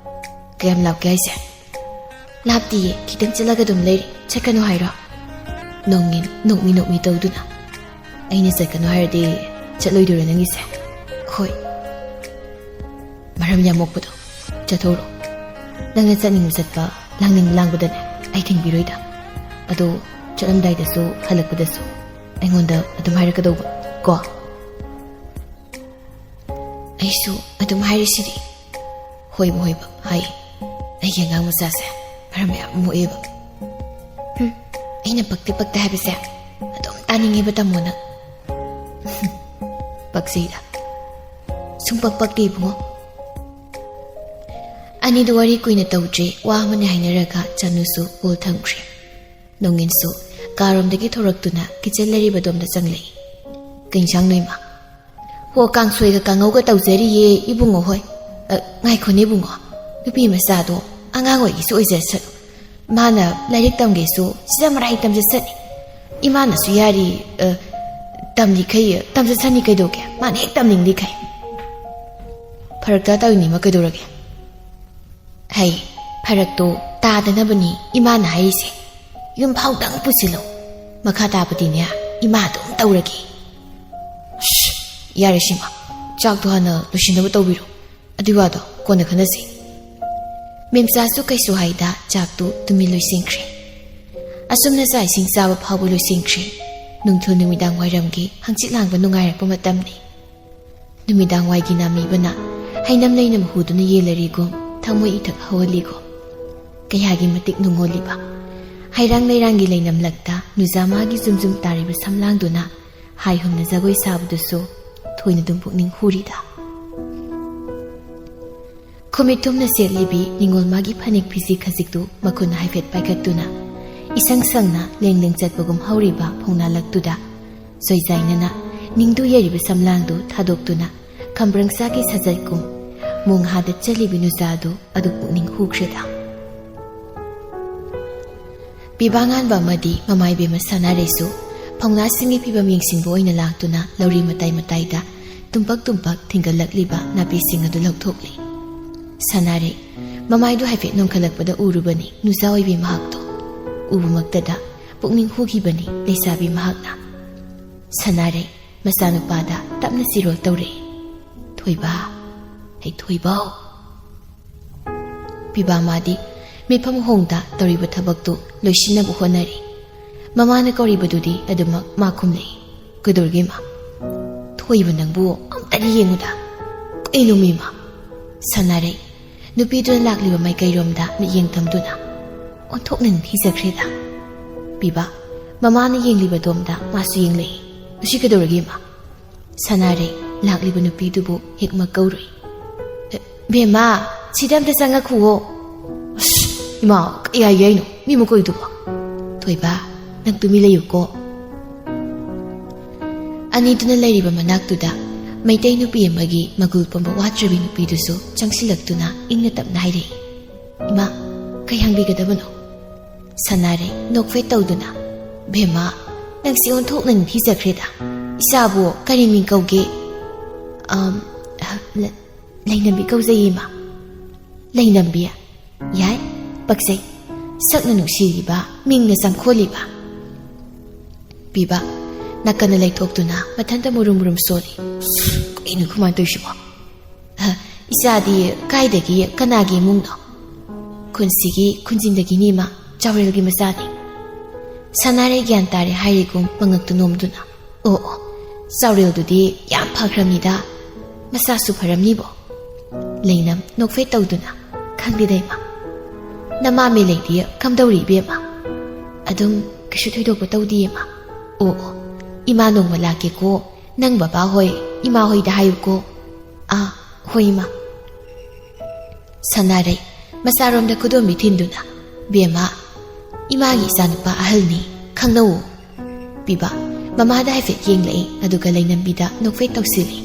"ꯀꯌꯥꯝ ꯂꯥꯞꯀꯦ ꯍꯥꯏꯁꯦ?" "ꯂꯥꯞꯇꯤꯌꯦ, ꯈꯤꯇꯪ ꯆꯠꯂꯒ ꯑꯗꯨꯝ ꯂꯩꯔꯦ, ꯆꯠꯀꯅꯨ ꯍꯥꯏꯔꯣ?" ꯅꯣꯡꯉꯤꯟ ꯅꯣꯛꯃꯤ ꯅꯣꯛꯃꯤ ꯇꯧꯗꯨꯅ, "ꯑꯩꯅ ꯆꯠꯀꯅꯨ ꯍꯥꯏꯔꯗꯤ ꯆꯠꯂꯣꯏꯗꯣꯏꯔꯣ ꯅꯪꯒꯤꯁꯦ?" "ꯍꯣꯏ"꯫ "ꯃꯔꯝ ꯌꯥꯝ ꯃꯣꯛꯄꯗꯣ, ꯆꯠꯊꯣꯛꯎꯔꯣ꯫ ꯅꯪꯅ ꯆꯠꯅꯤꯡꯕ ꯆꯠꯄ, ꯂꯥꯡꯅꯤꯡꯕ ꯂꯥꯡꯕꯗꯅꯦ ꯑꯩ ꯊꯤꯡꯕꯤꯔꯣꯏꯗ꯫ ꯑꯗꯣ ꯆꯠꯂꯝꯗꯥꯏꯗꯁꯨ ꯍꯜꯂꯛꯄꯗꯁꯨ ꯑꯩꯉꯣꯟꯗ ꯑꯗꯨꯝ ꯍꯥꯏꯔꯛꯀꯗꯧꯕ ꯀꯣ"꯫ "ꯑꯩꯁꯨ ꯑꯗꯨꯝ ꯍꯥꯏꯔꯤꯁꯤꯗꯤ"꯫ "ꯍꯣꯏꯕ ꯍꯣꯏꯕ ꯍꯥꯏ꯫ ꯑꯩꯒꯤ ꯑꯉꯥꯡ ꯃꯆꯥꯁꯦ ꯃꯔꯝ ꯌꯥꯝ ꯃꯣꯛꯑꯦꯕ꯫ ꯍꯨꯝ, ꯑꯩꯅ ꯄꯛꯇꯦ ꯄꯛꯇꯦ ꯍꯥꯏꯕꯁꯦ ꯑꯗꯨꯝ ꯇꯥꯅꯤꯡꯉꯦꯕ ꯇꯥꯃꯣꯅ"꯫ "ꯄꯛꯆꯩꯗ꯫ ꯁꯨꯝ ꯄꯛ ꯄꯛꯇꯦ ꯏꯕꯨꯡꯉꯣ"꯫ ꯑꯅꯤꯗꯨ ꯋꯥꯔꯤ ꯀꯨꯏꯅ ꯇꯧꯗ꯭ꯔꯦ, ꯋꯥ ꯑꯃꯅꯤ ꯍꯥꯏꯅꯔꯒ ꯆꯅꯨꯁꯨ call ꯊꯝꯈ꯭ꯔꯦ꯫ ꯅꯣꯡꯉꯤꯟꯁꯨ ꯀꯥꯔꯣꯝꯗꯒꯤ ꯊꯣꯔꯛꯇꯨꯅ kitchen ꯂꯩꯔꯤꯕꯗꯣꯝꯗ ꯆꯪꯂꯛꯏ꯫ "ꯀꯩ ꯏꯟꯁꯥꯡꯅꯣ ꯏꯃꯥ?" "ꯍꯣ, ꯀꯥꯡꯁꯣꯏꯒ ꯀꯥꯡꯉꯧꯒ ꯇꯧꯖꯔꯤꯌꯦ ꯏꯕꯨꯡꯉꯣ ꯍꯣꯏ"꯫ "ꯑ, ꯉꯥꯏꯈꯣꯅꯦ ꯏꯕꯨꯡꯉꯣ, ꯅꯨꯄꯤ ꯃꯆꯥꯗꯣ ꯑꯉꯥꯡ ꯑꯣꯏꯒꯤꯁꯨ ꯑꯣꯏꯖꯁꯅꯨ꯫ ꯃꯥꯅ ꯂꯥꯏꯔꯤꯛ ꯇꯝꯒꯦꯁꯨ ꯁꯤꯗ ꯃꯔꯥꯏ ꯇꯝꯖꯁꯅꯤ꯫ ꯏꯃꯥꯅꯁꯨ ꯌꯥꯔꯤ, ꯑ, ꯇꯝꯂꯤꯈꯩ ꯇꯝꯖꯁꯅꯤ ꯀꯩꯗꯧꯒꯦ, ꯃꯥꯅ ꯍꯦꯛ ꯇꯝꯅꯤꯡꯂꯤꯈꯩ"꯫ "ꯐꯔꯛ ꯇꯥ ꯇꯧꯔꯤꯅꯤ ꯏꯃꯥ, ꯀꯩꯗꯧꯔꯒꯦ?" "ꯍꯩ, ꯐꯔꯛꯇꯣ ꯇꯥꯗꯅꯕꯅꯤ ꯏꯃꯥꯅ ꯍꯥꯏꯔꯤꯁꯦ꯫ ꯌꯨꯝ ꯐꯥꯎꯗꯪ ꯄꯨꯁꯤꯜꯂꯣ꯫ ꯃꯈꯥ ꯇꯥꯕꯗꯤꯅꯦ, ꯏꯃꯥ ꯑꯗꯨꯝ ꯇꯧꯔꯒꯦ"꯫ "ꯁ꯭ꯁ, ꯌꯥꯔꯦ ꯁꯤꯃ, ꯆꯥꯛꯇꯣ ꯍꯥꯟꯅ ꯂꯣꯏꯁꯤꯟꯅꯕ ꯇꯧꯕꯤꯔꯣ꯫ ꯑꯗꯨꯏ ꯋꯥꯗꯣ ꯀꯣꯟꯅ ꯈꯟꯅꯁꯤ"꯫ ꯃꯦꯝꯆꯥꯁꯨ ꯀꯩꯁꯨ ꯍꯥꯏꯗ ꯆꯥꯛꯇꯨ ꯇꯨꯃꯤꯟ ꯂꯣꯏꯁꯤꯟꯈ꯭ꯔꯦ꯫ ꯑꯁꯨꯝꯅ ꯆꯥꯛ ꯏꯁꯤꯡ ꯆꯥꯕ ꯐꯥꯎꯕ ꯂꯣꯏꯁꯤꯟꯈ꯭ꯔꯦ꯫ ꯅꯨꯡꯊꯤꯜ ꯅꯨꯃꯤꯗꯥꯡ ꯋꯥꯏꯔꯝꯒꯤ ꯍꯪꯆꯤꯠ ꯂꯥꯡꯕ ꯅꯨꯡꯉꯥꯏꯔꯛꯄ ꯃꯇꯝꯅꯤ꯫ ꯅꯨꯃꯤꯗꯥꯡ ꯋꯥꯏꯒꯤ ꯅꯥꯃꯤꯕꯅ ꯍꯩꯅꯝ ꯂꯩꯅꯝ ꯍꯨꯗꯨꯅ ꯌꯦꯜꯂꯔꯤꯒꯨꯝ, ꯊꯃꯣꯏ ꯏꯊꯛ ꯍꯧꯍꯜꯂꯤꯒꯨꯝ꯫ ꯀꯌꯥꯒꯤ ꯃꯇꯤꯛ ꯅꯨꯡꯉꯣꯜꯂꯤꯕ ꯍꯩꯔꯥꯡ ꯂꯩꯔꯥꯡꯒꯤ ꯂꯩꯅꯝꯂꯛꯇ ꯅꯨꯖꯥꯃꯥꯒꯤ ꯖꯨꯝ ꯖꯨꯝ ꯇꯥꯔꯤꯕ ꯁꯝꯂꯥꯡꯗꯨꯅ ꯍꯥꯏ ꯍꯨꯝꯅ ꯖꯒꯣꯏ ꯁꯥꯕꯗꯨꯁꯨ ꯊꯣꯏꯅ ꯑꯗꯨꯝ ꯄꯨꯛꯅꯤꯡ ꯍꯨꯔꯤꯗ꯫ ꯈꯨꯃꯤꯠ ꯊꯨꯝꯅ ꯁꯦꯠꯂꯤꯕꯤ ꯅꯤꯉꯣꯜ ꯃꯥꯒꯤ ꯐꯅꯦꯛ ꯐꯤꯖꯤ ꯈꯖꯤꯛꯇꯨ ꯃꯈꯨꯠꯅ ꯍꯥꯏꯐꯦꯠ ꯄꯥꯏꯈꯠꯇꯨꯅ ꯏꯁꯪ ꯁꯪꯅ ꯂꯦꯡ ꯂꯦꯡ ꯆꯠꯄꯒꯨꯝ ꯍꯧꯔꯤꯕ ꯐꯧꯅꯥ ꯂꯛꯇꯨꯗ ꯁꯣꯏꯖꯥꯏꯅꯅ ꯅꯤꯡꯗꯨ ꯌꯩꯔꯤꯕ ꯁꯝꯂꯥꯡꯗꯨ ꯊꯥꯗꯣꯛꯇꯨꯅ ꯈꯝꯕ꯭ꯔꯪꯁꯥꯒꯤ ꯁꯥꯖꯠꯀꯨꯝ ꯃꯣꯡꯍꯥꯗ ꯆꯠꯂꯤꯕꯤ ꯅꯨꯖꯥꯗꯨ ꯑꯗꯨ ꯄꯨꯛꯅꯤꯡ ꯍꯨꯈ꯭ꯔꯦꯗ꯫ ꯄꯤꯕꯥ ꯉꯥꯟꯕ ꯑꯃꯗꯤ ꯃꯃꯥ ꯏꯕꯦꯝꯃ ꯁꯅꯥꯔꯩꯁꯨ ꯐꯧꯅꯥꯁꯤꯡꯒꯤ ꯐꯤꯕꯝ ꯌꯦꯡꯁꯤꯟꯕ ꯑꯣꯏꯅ ꯂꯥꯛꯇꯨꯅ ꯂꯧꯔꯤ ꯃꯇꯥꯏ ꯃꯇꯥꯏꯗ ꯇꯨꯝꯄꯛ ꯇꯨꯝꯄꯛ ꯊꯤꯡꯒꯠꯂꯛꯂꯤꯕ ꯅꯥꯄꯤꯁꯤꯡ ꯑꯗꯨ ꯂꯧꯊꯣꯛꯂꯤ꯫ ꯁꯅꯥꯔꯩ ꯃꯃꯥꯏꯗꯨ ꯍꯥꯏꯐꯦꯠ ꯅꯣꯡꯈꯠꯂꯛꯄꯗ ꯎꯔꯨꯕꯅꯤ ꯅꯨꯖꯥ ꯑꯣꯏꯕꯤ ꯃꯍꯥꯛꯇꯣ꯫ ꯎꯕꯃꯛꯇꯗ ꯄꯨꯛꯅꯤꯡ ꯍꯨꯈꯤꯕꯅꯤ ꯂꯩꯁꯥꯕꯤ ꯃꯍꯥꯛꯅ꯫ ꯁꯅꯥꯔꯩ ꯃꯆꯥꯅꯨꯄꯥꯗ ꯇꯞꯅ ꯆꯤꯔꯣꯜ ꯇꯧꯔꯦ꯫ "ꯊꯣꯏꯕ, ꯍꯩ ꯊꯣꯏꯕꯧ!" ꯄꯤꯕꯥ ꯃꯥꯗꯤ ꯃꯤꯠꯐꯝ ꯍꯣꯡꯗ ꯇꯧꯔꯤꯕ ꯊꯕꯛꯇꯨ ꯂꯣꯏꯁꯤꯟꯅꯕ ꯍꯣꯠꯅꯔꯤ꯫ ꯃꯃꯥꯅ ꯀꯧꯔꯤꯕꯗꯨꯗꯤ ꯑꯗꯨꯃꯛ ꯃꯥ ꯈꯨꯝꯂꯛꯏ꯫ "ꯀꯩꯗꯧꯔꯒꯦ ꯏꯃꯥ?" "ꯊꯣꯏꯕ ꯅꯪꯕꯨ ꯑꯝꯇꯗꯤ ꯌꯦꯡꯉꯨꯗ꯫ ꯀꯩꯅꯣ ꯃꯤꯃ?" ꯁꯅꯥꯔꯩ ꯅꯨꯄꯤꯗꯨꯅ ꯂꯥꯛꯂꯤꯕ ꯃꯥꯏꯀꯩꯔꯣꯝꯗ ꯃꯤꯠꯌꯦꯡ ꯊꯝꯗꯨꯅ ꯑꯣꯟꯊꯣꯛꯅ ꯅꯤꯡꯊꯤꯖꯈ꯭ꯔꯦꯗ꯫ ꯄꯤꯕꯥ ꯃꯃꯥꯅ ꯌꯦꯡꯂꯤꯕꯗꯣꯝꯗ ꯃꯥꯁꯨ ꯌꯦꯡꯂꯛꯏ꯫ "ꯃꯁꯤ ꯀꯩꯗꯧꯔꯒꯦ ꯏꯃꯥ?" ꯁꯅꯥꯔꯩ ꯂꯥꯛꯂꯤꯕ ꯅꯨꯄꯤꯗꯨꯕꯨ ꯍꯦꯛꯃꯛ ꯀꯧꯔꯨꯏ꯫ "ꯑꯦ, ꯕꯦꯝꯃ, ꯁꯤꯗ ꯑꯝꯇ ꯆꯪꯉꯛꯈꯨꯑꯣ꯫" "ꯑꯁ, ꯏꯃꯥ, ꯀꯩ ꯍꯥꯏꯒꯦ ꯍꯥꯏꯅꯣ? ꯃꯤ ꯃꯀꯣꯏꯗꯨꯕꯣ?" "ꯊꯣꯏꯕ, ꯅꯪ ꯇꯨꯃꯤ ꯂꯩꯌꯨꯀꯣ꯫" ꯑꯅꯤꯗꯨꯅ ꯂꯩꯔꯤꯕ ꯃꯅꯥꯛꯇꯨꯗ ꯃꯩꯇꯩ ꯅꯨꯄꯤ ꯑꯃꯒꯤ ꯃꯒꯨꯜ ꯄꯨꯝꯕ ꯋꯥꯠꯇ꯭ꯔꯕꯤ ꯅꯨꯄꯤꯗꯨꯁꯨ ꯆꯪꯁꯤꯜꯂꯛꯇꯨꯅ ꯏꯪꯅ ꯇꯞꯅ ꯍꯥꯏꯔꯛꯏ, "ꯏꯃꯥ, ꯀꯩ ꯍꯪꯕꯤꯒꯗꯕꯅꯣ?" ꯁꯅꯥꯔꯩ ꯅꯣꯛꯐꯦꯠ ꯇꯧꯗꯨꯅ, "ꯕꯦꯝꯃ, ꯅꯪꯁꯤ ꯑꯣꯟꯊꯣꯛꯅ ꯅꯤꯡꯊꯤꯖꯈ꯭ꯔꯦꯗ꯫ ꯏꯆꯥꯕꯨ ꯀꯔꯤ ꯃꯤꯡ ꯀꯧꯒꯦ?" "ꯑꯝ, ꯂ-, ꯂꯩꯅꯝꯕꯤ ꯀꯧꯖꯩꯌꯦ, ꯏꯃꯥ꯫" "ꯂꯩꯅꯝꯕꯤ? ꯌꯥꯏ, ꯄꯛꯆꯩ꯫ ꯁꯛꯅ ꯅꯨꯡꯁꯤꯔꯤꯕ, ꯃꯤꯡꯅ ꯆꯪꯈꯣꯜꯂꯤꯕ꯫" ꯄꯤꯕ ꯅꯥꯀꯟꯗ ꯂꯩꯊꯣꯛꯇꯨꯅ ꯃꯊꯟꯇ ꯃꯨꯔꯨꯝ ꯃꯨꯔꯨꯝ ꯁꯣꯜꯂꯤ꯫ "ꯀꯩꯅꯣ ꯈꯨꯃꯥꯟ ꯇꯧꯔꯤꯁꯤꯕꯣ? ꯑ, ꯏꯆꯥꯗꯤ ꯀꯥꯏꯗꯒꯤ, ꯀꯅꯥꯒꯤ ꯏꯃꯨꯡꯅꯣ?" ꯈꯨꯟꯁꯤꯒꯤ ꯈꯨꯟꯖꯤꯟꯗꯒꯤꯅꯤ ꯃꯥ, ꯆꯥꯎꯔꯦꯜꯒꯤ ꯃꯆꯥꯅꯤ꯫ ꯁꯅꯥꯔꯩ ꯒ꯭ꯌꯥꯟ ꯇꯥꯔꯦ ꯍꯥꯏꯔꯤꯒꯨꯝ ꯃꯉꯛꯇꯨ ꯅꯣꯝꯗꯨꯅ, "ꯑꯣ ꯑꯣ, ꯆꯥꯎꯔꯦꯜꯗꯨꯗꯤ ꯌꯥꯝ ꯐꯈ꯭ꯔꯕꯅꯤꯗ, ꯃꯁꯥꯁꯨ ꯐꯔꯝꯅꯤꯕꯣ?" ꯂꯩꯅꯝ ꯅꯣꯛꯐꯦꯠ ꯇꯧꯗꯨꯅ, "ꯈꯪꯗꯦꯗ ꯏꯃꯥ, ꯅꯃꯥ ꯃꯦꯂꯩꯗꯤ ꯀꯝꯗꯧꯔꯤ ꯏꯕꯦꯝꯃ?" "ꯑꯗꯨꯝ ꯀꯩꯁꯨ ꯊꯣꯏꯗꯣꯛꯄ ꯇꯧꯗꯤꯌꯦ ꯏꯃꯥ꯫ ꯑꯣ ꯑꯣ, ꯏꯃꯥ ꯅꯣꯡꯃ ꯂꯥꯛꯀꯦꯀꯣ, ꯅꯪ ꯕꯕꯥ ꯍꯣꯏ, ꯏꯃꯥ ꯍꯣꯏꯗ ꯍꯥꯏꯌꯨꯀꯣ꯫" "ꯑꯥ, ꯍꯣꯏ ꯏꯃꯥ꯫" ꯁꯅꯥꯔꯩ ꯃꯆꯥꯔꯣꯝꯗ ꯈꯨꯗꯣꯝꯕꯤ ꯊꯤꯟꯗꯨꯅ, "ꯕꯦꯝꯃ, ꯏꯃꯥꯒꯤ ꯏꯆꯥꯅꯨꯄꯥ ꯑꯍꯜꯅꯤ, ꯈꯪꯅꯧꯋꯣ꯫" ꯄꯤꯕ ꯃꯃꯥꯗ ꯍꯥꯏꯐꯦꯠ ꯌꯦꯡꯂꯛꯏ, ꯑꯗꯨꯒ ꯂꯩꯅꯝꯕꯤꯗ ꯅꯣꯛꯐꯦꯠ ꯇꯧꯁꯤꯜꯂꯤ꯫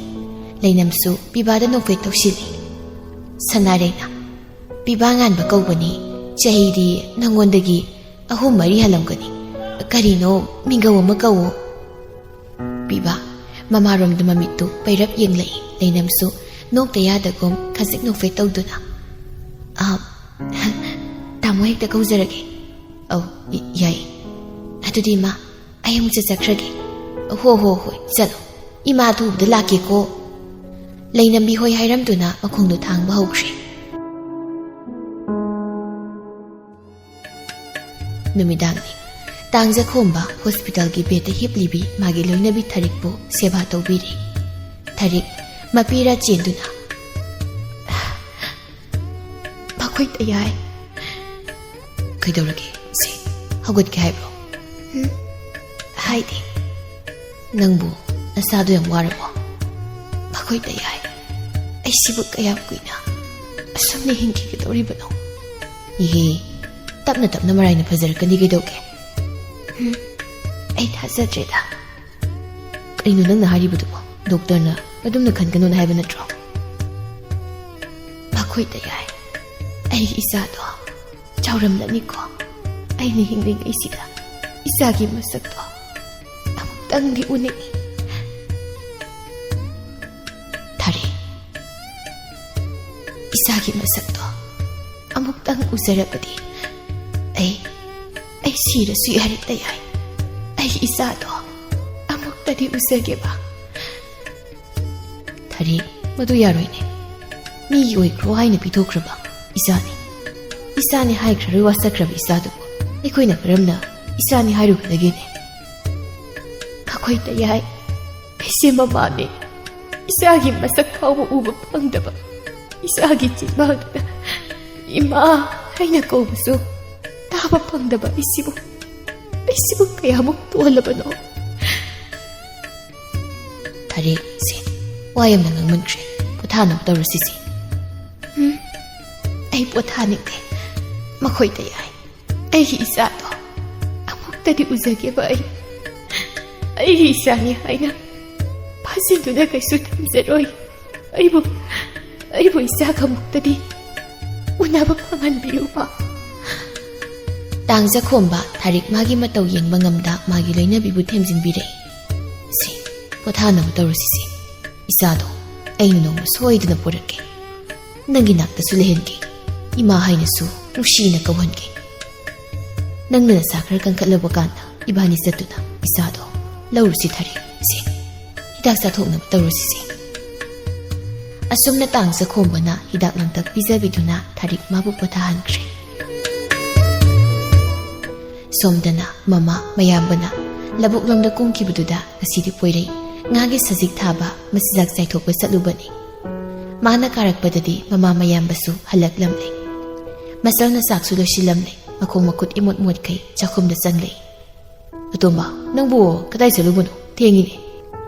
ꯂꯩꯅꯝꯁꯨ ꯄꯤꯕꯥꯗ ꯅꯣꯛꯐꯦꯠ ꯇꯧꯁꯤꯜꯂꯤ꯫ ꯁꯅꯥꯔꯩꯅ, "ꯄꯤꯕꯥ ꯉꯥꯟꯕ ꯀꯧꯕꯅꯤ, ꯆꯍꯤꯗꯤ ꯅꯪꯉꯣꯟꯗꯒꯤ ꯑꯍꯨꯝ ꯃꯔꯤ ꯍꯜꯂꯝꯒꯅꯤ꯫ ꯀꯔꯤꯅꯣ ꯃꯤꯡꯒꯧ ꯑꯃ ꯀꯧꯋꯣ꯫" ꯄꯤꯕ ꯃꯃꯥꯔꯣꯝꯗ ꯃꯃꯤꯠꯇꯨ ꯄꯩꯔꯞ ꯌꯦꯡꯂꯛꯏ꯫ ꯂꯩꯅꯝꯁꯨ ꯅꯣꯛꯇ ꯌꯥꯗꯒꯨꯝ ꯈꯖꯤꯛ ꯅꯣꯛꯐꯦꯠ ꯇꯧꯗꯨꯅ, "ꯑꯥ, ꯇꯥꯃꯣ ꯍꯦꯛꯇ ꯀꯧꯖꯔꯒꯦ꯫" "ꯑꯧ, ꯌ-, ꯌꯥꯏ꯫ ꯑꯗꯨꯗꯤ ꯏꯃꯥ, ꯑꯩ ꯑꯃꯨꯛ ꯆꯠꯆꯈ꯭ꯔꯒꯦ꯫" "ꯍꯣ ꯍꯣ ꯍꯣꯏ, ꯆꯠꯂꯣ꯫ ꯏꯃꯥ ꯊꯨꯕꯗ ꯂꯥꯛꯀꯦꯀꯣ꯫" ꯂꯩꯅꯝꯕꯤ ꯍꯣꯏ ꯍꯥꯏꯔꯝꯗꯨꯅ ꯃꯈꯣꯡꯗꯨ ꯊꯥꯡꯕ ꯍꯧꯈ꯭ꯔꯦ꯫ ꯅꯨꯃꯤꯗꯥꯡꯅꯤ꯫ ꯇꯥꯡꯖꯈꯣꯝꯕ ꯍꯣꯁꯄꯤꯇꯥꯜꯒꯤ ꯕꯦꯗꯇ ꯍꯤꯞꯂꯤꯕꯤ ꯃꯥꯒꯤ ꯂꯣꯏꯅꯕꯤ ꯊꯔꯤꯛꯄꯨ ꯁꯦꯕꯥ ꯇꯧꯕꯤꯔꯤ꯫ ꯊꯔꯤꯛ ꯃꯄꯤꯔꯥ ꯆꯦꯟꯗꯨꯅ, "ꯃꯈꯣꯏ ꯇꯌꯥꯏ꯫" "ꯀꯩꯗꯧꯔꯒꯦ? ꯁꯦ, ꯍꯧꯒꯠꯀꯦ ꯍꯥꯏꯕ꯭ꯔꯣ?" "ꯎꯝ, ꯍꯥꯏꯗꯦ꯫" "ꯅꯪꯕꯨ ꯅꯁꯥꯗꯣ ꯌꯥꯝ ꯋꯥꯔꯕꯣ?" "ꯃꯈꯣꯏ ꯇꯌꯥꯏ, ꯑꯩꯁꯤꯕꯨ ꯀꯌꯥꯝ ꯀꯨꯏꯅ ꯑꯁꯨꯝꯅ ꯍꯤꯡꯈꯤꯒꯗꯧꯔꯤꯕꯅꯣ?" "ꯏꯍꯦ, ꯇꯞꯅ ꯇꯞꯅ ꯃꯔꯥꯏꯅ ꯐꯖꯔꯛꯀꯅꯤ, ꯀꯩꯗꯧꯒꯦ?" "ꯎꯝ, ꯑꯩ ꯊꯥꯖꯗ꯭ꯔꯦꯗ꯫" "ꯀꯩꯅꯣ ꯅꯪꯅ ꯍꯥꯏꯔꯤꯕꯗꯨꯕꯣ? ꯗꯣꯛꯇꯔꯅ ꯑꯗꯨꯝꯅ ꯈꯟꯒꯅꯨꯅ ꯍꯥꯏꯕ ꯅꯠꯇ꯭ꯔꯣ?" "ꯃꯈꯣꯏ ꯇꯌꯥꯏ, ꯑꯩꯒꯤ ꯏꯆꯥꯗꯣ ꯆꯥꯎꯔꯝꯂꯅꯤꯀꯣ꯫ ꯑꯩꯅ ꯍꯤꯡꯂꯤꯉꯩꯁꯤꯗ ꯏꯆꯥꯒꯤ ꯃꯁꯛꯇꯣ ꯑꯃꯨꯛꯇꯪꯗꯤ ꯎꯅꯤꯡꯏ꯫" "ꯊꯔꯤ, ꯏꯆꯥꯒꯤ ꯃꯁꯛꯇꯣ ꯑꯃꯨꯛꯇꯪ ꯎꯖꯔꯕꯗꯤ ꯑꯩ, ꯑꯩ ꯁꯤꯔꯁꯨ ꯌꯥꯔꯦ ꯇꯌꯥꯏ꯫ ꯑꯩꯒꯤ ꯏꯆꯥꯗꯣ ꯑꯃꯨꯛꯇꯗꯤ ꯎꯖꯒꯦꯕ꯫" "ꯊꯔꯤ, ꯃꯗꯨ ꯌꯥꯔꯣꯏꯅꯦ꯫ ꯃꯤꯒꯤ ꯑꯣꯏꯈ꯭ꯔꯣ ꯍꯥꯏꯅ ꯄꯤꯊꯣꯛꯈ꯭ꯔꯕ ꯏꯆꯥꯅꯤ꯫ ꯏꯆꯥꯅꯤ ꯍꯥꯏꯈ꯭ꯔꯔꯣꯏ ꯋꯥꯁꯛꯈ꯭ꯔꯕ ꯏꯆꯥꯗꯨꯕꯨ ꯑꯩꯈꯣꯏꯅ ꯀꯔꯝꯅ ꯏꯆꯥꯅꯤ ꯍꯥꯏꯔꯨꯒꯗꯒꯦꯅꯦ? ꯃꯈꯣꯏꯗ ꯌꯥꯏ꯫ ꯑꯩꯁꯦ ꯃꯃꯥꯅꯤ꯫ ꯏꯆꯥꯒꯤ ꯃꯁꯛ ꯐꯥꯎꯕ ꯎꯕ ꯐꯪꯗꯕ, ꯏꯆꯥꯒꯤ ꯆꯤꯟꯕꯥꯡꯗꯨꯗ "ꯏꯃꯥ" ꯍꯥꯏꯅ ꯀꯧꯕꯁꯨ ꯇꯥꯕ ꯐꯪꯗꯕ ꯑꯩꯁꯤꯕꯨ, ꯑꯩꯁꯤꯕꯨ ꯀꯌꯥꯃꯨꯛ ꯇꯣꯜꯂꯕꯅꯣ? ꯊꯔꯤꯛ, ꯁꯦ, ꯋꯥ ꯌꯥꯝꯅ ꯉꯥꯡꯃꯟꯈ꯭ꯔꯦ꯫ ꯄꯣꯊꯥꯅꯕ ꯇꯧꯔꯁꯤꯁꯦ꯫ ꯎꯝ, ꯑꯩ ꯄꯣꯊꯥꯅꯤꯡꯗꯦ꯫ ꯃꯈꯣꯏꯗ ꯌꯥꯏ꯫ ꯑꯩꯒꯤ ꯏꯆꯥꯗꯣ ꯑꯃꯨꯛꯇꯗꯤ ꯎꯖꯒꯦꯕ꯫ ꯑꯩ, ꯑꯩꯒꯤ ꯏꯆꯥꯅꯤ ꯍꯥꯏꯅ ꯐꯥꯖꯤꯟꯗꯨꯅ ꯀꯩꯁꯨ ꯊꯝꯖꯔꯣꯏ꯫ ꯑꯩꯕꯨ, ꯑꯩꯕꯨ ꯏꯆꯥꯒ ꯑꯃꯨꯛꯇꯗꯤ ꯎꯅꯕ ꯐꯪꯍꯟꯕꯤꯌꯨꯕ꯫ ꯇꯥꯡꯖꯈꯣꯝꯕ ꯊꯔꯤꯛ ꯃꯥꯒꯤ ꯃꯇꯧ ꯌꯦꯡꯕ ꯉꯝꯗ ꯃꯥꯒꯤ ꯂꯣꯏꯅꯕꯤꯕꯨ ꯊꯦꯝꯖꯤꯟꯕꯤꯔꯛꯏ꯫ "ꯁꯦ, ꯄꯣꯊꯥꯅꯕ ꯇꯧꯔꯁꯤꯁꯦ꯫ ꯏꯆꯥꯗꯣ ꯑꯩꯅ ꯅꯣꯡꯃ ꯁꯣꯏꯗꯅ ꯄꯨꯔꯛꯀꯦ꯫ ꯅꯪꯒꯤ ꯅꯥꯛꯇꯁꯨ ꯂꯩꯍꯟꯒꯦ꯫ ꯏꯃꯥ ꯍꯥꯏꯅꯁꯨ ꯅꯨꯡꯁꯤꯅ ꯀꯧꯍꯟꯒꯦ꯫ ꯅꯪꯅ ꯅꯁꯥ ꯈꯔ ꯀꯟꯈꯠꯂꯕ ꯀꯥꯟꯗ ꯏꯕꯥꯅꯤ ꯆꯠꯇꯨꯅ ꯏꯆꯥꯗꯣ ꯂꯧꯔꯨꯁꯤ ꯊꯔꯤꯛ꯫ ꯁꯦ, ꯍꯤꯗꯥꯛ ꯆꯥꯊꯣꯛꯅꯕ ꯇꯧꯔꯁꯤꯁꯦ꯫" ꯑꯁꯨꯝꯅ ꯇꯥꯡꯖꯈꯣꯝꯕꯅ ꯍꯤꯗꯥꯛ ꯂꯥꯡꯊꯛ ꯄꯤꯖꯕꯤꯗꯨꯅ ꯊꯔꯤꯛ ꯃꯥꯕꯨ ꯄꯣꯊꯥꯍꯟꯈ꯭ꯔꯦ꯫ ꯁꯣꯝꯗꯅ ꯃꯃꯥ ꯃꯌꯥꯝꯕꯅ ꯂꯧꯕꯨꯛꯂꯣꯝꯗ ꯀꯨꯝꯈꯤꯕꯗꯨꯗ ꯉꯁꯤꯗꯤ ꯄꯣꯏꯔꯩ ꯉꯥꯒꯤ ꯁꯖꯤꯛ ꯊꯥꯕ ꯃꯆꯤꯟꯖꯥꯛ ꯆꯥꯏꯊꯣꯛꯄ ꯆꯠꯂꯨꯕꯅꯤ꯫ ꯃꯥꯅ ꯀꯥꯔꯛꯄꯗꯗꯤ ꯃꯃꯥ ꯃꯌꯥꯝꯕꯁꯨ ꯍꯜꯂꯛꯂꯝꯂꯦ꯫ ꯃꯆꯜꯅ ꯆꯥꯛꯁꯨ ꯂꯣꯏꯁꯤꯜꯂꯝꯂꯦ꯫ ꯃꯈꯣꯡ ꯃꯈꯨꯠ ꯏꯃꯣꯠ ꯃꯣꯠꯈꯩ ꯆꯥꯛꯈꯨꯝꯗ ꯆꯪꯂꯛꯏ꯫ "ꯑꯇꯣꯝꯕ, ꯅꯪꯕꯨ ꯀꯗꯥꯏ ꯆꯠꯂꯨꯕꯅꯣ? ꯊꯦꯡꯉꯤꯅꯦ꯫"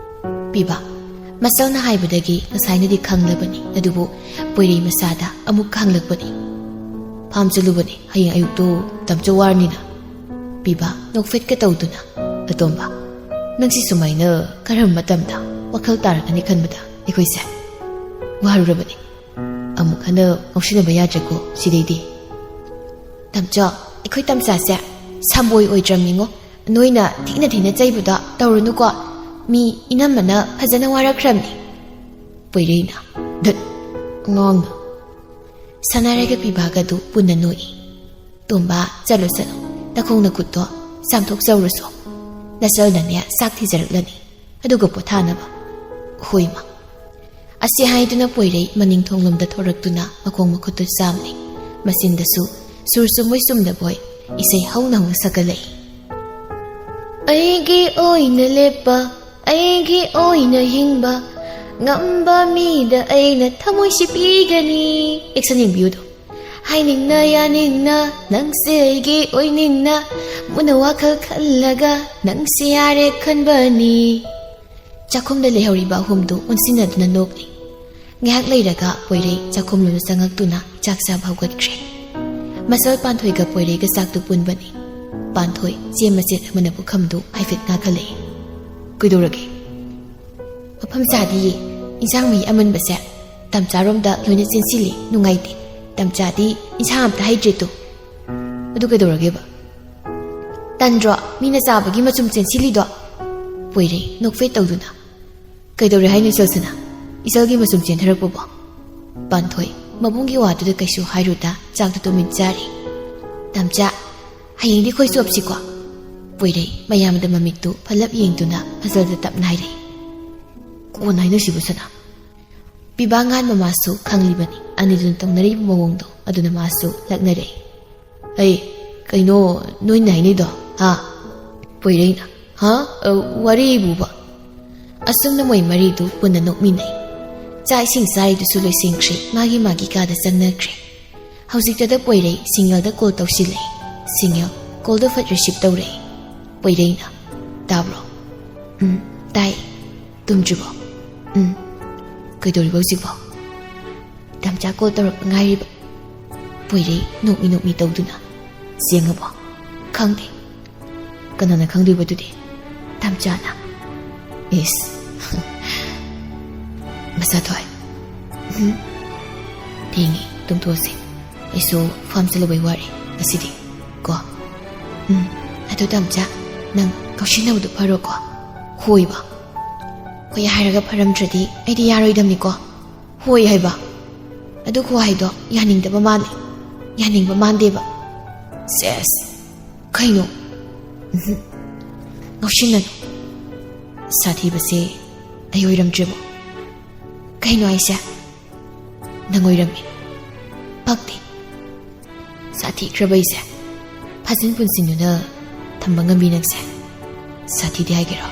ꯄꯤꯕ, ꯃꯆꯜꯅ ꯍꯥꯏꯕꯗꯒꯤ ꯉꯁꯥꯏꯅꯗꯤ ꯈꯪꯂꯕꯅꯤ, ꯑꯗꯨꯕꯨ ꯄꯣꯏꯔꯩ ꯃꯁꯥꯗ ꯑꯃꯨꯛ ꯈꯪꯂꯛꯄꯅꯤ꯫ "ꯐꯥꯝ ꯆꯠꯂꯨꯕꯅꯤ, ꯍꯌꯦꯡ ꯑꯌꯨꯛꯇꯣ ꯇꯝꯆꯧ ꯋꯥꯔꯅꯤꯅ꯫" ꯄꯤꯕ, ꯅꯣꯛꯐꯦꯠꯀ ꯇꯧꯗꯨꯅ, "ꯑꯇꯣꯝꯕ, ꯅꯪꯁꯤ ꯁꯨꯃꯥꯏꯅ ꯀꯔꯝꯕ ꯃꯇꯝꯗ ꯋꯥꯈꯜ ꯇꯥꯔꯛꯀꯅꯤ ꯈꯟꯕꯗ ꯑꯩꯈꯣꯏꯁꯦ ꯋꯥꯔꯨꯔꯕꯅꯤ꯫ ꯑꯃꯨꯛ ꯍꯟꯅ ꯉꯥꯎꯁꯤꯟꯅꯕ ꯌꯥꯗ꯭ꯔꯦꯀꯣ ꯁꯤꯗꯩꯗꯤ꯫" "ꯇꯝꯆꯧ, ꯑꯩꯈꯣꯏ ꯇꯝꯆꯥꯁꯦ ꯁꯝꯕꯣꯏ ꯑꯣꯏꯗ꯭ꯔꯕꯅꯤꯉꯣ꯫ ꯅꯣꯏꯅ ꯊꯤꯅ ꯊꯤꯅ ꯆꯩꯕꯗꯣ ꯇꯧꯔꯨꯅꯨꯀꯣ꯫ ꯃꯤ ꯏꯅꯝꯃꯅ ꯐꯖꯅ ꯋꯥꯔꯛꯈ꯭ꯔꯕꯅꯤ꯫" ꯄꯣꯏꯔꯩꯅ, "ꯙꯠ, ꯑꯉꯥꯡꯅ꯫" ꯁꯅꯥꯔꯩꯒ ꯄꯤꯕꯥꯒꯗꯨ ꯄꯨꯟꯅ ꯅꯣꯛꯏ꯫ "ꯇꯣꯝꯕ, ꯆꯠꯂꯣ, ꯆꯠꯂꯣ꯫ ꯅꯈꯣꯡ ꯅꯈꯨꯠꯇꯣ ꯆꯥꯝꯊꯣꯛꯆꯧꯔꯨꯁꯣ꯫ ꯅꯆꯜꯅꯅꯦ ꯆꯥꯛ ꯊꯤꯖꯔꯛꯂꯅꯤ꯫ ꯑꯗꯨꯒ ꯄꯣꯊꯥꯅꯕ꯫" "ꯍꯣꯏ, ꯃꯥ꯫" ꯑꯁꯤ ꯍꯥꯏꯗꯨꯅ ꯄꯣꯏꯔꯩ ꯃꯅꯤꯡ ꯊꯣꯡꯂꯣꯝꯗ ꯊꯣꯔꯛꯇꯨꯅ ꯃꯈꯣꯡ ꯃꯈꯨꯠꯇꯨ ꯆꯥꯝꯂꯤ꯫ ꯃꯆꯤꯟꯗꯁꯨ ꯁꯨꯔ ꯆꯨꯝꯕꯣꯏ ꯆꯨꯝꯗꯕꯣꯏ ꯏꯁꯩ ꯍꯧꯅ ꯍꯧꯅ ꯁꯛꯀꯠꯂꯛꯏ꯫ ꯑꯩꯒꯤ ꯑꯣꯏꯅ ꯂꯦꯞꯄ, ꯑꯩꯒꯤ ꯑꯣꯏꯅ ꯍꯤꯡꯕ, ꯉꯝꯕ ꯃꯤꯗ ꯑꯩꯅ ꯊꯃꯣꯏꯁꯤ ꯄꯤꯒꯅꯤ꯫ ꯑꯦꯛꯁꯟ ꯌꯦꯡꯕꯤꯌꯨꯗꯣ꯫ ꯍꯥꯏꯅꯤꯡꯅ ꯌꯥꯅꯤꯡꯅ ꯅꯪꯁꯦ ꯑꯩꯒꯤ ꯑꯣꯏꯅꯤꯡꯅ, ꯃꯨꯟꯅ ꯋꯥꯈꯜ ꯈꯜꯂꯒ ꯅꯪꯁꯦ ꯌꯥꯔꯦ ꯈꯟꯕꯅꯤ꯫ ꯆꯥꯛꯈꯨꯝꯗ ꯂꯩꯍꯧꯔꯤꯕ ꯑꯍꯨꯝꯗꯨ ꯑꯣꯟꯁꯤꯟꯅꯗꯨꯅ ꯅꯣꯛꯂꯤ꯫ ꯉꯥꯏꯍꯥꯛ ꯂꯩꯔꯒ ꯄꯣꯏꯔꯩ ꯆꯥꯛꯈꯨꯝꯂꯣꯝꯗ ꯆꯪꯉꯛꯇꯨꯅ ꯆꯥꯛ ꯆꯥꯕ ꯍꯧꯒꯠꯈ꯭ꯔꯦ꯫ ꯃꯁꯜ ꯄꯥꯟꯊꯣꯏꯒ ꯄꯣꯏꯔꯩꯒ ꯆꯥꯛꯇꯨ ꯄꯨꯟꯕꯅꯤ꯫ ꯄꯥꯟꯊꯣꯏ ꯆꯦ ꯃꯆꯦꯠ ꯑꯃꯅ ꯄꯨꯈꯝꯗꯨ ꯍꯥꯏꯐꯦꯠ ꯉꯥꯛꯍꯜꯂꯛꯏ꯫ "ꯀꯩꯗꯧꯔꯒꯦ?" "ꯃꯐꯝ ꯆꯥꯗꯤꯌꯦ꯫ ꯏꯟꯁꯥꯡ ꯃꯍꯤ ꯑꯃꯟꯕꯁꯦ ꯇꯝꯆꯥꯔꯣꯝꯗ ꯂꯣꯏꯅ ꯆꯦꯟꯁꯤꯜꯂꯤ꯫ ꯅꯨꯡꯉꯥꯏꯇꯦ꯫ ꯇꯝꯆꯥꯗꯤ ꯏꯟꯁꯥꯡ ꯑꯝꯇ ꯍꯩꯇ꯭ꯔꯦ ꯇꯨ꯫" "ꯑꯗꯨ ꯀꯩꯗꯧꯔꯒꯦꯕ?" "ꯇꯟꯗ꯭ꯔꯣ? ꯃꯤꯅ ꯆꯥꯕꯒꯤ ꯃꯆꯨꯝ ꯆꯦꯟꯁꯤꯜꯂꯤꯗꯣ?" ꯄꯣꯏꯔꯩ ꯅꯣꯛꯐꯦꯠ ꯇꯧꯗꯨꯅ꯫ "ꯀꯩꯗꯧꯔꯦ ꯍꯥꯏꯅꯣ ꯏꯆꯜꯁꯤꯅ? ꯏꯆꯜꯒꯤ ꯃꯆꯨꯝ ꯆꯦꯟꯊꯔꯛꯄꯕꯣ?" ꯄꯥꯟꯊꯣꯏ ꯃꯕꯨꯡꯒꯤ ꯋꯥꯗꯨꯗ ꯀꯩꯁꯨ ꯍꯥꯏꯔꯨꯗ ꯆꯥꯛꯇꯨ ꯇꯨꯃꯤꯟ ꯆꯥꯔꯤ꯫ "ꯇꯝꯆꯥ, ꯍꯌꯦꯡꯗꯤ ꯑꯩꯈꯣꯏ ꯆꯣꯞꯁꯤꯀꯣ?" ꯄꯣꯏꯔꯩ ꯃꯌꯥꯝꯗ ꯃꯃꯤꯠꯇꯨ ꯐꯜꯂꯞ ꯌꯦꯡꯗꯨꯅ ꯐꯖꯜꯗ ꯇꯞꯅ ꯍꯥꯏꯔꯛꯏ꯫ "ꯀꯣꯟꯅ ꯍꯥꯏꯅꯁꯤꯕꯨ ꯁꯅꯥ꯫" ꯄꯤꯕꯥ ꯉꯥꯟꯕ ꯃꯥꯁꯨ ꯈꯪꯂꯤꯕꯅꯤ ꯑꯅꯤꯗꯨꯅ ꯇꯧꯅꯔꯤꯕ ꯃꯑꯣꯡꯗꯣ, ꯑꯗꯨꯅ ꯃꯥꯁꯨ ꯂꯛꯅꯔꯛꯏ꯫ "ꯑꯩ, ꯀꯩꯅꯣ ꯅꯣꯏꯅ ꯍꯥꯏꯅꯩꯗꯣ, ꯍꯥ?" ꯄꯣꯏꯔꯩꯅ꯫ "ꯍꯥ? ꯑ, ꯋꯥꯔꯤꯕꯨꯕ?" ꯑꯁꯨꯝꯅ ꯃꯣꯏ ꯃꯔꯤꯗꯨ ꯄꯨꯟꯅ ꯅꯣꯛꯃꯤꯟꯅꯩ꯫ ꯆꯥꯛ ꯏꯁꯤꯡ ꯆꯥꯔꯤꯗꯨꯁꯨ ꯂꯣꯏꯁꯤꯟꯈ꯭ꯔꯦ, ꯃꯥꯒꯤ ꯃꯥꯒꯤ ꯀꯥꯗ ꯆꯪꯅꯈ꯭ꯔꯦ꯫ ꯍꯧꯖꯤꯛꯇꯗ ꯄꯣꯏꯔꯩ ꯁꯤꯡꯒꯜꯗ ꯀꯣꯜ ꯇꯧꯁꯤꯜꯂꯛꯏ꯫ ꯁꯤꯡꯒꯜ ꯀꯣꯜꯗꯣ ꯐꯠ ꯔꯤꯁꯤꯞ ꯇꯧꯔꯛꯏ꯫ ꯄꯣꯏꯔꯩꯅ꯫ "ꯇꯥꯕ꯭ꯔꯣ?" "ꯎꯝ, ꯇꯥꯏ꯫" "ꯇꯨꯝꯗ꯭ꯔꯤꯕꯣ?" "ꯎꯝ꯫" "ꯀꯩꯗꯧꯔꯤꯕ ꯍꯧꯖꯤꯛꯐꯥꯎ?" "ꯇꯝꯆꯥ ꯀꯣꯜ ꯇꯧꯔꯛꯄ ꯉꯥꯏꯔꯤꯕ꯫" ꯄꯣꯏꯔꯩ ꯅꯣꯛꯃꯤ ꯅꯣꯛꯃꯤ ꯇꯧꯗꯨꯅ꯫ "ꯆꯦꯡꯉꯕꯣ?" "ꯈꯪꯗꯦ꯫" "ꯀꯅꯥꯅ ꯈꯪꯗꯣꯏꯕ ꯑꯗꯨꯗꯤ?" "ꯇꯝꯆꯥꯅ꯫" "ꯏꯁ꯫" "ꯃꯆꯥꯊꯣꯏ꯫" "ꯎꯝ?" "ꯊꯦꯡꯉꯦ, ꯇꯨꯝꯊꯣꯛꯑꯁꯤ꯫ ꯑꯩꯁꯨ ꯐꯥꯝ ꯆꯠꯂꯨꯕꯩ ꯋꯥꯔꯦ ꯉꯁꯤꯗꯤ ꯀꯣ꯫" "ꯎꯝ꯫ ꯑꯗꯨ ꯇꯝꯆꯥ, ꯅꯪ ꯉꯥꯎꯁꯤꯟꯅꯕꯗꯣ ꯐꯔꯣꯀꯣ?" "ꯍꯣꯏꯕ꯫ ꯍꯣꯏ ꯍꯥꯏꯔꯒ ꯐꯔꯝꯗ꯭ꯔꯗꯤ ꯑꯩꯗꯤ ꯌꯥꯔꯣꯏꯗꯕꯅꯤꯀꯣ꯫ ꯍꯣꯏ ꯍꯥꯏꯕ꯫ ꯑꯗꯨ ꯈꯨꯍꯥꯏꯗꯣ ꯌꯥꯅꯤꯡꯗꯕ ꯃꯥꯜꯂꯦ꯫ ꯌꯥꯅꯤꯡꯕ ꯃꯥꯟꯗꯦꯕ꯫" "ꯁꯦꯁ꯫ ꯀꯩꯅꯣ?" "ꯎꯝꯍꯨꯝ꯫ ꯉꯥꯎꯁꯤꯟꯅꯅꯨ꯫ ꯁꯥꯊꯤꯕꯁꯦ ꯑꯩ ꯑꯣꯏꯔꯝꯗ꯭ꯔꯦꯕꯣ꯫" "ꯀꯩꯅꯣ ꯍꯥꯏꯁꯦ?" "ꯅꯪ ꯑꯣꯏꯔꯝꯃꯦ꯫ ꯄꯛꯇꯦ꯫ ꯑꯊꯤꯈ꯭ꯔꯕ ꯑꯩꯁꯦ ꯐꯥꯖꯤꯟ ꯄꯨꯟꯁꯤꯟꯗꯨꯅ ꯊꯝꯕ ꯉꯝꯕꯤ ꯅꯪꯁꯦ ꯁꯥꯊꯤꯗꯦ ꯍꯥꯏꯒꯦꯔꯣ?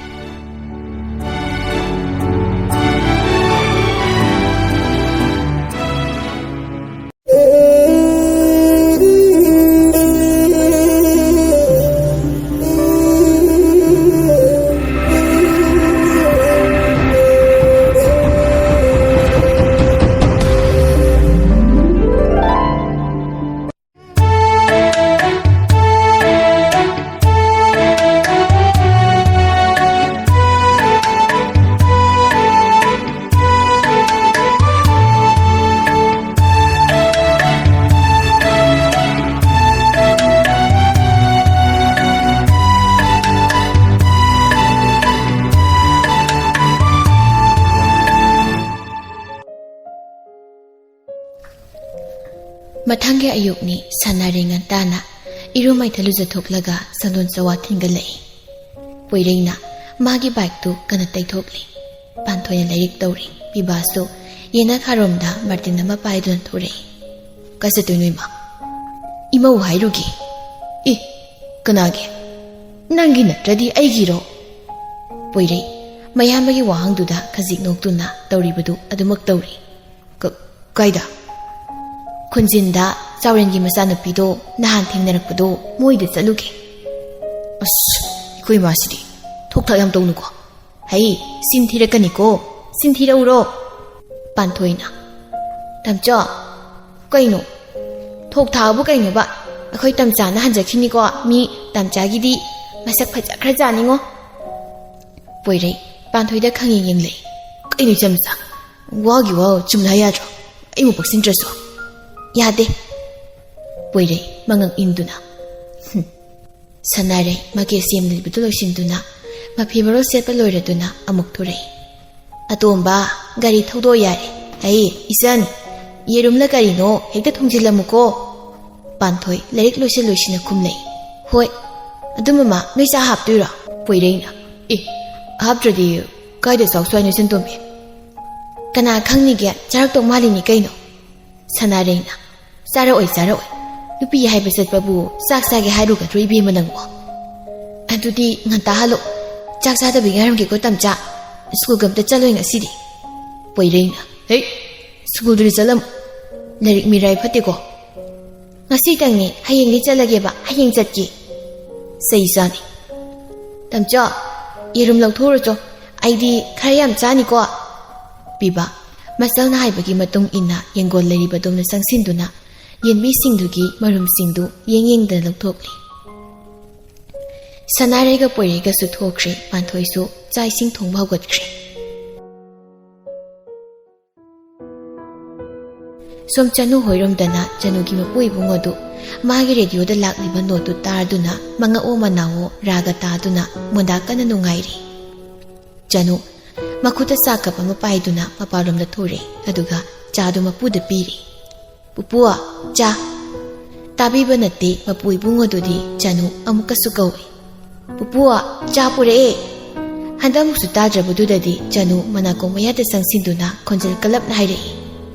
ꯃꯊꯪꯒꯤ ꯑꯌꯨꯛꯅꯤ꯫ ꯁꯥꯟꯅꯔꯦ ꯉꯟꯇꯥꯅ ꯏꯔꯨ ꯃꯥꯏꯊ ꯂꯨꯖꯊꯣꯛꯂꯒ ꯁꯪꯗꯣꯟ ꯆꯋꯥ ꯊꯤꯟꯒꯠꯂꯛꯏ꯫ ꯄꯣꯏꯔꯩꯅ ꯃꯥꯒꯤ ꯕꯥꯏꯛꯇꯨ ꯀꯟꯅ ꯇꯩꯊꯣꯛꯂꯤ꯫ ꯄꯥꯟꯊꯣꯏꯅ ꯂꯥꯏꯔꯤꯛ ꯇꯧꯔꯤ꯫ ꯄꯤꯕꯥꯁꯨ ꯌꯦꯅꯈꯥꯔꯣꯝꯗ ꯃꯥꯔꯇꯤꯟ ꯑꯃ ꯄꯥꯏꯗꯨꯅ ꯊꯣꯔꯛꯏ꯫ "ꯀꯥꯏ ꯆꯠꯇꯣꯏꯅꯣ ꯏꯃꯥ?" "ꯏꯃꯧ ꯍꯥꯏꯔꯨꯒꯦ꯫" "ꯑꯦ, ꯀꯅꯥꯒꯤ? ꯅꯪꯒꯤ ꯅꯠꯇ꯭ꯔꯗꯤ ꯑꯩꯒꯤꯔꯣ?" ꯄꯣꯏꯔꯩ ꯃꯌꯥꯝꯕꯒꯤ ꯋꯥꯍꯪꯗꯨꯗ ꯈꯖꯤꯛ ꯅꯣꯛꯇꯨꯅ ꯇꯧꯔꯤꯕꯗꯨ ꯑꯗꯨꯃꯛ ꯇꯧꯔꯤ꯫ "ꯀ-, ꯀꯥꯏꯗ?" "ꯈꯨꯟꯖꯤꯟꯗ ꯆꯥꯎꯔꯦꯟꯒꯤ ꯃꯆꯥꯅꯨꯄꯤꯗꯣ ꯅꯍꯥꯟ ꯊꯦꯡꯅꯔꯛꯄꯗꯣ ꯃꯣꯏꯗ ꯆꯠꯂꯨꯒꯦ꯫" "ꯑꯁ, ꯑꯩꯈꯣꯏ ꯏꯃꯥꯁꯤꯗꯤ ꯊꯣꯛ ꯊꯥꯛ ꯌꯥꯝ ꯇꯧꯅꯨꯀꯣ꯫ ꯍꯩ, ꯆꯤꯟ ꯊꯤꯔꯛꯀꯅꯤꯀꯣ, ꯆꯤꯟ ꯊꯤꯔꯛꯎꯔꯣ?" ꯄꯥꯟꯊꯣꯏꯅ, "ꯇꯝꯆꯥ, ꯀꯩꯅꯣ? ꯊꯣꯛ ꯊꯥꯛꯑꯕꯨ ꯀꯩꯅꯣꯕ? ꯑꯩꯈꯣꯏ ꯇꯝꯆꯥꯅ ꯍꯟꯖꯈꯤꯅꯤꯀꯣ꯫ ꯃꯤ ꯇꯝꯆꯥꯒꯤꯗꯤ ꯃꯁꯛ ꯐꯖꯈ꯭ꯔꯖꯥꯠꯅꯤꯉꯣ꯫" ꯄꯣꯏꯔꯩ ꯄꯥꯟꯊꯣꯏꯗ ꯈꯪꯌꯦꯡ ꯌꯦꯡꯂꯩ꯫ "ꯀꯩꯅꯣ ꯏꯆꯝꯆꯥ? ꯋꯥꯒꯤ ꯋꯥ ꯆꯨꯝꯅ ꯍꯥꯏ ꯌꯥꯗ꯭ꯔꯣ? ꯑꯩꯕꯨ ꯄꯛꯁꯤꯟꯗ꯭ꯔꯁꯨ꯫" "ꯌꯥꯗꯦ꯫" ꯄꯣꯏꯔꯩ ꯃꯉꯛ ꯏꯟꯗꯨꯅ꯫ ꯍꯨꯝ꯫ ꯁꯅꯥꯔꯩ ꯃꯀꯦ ꯁꯦꯝꯂꯤꯕꯗꯨ ꯂꯣꯏꯁꯤꯟꯗꯨꯅ ꯃꯐꯤ ꯃꯔꯣꯜ ꯁꯦꯠꯄ ꯂꯣꯏꯔꯗꯨꯅ ꯑꯃꯨꯛ ꯊꯣꯔꯛꯏ꯫ "ꯑꯇꯣꯝꯕ, ꯒꯥꯔꯤ ꯊꯧꯗꯣꯛ ꯌꯥꯔꯦ꯫ ꯑꯩ, ꯏꯆꯟ, ꯌꯦꯔꯨꯝꯂ ꯀꯔꯤꯅꯣ ꯍꯦꯛꯇ ꯊꯣꯡꯖꯤꯜꯂꯝꯃꯨꯀꯣ꯫" ꯄꯥꯟꯊꯣꯏ ꯂꯥꯏꯔꯤꯛ ꯂꯣꯏꯁꯤꯜ ꯂꯣꯏꯁꯤꯟꯅ ꯈꯨꯝꯂꯛꯏ꯫ "ꯍꯣꯏ꯫ ꯑꯗꯨ ꯃꯃꯥ, ꯅꯣꯏ ꯆꯥ ꯍꯥꯞꯇꯣꯏꯔꯣ?" ꯄꯣꯏꯔꯩꯅ꯫ "ꯑꯦ, ꯍꯥꯞꯇ꯭ꯔꯗꯤ ꯀꯥꯏꯗ ꯆꯥꯎꯁꯨ ꯍꯥꯏꯅꯣ ꯏꯆꯟꯇꯣꯝꯕꯤ?" "ꯀꯅꯥ ꯈꯪꯅꯤꯒꯦ, ꯆꯥꯔꯛꯇꯧ ꯃꯥꯜꯂꯤꯅꯤ ꯀꯩꯅꯣ꯫" ꯁꯅꯥꯔꯩꯅ꯫ "ꯆꯥꯔꯛꯑꯣꯏ, ꯆꯥꯔꯛꯑꯣꯏ꯫ ꯅꯨꯄꯤ ꯍꯥꯏꯕ ꯆꯠꯄꯕꯨ ꯆꯥꯛ ꯆꯥꯒꯦ ꯍꯥꯏꯔꯨꯒꯗ꯭ꯔꯣ, ꯏꯕꯦꯝꯃ ꯅꯪꯕꯣ? ꯑꯗꯨꯗꯤ ꯉꯟꯇꯥ ꯍꯜꯂꯣ꯫ ꯆꯥꯛ ꯆꯥꯗꯕꯤ ꯉꯥꯏꯔꯝꯒꯦꯀꯣ, ꯇꯝꯆꯥ꯫ ꯁ꯭ꯀꯨꯜꯒ ꯑꯝꯇ ꯆꯠꯂꯣꯏ ꯉꯁꯤꯗꯤ꯫ ꯄꯣꯏꯔꯩꯅ, "ꯍꯦ, ꯁ꯭ꯀꯨꯜꯗꯨꯗꯤ ꯆꯠꯂꯝꯃꯨ꯫ ꯂꯥꯏꯔꯤꯛ ꯃꯤꯔꯥꯏ ꯐꯠꯇꯦꯀꯣ꯫ ꯉꯁꯤꯇꯪꯅꯤ, ꯍꯌꯦꯡꯗꯤ ꯆꯠꯂꯒꯦꯕ, ꯍꯌꯦꯡ ꯆꯠꯀꯦ"꯫ "ꯆꯩ ꯆꯥꯅꯤ꯫ ꯇꯝꯆꯥ, ꯌꯦꯔꯨꯝ ꯂꯧꯊꯣꯛꯎꯔꯣ ꯆꯣ꯫ ꯑꯩꯗꯤ ꯈꯔ ꯌꯥꯝ ꯆꯥꯅꯤꯀꯣ"꯫ ꯄꯤꯕ꯫ ꯃꯆꯜꯅ ꯍꯥꯏꯕꯒꯤ ꯃꯇꯨꯡ ꯏꯟꯅ ꯌꯦꯡꯒꯣꯜ ꯂꯩꯔꯤꯕ ꯑꯗꯣꯝꯗ ꯆꯪꯁꯤꯟꯗꯨꯅ ꯌꯦꯟꯕꯤꯁꯤꯡꯗꯨꯒꯤ ꯃꯔꯨꯝꯁꯤꯡꯗꯨ ꯌꯦꯡ ꯌꯦꯡꯗꯅ ꯂꯧꯊꯣꯛꯂꯤ꯫ ꯁꯅꯥꯔꯩꯒ ꯄꯣꯏꯔꯩꯒꯁꯨ ꯊꯣꯛꯈ꯭ꯔꯦ꯫ ꯄꯥꯟꯊꯣꯏꯁꯨ ꯆꯥꯛ ꯏꯁꯤꯡ ꯊꯣꯡꯕ ꯍꯧꯒꯠꯈ꯭ꯔꯦ꯫ ꯁꯣꯝ ꯆꯅꯨ ꯍꯣꯏꯔꯣꯝꯗꯅ ꯆꯅꯨꯒꯤ ꯃꯄꯨ ꯏꯕꯨꯡꯉꯣꯗꯨ ꯃꯥꯒꯤ ꯔꯦꯗꯤꯑꯣꯗ ꯂꯥꯛꯂꯤꯕ ꯅꯣꯠꯇꯨ ꯇꯥꯔꯗꯨꯅ ꯃꯉꯛꯑꯣ ꯃꯅꯥꯑꯣ ꯔꯥꯒ ꯇꯥꯗꯨꯅ ꯃꯣꯟꯗꯥ ꯀꯟꯅ ꯅꯨꯡꯉꯥꯏꯔꯤ꯫ ꯆꯅꯨ ꯃꯈꯨꯠꯇ ꯆꯥ ꯀꯞ ꯑꯃ ꯄꯥꯏꯗꯨꯅ ꯃꯄꯥꯟꯂꯣꯝꯗ ꯊꯣꯔꯛꯏ, ꯑꯗꯨꯒ ꯆꯥꯗꯨ ꯃꯄꯨꯗ ꯄꯤꯔꯤ꯫ "ꯄꯨꯄꯨ, ꯆꯥ"꯫ ꯇꯥꯕꯤꯕ ꯅꯠꯇꯦ, ꯃꯄꯨ ꯏꯕꯨꯡꯉꯣꯗꯨꯗꯤ ꯆꯅꯨ ꯑꯃꯨꯛꯀꯁꯨ ꯀꯧꯏ꯫ "ꯄꯨꯄꯨ, ꯆꯥ ꯄꯨꯔꯛꯑꯦ"꯫ ꯍꯟꯗꯛꯃꯨꯛꯁꯨ ꯇꯥꯗ꯭ꯔꯕꯗꯨꯗꯗꯤ ꯆꯅꯨ ꯃꯅꯥꯀꯣꯡ ꯃꯌꯥꯗ ꯆꯪꯁꯤꯟꯗꯨꯅ ꯈꯣꯟꯖꯦꯜ ꯀꯜꯂꯞꯅ ꯍꯥꯏꯔꯛꯏ,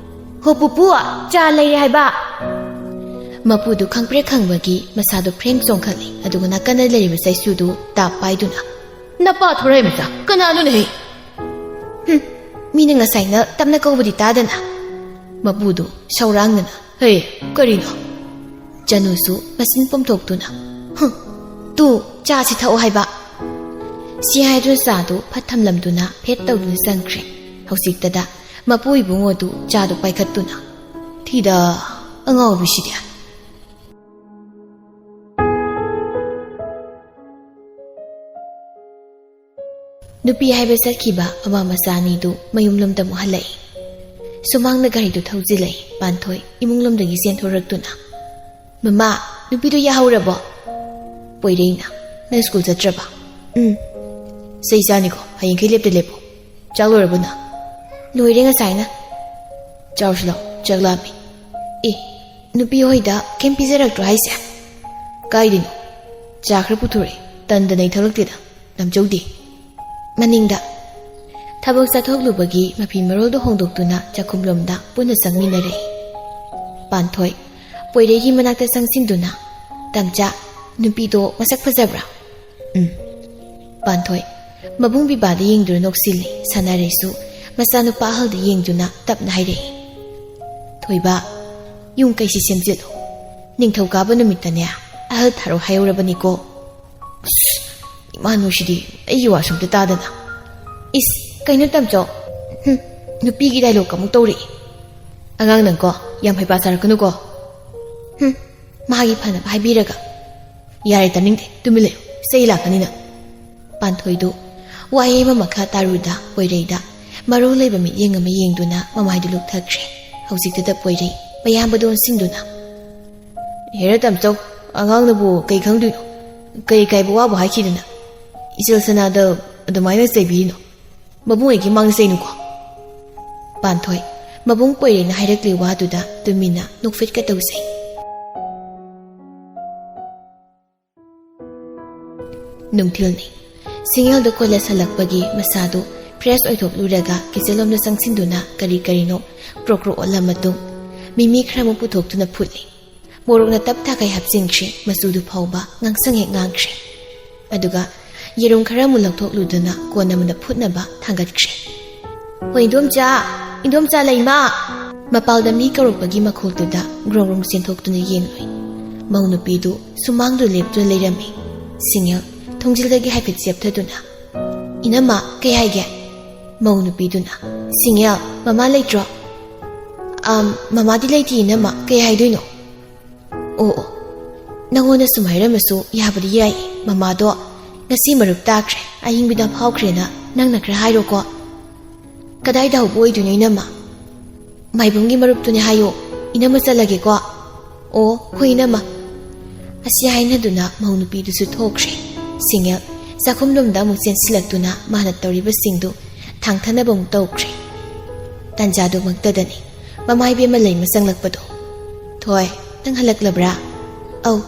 "ꯍꯣ ꯄꯨꯄꯨ, ꯆꯥ ꯂꯩꯔꯦ ꯍꯥꯏꯕ"꯫ ꯃꯄꯨꯗꯨ ꯈꯪꯄ꯭ꯔꯦꯛ ꯈꯪꯕꯒꯤ ꯃꯁꯥꯗꯨ ꯐ꯭ꯔꯦꯡ ꯆꯣꯡꯈꯠꯂꯤ, ꯑꯗꯨꯒ ꯅꯥꯀꯟꯗ ꯂꯩꯔꯤꯕ ꯆꯩꯁꯨꯗꯨ ꯇꯥꯞ ꯄꯥꯏꯗꯨꯅ, "ꯅꯄꯥ ꯊꯣꯔꯥꯏ ꯃꯆꯥ, ꯀꯅꯥꯅꯣꯅꯦꯍꯦ?" "ꯍꯨꯝ, ꯃꯤꯅ ꯉꯁꯥꯏꯅ ꯇꯞꯅ ꯀꯧꯕꯗꯤ ꯇꯥꯗꯅ"꯫ ꯃꯄꯨꯗꯨ ꯁꯧꯔꯥꯡꯗꯅ, "ꯍꯦ, ꯀꯔꯤꯅꯣ?" ꯆꯅꯨꯁꯨ ꯃꯆꯤꯟ ꯄꯣꯝꯊꯣꯛꯇꯨꯅ, "ꯍꯨꯝ, ꯇꯨ, ꯆꯥꯁꯤ ꯊꯛꯑꯣ ꯍꯥꯏꯕ"꯫ ꯁꯤ ꯍꯥꯏꯗꯨꯅ ꯆꯥꯗꯨ ꯐꯠ ꯊꯝꯂꯝꯗꯨꯅ ꯐꯦꯠ ꯇꯧꯗꯨꯅ ꯆꯪꯈ꯭ꯔꯦ꯫ ꯍꯧꯖꯤꯛꯇꯗ ꯃꯄꯨ ꯏꯕꯨꯡꯉꯣꯗꯨ ꯆꯥꯗꯨ ꯄꯥꯏꯈꯠꯇꯨꯅ, "ꯊꯤꯗ, ꯑꯉꯥꯎꯕꯤꯁꯤꯗꯤ"꯫ ꯅꯨꯄꯤ ꯍꯥꯏꯕ ꯆꯠꯈꯤꯕ ꯃꯃꯥ ꯃꯆꯥ ꯑꯅꯤꯗꯨ ꯃꯌꯨꯝꯂꯣꯝꯗ ꯑꯃꯨꯛ ꯍꯜꯂꯛꯏ꯫ ꯁꯨꯃꯥꯡꯗ ꯒꯥꯔꯤꯗꯨ ꯊꯧꯖꯤꯜꯂꯛꯏ꯫ ꯄꯥꯟꯊꯣꯏ ꯏꯃꯨꯡꯂꯣꯝꯗꯒꯤ ꯆꯦꯟꯊꯣꯔꯛꯇꯨꯅ, "ꯃꯃꯥ, ꯅꯨꯄꯤꯗꯨ ꯌꯥꯍꯧꯔꯕꯣ?" ꯄꯣꯏꯔꯩꯅ, "ꯅꯪ ꯁ꯭ꯀꯨꯜ ꯆꯠꯇ꯭ꯔꯕ?" "ꯎꯝ"꯫ "ꯆꯩ ꯆꯥꯅꯤꯀꯣ, ꯍꯌꯦꯡꯈꯩ ꯂꯦꯞꯇ ꯂꯦꯞꯄꯣ꯫ ꯆꯥꯛ ꯂꯣꯏꯔꯕꯣ ꯅꯪ?" "ꯂꯣꯏꯔꯦ ꯉꯁꯥꯏꯅ"꯫ "ꯆꯥꯎꯁꯤ ꯂꯥꯎ, ꯆꯥꯛ ꯂꯥꯝꯃꯤ"꯫ "ꯑꯦ, ꯅꯨꯄꯤ ꯍꯣꯏꯗ ꯀꯩꯝ ꯄꯤꯖꯔꯛꯇ꯭ꯔꯣ ꯍꯥꯏꯁꯦ?" "ꯀꯥꯏꯗꯩꯅꯣ? ꯆꯥ ꯈꯔ ꯄꯨꯊꯣꯔꯛꯑꯦ, ꯇꯟꯗꯅ ꯑꯩ ꯊꯛꯂꯛꯇꯦꯗ, ꯂꯝꯖꯧꯗꯦ"꯫ ꯃꯅꯤꯡꯗ ꯊꯕꯛ ꯆꯠꯊꯣꯛꯂꯨꯕꯒꯤ ꯃꯐꯤ ꯃꯔꯣꯜꯗꯨ ꯍꯣꯡꯗꯣꯛꯇꯨꯅ ꯆꯥꯛꯈꯨꯝꯂꯣꯝꯗ ꯄꯨꯟꯅ ꯆꯪꯃꯤꯟꯅꯔꯛꯏ꯫ ꯄꯥꯟꯊꯣꯏ ꯄꯣꯏꯔꯩꯒꯤ ꯃꯅꯥꯛꯇ ꯆꯪꯁꯤꯟꯗꯨꯅ, "ꯇꯝꯆꯥ, ꯅꯨꯄꯤꯗꯣ ꯃꯁꯛ ꯐꯖꯕ꯭ꯔꯥ?" "ꯎꯝ꯫" ꯄꯥꯟꯊꯣꯏ ꯃꯕꯨꯡ ꯕꯤꯕꯥꯗ ꯌꯦꯡꯗꯨꯅ ꯅꯣꯛꯁꯤꯜꯂꯤ꯫ ꯁꯅꯥꯔꯩꯁꯨ ꯃꯆꯥꯅꯨꯄꯥ ꯑꯍꯜꯗ ꯌꯦꯡꯗꯨꯅ ꯇꯞꯅ ꯍꯥꯏꯔꯛꯏ, "ꯊꯣꯏꯕ, ꯌꯨꯝ ꯀꯩꯁꯤ ꯁꯦꯝꯖꯤꯜꯂꯨ꯫ ꯅꯤꯡꯊꯧꯀꯥꯕ ꯅꯨꯃꯤꯠꯇꯅꯦ ꯑꯍꯜ ꯊꯥꯔꯣ ꯍꯥꯏꯍꯧꯔꯕꯅꯤꯀꯣ꯫" "ꯑꯁ, ꯏꯃꯥꯅꯨꯁꯤꯗꯤ ꯑꯩꯒꯤ ꯋꯥꯁꯨ ꯑꯝꯇ ꯇꯥꯗꯅ꯫" "ꯏꯁ, ꯀꯩꯅꯣ ꯇꯝꯆꯧ? ꯍꯨꯝ, ꯅꯨꯄꯤꯒꯤ ꯗꯥꯏꯂꯣꯛ ꯑꯃꯨꯛ ꯇꯧꯔꯛꯏ꯫ ꯑꯉꯥꯡ ꯅꯪꯀꯣ, ꯌꯥꯝ ꯍꯩꯄꯥ ꯁꯥꯔꯛꯀꯅꯨꯀꯣ꯫ ꯍꯨꯝ, ꯃꯥꯒꯤ ꯐꯅꯕ ꯍꯥꯏꯕꯤꯔꯒ꯫ ꯌꯥꯔꯦ, ꯇꯥꯅꯤꯡꯗꯦ, ꯇꯨꯃꯤꯟ ꯂꯩꯌꯨ, ꯆꯩ ꯂꯥꯛꯀꯅꯤ ꯅꯪ꯫" ꯄꯥꯟꯊꯣꯏꯗꯨ ꯋꯥꯍꯩ ꯑꯃ ꯃꯈꯥ ꯇꯥꯔꯨꯗ ꯄꯣꯏꯔꯩꯗ ꯃꯔꯧ ꯂꯩꯕ ꯃꯤꯠꯌꯦꯡ ꯑꯃ ꯌꯦꯡꯗꯨꯅ ꯃꯃꯥꯏꯗꯨ ꯂꯨꯞꯊꯈ꯭ꯔꯦ꯫ ꯍꯧꯖꯤꯛꯇꯗ ꯄꯣꯏꯔꯩ ꯃꯌꯥꯝꯕꯗ ꯑꯣꯟꯁꯤꯟꯗꯨꯅ, "ꯍꯦꯔꯥ ꯇꯝꯆꯧ, ꯑꯉꯥꯡꯅꯕꯨ ꯀꯩ ꯈꯪꯗꯣꯏꯅꯣ? ꯀꯩ ꯀꯥꯏꯕ ꯋꯥꯕꯨ ꯍꯥꯏꯈꯤꯗꯅ ꯏꯆꯜ ꯁꯅꯥꯗ ꯑꯗꯨꯃꯥꯏꯅ ꯆꯩꯕꯤꯔꯤꯅꯣ? ꯃꯕꯨꯡ ꯑꯩꯒꯤ ꯃꯥꯡꯖꯩꯅꯨꯀꯣ꯫" ꯄꯥꯟꯊꯣꯏ ꯃꯕꯨꯡ ꯄꯣꯏꯔꯩꯅ ꯍꯥꯏꯔꯛꯂꯤ ꯋꯥꯗꯨꯗ ꯇꯨꯃꯤꯟꯅ ꯅꯣꯛꯐꯦꯠꯀ ꯇꯧꯖꯩ꯫ ꯅꯨꯡꯊꯤꯜꯅꯤ꯫ ꯁꯤꯡꯍꯦꯜꯗꯨ ꯀꯣꯂꯦꯖ ꯍꯜꯂꯛꯄꯒꯤ ꯃꯁꯥꯗꯨ ꯐ꯭ꯔꯦꯁ ꯑꯣꯏꯊꯣꯛꯂꯨꯔꯒ ꯀꯤꯆꯟꯂꯣꯝꯗ ꯆꯪꯁꯤꯟꯗꯨꯅ ꯀꯔꯤ ꯀꯔꯤꯅꯣ ꯄ꯭ꯔꯣꯛ ꯄ꯭ꯔꯣꯛ ꯑꯣꯠꯂ ꯃꯇꯨꯡ ꯃꯤꯃꯤ ꯈꯔ ꯑꯃꯨꯛ ꯄꯨꯊꯣꯛꯇꯨꯅ ꯐꯨꯠꯂꯤ꯫ ꯃꯣꯔꯣꯛꯅ ꯇꯞ ꯇꯥꯈꯩ ꯍꯥꯞꯆꯤꯟꯈ꯭ꯔꯦ꯫ ꯃꯆꯨꯗꯨ ꯐꯥꯎꯕ ꯉꯥꯡꯁꯪ ꯍꯦꯛ ꯉꯥꯡꯈ꯭ꯔꯦ꯫ ꯑꯗꯨꯒ ꯌꯦꯔꯨꯝ ꯈꯔ ꯑꯃꯨꯛ ꯂꯧꯊꯣꯛꯂꯨꯗꯨꯅ ꯀꯣꯟ ꯑꯃꯗ ꯐꯨꯠꯅꯕ ꯊꯥꯡꯒꯠꯈ꯭ꯔꯦ꯫ "ꯍꯣ, ꯏꯟꯗꯣꯝꯆꯥ, ꯏꯟꯗꯣꯝꯆꯥ ꯂꯩꯃ!" ꯃꯄꯥꯜꯗ ꯃꯤ ꯀꯧꯔꯛꯄꯒꯤ ꯃꯈꯣꯜꯗꯨꯗ ꯒ꯭ꯔꯣꯡ ꯒ꯭ꯔꯣꯡ ꯆꯦꯟꯊꯣꯛꯇꯨꯅ ꯌꯦꯡꯂꯨꯏ꯫ ꯃꯧ ꯅꯨꯄꯤꯗꯨ ꯁꯨꯃꯥꯡꯗꯨ ꯂꯦꯞꯇꯨꯅ ꯂꯩꯔꯝꯃꯤ꯫ ꯁꯤꯡꯍꯦꯜ ꯊꯣꯡꯖꯤꯜꯗꯒꯤ ꯍꯥꯏꯐꯦꯠ ꯆꯦꯞꯊꯗꯨꯅ, "ꯏꯅꯝꯃ, ꯀꯩ ꯍꯥꯏꯒꯦ?" ꯃꯧ ꯅꯨꯄꯤꯗꯨꯅ, "ꯁꯤꯡꯍꯦꯜ, ꯃꯃꯥ ꯂꯩꯇ꯭ꯔꯣ?" "ꯑꯝ, ꯃꯃꯥꯗꯤ ꯂꯩꯇꯦ ꯏꯅꯝꯃ, ꯀꯩ ꯍꯥꯏꯗꯣꯏꯅꯣ?" "ꯑꯣ, ꯑꯣ, ꯅꯪꯉꯣꯟꯗ ꯁꯨꯝ ꯍꯥꯏꯔꯝꯃꯁꯨ ꯌꯥꯕꯗꯤ ꯌꯥꯏ꯫ ꯃꯃꯥꯗꯣ ꯉꯁꯤ ꯃꯔꯨꯞ ꯇꯥꯈ꯭ꯔꯦ, ꯑꯍꯤꯡꯕꯤꯗ ꯐꯥꯎꯈ꯭ꯔꯦꯅ ꯅꯪꯅ ꯈꯔ ꯍꯥꯏꯔꯣꯀꯣ꯫" "ꯀꯗꯥꯏꯗ ꯍꯧꯕ ꯑꯣꯏꯗꯣꯏꯅꯣ ꯏꯅꯝꯃ?" "ꯃꯥꯏꯕꯝꯒꯤ ꯃꯔꯨꯞꯇꯨꯅꯦ ꯍꯥꯏꯌꯣ, ꯏꯅꯝꯃ ꯆꯠꯂꯒꯦꯀꯣ꯫" "ꯑꯣ, ꯍꯣꯏ ꯏꯅꯝꯃ꯫" ꯑꯁꯤ ꯍꯥꯏꯅꯗꯨꯅ ꯃꯧ ꯅꯨꯄꯤꯗꯨꯁꯨ ꯊꯣꯛꯈ꯭ꯔꯦ꯫ ꯁꯤꯡꯍꯦꯜ ꯆꯥꯛꯈꯨꯝꯂꯣꯝꯗ ꯑꯃꯨꯛ ꯆꯦꯟꯁꯤꯜꯂꯛꯇꯨꯅ ꯃꯥꯅ ꯇꯧꯔꯤꯕꯁꯤꯡꯗꯨ ꯊꯥꯡꯊꯅꯕ ꯑꯃꯨꯛ ꯇꯧꯈ꯭ꯔꯦ꯫ ꯇꯥꯟꯖꯥꯗꯨꯃꯛꯇꯗꯅꯤ ꯃꯃꯥ ꯏꯕꯦꯝꯃ ꯂꯩꯃ ꯆꯪꯂꯛꯄꯗꯣ꯫ "ꯊꯣꯏ, ꯅꯪ ꯍꯜꯂꯛꯂꯕ꯭ꯔꯥ?" "ꯑꯧ꯫"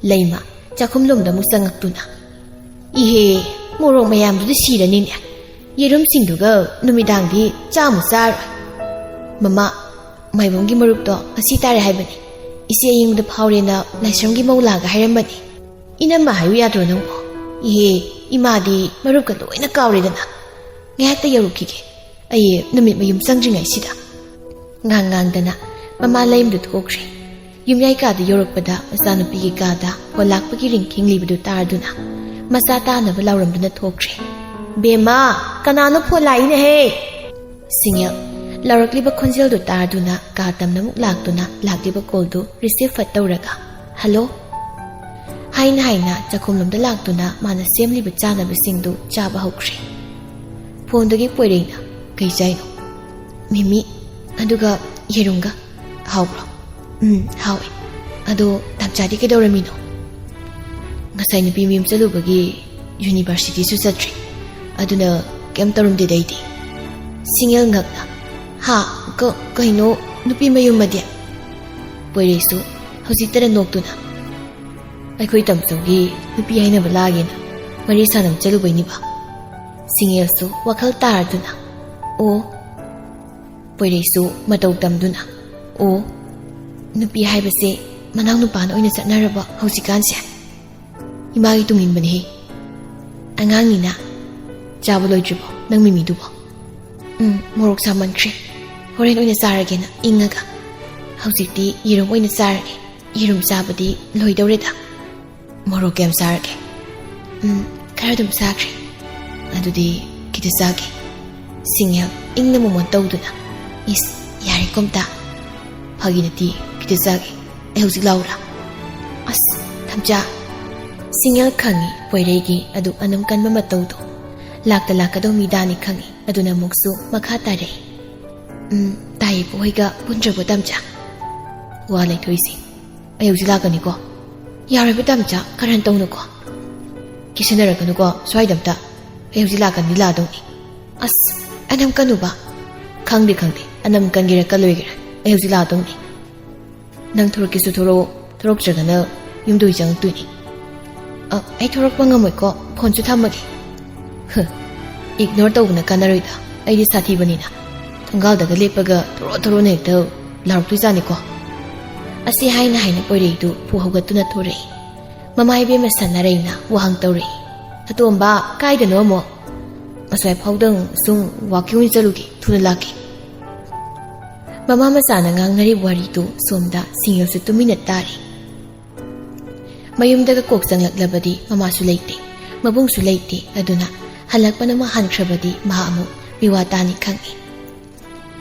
ꯂꯩꯃ ꯆꯥꯛꯈꯨꯝꯂꯣꯝꯗ ꯑꯃꯨꯛ ꯆꯪꯉꯛꯇꯨꯅ, "ꯏꯍꯦ, ꯃꯣꯔꯣꯛ ꯃꯌꯥꯝꯗꯨꯗ ꯁꯤꯔꯅꯤꯅꯦ꯫ ꯌꯦꯔꯨꯝꯁꯤꯡꯗꯨꯒ ꯅꯨꯃꯤꯗꯥꯡꯗꯤ ꯆꯥꯃꯨꯛ ꯆꯥꯔꯣꯏ꯫ ꯃꯃꯥ, ꯃꯥꯏꯕꯝꯒꯤ ꯃꯔꯨꯞꯇꯣ ꯉꯁꯤ ꯇꯥꯔꯦ ꯍꯥꯏꯕꯅꯤ꯫ ꯏꯆꯦ ꯑꯌꯤꯡꯕꯗ ꯐꯥꯎꯔꯦꯅ ꯂꯥꯏꯁ꯭ꯔꯝꯒꯤ ꯃꯧ ꯂꯥꯛꯑꯒ ꯍꯥꯏꯔꯝꯕꯅꯤ꯫ ꯏꯅꯝꯃ ꯍꯥꯏꯌꯨ ꯌꯥꯗ꯭ꯔꯣ ꯅꯪꯕꯣ? ꯏꯍꯦ, ꯏꯃꯥꯗꯤ ꯃꯔꯨꯞꯀ ꯂꯣꯏꯅ ꯀꯥꯎꯔꯦꯗꯅ꯫ ꯉꯥꯏꯍꯥꯛꯇ ꯌꯧꯔꯨꯈꯤꯒꯦ꯫ ꯑꯩ ꯅꯨꯃꯤꯠ ꯃꯌꯨꯝ ꯆꯪꯗ꯭ꯔꯤꯉꯩꯁꯤꯗ꯫ ꯉꯥꯡ ꯉꯥꯡꯗꯅ ꯃꯃꯥ ꯂꯩꯃꯗꯨ ꯊꯣꯛꯈ꯭ꯔꯦ꯫ ꯌꯨꯝꯌꯥꯏ ꯀꯥꯗ ꯌꯧꯔꯛꯄꯗ ꯃꯆꯥꯅꯨꯄꯤꯒꯤ ꯀꯥꯗ ꯐꯣꯟ ꯂꯥꯛꯄꯒꯤ ꯔꯤꯡ ꯈꯤꯡꯂꯤꯕꯗꯨ ꯇꯥꯔꯗꯨꯅ ꯃꯆꯥ ꯇꯥꯅꯕ ꯂꯥꯎꯔꯝꯗꯨꯅ ꯊꯣꯛꯈ꯭ꯔꯦ꯫ "ꯕꯦꯝꯃ, ꯀꯅꯥꯅꯣ ꯐꯣꯟ ꯂꯥꯛꯏꯅꯦꯍꯦ?" ꯁꯤꯡꯉꯦꯜ꯫ ꯂꯥꯎꯔꯛꯂꯤꯕ ꯈꯣꯟꯖꯦꯜꯗꯨ ꯇꯥꯔꯗꯨꯅ ꯀꯥ ꯇꯝꯅ ꯑꯃꯨꯛ ꯂꯥꯛꯇꯨꯅ ꯂꯥꯛꯂꯤꯕ ꯀꯣꯜꯗꯨ ꯔꯤꯁꯤꯞ ꯐꯠ ꯇꯧꯔꯒ, "ꯍꯜꯂꯣ?" ꯍꯥꯏꯅ ꯍꯥꯏꯅ ꯆꯥꯛꯈꯨꯝꯂꯣꯝꯗ ꯂꯥꯛꯇꯨꯅ ꯃꯥꯅ ꯁꯦꯝꯂꯤꯕ ꯆꯥꯅꯕꯁꯤꯡꯗꯨ ꯆꯥꯕ ꯍꯧꯈ꯭ꯔꯦ꯫ ꯐꯣꯟꯗꯒꯤ ꯄꯣꯏꯔꯩꯅ, "ꯀꯩ ꯆꯥꯏꯅꯣ?" "ꯃꯤꯃꯤ, ꯑꯗꯨꯒ ꯌꯦꯔꯨꯝꯒ꯫ ꯍꯥꯎꯕ꯭ꯔꯣ?" "ꯎꯝ, ꯍꯥꯎꯋꯦ꯫ ꯑꯗꯣ ꯇꯥꯝꯆꯥꯗꯤ ꯀꯩꯗꯧꯔꯝꯃꯤꯅꯣ?" "ꯉꯁꯥꯏ ꯅꯨꯄꯤ ꯃꯌꯨꯝ ꯆꯠꯂꯨꯕꯒꯤ ꯌꯨꯅꯤꯚꯔꯁꯤꯇꯤꯁꯨ ꯆꯠꯇ꯭ꯔꯤ꯫ ꯑꯗꯨꯅ ꯀꯩꯝ ꯇꯧꯔꯝꯗꯦꯗ ꯑꯩꯗꯤ꯫" ꯁꯤꯡꯉꯦꯜ ꯉꯛꯅ, "ꯍꯥ? ꯀ-, ꯀꯩꯅꯣ ꯅꯨꯄꯤ ꯃꯌꯨꯝ ꯑꯗꯤ?" ꯄꯣꯏꯔꯩꯁꯨ ꯍꯧꯖꯤꯛꯇꯗ ꯅꯣꯛꯇꯨꯅ, "ꯑꯩꯈꯣꯏ ꯇꯝꯆꯧꯒꯤ ꯅꯨꯄꯤ ꯍꯥꯏꯅꯕ ꯂꯥꯛꯒꯦꯅ ꯋꯥꯔꯤ ꯁꯥꯟꯅꯕ ꯆꯠꯂꯨꯕꯩꯅꯤꯕ꯫" ꯁꯤꯡꯉꯦꯜꯁꯨ ꯋꯥꯈꯜ ꯇꯥꯔꯗꯨꯅ, "ꯑꯣ꯫" ꯄꯣꯏꯔꯩꯁꯨ ꯃꯇꯧ ꯇꯝꯗꯨꯅ, "ꯑꯣ, ꯅꯨꯄꯤ ꯍꯥꯏꯕꯁꯦ ꯃꯅꯥꯎ ꯅꯨꯄꯥꯅ ꯑꯣꯏꯅ ꯆꯠꯅꯔꯕ ꯍꯧꯖꯤꯛꯀꯥꯟꯁꯦ?" "ꯏꯃꯥꯒꯤ ꯇꯨꯡ ꯏꯟꯕꯅꯦꯍꯦ꯫" "ꯑꯉꯥꯡꯅꯤꯅ꯫ ꯆꯥꯕ ꯂꯣꯏꯗ꯭ꯔꯤꯕꯣ ꯅꯪ ꯃꯤꯃꯤꯗꯨꯕꯣ?" "ꯎꯝ, ꯃꯣꯔꯣꯛ ꯁꯥꯃꯟꯈ꯭ꯔꯦ꯫ ꯍꯣꯔꯦꯟ ꯑꯣꯏꯅ ꯆꯥꯔꯒꯦꯅ ꯏꯪꯉꯒ꯫ ꯍꯧꯖꯤꯛꯇꯤ ꯌꯦꯔꯨꯝ ꯑꯣꯏꯅ ꯆꯥꯔꯒꯦ꯫ ꯌꯦꯔꯨꯝ ꯆꯥꯕꯗꯤ ꯂꯣꯏꯗꯧꯔꯦꯗ꯫" "ꯃꯣꯔꯣꯛ ꯀꯌꯥꯝ ꯆꯥꯔꯒꯦ?" "ꯎꯝ, ꯈꯔ ꯑꯗꯨꯝ ꯆꯥꯈ꯭ꯔꯦ꯫" "ꯑꯗꯨꯗꯤ ꯈꯤꯇ ꯆꯥꯒꯦ꯫" ꯁꯤꯡꯉꯦꯜ ꯏꯪꯅ ꯃꯣꯃꯣꯟ ꯇꯧꯗꯨꯅ, "ꯏꯁ, ꯌꯥꯔꯦ ꯀꯣꯝꯇ꯫ ꯐꯥꯒꯤ ꯅꯠꯇꯦ, ꯈꯤꯇ ꯆꯥꯒꯦ꯫ ꯑꯩ ꯍꯧꯖꯤꯛ ꯂꯥꯎꯔꯥ?" "ꯑꯁ, ꯊꯝꯆꯥ꯫" ꯁꯤꯡꯉꯦꯜ ꯈꯪꯉꯤ ꯄꯣꯏꯔꯩꯒꯤ ꯑꯗꯨ ꯑꯅꯝ ꯀꯟꯕ ꯃꯇꯧꯗꯣ꯫ ꯂꯥꯛꯇ ꯂꯥꯛꯀꯗꯧ ꯃꯤꯗꯥꯅꯤ ꯈꯪꯉꯤ꯫ ꯑꯗꯨꯅ ꯑꯃꯨꯛꯁꯨ ꯃꯈꯥ ꯇꯥꯔꯛꯏ꯫ "ꯎꯝ, ꯇꯥꯏꯌꯦ ꯄꯨꯍꯣꯏꯒ ꯄꯨꯟꯗ꯭ꯔꯕꯣ ꯇꯝꯆꯥ?" "ꯋꯥ ꯂꯩꯊꯣꯛꯏꯁꯦ꯫ ꯑꯩ ꯍꯧꯖꯤꯛ ꯂꯥꯛꯀꯅꯤꯀꯣ꯫" "ꯌꯥꯔꯣꯏꯕ ꯇꯝꯆꯥ, ꯀꯔꯟ ꯇꯧꯅꯨꯀꯣ꯫" "ꯀꯦꯁꯟꯅꯔꯛꯀꯅꯨꯀꯣ ꯁ꯭ꯋꯥꯏꯗ ꯑꯝꯇ꯫ ꯑꯩ ꯍꯧꯖꯤꯛ ꯂꯥꯛꯀꯅꯤ, ꯂꯥꯛꯑꯗꯧꯅꯤ꯫" "ꯑꯁ, ꯑꯅꯝ ꯀꯅꯨꯕ꯫" "ꯈꯪꯗꯦ, ꯈꯪꯗꯦ, ꯑꯅꯝ ꯀꯟꯒꯦꯔꯥ ꯀꯜꯂꯣꯏꯒꯦꯔꯥ, ꯑꯩ ꯍꯧꯖꯤꯛ ꯂꯥꯛꯑꯗꯧꯅꯤ꯫ ꯅꯪ ꯊꯣꯔꯛꯀꯦꯁꯨ ꯊꯣꯔꯛꯑꯣ, ꯊꯣꯔꯛꯇ꯭ꯔꯒꯅ ꯌꯨꯝꯗ ꯑꯣꯏ ꯆꯪꯉꯛꯇꯣꯏꯅꯤ꯫" "ꯑ, ꯑꯩ ꯊꯣꯔꯛꯄ ꯉꯝꯃꯣꯏꯀꯣ, ꯐꯣꯟꯁꯨ ꯊꯝꯃꯒꯦ꯫" "ꯍ, ꯏꯒꯅꯣꯔ ꯇꯧꯕꯅ ꯀꯥꯟꯅꯔꯣꯏꯗ, ꯑꯩꯗꯤ ꯁꯥꯊꯤꯕꯅꯤꯅ꯫ ꯊꯣꯡꯒꯥꯜꯗꯒ ꯂꯦꯞꯄꯒ ꯊꯣꯔꯣ ꯊꯣꯔꯣꯅ ꯍꯦꯛꯇ ꯂꯥꯎꯔꯛꯇꯣꯏꯖꯥꯠꯅꯤꯀꯣ꯫" ꯑꯁꯤ ꯍꯥꯏꯅ ꯍꯥꯏꯅ ꯄꯣꯏꯔꯩꯗꯨ ꯐꯨ ꯍꯧꯒꯠꯇꯨꯅ ꯊꯣꯔꯛꯏ꯫ ꯃꯃꯥ ꯏꯕꯦꯝꯃ ꯁꯟꯅꯔꯩꯅ ꯋꯥꯍꯪ ꯇꯧꯔꯛꯏ, "ꯑꯇꯣꯝꯕ, ꯀꯥꯏꯗꯅꯣ ꯑꯃꯨꯛ?" "ꯑꯁ꯭ꯋꯥꯏ ꯐꯥꯎꯗꯪ ꯁꯨꯝ walking ꯑꯣꯏꯅ ꯆꯠꯂꯨꯒꯦ, ꯊꯨꯅ ꯂꯥꯛꯀꯦ꯫" ꯃꯃꯥ ꯃꯆꯥꯅ ꯉꯥꯡꯅꯔꯤꯕ ꯋꯥꯔꯤꯗꯨ ꯁꯣꯝꯗ ꯁꯤꯡꯉꯦꯜꯁꯨ ꯇꯨꯃꯤꯟꯅ ꯇꯥꯔꯤ꯫ ꯃꯌꯨꯝꯗꯒ ꯀꯣꯛ ꯆꯪꯂꯛꯂꯕꯗꯤ ꯃꯃꯥꯁꯨ ꯂꯩꯇꯦ, ꯃꯕꯨꯡꯁꯨ ꯂꯩꯇꯦ, ꯑꯗꯨꯅ ꯍꯜꯂꯛꯄꯅ ꯃꯥ ꯍꯟꯈ꯭ꯔꯕꯗꯤ ꯃꯍꯥꯛ ꯑꯃꯨꯛ ꯃꯤꯋꯥ ꯇꯥꯅꯤ ꯈꯪꯏ꯫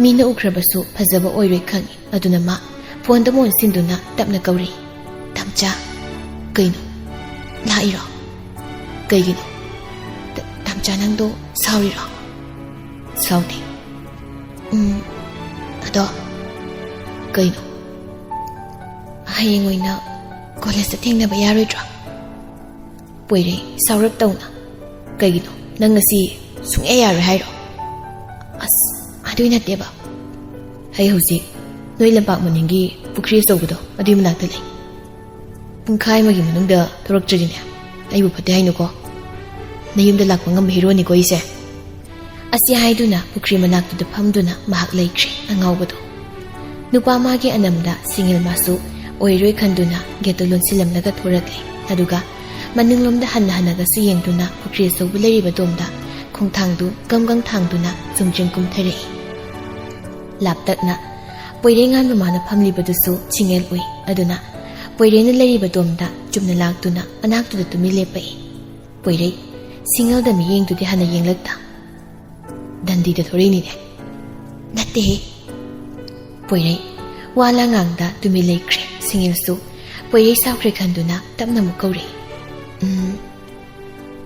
ꯃꯤꯅ ꯎꯈ꯭ꯔꯕꯁꯨ ꯐꯖꯕ ꯑꯣꯏꯔꯣꯏ ꯈꯪꯏ, ꯑꯗꯨꯅ ꯃꯥ ꯐꯣꯟꯗ ꯃꯣꯟ ꯁꯤꯟꯗꯨꯅ ꯇꯞꯅ ꯀꯧꯔꯤ, "ꯇꯝꯆꯥ꯫" "ꯀꯩꯅꯣ? ꯂꯥꯛꯏꯔꯣ? ꯀꯩꯒꯤꯅꯣ? ꯇ-, ꯇꯝꯆꯥ, ꯅꯪꯗꯣ ꯁꯥꯎꯔꯤꯔꯣ?" "ꯁꯥꯎꯗꯦ꯫" "ꯎꯝ, ꯑꯗꯣ ꯀꯩꯅꯣ? ꯍꯌꯦꯡ ꯑꯣꯏꯅ ꯀꯣꯂꯦꯖꯇ ꯊꯦꯡꯅꯕ ꯌꯥꯔꯣꯏꯗ꯭ꯔꯣ?" ꯄꯣꯏꯔꯩ ꯁꯥꯎꯔꯞ ꯇꯧꯅ, "ꯀꯩꯒꯤꯅꯣ? ꯅꯪ ꯉꯁꯤ ꯁꯨꯡꯌꯥ ꯌꯥꯔꯣꯏ ꯍꯥꯏꯔꯣ?" "ꯑꯁ, ꯑꯗꯨꯏ ꯅꯠꯇꯦꯕ꯫ ꯑꯩ ꯍꯧꯖꯤꯛ ꯅꯣꯏ ꯂꯝꯄꯥꯛ ꯃꯅꯤꯡꯒꯤ ꯄꯨꯈ꯭ꯔꯤ ꯑꯆꯧꯕꯗꯣ, ꯑꯗꯨꯏ ꯃꯅꯥꯛꯇ ꯂꯩ꯫ ꯄꯨꯡꯈꯥꯏ ꯑꯃꯒꯤ ꯃꯅꯨꯡꯗ ꯊꯣꯔꯛꯇ꯭ꯔꯗꯤꯅꯦ, ꯑꯩꯕꯨ ꯐꯠꯇꯦ ꯍꯥꯏꯅꯨꯀꯣ꯫ ꯅꯌꯨꯝꯗ ꯂꯥꯛꯄ ꯉꯝꯕ ꯍꯦꯔꯣꯅꯤꯀꯣ ꯑꯩꯁꯦ꯫" ꯑꯁꯤ ꯍꯥꯏꯗꯨꯅ ꯄꯨꯈ꯭ꯔꯤ ꯃꯅꯥꯛꯇꯨꯗ ꯐꯝꯗꯨꯅ ꯃꯍꯥꯛ ꯂꯩꯈ꯭ꯔꯦ, ꯑꯉꯥꯎꯕꯗꯣ꯫ ꯅꯨꯄꯥ ꯃꯥꯒꯤ ꯑꯅꯝꯗ ꯁꯤꯡꯉꯦꯜ ꯃꯥꯁꯨ ꯑꯣꯏꯔꯣꯏ ꯈꯟꯗꯨꯅ ꯒꯦꯠꯇꯨ ꯂꯣꯟꯁꯤꯜꯂꯝꯂꯒ ꯊꯣꯔꯛꯂꯦ꯫ ꯑꯗꯨꯒ ꯃꯅꯤꯡꯂꯣꯝꯗ ꯍꯟꯅ ꯍꯟꯅꯒꯁꯨ ꯌꯦꯡꯗꯨꯅ ꯄꯨꯈ꯭ꯔꯤ ꯑꯆꯧꯕ ꯂꯩꯔꯤꯕ ꯇꯣꯝꯗ ꯈꯣꯡꯊꯥꯡꯗꯨ ꯒꯝ ꯒꯝ ꯊꯥꯡꯗꯨꯅ ꯆꯨꯝꯗ꯭ꯔꯤꯡ ꯀꯨꯝꯊꯔꯛꯏ꯫ ꯂꯥꯞꯇꯛꯅ ꯄꯣꯏꯔꯩꯉꯥꯟꯕ ꯃꯥꯅ ꯐꯝꯂꯤꯕꯗꯨꯁꯨ ꯁꯤꯡꯉꯦꯜ ꯎꯏ꯫ ꯑꯗꯨꯅ ꯄꯣꯏꯔꯩꯅ ꯂꯩꯔꯤꯕ ꯇꯣꯝꯗ ꯆꯨꯝꯅ ꯂꯥꯛꯇꯨꯅ ꯃꯅꯥꯛꯇꯨꯗ ꯇꯨꯃꯤꯟ ꯂꯦꯞꯄꯛꯏ꯫ ꯄꯣꯏꯔꯩ, ꯁꯤꯡꯉꯦꯜꯗ ꯃꯤꯠꯌꯦꯡꯗꯨꯗꯤ ꯍꯥꯟꯅ ꯌꯦꯡꯂꯛꯇ꯫ "ꯗꯟꯗꯤꯗ ꯊꯣꯔꯛꯏꯅꯤꯅꯦ꯫" "ꯅꯠꯇꯦꯍꯦ꯫" ꯄꯣꯏꯔꯩ ꯋꯥ ꯂꯥꯉꯥꯡꯗ ꯇꯨꯃꯤꯟ ꯂꯩꯈ꯭ꯔꯦ꯫ ꯁꯤꯡꯉꯦꯜꯁꯨ ꯄꯣꯏꯔꯩ ꯁꯥꯎꯈ꯭ꯔꯦ ꯈꯟꯗꯨꯅ ꯇꯞꯅ ꯑꯃꯨꯛ ꯀꯧꯔꯛꯏ, "ꯎꯝ,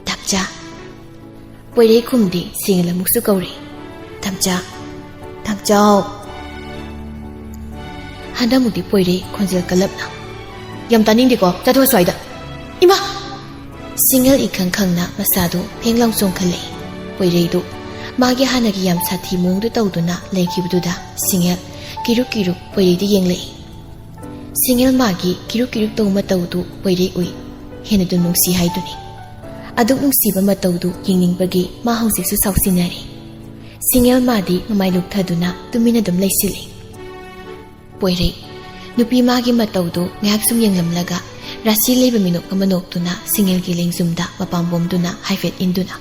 ꯇꯝꯆꯥ꯫" ꯄꯣꯏꯔꯩ ꯈꯨꯝꯗꯦ꯫ ꯁꯤꯡꯉꯦꯜ ꯑꯃꯨꯛꯁꯨ ꯀꯧꯔꯛꯏ, "ꯇꯝꯆꯥ, ꯇꯝꯆꯥꯎ꯫" ꯍꯟꯗꯛꯃꯨꯛꯇꯤ ꯄꯣꯏꯔꯩ ꯈꯣꯟꯖꯦꯜ ꯀꯜꯂꯞꯅ, "ꯌꯥꯝ ꯇꯥꯅꯤꯡꯗꯦꯀꯣ, ꯆꯠꯊꯣꯛꯑꯣ ꯁ꯭ꯋꯥꯏꯗ꯫ ꯏꯃꯥ!" ꯁꯤꯡꯉꯦꯜ ꯏꯈꯪ ꯈꯪꯅ ꯃꯁꯥꯗꯨ ꯐꯦꯡ ꯂꯥꯎ ꯆꯣꯡꯈꯠꯂꯛꯏ꯫ ꯄꯣꯏꯔꯩꯗꯨ ꯃꯥꯒꯤ ꯍꯥꯟꯅꯒꯤ ꯌꯥꯝ ꯁꯥꯊꯤ ꯃꯑꯣꯡꯗꯨ ꯇꯧꯗꯨꯅ ꯂꯩꯈꯤꯕꯗꯨꯗ ꯁꯤꯡꯉꯦꯜ ꯀꯤꯔꯨꯛ ꯀꯤꯔꯨꯛ ꯄꯣꯏꯔꯩꯗ ꯌꯦꯡꯂꯛꯏ꯫ ꯁꯤꯡꯉꯦꯜ ꯃꯥꯒꯤ ꯀꯤꯔꯨꯛ ꯀꯤꯔꯨꯛ ꯇꯧꯕ ꯃꯇꯧꯗꯨ ꯄꯣꯏꯔꯩ ꯎꯏ꯫ ꯍꯦꯟꯅꯗꯨ ꯅꯨꯡꯁꯤ ꯍꯥꯏꯗꯨꯅꯤ꯫ ꯑꯗꯨꯛ ꯅꯨꯡꯁꯤꯕ ꯃꯇꯧꯗꯨ ꯌꯦꯡꯅꯤꯡꯕꯒꯤ ꯃꯥ ꯍꯧꯖꯤꯛꯁꯨ ꯁꯥꯎꯁꯤꯟꯅꯔꯤ꯫ ꯁꯤꯡꯉꯦꯜ ꯃꯥꯗꯤ ꯃꯃꯥꯏ ꯂꯨꯞꯊꯗꯨꯅ ꯇꯨꯃꯤꯟꯅ ꯑꯗꯨꯝ ꯂꯩꯁꯤꯜꯂꯤ꯫ ꯄꯣꯏꯔꯩ, ꯅꯨꯄꯤ ꯃꯥꯒꯤ ꯃꯇꯧꯗꯨ ꯉꯥꯏꯍꯥꯛ ꯁꯨꯝ ꯌꯦꯡꯂꯝꯂꯒ ꯔꯥꯁꯤ ꯂꯩꯕ ꯃꯤꯅꯣꯛ ꯑꯃ ꯅꯣꯛꯇꯨꯅ ꯁꯤꯡꯉꯦꯜꯒꯤ ꯂꯦꯡꯖꯨꯝꯗ ꯃꯄꯥꯝꯕꯣꯝꯗꯨꯅ ꯍꯥꯏꯐꯦꯠ ꯏꯟꯗꯨꯅ,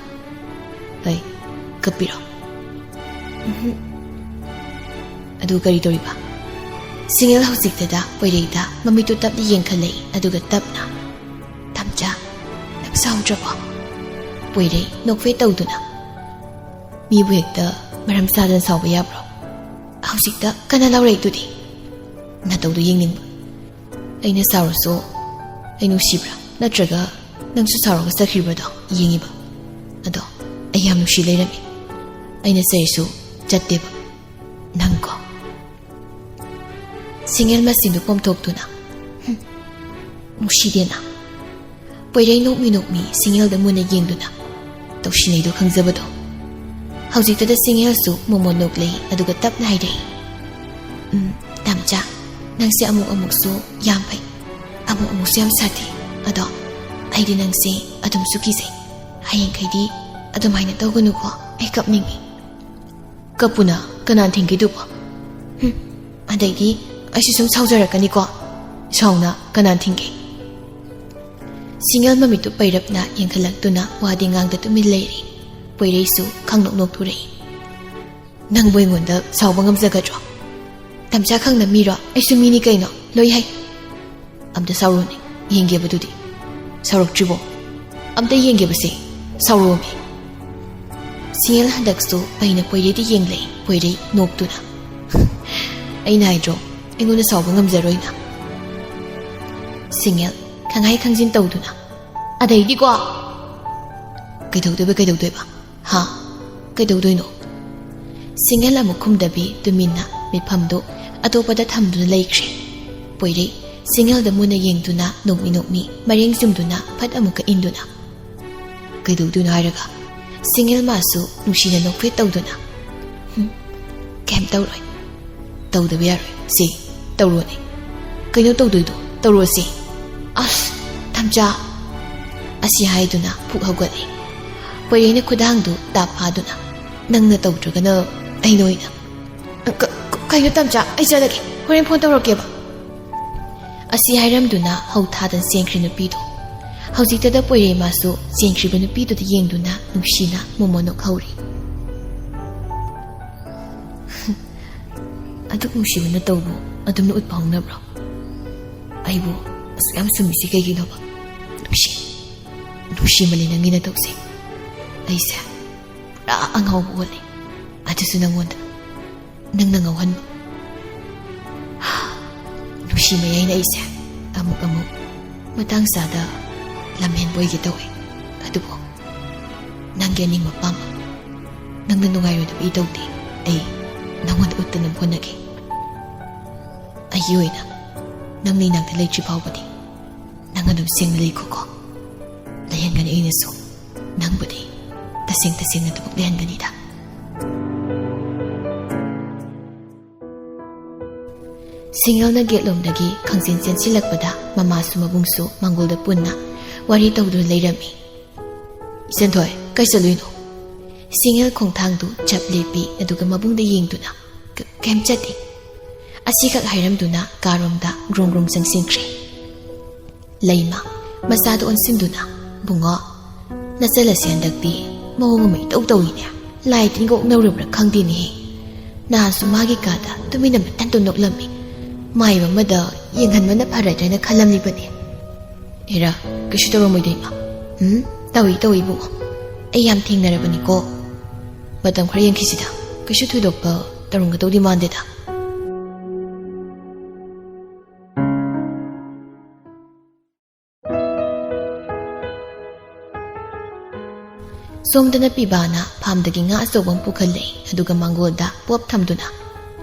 "ꯍꯩ, ꯀꯞꯄꯤꯔꯣ?" "ꯎꯝꯍꯨꯝ꯫ ꯑꯗꯨ ꯀꯔꯤ ꯇꯧꯔꯤꯕ?" ꯁꯤꯡꯉꯦꯜ ꯍꯧꯖꯤꯛꯇꯗ ꯄꯣꯏꯔꯩꯗ ꯃꯃꯤꯠꯇꯨ ꯇꯞꯅ ꯌꯦꯡꯈꯠꯂꯛꯏ, ꯑꯗꯨꯒ ꯇꯞꯅ, "ꯇꯝꯆꯥ, ꯅꯪ ꯁꯥꯎꯗ꯭ꯔꯕꯣ?" ꯄꯣꯏꯔꯩ ꯅꯣꯛꯐꯦꯠ ꯇꯧꯗꯨꯅ, "ꯃꯤꯕꯨ ꯍꯦꯛꯇ ꯃꯔꯝ ꯆꯥꯗꯅ ꯁꯥꯎꯕ ꯌꯥꯕ꯭ꯔꯣ? ꯍꯧꯖꯤꯛꯇ ꯀꯟꯅ ꯂꯥꯎꯔꯛꯏꯗꯨꯗꯤ꯫ ꯅꯇꯧꯗꯨ ꯌꯦꯡꯅꯤꯡꯕ꯫ ꯑꯩꯅ ꯁꯥꯎꯔꯁꯨ ꯑꯩ ꯅꯨꯡꯁꯤꯕ꯭ꯔꯥ? ꯅꯠꯇ꯭ꯔꯒ ꯅꯪꯁꯨ ꯁꯥꯎꯔꯒ ꯆꯠꯈ꯭ꯔꯤꯕ꯭ꯔꯥꯗꯣ ꯌꯦꯡꯉꯤꯕ꯫ ꯑꯗꯣ ꯑꯩ ꯌꯥꯝ ꯅꯨꯡꯁꯤ ꯂꯩꯔꯝꯃꯤ꯫ ꯑꯩꯅ ꯆꯩꯔꯁꯨ ꯆꯠꯇꯦꯕ꯫ ꯅꯪꯀꯣ꯫" ꯁꯤꯡꯉꯦꯜ ꯃꯁꯤꯡꯗꯨ ꯄꯣꯝꯊꯣꯛꯇꯨꯅ, "ꯍꯨꯝ, ꯅꯨꯡꯁꯤꯗꯦꯅ?" ꯄꯣꯏꯔꯩ ꯅꯣꯛꯃꯤ ꯅꯣꯛꯃꯤ ꯁꯤꯡꯉꯦꯜꯗ ꯃꯨꯟꯅ ꯌꯦꯡꯗꯨꯅ ꯇꯧꯁꯤꯟꯅꯩꯗꯨ ꯈꯪꯖꯕꯗꯣ꯫ ꯍꯧꯖꯤꯛꯇꯗ ꯁꯤꯡꯉꯦꯜꯁꯨ ꯃꯣꯃꯣꯟ ꯅꯣꯛꯂꯛꯏ, ꯑꯗꯨꯒ ꯇꯞꯅ ꯍꯥꯏꯔꯛꯏ, "ꯎꯝ, ꯇꯝꯆꯥ, ꯅꯪꯁꯦ ꯑꯃꯨꯛ ꯑꯃꯨꯛꯁꯨ ꯌꯥꯝ ꯐꯩ, ꯑꯃꯨꯛ ꯑꯃꯨꯛꯁꯨ ꯌꯥꯝ ꯁꯥꯊꯤ꯫ ꯑꯗꯣ ꯑꯩꯗꯤ ꯅꯪꯁꯦ ꯑꯗꯨꯝꯁꯨ ꯀꯤꯖꯩ꯫ ꯍꯌꯦꯡꯈꯩꯗꯤ ꯑꯗꯨꯃꯥꯏꯅ ꯇꯧꯒꯅꯨꯀꯣ, ꯑꯩ ꯀꯞꯅꯤꯡꯉꯤ꯫" "ꯀꯞꯄꯨꯅ, ꯀꯅꯥꯅ ꯊꯤꯡꯒꯦꯗꯨꯕꯣ? ꯍꯨꯝ, ꯑꯗꯩꯗꯤ ꯑꯩꯁꯨ ꯁꯨꯝ ꯁꯥꯎꯖꯔꯛꯀꯅꯤꯀꯣ꯫ ꯁꯥꯎꯅ ꯀꯅꯥꯅ ꯊꯤꯡꯒꯦ?" ꯁꯤꯡꯉꯦꯜ ꯃꯃꯤꯠꯇꯨ ꯄꯩꯔꯞꯅ ꯌꯦꯡꯈꯠꯂꯛꯇꯨꯅ ꯋꯥꯗꯤ ꯉꯥꯡꯗ ꯇꯨꯃꯤꯟ ꯂꯩꯔꯤ꯫ ꯄꯣꯏꯔꯩꯁꯨ ꯈꯪꯅꯣꯛ ꯅꯣꯛꯊꯣꯔꯛꯏ꯫ "ꯅꯪꯕꯨ ꯑꯩꯉꯣꯟꯗ ꯁꯥꯎꯕ ꯉꯝꯖꯒꯗ꯭ꯔꯣ? ꯇꯝꯆꯥ ꯈꯪꯅ ꯃꯤꯔꯣ? ꯑꯩꯁꯨ ꯃꯤꯅꯤ ꯀꯩꯅꯣ, ꯂꯣꯏ ꯍꯩ꯫" "ꯑꯝꯇ ꯁꯥꯎꯔꯣꯅꯦ, ꯌꯦꯡꯒꯦꯕ ꯑꯗꯨꯗꯤ꯫ ꯁꯥꯎꯔꯛꯇ꯭ꯔꯤꯕꯣ? ꯑꯝꯇ ꯌꯦꯡꯒꯦꯕꯁꯦ, ꯁꯥꯎꯔꯣꯃꯤ꯫" ꯁꯤꯡꯉꯦꯜ ꯍꯟꯗꯛꯁꯨ ꯄꯩꯅ ꯄꯣꯏꯔꯩꯗ ꯌꯦꯡꯂꯛꯏ, ꯄꯣꯏꯔꯩ ꯅꯣꯛꯇꯨꯅ꯫ "ꯑꯩꯅ ꯍꯥꯏꯗ꯭ꯔꯣ, ꯑꯩꯉꯣꯟꯗ ꯁꯥꯎꯕ ꯉꯝꯖꯔꯣꯏꯅ?" ꯁꯤꯡꯉꯦꯜ ꯈꯪꯍꯥꯏ ꯈꯪꯖꯤꯟ ꯇꯧꯗꯨꯅ, "ꯑꯗꯩꯗꯤꯀꯣ?" "ꯀꯩꯗꯧꯗꯣꯏꯕ, ꯀꯩꯗꯧꯗꯣꯏꯕ? ꯍꯥ? ꯀꯩꯗꯧꯗꯣꯏꯅꯣ?" ꯁꯤꯡꯉꯦꯜ ꯑꯃꯨꯛ ꯈꯨꯝꯗꯕꯤ ꯇꯨꯃꯤꯟꯅ ꯃꯤꯠꯐꯝꯗꯨ ꯑꯇꯣꯞꯄꯗ ꯊꯝꯗꯨꯅ ꯂꯩꯈ꯭ꯔꯦ꯫ ꯄꯣꯏꯔꯩ ꯁꯤꯡꯉꯦꯜꯗ ꯃꯨꯟꯅ ꯌꯦꯡꯗꯨꯅ ꯅꯣꯛꯃꯤ ꯅꯣꯛꯃꯤ ꯃꯔꯦꯡ ꯆꯨꯝꯗꯨꯅ ꯐꯠ ꯑꯃꯨꯛꯀ ꯏꯟꯗꯨꯅ, "ꯀꯩꯗꯧꯗꯣꯏꯅꯣ ꯍꯥꯏꯔꯒ?" ꯁꯤꯡꯉꯦꯜ ꯃꯥꯁꯨ ꯅꯨꯡꯁꯤꯅ ꯅꯣꯛꯐꯦꯠ ꯇꯧꯗꯨꯅ, "ꯍꯨꯝ, ꯀꯩꯝ ꯇꯧꯔꯣꯏ꯫ ꯇꯧꯗꯕ ꯌꯥꯔꯣꯏ꯫ ꯁꯤ ꯇꯧꯔꯣꯅꯦ꯫ ꯀꯩꯅꯣ ꯇꯧꯗꯣꯏꯗꯣ? ꯇꯧꯔꯣꯁꯤ꯫" "ꯑꯁ, ꯊꯝꯆꯥ!" ꯑꯁꯤ ꯍꯥꯏꯗꯨꯅ ꯐꯨꯛ ꯍꯧꯒꯠꯂꯤ꯫ ꯄꯣꯏꯔꯩꯅ ꯈꯨꯗꯥꯡꯗꯨ ꯇꯥꯞ ꯐꯥꯗꯨꯅ, "ꯅꯪꯅ ꯇꯧꯗ꯭ꯔꯒꯅ ꯑꯩꯅ ꯑꯣꯏꯅ꯫" "ꯀ-, ꯀ-, ꯀꯩꯅꯣ ꯇꯝꯆꯥ, ꯑꯩ ꯆꯠꯂꯒꯦ, ꯍꯣꯔꯦꯟ ꯐꯣꯟ ꯇꯧꯔꯛꯀꯦꯕ꯫" ꯑꯁꯤ ꯍꯥꯏꯔꯝꯗꯨꯅ ꯍꯧ ꯊꯥꯗꯅ ꯆꯦꯟꯈ꯭ꯔꯤ ꯅꯨꯄꯤꯗꯣ꯫ ꯍꯧꯖꯤꯛꯇꯗ ꯄꯣꯏꯔꯩꯃꯁꯨ ꯆꯦꯟꯈ꯭ꯔꯤꯕ ꯅꯨꯄꯤꯗꯨꯗ ꯌꯦꯡꯗꯨꯅ ꯅꯨꯡꯁꯤꯅ ꯃꯣꯃꯣꯟ ꯅꯣꯛꯍꯧꯔꯤ꯫ "ꯑꯗꯨꯛ ꯅꯨꯡꯁꯤꯕ ꯅꯇꯧꯕꯨ ꯑꯗꯨꯝꯅ ꯎꯠꯄ ꯍꯧꯅꯕ꯭ꯔꯣ? ꯑꯩꯕꯨ ꯑꯁꯨꯛ ꯌꯥꯝ ꯁꯨꯝꯃꯤꯁꯤ ꯀꯩꯒꯤꯅꯣꯕ? ꯅꯨꯡꯁꯤ, ꯅꯨꯡꯁꯤꯃꯜꯂꯤ ꯅꯪꯒꯤ ꯅꯇꯧꯁꯦ꯫ ꯑꯩꯁꯦ ꯄꯨꯔꯥ ꯑꯉꯥꯎꯕ ꯑꯣꯜꯂꯦ꯫ ꯑꯗꯨꯁꯨ ꯅꯪꯉꯣꯟꯗ, ꯅꯪꯅ ꯉꯥꯎꯍꯟꯕ꯫ ꯅꯨꯡꯁꯤ ꯃꯌꯥꯏꯅ ꯑꯩꯁꯦ ꯑꯃꯨꯛ ꯑꯃꯨꯛ ꯃꯇꯥꯡ ꯆꯥꯗ ꯂꯝꯍꯦꯟꯕ ꯑꯣꯏꯒꯦ ꯇꯧꯋꯦ꯫ ꯑꯗꯨꯕꯨ ꯅꯪꯒꯤ ꯑꯅꯤꯡꯕ ꯑꯄꯥꯝꯕ, ꯅꯪꯅ ꯅꯨꯡꯉꯥꯏꯔꯣꯏꯗꯕ ꯑꯩ ꯇꯧꯗꯦ꯫ ꯑꯩ ꯅꯪꯉꯣꯟꯗ ꯎꯠꯇꯅꯕ ꯍꯣꯠꯅꯒꯦ꯫ ꯑꯩꯒꯤ ꯑꯣꯏꯅ ꯅꯪꯅ ꯏꯅꯥꯛꯇ ꯂꯩꯇ꯭ꯔꯤ ꯐꯥꯎꯕꯗꯤ ꯅꯪ ꯑꯗꯨꯝ ꯁꯦꯡꯅ ꯂꯩꯈꯣꯀꯣ꯫ ꯂꯩꯍꯟꯒꯅꯤ ꯑꯩꯅꯁꯨ ꯅꯪꯕꯨꯗꯤ꯫ ꯇꯁꯦꯡ ꯇꯁꯦꯡꯅ ꯑꯗꯨꯃꯛ ꯂꯩꯍꯟꯒꯅꯤꯗ꯫" ꯁꯤꯡꯉꯦꯜꯅ ꯒꯦꯠꯂꯣꯝꯗꯒꯤ ꯈꯪꯆꯦꯟ ꯆꯦꯟꯁꯤꯜꯂꯛꯄꯗ ꯃꯃꯥꯁꯨ ꯃꯕꯨꯡꯁꯨ ꯃꯪꯒꯣꯜꯗ ꯄꯨꯟꯅ ꯋꯥꯔꯤ ꯇꯧꯗꯨꯅ ꯂꯩꯔꯝꯃꯤ꯫ "ꯏꯆꯟꯊꯣꯏ, ꯀꯥꯏ ꯆꯠꯂꯨꯏꯅꯣ?" ꯁꯤꯡꯉꯦꯜ ꯈꯣꯡꯊꯥꯡꯗꯨ ꯆꯞ ꯂꯦꯞꯄꯤ, ꯑꯗꯨꯒ ꯃꯕꯨꯡꯗ ꯌꯦꯡꯗꯨꯅ, "ꯀ-, ꯀꯩꯝ ꯆꯠꯇꯦ꯫" ꯑꯁꯤꯈꯛ ꯍꯥꯏꯔꯝꯗꯨꯅ ꯀꯥꯔꯣꯝꯗ ꯒ꯭ꯔꯣꯡ ꯒ꯭ꯔꯣꯡ ꯆꯪꯁꯤꯟꯈ꯭ꯔꯦ꯫ ꯂꯩꯃ ꯃꯆꯥꯗ ꯑꯣꯟꯁꯤꯟꯗꯨꯅ, "ꯕꯨꯡꯉꯣ, ꯅꯆꯜ ꯑꯁꯤ ꯍꯟꯗꯛꯇꯤ ꯃꯑꯣꯡ ꯑꯃ ꯏꯇꯧ ꯇꯧꯏꯅꯦ꯫ ꯂꯥꯏ ꯇꯤꯟꯒ ꯑꯣꯛꯅꯔꯨꯕ꯭ꯔꯥ ꯈꯪꯗꯦꯅꯦꯍꯦ꯫ ꯅꯍꯥꯟꯁꯨ ꯃꯥꯒꯤ ꯀꯥꯗ ꯇꯨꯃꯤꯟꯅ ꯃꯊꯟꯇ ꯅꯣꯛꯂꯝꯃꯤ꯫ ꯃꯥꯏꯕ ꯑꯃꯗ ꯌꯦꯡꯍꯟꯕꯅ ꯐꯔꯗ꯭ꯔꯥ ꯍꯥꯏꯅ ꯈꯜꯂꯝꯂꯤꯕꯅꯤ꯫" "ꯑꯦꯔꯥ, ꯀꯩꯁꯨ ꯇꯧꯔꯝꯃꯣꯏꯗ, ꯏꯃꯥ꯫" "ꯎꯝ, ꯇꯧꯏ, ꯇꯧꯏ, ꯏꯕꯨꯡꯉꯣ꯫ ꯑꯩ ꯌꯥꯝ ꯊꯦꯡꯅꯔꯕꯅꯤꯀꯣ꯫ ꯃꯇꯝ ꯈꯔ ꯌꯦꯡꯈꯤꯁꯤꯗ꯫ ꯀꯩꯁꯨ ꯊꯣꯏꯗꯣꯛꯄ ꯇꯧꯔꯝꯒꯗꯧꯗꯤ ꯃꯥꯟꯗꯦꯗ꯫" ꯁꯣꯝꯗꯅ ꯄꯤꯕꯥꯅ ꯐꯥꯝꯗꯒꯤ ꯉꯥ ꯑꯆꯧꯕ ꯑꯃ ꯄꯨꯈꯠꯂꯦ, ꯑꯗꯨꯒ ꯃꯥꯡꯒꯣꯜꯗ ꯄꯣꯞ ꯊꯝꯗꯨꯅ,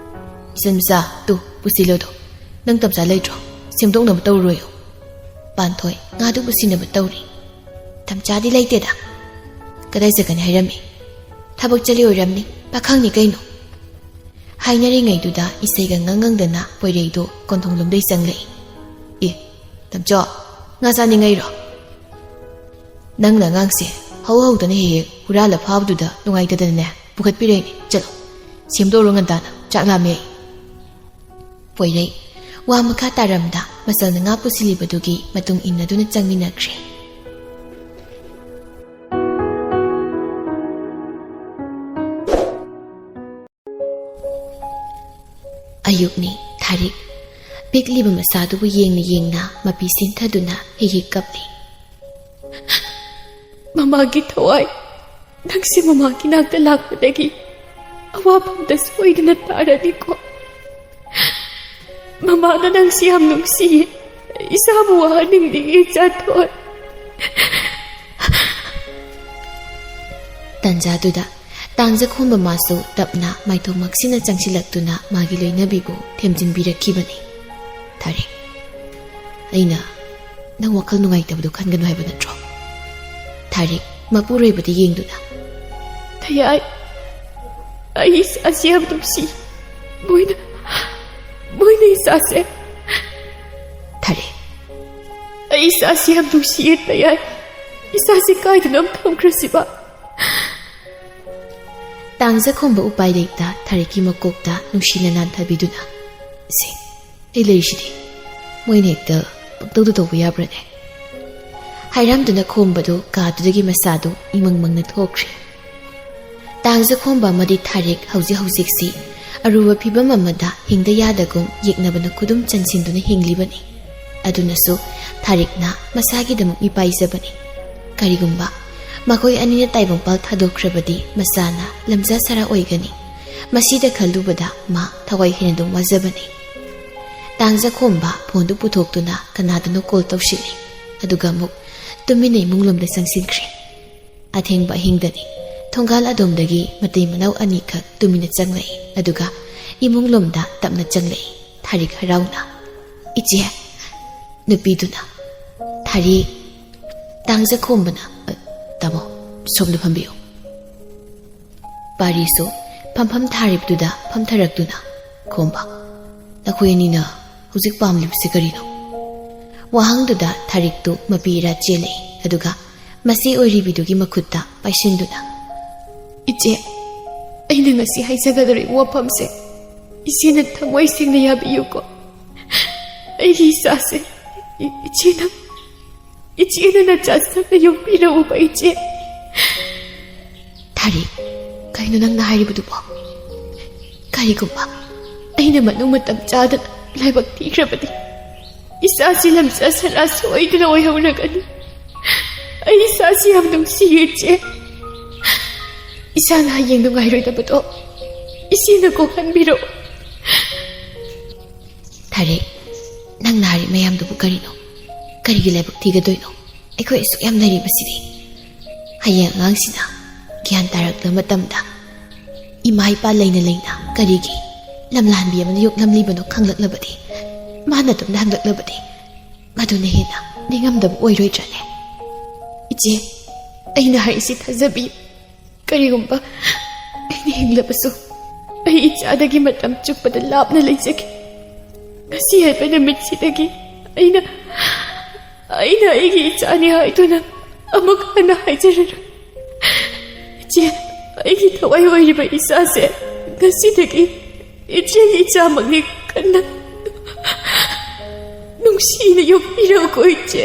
"ꯏꯆꯟ ꯃꯆꯥ, ꯇꯨ, ꯄꯨꯁꯤꯜꯂꯣꯗꯣ꯫ ꯅꯪ ꯇꯝꯆꯥ ꯂꯩꯇ꯭ꯔꯣ? ꯁꯦꯝꯗꯣꯛꯅꯕ ꯇꯧꯔꯣꯏꯌꯣ꯫" ꯄꯥꯟꯊꯣꯏ ꯉꯥꯗꯨ ꯄꯨꯁꯤꯟꯅꯕ ꯇꯧꯔꯤ꯫ "ꯇꯝꯆꯥꯗꯤ ꯂꯩꯇꯦꯗ꯫" "ꯀꯗꯥꯏ ꯆꯠꯀꯅꯤ ꯍꯥꯏꯔꯝꯃꯤ?" "ꯊꯕꯛ ꯆꯠꯂꯤ ꯑꯣꯏꯔꯝꯅꯤ, ꯄꯥꯈꯪꯅꯤ ꯀꯩꯅꯣ꯫" ꯍꯥꯏꯅꯔꯤꯉꯩꯗꯨꯗ ꯏꯁꯩꯒ ꯉꯪ ꯉꯪꯗꯅ ꯄꯣꯏꯔꯩꯗꯣ ꯀꯣꯟꯊꯣꯡꯂꯣꯝꯗꯩ ꯆꯪꯂꯛꯏ꯫ "ꯑꯦ, ꯇꯝꯆꯥ, ꯉꯥ ꯆꯥꯅꯤꯡꯉꯩꯔꯣ? ꯅꯪꯅ ꯑꯉꯥꯡꯁꯦ ꯍꯧ ꯍꯧꯗꯅ ꯍꯦꯛ ꯍꯦꯛ ꯍꯨꯔꯥꯜꯂ ꯐꯥꯕꯗꯨꯗ ꯅꯨꯡꯉꯥꯏꯇꯗꯅꯅꯦ ꯄꯨꯈꯠꯄꯤꯔꯛꯏꯅꯦ꯫ ꯆꯠꯂꯣ, ꯁꯦꯝꯗꯣꯛꯎꯔꯣ ꯉꯟꯇꯥꯅ, ꯆꯥꯛ ꯂꯥꯝꯃꯦ ꯑꯩ꯫" ꯄꯣꯏꯔꯩ ꯋꯥ ꯃꯈꯥ ꯇꯥꯔꯝꯗ ꯃꯆꯜꯅ ꯉꯥ ꯄꯨꯁꯤꯜꯂꯤꯕꯗꯨꯒꯤ ꯃꯇꯨꯡ ꯏꯟꯅꯗꯨꯅ ꯆꯪꯃꯤꯟꯅꯈ꯭ꯔꯦ꯫ ꯑꯌꯨꯛꯅꯤ꯫ ꯊꯥꯔꯤꯛ ꯄꯤꯛꯂꯤꯕ ꯃꯆꯥꯗꯨꯕꯨ ꯌꯦꯡꯅ ꯌꯦꯡꯅ ꯃꯄꯤ ꯁꯤꯟꯊꯗꯨꯅ ꯍꯤꯛ ꯍꯤꯛ ꯀꯞꯂꯤ꯫ "ꯃꯃꯥꯒꯤ ꯊꯋꯥꯏ, ꯅꯪꯁꯦ ꯃꯃꯥꯒꯤ ꯅꯥꯛꯇ ꯂꯥꯛꯄꯗꯒꯤ ꯑꯋꯥꯐꯝꯗ ꯁꯣꯏꯗꯅ ꯇꯥꯔꯅꯤꯀꯣ꯫ ꯃꯃꯥꯅ ꯅꯪꯁꯤ ꯌꯥꯝ ꯅꯨꯡꯁꯤꯌꯦ꯫ ꯏꯁꯥꯕꯨ ꯋꯥꯍꯟꯅꯤꯡꯗꯦ, ꯏꯆꯥꯊꯣꯏ꯫" ꯇꯥꯟꯖꯥꯗꯨꯗ ꯇꯥꯡꯖꯈꯣꯝꯕ ꯃꯥꯁꯨ ꯇꯞꯅ ꯃꯥꯏꯊꯣꯡ ꯃꯛꯁꯤꯟꯅ ꯆꯪꯁꯤꯜꯂꯛꯇꯨꯅ ꯃꯥꯒꯤ ꯂꯣꯏꯅꯕꯤꯕꯨ ꯊꯦꯝꯖꯤꯟꯕꯤꯔꯛꯈꯤꯕꯅꯤ꯫ "ꯊꯥꯔꯤꯛ, ꯑꯩꯅ ꯅꯪ ꯋꯥꯈꯜ ꯅꯨꯡꯉꯥꯏꯇꯕꯗꯨ ꯈꯟꯒꯅꯨ ꯍꯥꯏꯕ ꯅꯠꯇ꯭ꯔꯣ?" ꯊꯥꯔꯤꯛ ꯃꯄꯨꯔꯣꯏꯕꯗ ꯌꯦꯡꯗꯨꯅ꯫ "ꯊꯌꯥꯏ, ꯑꯩ ꯏꯆꯥꯁꯦ ꯌꯥꯝ ꯅꯨꯡꯁꯤ꯫ ꯃꯣꯏꯅ, ꯃꯣꯏꯅ ꯏꯆꯥꯁꯦ꯫" "ꯊꯥꯔꯤꯛ, ꯑꯩ ꯏꯆꯥꯁꯦ ꯌꯥꯝ ꯅꯨꯡꯁꯤꯌꯦ ꯊꯌꯥꯏ꯫ ꯏꯆꯥꯁꯦ ꯀꯥꯏꯗꯅꯣ ꯑꯃ ꯊꯝꯈ꯭ꯔꯁꯤꯕ꯫" ꯇꯥꯡꯖꯈꯣꯝꯕ ꯎꯄꯥꯏ ꯂꯩꯇ ꯊꯥꯔꯤꯛꯀꯤ ꯃꯀꯣꯛꯇ ꯅꯨꯡꯁꯤꯅ ꯅꯥꯟꯊꯕꯤꯗꯨꯅ, "ꯁꯦ, ꯑꯩ ꯂꯩꯔꯤꯁꯤꯗꯤ, ꯃꯣꯏꯅ ꯍꯦꯛꯇ ꯄꯪꯇꯧꯗ ꯇꯧꯕ ꯌꯥꯕ꯭ꯔꯅꯦ?" ꯍꯥꯏꯔꯝꯗꯨꯅ ꯈꯣꯝꯕꯗꯨ ꯀꯥꯗꯨꯗꯒꯤ ꯃꯆꯥꯗꯨ ꯏꯃꯪ ꯃꯪꯅ ꯊꯣꯛꯈ꯭ꯔꯦ꯫ ꯇꯥꯡꯖꯈꯣꯝꯕ ꯑꯃꯗꯤ ꯊꯥꯔꯤꯛ ꯍꯧꯖꯤꯛ ꯍꯧꯖꯤꯛꯁꯤ ꯑꯔꯨꯕ ꯐꯤꯕꯝ ꯑꯃꯗ ꯍꯤꯡꯗ ꯌꯥꯗꯒꯨꯝ ꯌꯦꯛꯅꯕꯅ ꯈꯨꯗꯨꯝ ꯆꯟꯁꯤꯟꯗꯨꯅ ꯍꯤꯡꯂꯤꯕꯅꯤ꯫ ꯑꯗꯨꯅꯁꯨ ꯊꯥꯔꯤꯛꯅ ꯃꯁꯥꯒꯤꯗꯃꯛ ꯃꯤꯄꯥꯏꯖꯕꯅꯤ꯫ ꯀꯔꯤꯒꯨꯝꯕ ꯃꯈꯣꯏ ꯑꯅꯤꯅ ꯇꯥꯏꯕꯪꯄꯥꯜ ꯊꯥꯗꯣꯛꯈ꯭ꯔꯕꯗꯤ ꯃꯆꯥꯅ ꯂꯝꯖꯥ ꯁꯥꯔꯥ ꯑꯣꯏꯒꯅꯤ꯫ ꯃꯁꯤꯗ ꯈꯜꯂꯨꯕꯗ ꯃꯥ ꯊꯋꯥꯏ ꯍꯦꯟꯅ ꯑꯗꯨꯝ ꯋꯥꯖꯕꯅꯤ꯫ ꯇꯥꯡꯖꯈꯣꯝꯕ ꯐꯣꯟꯗꯨ ꯄꯨꯊꯣꯛꯇꯨꯅ ꯀꯅꯥꯗꯅꯣ ꯀꯣꯜ ꯇꯧꯁꯤꯜꯂꯤ꯫ ꯑꯗꯨꯒ ꯑꯃꯨꯛ ꯇꯨꯃꯤꯟꯅ ꯏꯃꯨꯡ ꯂꯣꯝꯗ ꯆꯪꯁꯤꯟꯈ꯭ꯔꯦ꯫ ꯑꯊꯦꯡꯕ ꯑꯍꯤꯡꯗꯅꯤ꯫ ꯊꯣꯡꯒꯥꯜ ꯑꯗꯣꯝꯗꯒꯤ ꯃꯇꯩ ꯃꯅꯥꯎ ꯑꯅꯤꯈꯛ ꯇꯨꯃꯤꯟꯅ ꯆꯪꯂꯛꯏ꯫ ꯑꯗꯨꯒ ꯏꯃꯨꯡ ꯂꯣꯝꯗ ꯇꯞꯅ ꯆꯪꯂꯛꯏ ꯊꯥꯔꯤꯛ ꯍꯔꯥꯎꯅ꯫ "ꯏꯆꯦ!" ꯅꯨꯄꯤꯗꯨꯅ꯫ "ꯊꯥꯔꯤꯛ!" ꯇꯥꯡꯖꯈꯣꯝꯕꯅ, "ꯑ, ꯇꯥꯃꯣ, ꯁꯣꯝꯗ ꯐꯝꯕꯤꯌꯨ꯫" ꯄꯥꯔꯤꯁꯨ ꯐꯝꯐꯝ ꯊꯥꯔꯤꯕꯗꯨꯗ ꯐꯝꯊꯔꯛꯇꯨꯅ, "ꯈꯣꯝꯕ, ꯅꯈꯣꯏ ꯑꯅꯤꯅ ꯍꯧꯖꯤꯛ ꯄꯥꯝꯂꯤꯕꯁꯤ ꯀꯔꯤꯅꯣ?" ꯋꯥꯍꯪꯗꯨꯗ ꯊꯥꯔꯤꯛꯇꯨ ꯃꯄꯤ ꯏꯔꯥ ꯆꯦꯜꯂꯛꯏ꯫ ꯑꯗꯨꯒ ꯃꯆꯦ ꯑꯣꯏꯔꯤꯕꯤꯗꯨꯒꯤ ꯃꯈꯨꯠꯇ ꯄꯥꯏꯁꯤꯟꯗꯨꯅ, "ꯏꯆꯦ, ꯑꯩꯅ ꯉꯁꯤ ꯍꯥꯏꯖꯒꯗꯧꯔꯤꯕ ꯋꯥꯐꯝꯁꯦ ꯏꯆꯦꯅ ꯊꯃꯣꯏ ꯁꯦꯡꯅ ꯌꯥꯕꯤꯌꯨꯀꯣ꯫" ꯑꯩꯒꯤ ꯏꯆꯥꯁꯦ꯫ ꯏ-, ꯏꯆꯦꯅ, ꯏꯆꯦꯅ ꯅꯆꯥ ꯁꯛꯅ ꯌꯣꯛꯄꯤꯔꯛꯎꯕ, ꯏꯆꯦ꯫ ꯊꯥꯔꯤꯛ, ꯀꯩꯅꯣ ꯅꯪꯅ ꯍꯥꯏꯔꯤꯕꯗꯨꯕꯣ? ꯀꯔꯤꯒꯨꯝꯕ ꯑꯩꯅ ꯃꯅꯨꯡ ꯃꯇꯝ ꯆꯥꯗꯅ ꯂꯥꯏꯕꯛ ꯊꯤꯈ꯭ꯔꯕꯗꯤ, ꯏꯆꯥꯁꯤ ꯂꯝꯆꯠ ꯁꯔꯥ ꯁꯣꯏꯗꯅ ꯑꯣꯏꯍꯧꯔꯒꯅꯤ꯫ ꯑꯩ ꯏꯆꯥꯁꯤ ꯌꯥꯝ ꯅꯨꯡꯁꯤꯌꯦ, ꯏꯆꯦ꯫ ꯏꯆꯥꯅ ꯍꯌꯦꯡ ꯅꯨꯡꯉꯥꯏꯔꯣꯏꯗꯕꯗꯣ ꯏꯆꯦꯅ ꯀꯣꯛꯍꯟꯕꯤꯔꯛꯑꯣ꯫ ꯊꯥꯔꯤꯛ, ꯅꯪꯅ ꯍꯥꯏꯔꯤ ꯃꯌꯥꯝꯗꯨꯕꯨ ꯀꯔꯤꯅꯣ? ꯀꯔꯤꯒꯤ ꯂꯥꯏꯕꯛ ꯊꯤꯒꯗꯣꯏꯅꯣ? ꯑꯩꯈꯣꯏ ꯑꯁꯨꯛ ꯌꯥꯝ ꯂꯩꯔꯤꯕꯁꯤꯗꯤ꯫ ꯍꯌꯦꯡ ꯑꯉꯥꯡꯁꯤꯅ ꯒ꯭ꯌꯥꯟ ꯇꯥꯔꯛꯄ ꯃꯇꯝꯗ, ꯏꯃꯥ ꯏꯄꯥ ꯂꯩꯅ ꯂꯩꯅ ꯀꯔꯤꯒꯤ ꯂꯝꯂꯥꯟꯕꯤ ꯑꯃꯅ ꯌꯣꯛꯂꯝꯂꯤꯕꯅꯣ ꯈꯪꯂꯛꯂꯕꯗꯤ, ꯃꯥꯅ ꯑꯗꯨꯝꯅ ꯍꯪꯂꯛꯂꯕꯗꯤ, ꯃꯗꯨꯅ ꯍꯦꯟꯅ ꯅꯤꯡꯉꯝꯗꯕ ꯑꯣꯏꯔꯣꯏꯗ꯭ꯔꯅꯦ? ꯏꯆꯦ, ꯑꯩꯅ ꯍꯥꯏꯔꯤꯁꯤ ꯊꯥꯖꯕꯤꯌꯨ꯫ ꯀꯔꯤꯒꯨꯝꯕ ꯑꯩꯅ ꯍꯤꯡꯂꯕꯁꯨ, ꯑꯩ ꯏꯆꯥꯗꯒꯤ ꯃꯇꯝ ꯆꯨꯞꯄꯗ ꯂꯥꯞꯅ ꯂꯩꯖꯒꯦ꯫ ꯉꯁꯤ ꯍꯥꯏꯕ ꯅꯨꯃꯤꯠꯁꯤꯗꯒꯤ ꯑꯩꯅ, ꯑꯩꯅ ꯑꯩꯒꯤ ꯏꯆꯥꯅꯤ ꯍꯥꯏꯗꯨꯅ ꯑꯃꯨꯛ ꯍꯟꯅ ꯍꯥꯏꯖꯔꯔꯣꯏ꯫ ꯏꯆꯦ, ꯑꯩꯒꯤ ꯊꯋꯥꯏ ꯑꯣꯏꯔꯤꯕ ꯏꯆꯥꯁꯦ ꯉꯁꯤꯗꯒꯤ ꯏꯆꯦꯒꯤ ꯏꯆꯥꯃꯛꯅꯤ꯫ ꯀꯟꯅ ꯅꯨꯡꯁꯤꯅ ꯌꯣꯛꯄꯤꯔꯛꯎꯀꯣ, ꯏꯆꯦ꯫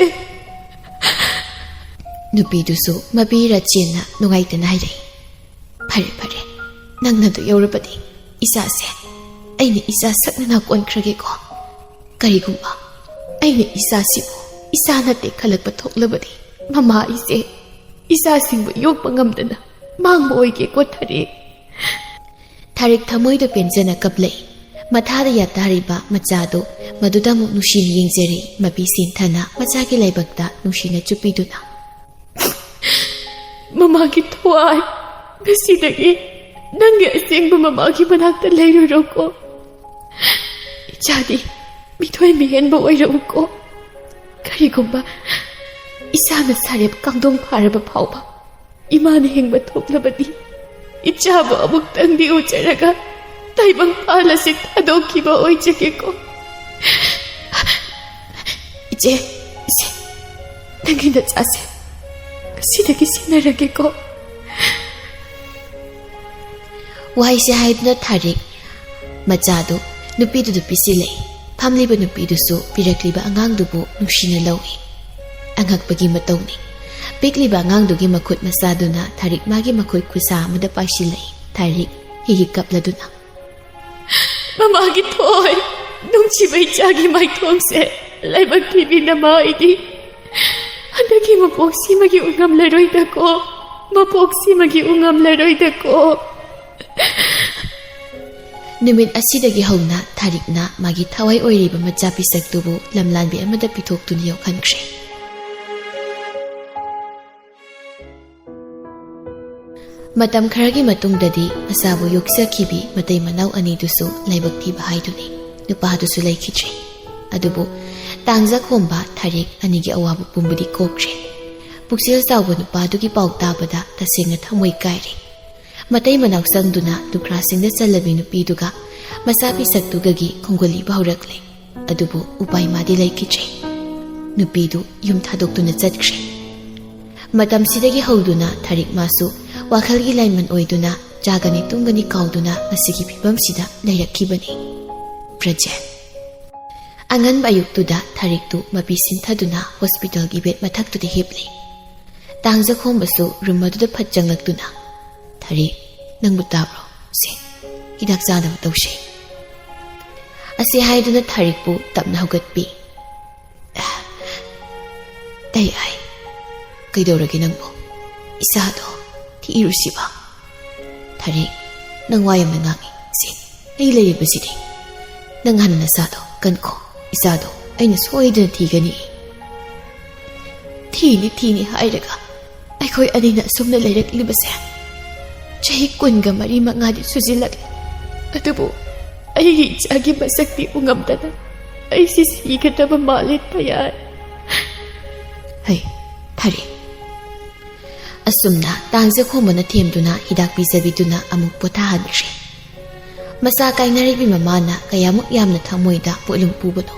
ꯅꯨꯄꯤꯗꯨꯁꯨ ꯃꯄꯤ ꯔꯥꯆꯦꯟꯅ ꯅꯨꯡꯉꯥꯏꯇꯅ ꯍꯥꯏꯔꯛꯏ, "ꯐꯔꯦ, ꯐꯔꯦ, ꯅꯪꯅ ꯑꯗꯨ ꯌꯧꯔꯕꯗꯤ ꯏꯆꯥꯁꯦ ꯑꯩꯅ ꯏꯆꯥ ꯁꯛꯅ ꯀꯣꯟꯈ꯭ꯔꯒꯦꯀꯣ꯫ ꯀꯔꯤꯒꯨꯝꯕ ꯑꯩꯅ ꯏꯆꯥꯁꯤꯕꯨ ꯏꯆꯥ ꯅꯠꯇꯦ ꯈꯜꯂꯛꯄ ꯊꯣꯛꯂꯕꯗꯤ, ꯃꯃꯥ ꯑꯩꯁꯦ ꯏꯆꯥꯁꯤꯡꯕꯨ ꯌꯣꯛꯄ ꯉꯝꯗꯅ ꯃꯥꯡꯕ ꯑꯣꯏꯒꯦꯀꯣ, ꯊꯥꯔꯤꯛ꯫" ꯊꯥꯔꯤꯛ ꯊꯃꯣꯏꯗ ꯄꯦꯟꯖꯅ ꯀꯞꯂꯛꯏ꯫ ꯃꯊꯥꯗ ꯌꯥꯇꯥꯔꯤꯕ ꯃꯆꯥꯗꯨ ꯃꯗꯨꯗ ꯑꯃꯨꯛ ꯅꯨꯡꯁꯤꯅ ꯌꯦꯡꯖꯔꯛꯏ꯫ ꯃꯄꯤ ꯁꯦꯟꯊꯅ ꯃꯆꯥꯒꯤ ꯂꯥꯏꯕꯛꯇ ꯅꯨꯡꯁꯤꯅ ꯆꯨꯞꯄꯤꯗꯨꯅ, "ꯃꯃꯥꯒꯤ ꯊꯋꯥꯏ, ꯉꯁꯤꯗꯒꯤ ꯅꯪꯒꯤ ꯑꯁꯦꯡꯕ ꯃꯃꯥꯒꯤ ꯃꯅꯥꯛꯇ ꯂꯩꯔꯨꯔꯣꯀꯣ꯫ ꯏꯆꯥꯗꯤ ꯃꯤꯊꯣꯏ ꯃꯤꯍꯦꯟꯕ ꯑꯣꯏꯔꯛꯎꯀꯣ꯫ ꯀꯔꯤꯒꯨꯝꯕ ꯏꯆꯥꯅ ꯁꯥꯔꯦꯞ ꯀꯥꯡꯗꯣꯡ ꯐꯥꯔꯕ ꯐꯥꯎꯕ ꯏꯃꯥꯅ ꯍꯤꯡꯕ ꯊꯣꯛꯂꯕꯗꯤ, ꯏꯆꯥꯕꯨ ꯑꯃꯨꯛꯇꯪꯗꯤ ꯎꯖꯔꯒ ꯇꯥꯏꯕꯪ ꯄꯥꯜ ꯑꯁꯤ ꯊꯥꯗꯣꯛꯈꯤꯕ ꯑꯣꯏꯖꯒꯦꯀꯣ꯫ ꯏꯆꯦ, ꯏꯆꯦ, ꯅꯪꯒꯤ ꯅꯆꯥꯁꯦ ꯉꯁꯤꯗꯒꯤ ꯁꯤꯟꯅꯔꯒꯦꯀꯣ꯫" ꯋꯥꯍꯩꯁꯦ ꯍꯥꯏꯗꯨꯅ ꯊꯥꯔꯤꯛ ꯃꯆꯥꯗꯨ ꯅꯨꯄꯤꯗꯨꯗ ꯄꯤꯁꯤꯜꯂꯛꯏ꯫ ꯐꯝꯂꯤꯕ ꯅꯨꯄꯤꯗꯨꯁꯨ ꯄꯤꯔꯛꯂꯤꯕ ꯑꯉꯥꯡꯗꯨꯕꯨ ꯅꯨꯡꯁꯤꯅ ꯂꯧꯏ꯫ ꯑꯉꯛꯄꯒꯤ ꯃꯇꯧꯅꯤ꯫ ꯄꯤꯛꯂꯤꯕ ꯑꯉꯥꯡꯗꯨꯒꯤ ꯃꯈꯨꯠ ꯃꯆꯥꯗꯨꯅ ꯊꯥꯔꯤꯛ ꯃꯥꯒꯤ ꯃꯈꯨꯠ ꯈꯨꯠꯁꯥ ꯑꯃꯗ ꯄꯥꯏꯁꯤꯜꯂꯛꯏ꯫ ꯊꯥꯔꯤꯛ ꯍꯤꯍꯤꯛ ꯀꯞꯂꯗꯨꯅ, "ꯃꯃꯥꯒꯤ ꯊꯣꯏ, ꯅꯨꯡꯁꯤꯕ ꯏꯆꯥꯒꯤ ꯃꯥꯏꯊꯣꯡꯁꯦ ꯂꯥꯏꯕꯛ ꯊꯤꯕꯤ ꯅꯃꯥ ꯑꯩꯗꯤ꯫ ꯍꯟꯗꯛꯀꯤ ꯃꯄꯣꯛꯁꯤꯃꯒꯤ ꯎꯉꯝꯂꯔꯣꯏꯗꯀꯣ, ꯃꯄꯣꯛꯁꯤꯃꯒꯤ ꯎꯉꯝꯂꯔꯣꯏꯗꯀꯣ꯫" ꯅꯨꯃꯤꯠ ꯑꯁꯤꯗꯒꯤ ꯍꯧꯅ ꯊꯥꯔꯤꯛꯅ ꯃꯥꯒꯤ ꯊꯋꯥꯏ ꯑꯣꯏꯔꯤꯕ ꯃꯆꯥ ꯄꯤꯁꯛꯇꯨꯕꯨ ꯂꯝꯂꯥꯟꯕꯤ ꯑꯃꯗ ꯄꯤꯊꯣꯛꯇꯨꯅ ꯌꯣꯛꯍꯟꯈ꯭ꯔꯦ꯫ ꯃꯇꯝ ꯈꯔꯒꯤ ꯃꯇꯨꯡꯗꯗꯤ ꯃꯆꯥꯕꯨ ꯌꯣꯛꯆꯈꯤꯕꯤ ꯃꯇꯩ ꯃꯅꯥꯎ ꯑꯅꯤꯗꯨꯁꯨ ꯂꯥꯏꯕꯛ ꯊꯤꯕ ꯍꯥꯏꯗꯨꯅꯤ꯫ ꯅꯨꯄꯥꯗꯨꯁꯨ ꯂꯩꯈꯤꯗ꯭ꯔꯦ꯫ ꯑꯗꯨꯕꯨ ꯇꯥꯡꯖꯈꯣꯝꯕ ꯊꯥꯔꯤꯛ ꯑꯅꯤꯒꯤ ꯑꯋꯥꯕ ꯄꯨꯝꯕꯗꯤ ꯀꯣꯛꯈ꯭ꯔꯦ꯫ ꯄꯨꯛꯆꯦꯜ ꯆꯥꯎꯕ ꯅꯨꯄꯥꯗꯨꯒꯤ ꯄꯥꯎ ꯇꯥꯕꯗ ꯇꯁꯦꯡꯅ ꯊꯃꯣꯏ ꯀꯥꯏꯔꯦ꯫ ꯃꯇꯩ ꯃꯅꯥꯎ ꯆꯪꯗꯨꯅ ꯂꯨꯈ꯭ꯔꯥꯁꯤꯡꯗ ꯆꯜꯂꯕꯤ ꯅꯨꯄꯤꯗꯨꯒ ꯃꯆꯥ ꯄꯤꯁꯛꯇꯨꯒꯒꯤ ꯈꯣꯡꯒꯨꯜ ꯏꯕ ꯍꯧꯔꯛꯂꯦ꯫ ꯑꯗꯨꯕꯨ ꯎꯄꯥꯏ ꯃꯥꯗꯤ ꯂꯩꯈꯤꯗ꯭ꯔꯦ꯫ ꯅꯨꯄꯤꯗꯨ ꯌꯨꯝ ꯊꯥꯗꯣꯛꯇꯨꯅ ꯆꯠꯈ꯭ꯔꯦ꯫ ꯃꯇꯝꯁꯤꯗꯒꯤ ꯍꯧꯗꯨꯅ ꯊꯥꯔꯤꯛ ꯃꯥꯁꯨ ꯋꯥꯈꯜꯒꯤ ꯂꯥꯏꯃꯟ ꯑꯣꯏꯗꯨꯅ ꯆꯥꯒꯅꯤ ꯇꯨꯝꯒꯅꯤ ꯀꯥꯎꯗꯨꯅ ꯉꯁꯤꯒꯤ ꯐꯤꯕꯝꯁꯤꯗ ꯂꯩꯔꯛꯈꯤꯕꯅꯤ꯫ ꯄ꯭ꯔꯖꯦꯟ꯫ ꯑꯉꯟꯕ ꯑꯌꯨꯛꯇꯨꯗ ꯊꯥꯔꯤꯛꯇꯨ ꯃꯄꯤ ꯁꯤꯟꯊꯗꯨꯅ ꯍꯣꯁꯄꯤꯇꯥꯜꯒꯤ ꯕꯦꯗ ꯃꯊꯛꯇꯨꯗ ꯍꯤꯞꯂꯤ꯫ ꯇꯥꯡꯖꯈꯣꯝꯕꯁꯨ ꯔꯨꯝ ꯑꯗꯨꯗ ꯐꯠ ꯆꯪꯂꯛꯇꯨꯅ, "ꯊꯥꯔꯤꯛ, ꯅꯪꯕꯨ ꯇꯥꯕ꯭ꯔꯣ? ꯁꯦ, ꯍꯤꯗꯥꯛ ꯆꯥꯅꯕ ꯇꯧꯁꯦ꯫" ꯑꯁꯤ ꯍꯥꯏꯗꯨꯅ ꯊꯥꯔꯤꯛꯄꯨ ꯇꯞꯅ ꯍꯧꯒꯠꯄꯤ꯫ "ꯇꯩ ꯑꯩ, ꯀꯩꯗꯧꯔꯒꯦ ꯅꯪꯕꯨ? ꯏꯁꯥꯗꯣ ꯊꯤꯔꯨꯁꯤꯕ?" "ꯊꯥꯔꯤꯛ, ꯅꯪ ꯋꯥ ꯌꯥꯝꯅ ꯉꯥꯡꯉꯤ꯫ ꯁꯦ, ꯑꯩ ꯂꯩꯔꯤꯕꯁꯤꯗꯤ꯫ ꯅꯪ ꯍꯥꯟꯅ ꯅꯁꯥꯗꯣ ꯀꯟꯈꯣ꯫ ꯏꯆꯥꯗꯣ ꯑꯩꯅ ꯁꯣꯏꯗꯅ ꯊꯤꯒꯅꯤ꯫" "ꯊꯤꯅꯤ ꯊꯤꯅꯤ ꯍꯥꯏꯔꯒ ꯑꯩꯈꯣꯏ ꯑꯅꯤꯅ ꯑꯁꯨꯝꯅ ꯂꯩꯔꯛꯂꯤꯕꯁꯦ ꯆꯍꯤ ꯀꯨꯟꯒ ꯃꯔꯤ ꯃꯉꯥꯗꯤ ꯁꯨꯖꯤꯜꯂꯛꯂꯦ꯫ ꯑꯗꯨꯕꯨ ꯑꯩꯒꯤ ꯏꯆꯥꯒꯤ ꯃꯁꯛꯇꯤ ꯎꯉꯝꯗꯅ ꯑꯩꯁꯤ ꯁꯤꯒꯗꯕ ꯃꯥꯜꯂꯦ ꯇꯌꯥꯏ꯫" "ꯍꯩ, ꯊꯥꯔꯤꯛ꯫" ꯑꯁꯨꯝꯅ ꯇꯥꯡꯖꯈꯣꯝꯕꯅ ꯊꯦꯝꯗꯨꯅ ꯍꯤꯗꯥꯛ ꯄꯤꯖꯕꯤꯗꯨꯅ ꯑꯃꯨꯛ ꯄꯣꯊꯥꯍꯟꯈ꯭ꯔꯦ꯫ ꯃꯆꯥ ꯀꯥꯏꯅꯔꯤꯕꯤ ꯃꯃꯥꯅ ꯀꯌꯥꯃꯨꯛ ꯌꯥꯝꯅ ꯊꯃꯣꯏꯗ ꯄꯣꯠꯂꯨꯝ ꯄꯨꯕꯅꯣ꯫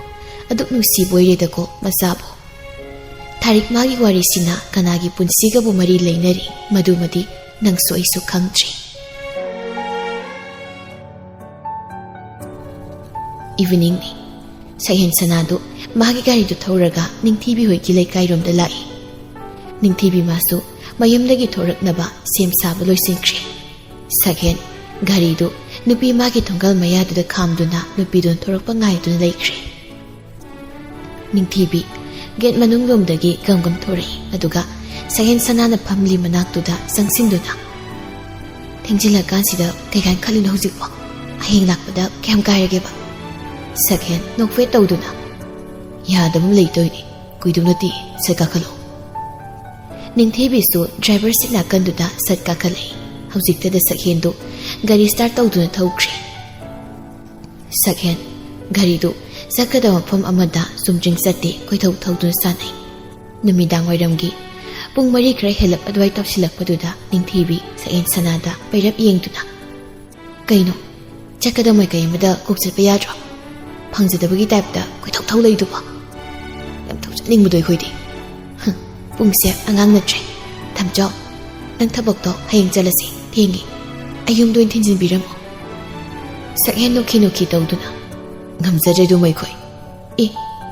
ꯑꯗꯨꯛ ꯅꯨꯡꯁꯤꯕ ꯑꯣꯏꯔꯦꯗꯀꯣ ꯃꯆꯥꯕꯨ꯫ ꯊꯥꯔꯤꯛ ꯃꯥꯒꯤ ꯋꯥꯔꯤꯁꯤꯅ ꯀꯅꯥꯒꯤ ꯄꯨꯟꯁꯤꯒꯕꯨ ꯃꯔꯤ ꯂꯩꯅꯔꯤ, ꯃꯗꯨꯃꯗꯤ ꯅꯪꯁꯨ ꯑꯩꯁꯨ ꯈꯪꯗ꯭ꯔꯤ꯫ ꯏꯚꯤꯅꯤꯡꯅꯤ꯫ ꯁꯛꯍꯦꯟ ꯁꯅꯥꯗꯨ ꯃꯥꯒꯤ ꯒꯥꯔꯤꯗꯨ ꯊꯧꯔꯒ ꯅꯤꯡꯊꯤꯕꯤ ꯍꯣꯏꯒꯤ ꯂꯩꯀꯥꯏꯔꯣꯝꯗ ꯂꯥꯛꯏ꯫ ꯅꯤꯡꯊꯤꯕꯤ ꯃꯥꯁꯨ ꯃꯌꯨꯝꯗꯒꯤ ꯊꯣꯔꯛꯅꯕ ꯁꯦꯝ ꯁꯥꯕ ꯂꯣꯏꯁꯤꯟꯈ꯭ꯔꯦ꯫ ꯁꯛꯍꯦꯟ ꯒꯥꯔꯤꯗꯨ ꯅꯨꯄꯤ ꯃꯥꯒꯤ ꯊꯣꯡꯒꯥꯜ ꯃꯌꯥꯗꯨꯗ ꯈꯥꯝꯗꯨꯅ ꯅꯨꯄꯤꯗꯨꯅ ꯊꯣꯔꯛꯄ ꯉꯥꯏꯗꯨꯅ ꯂꯩꯈ꯭ꯔꯦ꯫ ꯅꯤꯡꯊꯤꯕꯤ ꯒꯦꯠ ꯃꯅꯨꯡꯂꯣꯝꯗꯒꯤ ꯒꯝ ꯒꯝ ꯊꯣꯔꯛꯏ, ꯑꯗꯨꯒ ꯁꯛꯍꯦꯟ ꯁꯅꯥꯅ ꯐꯝꯂꯤ ꯃꯅꯥꯛꯇꯨꯗ ꯆꯪꯁꯤꯟꯗꯨꯅ, "ꯊꯦꯡꯖꯤꯜꯂꯀꯥꯟꯁꯤꯗ ꯀꯩꯀꯥꯏ ꯈꯜꯂꯤꯅꯣ ꯍꯧꯖꯤꯛꯄꯣ? ꯍꯌꯦꯡ ꯂꯥꯛꯄꯗ ꯀꯌꯥꯝ ꯀꯥꯏꯔꯒꯦꯕ?" ꯁꯛꯍꯦꯟ ꯅꯣꯛꯐꯦꯠ ꯇꯧꯗꯨꯅ, "ꯌꯥꯗꯕ ꯑꯃ ꯂꯩꯇꯧꯏꯅꯦ, ꯀꯨꯏꯗꯧ ꯅꯠꯇꯦ, ꯁꯠ ꯀꯥꯈꯠꯂꯣ꯫" ꯅꯤꯡꯊꯤꯕꯤꯁꯨ ꯗ꯭ꯔꯥꯏꯚꯔ ꯁꯤꯠ ꯅꯥꯀꯟꯗꯨꯗ ꯁꯠ ꯀꯥꯈꯠꯂꯛꯏ꯫ ꯍꯧꯖꯤꯛꯇꯗ ꯁꯛꯍꯦꯟꯗꯨ ꯒꯥꯔꯤ ꯁ꯭ꯇꯥꯔꯠ ꯇꯧꯗꯨꯅ ꯊꯧꯈ꯭ꯔꯦ꯫ ꯁꯛꯍꯦꯟ ꯒꯥꯔꯤꯗꯨ ꯆꯠꯀꯗꯕ ꯃꯐꯝ ꯑꯃꯗ ꯆꯨꯝꯗ꯭ꯔꯤꯡ ꯆꯠꯇꯦ, ꯀꯣꯏꯊꯧ ꯊꯧꯗꯨꯅ ꯆꯥꯟꯅꯩ꯫ ꯅꯨꯃꯤꯗꯥꯡ ꯋꯥꯏꯔꯝꯒꯤ ꯄꯨꯡ ꯃꯔꯤ ꯈꯔ ꯍꯦꯜꯂꯞ ꯑꯗꯨꯋꯥꯏ ꯇꯧꯁꯤꯜꯂꯛꯄꯗꯨꯗ ꯅꯤꯡꯊꯤꯕꯤ ꯁꯛꯍꯦꯟ ꯁꯅꯥꯗ ꯄꯩꯔꯞ ꯌꯦꯡꯗꯨꯅ, "ꯀꯩꯅꯣ, ꯆꯠꯀꯗꯕ ꯃꯥꯏꯀꯩ ꯑꯃꯗ ꯀꯣꯛ ꯆꯠꯄ ꯌꯥꯗ꯭ꯔꯣ? ꯐꯪꯖꯗꯕꯒꯤ ꯇꯥꯏꯞꯇ ꯀꯣꯏꯊꯧ ꯊꯧ ꯂꯩꯗꯨꯕꯣ? ꯌꯥꯝ ꯊꯧ ꯆꯠꯅꯤꯡꯕꯗꯣ ꯑꯩꯈꯣꯏꯗꯤ꯫ ꯍꯝ, ꯄꯨꯡꯁꯦ ꯑꯉꯥꯡ ꯅꯠꯇ꯭ꯔꯦ꯫ ꯊꯝꯆꯣ, ꯅꯪ ꯊꯕꯛꯇꯣ ꯍꯌꯦꯡ ꯆꯠꯂꯁꯤ, ꯊꯦꯡꯉꯦ꯫ ꯑꯩ ꯌꯨꯝꯗ ꯑꯣꯏꯅ ꯊꯤꯟꯖꯤꯟꯕꯤꯔꯝꯃꯣ꯫" ꯁꯛꯍꯦꯟ ꯅꯣꯛꯈꯤ ꯅꯣꯛꯈꯤ ꯇꯧꯗꯨꯅ, "ꯉꯝꯖꯗ꯭ꯔꯦ ꯑꯗꯨꯃ ꯑꯩꯈꯣꯏ꯫" "ꯑꯦ,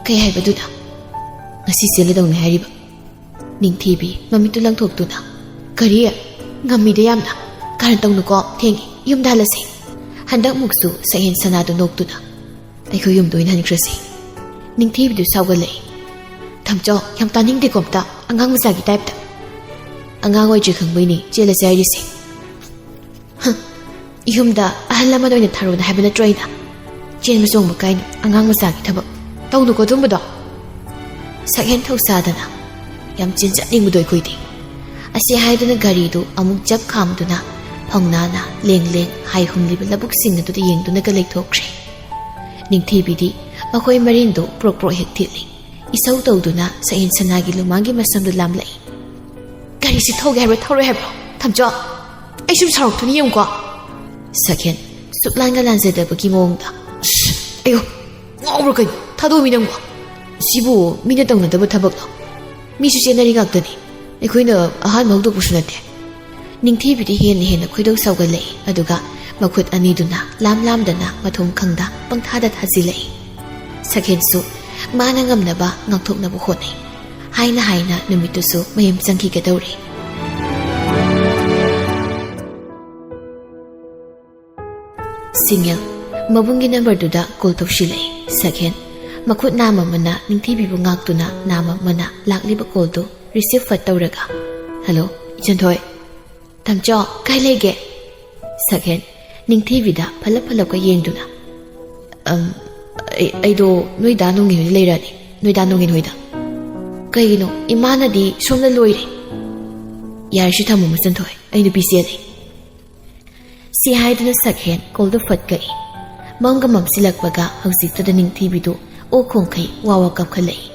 ꯀꯩ ꯍꯥꯏꯕꯗꯨꯅ? ꯉꯁꯤ ꯆꯦꯜꯂꯗꯧꯅꯤ ꯍꯥꯏꯔꯤꯕ?" ꯅꯤꯡꯊꯤꯕꯤ ꯃꯃꯤꯠꯇꯨ ꯂꯪꯊꯣꯛꯇꯨꯅ, "ꯀꯔꯤ? ꯉꯝꯃꯤꯗ ꯌꯥꯝꯅ꯫ ꯀꯥꯔꯟ ꯇꯧꯅꯨꯀꯣ, ꯊꯦꯡꯉꯦ, ꯌꯨꯝꯗ ꯍꯜꯂꯁꯤ꯫" ꯍꯟꯗꯛꯃꯨꯛꯁꯨ ꯁꯛꯍꯦꯟ ꯁꯅꯥꯗꯨ ꯅꯣꯛꯇꯨꯅ, "ꯑꯩꯈꯣꯏ ꯌꯨꯝꯗ ꯑꯣꯏꯅ ꯍꯟꯈ꯭ꯔꯁꯤ꯫" ꯅꯤꯡꯊꯤꯕꯤꯗꯨ ꯁꯥꯎꯒꯠꯂꯛꯏ꯫ "ꯊꯝꯆꯣ, ꯌꯥꯝ ꯇꯥꯅꯤꯡꯗꯦꯀꯣ ꯑꯝꯇ, ꯑꯉꯥꯡ ꯃꯆꯥꯒꯤ ꯇꯥꯏꯞꯇ꯫ ꯑꯉꯥꯡ ꯑꯣꯏꯗ꯭ꯔꯤ ꯈꯪꯕꯩꯅꯤ ꯆꯦꯜꯂꯁꯦ ꯍꯥꯏꯔꯤꯁꯦ꯫" "ꯍꯝ, ꯌꯨꯝꯗ ꯑꯍꯜ ꯂꯃꯟ ꯑꯣꯏꯅ ꯊꯥꯔꯣꯅ ꯍꯥꯏꯕ ꯅꯠꯇ꯭ꯔꯣ ꯑꯩꯅ? ꯆꯦꯟꯕ ꯆꯣꯡꯕ ꯀꯥꯏꯅ ꯑꯉꯥꯡ ꯃꯆꯥꯒꯤ ꯊꯕꯛ꯫ ꯇꯧꯅꯨꯀꯣ ꯑꯗꯨꯝꯕꯗꯣ꯫" ꯁꯛꯍꯦꯟ ꯊꯧꯁꯥꯗꯅ, "ꯌꯥꯝ ꯆꯦꯟ ꯆꯠꯅꯤꯡꯕꯗꯣ ꯑꯩꯈꯣꯏꯗꯤ꯫" ꯑꯁꯤ ꯍꯥꯏꯗꯨꯅ ꯒꯥꯔꯤꯗꯨ ꯑꯃꯨꯛ ꯖꯞ ꯈꯥꯝꯗꯨꯅ ꯐꯧꯅꯥꯅ ꯂꯦꯡ ꯂꯦꯡ ꯍꯥꯏ ꯍꯨꯝꯂꯤꯕ ꯂꯧꯕꯨꯛꯁꯤꯡ ꯑꯗꯨꯗ ꯌꯦꯡꯗꯨꯅꯒ ꯂꯩꯊꯣꯛꯈ꯭ꯔꯦ꯫ ꯅꯤꯡꯊꯤꯕꯤꯗꯤ ꯃꯈꯣꯏ ꯃꯔꯤꯟꯗꯨ ꯄ꯭ꯔꯣꯛ ꯄ꯭ꯔꯣꯛ ꯍꯦꯛ ꯊꯤꯜꯂꯤ꯫ ꯏꯁꯧ ꯇꯧꯗꯨꯅ ꯁꯛꯍꯦꯟ ꯁꯅꯥꯒꯤ ꯂꯨꯃꯥꯡꯒꯤ ꯃꯁꯝꯗꯨ ꯂꯥꯝꯂꯛꯏ꯫ "ꯒꯥꯔꯤꯁꯤ ꯊꯧꯒꯦ ꯍꯥꯏꯕ꯭ꯔꯥ ꯊꯧꯔꯣꯏ ꯍꯥꯏꯕ꯭ꯔꯣ? ꯊꯝꯆꯣ, ꯑꯩ ꯁꯨꯝ ꯁꯥꯎꯔꯛꯇꯨꯅ ꯌꯦꯡꯉꯨꯀꯣ꯫" ꯁꯛꯍꯦꯟ ꯁꯨꯛꯂꯥꯟꯒ ꯂꯥꯟꯖꯗꯕꯒꯤ ꯃꯑꯣꯡꯗ, "ꯑꯁ, ꯑꯌꯣ, ꯉꯥꯎꯕ꯭ꯔꯥ ꯀꯩꯅꯣ? ꯊꯥꯗꯣꯛꯑꯃꯤ ꯅꯪꯕꯣ꯫ ꯁꯤꯕꯨ ꯃꯤꯅ ꯇꯧꯅꯗꯕ ꯊꯕꯛꯂꯣ? ꯃꯤꯁꯨ ꯆꯦꯟꯅꯔꯤ ꯉꯥꯛꯇꯅꯤ꯫ ꯑꯩꯈꯣꯏꯅ ꯑꯍꯥꯟꯕ ꯍꯧꯗꯣꯛꯄꯁꯨ ꯅꯠꯇꯦ꯫" ꯅꯤꯡꯊꯤꯕꯤꯗꯤ ꯍꯦꯟꯅ ꯍꯦꯟꯅ ꯈꯣꯏꯗꯧ ꯁꯥꯎꯒꯠꯂꯛꯏ, ꯑꯗꯨꯒ ꯃꯈꯨꯠ ꯑꯅꯤꯗꯨꯅ ꯂꯥꯝ ꯂꯥꯝꯗꯅ ꯃꯊꯣꯡ ꯈꯪꯗ ꯄꯪꯊꯥꯗ ꯊꯥꯖꯤꯜꯂꯛꯏ꯫ ꯁꯛꯍꯦꯟꯁꯨ ꯃꯥꯅ ꯉꯝꯅꯕ ꯉꯥꯛꯊꯣꯛꯅꯕ ꯍꯣꯠꯅꯩ꯫ ꯍꯥꯏꯅ ꯍꯥꯏꯅ ꯅꯨꯃꯤꯠꯇꯨꯁꯨ ꯃꯌꯨꯝ ꯆꯪꯈꯤꯒꯗꯧꯔꯦ꯫ ꯁꯤꯡꯉꯦꯜ ꯃꯕꯨꯡꯒꯤ ꯅꯝꯕꯔꯗꯨꯗ ꯀꯣꯜ ꯇꯧꯁꯤꯜꯂꯛꯏ꯫ ꯁꯛꯍꯦꯟ ꯃꯈꯨꯠ ꯅꯥꯝ ꯑꯃꯅ ꯅꯤꯡꯊꯤꯕꯤꯕꯨ ꯉꯥꯛꯇꯨꯅ, ꯅꯥꯝ ꯑꯃꯅ ꯂꯥꯛꯂꯤꯕ ꯀꯣꯜꯗꯨ ꯔꯤꯁꯤꯞ ꯐꯠ ꯇꯧꯔꯒ, "ꯍꯜꯂꯣ, ꯏꯆꯟꯊꯣꯏ꯫ ꯇꯝꯆꯧ, ꯀꯥꯏ ꯂꯩꯒꯦ?" ꯁꯛꯍꯦꯟ ꯅꯤꯡꯊꯤꯕꯤꯗ ꯐꯠꯂꯞ ꯐꯠꯂꯞꯀ ꯌꯦꯡꯗꯨꯅ, "ꯑꯝ, ꯑꯩ, ꯑꯩꯗꯣ ꯅꯣꯏ ꯗꯥ ꯅꯣꯡꯉꯦꯟ ꯍꯣꯏꯗ ꯂꯩꯔꯛꯑꯅꯤ, ꯅꯣꯏ ꯗꯥ ꯅꯣꯡꯉꯦꯟ ꯍꯣꯏꯗ꯫ ꯀꯩꯒꯤꯅꯣ? ꯏꯃꯥꯅꯗꯤ ꯁꯣꯝꯗ ꯂꯣꯏꯔꯦ꯫ ꯌꯥꯔꯦ, ꯁꯤ ꯊꯝꯃꯣ, ꯃꯆꯟꯊꯣꯏ, ꯑꯩ ꯅꯨꯄꯤ ꯆꯦꯜꯂꯦ꯫" ꯁꯤ ꯍꯥꯏꯗꯨꯅ ꯁꯛꯍꯦꯟ ꯀꯣꯜꯗꯨ ꯐꯠ ꯀꯛꯏ꯫ ꯃꯝꯒ ꯃꯝꯁꯤꯜꯂꯛꯄꯒ ꯍꯧꯖꯤꯛꯇꯗ ꯅꯤꯡꯊꯤꯕꯤꯗꯨ ꯑꯣꯛ ꯈꯣꯡꯈꯩ ꯋꯥ ꯋꯥ ꯀꯞꯈꯠꯂꯛꯏ꯫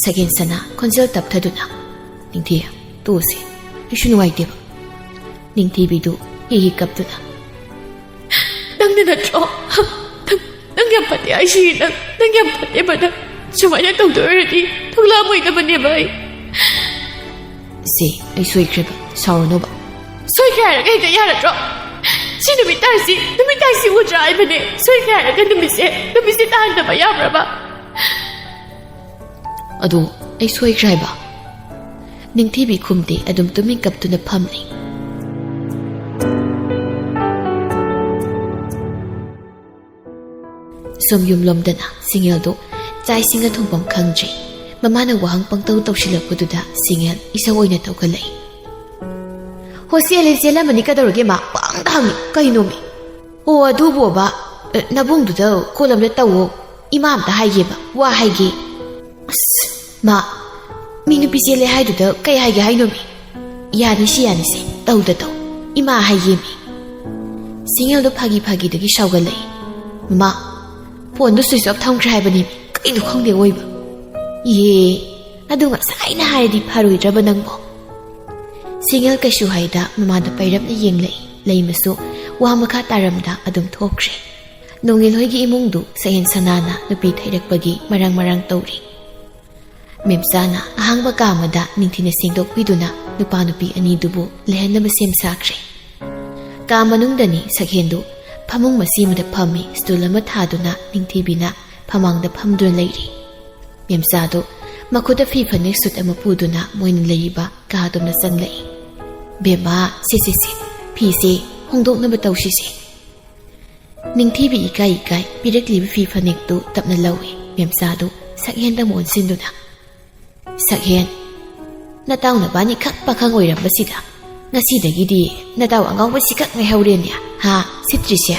ꯁꯛꯍꯦꯟ ꯁꯅꯥ ꯈꯣꯟꯖꯦꯜ ꯇꯞꯊꯗꯨꯅ, "ꯅꯤꯡꯊꯤ, ꯇꯣꯛꯑꯁꯤ, ꯑꯩꯁꯨ ꯅꯨꯡꯉꯥꯏꯇꯦꯕ꯫" ꯅꯤꯡꯊꯤꯕꯤꯗꯨ ꯍꯤ ꯍꯤ ꯀꯞꯇꯨꯅ, "ꯅꯪꯅ ꯅꯠꯇ꯭ꯔꯣ? ꯅꯪ, ꯅꯪ ꯌꯥꯝ ꯐꯠꯇꯦ ꯍꯥꯏꯁꯤ, ꯅꯪ, ꯅꯪ ꯌꯥꯝ ꯐꯠꯇꯦꯕ꯫ ꯅꯪ ꯁꯨꯃꯥꯏꯅ ꯇꯧꯗꯣꯏ ꯑꯣꯏꯔꯗꯤ ꯊꯣꯛꯂꯛꯑꯝꯃꯣꯏꯗꯕꯅꯦꯕ ꯑꯩ꯫" "ꯁꯦ, ꯑꯩ ꯁꯣꯏꯈ꯭ꯔꯦꯕ, ꯁꯥꯎꯔꯅꯣꯕ꯫" "ꯁꯣꯏꯈ꯭ꯔꯦ ꯍꯥꯏꯔꯒ ꯍꯦꯛꯇ ꯌꯥꯔꯗ꯭ꯔꯣ? ꯁꯤ ꯅꯨꯃꯤꯠ ꯇꯥꯔꯤꯁꯤ, ꯅꯨꯃꯤꯠ ꯇꯥꯔꯤꯁꯤ ꯎꯗ꯭ꯔꯥ ꯍꯥꯏꯕꯅꯦ? ꯁꯣꯏꯈ꯭ꯔꯦ ꯍꯥꯏꯔꯒ ꯅꯨꯃꯤꯠꯁꯦ, ꯅꯨꯃꯤꯠꯁꯦ ꯇꯥꯍꯟꯗꯕ ꯌꯥꯕ꯭ꯔꯕ?" "ꯑꯗꯣ ꯑꯩ ꯁꯣꯏꯈ꯭ꯔꯦ ꯍꯥꯏꯕ꯫" ꯅꯤꯡꯊꯤꯕꯤ ꯈꯨꯝꯗꯦ, ꯑꯗꯨꯝ ꯇꯨꯃꯤꯟ ꯀꯞꯇꯨꯅ ꯐꯝꯂꯤ꯫ ꯁꯣꯝ ꯌꯨꯝꯂꯣꯝꯗꯅ ꯁꯤꯡꯉꯦꯜꯗꯨ ꯆꯥꯛ ꯏꯁꯤꯡꯒ ꯊꯣꯡꯐꯝ ꯈꯪꯗ꯭ꯔꯦ꯫ ꯃꯃꯥꯅ ꯋꯥꯍꯪ ꯄꯪꯇꯧ ꯇꯧꯁꯤꯜꯂꯛꯄꯗꯨꯗ ꯁꯤꯡꯉꯦꯜ ꯏꯁꯧ ꯑꯣꯏꯅ ꯇꯧꯈꯠꯂꯛꯏ꯫ "ꯍꯣ, ꯆꯦꯜꯂꯦ, ꯆꯦꯜꯂꯝꯃꯅꯤ, ꯀꯩꯗꯧꯔꯒꯦ ꯃꯥ? ꯄꯪꯍꯪꯗ ꯍꯪꯉꯤ, ꯀꯩꯅꯣꯃꯤ?" "ꯑꯣ, ꯑꯗꯨꯕꯣꯕ, ꯑ, ꯅꯕꯨꯡꯗꯨꯗ ꯀꯣꯜ ꯑꯝꯇ ꯇꯧꯋꯣ, ꯏꯃꯥ ꯑꯝꯇ ꯍꯥꯏꯒꯦꯕ, ꯋꯥ ꯍꯥꯏꯒꯦ꯫" "ꯑꯁ, ꯃꯥ, ꯃꯤ ꯅꯨꯄꯤ ꯆꯦꯜꯂꯦ ꯍꯥꯏꯗꯨꯗ ꯀꯩ ꯍꯥꯏꯒꯦ ꯍꯥꯏꯅꯣꯃꯤ?" "ꯌꯥꯅꯤꯁꯤ, ꯌꯥꯅꯤꯁꯤ, ꯇꯧꯗ ꯇꯧ, ꯏꯃꯥ ꯍꯥꯏꯒꯦꯃꯤ꯫" ꯁꯤꯡꯉꯦꯜꯗꯣ ꯐꯥꯒꯤ ꯐꯥꯒꯤꯗꯒꯤ ꯁꯥꯎꯒꯠꯂꯛꯏ꯫ "ꯃꯃꯥ, ꯐꯣꯟꯗꯣ ꯁ꯭ꯋꯤꯆ ꯑꯣꯐ ꯊꯝꯈ꯭ꯔꯦ ꯍꯥꯏꯕꯅꯦꯃꯤ, ꯀꯩꯅꯣ ꯈꯪꯗꯦ ꯑꯣꯏꯕ꯫" "ꯏꯍꯦ, ꯑꯗꯨ ꯉꯁꯥꯏꯅ ꯍꯥꯏꯔꯗꯤ ꯐꯔꯣꯏꯗ꯭ꯔꯕ ꯅꯪꯕꯣ?" ꯁꯤꯡꯉꯦꯜ ꯀꯩꯁꯨ ꯍꯥꯏꯗ ꯃꯃꯥꯗ ꯄꯩꯔꯞꯅ ꯌꯦꯡꯂꯛꯏ꯫ ꯂꯩꯃꯁꯨ ꯋꯥ ꯃꯈꯥ ꯇꯥꯔꯝꯗ ꯑꯗꯨꯝ ꯊꯣꯛꯈ꯭ꯔꯦ꯫ ꯅꯣꯡꯉꯦꯜ ꯍꯣꯏꯒꯤ ꯏꯃꯨꯡꯗꯨ ꯁꯛꯍꯦꯟ ꯁꯅꯥꯅ ꯅꯨꯄꯤ ꯊꯩꯔꯛꯄꯒꯤ ꯃꯔꯥꯡ ꯃꯔꯥꯡ ꯇꯧꯔꯤ꯫ ꯃꯦꯝꯆꯥꯅ ꯑꯍꯥꯡꯕ ꯀꯥ ꯑꯃꯗ ꯅꯤꯡꯊꯤꯅ ꯁꯦꯡꯗꯣꯛꯄꯤꯗꯨꯅ ꯅꯨꯄꯥ ꯅꯨꯄꯤ ꯑꯅꯤꯗꯨꯕꯨ ꯂꯩꯍꯟꯅꯕ ꯁꯦꯝ ꯁꯥꯈ꯭ꯔꯦ꯫ ꯀꯥ ꯃꯅꯨꯡꯗꯅꯤ ꯁꯛꯍꯦꯟꯗꯨ ꯐꯃꯨꯡ ꯃꯆꯦ ꯑꯃꯗ ꯐꯝꯃꯤ꯫ ꯁ꯭ꯇꯨꯜ ꯑꯃ ꯊꯥꯗꯨꯅ ꯅꯤꯡꯊꯤꯕꯤꯅ ꯐꯃꯥꯡꯗ ꯐꯝꯗꯨꯅ ꯂꯩꯔꯤ꯫ ꯃꯦꯝꯆꯥꯗꯨ ꯃꯈꯨꯠꯇ ꯐꯤ ꯐꯅꯦꯛ ꯁꯨꯠ ꯑꯃ ꯄꯨꯗꯨꯅ ꯃꯣꯏꯅ ꯂꯩꯔꯤꯕ ꯀꯥꯗꯣꯝꯗ ꯆꯪꯂꯛꯏ꯫ "ꯕꯦꯝꯃ, ꯁꯦ, ꯁꯦ, ꯁꯦ, ꯐꯤꯁꯦ ꯍꯣꯡꯗꯣꯛꯅꯕ ꯇꯧꯁꯤꯁꯦ꯫" ꯅꯤꯡꯊꯤꯕꯤ ꯏꯀꯥꯏ ꯏꯀꯥꯏ ꯄꯤꯔꯛꯂꯤꯕ ꯐꯤ ꯐꯅꯦꯛꯇꯨ ꯇꯞꯅ ꯂꯧꯏ꯫ ꯃꯦꯝꯆꯥꯗꯨ ꯁꯛꯍꯦꯟꯗ ꯑꯃꯨꯛ ꯑꯣꯟꯁꯤꯟꯗꯨꯅ, "ꯁꯛꯍꯦꯟ, ꯅꯇꯥꯎ ꯅꯕꯥꯅꯤꯈꯛ ꯄꯥꯈꯪ ꯑꯣꯏꯔꯝꯕꯁꯤꯗ ꯉꯁꯤꯗꯒꯤꯗꯤ ꯅꯇꯥꯎ ꯑꯉꯥꯎꯕꯁꯤꯈꯛ ꯉꯥꯏꯍꯧꯔꯦꯅꯦ, ꯍꯥ, ꯁꯤꯠꯇ꯭ꯔꯤꯁꯦ?"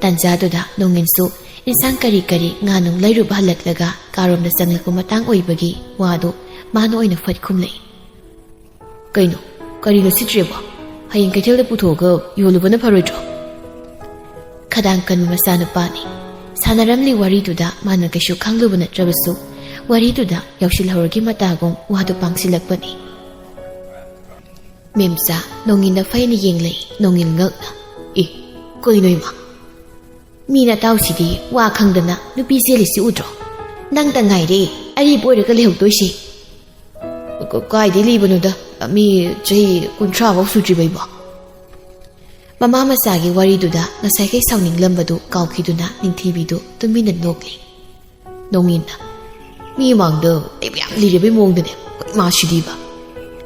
ꯇꯟꯖꯥꯗꯨꯗ ꯅꯣꯡꯏꯟꯁꯨ ꯏꯟꯁꯥꯡ ꯀꯔꯤ ꯀꯔꯤ ꯉꯥ ꯅꯨꯡ ꯂꯩꯔꯨꯕ ꯍꯜꯂꯛꯂꯒ ꯀꯥꯔꯣꯝꯗ ꯆꯪꯂꯛꯄ ꯃꯇꯥꯡ ꯑꯣꯏꯕꯒꯤ ꯋꯥꯗꯨ ꯃꯥꯅ ꯑꯣꯏꯅ ꯐꯠ ꯈꯨꯝꯂꯛꯏ꯫ "ꯀꯩꯅꯣ, ꯀꯔꯤꯅꯣ ꯁꯤꯠꯇ꯭ꯔꯤꯕꯣ? ꯍꯌꯦꯡ ꯀꯩꯊꯦꯜꯗ ꯄꯨꯊꯣꯛꯑꯒ ꯌꯣꯜꯂꯨꯕꯅ ꯐꯔꯣꯏꯗ꯭ꯔꯣ?" ꯈꯗꯥꯡ ꯀꯟꯕ ꯃꯆꯥꯅꯨꯄꯥꯅꯤ꯫ ꯁꯥꯟꯅꯔꯝꯂꯤ ꯋꯥꯔꯤꯗꯨꯗ ꯃꯥꯅ ꯀꯩꯁꯨ ꯈꯪꯂꯨꯕ ꯅꯠꯇ꯭ꯔꯕꯁꯨ, ꯋꯥꯔꯤꯗꯨꯗ ꯌꯥꯎꯁꯤꯜꯍꯧꯔꯒꯤ ꯃꯇꯥꯒꯨꯝ ꯋꯥꯗꯨ ꯄꯥꯡꯁꯤꯜꯂꯛꯄꯅꯤ꯫ ꯃꯦꯝꯆꯥ ꯅꯣꯡꯏꯟꯗ ꯐꯩꯅ ꯌꯦꯡꯂꯛꯏ꯫ ꯅꯣꯡꯏꯟ ꯉꯛꯅ, "ꯑꯦ, ꯀꯩꯅꯣ ꯏꯃꯥ? ꯃꯤ ꯅꯇꯥꯎꯁꯤꯗꯤ ꯋꯥ ꯈꯪꯗꯅ ꯅꯨꯄꯤ ꯆꯦꯜꯂꯤꯁꯤ ꯎꯗ꯭ꯔꯣ? ꯅꯪꯇ ꯉꯥꯏꯔꯦ ꯑꯔꯤꯕ ꯑꯣꯏꯔꯒ ꯂꯩꯍꯧꯗꯣꯏꯁꯤ꯫" "ꯀ-, ꯀꯥꯏꯗꯩ ꯂꯤꯕꯅꯣꯗ, ꯃꯤ ꯆꯍꯤ ꯀꯨꯟꯊ꯭ꯔꯥ ꯐꯥꯎ ꯁꯨꯗ꯭ꯔꯤꯕꯩꯕꯣ?" ꯃꯃꯥ ꯃꯆꯥꯒꯤ ꯋꯥꯔꯤꯗꯨꯗ ꯉꯁꯥꯏꯈꯩ ꯁꯥꯎꯅꯤꯡꯂꯝꯕꯗꯨ ꯀꯥꯎꯈꯤꯗꯨꯅ ꯅꯤꯡꯊꯤꯕꯤꯗꯨ ꯇꯨꯃꯤꯟꯅ ꯅꯣꯛꯂꯤ꯫ ꯅꯣꯡꯏꯟꯅ, "ꯃꯤ ꯃꯥꯡꯗ ꯑꯩꯕꯨ ꯌꯥꯝ ꯂꯤꯔꯕꯩ ꯃꯑꯣꯡꯗꯅꯦ, ꯑꯩꯈꯣꯏ ꯏꯃꯥꯁꯤꯗꯤꯕ꯫"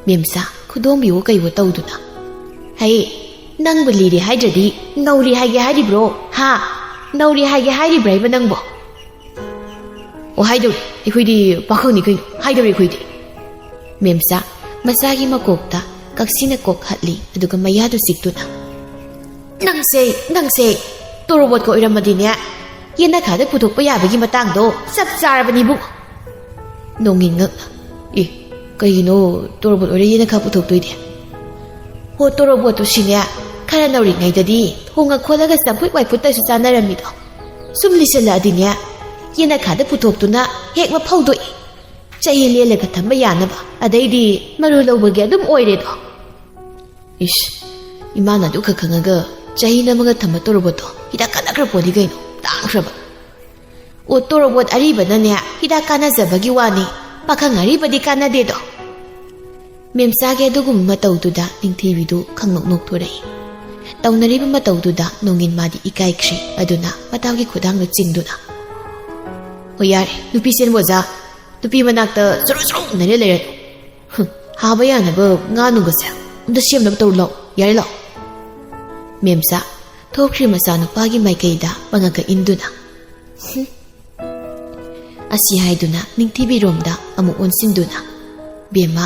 ꯃꯦꯝꯆꯥ ꯈꯨꯗꯣꯝꯕꯤꯋꯣ ꯀꯩꯋꯣ ꯇꯧꯗꯨꯅ, "ꯍꯩ, ꯅꯪꯕꯨ ꯂꯤꯔꯦ ꯍꯥꯏꯗ꯭ꯔꯗꯤ ꯅꯧꯔꯦ ꯍꯥꯏꯒꯦ ꯍꯥꯏꯔꯤꯕ꯭ꯔꯣ? ꯍꯥ? ꯅꯧꯔꯦ ꯍꯥꯏꯒꯦ ꯍꯥꯏꯔꯤꯕ꯭ꯔꯥ ꯍꯥꯏꯕ ꯅꯪꯕꯣ?" "ꯑꯣ, ꯍꯥꯏꯗꯧꯔꯦ, ꯑꯩꯈꯣꯏꯗꯤ ꯄꯥꯈꯪꯅꯤ ꯀꯩꯅꯣ, ꯍꯥꯏꯗꯧꯔꯦ ꯑꯩꯈꯣꯏꯗꯤ꯫" ꯃꯦꯝꯆꯥ ꯃꯆꯥꯒꯤ ꯃꯀꯣꯛꯇ ꯀꯛꯁꯤꯅ ꯀꯣꯛ ꯍꯠꯂꯤ, ꯑꯗꯨꯒ ꯃꯌꯥꯗꯨ ꯆꯤꯛꯇꯨꯅ, "ꯅꯪꯁꯦ, ꯅꯪꯁꯦ ꯇꯣꯔꯣꯕꯣꯠꯀ ꯑꯣꯏꯔꯝꯃꯗꯤꯅꯦ, ꯌꯦꯅꯈꯥꯗ ꯄꯨꯊꯣꯛꯄ ꯌꯥꯕꯒꯤ ꯃꯇꯥꯡꯗꯣ ꯆꯞ ꯆꯥꯔꯕꯅꯤ ꯏꯕꯨꯡꯉꯣ꯫" ꯅꯣꯡꯏꯟ ꯉꯛꯅ, "ꯑꯦ, ꯀꯩꯒꯤꯅꯣ ꯇꯣꯔꯣꯕꯣꯠ ꯑꯣꯏꯔ ꯌꯦꯅꯈꯥ ꯄꯨꯊꯣꯛꯇꯣꯏꯗꯤ?" "ꯍꯣ, ꯇꯣꯔꯣꯕꯣꯠꯇꯨ ꯁꯤꯅꯦ, ꯈꯔ ꯅꯧꯔꯤꯉꯩꯗꯗꯤ ꯊꯣꯡꯉ ꯈꯣꯠꯂꯒ ꯆꯝꯐꯨꯠ ꯋꯥꯏꯐꯨꯠꯇꯁꯨ ꯆꯥꯅꯔꯝꯃꯤꯗꯣ, ꯁꯨꯝ ꯂꯤꯁꯜꯂꯛꯑꯗꯤꯅꯦ, ꯌꯦꯅꯈꯥꯗ ꯄꯨꯊꯣꯛꯇꯨꯅ ꯍꯦꯛ ꯃꯐꯧꯗꯣꯛꯏ꯫ ꯆꯍꯤ ꯂꯦꯜꯂꯒ ꯊꯝꯕ ꯌꯥꯅꯕ, ꯑꯗꯩꯗꯤ ꯃꯔꯨ ꯂꯧꯕꯒꯤ ꯑꯗꯨꯝ ꯑꯣꯏꯔꯦꯗꯣ꯫" "ꯏꯁ, ꯏꯃꯥꯅ ꯑꯗꯨ ꯈꯛ ꯈꯪꯉꯒ ꯆꯍꯤ ꯅꯝꯃꯒ ꯊꯝꯕ ꯇꯣꯔꯣꯕꯣꯠꯇꯣ ꯍꯤꯗꯥꯛ ꯀꯥꯟꯅꯈ꯭ꯔ ꯄꯣꯠꯅꯤ ꯀꯩꯅꯣ, ꯇꯥꯡꯈ꯭ꯔꯕ꯫" "ꯑꯣ, ꯇꯣꯔꯣꯕꯣꯠ ꯑꯔꯤꯕꯅꯅꯦ ꯍꯤꯗꯥꯛ ꯀꯥꯟꯅꯖꯕꯒꯤ ꯋꯥꯅꯤ, ꯄꯥꯈꯪ ꯑꯔꯤꯕꯗꯤ ꯀꯥꯟꯅꯗꯦꯗꯣ꯫" ꯃꯦꯝꯆꯥꯒꯤ ꯑꯗꯨꯒꯨꯝꯕ ꯃꯇꯧꯗꯨꯗ ꯅꯤꯡꯊꯤꯕꯤꯗꯨ ꯈꯪꯅꯣꯛ ꯅꯣꯛꯊꯣꯔꯛꯏ꯫ ꯇꯧꯅꯔꯤꯕ ꯃꯇꯧꯗꯨꯗ ꯅꯣꯡꯉꯤꯟ ꯃꯥꯗꯤ ꯏꯀꯥꯏꯈ꯭ꯔꯦ꯫ ꯑꯗꯨꯅ ꯃꯇꯥꯎꯒꯤ ꯈꯨꯗꯥꯡꯗꯨ ꯆꯤꯡꯗꯨꯅ, "ꯍꯣꯏ, ꯌꯥꯔꯦ, ꯅꯨꯄꯤ ꯆꯦꯟꯕ ꯑꯣꯖꯥ, ꯅꯨꯄꯤ ꯃꯅꯥꯛꯇ ꯆꯨꯔꯨ ꯆꯨꯔꯨ ꯅꯩꯔ ꯂꯩꯔꯅꯨ꯫ ꯍꯨꯝ, ꯍꯥꯕ ꯌꯥꯅꯕ ꯉꯥ ꯅꯨꯡꯒꯁꯦ ꯑꯝꯇ ꯁꯦꯝꯅꯕ ꯇꯧꯔꯨ ꯂꯥꯎ, ꯌꯥꯔꯦ ꯂꯥꯎ꯫" ꯃꯦꯝꯆꯥ ꯊꯣꯛꯈ꯭ꯔꯦ ꯃꯆꯥꯅꯨꯄꯥꯒꯤ ꯃꯥꯏꯀꯩꯗ ꯃꯉꯛꯀ ꯏꯟꯗꯨꯅ꯫ "ꯍꯨꯝ꯫" ꯑꯁꯤ ꯍꯥꯏꯗꯨꯅ ꯅꯤꯡꯊꯤꯕꯤꯔꯣꯝꯗ ꯑꯃꯨꯛ ꯑꯣꯟꯁꯤꯟꯗꯨꯅ, "ꯕꯦꯝꯃ,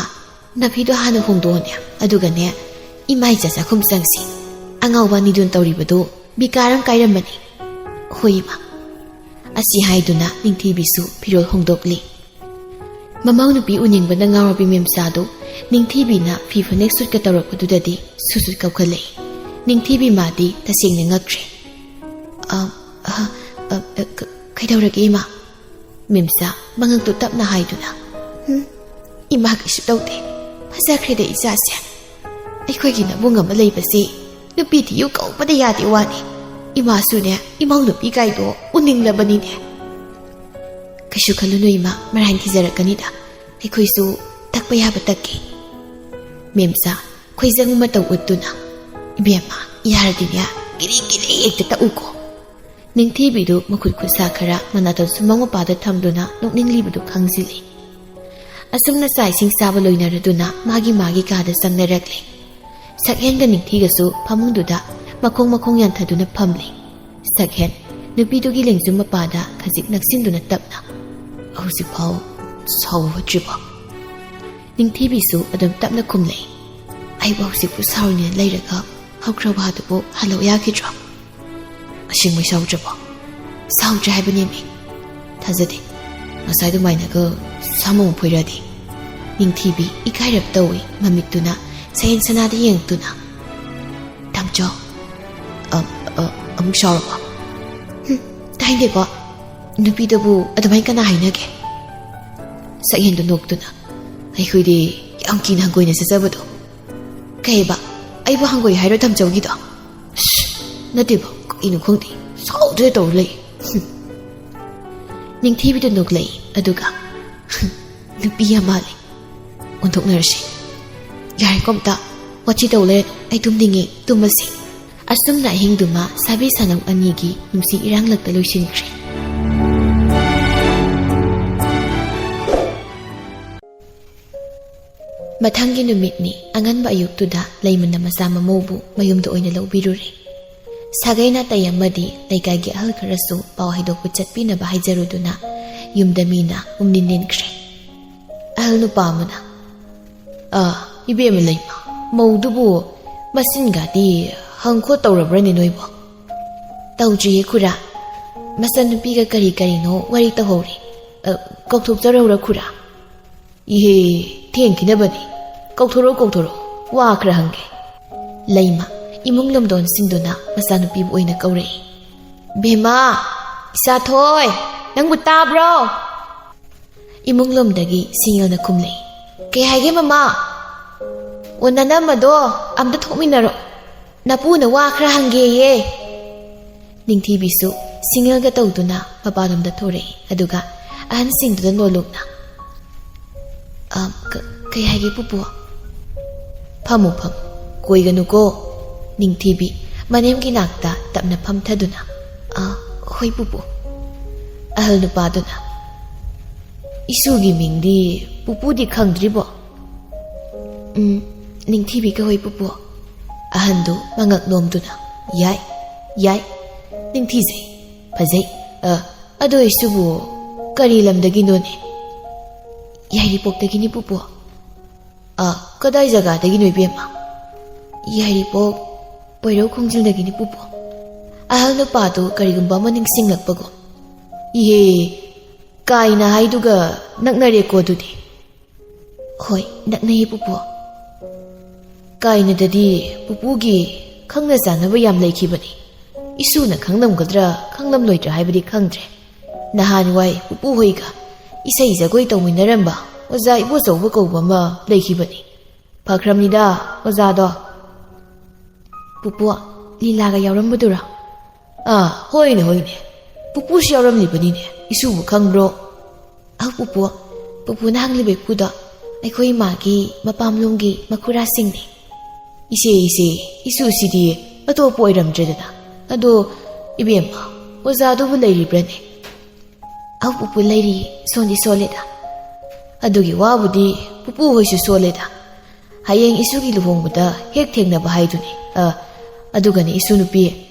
ꯅꯐꯤꯗꯣ ꯍꯥꯟꯅ ꯍꯣꯡꯗꯣꯛꯑꯣꯅꯦ, ꯑꯗꯨꯒꯅꯦ ꯏꯃꯥꯏ ꯆꯥꯛꯈꯨꯝ ꯆꯪꯁꯤ꯫ ꯑꯉꯥꯎꯕ ꯑꯅꯤꯗꯨꯅ ꯇꯧꯔꯤꯕꯗꯨ ꯕꯤꯀꯥꯔ ꯑꯃ ꯀꯥꯏꯔꯝꯃꯅꯤ꯫" "ꯍꯣꯏ, ꯏꯃꯥ꯫" ꯑꯁꯤ ꯍꯥꯏꯗꯨꯅ ꯅꯤꯡꯊꯤꯕꯤꯁꯨ ꯐꯤꯔꯣꯜ ꯍꯣꯡꯗꯣꯛꯂꯤ꯫ ꯃꯃꯧ ꯅꯨꯄꯤ ꯎꯅꯤꯡꯕꯅ ꯉꯥꯎꯔꯕꯤ ꯃꯦꯝꯆꯥꯗꯨ ꯅꯤꯡꯊꯤꯕꯤꯅ ꯐꯤ ꯐꯅꯦꯛ ꯁꯨꯠꯀ ꯇꯧꯔꯛꯄꯗꯨꯗꯗꯤ ꯁꯨꯠ ꯁꯨꯠ ꯀꯞꯈꯠꯂꯛꯏ꯫ ꯅꯤꯡꯊꯤꯕꯤ ꯃꯥꯗꯤ ꯇꯁꯦꯡꯅ ꯉꯛꯈ꯭ꯔꯦ꯫ "ꯑ, ꯑ, ꯑ, ꯑ, ꯀ-, ꯀꯩꯗꯧꯔꯒꯦ, ꯏꯃꯥ?" ꯃꯦꯝꯆꯥ ꯃꯉꯛꯇꯨ ꯇꯞꯅ ꯍꯥꯏꯗꯨꯅ, "ꯍꯨꯝ, ꯏꯃꯥ ꯀꯩꯁꯨ ꯇꯧꯗꯦ꯫ ꯐꯖꯈ꯭ꯔꯦꯗ ꯏꯆꯥꯁꯦ꯫ ꯑꯩꯈꯣꯏꯒꯤ ꯅꯕꯨꯡ ꯑꯃ ꯂꯩꯕꯁꯦ ꯅꯨꯄꯤ ꯊꯤꯌꯨ ꯀꯧꯕꯗ ꯌꯥꯗꯦ ꯋꯥꯅꯤ꯫ ꯏꯃꯥꯁꯨꯅꯦ, ꯏꯃꯧ ꯅꯨꯄꯤ ꯀꯥꯏꯗꯣ ꯎꯅꯤꯡꯂꯕꯅꯤꯅꯦ꯫" "ꯀꯩꯁꯨ ꯈꯜꯂꯨꯅꯨ ꯏꯃꯥ, ꯃꯔꯥꯏꯅ ꯊꯤꯖꯔꯛꯀꯅꯤꯗ꯫ ꯑꯩꯈꯣꯏꯁꯨ ꯇꯛꯄ ꯌꯥꯕ ꯇꯛꯀꯦ꯫" ꯃꯦꯝꯆꯥ ꯈꯣꯏꯖꯪ ꯃꯇꯧ ꯎꯠꯇꯨꯅ, "ꯏꯕꯦꯝꯃ, ꯌꯥꯔꯗꯤꯅꯦ, ꯒꯤꯔꯤ ꯒꯤꯔꯤ ꯍꯦꯛꯇ ꯇꯛꯎꯀꯣ꯫" ꯅꯤꯡꯊꯤꯕꯤꯗꯨ ꯃꯈꯨꯠ ꯈꯨꯠꯁꯥ ꯈꯔ ꯃꯅꯥꯇꯣꯟ ꯁꯨꯃꯥꯡ ꯃꯄꯥꯗ ꯊꯝꯗꯨꯅ ꯅꯣꯛꯅꯤꯡꯂꯤꯕꯗꯨ ꯈꯪꯖꯤꯜꯂꯤ꯫ ꯑꯁꯨꯝꯅ ꯆꯥꯛ ꯏꯁꯤꯡ ꯆꯥꯕ ꯂꯣꯏꯅꯔꯗꯨꯅ ꯃꯥꯒꯤ ꯃꯥꯒꯤ ꯀꯥꯗ ꯆꯪꯅꯔꯛꯂꯦ꯫ ꯁꯛꯍꯦꯟꯒ ꯅꯤꯡꯊꯤꯒꯁꯨ ꯐꯃꯨꯡꯗꯨꯗ ꯃꯈꯣꯡ ꯃꯈꯣꯡ ꯌꯥꯟꯊꯗꯨꯅ ꯐꯝꯂꯤ꯫ ꯁꯛꯍꯦꯟ ꯅꯨꯄꯤꯗꯨꯒꯤ ꯂꯦꯡꯖꯨꯝ ꯃꯄꯥꯗ ꯈꯖꯤꯛ ꯅꯛꯁꯤꯟꯗꯨꯅ ꯇꯞꯅ, "ꯍꯧꯖꯤꯛꯐꯥꯎ ꯁꯥꯎꯕ ꯐꯠꯇ꯭ꯔꯤꯕꯣ?" ꯅꯤꯡꯊꯤꯕꯤꯁꯨ ꯑꯗꯨꯝ ꯇꯞꯅ ꯈꯨꯝꯂꯛꯏ꯫ "ꯑꯩꯕꯨ ꯍꯧꯖꯤꯛꯄꯨ ꯁꯥꯎꯔꯤꯅꯦꯅ ꯂꯩꯔꯒ ꯍꯧꯈ꯭ꯔ ꯋꯥꯗꯨꯕꯨ ꯍꯜꯂꯛꯎ ꯌꯥꯈꯤꯗ꯭ꯔꯣ?" "ꯑꯁꯦꯡꯕꯩ ꯁꯥꯎꯗ꯭ꯔꯕꯣ?" "ꯁꯥꯎꯗ꯭ꯔꯦ ꯍꯥꯏꯕꯅꯦꯃꯤ꯫" "ꯊꯥꯖꯗꯦ꯫ ꯉꯁꯥꯏ ꯑꯗꯨꯃꯥꯏꯅꯒ ꯁꯥꯃꯨ ꯐꯣꯏꯔꯗꯤ꯫" ꯅꯤꯡꯊꯤꯕꯤ ꯏꯀꯥꯏꯔꯞ ꯇꯧꯏ, ꯃꯃꯤꯠꯇꯨꯅ ꯁꯛꯍꯦꯟ ꯁꯅꯥꯗ ꯌꯦꯡꯂꯛꯇꯨꯅ꯫ "ꯇꯥꯃꯣꯆꯧ, ꯑ, ꯑ, ꯑꯃꯨꯛ ꯁꯥꯎꯔꯕꯣ?" "ꯍꯨꯝ, ꯇꯥꯏꯅꯦꯀꯣ꯫ ꯅꯨꯄꯤꯗꯕꯨ ꯑꯗꯨꯃꯥꯏꯅ ꯀꯅꯥ ꯍꯥꯏꯅꯒꯦ?" ꯁꯛꯍꯦꯟꯗꯨ ꯅꯣꯛꯇꯨꯅ, "ꯑꯩꯈꯣꯏꯗꯤ ꯌꯥꯝ ꯀꯤꯅ ꯍꯪꯒꯣꯏꯅ ꯆꯠꯆꯕꯗꯣ꯫" "ꯀꯩꯕ? ꯑꯩꯕꯨ ꯍꯪꯒꯣꯏ ꯍꯥꯏꯔꯣ ꯇꯥꯃꯣꯆꯧꯒꯤꯗꯣ?" "ꯁꯁ, ꯅꯠꯇꯦꯕ, ꯀꯩꯅꯣ ꯈꯪꯗꯦ, ꯁꯥꯎꯗ꯭ꯔꯦ ꯇꯧꯔ ꯂꯩ꯫" ꯍꯨꯝ꯫ ꯅꯤꯡꯊꯤꯕꯤꯗꯨ ꯅꯣꯛꯂꯛꯏ, ꯑꯗꯨꯒ, "ꯍꯨꯝ, ꯅꯨꯄꯤ ꯌꯥꯝ ꯃꯥꯜꯂꯤ꯫ ꯑꯣꯟꯊꯣꯛꯅꯔꯁꯤ꯫ ꯌꯥꯔꯦꯀꯣ ꯑꯝꯇ, ꯋꯥꯊꯤ ꯇꯧ ꯂꯩꯔꯅꯨ, ꯑꯩ ꯇꯨꯝꯅꯤꯡꯉꯦ, ꯇꯨꯝꯃꯁꯤ꯫" ꯑꯁꯨꯝꯅ ꯑꯍꯤꯡꯗꯨꯃ ꯁꯥꯕꯤ ꯁꯥꯅꯧ ꯑꯅꯤꯒꯤ ꯅꯨꯡꯁꯤ ꯏꯔꯥꯡꯂꯛꯇ ꯂꯣꯏꯁꯤꯟꯈ꯭ꯔꯦ꯫ ꯃꯊꯪꯒꯤ ꯅꯨꯃꯤꯠꯅꯤ꯫ ꯑꯉꯟꯕ ꯑꯌꯨꯛꯇꯨꯗ ꯂꯩꯃꯅ ꯃꯆꯥ ꯃꯃꯧꯕꯨ ꯃꯌꯨꯝꯗ ꯑꯣꯏꯅ ꯂꯧꯕꯤꯔꯨꯔꯦ꯫ ꯁꯥꯒꯩ ꯅꯥꯇꯩ ꯑꯃꯗꯤ ꯂꯩꯀꯥꯏꯒꯤ ꯑꯍꯜ ꯈꯔꯁꯨ ꯄꯥꯎ ꯍꯥꯏꯗꯣꯛꯄ ꯆꯠꯄꯤꯅꯕ ꯍꯥꯏꯖꯔꯨꯗꯨꯅ ꯌꯨꯝꯗ ꯃꯤꯅ ꯎꯝꯅꯤꯟ ꯅꯤꯟꯈ꯭ꯔꯦ꯫ ꯑꯍꯜ ꯅꯨꯄꯥ ꯑꯃꯅ, "ꯑ, ꯏꯕꯦꯝꯃ ꯂꯩꯃ, ꯃꯧꯗꯨꯕꯨ ꯃꯆꯤꯟꯒꯗꯤ ꯍꯪ ꯈꯣꯠ ꯇꯧꯔꯕ꯭ꯔꯅꯦ ꯅꯣꯏꯕꯣ?" "ꯇꯧꯗ꯭ꯔꯤꯌꯦ ꯈꯨꯔꯥ꯫ ꯃꯆꯟꯅꯨꯄꯤꯒ ꯀꯔꯤ ꯀꯔꯤꯅꯣ ꯋꯥꯔꯤ ꯇꯧꯍꯧꯔꯤ꯫ ꯑ, ꯀꯧꯊꯣꯛꯆꯔꯧꯔ ꯈꯨꯔꯥ?" "ꯏꯍꯦ, ꯊꯦꯡꯈꯤꯅꯕꯅꯤ꯫ ꯀꯧꯊꯣꯔꯛꯎ, ꯀꯧꯊꯣꯔꯛꯎ, ꯋꯥ ꯈꯔ ꯍꯪꯒꯦ꯫" ꯂꯩꯃ ꯏꯃꯨꯡ ꯂꯣꯝꯗ ꯑꯣꯟꯁꯤꯟꯗꯨꯅ ꯃꯆꯥꯅꯨꯄꯤꯕꯨ ꯑꯣꯏꯅ ꯀꯧꯔꯛꯏ꯫ "ꯕꯦꯝꯃ, ꯏꯆꯥꯊꯣꯏ, ꯅꯪꯕꯨ ꯇꯥꯕ꯭ꯔꯣ?" ꯏꯃꯨꯡ ꯂꯣꯝꯗꯒꯤ ꯁꯤꯡꯉꯦꯜꯅ ꯈꯨꯝꯂꯛꯏ꯫ "ꯀꯩ ꯍꯥꯏꯒꯦ ꯃꯃꯥ?" "ꯑꯣ, ꯅꯅꯝꯃꯗꯣ ꯑꯝꯇ ꯊꯣꯛꯃꯤꯟꯅꯔꯣ꯫ ꯅꯄꯨꯅ ꯋꯥ ꯈꯔ ꯍꯪꯒꯦꯌꯦ꯫" ꯅꯤꯡꯊꯤꯕꯤꯁꯨ ꯁꯤꯡꯉꯦꯜꯒ ꯇꯧꯗꯨꯅ ꯃꯄꯥꯟꯂꯣꯝꯗ ꯊꯣꯔꯛꯏ, ꯑꯗꯨꯒ ꯑꯍꯟꯁꯤꯡꯗꯨꯗ ꯅꯣꯜꯂꯨꯛꯅ, "ꯑ, ꯀ-, ꯀꯩ ꯍꯥꯏꯒꯦ ꯄꯨꯄꯨ?" "ꯐꯝꯃꯨ, ꯐꯝꯃꯨ, ꯀꯣꯏꯒꯅꯨꯀꯣ꯫" ꯅꯤꯡꯊꯤꯕꯤ ꯃꯅꯦꯝꯒꯤ ꯅꯥꯛꯇ ꯇꯞꯅ ꯐꯝꯊꯗꯨꯅ, "ꯑ, ꯍꯣꯏ ꯄꯨꯄꯨ꯫" ꯑꯍꯜ ꯅꯨꯄꯥꯗꯨꯅ, "ꯏꯁꯨꯒꯤ ꯃꯤꯡꯗꯤ ꯄꯨꯄꯨꯗꯤ ꯈꯪꯗ꯭ꯔꯤꯕꯣ?" "ꯎꯝ, ꯅꯤꯡꯊꯤꯕꯤ ꯀꯧꯏ ꯄꯨꯄꯨ꯫" ꯑꯍꯟꯗꯨ ꯃꯉꯛ ꯅꯣꯝꯗꯨꯅ, "ꯌꯥꯏ, ꯌꯥꯏ, ꯅꯤꯡꯊꯤꯖꯩ, ꯐꯖꯩ꯫ ꯑ, ꯑꯗꯣ ꯏꯁꯨꯕꯨ ꯀꯔꯤ ꯂꯝꯗꯒꯤꯅꯣꯅꯦ?" "ꯌꯥꯏꯔꯤꯄꯣꯛꯇꯒꯤꯅꯤ ꯄꯨꯄꯨ꯫" "ꯑ, ꯀꯗꯥꯏ ꯖꯒꯥꯗꯒꯤꯅꯣ ꯏꯕꯦꯝꯃ?" "ꯌꯥꯏꯔꯤꯄꯣꯛ ꯄꯣꯏꯔꯧ ꯈꯣꯡꯖꯤꯜꯗꯒꯤꯅꯤ ꯄꯨꯄꯨ꯫" ꯑꯍꯜ ꯅꯨꯄꯥꯗꯨ ꯀꯔꯤꯒꯨꯝꯕ ꯑꯃ ꯅꯤꯡꯁꯤꯡꯂꯛꯄꯒꯨꯝ, "ꯏꯍꯦ, ꯀꯥꯏꯅ ꯍꯥꯏꯗꯨꯒ ꯅꯛꯅꯔꯦꯀꯣ ꯑꯗꯨꯗꯤ?" "ꯍꯣꯏ, ꯅꯛꯅꯩꯌꯦ ꯄꯨꯄꯨ꯫" "ꯀꯥꯏꯅꯗꯗꯤ ꯄꯨꯄꯨꯒꯤ ꯈꯪꯅ ꯆꯥꯟꯅꯕ ꯌꯥꯝ ꯂꯩꯈꯤꯕꯅꯤ꯫ ꯏꯁꯨꯅ ꯈꯪꯂꯝꯒꯗ꯭ꯔꯥ ꯈꯪꯂꯝꯂꯣꯏꯗ꯭ꯔꯥ ꯍꯥꯏꯕꯗꯤ ꯈꯪꯗ꯭ꯔꯦ꯫ ꯅꯍꯥꯟꯋꯥꯏ ꯄꯨꯄꯨ ꯍꯣꯏꯒ ꯏꯁꯩ ꯖꯒꯣꯏ ꯇꯧꯃꯤꯟꯅꯔꯝꯕ ꯑꯣꯖꯥ ꯏꯕꯣꯆꯧꯕ ꯀꯧꯕ ꯑꯃ ꯂꯩꯈꯤꯕꯅꯤ꯫ ꯐꯈ꯭ꯔꯕꯅꯤꯗ ꯑꯣꯖꯥꯗꯣ꯫" "ꯄꯨꯄꯨ, ꯂꯤꯂꯥꯒ ꯌꯥꯎꯔꯝꯕꯗꯨꯔꯣ?" "ꯑꯥ, ꯍꯣꯏꯅꯦ, ꯍꯣꯏꯅꯦ꯫ ꯄꯨꯄꯨꯁꯨ ꯌꯥꯎꯔꯝꯂꯤꯕꯅꯤꯅꯦ꯫ ꯏꯁꯨꯕꯨ ꯈꯪꯕ꯭ꯔꯣ?" "ꯑꯧ ꯄꯨꯄꯨ, ꯄꯨꯄꯨꯅ ꯍꯪꯂꯤꯕ ꯏꯄꯨꯗꯣ ꯑꯩꯈꯣꯏ ꯏꯃꯥꯒꯤ ꯃꯄꯥꯝꯂꯣꯝꯒꯤ ꯃꯈꯨꯔꯥꯁꯤꯡꯅꯤ꯫" "ꯏꯆꯦ, ꯏꯆꯦ, ꯏꯁꯨꯁꯤꯗꯤ ꯑꯇꯣꯞꯄ ꯑꯣꯏꯔꯝꯗ꯭ꯔꯦꯗꯅ꯫ ꯑꯗꯣ ꯏꯕꯦꯝꯃ, ꯑꯣꯖꯥꯗꯨꯕꯨ ꯂꯩꯔꯤꯕ꯭ꯔꯅꯦ? "ꯑꯧ ꯄꯨꯄꯨ, ꯂꯩꯔꯤ, ꯁꯣꯟꯗꯤ ꯁꯣꯜꯂꯦꯗ"꯫ "ꯑꯗꯨꯒꯤ ꯋꯥꯕꯨꯗꯤ ꯄꯨꯄꯨ ꯍꯣꯏꯁꯨ ꯁꯣꯜꯂꯦꯗ꯫ ꯍꯌꯦꯡ ꯏꯁꯨꯒꯤ ꯂꯨꯍꯣꯡꯕꯗ ꯍꯦꯛ ꯊꯦꯡꯅꯕ ꯍꯥꯏꯗꯨꯅꯤ꯫ ꯑ, ꯑꯗꯨꯒꯅꯦ ꯏꯁꯨ ꯅꯨꯄꯤ,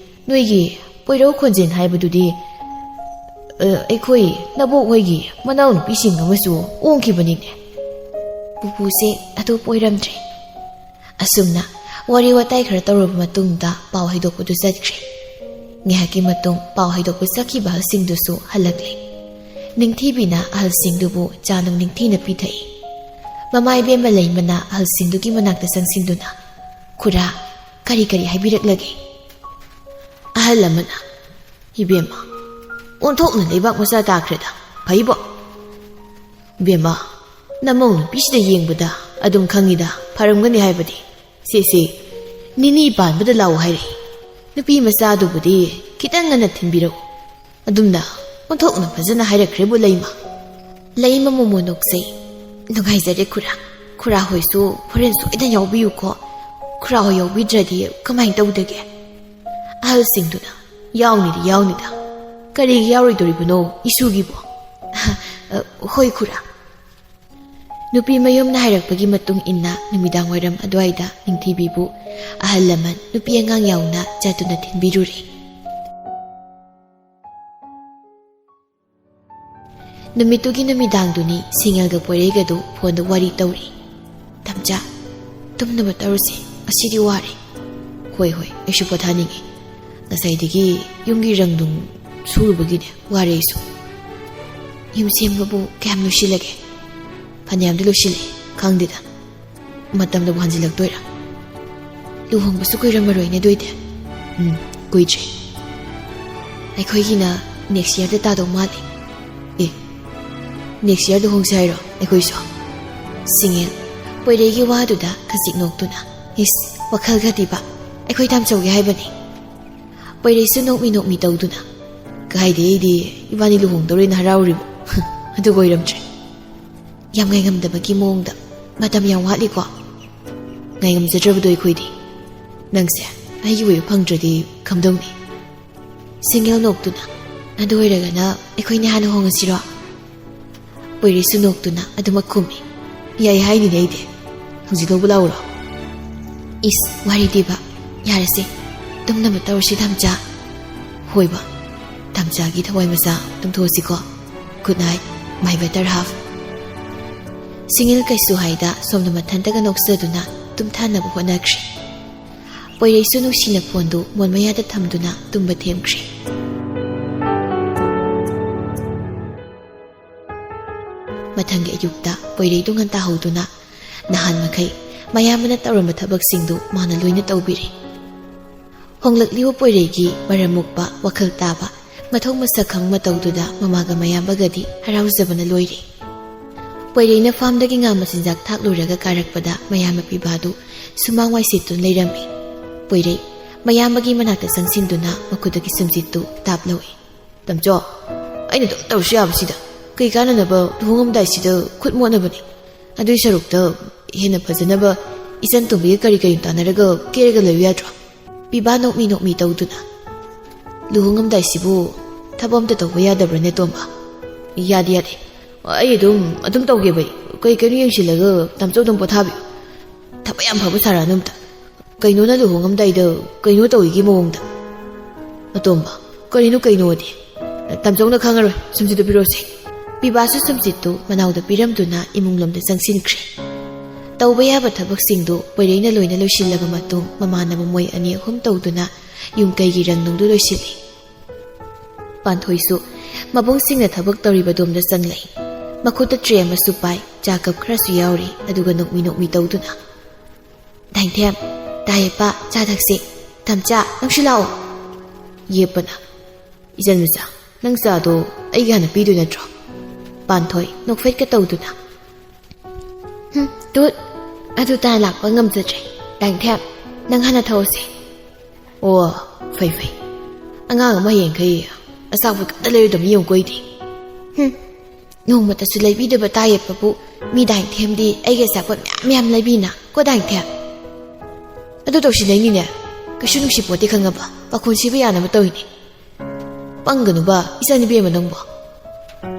ꯅꯣꯏꯒꯤ ꯄꯣꯏꯔꯧ ꯈꯣꯟꯖꯦꯜ ꯍꯥꯏꯕꯗꯨꯗꯤ, ꯑ, ꯑꯩꯈꯣꯏ ꯅꯕꯣꯛ ꯍꯣꯏꯒꯤ ꯃꯅꯥꯎꯅꯨꯄꯤꯁꯤꯡ ꯑꯃꯁꯨ ꯑꯣꯡꯈꯤꯕꯅꯤꯅꯦ"꯫ ꯄꯨꯄꯨꯁꯦ ꯑꯇꯣꯞꯄ ꯑꯣꯏꯔꯝꯗ꯭ꯔꯦ꯫ ꯑꯁꯨꯝꯅ ꯋꯥꯔꯤ ꯋꯥꯇꯥꯏ ꯈꯔ ꯇꯧꯔꯕ ꯃꯇꯨꯡꯗ ꯄꯥꯎ ꯍꯩꯗꯣꯛꯄꯗꯨ ꯆꯠꯈ꯭ꯔꯦ꯫ ꯉꯥꯏꯍꯥꯛꯀꯤ ꯃꯇꯨꯡ ꯄꯥꯎ ꯍꯩꯗꯣꯛꯄ ꯆꯠꯈꯤꯕ ꯑꯍꯜꯁꯤꯡꯗꯨꯁꯨ ꯍꯜꯂꯛꯂꯦ꯫ ꯅꯤꯡꯊꯤꯕꯤꯅ ꯑꯍꯜꯁꯤꯡꯗꯨꯕꯨ ꯆꯥ ꯅꯨꯡ ꯅꯤꯡꯊꯤꯅ ꯄꯤꯊꯛꯏ꯫ ꯃꯃꯥ ꯏꯕꯦꯝꯃ ꯂꯩꯃꯅ ꯑꯍꯜꯁꯤꯡꯗꯨꯒꯤ ꯃꯅꯥꯛꯇ ꯆꯪꯁꯤꯟꯗꯨꯅ, "ꯈꯨꯔꯥ, ꯀꯔꯤ ꯀꯔꯤ ꯍꯥꯏꯕꯤꯔꯛꯂꯒꯦ?" ꯑꯍꯜ ꯑꯃꯅ, "ꯏꯕꯦꯝꯃ, ꯑꯣꯟꯊꯣꯛꯅ ꯂꯩꯕꯥꯛ ꯃꯆꯥ ꯇꯥꯈ꯭ꯔꯦꯗ꯫ ꯐꯩꯕꯣ? ꯏꯕꯦꯝꯃ, ꯅꯃꯧ ꯅꯨꯄꯤꯁꯤꯗ ꯌꯦꯡꯕꯗ ꯑꯗꯨꯝ ꯈꯪꯉꯤꯗ, ꯐꯔꯝꯒꯅꯤ ꯍꯥꯏꯕꯗꯤ꯫ ꯁꯦ, ꯁꯦ, ꯅꯤꯅꯤ ꯄꯥꯟꯕꯗ ꯂꯥꯛꯎ ꯍꯥꯏꯔꯛꯏ꯫ ꯅꯨꯄꯤ ꯃꯆꯥꯗꯨꯕꯨꯗꯤ ꯈꯤꯇꯪ ꯉꯟꯅ ꯊꯤꯟꯕꯤꯔꯛꯎ꯫ ꯑꯗꯨꯝꯅ ꯑꯣꯟꯊꯣꯛꯅ ꯐꯖꯅ ꯍꯥꯏꯔꯛꯈ꯭ꯔꯦꯕꯨ ꯂꯩꯃ"꯫ ꯂꯩꯃ ꯃꯣꯃꯣꯟ ꯅꯣꯛꯆꯩ꯫ "ꯅꯨꯡꯉꯥꯏꯖꯔꯦ ꯈꯨꯔꯥ꯫ ꯈꯨꯔꯥ ꯍꯣꯏꯁꯨ ꯍꯣꯔꯦꯟ ꯁꯣꯏꯗꯅ ꯌꯥꯎꯕꯤꯌꯨꯀꯣ꯫ ꯈꯨꯔꯥ ꯍꯣꯏ ꯌꯥꯎꯕꯤꯗ꯭ꯔꯗꯤ ꯀꯃꯥꯏꯅ ꯇꯧꯗꯒꯦ?" ꯑꯍꯜꯁꯤꯡꯗꯨꯅ, "ꯌꯥꯎꯅꯤꯗ, ꯌꯥꯎꯅꯤꯗ꯫ ꯀꯔꯤꯒꯤ ꯌꯥꯎꯔꯣꯏꯗꯣꯔꯤꯕꯅꯣ ꯏꯁꯨꯒꯤꯕꯨ?" "ꯑ, ꯍꯣꯏ ꯈꯨꯔꯥ"꯫ ꯅꯨꯄꯤ ꯃꯌꯨꯝꯅ ꯍꯥꯏꯔꯛꯄꯒꯤ ꯃꯇꯨꯡ ꯏꯟꯅ ꯅꯨꯃꯤꯗꯥꯡ ꯋꯥꯏꯔꯝ ꯑꯗꯨꯋꯥꯏꯗ ꯅꯤꯡꯊꯤꯕꯤꯕꯨ ꯑꯍꯜ ꯂꯃꯟ ꯅꯨꯄꯤ ꯑꯉꯥꯡ ꯌꯥꯎꯅ ꯆꯠꯇꯨꯅ ꯊꯤꯟꯕꯤꯔꯨꯔꯦ꯫ ꯅꯨꯃꯤꯠꯇꯨꯒꯤ ꯅꯨꯃꯤꯗꯥꯡꯗꯨꯅꯤ ꯁꯤꯡꯉꯦꯜꯒ ꯄꯣꯏꯔꯩꯒꯗꯨ ꯐꯣꯟꯗ ꯋꯥꯔꯤ ꯇꯧꯔꯤ꯫ "ꯇꯝꯆꯥ, ꯇꯨꯝꯅꯕ ꯇꯧꯔꯁꯦ, ꯉꯁꯤꯗꯤ ꯋꯥꯔꯦ"꯫ "ꯍꯣꯏ, ꯍꯣꯏ, ꯑꯩꯁꯨ ꯄꯣꯊꯥꯅꯤꯡꯉꯤ꯫ ꯉꯁꯥꯏꯗꯒꯤ ꯌꯨꯝꯒꯤ ꯔꯪ ꯅꯨꯡ ꯁꯨꯔꯨꯕꯒꯤꯅꯦ ꯋꯥꯔꯦ ꯑꯩꯁꯨ"꯫ "ꯌꯨꯝ ꯁꯦꯝꯕꯕꯨ ꯀꯌꯥꯝ ꯂꯣꯏꯁꯤꯜꯂꯒꯦ?" "ꯐꯅꯌꯥꯝꯗꯤ ꯂꯣꯏꯁꯤꯜꯂꯦ, ꯈꯪꯗꯦꯗ꯫ ꯃꯇꯝꯗꯕꯨ ꯍꯟꯖꯤꯜꯂꯛꯇꯣꯏꯔꯥ? ꯂꯨꯍꯣꯡꯕꯁꯨ ꯀꯨꯏꯔꯝꯃꯔꯣꯏꯅꯦ ꯑꯗꯨꯏꯗꯤ"꯫ "ꯎꯝ, ꯀꯨꯏꯗ꯭ꯔꯦ꯫ ꯑꯩꯈꯣꯏꯒꯤꯅ next yearꯗ ꯇꯥꯗꯧ ꯃꯥꯜꯂꯦ"꯫ "ꯑꯦ, next year ꯂꯨꯍꯣꯡꯁꯦ ꯍꯥꯏꯔꯣ ꯑꯩꯈꯣꯏꯁꯨ?" ꯁꯤꯡꯉꯦꯜ ꯄꯣꯏꯔꯩꯒꯤ ꯋꯥꯗꯨꯗ ꯈꯖꯤꯛ ꯅꯣꯛꯇꯨꯅ, "ꯏꯁ, ꯋꯥꯈꯜ ꯈꯗꯤꯕ, ꯑꯩꯈꯣꯏ ꯇꯥꯝꯆꯧꯒꯤ ꯍꯥꯏꯕꯅꯤ"꯫ ꯄꯣꯏꯔꯩꯁꯨ ꯅꯣꯛꯃꯤ ꯅꯣꯛꯃꯤ ꯇꯧꯗꯨꯅ, "ꯀꯥꯏꯗꯦ, ꯑꯩꯗꯤ ꯏꯕꯥꯅꯤ ꯂꯨꯍꯣꯡꯗꯧꯔꯦꯅ ꯍꯔꯥꯎꯔꯤꯕ"꯫ ꯑꯗꯨꯒ ꯑꯣꯏꯔꯝꯗ꯭ꯔꯦ꯫ ꯌꯥꯝ ꯉꯥꯏꯉꯝꯗꯕꯒꯤ ꯃꯑꯣꯡꯗ, "ꯃꯇꯝ ꯌꯥꯝ ꯋꯥꯠꯂꯤꯀꯣ"꯫ "ꯉꯥꯏꯉꯝꯖꯗ꯭ꯔꯕꯗꯣ ꯑꯩꯈꯣꯏꯗꯤ꯫ ꯅꯪꯁꯦ ꯑꯩꯒꯤ ꯑꯣꯏꯕ ꯐꯪꯗ꯭ꯔꯗꯤ ꯀꯝꯗꯧꯅꯤ? ꯁꯤꯡꯒꯦꯜ ꯅꯣꯛꯇꯨꯅ, "ꯑꯗꯨ ꯑꯣꯏꯔꯒꯅ ꯑꯩꯈꯣꯏꯅꯤ ꯍꯥꯟꯅ ꯍꯣꯡꯉꯁꯤꯔꯣ?" ꯄꯣꯏꯔꯩꯁꯨ ꯅꯣꯛꯇꯨꯅ ꯑꯗꯨꯃꯛ ꯈꯨꯝꯃꯤ꯫ "ꯌꯥꯏ ꯍꯥꯏꯅꯤꯅꯦ ꯑꯩꯗꯤ꯫ ꯍꯧꯖꯤꯛ ꯂꯧꯕ ꯂꯥꯛꯎꯔꯣ?" "ꯏꯁ, ꯋꯥꯔꯤꯗꯤꯕ꯫ ꯌꯥꯔꯦꯁꯦ, ꯇꯨꯝꯅꯕ ꯇꯧꯔꯁꯤ ꯊꯝꯆꯥ꯫" "ꯍꯣꯏꯕ, ꯊꯝꯆꯥꯒꯤ ꯊꯋꯥꯏ ꯃꯆꯥ ꯇꯨꯝꯊꯣꯛꯑꯁꯤꯀꯣ꯫ Good night, my better half." ꯁꯤꯡꯒꯦꯜ ꯀꯩꯁꯨ ꯍꯥꯏꯗ ꯁꯣꯝꯗ ꯃꯊꯟꯇꯒ ꯅꯣꯛꯆꯗꯨꯅ ꯇꯨꯝꯊꯥꯅꯕ ꯍꯣꯠꯅꯈ꯭ꯔꯦ꯫ ꯄꯣꯏꯔꯩꯁꯨ ꯅꯨꯡꯁꯤꯅ ꯐꯣꯟꯗꯨ ꯃꯣꯟ ꯃꯌꯥꯗ ꯊꯝꯗꯨꯅ ꯇꯨꯝꯕ ꯊꯦꯝꯈ꯭ꯔꯦ꯫ ꯃꯊꯪꯒꯤ ꯑꯌꯨꯛꯇ ꯄꯣꯏꯔꯩꯗꯨ ꯉꯟꯇꯥ ꯍꯧꯗꯨꯅ ꯅꯍꯥꯟ ꯃꯈꯩ ꯃꯌꯥꯝꯕꯅ ꯇꯧꯔꯝꯕ ꯊꯕꯛꯁꯤꯡꯗꯨ ꯃꯥꯅ ꯂꯣꯏꯅ ꯇꯧꯕꯤꯔꯦ꯫ ꯍꯣꯡꯂꯛꯂꯤꯕ ꯄꯣꯏꯔꯩꯒꯤ ꯃꯔꯝ ꯃꯣꯛꯄ, ꯋꯥꯈꯜ ꯇꯥꯕ, ꯃꯊꯧ ꯃꯁꯛ ꯈꯪꯕ ꯃꯇꯧꯗꯨꯗ ꯃꯃꯥꯒ ꯃꯌꯥꯝꯕꯒꯗꯤ ꯍꯔꯥꯎꯖꯕꯅ ꯂꯣꯏꯔꯦ꯫ ꯄꯣꯏꯔꯩꯅ ꯐꯥꯝꯗꯒꯤ ꯉꯥ ꯃꯆꯤꯟꯖꯥꯛ ꯊꯥꯛꯂꯨꯔꯒ ꯀꯥꯔꯛꯄꯗ ꯃꯌꯥꯝꯕ ꯄꯤꯕꯥꯗꯨ ꯁꯨꯃꯥꯡ ꯋꯥꯏꯁꯤꯠꯇꯨꯅ ꯂꯩꯔꯝꯃꯤ꯫ ꯄꯣꯏꯔꯩ ꯃꯌꯥꯝꯕꯒꯤ ꯃꯅꯥꯛꯇ ꯆꯪꯁꯤꯟꯗꯨꯅ ꯃꯈꯨꯠꯇꯒꯤ ꯁꯨꯝꯖꯤꯠꯇꯨ ꯇꯥꯞ ꯂꯧꯏ꯫ "ꯇꯝꯆꯧ, ꯑꯩꯅ ꯑꯗꯨꯝ ꯇꯧꯔꯁꯨ ꯌꯥꯕꯁꯤꯗ ꯀꯩ ꯀꯥꯟꯅꯅꯕ ꯂꯨꯍꯣꯡꯉꯝꯗꯥꯏꯁꯤꯗ ꯈꯨꯠ ꯃꯣꯠꯅꯕꯅꯤ? ꯑꯗꯨꯏ ꯁꯔꯨꯛꯇ ꯍꯦꯟꯅ ꯐꯖꯅꯕ ꯏꯆꯟ ꯇꯣꯝꯕꯤꯒ ꯀꯔꯤ ꯀꯔꯤ ꯇꯥꯟꯅꯔꯒ ꯀꯦꯔꯒ ꯂꯩꯌꯨ ꯌꯥꯗ꯭ꯔꯣ?" ꯄꯤꯕꯥ ꯅꯣꯛꯃꯤ ꯅꯣꯛꯃꯤ ꯇꯧꯗꯨꯅ, "ꯂꯨꯍꯣꯡꯉꯝꯗꯥꯏꯁꯤꯕꯨ ꯊꯕꯛ ꯑꯝꯇ ꯇꯧꯕ ꯌꯥꯗꯕ꯭ꯔꯅꯦ ꯇꯣꯝꯕ?" "ꯌꯥꯗꯦ, ꯌꯥꯗꯦ꯫ ꯑꯩ ꯑꯗꯨꯝ, ꯑꯗꯨꯝ ꯇꯧꯒꯦꯕ ꯑꯩ꯫ ꯀꯩ ꯀꯩꯅꯣ ꯌꯦꯡꯁꯤꯜꯂꯒ ꯇꯥꯃꯣꯆꯧ ꯑꯗꯨꯝ ꯄꯣꯊꯥꯕꯤꯌꯨ꯫ ꯊꯕꯛ ꯌꯥꯝ ꯐꯕ ꯁꯥꯔꯛꯑꯅꯨ ꯑꯝꯇ꯫ ꯀꯩꯅꯣꯅ ꯂꯨꯍꯣꯡꯉꯝꯗꯥꯏꯗ ꯀꯩꯅꯣ ꯇꯧꯏꯒꯤ ꯃꯑꯣꯡꯗ꯫ ꯑꯇꯣꯝꯕ, ꯀꯔꯤꯅꯣ ꯀꯩꯅꯣꯗꯤ? ꯇꯥꯃꯣꯆꯧꯅ ꯈꯪꯉꯔꯣꯏ, ꯁꯨꯝꯁꯤꯠꯇꯨ ꯄꯤꯔꯛꯑꯣꯁꯦ꯫" ꯄꯤꯕꯥꯁꯨ ꯁꯨꯝꯁꯤꯠꯇꯨ ꯃꯅꯥꯎꯗ ꯄꯤꯔꯝꯗꯨꯅ ꯏꯃꯨꯡ ꯂꯣꯝꯗ ꯆꯪꯁꯤꯟꯈ꯭ꯔꯦ꯫ ꯇꯧꯕ ꯌꯥꯕ ꯊꯕꯛꯁꯤꯡꯗꯨ ꯄꯣꯏꯔꯩꯅ ꯂꯣꯏꯅ ꯂꯣꯏꯁꯤꯜꯂꯕ ꯃꯇꯨꯡ, ꯃꯃꯥꯟꯅꯕ ꯃꯣꯏ ꯑꯅꯤ ꯑꯍꯨꯝ ꯇꯧꯗꯨꯅ ꯌꯨꯝ ꯀꯩꯒꯤ ꯔꯪ ꯅꯨꯡꯗꯨ ꯂꯣꯏꯁꯤꯜꯂꯤ꯫ ꯄꯥꯟꯊꯣꯏꯁꯨ ꯃꯕꯨꯡꯁꯤꯡꯅ ꯊꯕꯛ ꯇꯧꯔꯤꯕꯗꯣꯝꯗ ꯆꯪꯂꯛꯏ꯫ ꯃꯈꯨꯠꯇ ꯇ꯭ꯔꯦ ꯑꯃꯁꯨ ꯄꯥꯏ, ꯆꯥ ꯀꯞ ꯈꯔꯁꯨ ꯌꯥꯎꯔꯤ, ꯑꯗꯨꯒ ꯅꯣꯛꯃꯤ ꯅꯣꯛꯃꯤ ꯇꯧꯗꯨꯅ, "ꯗꯥꯏꯅꯊꯦꯝ, ꯇꯥ ꯌꯦꯞꯄ, ꯆꯥ ꯊꯛꯁꯤ꯫ ꯇꯝꯆꯥ, ꯅꯪꯁꯨ ꯂꯥꯛꯑꯣ꯫" ꯌꯦꯞꯄꯅ, "ꯏꯆꯟ ꯃꯆꯥ, ꯅꯪ ꯆꯥꯗꯣ ꯑꯩꯒꯤ ꯍꯥꯟꯅ ꯄꯤꯗꯣꯏ ꯅꯠꯇ꯭ꯔꯣ?" ꯄꯥꯟꯊꯣꯏ ꯅꯣꯛꯐꯦꯠꯀ ꯇꯧꯗꯨꯅ, "ꯍꯨꯝ, ꯇꯨꯠ, ꯑꯗꯨ ꯇꯥꯅ ꯂꯥꯛꯄ ꯉꯝꯖꯗ꯭ꯔꯦ꯫ ꯗꯥꯏꯅꯊꯦꯝ, ꯅꯪ ꯍꯥꯟꯅ ꯊꯛꯑꯣꯁꯦ꯫" "ꯑꯣ, ꯐꯩ ꯐꯩ꯫ ꯑꯉꯥꯡ ꯑꯃ ꯍꯌꯦꯡꯈꯩ ꯑꯆꯥꯄꯣꯠ ꯀꯝꯇ ꯂꯩꯔꯣꯏꯗꯕꯅꯤ ꯌꯦꯡꯉꯨꯀꯣ ꯑꯩꯗꯤ꯫" "ꯍꯨꯝ, ꯅꯣꯡꯃꯇꯁꯨ ꯂꯩꯕꯤꯗꯕ ꯇꯥ ꯌꯦꯞꯄꯕꯨ ꯃꯤ ꯗꯥꯏꯅꯊꯦꯝꯗꯤ ꯑꯩꯒꯤ ꯑꯆꯥꯄꯣꯠ ꯃꯌꯥꯝ ꯃꯌꯥꯝ ꯂꯩꯕꯤꯅ ꯀꯣ ꯗꯥꯏꯅꯊꯦꯝ?" "ꯑꯗꯨ ꯇꯧꯁꯤꯟꯅꯩꯅꯤꯅꯦ꯫ ꯀꯩꯁꯨ ꯅꯨꯡꯁꯤ ꯄꯣꯠꯇꯦ ꯈꯪꯉꯕ? ꯄꯥꯈꯣꯟ ꯁꯤꯕ ꯌꯥꯅꯕ ꯇꯧꯔꯤꯅꯤ꯫ ꯄꯪꯒꯅꯨꯕ, ꯏꯆꯥꯅꯨꯄꯤ ꯑꯃ ꯅꯪꯕꯣ꯫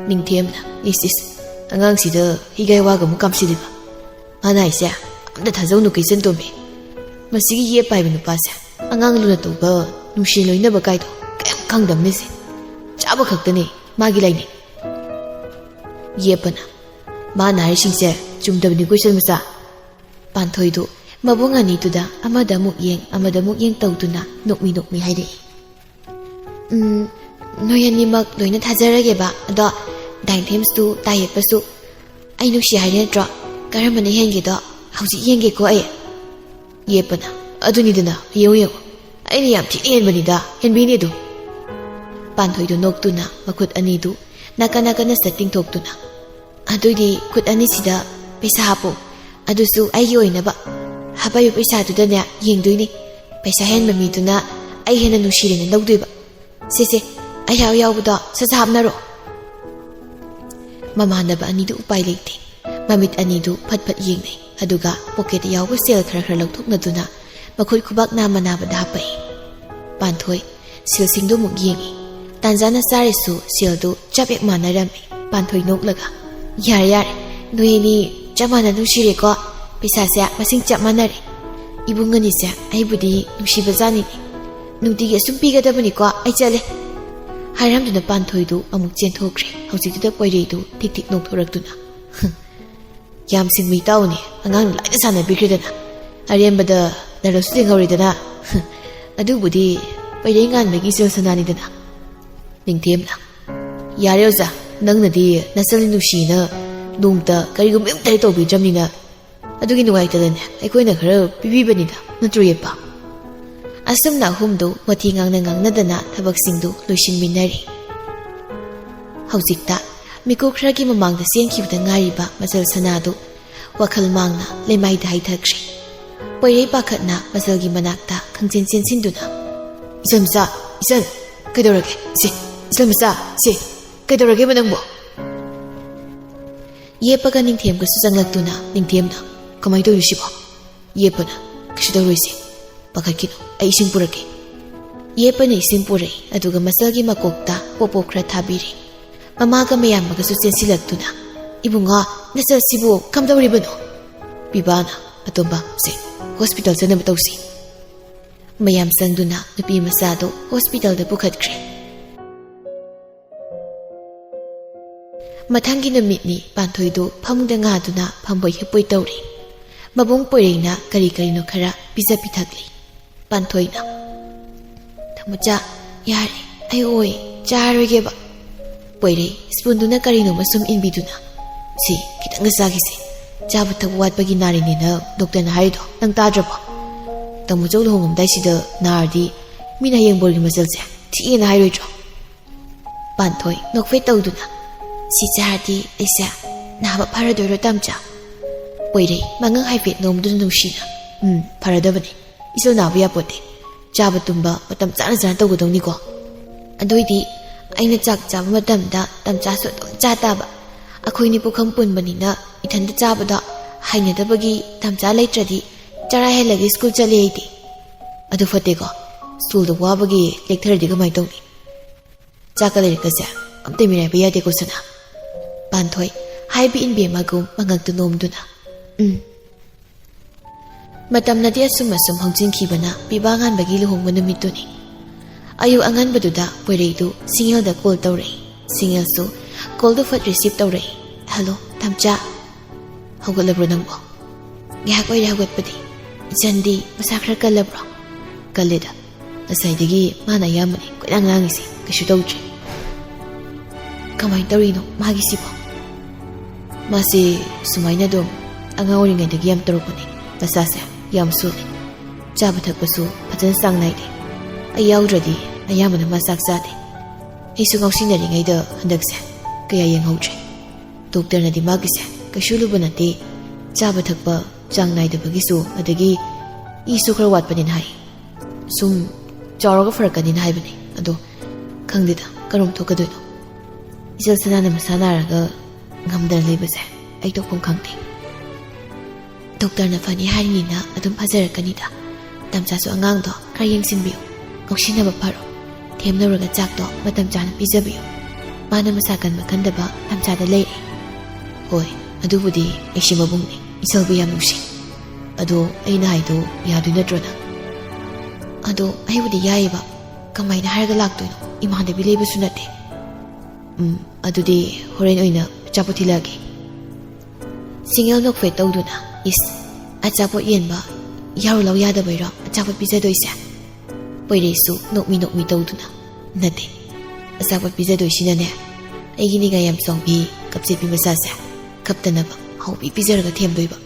ꯅꯤꯡꯊꯦꯝꯅ, "ꯏꯁ ꯏꯁ, ꯑꯉꯥꯡꯁꯤꯗ ꯍꯤꯒꯥꯏ ꯋꯥꯒ ꯑꯃꯨꯛ ꯀꯥꯝꯁꯤꯜꯂꯤꯕ꯫ ꯃꯥꯅ ꯍꯥꯏꯁꯦ ꯑꯝꯇ ꯊꯥꯖꯧꯅꯨ ꯀꯩꯆꯟ ꯇꯣꯝꯕꯤ꯫ ꯃꯁꯤꯒꯤ ꯌꯦꯞ ꯄꯥꯏꯕ ꯅꯨꯄꯥꯁꯦ ꯑꯉꯥꯡ ꯂꯨꯅ ꯇꯧꯕ, ꯅꯨꯡꯁꯤ ꯂꯣꯏꯅꯕ ꯀꯥꯏꯗꯣ ꯀꯩꯝ ꯈꯪꯗꯕꯅꯦꯁꯦ꯫ ꯆꯥꯕ ꯈꯛꯇꯅꯦ ꯃꯥꯒꯤ ꯂꯥꯏꯅꯤꯡ꯫" ꯌꯦꯞꯄꯅ, "ꯃꯥꯅ ꯍꯥꯏꯔꯤꯁꯤꯡꯁꯦ ꯆꯨꯝꯗꯕꯅꯤꯀꯣ ꯏꯆꯟ ꯃꯆꯥ꯫" ꯄꯥꯟꯊꯣꯏꯗꯨ ꯃꯕꯨꯡ ꯑꯅꯤꯗꯨꯗ ꯑꯃꯗ ꯑꯃꯨꯛ ꯌꯦꯡ, ꯑꯃꯗ ꯑꯃꯨꯛ ꯌꯦꯡ ꯇꯧꯗꯨꯅ ꯅꯣꯛꯃꯤ ꯅꯣꯛꯃꯤ ꯍꯥꯏꯔꯛꯏ꯫ "ꯎꯝ, ꯅꯣꯏ ꯑꯅꯤꯃꯛ ꯂꯣꯏꯅ ꯊꯥꯖꯔꯒꯦꯕ꯫ ꯑꯗꯣ ꯗꯥꯏꯟꯊꯦꯝꯁꯇꯨ, ꯇꯥꯏꯌꯦꯞꯄꯁꯨ ꯑꯩ ꯅꯨꯡꯁꯤ ꯍꯥꯏꯔꯦ ꯅꯠꯇ꯭ꯔꯣ? ꯀꯔꯝꯕꯅ ꯍꯦꯟꯒꯦꯗꯣ ꯍꯧꯖꯤꯛ ꯌꯦꯡꯒꯦꯀꯣ ꯑꯩ꯫" ꯌꯦꯞꯄꯅ, "ꯑꯗꯨꯅꯤꯗꯅ, ꯌꯦꯡꯉꯨ ꯌꯦꯡꯉꯨ, ꯑꯩꯅ ꯌꯥꯝ ꯊꯤꯅ ꯍꯦꯟꯕꯅꯤꯗ, ꯍꯦꯟꯕꯤꯅꯦ ꯑꯗꯨꯝ꯫" ꯄꯥꯟꯊꯣꯏꯗꯨ ꯅꯣꯛꯇꯨꯅ ꯃꯈꯨꯠ ꯑꯅꯤꯗꯨ ꯅꯥꯀꯟ ꯅꯥꯀꯟ ꯑꯁꯤꯗ ꯇꯤꯡꯊꯣꯛꯇꯨꯅ, "ꯑꯗꯨꯏꯗꯤ ꯈꯨꯠ ꯑꯅꯤꯁꯤꯗ ꯄꯩꯁꯥ ꯍꯥꯞꯄꯨ, ꯑꯗꯨꯁꯨ ꯑꯩꯒꯤ ꯑꯣꯏꯅꯕ꯫ ꯍꯥꯞꯄꯛꯏꯕ ꯄꯩꯁꯥꯗꯨꯗꯅꯦ ꯌꯦꯡꯗꯣꯏꯅꯤ, ꯄꯩꯁꯥ ꯍꯦꯟꯕ ꯃꯤꯗꯨꯅ ꯑꯩ ꯍꯦꯟꯅ ꯅꯨꯡꯁꯤꯔꯦꯅ ꯂꯧꯗꯣꯏꯕ꯫ ꯁꯦ ꯁꯦ, ꯑꯩ ꯍꯥꯞ ꯌꯥꯎꯕꯗꯣ ꯁꯠ ꯁꯠ ꯍꯥꯞꯅꯔꯣ꯫" ꯃꯃꯥꯟꯅꯕ ꯑꯅꯤꯗꯨ ꯎꯄꯥꯏ ꯂꯩꯇꯦ꯫ ꯃꯃꯤꯠ ꯑꯅꯤꯗꯨ ꯐꯠ ꯐꯠ ꯌꯦꯡꯅꯩ, ꯑꯗꯨꯒ ꯄꯣꯀꯦꯠꯇ ꯌꯥꯎꯕ ꯁꯦꯜ ꯈꯔ ꯈꯔ ꯂꯧꯊꯣꯛꯅꯗꯨꯅ ꯃꯈꯨꯠ ꯈꯨꯕꯥꯛ ꯅꯥꯝꯃ ꯅꯥꯝꯃꯗ ꯍꯥꯞꯄꯛꯏ꯫ ꯄꯥꯟꯊꯣꯏ ꯁꯦꯜꯁꯤꯡꯗꯨ ꯑꯃꯨꯛ ꯌꯦꯡꯉꯤ꯫ ꯇꯥꯟꯖꯥꯅ ꯆꯥꯔꯤꯁꯨ ꯁꯦꯜꯗꯨ ꯆꯞ ꯍꯦꯛ ꯃꯥꯟꯅꯔꯝꯃꯤ꯫ ꯄꯥꯟꯊꯣꯏ ꯅꯣꯛꯂꯒ, "ꯌꯥꯔꯦ ꯌꯥꯔꯦ, ꯅꯣꯏ ꯑꯅꯤ ꯆꯞ ꯃꯥꯟꯅ ꯅꯨꯡꯁꯤꯔꯦꯀꯣ꯫ ꯄꯩꯁꯥꯁꯦ ꯃꯁꯤꯡ ꯆꯞ ꯃꯥꯟꯅꯔꯦ꯫ ꯏꯕꯨꯡ ꯑꯅꯤꯁꯦ ꯑꯩꯕꯨꯗꯤ ꯅꯨꯡꯁꯤꯕꯖꯥꯠꯅꯤꯅꯦ꯫ ꯅꯨꯡꯇꯤꯒꯤ ꯑꯁꯨꯝ ꯄꯤꯒꯗꯕꯅꯤꯀꯣ, ꯑꯩ ꯆꯠꯂꯦ꯫" ꯍꯥꯏꯔꯝꯗꯨꯅ ꯄꯥꯟꯊꯣꯏꯗꯨ ꯑꯃꯨꯛ ꯆꯦꯟꯊꯣꯛꯈ꯭ꯔꯦ꯫ ꯍꯧꯖꯤꯛꯇꯨꯗ ꯄꯣꯏꯔꯩꯗꯨ ꯊꯤꯛ ꯊꯤꯛ ꯅꯣꯛꯊꯣꯔꯛꯇꯨꯅ, "ꯌꯥꯝ ꯁꯤꯡꯕ ꯏꯇꯥꯎꯅꯤ, ꯑꯉꯥꯡꯅ ꯂꯥꯏꯅ ꯁꯥꯟꯅꯕꯤꯈ꯭ꯔꯦꯗꯅ꯫ ꯑꯔꯦꯝꯕꯗ ꯅꯔꯁꯨ ꯂꯦꯡꯍꯧꯔꯦꯗꯅ꯫ ꯑꯗꯨꯕꯨꯗꯤ ꯄꯩꯔꯩ ꯉꯥꯟꯕꯒꯤ ꯏꯆꯜ ꯁꯅꯥꯅꯤꯗꯅ꯫" ꯅꯤꯡꯊꯦꯝꯅ, "ꯌꯥꯔꯦ ꯑꯣꯖꯥ, ꯅꯪꯅꯗꯤ ꯅꯆꯜ ꯅꯨꯡꯁꯤꯅ ꯅꯣꯡꯇ ꯀꯔꯤꯒꯨꯝꯕ ꯑꯃꯇ ꯍꯦꯛ ꯇꯧꯕꯤꯗ꯭ꯔꯕꯅꯤꯅ, ꯑꯗꯨꯒꯤ ꯅꯨꯡꯉꯥꯏꯇꯗꯅꯦ ꯑꯩꯈꯣꯏꯅ ꯈꯔ ꯄꯤꯕꯤꯕꯅꯤꯗ, ꯅꯠꯇ꯭ꯔꯣ ꯌꯦꯞꯄ?" ꯑꯁꯨꯝꯅ ꯑꯍꯨꯝꯗꯨ ꯋꯥꯊꯤ ꯉꯥꯡꯅ ꯉꯥꯡꯅꯗꯅ ꯊꯕꯛꯁꯤꯡꯗꯨ ꯂꯣꯏꯁꯤꯟꯃꯤꯟꯅꯔꯤ꯫ ꯍꯧꯖꯤꯛꯇ ꯃꯤꯀꯨꯞ ꯈꯔꯒꯤ ꯃꯃꯥꯡꯗ ꯆꯦꯟꯈꯤꯕꯗ ꯉꯥꯏꯔꯤꯕ ꯃꯆꯜ ꯁꯅꯥꯗꯨ ꯋꯥꯈꯜ ꯃꯥꯡꯅ ꯂꯩꯃꯥꯏꯗ ꯍꯩꯊꯈ꯭ꯔꯦ꯫ ꯄꯣꯏꯔꯩ ꯄꯥꯈꯠꯅ ꯃꯆꯜꯒꯤ ꯃꯅꯥꯛꯇ ꯈꯪꯆꯦꯟ ꯆꯦꯟꯁꯤꯟꯗꯨꯅ, "ꯏꯆꯟ ꯃꯆꯥ, ꯏꯆꯟ, ꯀꯩꯗꯧꯔꯒꯦ? ꯁꯤ, ꯏꯆꯟ ꯃꯆꯥ, ꯁꯤ, ꯀꯩꯗꯧꯔꯒꯦꯕ ꯅꯪꯕꯣ?" ꯌꯦꯞꯄꯒ ꯅꯤꯡꯊꯦꯝꯒꯁꯨ ꯆꯪꯂꯛꯇꯨꯅ ꯅꯤꯡꯊꯦꯝꯅ, "ꯀꯃꯥꯏꯅ ꯇꯧꯔꯤꯁꯤꯕꯣ?" ꯌꯦꯞꯄꯅ, "ꯀꯩꯁꯨ ꯇꯧꯔꯣꯏꯁꯦ, "ꯄꯥꯈꯠꯈꯤꯅꯨ, ꯑꯩ ꯏꯁꯤꯡ ꯄꯨꯔꯛꯀꯦ"꯫ ꯌꯦꯞꯄꯅ ꯏꯁꯤꯡ ꯄꯨꯔꯛꯏ, ꯑꯗꯨꯒ ꯃꯆꯜꯒꯤ ꯃꯀꯣꯛꯇ ꯄꯣꯞ ꯄꯣꯞ ꯈꯔ ꯊꯥꯕꯤꯔꯦ꯫ ꯃꯃꯥꯒ ꯃꯌꯥꯝꯕꯒꯁꯨ ꯆꯦꯟꯁꯤꯜꯂꯛꯇꯨꯅ, "ꯏꯕꯨꯡꯉꯣ, ꯅꯆꯜꯁꯤꯕꯨ ꯀꯝꯗꯧꯔꯤꯕꯅꯣ?" ꯄꯤꯕꯥꯅ, "ꯑꯇꯣꯝꯕ, ꯁꯦ, ꯍꯣꯁꯄꯤꯇꯥꯜ ꯆꯠꯅꯕ ꯇꯧꯁꯤ"꯫ ꯃꯌꯥꯝ ꯆꯪꯗꯨꯅ ꯅꯨꯄꯤ ꯃꯆꯥꯗꯨ ꯍꯣꯁꯄꯤꯇꯥꯜꯗ ꯄꯨꯈꯠꯈ꯭ꯔꯦ꯫ ꯃꯊꯪꯒꯤ ꯅꯨꯃꯤꯠꯅꯤ꯫ ꯄꯥꯟꯊꯣꯏꯗꯨ ꯐꯃꯨꯡꯗ ꯉꯥꯗꯨꯅ ꯐꯝꯕꯣꯏ ꯍꯤꯞꯄꯣꯏ ꯇꯧꯔꯤ꯫ ꯃꯕꯨꯡ ꯄꯣꯏꯔꯩꯅ ꯀꯔꯤ ꯀꯔꯤꯅꯣ ꯈꯔ ꯄꯤꯖ ꯄꯤꯊꯛꯂꯤ꯫ ꯄꯥꯟꯊꯣꯏꯅ, "ꯇꯥꯃꯣꯆꯥ, ꯌꯥꯔꯦ, ꯑꯩ ꯑꯣꯏ ꯆꯥꯔꯣꯏꯒꯦꯕ"꯫ ꯄꯣꯏꯔꯩ ꯁ꯭ꯄꯨꯟꯗꯨꯅ ꯀꯔꯤꯅꯣꯃ ꯁꯨꯝ ꯏꯟꯕꯤꯗꯨꯅ, "ꯁꯤ ꯈꯤꯇꯪꯒ ꯆꯥꯈꯤꯁꯦ꯫ ꯆꯥꯕ ꯊꯛꯄ ꯋꯥꯠꯄꯒꯤ ꯅꯥꯔꯤꯅꯦꯅ ꯗꯣꯛꯇꯔꯅ ꯍꯥꯏꯔꯤꯗꯣ ꯅꯪ ꯇꯥꯗ꯭ꯔꯕꯣ? ꯇꯥꯃꯣꯆꯧ ꯂꯨꯍꯣꯡꯉꯝꯗꯥꯏꯁꯤꯗ ꯅꯥꯔꯗꯤ ꯃꯤꯅ ꯍꯌꯦꯡ ꯕꯣꯔꯒꯤ ꯃꯆꯜꯁꯦ ꯊꯤꯑꯦꯅ ꯍꯥꯏꯔꯣꯏꯗ꯭ꯔꯣ?" ꯄꯥꯟꯊꯣꯏ ꯅꯣꯛꯐꯦꯠ ꯇꯧꯗꯨꯅ, "ꯁꯤ ꯆꯥꯔꯗꯤ ꯑꯩꯁꯦ ꯅꯥꯕ ꯐꯔꯗꯣꯏꯔꯣ, ꯇꯥꯃꯣꯆꯥ?" ꯄꯣꯏꯔꯩ ꯃꯉꯛ ꯍꯥꯏꯐꯦꯠ ꯅꯣꯝꯗꯨꯅ ꯅꯨꯡꯁꯤꯅ, "ꯎꯝ, ꯐꯔꯗꯕꯅꯤ꯫ ꯏꯆꯜ ꯅꯥꯕ ꯌꯥꯄꯣꯠꯇꯦ꯫ ꯆꯥꯕ ꯇꯨꯝꯕ ꯃꯇꯝ ꯆꯥꯅ ꯆꯥꯅ ꯇꯧꯒꯗꯧꯅꯤꯀꯣ꯫ ꯑꯗꯨꯏꯗꯤ ꯑꯩꯅ ꯆꯥꯛ ꯆꯥꯕ ꯃꯇꯝꯗ ꯇꯥꯃꯣꯆꯥꯁꯨ ꯑꯗꯨꯝ ꯆꯥ ꯇꯥꯕ꯫ ꯑꯩꯈꯣꯏꯅꯤ ꯄꯨꯈꯝ ꯄꯨꯟꯕꯅꯤꯅ ꯏꯊꯟꯇ ꯆꯥꯕꯗ ꯍꯩꯅꯗꯕꯒꯤ ꯇꯥꯃꯣꯆꯥ ꯂꯩꯇ꯭ꯔꯗꯤ ꯆꯔꯥ ꯍꯦꯜꯂꯒ ꯁ꯭ꯀꯨꯜ ꯆꯠꯂꯦ ꯑꯩꯗꯤ꯫ ꯑꯗꯨ ꯐꯠꯇꯦꯀꯣ꯫ ꯁ꯭ꯀꯨꯜꯗ ꯋꯥꯕꯒꯤ ꯂꯦꯛꯊꯔꯗꯤ ꯀꯃꯥꯏꯅ ꯇꯧꯅꯤ? ꯆꯥꯛꯀ ꯂꯥꯏꯔꯤꯛꯀꯁꯦ ꯑꯝꯇ ꯃꯤꯔꯥꯏꯕ ꯌꯥꯗꯦꯀꯣ, ꯁꯅꯥ"꯫ ꯄꯥꯟꯊꯣꯏ ꯍꯥꯏꯕ ꯏꯟꯕꯤ ꯑꯃꯒꯨꯝ ꯃꯉꯛꯇꯨ ꯅꯣꯝꯗꯨꯅ, "ꯎꯝ"꯫ ꯃꯇꯝꯅꯗꯤ ꯑꯁꯨꯝ ꯑꯁꯨꯝ ꯍꯧꯖꯤꯟꯈꯤꯕꯅ ꯄꯤꯕꯥ ꯉꯥꯟꯕꯒꯤ ꯂꯨꯍꯣꯡꯕ ꯅꯨꯃꯤꯠꯇꯨꯅꯤ꯫ ꯑꯌꯨꯛ ꯑꯉꯟꯕꯗꯨꯗ ꯄꯣꯏꯔꯩꯗꯨ ꯁꯤꯡꯍꯦꯜꯗ ꯀꯣꯜ ꯇꯧꯔꯛꯏ꯫ ꯁꯤꯡꯍꯦꯜꯁꯨ ꯀꯣꯜꯗꯨ ꯐꯠ ꯔꯤꯁꯤꯞ ꯇꯧꯔꯛꯏ꯫ "ꯍꯜꯂꯣ, ꯇꯥꯃꯣꯆꯥ"꯫ "ꯍꯧꯒꯠꯂꯕ꯭ꯔꯣ ꯅꯪꯕꯣ?" "ꯉꯥꯏꯍꯥꯛ ꯑꯣꯏꯔꯦ ꯍꯧꯒꯠꯄꯗꯤ꯫ ꯏꯆꯟꯗꯤ ꯃꯁꯥ ꯈꯔ ꯀꯜꯂꯕ꯭ꯔꯣ?" "ꯀꯜꯂꯦꯗ꯫ ꯉꯁꯥꯏꯗꯒꯤ ꯃꯥꯅ ꯑꯌꯥꯝꯕꯅꯤ ꯀꯣꯏꯂꯥꯡ ꯂꯥꯡꯉꯤꯁꯦ, ꯀꯩꯁꯨ ꯇꯧꯗ꯭ꯔꯤ"꯫ "ꯀꯃꯥꯏꯅ ꯇꯧꯔꯤꯅꯣ ꯃꯥꯒꯤꯁꯤꯕꯣ?" "ꯃꯥꯁꯦ ꯁꯨꯃꯥꯏꯅ ꯑꯗꯨꯝ ꯑꯉꯥꯡ ꯑꯣꯏꯔꯤꯉꯩꯗꯒꯤ ꯌꯥꯝ ꯇꯧꯔꯛꯄꯅꯦ꯫ ꯃꯁꯥꯁꯦ ꯌꯥꯝ ꯁꯣꯜꯂꯤ꯫ ꯆꯥꯕ ꯊꯛꯄꯁꯨ ꯐꯖꯅ ꯆꯥꯡ ꯅꯥꯏꯗꯦ꯫ ꯑꯩ ꯌꯥꯎꯗ꯭ꯔꯗꯤ ꯑꯌꯥꯝꯕꯅ ꯃꯥ ꯆꯥꯛ ꯆꯥꯗꯦ꯫ ꯑꯩꯁꯨ ꯉꯥꯎꯁꯤꯟꯅꯔꯤꯉꯩꯗ ꯍꯟꯗꯛꯁꯦ ꯀꯌꯥ ꯌꯦꯡꯍꯧꯗ꯭ꯔꯦ꯫ ꯗꯣꯛꯇꯔꯅꯗꯤ ꯃꯥꯒꯤꯁꯦ ꯀꯩꯁꯨ ꯂꯨꯕ ꯅꯠꯇꯦ, ꯆꯥꯕ ꯊꯛꯄ ꯆꯥꯡ ꯅꯥꯏꯗꯕꯒꯤꯁꯨ, ꯑꯗꯒꯤ ꯏꯁꯨ ꯈꯔ ꯋꯥꯠꯄꯅꯤꯅ ꯍꯥꯏ꯫ ꯁꯨꯝ ꯆꯥꯎꯔꯒ ꯐꯔꯛꯀꯅꯤꯅ ꯍꯥꯏꯕꯅꯦ꯫ ꯑꯗꯣ ꯈꯪꯗꯦꯗ, ꯀꯔꯝ ꯊꯣꯛꯀꯗꯣꯏꯅꯣ꯫ ꯏꯆꯜ ꯁꯅꯥꯅ ꯃꯁꯥ ꯅꯥꯔꯒ ꯉꯝꯗꯅ ꯂꯩꯕꯁꯦ ꯑꯩ ꯇꯧꯐꯝ ꯈꯪꯗꯦ"꯫ "ꯗꯣꯛꯇꯔꯅ ꯐꯅꯤ ꯍꯥꯏꯔꯤꯅꯤꯅ ꯑꯗꯨꯝ ꯐꯖꯔꯛꯀꯅꯤꯗ꯫ ꯇꯝꯆꯥꯁꯨ ꯑꯉꯥꯡꯗꯣ ꯈꯔ ꯌꯦꯡꯁꯤꯟꯕꯤꯌꯨ꯫ ꯉꯥꯎꯁꯤꯟꯅꯕ ꯐꯔꯣ꯫ ꯊꯦꯝꯅꯧꯔꯒ ꯆꯥꯛꯇꯣ ꯃꯇꯝ ꯆꯥꯅ ꯄꯤꯖꯕꯤꯌꯨ꯫ ꯃꯥꯅ ꯃꯁꯥ ꯀꯟꯕ ꯀꯟꯗꯕ ꯇꯝꯆꯥꯗ ꯂꯩꯔꯦ꯫ ꯍꯣꯏ, ꯑꯗꯨꯕꯨꯗꯤ ꯑꯩꯁꯦ ꯃꯕꯨꯡꯅꯤ, ꯏꯆꯜꯕꯨ ꯌꯥꯝ ꯅꯨꯡꯁꯤ꯫ ꯑꯗꯣ ꯑꯩꯅ ꯍꯥꯏꯗꯣ ꯌꯥꯗꯣꯏ ꯅꯠꯇ꯭ꯔꯣ ꯅꯪ? ꯑꯗꯣ ꯑꯩꯕꯨꯗꯤ ꯌꯥꯏꯌꯦꯕ꯫ ꯀꯃꯥꯏꯅ ꯍꯥꯏꯔꯒ ꯂꯥꯛꯇꯣꯏꯅꯣ? ꯏꯃꯥꯟꯅꯕꯤ ꯂꯩꯕꯁꯨ ꯅꯠꯇꯦ꯫ ꯎꯝ, ꯑꯗꯨꯗꯤ ꯍꯣꯔꯦꯟ ꯑꯣꯏꯅ ꯑꯆꯥꯄꯣꯠ ꯊꯤꯜꯂꯛꯑꯒꯦ꯫ ꯁꯤꯡꯉꯦꯜ ꯅꯣꯛꯐꯦꯠ ꯇꯧꯗꯨꯅ, "ꯏꯁ, ꯑꯆꯥꯄꯣꯠ ꯌꯦꯟꯕ ꯌꯥꯔꯨ ꯂꯥꯎ ꯌꯥꯗꯕꯩꯔꯣ ꯑꯆꯥꯄꯣꯠ ꯄꯤꯖꯗꯣꯏꯁꯦ?" ꯄꯣꯏꯔꯩꯁꯨ ꯅꯣꯛꯃꯤ ꯅꯣꯛꯃꯤ ꯇꯧꯗꯨꯅ, "ꯅꯠꯇꯦ, ꯑꯆꯥꯄꯣꯠ ꯄꯤꯖꯗꯣꯏꯁꯤꯅꯅꯦ, ꯑꯩꯒꯤ ꯅꯤꯡꯉꯥꯏ ꯌꯥꯝ ꯆꯥꯎꯕꯤ ꯀꯞꯆꯦꯠꯄꯤ ꯃꯆꯥꯁꯦ ꯀꯞꯇꯅꯕ ꯍꯥꯎꯕꯤ ꯄꯤꯖꯔꯒ ꯊꯦꯝꯗꯣꯏꯕ꯫"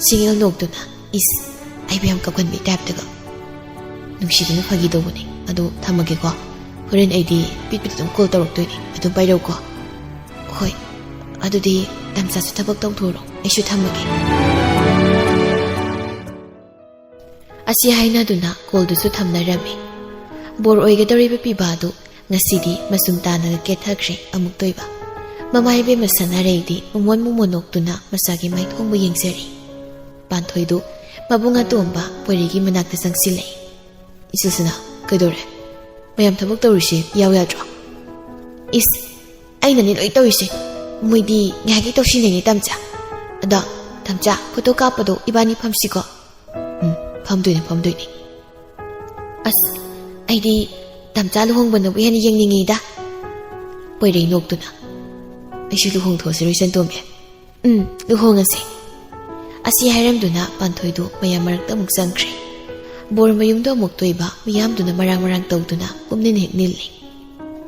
ꯁꯤꯡꯉꯦꯜ ꯅꯣꯛꯇꯨꯅ, "ꯏꯁ, ꯑꯩꯕꯨ ꯌꯥꯝ ꯀꯞꯍꯟꯕꯤ ꯇꯥꯏꯞꯇꯒ꯫" "ꯅꯨꯡꯁꯤꯗꯨꯅ ꯐꯥꯒꯤ ꯇꯧꯕꯅꯦ, ꯑꯗꯣ ꯊꯝꯃꯒꯦꯀꯣ꯫ ꯍꯣꯔꯦꯟ ꯑꯩꯗꯤ ꯄꯤꯠ ꯄꯤꯠ ꯑꯗꯨꯝ ꯀꯣꯜ ꯇꯧꯔꯛꯇꯣꯏꯅꯦ, ꯑꯗꯨꯝ ꯄꯥꯏꯔꯛꯎꯀꯣ꯫" "ꯍꯣꯏ, ꯑꯗꯨꯗꯤ ꯇꯝꯆꯥꯁꯨ ꯊꯕꯛ ꯇꯧꯊꯣꯛꯎꯔꯣ, ꯑꯩꯁꯨ ꯊꯝꯃꯒꯦ꯫" ꯑꯁꯤ ꯍꯥꯏꯅꯗꯨꯅ ꯀꯣꯜꯗꯨꯁꯨ ꯊꯝꯅꯔꯝꯃꯤ꯫ ꯕꯣꯔ ꯑꯣꯏꯒꯗꯧꯔꯤꯕ ꯄꯤꯕꯥꯗꯨ ꯉꯁꯤꯗꯤ ꯃꯆꯨꯝ ꯇꯥꯅꯒ ꯀꯦꯠꯊꯈ꯭ꯔꯦ ꯑꯃꯨꯛꯇꯣꯏꯕ꯫ ꯃꯃꯥ ꯏꯕꯦꯝꯃ ꯁꯅꯥꯔꯩꯗꯤ ꯃꯨꯃꯣꯟ ꯃꯨꯃꯣꯟ ꯅꯣꯛꯇꯨꯅ ꯃꯆꯥꯒꯤ ꯃꯥꯏꯊꯣꯡꯕꯨ ꯌꯦꯡꯖꯔꯤ꯫ ꯄꯥꯟꯊꯣꯏꯗꯨ ꯃꯕꯨꯡ ꯑꯇꯣꯝꯕ ꯄꯣꯏꯔꯩꯒꯤ ꯃꯅꯥꯛꯇ ꯆꯪꯁꯤꯜꯂꯛꯏ꯫ "ꯏꯆꯜꯁꯤꯅ ꯀꯩꯗꯧꯔꯦ? ꯃꯌꯥꯝ ꯊꯕꯛ ꯇꯧꯔꯤꯁꯤ ꯌꯥꯎ ꯌꯥꯗ꯭ꯔꯣ?" "ꯏꯁ, ꯑꯩꯅꯅꯦ ꯂꯣꯏ ꯇꯧꯔꯤꯁꯦ꯫ ꯃꯣꯏꯗꯤ ꯉꯥꯏꯍꯥꯛꯀꯤ ꯇꯧꯁꯤꯟꯅꯩꯅꯦ ꯇꯝꯆꯥ꯫ ꯑꯗꯣ ꯇꯝꯆꯥ, ꯐꯣꯇꯣ ꯀꯥꯞꯄꯗꯣ ꯏꯕꯥꯅꯤ ꯐꯝꯁꯤꯀꯣ?" "ꯎꯝ, ꯐꯝꯗꯣꯏꯅꯦ, ꯐꯝꯗꯣꯏꯅꯦ꯫" "ꯑꯁ, ꯑꯩꯗꯤ ꯇꯝꯆꯥ ꯂꯨꯍꯣꯡꯕꯅꯕꯨ ꯍꯦꯟꯅ ꯌꯦꯡꯅꯤꯡꯉꯤꯗ꯫" ꯄꯣꯏꯔꯩ ꯅꯣꯛꯇꯨꯅ, "ꯑꯩꯁꯨ ꯂꯨꯍꯣꯡꯊꯣꯛꯑꯁꯤꯔꯣ ꯏꯆꯟꯇꯣꯝꯕꯤ?" "ꯎꯝ, ꯂꯨꯍꯣꯡꯉꯁꯦ꯫" ꯑꯁꯤ ꯍꯥꯏꯔꯝꯗꯨꯅ ꯄꯥꯟꯊꯣꯏꯗꯨ ꯃꯌꯥꯝ ꯃꯔꯛꯇ ꯑꯃꯨꯛ ꯆꯪꯈ꯭ꯔꯦ꯫ ꯕꯣꯔ ꯃꯌꯨꯝꯗ ꯑꯃꯨꯛ ꯇꯣꯏꯕ ꯃꯤꯌꯥꯝꯗꯨꯅ ꯃꯔꯥꯡ ꯃꯔꯥꯡ ꯇꯧꯗꯨꯅ ꯄꯨꯝꯅꯤꯟ ꯍꯦꯛ ꯅꯤꯜꯂꯤ꯫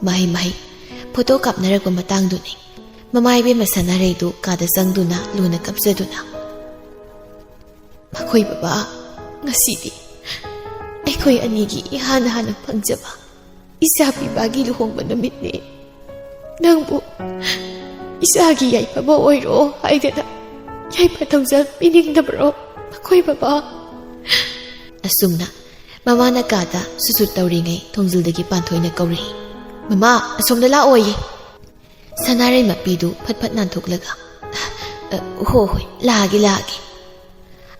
ꯃꯍꯩ ꯃꯍꯩ ꯐꯣꯇꯣ ꯀꯥꯞꯅꯔꯛꯄ ꯃꯇꯥꯡꯗꯨꯅꯤ꯫ ꯃꯃꯥ ꯏꯕꯦꯝꯃ ꯁꯅꯥꯔꯩꯗꯨ ꯀꯥꯗ ꯆꯪꯗꯨꯅ ꯂꯨꯅ ꯀꯞꯆꯗꯨꯅ, "ꯃꯈꯣꯏ ꯕꯕꯥ, ꯉꯁꯤꯗꯤ ꯑꯩꯈꯣꯏ ꯑꯅꯤꯒꯤ ꯏꯍꯥꯟ ꯍꯥꯟꯅ ꯐꯪꯖꯕ ꯏꯆꯥ ꯄꯤꯕꯥꯒꯤ ꯂꯨꯍꯣꯡꯕ ꯅꯨꯃꯤꯠꯅꯤ꯫ ꯅꯪꯕꯨ ꯏꯆꯥꯒꯤ ꯌꯥꯏꯐꯕ ꯑꯣꯏꯔꯣ ꯍꯥꯏꯗꯅ ꯌꯥꯏꯐ ꯊꯧꯖꯥꯜ ꯄꯤꯅꯤꯡꯗꯕ꯭ꯔꯣ, ꯃꯈꯣꯏ ꯕꯕꯥ?" ꯑꯁꯨꯝꯅ ꯃꯃꯥꯅ ꯀꯥꯗ ꯁꯨꯁꯨꯠ ꯇꯧꯔꯤꯉꯩ ꯊꯣꯡꯖꯤꯜꯗꯒꯤ ꯄꯥꯟꯊꯣꯏꯅ ꯀꯧꯔꯛꯏ, "ꯃꯃꯥ, ꯑꯁꯣꯝꯗ ꯂꯥꯛꯑꯣꯌꯦ꯫" ꯁꯅꯥꯔꯩ ꯃꯄꯤꯗꯨ ꯐꯠ ꯐꯠ ꯅꯥꯟꯊꯣꯛꯂꯒ, "ꯑ, ꯍꯣ ꯍꯣꯏ, ꯂꯥꯛꯑꯒꯦ, ꯂꯥꯛꯑꯒꯦ꯫"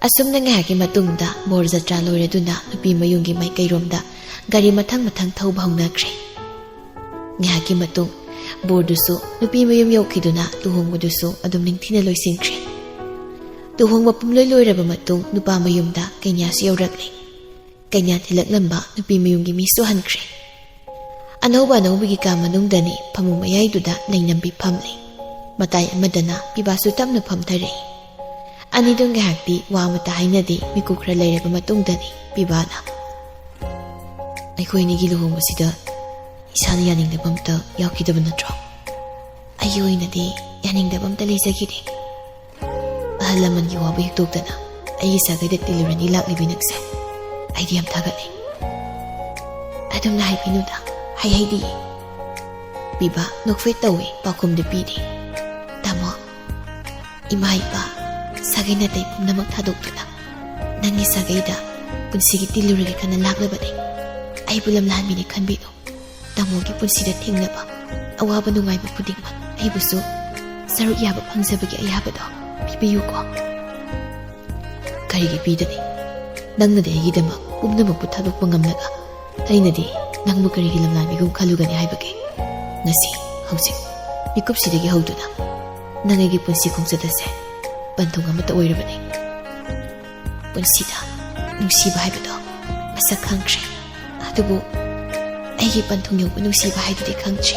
ꯑꯁꯨꯝꯅ ꯉꯥꯏꯍꯥꯛꯀꯤ ꯃꯇꯨꯡꯗ ꯕꯣꯔ ꯖꯇ꯭ꯔꯥ ꯂꯣꯏꯔꯗꯨꯅ ꯅꯨꯄꯤ ꯃꯌꯨꯝꯒꯤ ꯃꯥꯏꯀꯩꯔꯣꯝꯗ ꯒꯥꯔꯤ ꯃꯊꯪ ꯃꯊꯪ ꯊꯧꯕ ꯍꯧꯅꯈ꯭ꯔꯦ꯫ ꯉꯥꯏꯍꯥꯛꯀꯤ ꯃꯇꯨꯡ ꯕꯣꯔꯗꯨꯁꯨ ꯅꯨꯄꯤ ꯃꯌꯨꯝ ꯌꯧꯈꯤꯗꯨꯅ ꯂꯨꯍꯣꯡꯕꯗꯨꯁꯨ ꯑꯗꯨꯝ ꯅꯤꯡꯊꯤꯅ ꯂꯣꯏꯁꯤꯟꯈ꯭ꯔꯦ꯫ ꯂꯨꯍꯣꯡꯕ ꯄꯨꯝꯂꯣꯏ ꯂꯣꯏꯔꯕ ꯃꯇꯨꯡ ꯅꯨꯄꯥ ꯃꯌꯨꯝꯗ ꯀꯩꯅꯥꯁꯨ ꯌꯧꯔꯛꯂꯦ꯫ ꯀꯩꯅꯥ ꯊꯤꯜꯂꯛꯂꯝꯕ ꯅꯨꯄꯤ ꯃꯌꯨꯝꯒꯤ ꯃꯤꯁꯨ ꯍꯟꯈ꯭ꯔꯦ꯫ ꯑꯅꯧꯕ ꯑꯅꯧꯕꯒꯤ ꯀꯥ ꯃꯅꯨꯡꯗꯅꯤ ꯐꯃꯨꯡ ꯃꯌꯥꯏꯗꯨꯗ ꯂꯩꯅꯝꯕꯤ ꯐꯝꯂꯤ꯫ ꯃꯇꯥꯏ ꯑꯃꯗꯅ ꯄꯤꯕꯥꯁꯨ ꯇꯞꯅ ꯐꯝꯊꯔꯛꯏ꯫ ꯑꯅꯤꯗꯨ ꯉꯥꯏꯍꯥꯛꯇꯤ ꯋꯥ ꯑꯃꯠꯇ ꯍꯥꯏꯅꯗꯦ꯫ ꯃꯤꯀꯨꯞ ꯈꯔ ꯂꯩꯔꯕ ꯃꯇꯨꯡꯗꯅꯤ ꯄꯤꯕꯥꯅ, "ꯑꯩꯈꯣꯏ ꯑꯅꯤꯒꯤ ꯂꯨꯍꯣꯡꯕꯁꯤꯗ ꯏꯁꯥꯅ ꯌꯥꯅꯤꯡꯗꯕ ꯑꯝꯇ ꯌꯥꯎꯈꯤꯗꯕ ꯅꯠꯇ꯭ꯔꯣ? ꯑꯩꯒꯤ ꯑꯣꯏꯅꯗꯤ ꯌꯥꯅꯤꯡꯗꯕ ꯑꯝꯇ ꯂꯩꯖꯈꯤꯗꯦ꯫ ꯑꯍꯜ ꯂꯃꯟꯒꯤ ꯋꯥꯕꯨ ꯍꯤꯛꯇꯣꯛꯇꯅ ꯑꯩꯒꯤ ꯁꯥꯒꯩꯗ ꯇꯤꯜꯂꯨꯔꯅꯤ ꯂꯥꯛꯂꯤꯕꯤ ꯅꯪꯁꯦ꯫ ꯑꯩꯗꯤ ꯌꯥꯝ ꯊꯥꯒꯠꯂꯤ꯫ ꯑꯗꯨꯝꯅ ꯍꯥꯏꯕꯤꯅꯨꯗ, ꯍꯥꯏꯍꯩꯗꯤꯌꯦ꯫" ꯄꯤꯕꯥ ꯅꯣꯛꯐꯦꯠ ꯇꯧꯏ, ꯄꯥꯎꯈꯨꯝꯗꯤ ꯄꯤꯗꯦ꯫ "ꯇꯥꯃꯣ, ꯏꯃꯥ ꯏꯄꯥ, ꯁꯥꯒꯩ ꯅꯥꯇꯩ ꯄꯨꯝꯅꯃꯛ ꯊꯥꯗꯣꯛꯇꯨꯅ ꯅꯪꯒꯤ ꯁꯥꯒꯩꯗ ꯄꯨꯟꯁꯤꯒꯤ ꯇꯤꯜꯂꯨꯔꯒꯦ ꯈꯟꯅ ꯂꯥꯛꯂꯕꯅꯤ꯫ ꯑꯩꯕꯨ ꯂꯝꯂꯥꯟꯕꯤꯅꯤ ꯈꯟꯕꯤꯅꯨ꯫ ꯇꯥꯃꯣꯒꯤ ꯄꯨꯟꯁꯤꯗ ꯊꯦꯡꯅꯕ ꯑꯋꯥꯕ ꯅꯨꯡꯉꯥꯏꯕ ꯈꯨꯗꯤꯡꯃꯛ ꯑꯩꯕꯨꯁꯨ ꯁꯔꯨꯛ ꯌꯥꯕ ꯐꯪꯖꯕꯒꯤ ꯑꯌꯥꯕꯗꯣ ꯄꯤꯕꯤꯌꯨꯀꯣ꯫" "ꯀꯔꯤꯒꯤ ꯄꯤꯗꯅꯤ? ꯅꯪꯅꯗꯤ ꯑꯩꯒꯤꯗꯃꯛ ꯄꯨꯝꯅꯃꯛꯄꯨ ꯊꯥꯗꯣꯛꯄ ꯉꯝꯂꯒ ꯑꯩꯅꯗꯤ ꯅꯪꯕꯨ ꯀꯔꯤꯒꯤ ꯂꯝꯂꯥꯟꯕꯤꯒꯨꯝ ꯈꯜꯂꯨꯒꯅꯤ ꯍꯥꯏꯕꯒꯦ? ꯉꯁꯤ, ꯍꯧꯖꯤꯛ, ꯃꯤꯀꯨꯞꯁꯤꯗꯒꯤ ꯍꯧꯗꯨꯅ ꯅꯪ ꯑꯩꯒꯤ ꯄꯨꯟꯁꯤ ꯈꯣꯡꯆꯠ ꯑꯁꯦ ꯄꯟꯊꯨꯡ ꯑꯃꯠꯇ ꯑꯣꯏꯔꯕꯅꯤ꯫ ꯄꯨꯟꯁꯤꯗ ꯅꯨꯡꯁꯤꯕ ꯍꯥꯏꯕꯗꯣ ꯃꯁꯛ ꯈꯪꯈ꯭ꯔꯦ꯫ ꯑꯗꯨꯕꯨ ꯑꯩꯒꯤ ꯄꯟꯊꯨꯡ ꯌꯧꯕ ꯅꯨꯡꯁꯤꯕ ꯍꯥꯏꯗꯨꯗꯤ ꯈꯪꯗ꯭ꯔꯤ꯫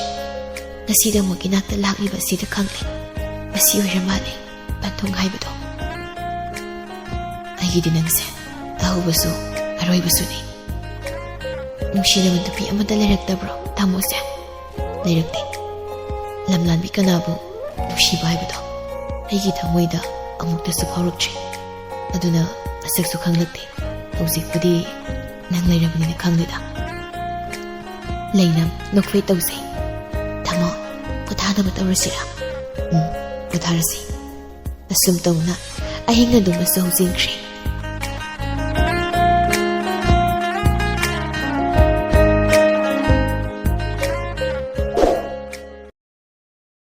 ꯉꯁꯤꯗ ꯑꯃꯨꯛ ꯏꯅꯥꯛꯇ ꯂꯥꯛꯂꯤꯕ ꯑꯁꯤꯗ ꯈꯪꯂꯦ꯫ ꯃꯁꯤ ꯑꯣꯏꯔ ꯃꯥꯜꯂꯦ ꯄꯟꯊꯨꯡ ꯍꯥꯏꯕꯗꯣ꯫ ꯑꯩꯒꯤꯗꯤ ꯅꯪꯁꯦ ꯑꯍꯧꯕꯁꯨ ꯑꯔꯣꯏꯕꯁꯨꯅꯤ꯫ ꯅꯨꯡꯁꯤꯅꯕ ꯅꯨꯄꯤ ꯑꯃꯠꯇ ꯂꯩꯔꯛꯇꯕ꯭ꯔꯣ ꯇꯥꯃꯣꯁꯦ?" "ꯂꯩꯔꯛꯇꯦ꯫ ꯂꯝꯂꯥꯟꯕꯤ ꯀꯅꯥꯕꯨ ꯅꯨꯡꯁꯤꯕ ꯍꯥꯏꯕꯗꯣ ꯑꯩꯒꯤ ꯊꯃꯣꯏꯗ ꯑꯃꯨꯛꯇꯁꯨ ꯐꯥꯎꯔꯛꯇ꯭ꯔꯤ꯫ ꯑꯗꯨꯅ ꯃꯁꯛꯁꯨ ꯈꯪꯂꯛꯇꯦ꯫ ꯍꯧꯖꯤꯛꯄꯨꯗꯤ ꯅꯪ ꯂꯩꯔꯕꯅꯤꯅ ꯈꯪꯂꯦꯗ꯫" ꯂꯩꯅꯝ ꯅꯣꯛꯐꯦꯠ ꯇꯧꯖꯩ꯫ "ꯇꯥꯃꯣ, ꯄꯣꯊꯥꯅꯕ ꯇꯧꯔꯁꯤꯔꯥ?" "ꯎꯝ, ꯄꯣꯊꯥꯔꯁꯤ꯫" ꯑꯁꯨꯝ ꯇꯧꯅ ꯑꯍꯤꯡ ꯑꯗꯨꯃꯁꯨ ꯍꯧꯖꯤꯟꯈ꯭ꯔꯦ꯫